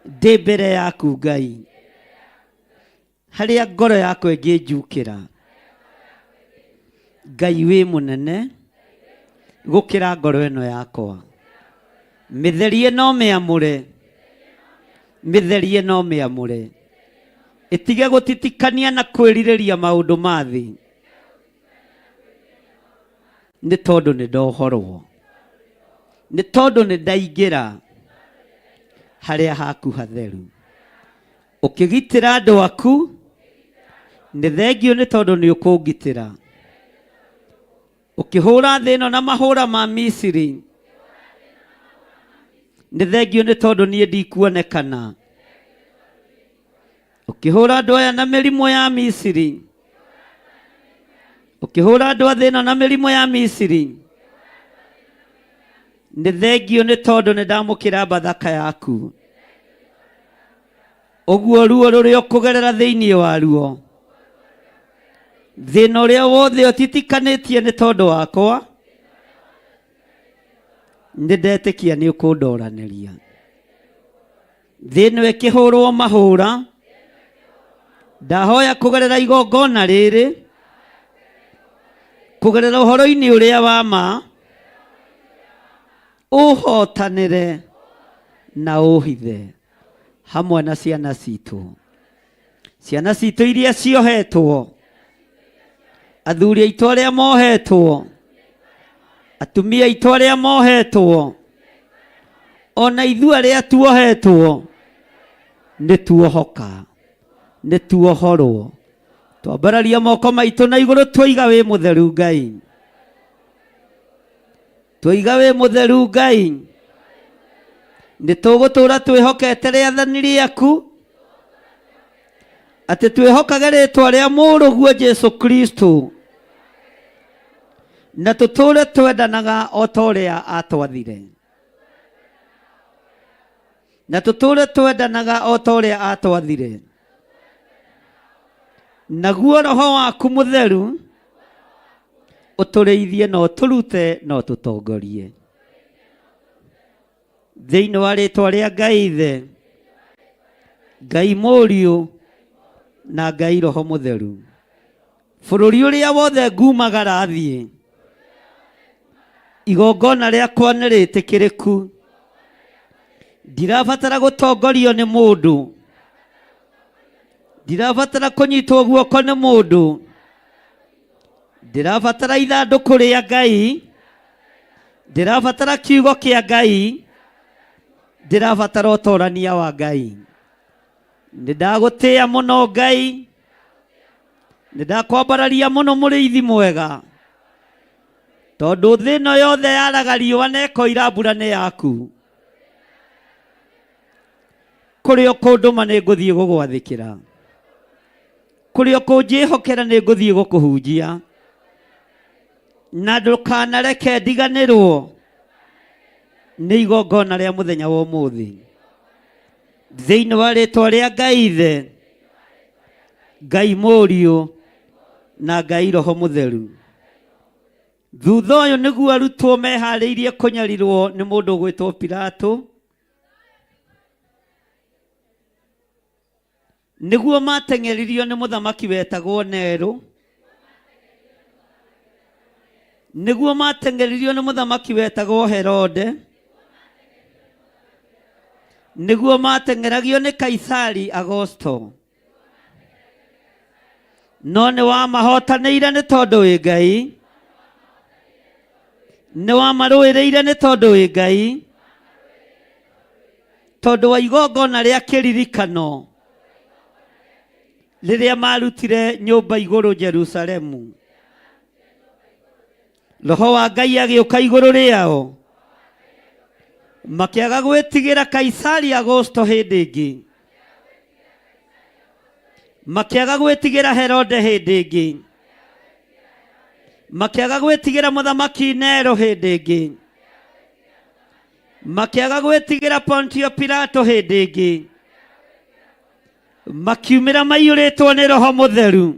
ndĩ mbere yaku Ngai. Harĩa ngoro yakwa ĩngĩnjukĩra, Ngai wĩ mũnene gũkĩra ngoro ĩno yakwa. Mĩtherie no mĩamũre, mĩtherie no mĩamũre, ĩtige gũtitikania na kwĩrirĩria maũndũ ma thĩ, nĩ tondũ nĩ ndohorwo, nĩ tondũ nĩ ndaingĩra harĩa haku hatheru. Ũkĩgitĩra andũ aku, nĩ thengio nĩ tondũ nĩ ũkũngitĩra. Ũkĩhũra thĩ ĩno na mahũra ma Misiri. Nĩ thengiũ nĩ tondũ niĩ ndikuonekana. Ũkĩhũra andũ aya na mĩrimũ ya Misiri. Ũkĩhũra andũ a thĩ ĩno na mĩrimũ ya Misiri. Nĩ thengiũ nĩ tondũ nĩ ndamũkĩra Bathaka yaku. Ũguo ruo rũrĩa ũkũgerera thĩinĩ waruo, thĩna ũrĩa wothe ũtitikanĩtie nĩ tondũ wakwa, nĩ ndetĩkia nĩ ũkũndoranĩria. Thĩ ĩno ĩkĩhũrwo mahũra, ndahoya kũgerera igongona rĩrĩ, kũgerera ũhoro-inĩ ũrĩa wa ma, ũhotanĩre na ũhithe hamwe na ciana citũ, ciana citũ iria ciohetwo, athuri aitũ arĩa mohetwo, atumia aitũ arĩa mohetwo, ona ithuĩ arĩa tuohetwo, nĩ tuohoka, nĩ tuohorwo. Twambararia moko maitũ na igũrũ twoiga wĩ mũtheru Ngai. Twoiga wĩ mũtheru Ngai. Nĩ tũgũtũra twĩhokete rĩathani rĩaku, atĩ twĩhokage rĩtwa rĩa mũrũguo Jesu Kristo, na tũtũre twendanaga o ta ũrĩa atwathire. Na tũtũre twendanaga o ta ũrĩa atwathire. Naguo roho waku mũtheru ũtũrĩithie na ũtũrute na ũtũtongorie. Thĩinĩ wa rĩtwa rĩa Ngai Ithe, Ngai Mũriũ na Ngai Roho Mũtheru. Bũrũri ũrĩa wothe ngumagara thiĩ, igongona rĩakwa nĩ rĩtĩkĩrĩku. Ndirabatara gũtongorio nĩ mũndũ, ndirabatara kũnyitwo guoko nĩ mũndũ, ndĩrabatara ithandũkũ rĩa Ngai, ndĩrabatara kiugo kĩa Ngai, ndĩrabatara ũtorania wa Ngai. Nĩ ndagũtĩĩa mũno Ngai, nĩ ndakwambararia mũno mũrĩithi mwega, tondũ thĩ ĩno yothe yaraga riũa na ĩkoira mbura nĩ yaku. Kũrĩa ũkũndũma nĩ ngũthiĩ gũgwathĩkĩra, kũrĩa ũkũnjĩhokera nĩ ngũthiĩ gũkũhunjia, na ndũkanareke ndiganĩrwo nĩ igongona rĩa mũthenya wa ũmũthĩ. Thĩinĩ wa rĩtwa rĩa Ngai Ithe, Ngai Mũriũ na Ngai Roho Mũtheru. Thutha ũyũ nĩguo arutwo meharĩirie kũnyarirwo nĩ mũndũ ũgwĩtwo Pilato, nĩguo mateng'eririo nĩ mũthamaki wetagwo Nero, nĩguo mateng'eririo nĩ mũthamaki wetagwo Herode, nĩguo mateng'eragio nĩ Kaisari Agosto. No nĩ wamahotanĩire nĩ tondũ wĩ Ngai, nĩ wamarũĩrĩire nĩ tondũ wĩ Ngai, tondũ wa igongona rĩa kĩririkano rĩrĩa marutire nyũmba igũrũ Jerusalemu. Roho wa Ngai agĩũka igũrũ rĩao, makĩaga gwĩtigĩra Kaisari Agosto hĩndĩ ĩngĩ, makĩaga gwĩtigĩra Herode hĩndĩ ĩngĩ, makĩaga gwĩtigĩra mũthamaki Nero hĩndĩ ĩngĩ, makĩaga gwĩtigĩra Pontio Pilato hĩndĩ ĩngĩ, makiumĩra maiyũrĩtwo nĩ Roho Mũtheru,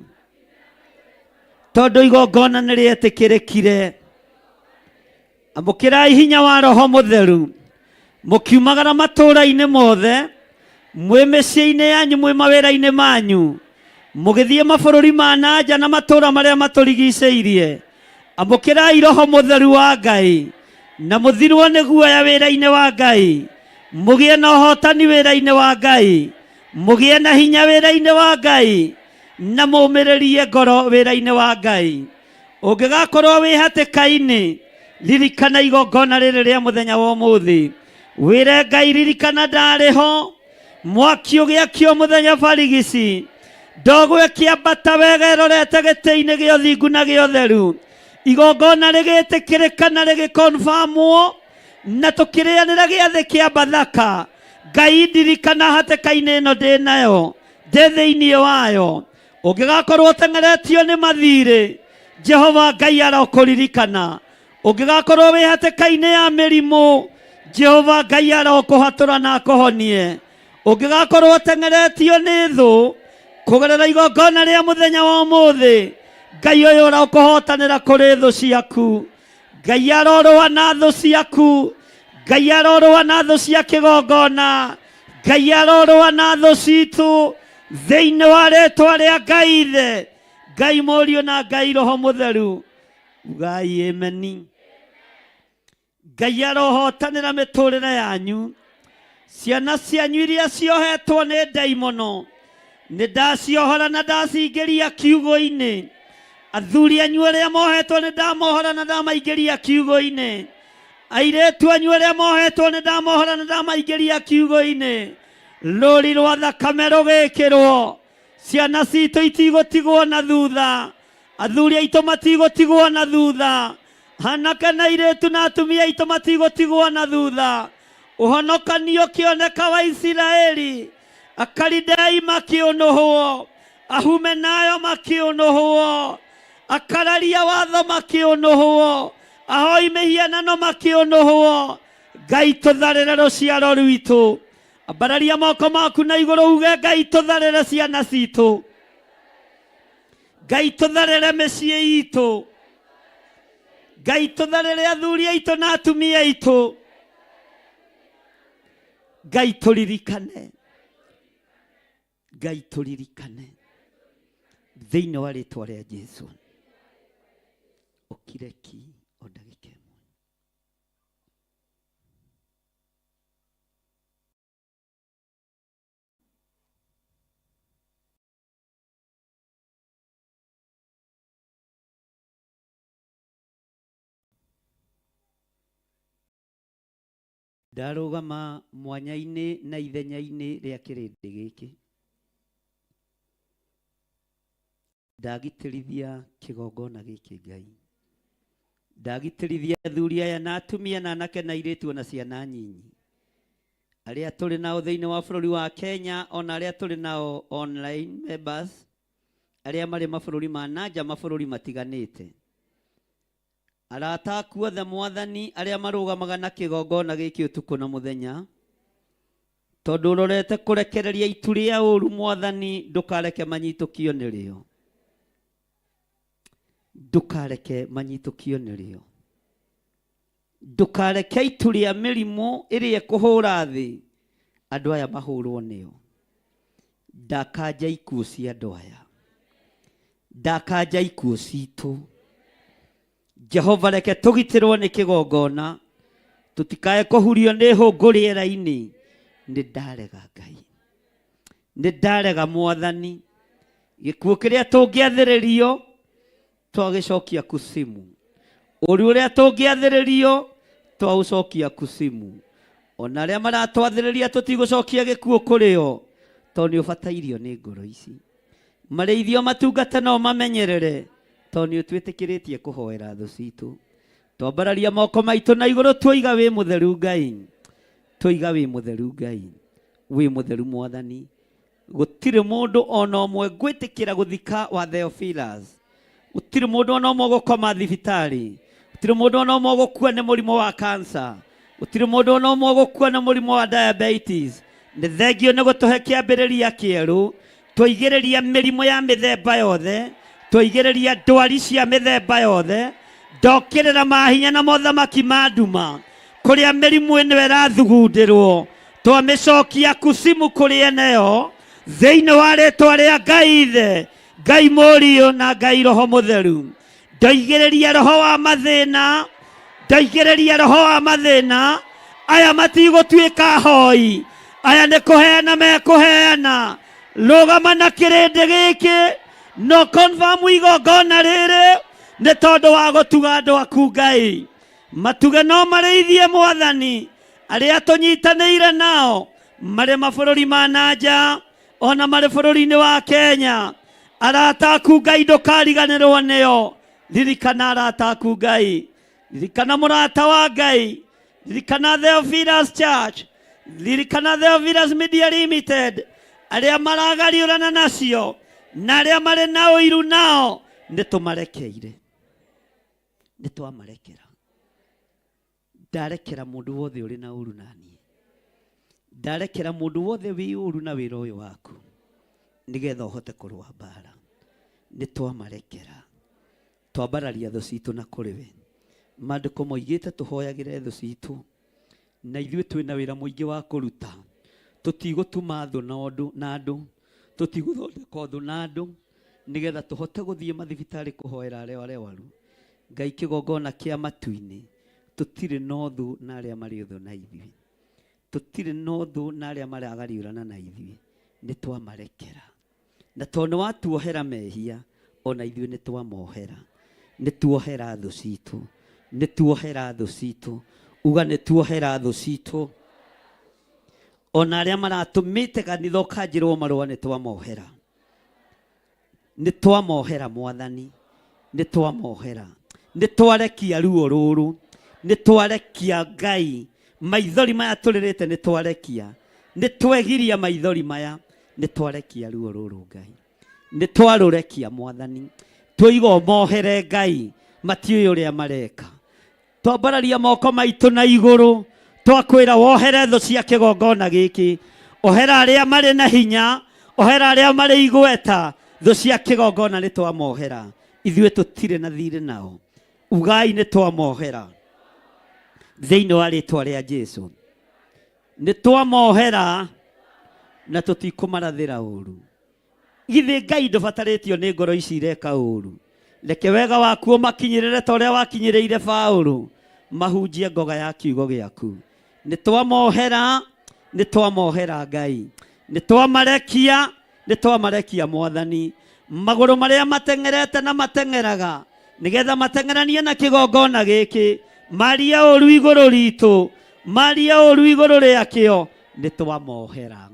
tondũ igongona nĩ rĩetĩkĩrĩkire. Amũkĩrai hinya wa Roho Mũtheru, mũkiumagara matũũra-inĩ mothe, mwĩ mĩciĩ-inĩ yanyu, mwĩ mawĩra-inĩ manyu, mũgĩthiĩ mabũrũri ma na nja na matũũra marĩa matũrigicĩirie. Amũkĩrai Roho Mũtheru wa Ngai, na mũthirwo nĩ guoya wĩra-inĩ wa Ngai, mũgĩe na ũhotani wĩra-inĩ wa Ngai, mũgĩe na hinya wĩra-inĩ wa Ngai, na mũmĩrĩrie ngoro wĩra-inĩ wa Ngai. Ũngĩgakorwo wĩ hatĩka-inĩ, ririkana igongona rĩrĩ rĩa mũthenya wa ũmũthĩ. Wĩre Ngai, ririkana ndarĩ ho, mwaki ũgĩakio mũthenya barigici, ndogo ĩkĩambata wega ĩrorete gĩtĩ-inĩ gĩa ũthingu na gĩa ũtheru. Igongona rĩgĩtĩkĩrĩka na rĩgĩkonfamwo na tũkĩrĩanĩra gĩathĩ kĩa Bathaka. Ngai ndirikana hatĩka-inĩ ĩno ndĩ nayo, ndĩ thĩinĩ wayo. Ũngĩgakorwo ũteng'eretio nĩ mathirĩ, Jehova Ngai arokũririkana. Ũngĩgakorwo wĩ hatĩka-inĩ ya mĩrimũ, Jehova Ngai arokũhatũra na akũhonie. Ũngĩgakorwo ũteng'eretio nĩ thũ kũgerera igongona rĩa mũthenya wa ũmũthĩ, Ngai ũyũ ũrokũhotanĩra kũrĩ thũ ciaku. Ngai arorũa na thũ ciaku. Ngai arorũa na thũ cia kĩgongona. Ngai arorũa na thũ citũ thĩinĩ wa rĩtwa rĩa Ngai Ithe, Ngai Mũriũ na Ngai Roho Mũtheru. Ugai ameni. Ngai arohotanĩra mĩtũrĩre yanyu. Ciana cianyu iria ciohetwo nĩ ndaimono nĩ ndaciohora na ndacingĩria kiugũ-inĩ. Athuri anyu arĩa mohetwo nĩ ndamohora na ndamaingĩria kiugũ-inĩ. Airĩtu anyu arĩa mohetwo nĩ ndamohora na ndamaingĩria kiugũ-inĩ. Rũri rwa thakame rũgĩkĩrwo. Ciana citũ itigũtigwo na thutha. Athuri aitũ matigũtigwo na thutha. Anake na airĩtu na atumia aitũ matigũtigwo na thutha. Ũhonokanio ũkĩoneka wa Isiraeli. Akalidei makĩũnũhwo. Ahumenayo makĩũnũhwo. Akararia watho makĩũnũhwo. Ahoi mĩhianano makĩũnũhwo. Ngai tũtharĩre rũciaro rwitũ. Ambararia moko maku na igũrũ uge Ngai tũtharĩre ciana citũ. Ngai tũtharĩre mĩciĩ itũ. Ngai tũtharĩre athuri aitũ na atumia aitũ. Ngai tũririkane. Ngai tũririkane. Thĩinĩ wa rĩtwa rĩa Jesu. Ũkire ki o ndagĩka ĩmwe. Ndarũgama mwanya-inĩ na ithenya-inĩ rĩa kĩrĩndĩ gĩkĩ. Ndagitĩrithia kĩgongona gĩkĩ Ngai. Ndagitĩrithia athuri aya na atumia na anake na airĩtu ona ciana nyinyi. Arĩa tũrĩ nao thĩinĩ wa bũrũri wa Kenya ona arĩa tũrĩ nao online members arĩa marĩ mabũrũri ma nanja mabũrũri matiganĩte. Arata aku othe Mwathani arĩa marũgamaga na kĩgongona gĩkĩ ũtukũ na mũthenya, tondũ ũrorete kũrekereria itu rĩa ũru Mwathani, ndũkareke manyitũkio nĩrĩo. Ndũkareke manyitũkio nĩrĩo. Ndũkareke itu rĩa mĩrimũ ĩrĩa ĩkũhũra thĩ andũ aya mahũrwo nĩyo. Ndakanja ikuũ cia andũ aya. Ndakanja ikuũ citũ. Jehova reke tũgitĩrwo nĩ kĩgongona, tũtikae kũhurio nĩ hũngũ rĩera-inĩ. Nĩ ndarega Ngai, nĩ ndarega Mwathani. Gĩkuũ kĩrĩa tũngĩathĩrĩrio twagĩcokia kusimu. Ũru ũrĩa tũngĩathĩrĩrio twaũcokia kusimu. Ona arĩa maratwathĩrĩria tũtigũcokia gĩkuũ kũrĩ o, tondũ nĩ ũbatairio nĩ ngoro ici. Marĩithio matungata no mamenyerere, tondũ nĩ ũtwĩtĩkĩrĩtie kũhoera thũ citũ. Twambararia moko maitũ na igũrũ tuoiga wĩ mũtheru Ngai. Tuoiga wĩ mũtheru Ngai. Wĩ mũtheru Mwathani. Gũtirĩ mũndũ ona ũmwe ngwĩtĩkĩra gũthika wa Theophilus. Gũtirĩ mũndũ ona ũmwe ũgũkoma thibitarĩ. Gũtirĩ mũndũ ona ũmwe ũgũkua nĩ mũrimũ wa cancer. Gũtirĩ mũndũ ona ũmwe ũgũkua nĩ mũrimũ wa diabetes. Nĩ thengio nĩ gũtũhe kĩambĩrĩria kĩerũ. Twaigĩrĩria mĩrimũ ya mĩthemba yothe. Twaigĩrĩria ndwari cia mĩthemba yothe. Ndokĩrĩra mahinya na mothamaki ma nduma. Kũrĩa mĩrimũ ĩno ĩrathugundĩrwo. Twamĩcokia kusimu kũrĩ eneo. Thĩinĩ wa rĩtwa rĩa Ngai Ithe, Ngai Mũriũ na Ngai Roho Mũtheru. Ndoigĩrĩria roho wa mathĩna, ndoigĩrĩria roho wa mathĩna. Aya matigũtuĩka hoi, aya nĩ kũheana mekũheana. Rũgama na kĩrĩndĩ gĩkĩ no confirm igongona rĩrĩ nĩ tondũ wa gũtuga andũ aku Ngai. Matuge no marĩithie Mwathani arĩa tũnyitanĩire nao marĩ mabũrũri ma na nja ona marĩ bũrũri-inĩ wa Kenya. Arata aku Ngai ndũkariganĩrwo nĩo. Ririkana arata aku Ngai, ririkana mũrata wa Ngai, ririkana Theophilus Church, ririkana Theophilus Media Limited, arĩa maragariũrana nacio na arĩa marĩ na ũiru nao, nĩ tũmarekeire, nĩ twamarekera. Ndarekera mũndũ wothe ũrĩ na ũru na niĩ, ndarekera mũndũ wothe wĩ ũru na wĩra ũyũ waku, nĩgetha ũhote kũrũa mbara. Nĩ twamarekera, twambararia thũ citũ na kũrĩ we. Maandĩko moigĩte tũhoyagĩre thũ citũ, na ithuĩ twĩna wĩra mũingĩ wa kũruta. Tũtigũtuma thũ na ũndũ na andũ, tũtigũthondeka ũthũ na andũ, nĩgetha tũhote gũthiĩ mathibitarĩ kũhoera arĩa arwaru. Ngai kĩgongona kĩa matu-inĩ, tũtirĩ na ũthũ na arĩa marĩ ũthũ na ithuĩ, tũtirĩ na ũthũ na arĩa maragariũrana na ithuĩ, nĩ twamarekera. Na tondũ nĩ watuohera mehia, ona ithuĩ nĩ twamohera. Nĩ tuohera thũ citũ, nĩ tuohera thũ citũ. Uga nĩ tuohera thũ citũ. Ona arĩa maratũmĩte kanitha ũkanjĩrwo marũa nĩ twamohera. Nĩ twamohera Mwathani, nĩ twamohera. Nĩ twarekia ruo rũrũ, nĩ twarekia Ngai. Maithori maya tũrĩrĩte nĩ twarekia. Nĩ twegiria maithori maya, nĩ twarekia ruo rũrũ Ngai. Nĩ twarũrekia Mwathani. Twoiga ũmohere Ngai, matiũĩ ũrĩa mareka. Twambararia moko maitũ na igũrũ, twakwĩra wohere thũ cia kĩgongona gĩkĩ, ohera arĩa marĩ na hinya, ohera arĩa marĩ igweta. Thũ cia kĩgongona nĩ twamohera, ithuĩ tũtirĩ na thirĩ nao. Ugai nĩ twamohera thĩinĩ wa rĩtwa rĩa Jesu. Nĩ twamohera na tũtikũmarathĩra ũru. Githĩ Ngai ndũbatarĩtio nĩ ngoro ici ireka ũru? Reke wega waku ũmakinyĩrĩre ta ũrĩa wakinyĩrĩire Paũlũ, mahunjie ngoga ya kiugo gĩaku. Nĩ twamohera, nĩ twamohera Ngai. Nĩ twamarekia, nĩ twamarekia Mwathani. Magũrũ marĩa mateng'erete na mateng'eraga, nĩgetha mateng'eranie na kĩgongona gĩkĩ, marie ũru igũrũ ritũ, marie ũru igũrũ rĩakĩo, nĩ twamohera.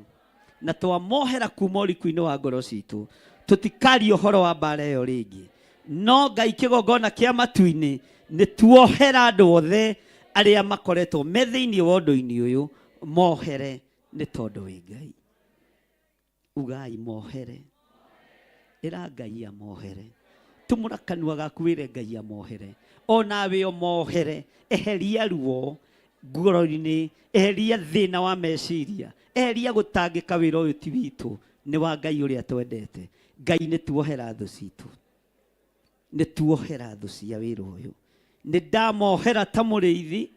Na twamohera kuma ũriku-inĩ wa ngoro citũ, tũtikaria ũhoro wa mbara ĩyo rĩngĩ. No Ngai kĩgongona kĩa matu-inĩ, nĩ tuohera andũ othe arĩa makoretwo me thĩinĩ wa ũndũ-inĩ ũyũ, mohere nĩ tondũ wĩ Ngai. Ugai mohere. Ĩra Ngai amohere. Tumũra kanua gaku wĩre Ngai amohere. Onawe ũmohere. Eheria ruo ngoro-inĩ, eheria thĩna wa meciria, eheria gũtangĩka. Wĩra ũyũ ti witũ, nĩ wa Ngai ũrĩa twendete. Ngai nĩ tuohera thũ citũ, nĩ tuohera thũ cia wĩra ũyũ. Nĩ ndamohera ta mũrĩithi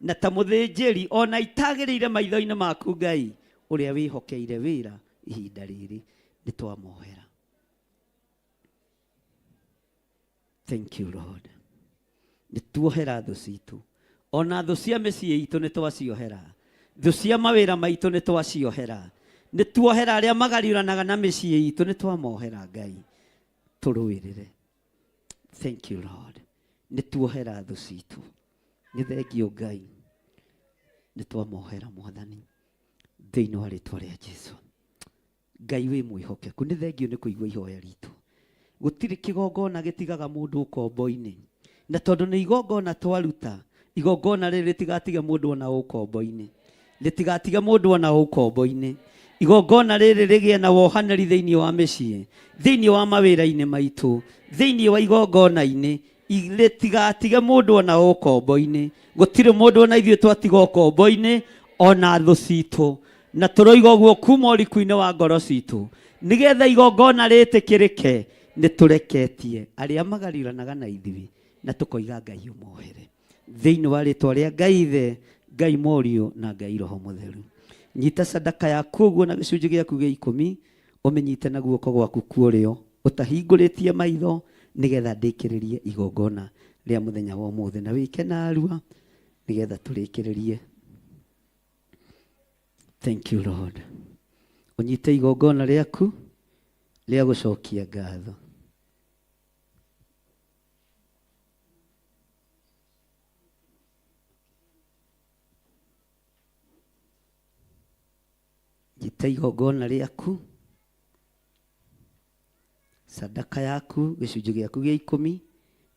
na ta mũthĩnjĩri, ona itagĩrĩire maitho-inĩ maku Ngai ũrĩa wĩhokeire wĩra ihinda rĩrĩ, nĩ twamohera. Thank you Lord. Nĩ tuohera thũ citũ, ona thũ cia mĩciĩ itũ nĩ twaciohera, thũ cia mawĩra maitũ nĩ twaciohera, nĩ tuohera arĩa magariũranaga na mĩciĩ itũ, nĩ twamohera. Ngai tũrũĩrĩre. Thank you Lord. Nĩ tuohera thũ citũ. Nĩ thengio Ngai, nĩ twamohera Mwathani thĩinĩ wa rĩtwa rĩa Jesu. Ngai wĩ mwĩhokeku, nĩ thengio nĩ kũigua ihoya ritũ. Gũtirĩ kĩgongona gĩtigaga mũndũ ũkombo-inĩ, na tondũ nĩ igongona twaruta, igongona rĩrĩ rĩtigatiga mũndũ ona ũkombo-inĩ, rĩtigatiga mũndũ ona ũkombo-inĩ. Igongona rĩrĩ rĩgĩe na wohanĩri thĩinĩ wa mĩciĩ, thĩinĩ wa mawĩra-inĩ maitũ, thĩinĩ wa igongona-inĩ, rĩtigatige mũndũ ona ũkombo-inĩ. Gũtirĩ mũndũ ona ithuĩ twatiga ũkombo-inĩ, ona thũ citũ. Na tũroiga ũguo kuma ũriku-inĩ wa ngoro citũ, nĩgetha igongona rĩtĩkĩrĩke. Nĩ tũreketie arĩa magariũranaga na ithuĩ, na tũkoiga Ngai ũmohere thĩinĩ wa rĩtwa rĩa Ngai Ithe, Ngai Mũriũ na Ngai Roho Mũtheru. Nyita sadaka yaku ũguo na gĩcunjĩ gĩaku gĩa ikũmi, ũmĩnyite na guoko gwaku kwa ũrĩo ũtahingũrĩtie maitho, nĩgetha ndĩkĩrĩrie igongona rĩa mũthenya wa ũmũthĩ, na wĩke narua nĩgetha tũrĩkĩrĩrie. Thank you Lord. Ũnyite igongona rĩaku rĩa gũcokia ngatho. Nyita igongona rĩaku, sadaka yaku, gĩcunjĩ gĩaku gĩa ikũmi,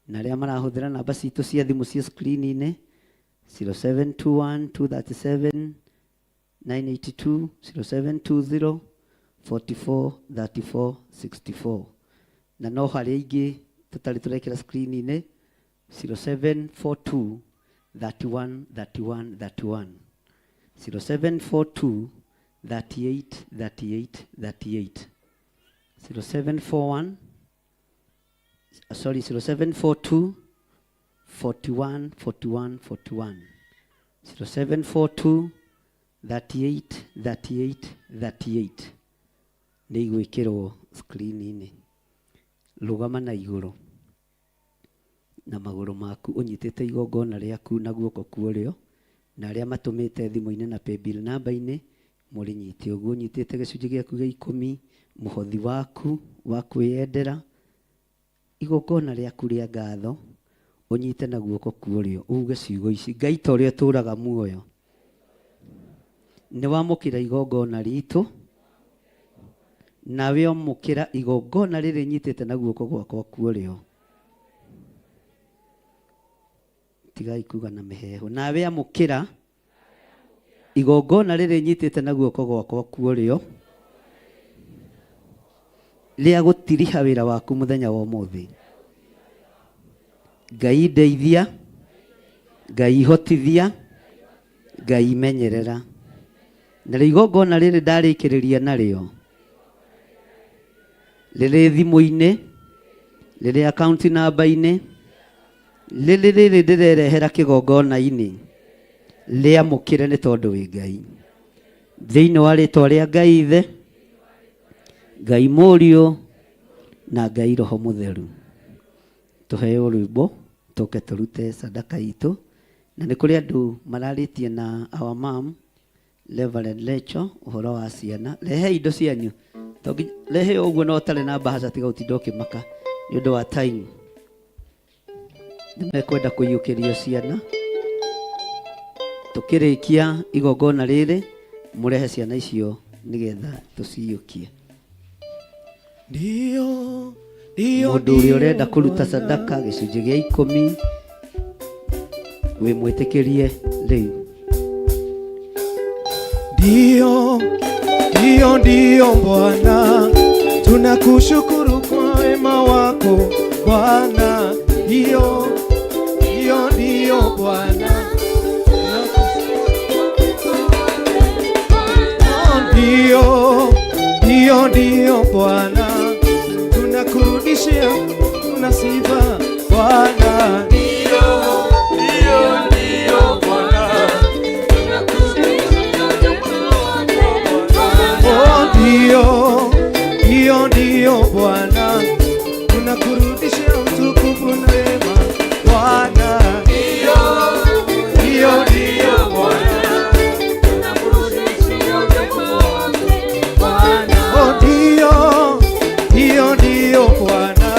Na arĩa marahũthĩra namba citũ cia thimũ cia screen-inĩ 0721 237 982, 0720 44 34 64, na no harĩa ingĩ tũtarĩ tũrekĩra screen-inĩ 0742 31 31 31, 0742 38 38 38, 0741, sorry, 0742 41 41 41, 0742 38 38 38. Nĩ igwĩkĩrwo screen-inĩ. Rũgama na igũrũ na magũrũ maku ũnyitĩte igongona rĩaku na guoko kwa ũrĩo, na arĩa matũmĩte thimũ-inĩ na paybill namba-inĩ mũrĩnyite ũguo ũnyitĩte gĩcunjĩ gĩaku gĩa ikũmi, mũhothi waku wa kwĩyendera, igongona rĩaku rĩa ngatho, ũnyite na guoko kwa ũrĩo, uge ciugo ici: Ngai ta ũrĩa ũtũũraga muoyo, nĩ wamũkĩra igongona ritũ, nawe amũkĩra igongona rĩrĩ nyitĩte na guoko gwakwa kwa ũrĩo. Tigai kuga na mĩheehũ. Nawe amũkĩra igongona rĩrĩ nyitĩte na guoko gwakwa kwa ũrĩo rĩa gũtiriha wĩra waku mũthenya wa ũmũthĩ. Ngai ndeithia, Ngai hotithia, Ngai menyerera. Narĩo igongona rĩrĩ ndarĩkĩrĩria narĩo rĩrĩ thimũ-inĩ, rĩrĩ akaunti namba-inĩ, rĩrĩ rĩrĩ ndĩrerehera kĩgongona-inĩ, rĩamũkĩre nĩ tondũ wĩ Ngai. Thĩinĩ wa rĩtwa rĩa Ngai Ithe, Ngai Mũriũ na Ngai Roho Mũtheru, tũheo rwĩmbo tũke tũrute sadaka itũ. Na nĩ kũrĩ andũ mararĩtie na our mom Reverend Lecho ũhoro wa ciana. Rehe indo cianyu, rehe ũguo no ũtarĩ na mbahaca, tiga gũtinda ũkĩmaka nĩ ũndũ wa time. Nĩ mekwenda kũiyũkĩrio ciana. Tũkĩrĩkia igongona rĩrĩ, mũrehe ciana icio nĩgetha tũciyũkie. Ndio, ndio. Mũndũ ũrĩa ũrenda kũruta sadaka gĩcunjĩ gĩa ikũmi, wĩmwĩtĩkĩrie rĩu. Ndio, ndio, ndio Bwana, tunakushukuru kwa wema wako Bwana. Ndio, ndio, ndio Bwana. Ndio, ndio, ndio Bwana, tunakurudishia na sifa Bwana. Ndio, ndio, ndio Bwana, Oh, ndio, ndio, ndio Bwana, tunakurudishia utukufu na wema Bwana. Ndio, ndio, ndio Bwana, Oh, ndio, ndio, ndio Bwana,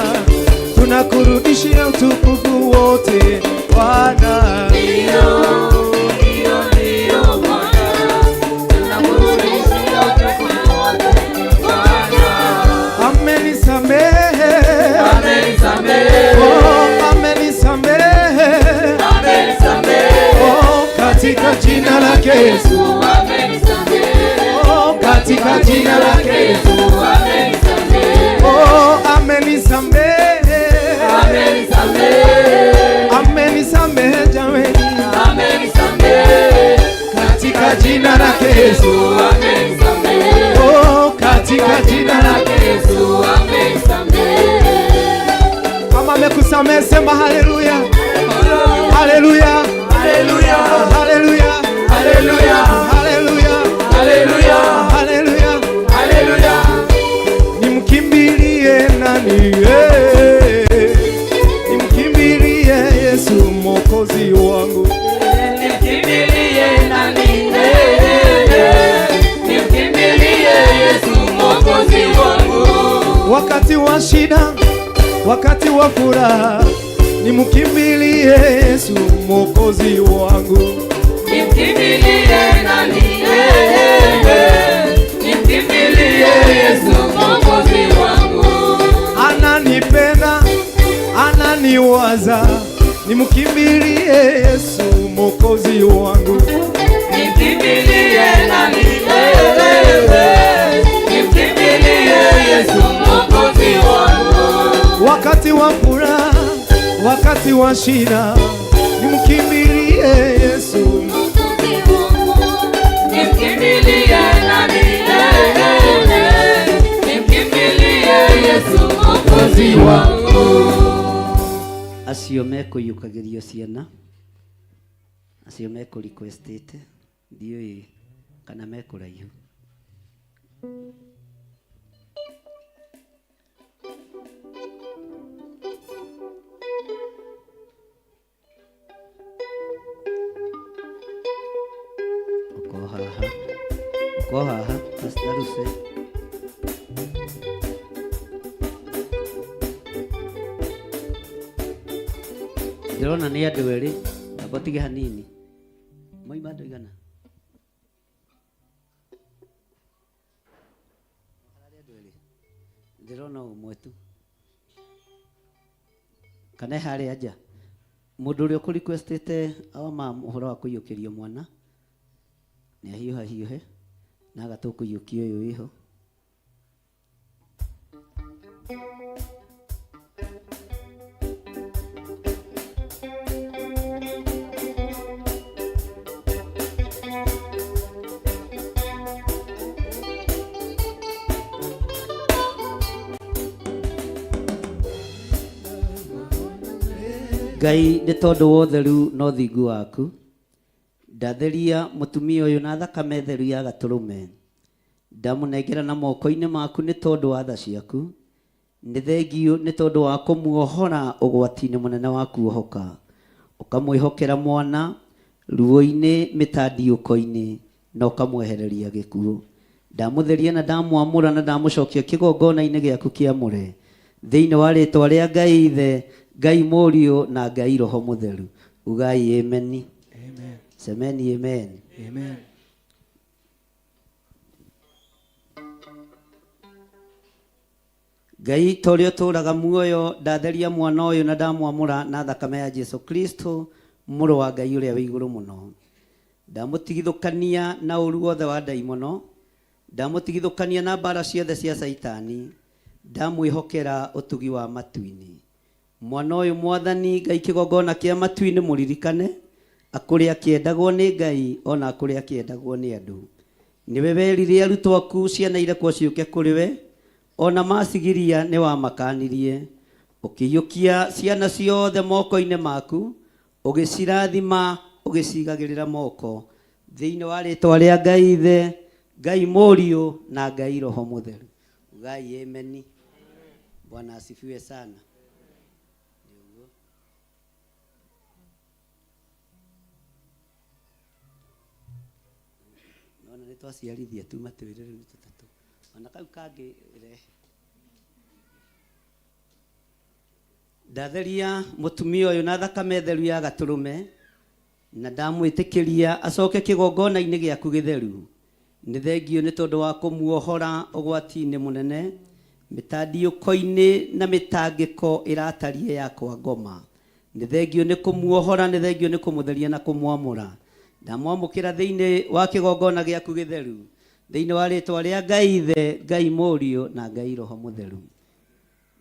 tunakurudishia utukufu wote Bwana. Ndio, ndio, ndio Bwana, tunakurudishia utukufu wote Bwana. Amenisamehe, Amenisamehe. Oh, amenisamehe, Amenisamehe. Oh, katika jina lake Yesu, Amenisamehe. Oh, katika jina lake Yesu, Amenisamehe. Oh, amenisamehe, Amenisamehe. Amenisamehe jameni, Amenisamehe. Katika jina lake Yesu, Amenisamehe. Oh, katika jina lake Yesu, amenisamehe. Kama amekusamehe sema haleluya, haleluya, Haleluya. haleluya, Haleluya. haleluya, Haleluya. haleluya. Haleluya. Nimkimbilie nani? Nimkimbilie Yesu Mwokozi wangu. Nimkimbilie nani? Nimkimbilie Yesu Mwokozi wangu. Wakati wa shida, wakati wa furaha, nimkimbilie Yesu Mwokozi wangu. Nimkimbilie nani? Nimkimbilie Yesu Mwokozi wangu. Ananipenda, ananiwaza. Nimkimbilie Yesu mwokozi wangu. Nimkimbilie nani? Nimkimbilie Yesu mwokozi wangu. Wakati wa furaha, wakati wa shida, nimkimbilie Yesu. Nimkimbilie nani? Nimkimbilie Yesu mwokozi wangu. Acio mekũiyũkagĩrio ciana, acio mekũ requestĩte ndiũĩ kana mekũraihu. Uko haha, uko haha, Pastor Ruse. Ndĩrona nĩ andũ erĩ, amba ũtige hanini. Moima andũ aigana? Hararĩ andũ erĩ? Ndĩrona ũmwe tu. Kana e harĩa nja? Mũndũ ũrĩa ũkũ requestĩte awa mam ũhoro wa kũiyũkĩrio mwana, nĩ ahiũha hiũhe, na aga tũkũiyũkia ũyũ wĩho. Ngai nĩ tondũ wa ũtheru na ũthingu waku, ndatheria mũtumia ũyũ na thakame theru ya gatũrũme. Ndamũnengera na moko-inĩ maku nĩ tondũ wa tha ciaku. Nĩ thengiũ nĩ tondũ wa kũmuohora ũgwati-inĩ mũnene wa kuohoka. Ũkamwĩhokera mwana ruo-inĩ mĩtandiũko-inĩ na ũkamwehereria gĩkuũ. Ndamũtheria na ndamwamũra na ndamũcokia kĩgongona-inĩ gĩaku kĩamũre. Thĩinĩ wa rĩtwa rĩa Ngai Ithe, Ngai Mũriũ na Ngai Roho Mũtheru. Ugai ameni. Amen. Semeni amen. Amen. Ngai ta ũrĩa ũtũũraga muoyo, ndatheria mwana ũyũ na ndamwamũra na thakame ya Jesu Kristo, mũrũ wa Ngai ũrĩa wĩ igũrũ mũno. Ndamũtigithũkania na ũru wothe wa ndaimono, ndamũtigithũkania na mbara ciothe cia Caitani, ndamwĩhokera ũtugi wa matu-inĩ. Mwana ũyũ Mwathani Ngai kĩgongona kĩa matu-inĩ mũririkane, akũrĩ akĩendagwo nĩ Ngai ona akũrĩ akĩendagwo nĩ andũ. Nĩwe werire arutwo aku ciana irekwo ciũke kũrĩ we, ona macigiria nĩ wamakanirie. Ũkĩiyũkia ciana ciothe moko-inĩ maku, ũgĩcirathima, ũgĩcigagĩrĩra moko. Thĩinĩ wa rĩtwa rĩa Ngai Ithe, Ngai Mũriũ na Ngai Roho Mũtheru. Ugai ameni. Bwana asifiwe sana. Nona nĩ twaciarithia tuma twĩrĩ rĩu nĩ tũtatũ. Ona kau kangĩ rehe. Ndatheria mũtumia ũyũ na thakame theru ya gatũrũme, na ndamwĩtĩkĩria acoke kĩgongona-inĩ gĩaku gĩtheru. Nĩ thengiũ nĩ tondũ wa kũmuohora ũgwati-inĩ mũnene, mĩtandiũko-inĩ na mĩtangĩko ĩratariĩ ya kwa ngoma. Nĩ thengiũ nĩ kũmuohora, nĩ thengiũ nĩ kũmũtheria na kũmwamũra. Ndamwamũkĩra thĩinĩ wa kĩgongona gĩaku gĩtheru, thĩinĩ wa rĩtwa rĩa Ngai Ithe, Ngai Mũriũ na Ngai Roho Mũtheru.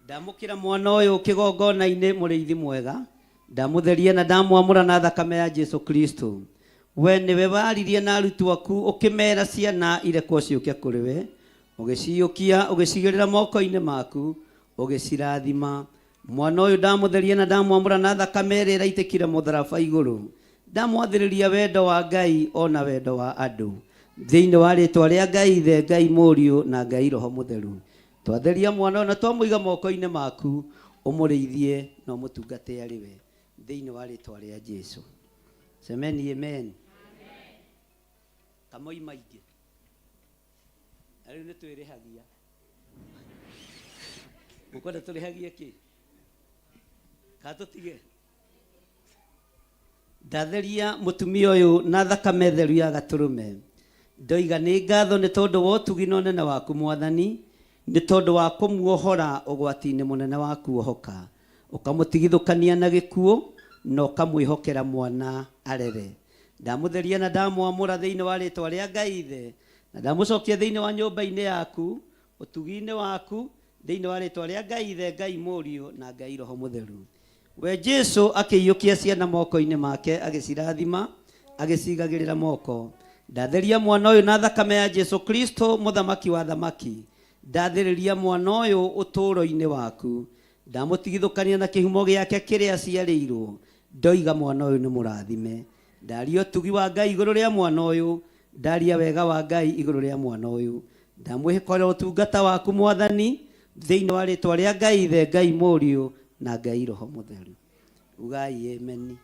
Ndamũkĩra mwana ũyũ kĩgongona-inĩ mũrĩithi mwega, ndamũtheria na ndamwamũra na thakame ya Jesu Kristo. We nĩwe waririe na arutwo aku ũkĩmera ciana irekwo ciũke kũrĩ we, ũgĩciyũkia, ũgĩcigĩrĩra moko-inĩ maku, ũgĩcirathima. Mwana ũyũ ndamũtheria na ndamwamũra na thakame ĩrĩa ĩraitĩkire mũtharaba igũrũ. Ndamwathĩrĩria wendo wa Ngai ona wendo wa andũ. Thĩinĩ wa rĩtwa rĩa Ngai Ithe, Ngai Mũriũ na Ngai Roho Mũtheru. Twatheria mwana ũyũ na twamũiga moko-inĩ maku, ũmũrĩithie na ũmũtungate arĩ we. Thĩinĩ wa rĩtwa rĩa Jesu. Semeni amen. Kamoi maingĩ. Na rĩu nĩ twĩrĩhagia. Mũkwenda tũrĩhagie kĩ? Kana tũtige? Ndatheria mũtumia ũyũ na thakame theru ya gatũrũme. Ndoiga nĩ ngatho nĩ tondũ wa ũtugi na ũnene waku Mwathani, nĩ tondũ wa kũmuohora ũgwati-inĩ mũnene wa kuohoka. Ũkamũtigithũkania na gĩkuũ, Na ũkamwĩhokera mwana arere. Ndamũtheria na ndamwamũra thĩinĩ wa rĩtwa rĩa Ngai Ithe, na ndamũcokia thĩinĩ wa nyũmba-inĩ yaku, ũtugi-inĩ waku, thĩinĩ wa rĩtwa rĩa Ngai Ithe, Ngai Mũriũ, na Ngai Roho Mũtheru. We Jesu akĩiyũkia ciana moko-inĩ make agĩcirathima, agĩcigagĩrĩra moko. Ndatheria mwana ũyũ na thakame ya Jesu Kristo, Mũthamaki wa athamaki. Ndathĩrĩria mwana ũyũ ũtũũro-inĩ waku. Ndamũtigithũkania na kĩhumo gĩake kĩrĩa aciarĩirwo. Ndoiga mwana ũyũ nĩ mũrathime. Ndaria ũtugi wa Ngai igũrũ rĩa mwana ũyũ. Ndaria wega wa Ngai igũrũ rĩa mwana ũyũ. Ndamwĩhĩkora ũtungata waku Mwathani, thĩinĩ wa rĩtwa rĩa Ngai Ithe, Ngai Mũriũ, na Ngai Roho Mũtheru. Ugai ameni.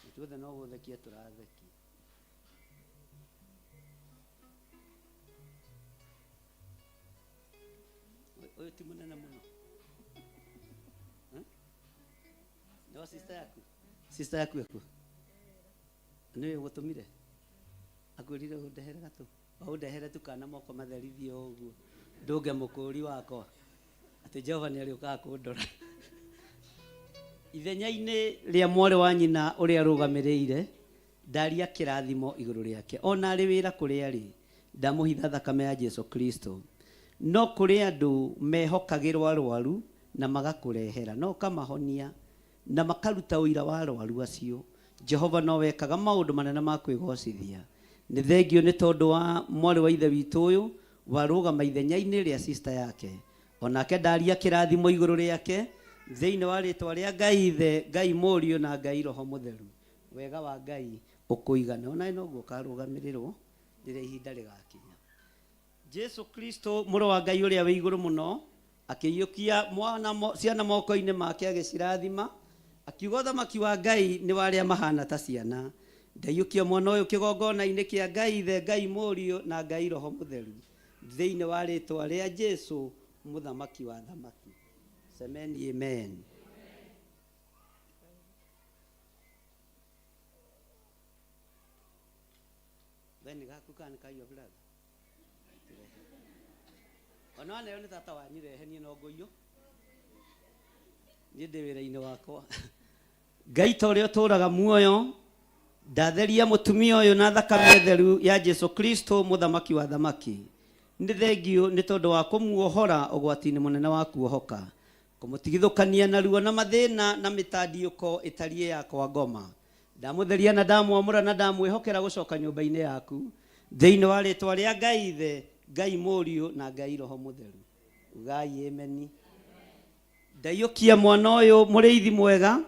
Ithuothe no gũthekia tũrathekia. Ũyũ ti mũnene mũno. Eh? Nĩ wa sister yaku? Sister yaku ĩkũ? Nĩwe ũgũtũmire? Akwĩrire ũndehere gatũ? Ũndehere tu kana moko matherithie o ũguo. Ndũnge mũkũri wakwa. Atĩ Jehova nĩ arĩũkaga kũndora. Ithenya-inĩ rĩa mwarĩ wa nyina ũrĩa arũgamĩrĩire, ndaria kĩrathimo igũrũ rĩake. O na arĩ wĩra kũrĩa arĩ, ndamũhitha thakame ya Jesu Kristo. No kũrĩ andũ mehokagĩrwo arwaru na magakũrehera, na ũkamahonia, na makaruta ũira wa arwaru acio. Jehova no wekaga maũndũ manene ma kwĩgocithia. Nĩ thengiũ nĩ tondũ wa mwarĩ wa ithe witũ ũyũ warũgama ithenya-inĩ rĩa sister yake. O nake ndaria kĩrathimo igũrũ rĩake thĩinĩ wa rĩtwa rĩa Ngai Ithe, Ngai Mũriũ na Ngai Roho Mũtheru. Wega wa Ngai ũkũigane. O nawe noguo ũkarũgamĩrĩrwo rĩrĩa ihinda rĩgakinya. Jesu Kristo, Mũrũ wa Ngai ũrĩa wĩ igũrũ mũno, akĩiyũkia mwana ciana moko-inĩ make agĩcirathima, akiuga ũthamaki wa Ngai nĩ wa arĩa mahana ta ciana. Ndaiyũkia mwana ũyũ kĩgongona-inĩ kĩa Ngai Ithe, Ngai Mũriũ, na Ngai Roho Mũtheru, thĩinĩ wa rĩtwa rĩa Jesu, Mũthamaki wa athamaki. Semeni amen. We nĩ gaku kana nĩ ka your brother? Ona waneo nĩ tata wanyu rehe niĩ no ngũiyũ. Niĩ ndĩ wĩra-inĩ wakwa. Ngai ta ũrĩa ũtũũraga muoyo, ndatheria mũtumia ũyũ na thakame theru ya Jesu Kristo mũthamaki wa thamaki. Nĩ thengiũ nĩ tondũ wa kũmuohora ũgwati-inĩ mũnene wa kuohoka, kũmũtigithũkania na ruo na mathĩna na mĩtandiũko ĩtariĩ ya kwa ngoma. Ndamũtheria na ndamwamũra na ndamwĩhokera gũcoka nyũmba-inĩ yaku, thĩinĩ wa rĩtwa rĩa Ngai Ithe, Ngai Mũriũ, na Ngai Roho Mũtheru. Ugai ameni. Ndaiyũkia mwana ũyũ mũrĩithi mwega,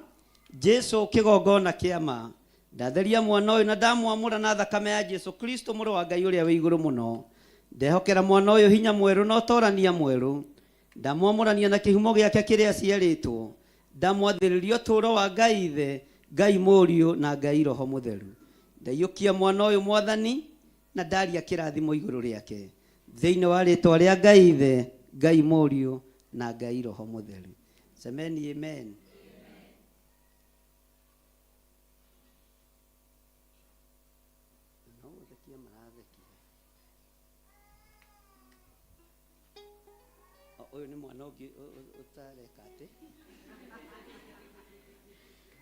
Jesu kĩgongona kĩa ma. Ndatheria mwana ũyũ na ndamwamũra na thakame ya Jesu Kristo mũrũ wa Ngai ũrĩa wĩ igũrũ mũno. Ndehokera mwana ũyũ hinya mwerũ na ũtorania mwerũ. Ndamwamũrania na kĩhumo gĩake kĩrĩa aciarĩtwo. Ndamwathĩrĩria ũtũũro wa Ngai Ithe, Ngai Mũriũ, na Ngai Roho Mũtheru. Ndaiyũkia mwana ũyũ Mwathani, na ndaria kĩrathimo igũrũ rĩake. Thĩinĩ wa rĩtwa rĩa Ngai Ithe, Ngai Mũriũ, na Ngai Roho Mũtheru. Semeni amen. No gũthekia marathekia. Ũyũ nĩ mwana ũngĩ ũtareka atĩ.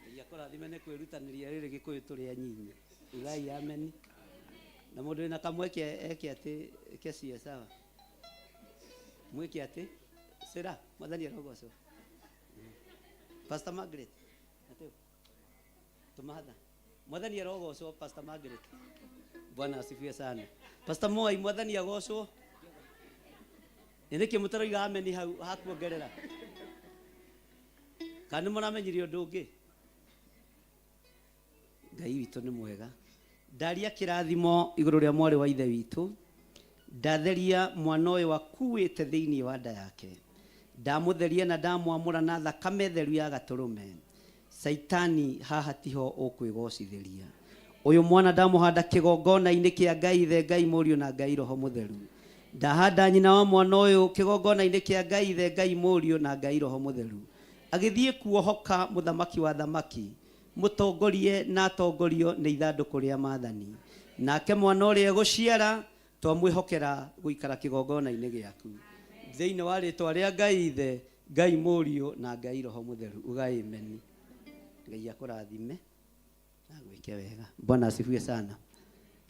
Ngai akũrathime nĩ kwĩrutanĩria rĩrĩ gĩkũyũ tũrĩ anyinyi. Ugai ameni. Na mũndũ wĩna kamweke eke atĩ kesie sawa. Mwĩke atĩ sera mwathani arogocwo. Pastor Margaret. Atĩ tũmatha. Mwathani arogocwo Pastor Margaret. Bwana asifiwe sana. Pastor Moi mwathani agocwo. Nĩ nĩkĩ mũtaroiga ameni hau hakuongerera? Kana nĩ mũramenyire ũndũ ũngĩ? Ngai witũ nĩ mwega. Ndaria kĩrathimo igũrũ rĩa mwarĩ wa ithe witũ. Ndatheria mwana ũyũ akuĩte thĩinĩ wa nda yake. Ndamũtheria na ndamwamũra na thakame theru ya gatũrũme. Caitani haha tiho ũkwĩgocithĩria. Ũyũ mwana ndamũhanda kĩgongona-inĩ kĩa Ngai Ithe, Ngai Mũriũ na Ngai Roho Mũtheru. Ndahanda nyina wa mwana ũyũ kĩgongona-inĩ kĩa Ngai Ithe, Ngai Mũriũ na Ngai Roho Mũtheru. Agĩthiĩ kuohoka mũthamaki wa athamaki, mũtongorie na atongorio nĩ ithandũkũ rĩa maathani. Nake mwana ũrĩa egũciara twamwĩhokera gũikara kĩgongona-inĩ gĩaku. Thĩinĩ wa rĩtwa rĩa Ngai Ithe, Ngai Mũriũ na Ngai Roho Mũtheru. Uga amen. Ngai akũrathime na gwĩke wega. Bwana asifiwe sana.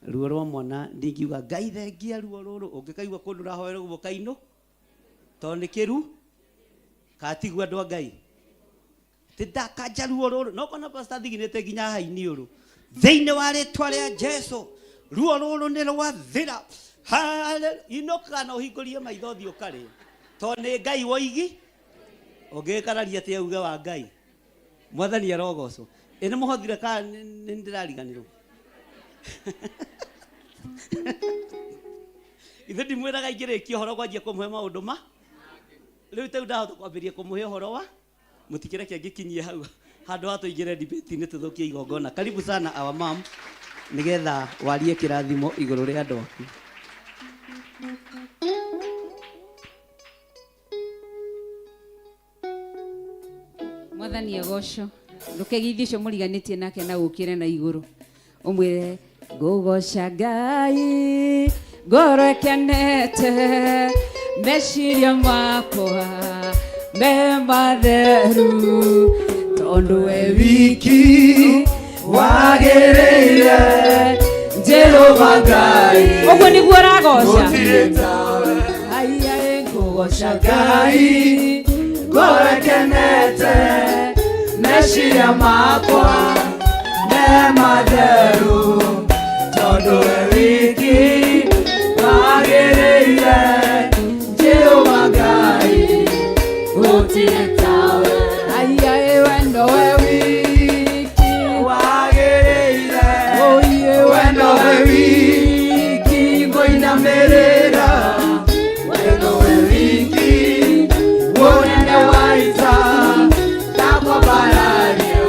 Ruo rwa mwana ndingiuga Ngai thengia ruo rũrũ, ũngĩkaigua kũndũ ũrahoera ũguo kainũ tondũ nĩ kĩru katigua andũ a Ngai ti ndakanja ruo rũrũ no kona pastor thiginĩte nginya haha iniũrũ thĩinĩ wa rĩtwa rĩa Jesu ruo rũrũ nĩ rwathira. Inũka na ũhingũrie maitho ũthiĩ ũkarĩe tondũ nĩ Ngai woigi ũngĩkararia atĩa uge wa Ngai. Mwathani arogocwo. Ĩ nĩ mũhothire kana nĩ ndĩrariganĩrwo? Ithe ndimwĩraga ingĩrĩkia ũhoro kwanjia kũmũhe maũndũ ma rĩu tau ndahota kwambĩrĩria kũmũhe ũhoro wa mũtikĩreke ngĩkinyie hau handũ ha tũingĩre debate-inĩ tũthũkie igongona. Karibu sana our mom nĩgetha warie kĩrathimo igũrũ rĩa andũ aku. Mwathani agocwo. Ndũkegeithie ũcio mũriganĩtie nake na ũkĩre na igũrũ ũmwĩre ngũgoca Ngai ngoro ĩkenete meciria makwa me matheru tondũ we wiki wagĩrĩire Jehova Ngai. Ũguo nĩguo ũragoca. Haiya ngũgoca Ngai ngoro ĩkenete meciria makwa me matheru tondũ we wiki wagĩrĩire Jehova Ngai gũtirĩ tawe. Haiya wendo we wiki wagĩrĩire oiye wendo we wiki ngũinamĩrĩra wendo we wiki mũnene wa ita ndakwambararia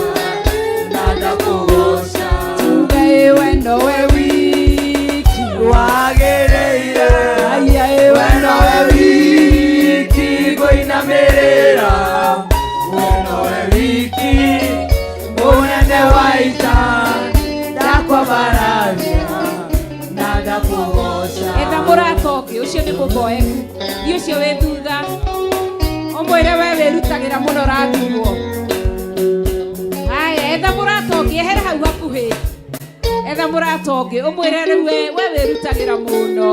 na ndakũgoca. Tuge wendo we wiki wagĩrĩire haiya wendo we wiki ngũinamĩrĩra wendo we wiki mũnene wa ita ndakwambararia na ndakũgoca. Etha mũrata ũngĩ ũcio nĩ mũboeku thiĩ ũcio wĩ thutha ũmwĩre we wĩrutagĩra mũno rathimwo. Haya etha mũrata ũngĩ ehere hau hakuhĩ. Etha mũrata ũngĩ ũmwĩre rĩu we wĩrutagĩra mũno.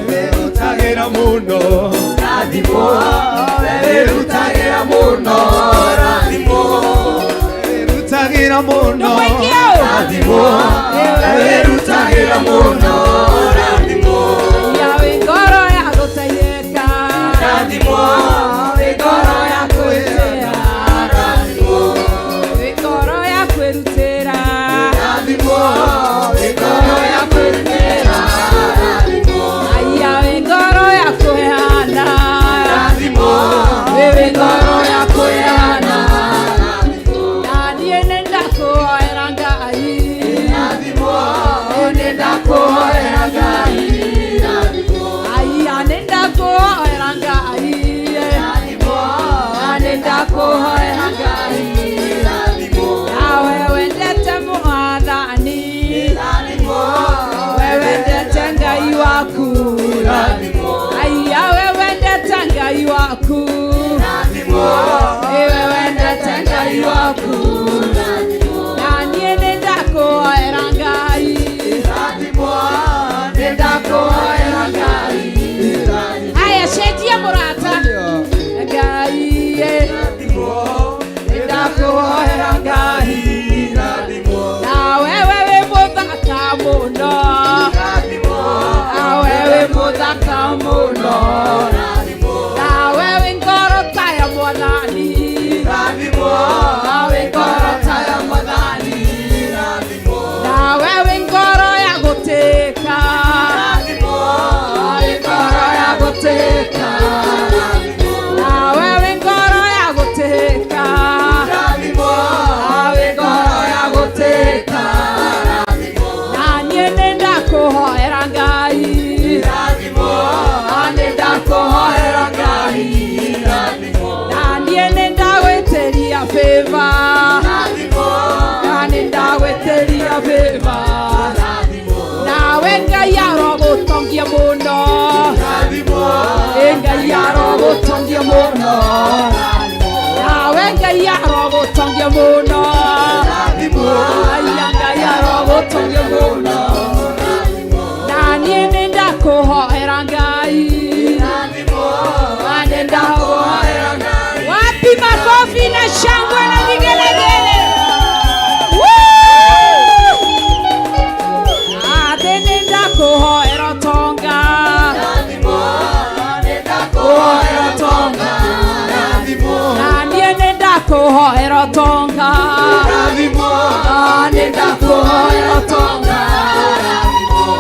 Wĩrutagĩra mũno rathimwo, wĩrutagĩra mũno rathimwo, wĩrutagĩra mũno rathimwo, wĩrutagĩra mũno rathimwo. Ya wĩ ngoro ya gũteithĩka rathimwo, wĩ ngoro ya kwĩrutĩra rathimwo, wĩ ngoro ya kwĩrutĩra rathimwo, wĩ ngoro ya kwĩrutĩra rathimwo. Aya wĩ ngoro ya kwĩhana rathimwo, wĩ ngoro ya kwĩhana na niĩ nĩ ndakũhoera Ngai rathimwo, nĩ ndakũhoera Ngai rathimwo. Aya nĩ ndakũhoera Ngai rathimwo, nĩ ndakũhoera Ngai rathimwo. Nawe wendete Mwathani rathimwo, we wendete Ngai waku rathimwo, Aya we wendete Ngai waku rathimwo, we wendete Ngai waku na niĩ nĩ ndakũhoera Ngai rathimwo, nĩ ndakũhoera Ngai Haya cenjia mũrata Ngai rathimwo, nĩ ndakũhoera Ngai rathimwo, na wewe wĩ mũthaka mũno rathimwo, na wewe wĩ mũthaka mũno rathimwo, na wewe wĩ ngoro ta ya Mwathani rathimwo, na wĩ ngoro ta ya Mwathani rathimwo, na wewe wĩ ngoro ya gũtĩka rathimwo, wĩ ngoro ya gũtĩka na wewe wĩ ngoro ya gũtĩka rathimwo, na wĩ ngoro ya gũtĩka na niĩ nĩ ndakũhoera Ngai rathimwo, na nĩ ndakũhoera Ngai rathimwo, na niĩ nĩ arogũtongia mũno. Ĩ Ngai arogũtongia mũno. Nawe Ngai arogũtongia mũno. Aya Ngai arogũtongia mũno. Na niĩ nĩ ndakũhoera Ngai. Na nĩ ndakũhoera Ngai. Wapi makofi na shangwe na vigelegele? Woo! Atĩ nĩ ndakũhoera ũtonga. Kũhoera ũtonga. Na niĩ nĩ ndakũhoera ũtonga. Na nĩ ndakũhoera ũtonga.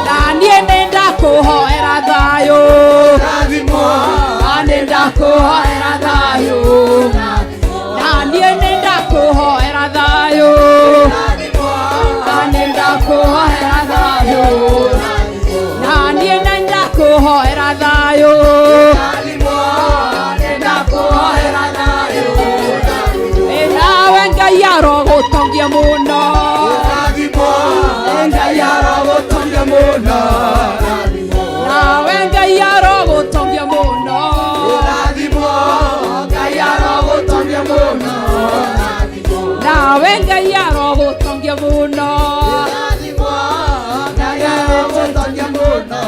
Na niĩ nĩ ndakũhoera thayũ. Na nĩ ndakũhoera thayũ. Na niĩ nĩ ndakũhoera thayũ. Na nĩ ndakũhoera thayũ. Na niĩ nĩ ndakũhoera thayũ. Nĩ ndakũhoera thayũ. Ĩ nawe Ngai arogũtongia mũno. Ĩ Ngai arogũtongia mũno. Nawe Ngai arogũtongia mũno. Ngai arogũtongia mũno. Nawe Ngai arogũtongia mũno. Ngai arogũtongia mũno.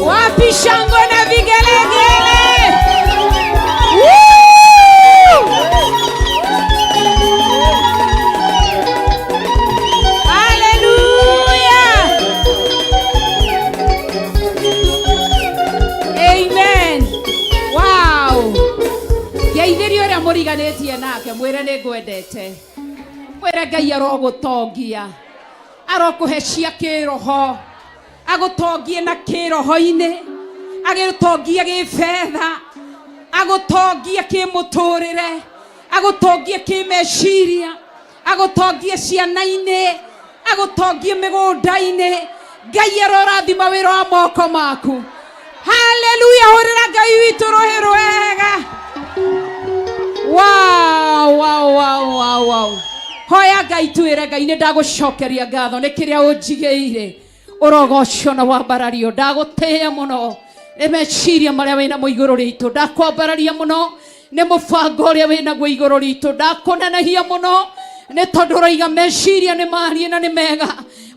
Wapi shangwe na vigelegele? Woo! Hallelujah! Amen. Wow. Geithĩria ũrĩa mũriganĩtie nake mwĩre nĩ ngwendete. Mwĩre Ngai arogũtongia. Arokũhe cia kĩroho. Agũtongie na kĩroho-inĩ. Agũtongie gĩbetha. Agũtongie kĩmũtũrĩre. Agũtongie kĩmeciria. Agũtongie ciana-inĩ. Agũtongie mĩgũnda-inĩ. Ngai arorathima wĩra wa moko maku. Haleluya, hũrĩra Ngai witũ rũhĩ rwega. Wow, wow, wow, wow, wow. Hoya Ngai twĩre Ngai nĩ ndagũcokeria ngatho nĩ kĩrĩa ũnjigĩire ũrogocwo na wambarario ndagũtĩĩa mũno nĩ meciria marĩa wĩnamo igũrũ ritũ ndakwambararia mũno nĩ mũbango ũrĩa wĩnaguo igũrũ ritũ ndakũnenehia mũno nĩ tondũ ũroiga meciria nĩ marie na nĩ mega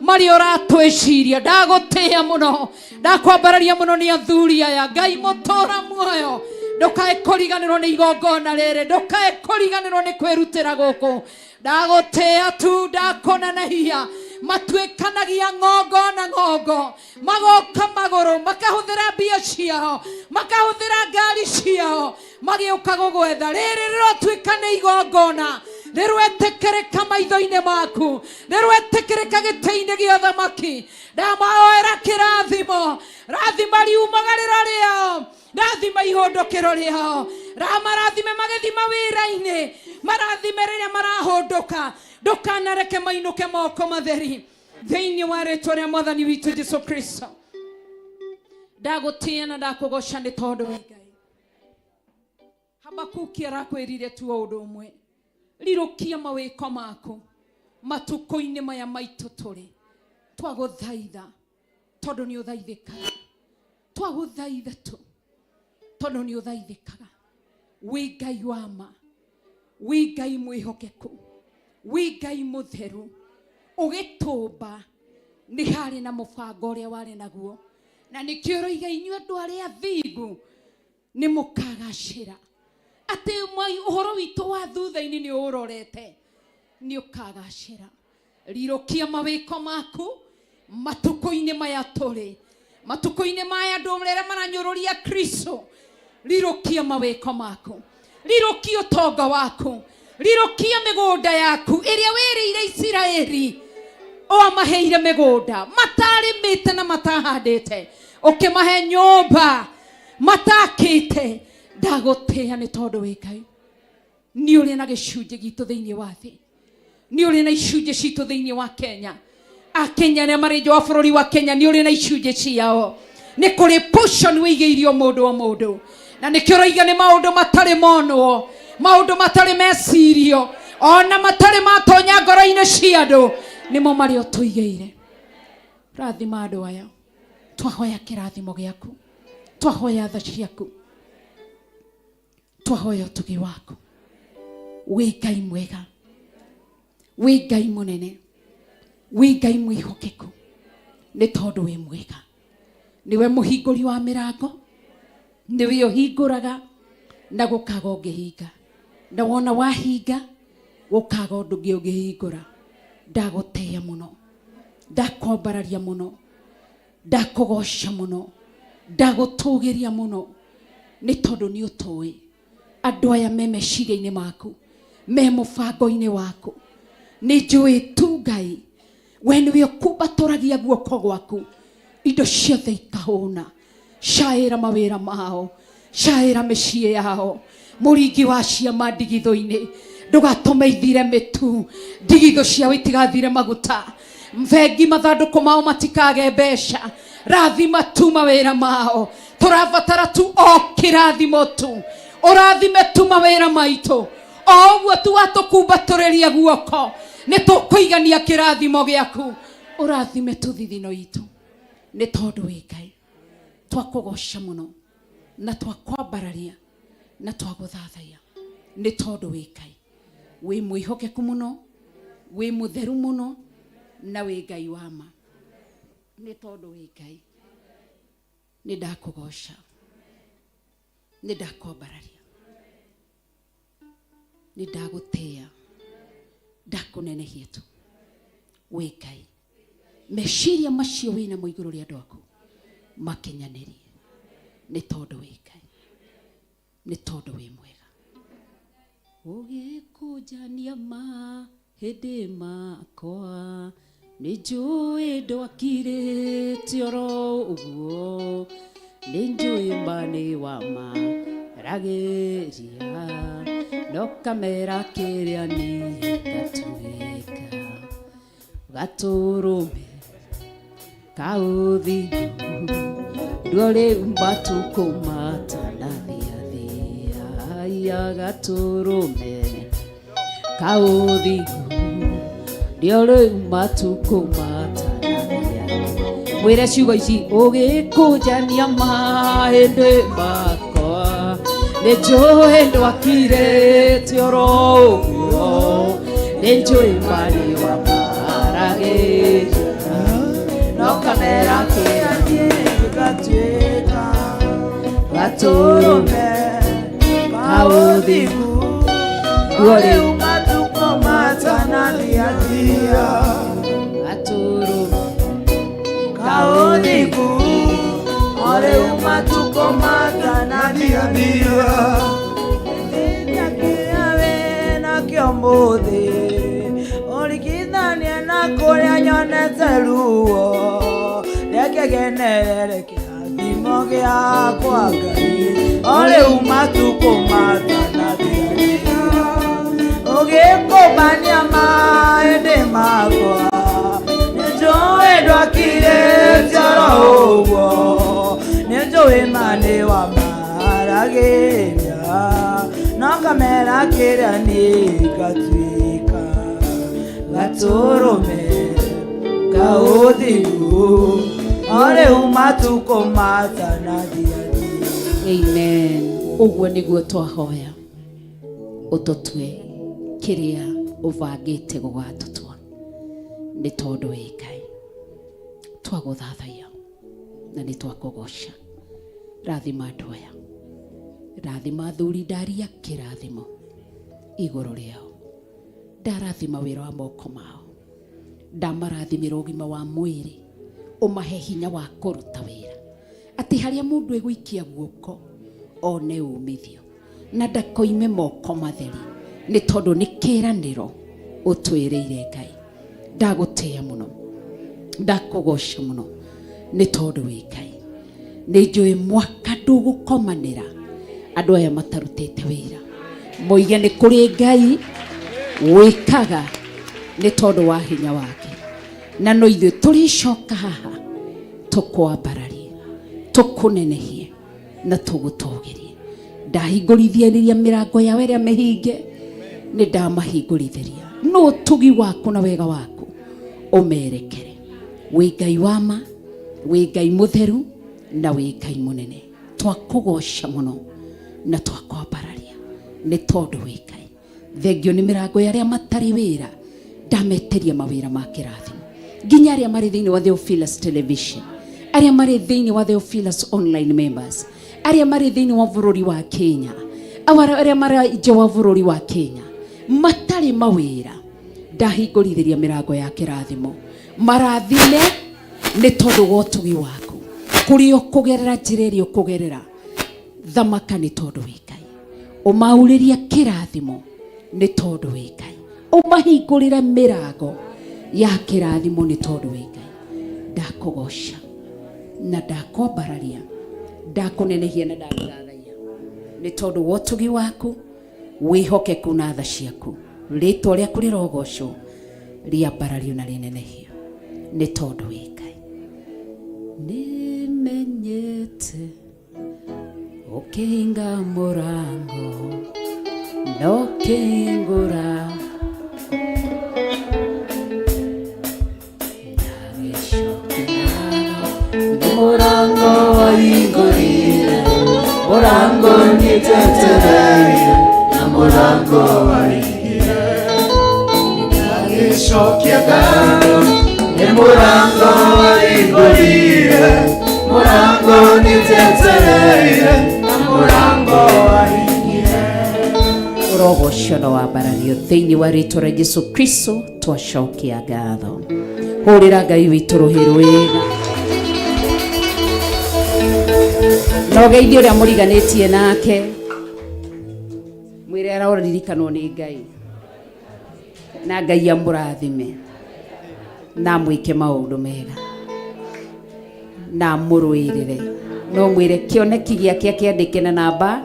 marĩa ũratwĩciria ndagũtĩĩa mũno ndakwambararia mũno nĩ athuri aya Ngai mũtũra muoyo ndũkae kũriganĩrwo nĩ igongona rĩrĩ ndũkae kũriganĩrwo nĩ kwĩrutĩra gũkũ ndagũtĩĩa tu ndakũnenehia matuĩkanagia ng'ongo na ng'ongo magoka magũrũ makahũthĩra mbia ciao makahũthĩra ngari ciao magĩũka gũgwetha rĩrĩ rĩrotuĩka nĩ igongona rĩrwetĩkĩrĩka maitho-inĩ maku rĩrwetĩkĩrĩka gĩtĩ-inĩ gĩa ũthamaki ndamahoera kĩrathimo rathima riumagarĩro rĩao rathima ihũndũkĩro rĩao ramarathime magĩthiĩ mawĩra-inĩ marathime rĩrĩa marahũndũka ndũkanareke mainũke moko matheri thĩinĩ wa rĩtwa rĩa mwathani witũ Jesu Kristo ndagũtĩĩa na ndakũgoca nĩ tondũ wĩ Ngai. Habakuki arakwĩrire tu o ũndũ ũmwe rirũkia mawĩko maku matukũ-inĩ maya maitũ tũrĩ twagũthaitha tondũ nĩ ũthaithĩkaga twagũthaitha tu tondũ nĩ ũthaithĩkaga wĩ Ngai wa ma wĩ Ngai mwĩhokeku wĩ Ngai mũtheru ũgĩtũmba nĩ harĩ na mũbango ũrĩa warĩ naguo na nĩkĩo ũroiga inyuĩ andũ arĩa athingu nĩ mũkagacĩra atĩ ũhoro witũ wa thutha-inĩ nĩ ũrorete nĩ ũkagacĩra rirũkia mawĩko maku matukũ-inĩ maya tũrĩ matukũ-inĩ maya andũ arĩa maranyũrũria Kristo rirũkia mawĩko maku rirũkia ũtonga waku rirũkia mĩgũnda yaku ĩrĩa wĩrĩire Isiraeli wamaheire mĩgũnda matarĩmĩte na matahandĩte ũkĩmahe nyũmba matakĩte ndagũtĩĩa nĩ tondũ wĩ Ngai nĩ ũrĩ na gĩcunjĩ gitũ thĩinĩ wa thĩ nĩ ũrĩ na icunjĩ citũ thĩinĩ wa Kenya Akenya arĩa marĩ nja wa bũrũri wa Kenya nĩ ũrĩ na icunjĩ ciao nĩ kũrĩ portion wĩigĩirio mũndũ o mũndũ na nĩkĩo ũroiga nĩ maũndũ matarĩ monwo maũndũ matarĩ mecirio ona matarĩ matonya ngoro-inĩ cia andũ nĩmo marĩa ũtũigĩire rathima andũ aya Twahoya kĩrathimo gĩaku, twahoya tha ciaku, twahoya ũtugi waku. Wĩ Ngai mwega, wĩ Ngai mũnene, wĩ Ngai mwĩhokeku, nĩ tondũ wĩ mwega. Nĩwe mũhingũri wa mĩrango, nĩwe ũhingũraga na gũkaga ũngĩhinga, na wona wahinga gũkaga ũndũ ũngĩ ũngĩhingũra. Ndagũtĩĩa mũno, ndakwambararia mũno, ndakũgoca mũno, ndagũtũgĩria mũno, nĩ tondũ nĩ ũtũĩ andũ aya me meciria-inĩ maku, me mũbango-inĩ waku. Nĩ njũĩ tu Ngai, we nĩwe ũkumbatũragia guoko gwaku, indo ciothe ikahũna. Caĩra mawĩra mao, caĩra mĩciĩ yao. Mũringi wa ciama ndigithũ-inĩ, ndũgatũme ithire mĩtu, ndigithũ ciao itigathire maguta, bengi mathandũkũ mao matikage mbeca. Rathima tu mawĩra mao, tũrabatara tu o kĩrathimo tu, ũrathime tu mawĩra maitũ. O ũguo tu watũkumbatũrĩria guoko, nĩ tũkũigania kĩrathimo gĩaku. Ũrathime tu thithino itũ, nĩ tondũ wĩ Ngai. Twakũgoca mũno na twakwambararia na twagũthathaiya, nĩ tondũ wĩ Ngai. Wĩ mwĩhokeku mũno, wĩ mũtheru mũno, na wĩ Ngai wa ma. Nĩ tondũ wĩ Ngai, nĩ ndakũgoca, nĩ ndakwambararia, nĩ ndagũtĩĩa, ndakũnenehia tu. Wĩ Ngai. Meciria macio wĩnamo igũrũ rĩa andũ aku makinyanĩrie, nĩ tondũ wĩ Ngai, nĩ tondũ wĩ mwega. Ũgĩkũnjania mahĩndĩ makwa, nĩ njũĩ ndwakirĩte oro ũguo, nĩ njũĩ ma nĩ wa maragĩria, no kamera kĩrĩa niĩ gatuĩka gatũrũme kaũthingu, nduo rĩu matukũ matanathiathia, ya gatũrũme kaũthingu, ndio rĩu matukũ matanathiathia. Mwĩre ciugo ici, ũgĩkũnjania mahĩndĩ makwa, nĩ njũĩ ndwakirĩte oro ũguo, nĩ njũĩ marĩ wa maragĩria, no kamera kĩrĩa gatuĩka gatũrũme kaũthingu, nduo rĩu matukũ matanathiathia, gatũrũme kaũthingu, o rĩu matukũ matanathiathia. Kĩrĩa wĩnakĩo mũthĩ ũringithania na kũrĩa nyonete ruo, reke ngenerere kĩrathimo gĩakwa Ngai, o rĩu matukũ matanathiathia. Ũgĩkũmbania mahĩndĩ makwa, nĩ njũĩ ndwakirĩte oro ũguo, nĩ njũĩ ma nĩ wa maragĩria, no kamera kĩrĩa niĩ gatuĩka gatũrũme kaũthingu, o rĩu matukũ matanathiathia. Amen. Ũguo nĩguo twahoya, ũtũtue kĩrĩa ũbangĩte gũgatũtua, nĩ tondũ wĩ Ngai. Twagũthathaiya na nĩ twakũgoca. Rathima andũ aya, rathima athuri, ndaria kĩrathimo igũrũ rĩao, ndarathima wĩra wa moko mao, ndamarathimĩra ũgima wa mwĩrĩ, ũmahe hinya wa kũruta wĩra, atĩ harĩa mũndũ egũikia guoko one umithio, na ndakoime moko matheri, nĩ tondũ nĩ kĩĩranĩro ũtwĩrĩire Ngai. Ndagũtĩĩa mũno, ndakũgoca mũno, nĩ tondũ wĩ Ngai. Nĩ njũĩ mwaka ndũgũkomanĩra andũ aya matarutĩte wĩra, moige nĩ kũrĩ Ngai wĩkaga nĩ tondũ wa hinya wake, na no ithuĩ tũrĩcoka haha tũkwambararie, tũkũnenehie na tũgũtũgĩrie. Ndahingũrithĩrĩria mĩrango yao ĩrĩa mĩhinge, nĩ ndamahingũrithĩria. No ũtugi waku na wega waku ũmerekere. Wĩ Ngai wa ma, Wĩ Ngai mũtheru na wĩ Ngai mũnene. Twakũgoca mũno na twakwambararia nĩ tondũ wĩ Ngai. Thengio nĩ mĩrango ya arĩa matarĩ wĩra, ndametĩria mawĩra ma kĩrathimo. Nginya arĩa marĩ thĩinĩ wa Theophilus Television, arĩa marĩ thĩinĩ wa Theophilus Online Members, arĩa marĩ thĩinĩ wa bũrũri wa Kenya, arĩa marĩ nja wa bũrũri wa Kenya matarĩ mawĩra, ndahingũrithĩria mĩrango ya kĩrathimo. Marathime nĩ tondũ wa ũtugi waku, kũrĩa ũkũgerera, njĩra ĩrĩa ũkũgerera, thamaka nĩ tondũ wĩ Ngai. Ũmaurĩrie kĩrathimo nĩ tondũ wĩ Ngai. Ũmahingũrĩre mĩrango ya kĩrathimo nĩ tondũ wĩ Ngai. Ndakũgoca na ndakwambararia, ndakũnenehia na ndagũthathaiya nĩ tondũ wa ũtugi waku, wĩhokeku na tha ciaku. Rĩtwa rĩaku rĩrogocwo, rĩambarario na rĩnenehio nĩ tondũ wĩ Ngai. Nĩmenyete ũkĩhinga mũrango na ũkĩhingũra, nĩ mũrango wahingũrire, mũrango nyitetereire, na mũrango wahingire. Ndagĩcokia ngatho nĩ mũrango wahingũrire, mũrango nyitetereire, na mũrango wahingire. Ũrogocwo na wambarario thĩinĩ wa rĩtwa rĩa Jesu Kristo, twacokia ngatho. Hũrĩra Ngai witũ rũhĩ rwega na ũgeithie ũrĩa mũriganĩtie nake, mwĩre aroririkanwo nĩ Ngai, na Ngai amũrathime na amwĩke maũndũ mega na amũrũĩrĩre. No mwĩre kĩoneki gĩake akĩandĩke na namba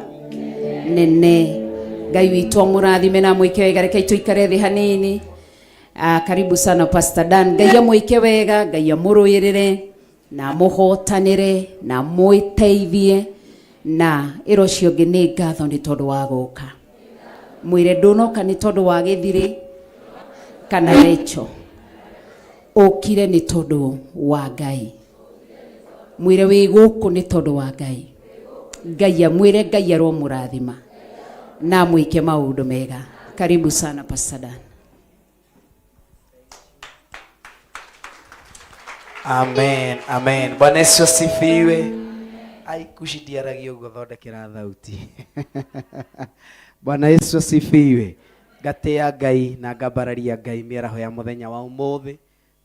nene. Ngai witũ amũrathime na amwĩke wega. Rekei tũikare thĩ hanini. Karibu sana Pastor Dan. Ngai amwĩke wega, Ngai amũrũĩrĩre na amũhotanĩre na amwĩteithie, na ĩra ũcio ũngĩ nĩ ngatho nĩ tondũ wa gũka. Mwĩre ndũnoka nĩ tondũ wa gĩthirĩ kana recho, ũkire nĩ tondũ wa Ngai. Mwĩre wĩ gũkũ nĩ tondũ wa Ngai. Ngai amwĩre, Ngai aromũrathima na amwĩke maũndũ mega. Karibu sana Pastor Dan. Amen, amen. Bwana Yesu asifiwe. Ai kushindiaragia ũguo thondekera thauti. Bwana Yesu asifiwe. Ngatia Ngai na ngambararia Ngai mĩaraho ya mũthenya wa ũmũthĩ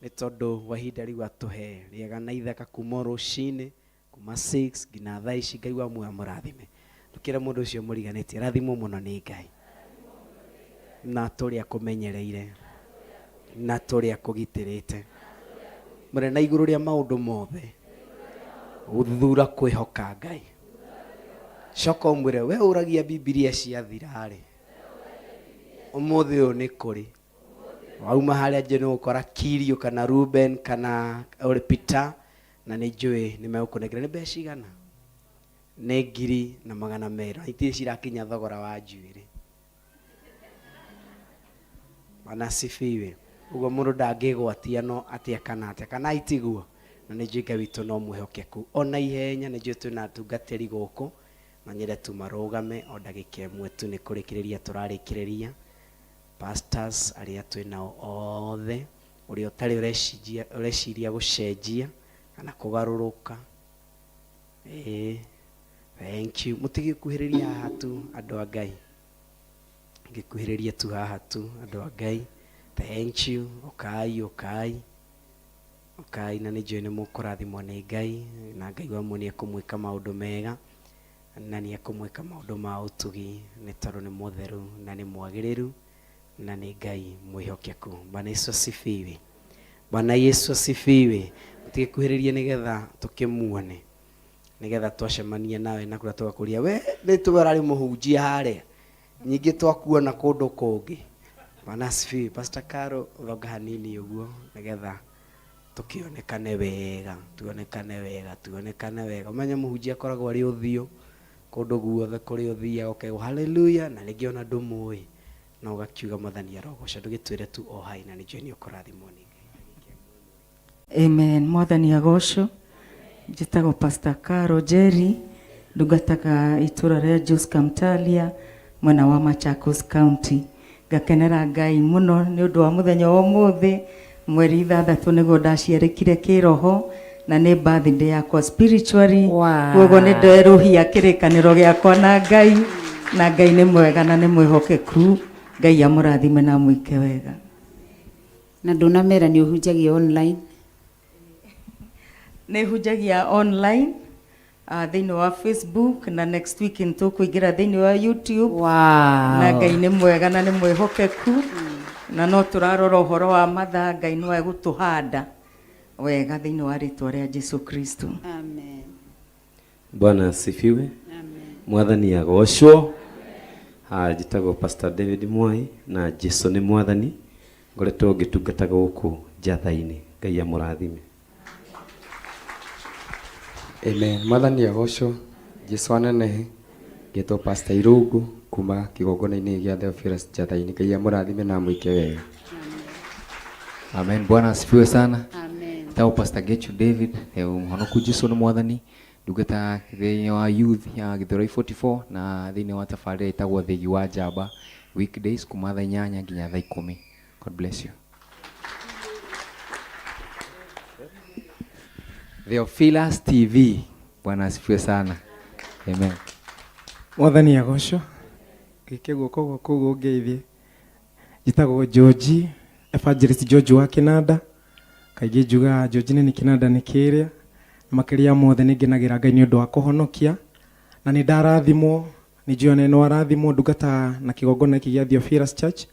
nĩ tondũ wa ihinda rĩu atũhe rĩega na ithaka kuma rũcinĩ kuma 6 nginya thaa ici. Ngai wa muoyo amũrathime. Ndũkĩre mũndũ ũcio mũriganĩtie rathimwo mũno nĩ Ngai na tũrĩa kũmenyereire na tũrĩa kũgitĩrĩte mũre na igũrũ rĩa maũndũ mothe gũthura kwĩhoka Ngai. Coka ũmwĩre we ũragia Bibilia ciathira-rĩ, ũmũthĩ ũyũ nĩ kũrĩ wauma harĩa njũĩ nĩ gũkora Kirio kana Ruben kana ũrĩ Peter, na nĩ njũĩ nĩ megũkũnengera. Nĩ mbeca cigana? Nĩ 1200, na itirĩ cirakinya thogora wa njuĩrĩ. Bwana asifiwe. Ũguo mũndũ ndangĩgwatia no atĩa kana atĩa kana itiguo, na nĩ njũĩ Ngai witũ no mwĩhokeku ona ihenya. Nĩ njũĩ twĩna atungatĩri gũkũ na nyende tu marũgame o ndagĩka ĩmwe tu, nĩ kũrĩkĩrĩria tũrarĩkĩrĩria. Pastors arĩa twĩ nao othe, ũrĩa ũtarĩ ũreciria gũcenjia kana kũgarũrũka, ĩĩ, thank you. Mũtigĩkuhĩrĩria haha tu andũ a Ngai, ngĩkuhĩrĩria tu haha tu andũ a Ngai, thank you. Ũkai, ũkai, ũkai, na nĩ njũĩ nĩ mũkũrathimwo nĩ Ngai, na Ngai wa muoyo nĩ ekũmwĩka maũndũ mega na nĩ ekũmwĩka maũndũ ma ũtugi, nĩ tondũ nĩ mũtheru na nĩ mwagĩrĩru na nĩ Ngai mwĩhokeku. Bwana Yesu asifiwe. Bwana Yesu asifiwe. Mũtigĩkuhĩrĩrie nĩgetha tũkĩmuone, nĩgetha twacemania nawe na kũrĩa tũgakũria we nĩ tuwe ũrarĩ mũhunjia harĩa, nyingĩ twakuona kũndũ kũngĩ. Bwana asifiwe. Pastor Caro, thonga hanini ũguo nĩgetha tũkĩonekane wega, tuonekane wega, tuonekane wega. Ũmenye mũhunjia akoragwo arĩ ũthiũ kũndũ guothe kũrĩa ũthiaga ũkaigua haleluya, na rĩngĩ ona ndũmũĩ na ũgakiuga Mwathani arogoca. Ndũgĩtwĩre tu o hai, na nĩ njũĩ nĩ ũkũrathimwo nĩ Ngai. Amen. Mwathani agocwo. Njĩtagwo Pastor Caro Jerry, ndungataga itũra rĩa Joska Mtalia mwena wa Machakos County. Ngakenera Ngai mũno nĩ ũndũ wa mũthenya wa ũmũthĩ, mweri 6 nĩguo ndaciarĩkire kĩroho na nĩ birthday yakwa spiritually. Wow. Koguo nĩ nderũhia kĩrĩkanĩro gĩakwa na Ngai, na Ngai nĩ mwega na nĩ mwĩhokeku. Ngai amũrathime na amwĩke wega. Na ndũnamera nĩ ũhunjagia online? Nĩ hunjagia online thĩinĩ wa Facebook, na next week nĩ tũkũingĩra thĩinĩ wa YouTube. Wow. Na Ngai nĩ mwega na nĩ mwĩhokeku, na no tũrarora ũhoro wa mathaa. Ngai no egũtũhanda wega thĩinĩ wa rĩtwa rĩa Jesu Kristo. Amen. Bwana asifiwe. Mwathani agocwo. Njĩtagwo Pastor David Mwai na Jesu nĩ mwathani. Ngoretwo ngĩtungata gũkũ Njatha-inĩ. Ngai amũrathime. Amen. Mwathani agocwo. Jesu anenehe. Ngetwo Pastor Irungu kuma kigongona-inĩ gĩa Theophilus Njatha-inĩ. Ngai amũrathime na amwĩke wega. Amen. Bwana asifiwe sana. Amen. Tao Pastor Gechu David, mhonoku Jesu nĩ mwathani, ndungata thĩinĩ wa youth ya Githurai 44 na thĩinĩ wa tabarĩra ĩtagwo Thĩgi wa Njamba, weekdays kuma thaa 8 nginya thaa 10. God bless you. Theophilus TV. Bwana asifiwe sana. Amen. Mwathani agocwo. Gĩke guoko gwaku gũngeithie. Njĩtagwo George, Evangelist George wa Kĩnanda. Kaingĩ njugaga George nĩ Kĩnanda nĩ kĩrĩa. Na makĩria mothe nĩ ngenagĩra Ngai nĩ ũndũ wa kũhonokia. Na nĩ ndarathimwo, nĩ njũĩ ona nĩ warathimwo, ndungata na kĩgongona gĩkĩ gĩa Theophilus Church.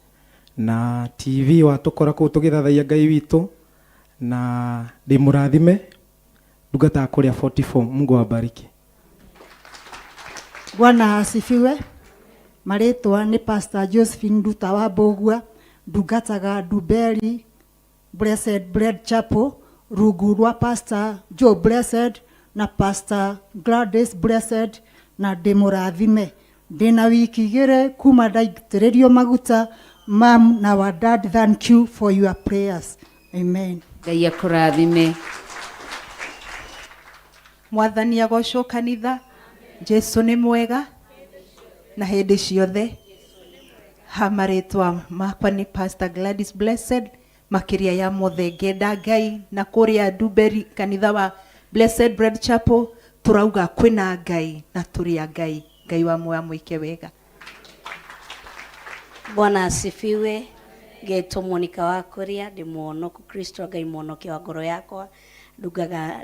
Na TV watũkora kũu tũgĩthathaiya Ngai witũ. Na ndĩ mũrathime, ndungataga kũrĩa 44. Mungu awabariki. Bwana asifiwe. Marĩtwa nĩ Pastor Josephine Nduta wa Mbũgua, ndungataga Nduberi Blessed Bread Chapel rungu rwa Pastor Joe Blessed na Pastor Gladys Blessed, na ndĩmũrathime. Ndĩna wiki 2 kuma ndaitĩrĩrio maguta. Mam na wa dad, thank you for your prayers. Amen. Ngai akũrathime. Mwathani agocwo kanitha. Jesu nĩ mwega na hĩndĩ ciothe. Ha marĩtwa makwa nĩ Pastor Gladys Blessed, makĩria ya mothe ngenda Ngai na kũrĩa Nduberi kanitha wa Blessed Bread Chapel tũrauga kwĩna Ngai na tũrĩ a Ngai. Ngai wa muoyo amwĩke wega. Bwana asifiwe. Ngetwo Monica wa Kuria, ndi muonoku Kristo Ngai muonokia wa ngoro yakwa.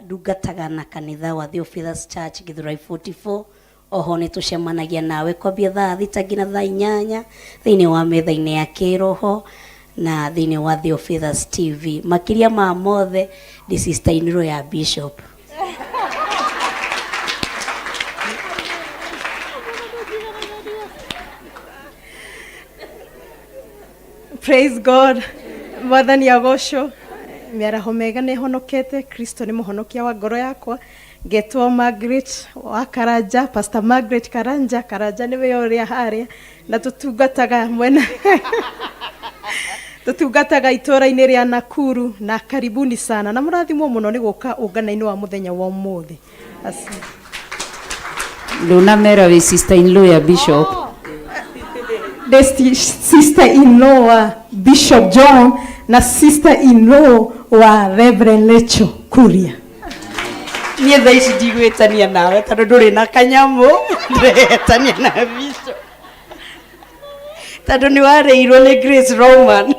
Ndungataga na kanitha wa Theophilus Church Githurai 44. Oho nĩ tũcemanagia nawe kwambia thaa 6 nginya thaa 8 thĩinĩ wa metha-inĩ ya kĩroho na thĩinĩ wa Theophilus TV. Makĩria ma mothe ndĩ sister in law ya Bishop. Praise God. Mwathani agocwo. Mĩaraho mega nĩ honokete. Kristo nĩ mũhonokia wa ngoro yakwa. Ngetwo Margaret wa Karanja, Pastor Margaret Karanja. Karanja nĩwe ũrĩa harĩa, na tũtungataga mwena tũtungataga itũũra-inĩ rĩa Nakuru, na karibuni sana na mũrathimwo mũno nĩ gũka ũngana-inĩ wa mũthenya wa ũmũthĩ. Asante. Ndũnamera wĩ sister in law ya Bishop. The sister in law wa Bishop John na sister in law wa Reverend Lecho Kuria. Niĩ thaa ici ndigwĩtania nawe tondũ ndũrĩ na kanyamũ, ndĩretania na Bishop tondũ nĩ warĩirwo nĩ Grace Roman.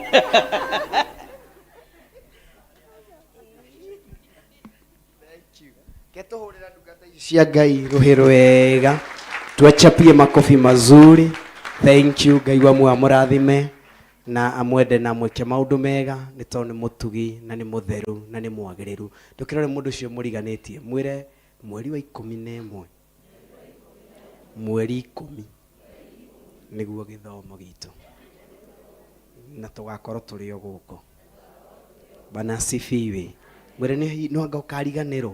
Cia Ngai rũhĩ rwega, twachapie makofi mazuri. Thank you. Ngai wa muoyo amũrathime na amwende na amwĩke maũndũ mega, nĩ tondũ nĩ mũtugi na nĩ mũtheru na nĩ mwagĩrĩru. Ndũkĩrore mũndũ ũcio mũriganĩtie, mwĩre mweri wa 11, mweri 10 nĩguo gĩthomo gitũ, na tũgakorwo tũrĩ o gũkũ. Bwana asifiwe. Mwĩre nĩ no anga ũkariganĩrwo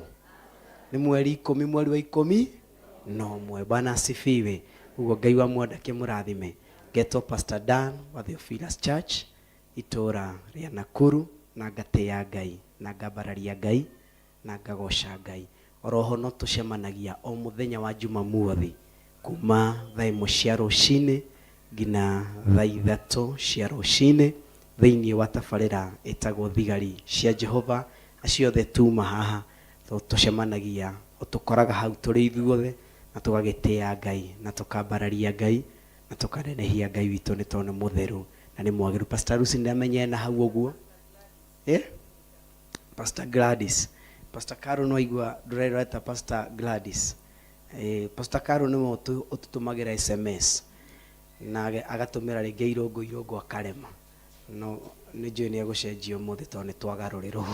nĩ mweri 10, mweri wa 11. Bwana asifiwe. Ũguo Ngai wa muoyo ndakĩmũrathime. Ngetwo Pastor Dan wa Theophilus Church itũũra rĩa Nakuru, na ngatĩĩa Ngai na ngambararia Ngai na ngagoca Ngai. Oroho no tũcemanagia o mũthenya wa Jumamuothi kuma thaa ĩmwe cia rũcinĩ nginya thaa ithatũ cia rũcinĩ thĩinĩ wa tabarĩra ĩtagwo Thigari cia Jehova. Acio othe tuma haha tũcemanagia, ũtũkoraga hau tũrĩ ithuothe na tũgagĩtĩa Ngai na tũkambararia Ngai na tũkanenehia Ngai witũ nĩ tondũ nĩ mũtheru na nĩ mwagĩrĩru. Pastor Lucy nĩndamenya ena hau ũguo. Eh? Pastor Gladys. Pastor Caro no aigua ndũrereta Pastor Gladys. Eh, Pastor Caro nĩwe ũtũtũmagĩra SMS na agatũmĩra rĩngĩ irũngũ irũngũ akarema. No nĩ njũĩ nĩ egũcenjia ũmũthĩ tondũ nĩ twagarũrĩrwo.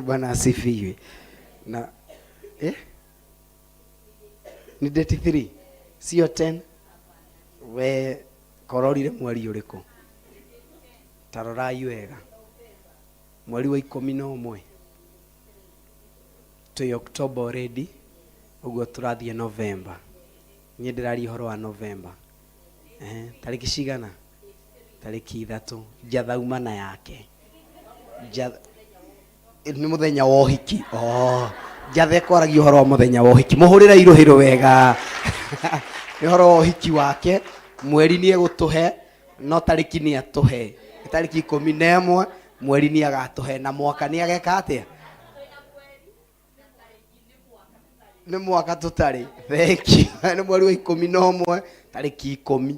Bwana asifiwe. Na eh? Ni date 3 sio 10. We kororire mweri ũrĩkũ? Ta rorai wega. Mweri wa 11. Twĩ October already, ũguo tũrathiĩ November. Niĩ ndĩraria ũhoro wa November. Ehe, tarĩki cigana? Tarĩki 3. Njathauma na yake. Njatha nĩ mũthenya wa ũhiki. Oh, njatha ĩkwaragia ũhoro wa mũthenya wa ũhiki. Mũhũrĩre irũhĩro wega. Nĩ ũhoro wa ũhiki wake. Mweri nĩ egũtũhe, no tarĩki nĩ atũhe. Nĩ tarĩki 11, mweri nĩ agatũhe na mwaka nĩ ageka atĩa? Nĩ mwaka tũtarĩ. Thank you. Nĩ mweri wa 11, tarĩki 10.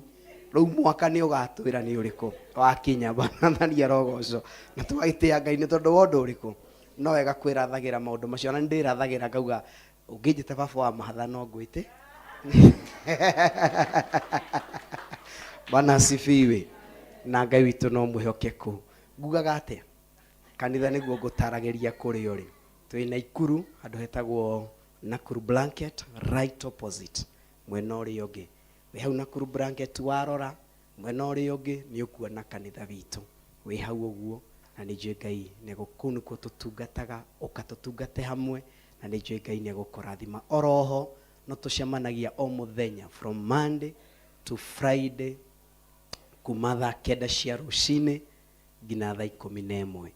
Rĩu mwaka nĩ ũgatwĩra nĩ ũrĩkũ wakinya. Mwathani arogocwo. Na tũgagĩtĩa Ngai nĩ tondũ wa ũndũ ũrĩkũ? No wega kwĩrathagĩra maũndũ macio. Ona nĩ ndĩrathagĩra ngauga ũngĩnjĩta baba wa mahatha no ngwĩte. Bwana asifiwe. Na Ngai witũ no mwĩhokeku. Ngugaga atĩa? Kanitha nĩguo ngũtaragĩria kũrĩa ũrĩ. Twĩ Naikuru handũ hetagwo Nakuru Blanket, right opposite mwena ũrĩa ũngĩ. Wĩ hau Nakuru Blanket warora mwena ũrĩa ũngĩ nĩ ũkuona kanitha witũ. Wĩ hau ũguo na nĩ njũĩ Ngai nĩ kũu nĩkuo tũtungataga, ũka tũtungate hamwe na nĩ njũĩ Ngai nĩ egũkũrathima. Oroho no tũcemanagia o mũthenya from Monday to Friday kuma thaa 9 cia rũcinĩ nginya thaa 11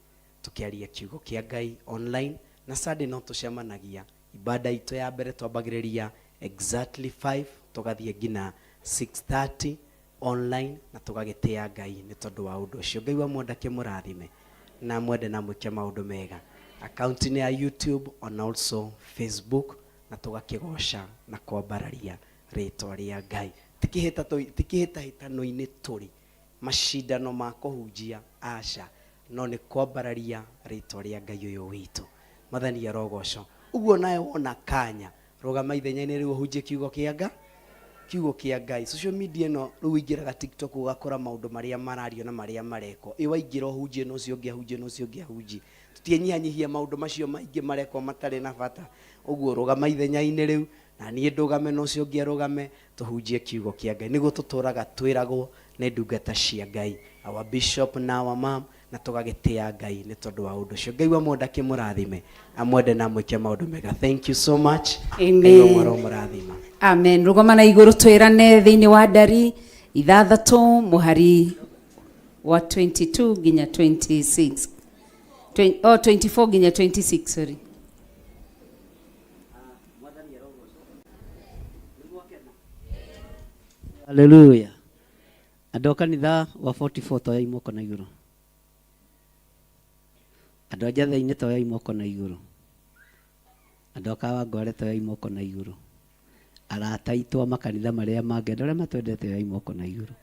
tũkĩaria kiugo kĩa Ngai online. Na Sunday no tũcemanagia ibada itũ ya mbere twambagĩrĩria exactly 5 tũgathiĩ nginya 6:30 online na tũgagĩtĩa Ngai nĩ tondũ wa ũndũ ũcio. Ngai wa mwenda kĩmũrathime na mwende na mwĩke maũndũ mega. Akaunti-inĩ ya YouTube and also Facebook na tũgakĩgoca na kwambararia rĩtwa rĩa Ngai. Ti kĩhĩtahĩtano-inĩ tũrĩ macindano ma kũhunjia aca, no nĩ kwambararia rĩtwa rĩa Ngai ũyũ witũ. Mwathani arogocwo. Ũguo nawe wona kanya rũgama ithenya-inĩ rĩu ũhunjie kiugo kĩa Ngai, kiugo kĩa Ngai. Social media ĩno rĩu ũingĩraga TikTok ũgakora maũndũ marĩa marario na marĩa marekwo. Ĩ waingĩra ũhunjie na ũcio ũngĩ ahunjie na ũcio ũngĩ ahunjie. Tũtiĩnyihanyihia maũndũ macio maingĩ marekwo matarĩ na bata. Ũguo rũgama ithenya-inĩ rĩu na niĩ ndũgame na ũcio ũngĩ arũgame tũhunjie kiugo kĩa Ngai. Nĩguo tũtũraga twĩragwo nĩ ndungata cia Ngai, our bishop na our mom, na tũgagĩtĩa Ngai nĩ tondũ wa ũndũ ũcio. Ngai wa mwenda akĩmũrathime, amwende na amwĩke maũndũ mega. Thank you so much. Ngai wa Amen. mwara ũmũrathima. Amen. Rũgama na igũrũ twĩrane thĩinĩ wa ndari 6 mũhari wa 22 nginya 26. Oh, 24 nginya 26, sorry. Haleluya. Andũ a kanitha wa 44 toyai moko na igũrũ. Andũ a Njatheinĩ toyai moko na igũrũ. Andũ a Kawangware toyai moko na igũrũ. Arata aitũ a makanitha marĩa mangĩ, andũ arĩa matwendete oyai moko na igũrũ.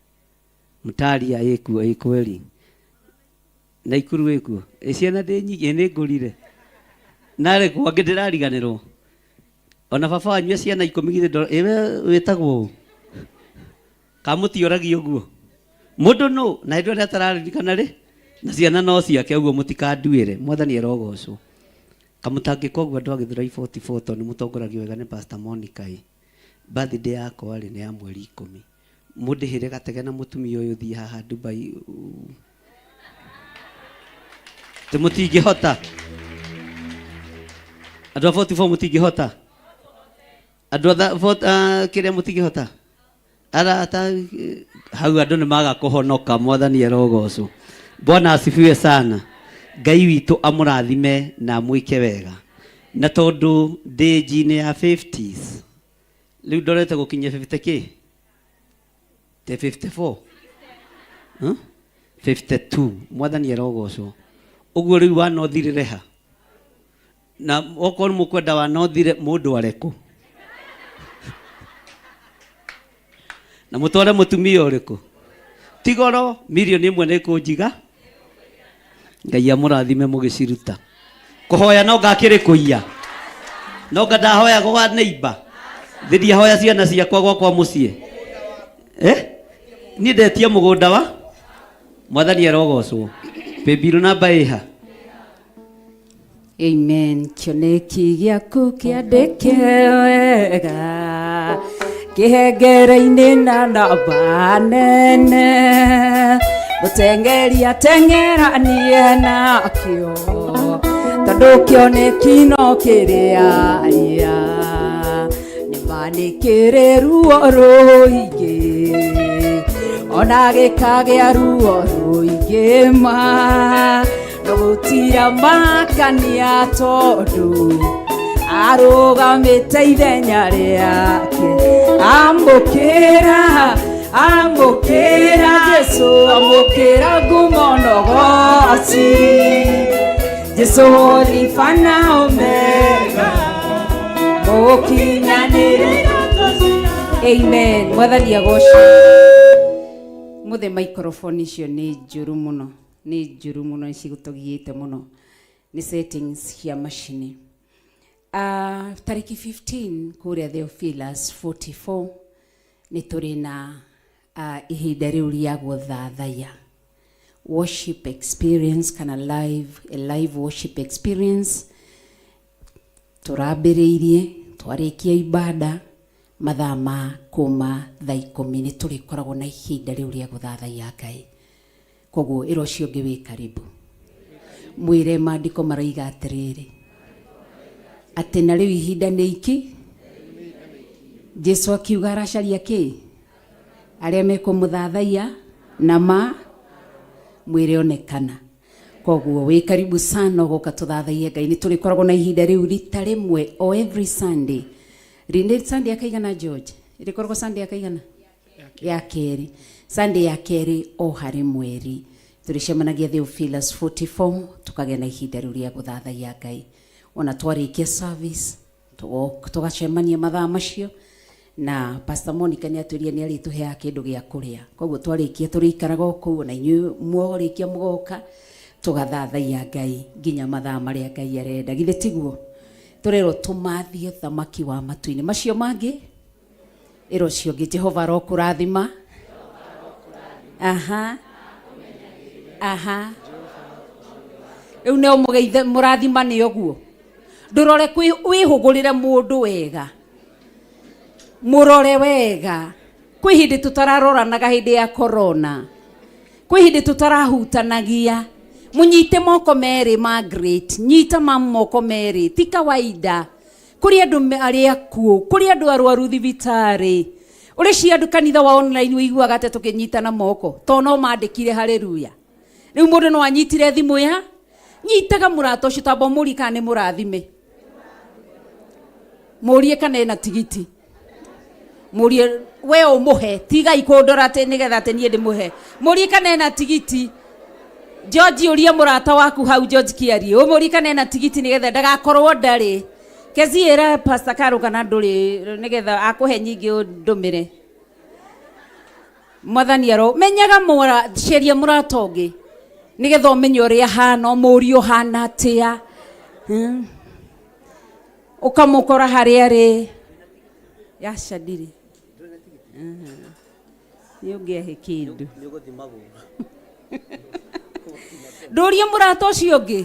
Mtaria ĩkuo ĩ kweli. Naikuru ĩkuo. Ĩ ciana ndĩ nyingĩ nĩ ngũrire. Narĩ kwangĩ ndĩrariganĩrwo. Ona baba wanyu e ciana 10 githĩ ndora ĩ we wĩtagwo ũ? Kamũtioragia ũguo. Mũndũ nũ na hĩndĩ ĩyo nĩatararirikana rĩ na ciana no ciake ũguo mũtikanduĩre. Mwathani arogocwo. Kamũtangĩka ũguo andũ a Gĩthũrai 44 tondũ nĩmũtongoragio wega nĩ Pastor Monica ĩ. Birthday yakwa rĩ nĩ ya mweri 10. Mũndĩhĩre gatege na mũtumia ũyũ thiĩ haha Dubai. Tĩ mũtingĩhota. Andũ a 44 mũtingĩhota. Andũ a kĩrĩa mũtingĩhota. Arata hau andũ nĩ maga kũhonoka. Mwathani arogocwo. Bwana asifiwe sana. Ngai witũ amũrathime na amwĩke wega. Na tondũ ndĩ njinĩ ya 50s rĩu ndorete gũkinyia 50 kĩ te 54 Huh? 52 mwathani arogocwo ũguo rĩu wanothirĩre ha na okorwo nĩ mũkwenda wanothire mũndũ arekũ na mũtware mũtumia ũrĩkũ ti goro mirioni ĩmwe nĩ kũnjiga ngai amũrathime mũgĩciruta kũhoya no ngakĩrĩ kũiya no nga ndahoya gwa neighbor thĩ ndiahoya ciana ciakwa gwakwa mũciĩ eh? niĩ ndetia mũgũnda wa mwathani arogocwo pĩmbirũ namba ĩha Amen. Kĩoneki gĩaku kĩandĩke wega kĩhengere-inĩ na namba nene mũteng'eri ateng'eranie nakĩo tondũ kĩoneki no kĩrĩaria nĩma nĩ kĩrĩ ruo rũingĩ ona gĩkagĩa ruo rũingĩ ma no gũtira makania tondũ arũgamĩte ithenya rĩake amũkĩra amũkĩra Jesũ amũkĩra ngumo na ũgoci Jesũ Alifa na Omega mũkinyanĩru amen mwathani agocwo muthe microphone icio nĩ njũru mũno nĩ njũru mũno nĩ cigũtũgiĩte mũno nĩ settings cia macini tarĩki 15 kũrĩa Theophilus 44 nĩ tũrĩ na ihinda rĩu rĩa gũthathaiya worship experience kana live a live worship experience tũrambĩrĩirie twarĩkia ibada mathaa ma kuma thaa ikũmi nĩ tũrĩkoragwo na ihinda rĩu rĩa gũthathaiya Ngai koguo ĩra ũcio ũngĩ wĩ karibu mwĩre maandĩko maroiga atĩrĩrĩ atĩ na rĩu ihinda nĩ iki Jesu akiuga aracaria kĩ arĩa mekũmũthathaiya na ma mwĩre onekana koguo wĩ karibu sana ũgoka tũthathaiye Ngai nĩ tũrĩkoragwo na ihinda rĩu rita rĩmwe o every Sunday rĩ Sunday ya kaigana George ĩrĩkoragwo Sunday ya kaigana ya kerĩ Sunday ya kerĩ o harĩ mweri tũrĩcemanagia Theophilus 44 tukagĩa na ihinda rĩu rĩa gũthathaiya Ngai ona twarĩkia service tũgacemania mathaa macio na Pastor Monica nĩ atwĩrire nĩ arĩtũheaga kĩndũ gĩa kũrĩa koguo twarĩkia tũrĩikaraga o kũu ona inyuĩ mwarĩkia mũgoka tũgathathaiya Ngai nginya mathaa marĩa Ngai arenda githĩ tiguo tũrerwo tũmathie thamaki wa matu-inĩ macio mangĩ ĩra ũcio ũngĩ Jehova arokũrathima aha aha rĩu nĩ ũmũgeithe mũrathimane ũguo ndũrore wĩhũgũrĩre mũndũ wega mũrore wega kwĩ hĩndĩ tũtararoranaga hĩndĩ ya corona kwĩ hĩndĩ tũtarahutanagia mũnyite moko merĩ Margaret nyita ma moko merĩ ti kawaida kũrĩ andũ arĩa akuũ kũrĩ andũ arwaru thibitarĩ ũrĩ cia andũ kanitha wa online ũiguaga atĩ tũkĩnyitana moko to no mandĩkire haleluya rĩu mũndũ no anyitire thimũ ya nyitaga mũrata ũcio tamba ũmũrie kana nĩ mũrathime mũrie kana ena tigiti mũrie we ũmũhe tigai kũndora atĩ nĩgetha atĩ niĩ ndĩmũhe mũrie kana ena tigiti George ũria mũrata waku hau George Kiarie ũmũrie kana ena tigiti nĩgetha ndagakorwo ndarĩ Kezi ĩra Pastor Karo kana ndũrĩ nĩgetha akũhe nyingĩ ũndũmĩre mwathani aro menyaga mũra ceria mũrata ũngĩ nĩgetha ũmenye ũrĩa ahana ũmũrie ũhana atĩa Ũkamũkora harĩa arĩ yaca ndirĩ nĩ ũngĩahe kĩndũ ndũrie mũrata ũcio ũngĩ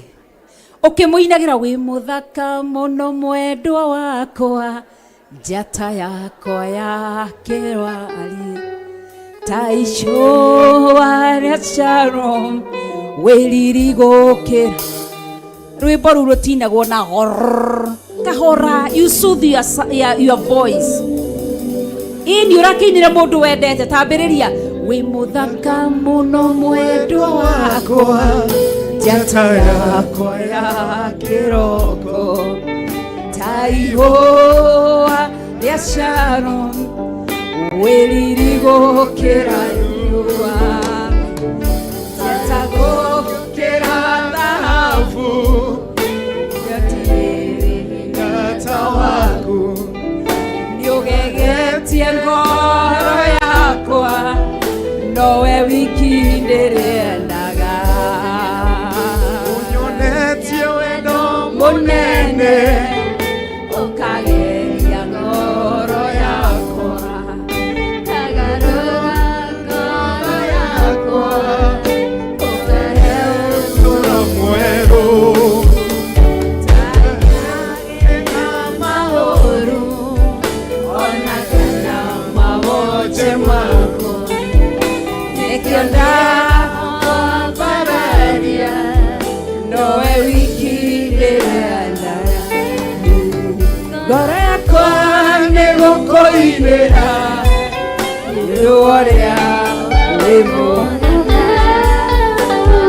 ũkĩmũinagĩra wĩ mũthaka mũno mwendwa wakwa njata yakwa ya kĩwari ta icũa rĩa Sharon wĩriri gũkĩra rwĩmbo rũu rũtinagwo na horror kahora you soothe your voice ĩni ũrakĩinĩra mũndũ wendete tambĩrĩria wĩ mũthaka mũno mwendwa wakwa njata yakwa ya kĩroko ihũa rĩa Sharon wĩriri gũkĩra riũa njata gũkĩra thahabu gatirĩ hinya ta waku nĩũgegetie ngoro yakwa nowe wiki ndĩrĩendaga Unyonetie wendo mũnene ũkageria ngoro yakwa kagarũra ngoro yakwa ũkahe ũtũũro mwerũ maũru ona kana mawonje makwa nĩkĩo ndakwambararia nowe wiki ndĩrendaga ngoro yakwa nĩgũkũinĩra ruo rĩa wĩmũ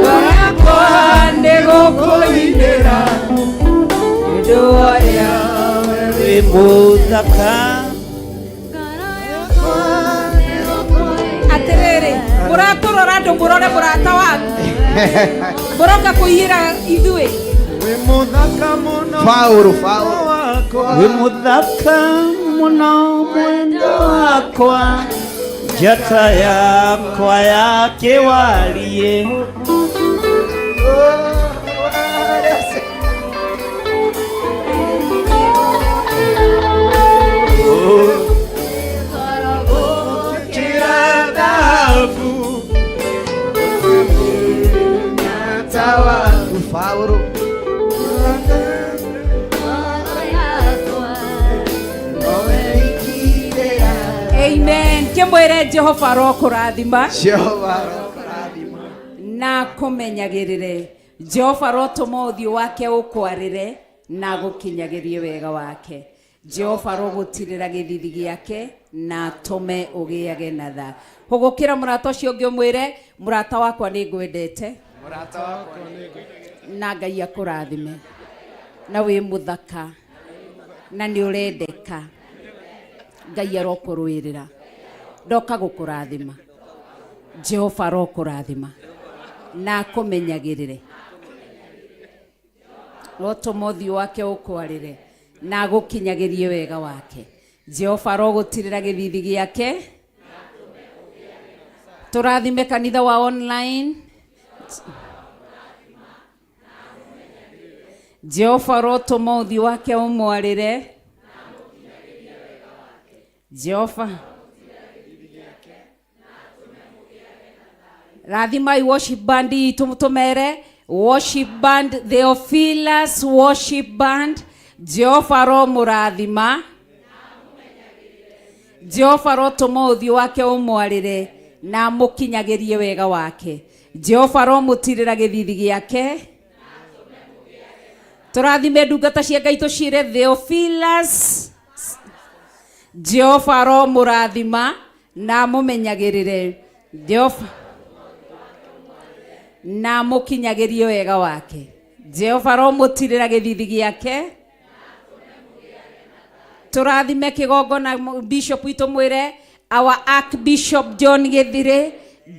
ngoro yakwa nĩgũkũinĩra ruo rĩa wĩ mũthaka Atĩrĩrĩ, mũratũrora andũ mũrore mũrata waku. Mũroka kũiyĩra ithuĩ. Wĩ mũthaka mũno Faũrũ, faũrũ. wakwa wĩ mũthaka mũno mwendo wakwa njata yakwa ya kĩwariĩ Gũkĩra thahabu Ta waku faũrũ Amen. Kĩmwĩre Jehova arokũrathima Jehova na akũmenyagĩrĩre. Jehova arotũma ũthiũ wake ũkwarĩre na agũkinyagĩrie wega wake. Jehova arogũtirĩra gĩthithi gĩake na atũme ũgĩage na tha. Hũgũkĩra mũrata ũcio ũngĩ ũmwĩre mũrata wakwa nĩ ngwendete Mũrata wakwa na Ngai akũrathime na wĩ mũthaka na nĩ ũrendeka. Ngai arokũrũĩrĩra ndoka gũkũrathima. Jehova arokũrathima na akũmenyagĩrĩre rotũma ũthiũ wake ũkwarĩre na agũkinyagĩrie wega wake. Jehova arogũtirĩra gĩthithi gĩake. Tũrathime kanitha wa online. Jehova arotũma ũthiũ wake ũmwarĩre. Jehova rathimai worship band itũ tũmere worship band Theophilus worship band Jehova aromũrathima Jehova arotũma ũthiũ wake ũmwarĩre na amũkinyagĩrie wega wake. Jehova aromũtirĩra gĩthithi gĩake. Tũrathime ndungata cia Ngai tũciĩre Theophilus Jehova aromũrathima na amũmenyagĩrĩre. Jehova na amũkinyagĩrie wega wake. Jehova aromũtirĩra gĩthithi gĩake. Tũrathime kĩgongona bishop witũ mwĩre our archbishop John Gĩthirĩ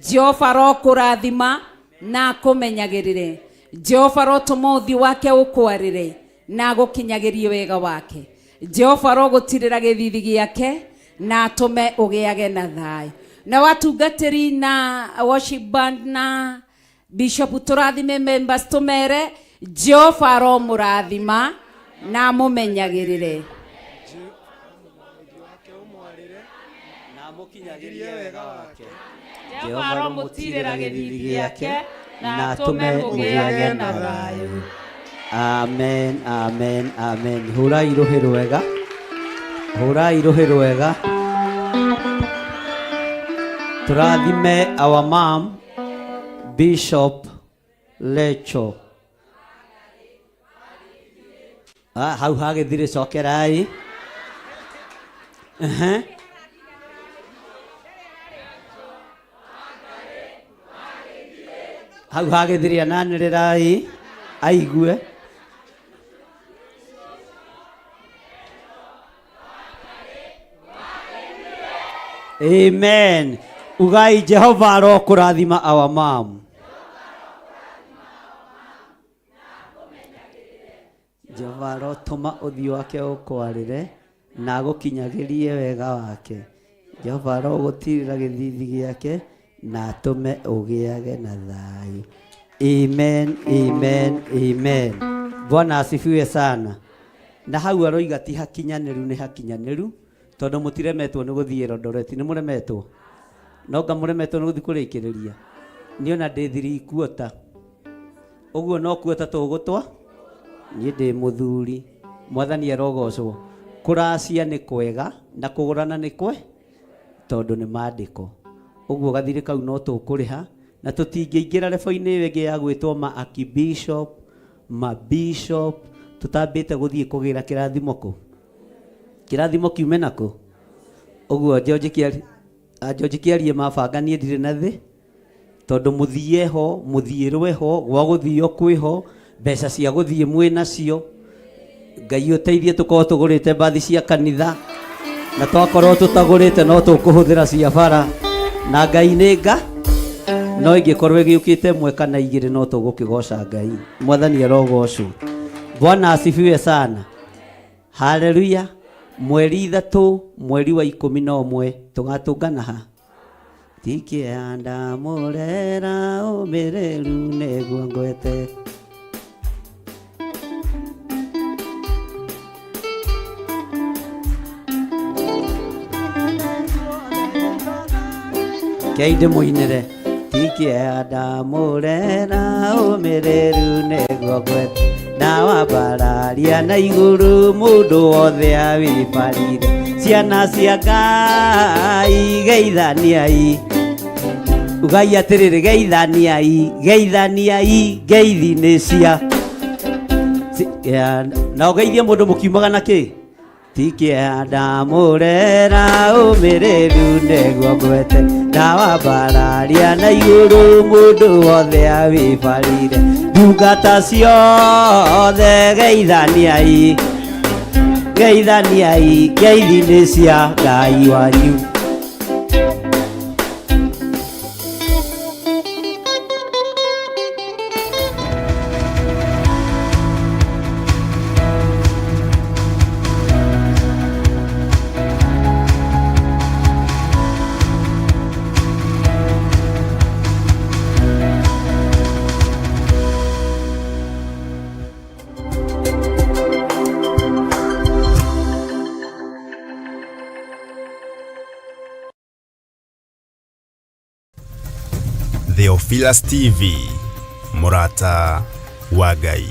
Jehova arokũrathima na akũmenyagĩrĩre. Jehova arotũma ũthiũ wake ũkwarĩre na agũkinyagĩrie wega wake. Jehova arogũtirĩra gĩthithi gĩake na atũme ũgĩage na thayũ. Na watungatĩri na worship band na bishop tũrathime members tũmere Jehova aromũrathima na amũmenyagĩrĩre. Amũkinyagĩrie wega wake. Jehova aromũtirĩra gĩthithi gĩake na atũme mũgĩage na thayũ. Amen, amen, amen. Hũrai rũhĩ rwega. Hũrai rũhĩ rwega. Tũrathime our mom Bishop Lecho. Ah, hau hagĩthirĩ cokerai. Ehe. Hau hagĩthirĩ ananĩrĩrai aigue. Amen. Ugai Jehova arokũrathima our mom. Jehova arotũma ũthiũ wake ũkwarĩre na agũkinyagĩrie wega wake. Jehova arogũtirĩra gĩthithi gĩake na atũme ũgĩage na thayũ. Amen, amen, amen. Bwana asifiwe sana. Na hau aroiga ti hakinyanĩru nĩ hakinyanĩru tondũ mũtiremetwo nĩ gũthiĩ Eldoret, nĩ mũremetwo? No nga mũremetwo nĩ gũthiĩ kũrĩkĩrĩria? Niĩ ona ndĩ 3/4. Ũguo no kuota tũgũtwa? Niĩ ndĩ mũthuri. Mwathani arogocwo. Kũracia nĩ kwega na kũgũrana nĩ kwe tondũ nĩ mandĩko. Ũguo gathirĩ kau no tũkũrĩha na tũtingĩingĩra rebo-inĩ ĩyo ĩngĩ ya gwĩtwo ma archbishop, ma bishop, tũtambĩte gũthiĩ kũgĩra kĩrathimo kũ? Kĩrathimo kiume nakũ? Ũguo George Kĩarie, George Kĩarie mabanga niĩ ndirĩ na thĩ. Tondũ mũthiĩ ho, mũthiĩrwe ho, gwa gũthio kwĩ ho, mbeca cia gũthiĩ mwĩ nacio. Ngai ũteithie tũkorwo tũgũrĩte mbathi cia kanitha, na twakorwo tũtagũrĩte no tũkũhũthĩra cia bara. Na Ngai nĩ nga, no ĩngĩkorwo ĩgĩũkĩte ĩmwe kana igĩrĩ no tũgũkĩgoca Ngai. Mwathani arogocwo. Bwana asifiwe sana. Haleluya. Mweri 3 mweri wa 11 tũgatũngana ha? Tikĩeha ndamũrera ũmĩrĩru nĩguo ngwete. Kei ndĩmũinĩre. Tikĩeha ndamũrera ũmĩrĩru nĩguo ngwete. Ndawambararia na igũrũ mũndũ wothe awĩbarire. Ciana cia Ngai geithaniai. Ugai atĩrĩrĩ geithaniai, geithaniai, ngeithi nĩ cia. Na ũgeithie mũndũ mũkiumaga na kĩ? Ti kĩeha ndamũrera ũmĩrĩru nĩguo ngwete. Ndawambararia na igũrũ mũndũ wothe awĩbarire. Ndungata ciothe geithaniai. Geithaniai, ngeithi nĩ cia Ngai wanyu. Theophilus TV, mũrata wa Ngai.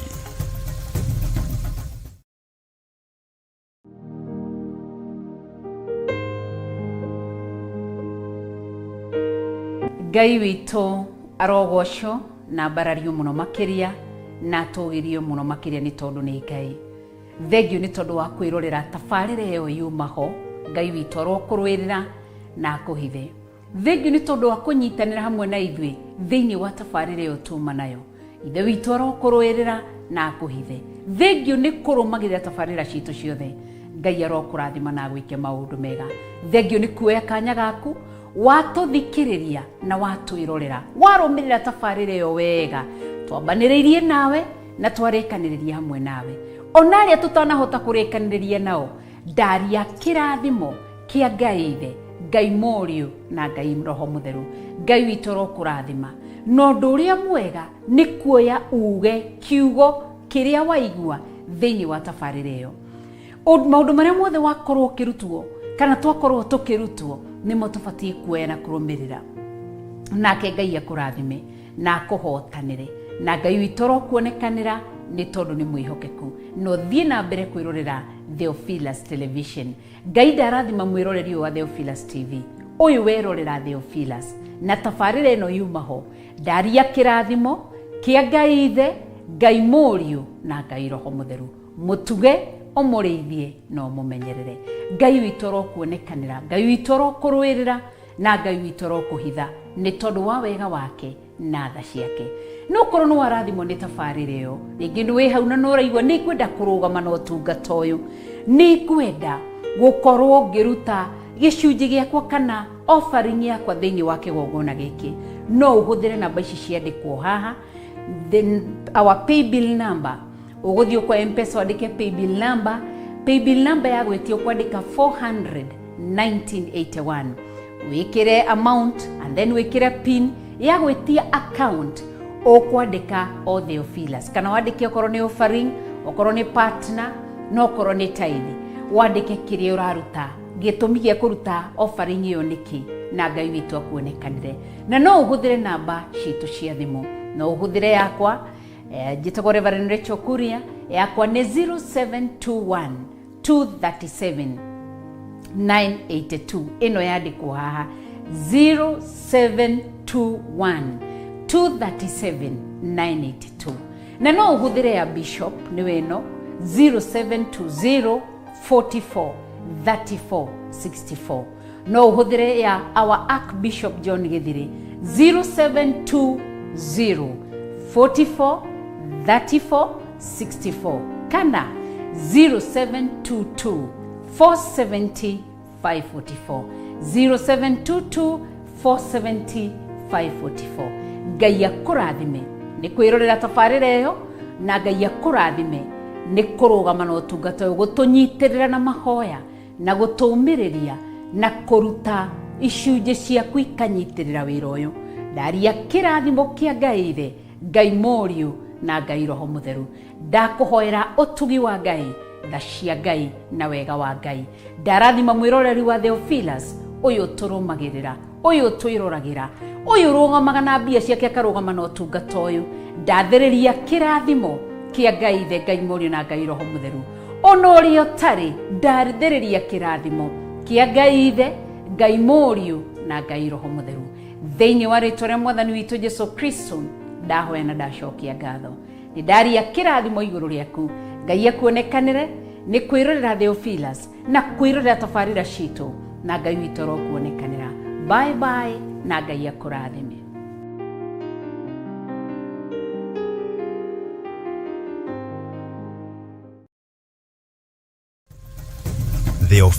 Ngai witũ arogocwo na ambarario mũno makĩria na atũgĩrio mũno makĩria nĩ tondũ nĩ Ngai. Thengiũ nĩ tondũ wa kwĩrorera tabarĩra ĩyo yuma ho. Ngai witũ arokũrũĩrĩra na akũhithe. Thengiũ nĩ tondũ wa kũnyitanĩra hamwe na ithuĩ thĩinĩ wa tabarĩra ĩyo tuma nayo. Ithe witũ arokũrũĩrĩra na akũhithe. Thengiũ nĩ kũrũmagĩrĩra tabarĩra citũ ciothe. Ngai arokũrathima na agwĩke maũndũ mega. Thengiũ nĩ kuoya kanya gaku watũthikĩrĩria na watwĩrorera, warũmĩrĩra tabarĩra ĩyo wega. Twambanĩrĩirie nawe na twarĩkanĩrĩria hamwe nawe. Ona arĩa tũtanahota kũrĩkanĩrĩria nao, ndaria kĩrathimo kĩa Ngai Ithe, Ngai Mũriũ na Ngai Roho Mũtheru. Ngai witũ arokũrathima. Na ũndũ ũrĩa mwega nĩ kuoya uge kiugo kĩrĩa waigua thĩinĩ wa tabarĩra ĩyo. Maũndũ marĩa mothe wakorwo ũkĩrutwo kana twakorwo tũkĩrutwo nĩmo tũbatiĩ kuoya na kũrũmĩrĩra. Nake Ngai akũrathime na akũhotanĩre. Na Ngai witũ arokuonekanĩra nĩ tondũ nĩ mwĩhokeku. Na ũthiĩ na mbere kwĩrorera Theophilus Television. Ngai ndarathima mwĩroreri ũyũ wa Theophilus TV. Ũyũ werorera Theophilus na tabarĩra ĩno yuma ho, ndaria kĩrathimo kĩa Ngai Ithe, Ngai Mũriũ na Ngai Roho Mũtheru. Mũtuge, ũmũrĩithie na ũmũmenyerere. Ngai witũ arokuonekanĩra, Ngai witũ arokũrũĩrĩra na Ngai witũ arokũhitha nĩ tondũ wa wega wake na tha ciake. No korwo nĩ warathimwo nĩ tabarĩra ĩyo, rĩngĩ nĩ wĩ hau na nĩ ũraigua nĩ ngwenda kũrũgama na ũtungata ũyũ, nĩ ngwenda gũkorwo ngĩruta Gĩcunjĩ gĩakwa kana offering yakwa thĩinĩ wa kĩgongona gĩkĩ, no ũhũthĩre namba ici ciandĩkwo haha. Then our paybill number, ũgũthiĩ kwa Mpesa wandĩke paybill number. Paybill number ya gwĩtia ũkwandĩka 400 1981, wĩkĩre amount and then wĩkĩre pin ya gwĩtia. Account ũkwandĩka o Theophilus, kana wandĩke okorwo nĩ offering, okorwo nĩ partner, na okorwo nĩ tithe, wandĩke kĩrĩa ũraruta, gĩtũmi gĩa kũruta offering ĩyo nĩkĩ, na Ngai witũ akuonekanĩre. Na no ũhũthĩre namba citũ cia thimũ, no ũhũthĩre yakwa. Njĩtagwo Reverend Rachel Kuria, yakwa nĩ 0721 237 982. Ĩno yandĩkwo haha, 0721 237 982. Na no ũhũthĩre ya Bishop, nĩwe ĩno, 0720 44 34 64. No ũhũthĩre ya our Archbishop John Gĩthirĩ, 0720 44 34 64 kana 0722 470 544, 0722 470 544. Ngai akũrathime nĩ kwĩrorera tabarĩra ĩyo, na Ngai akũrathime nĩ kũrũgama na ũtungata ũyũ, gũtũnyitĩrĩra na mahoya na gũtũmĩrĩria na kũruta icunjĩ ciaku ikanyitĩrĩra wĩra ũyũ. Ndaria kĩrathimo kĩa Ngai Ithe, Ngai Mũriũ na Ngai Roho Mũtheru. Ndakũhoera ũtugi wa Ngai, tha cia Ngai na wega wa Ngai. Ndarathima mwĩroreri wa Theophilus ũyũ tũrũmagĩrĩra, ũyũ twĩroragĩra, ũyũ ũrũgamaga na mbia ciake akarũgama na ũtungata ũyũ. Ndathĩrĩria kĩrathimo kĩa Ngai Ithe, Ngai Mũriũ na Ngai Roho Mũtheru. Ona ũrĩa ũtarĩ, ndathĩrĩria kĩrathimo kĩa Ngai Ithe, Ngai Mũriũ na Ngai Roho Mũtheru. Thĩinĩ wa rĩtwa rĩa Mwathani witũ Jesu Kristo ndahoya na ndacokia ngatho. Nĩ ndaria kĩrathimo igũrũ rĩaku. Ngai akuonekanĩre nĩ kwĩrorera Theophilus na kwĩrorera tabarĩra citũ, na Ngai witũ arokuonekanĩra. Bye bye, na Ngai akũrathime. Theophilus.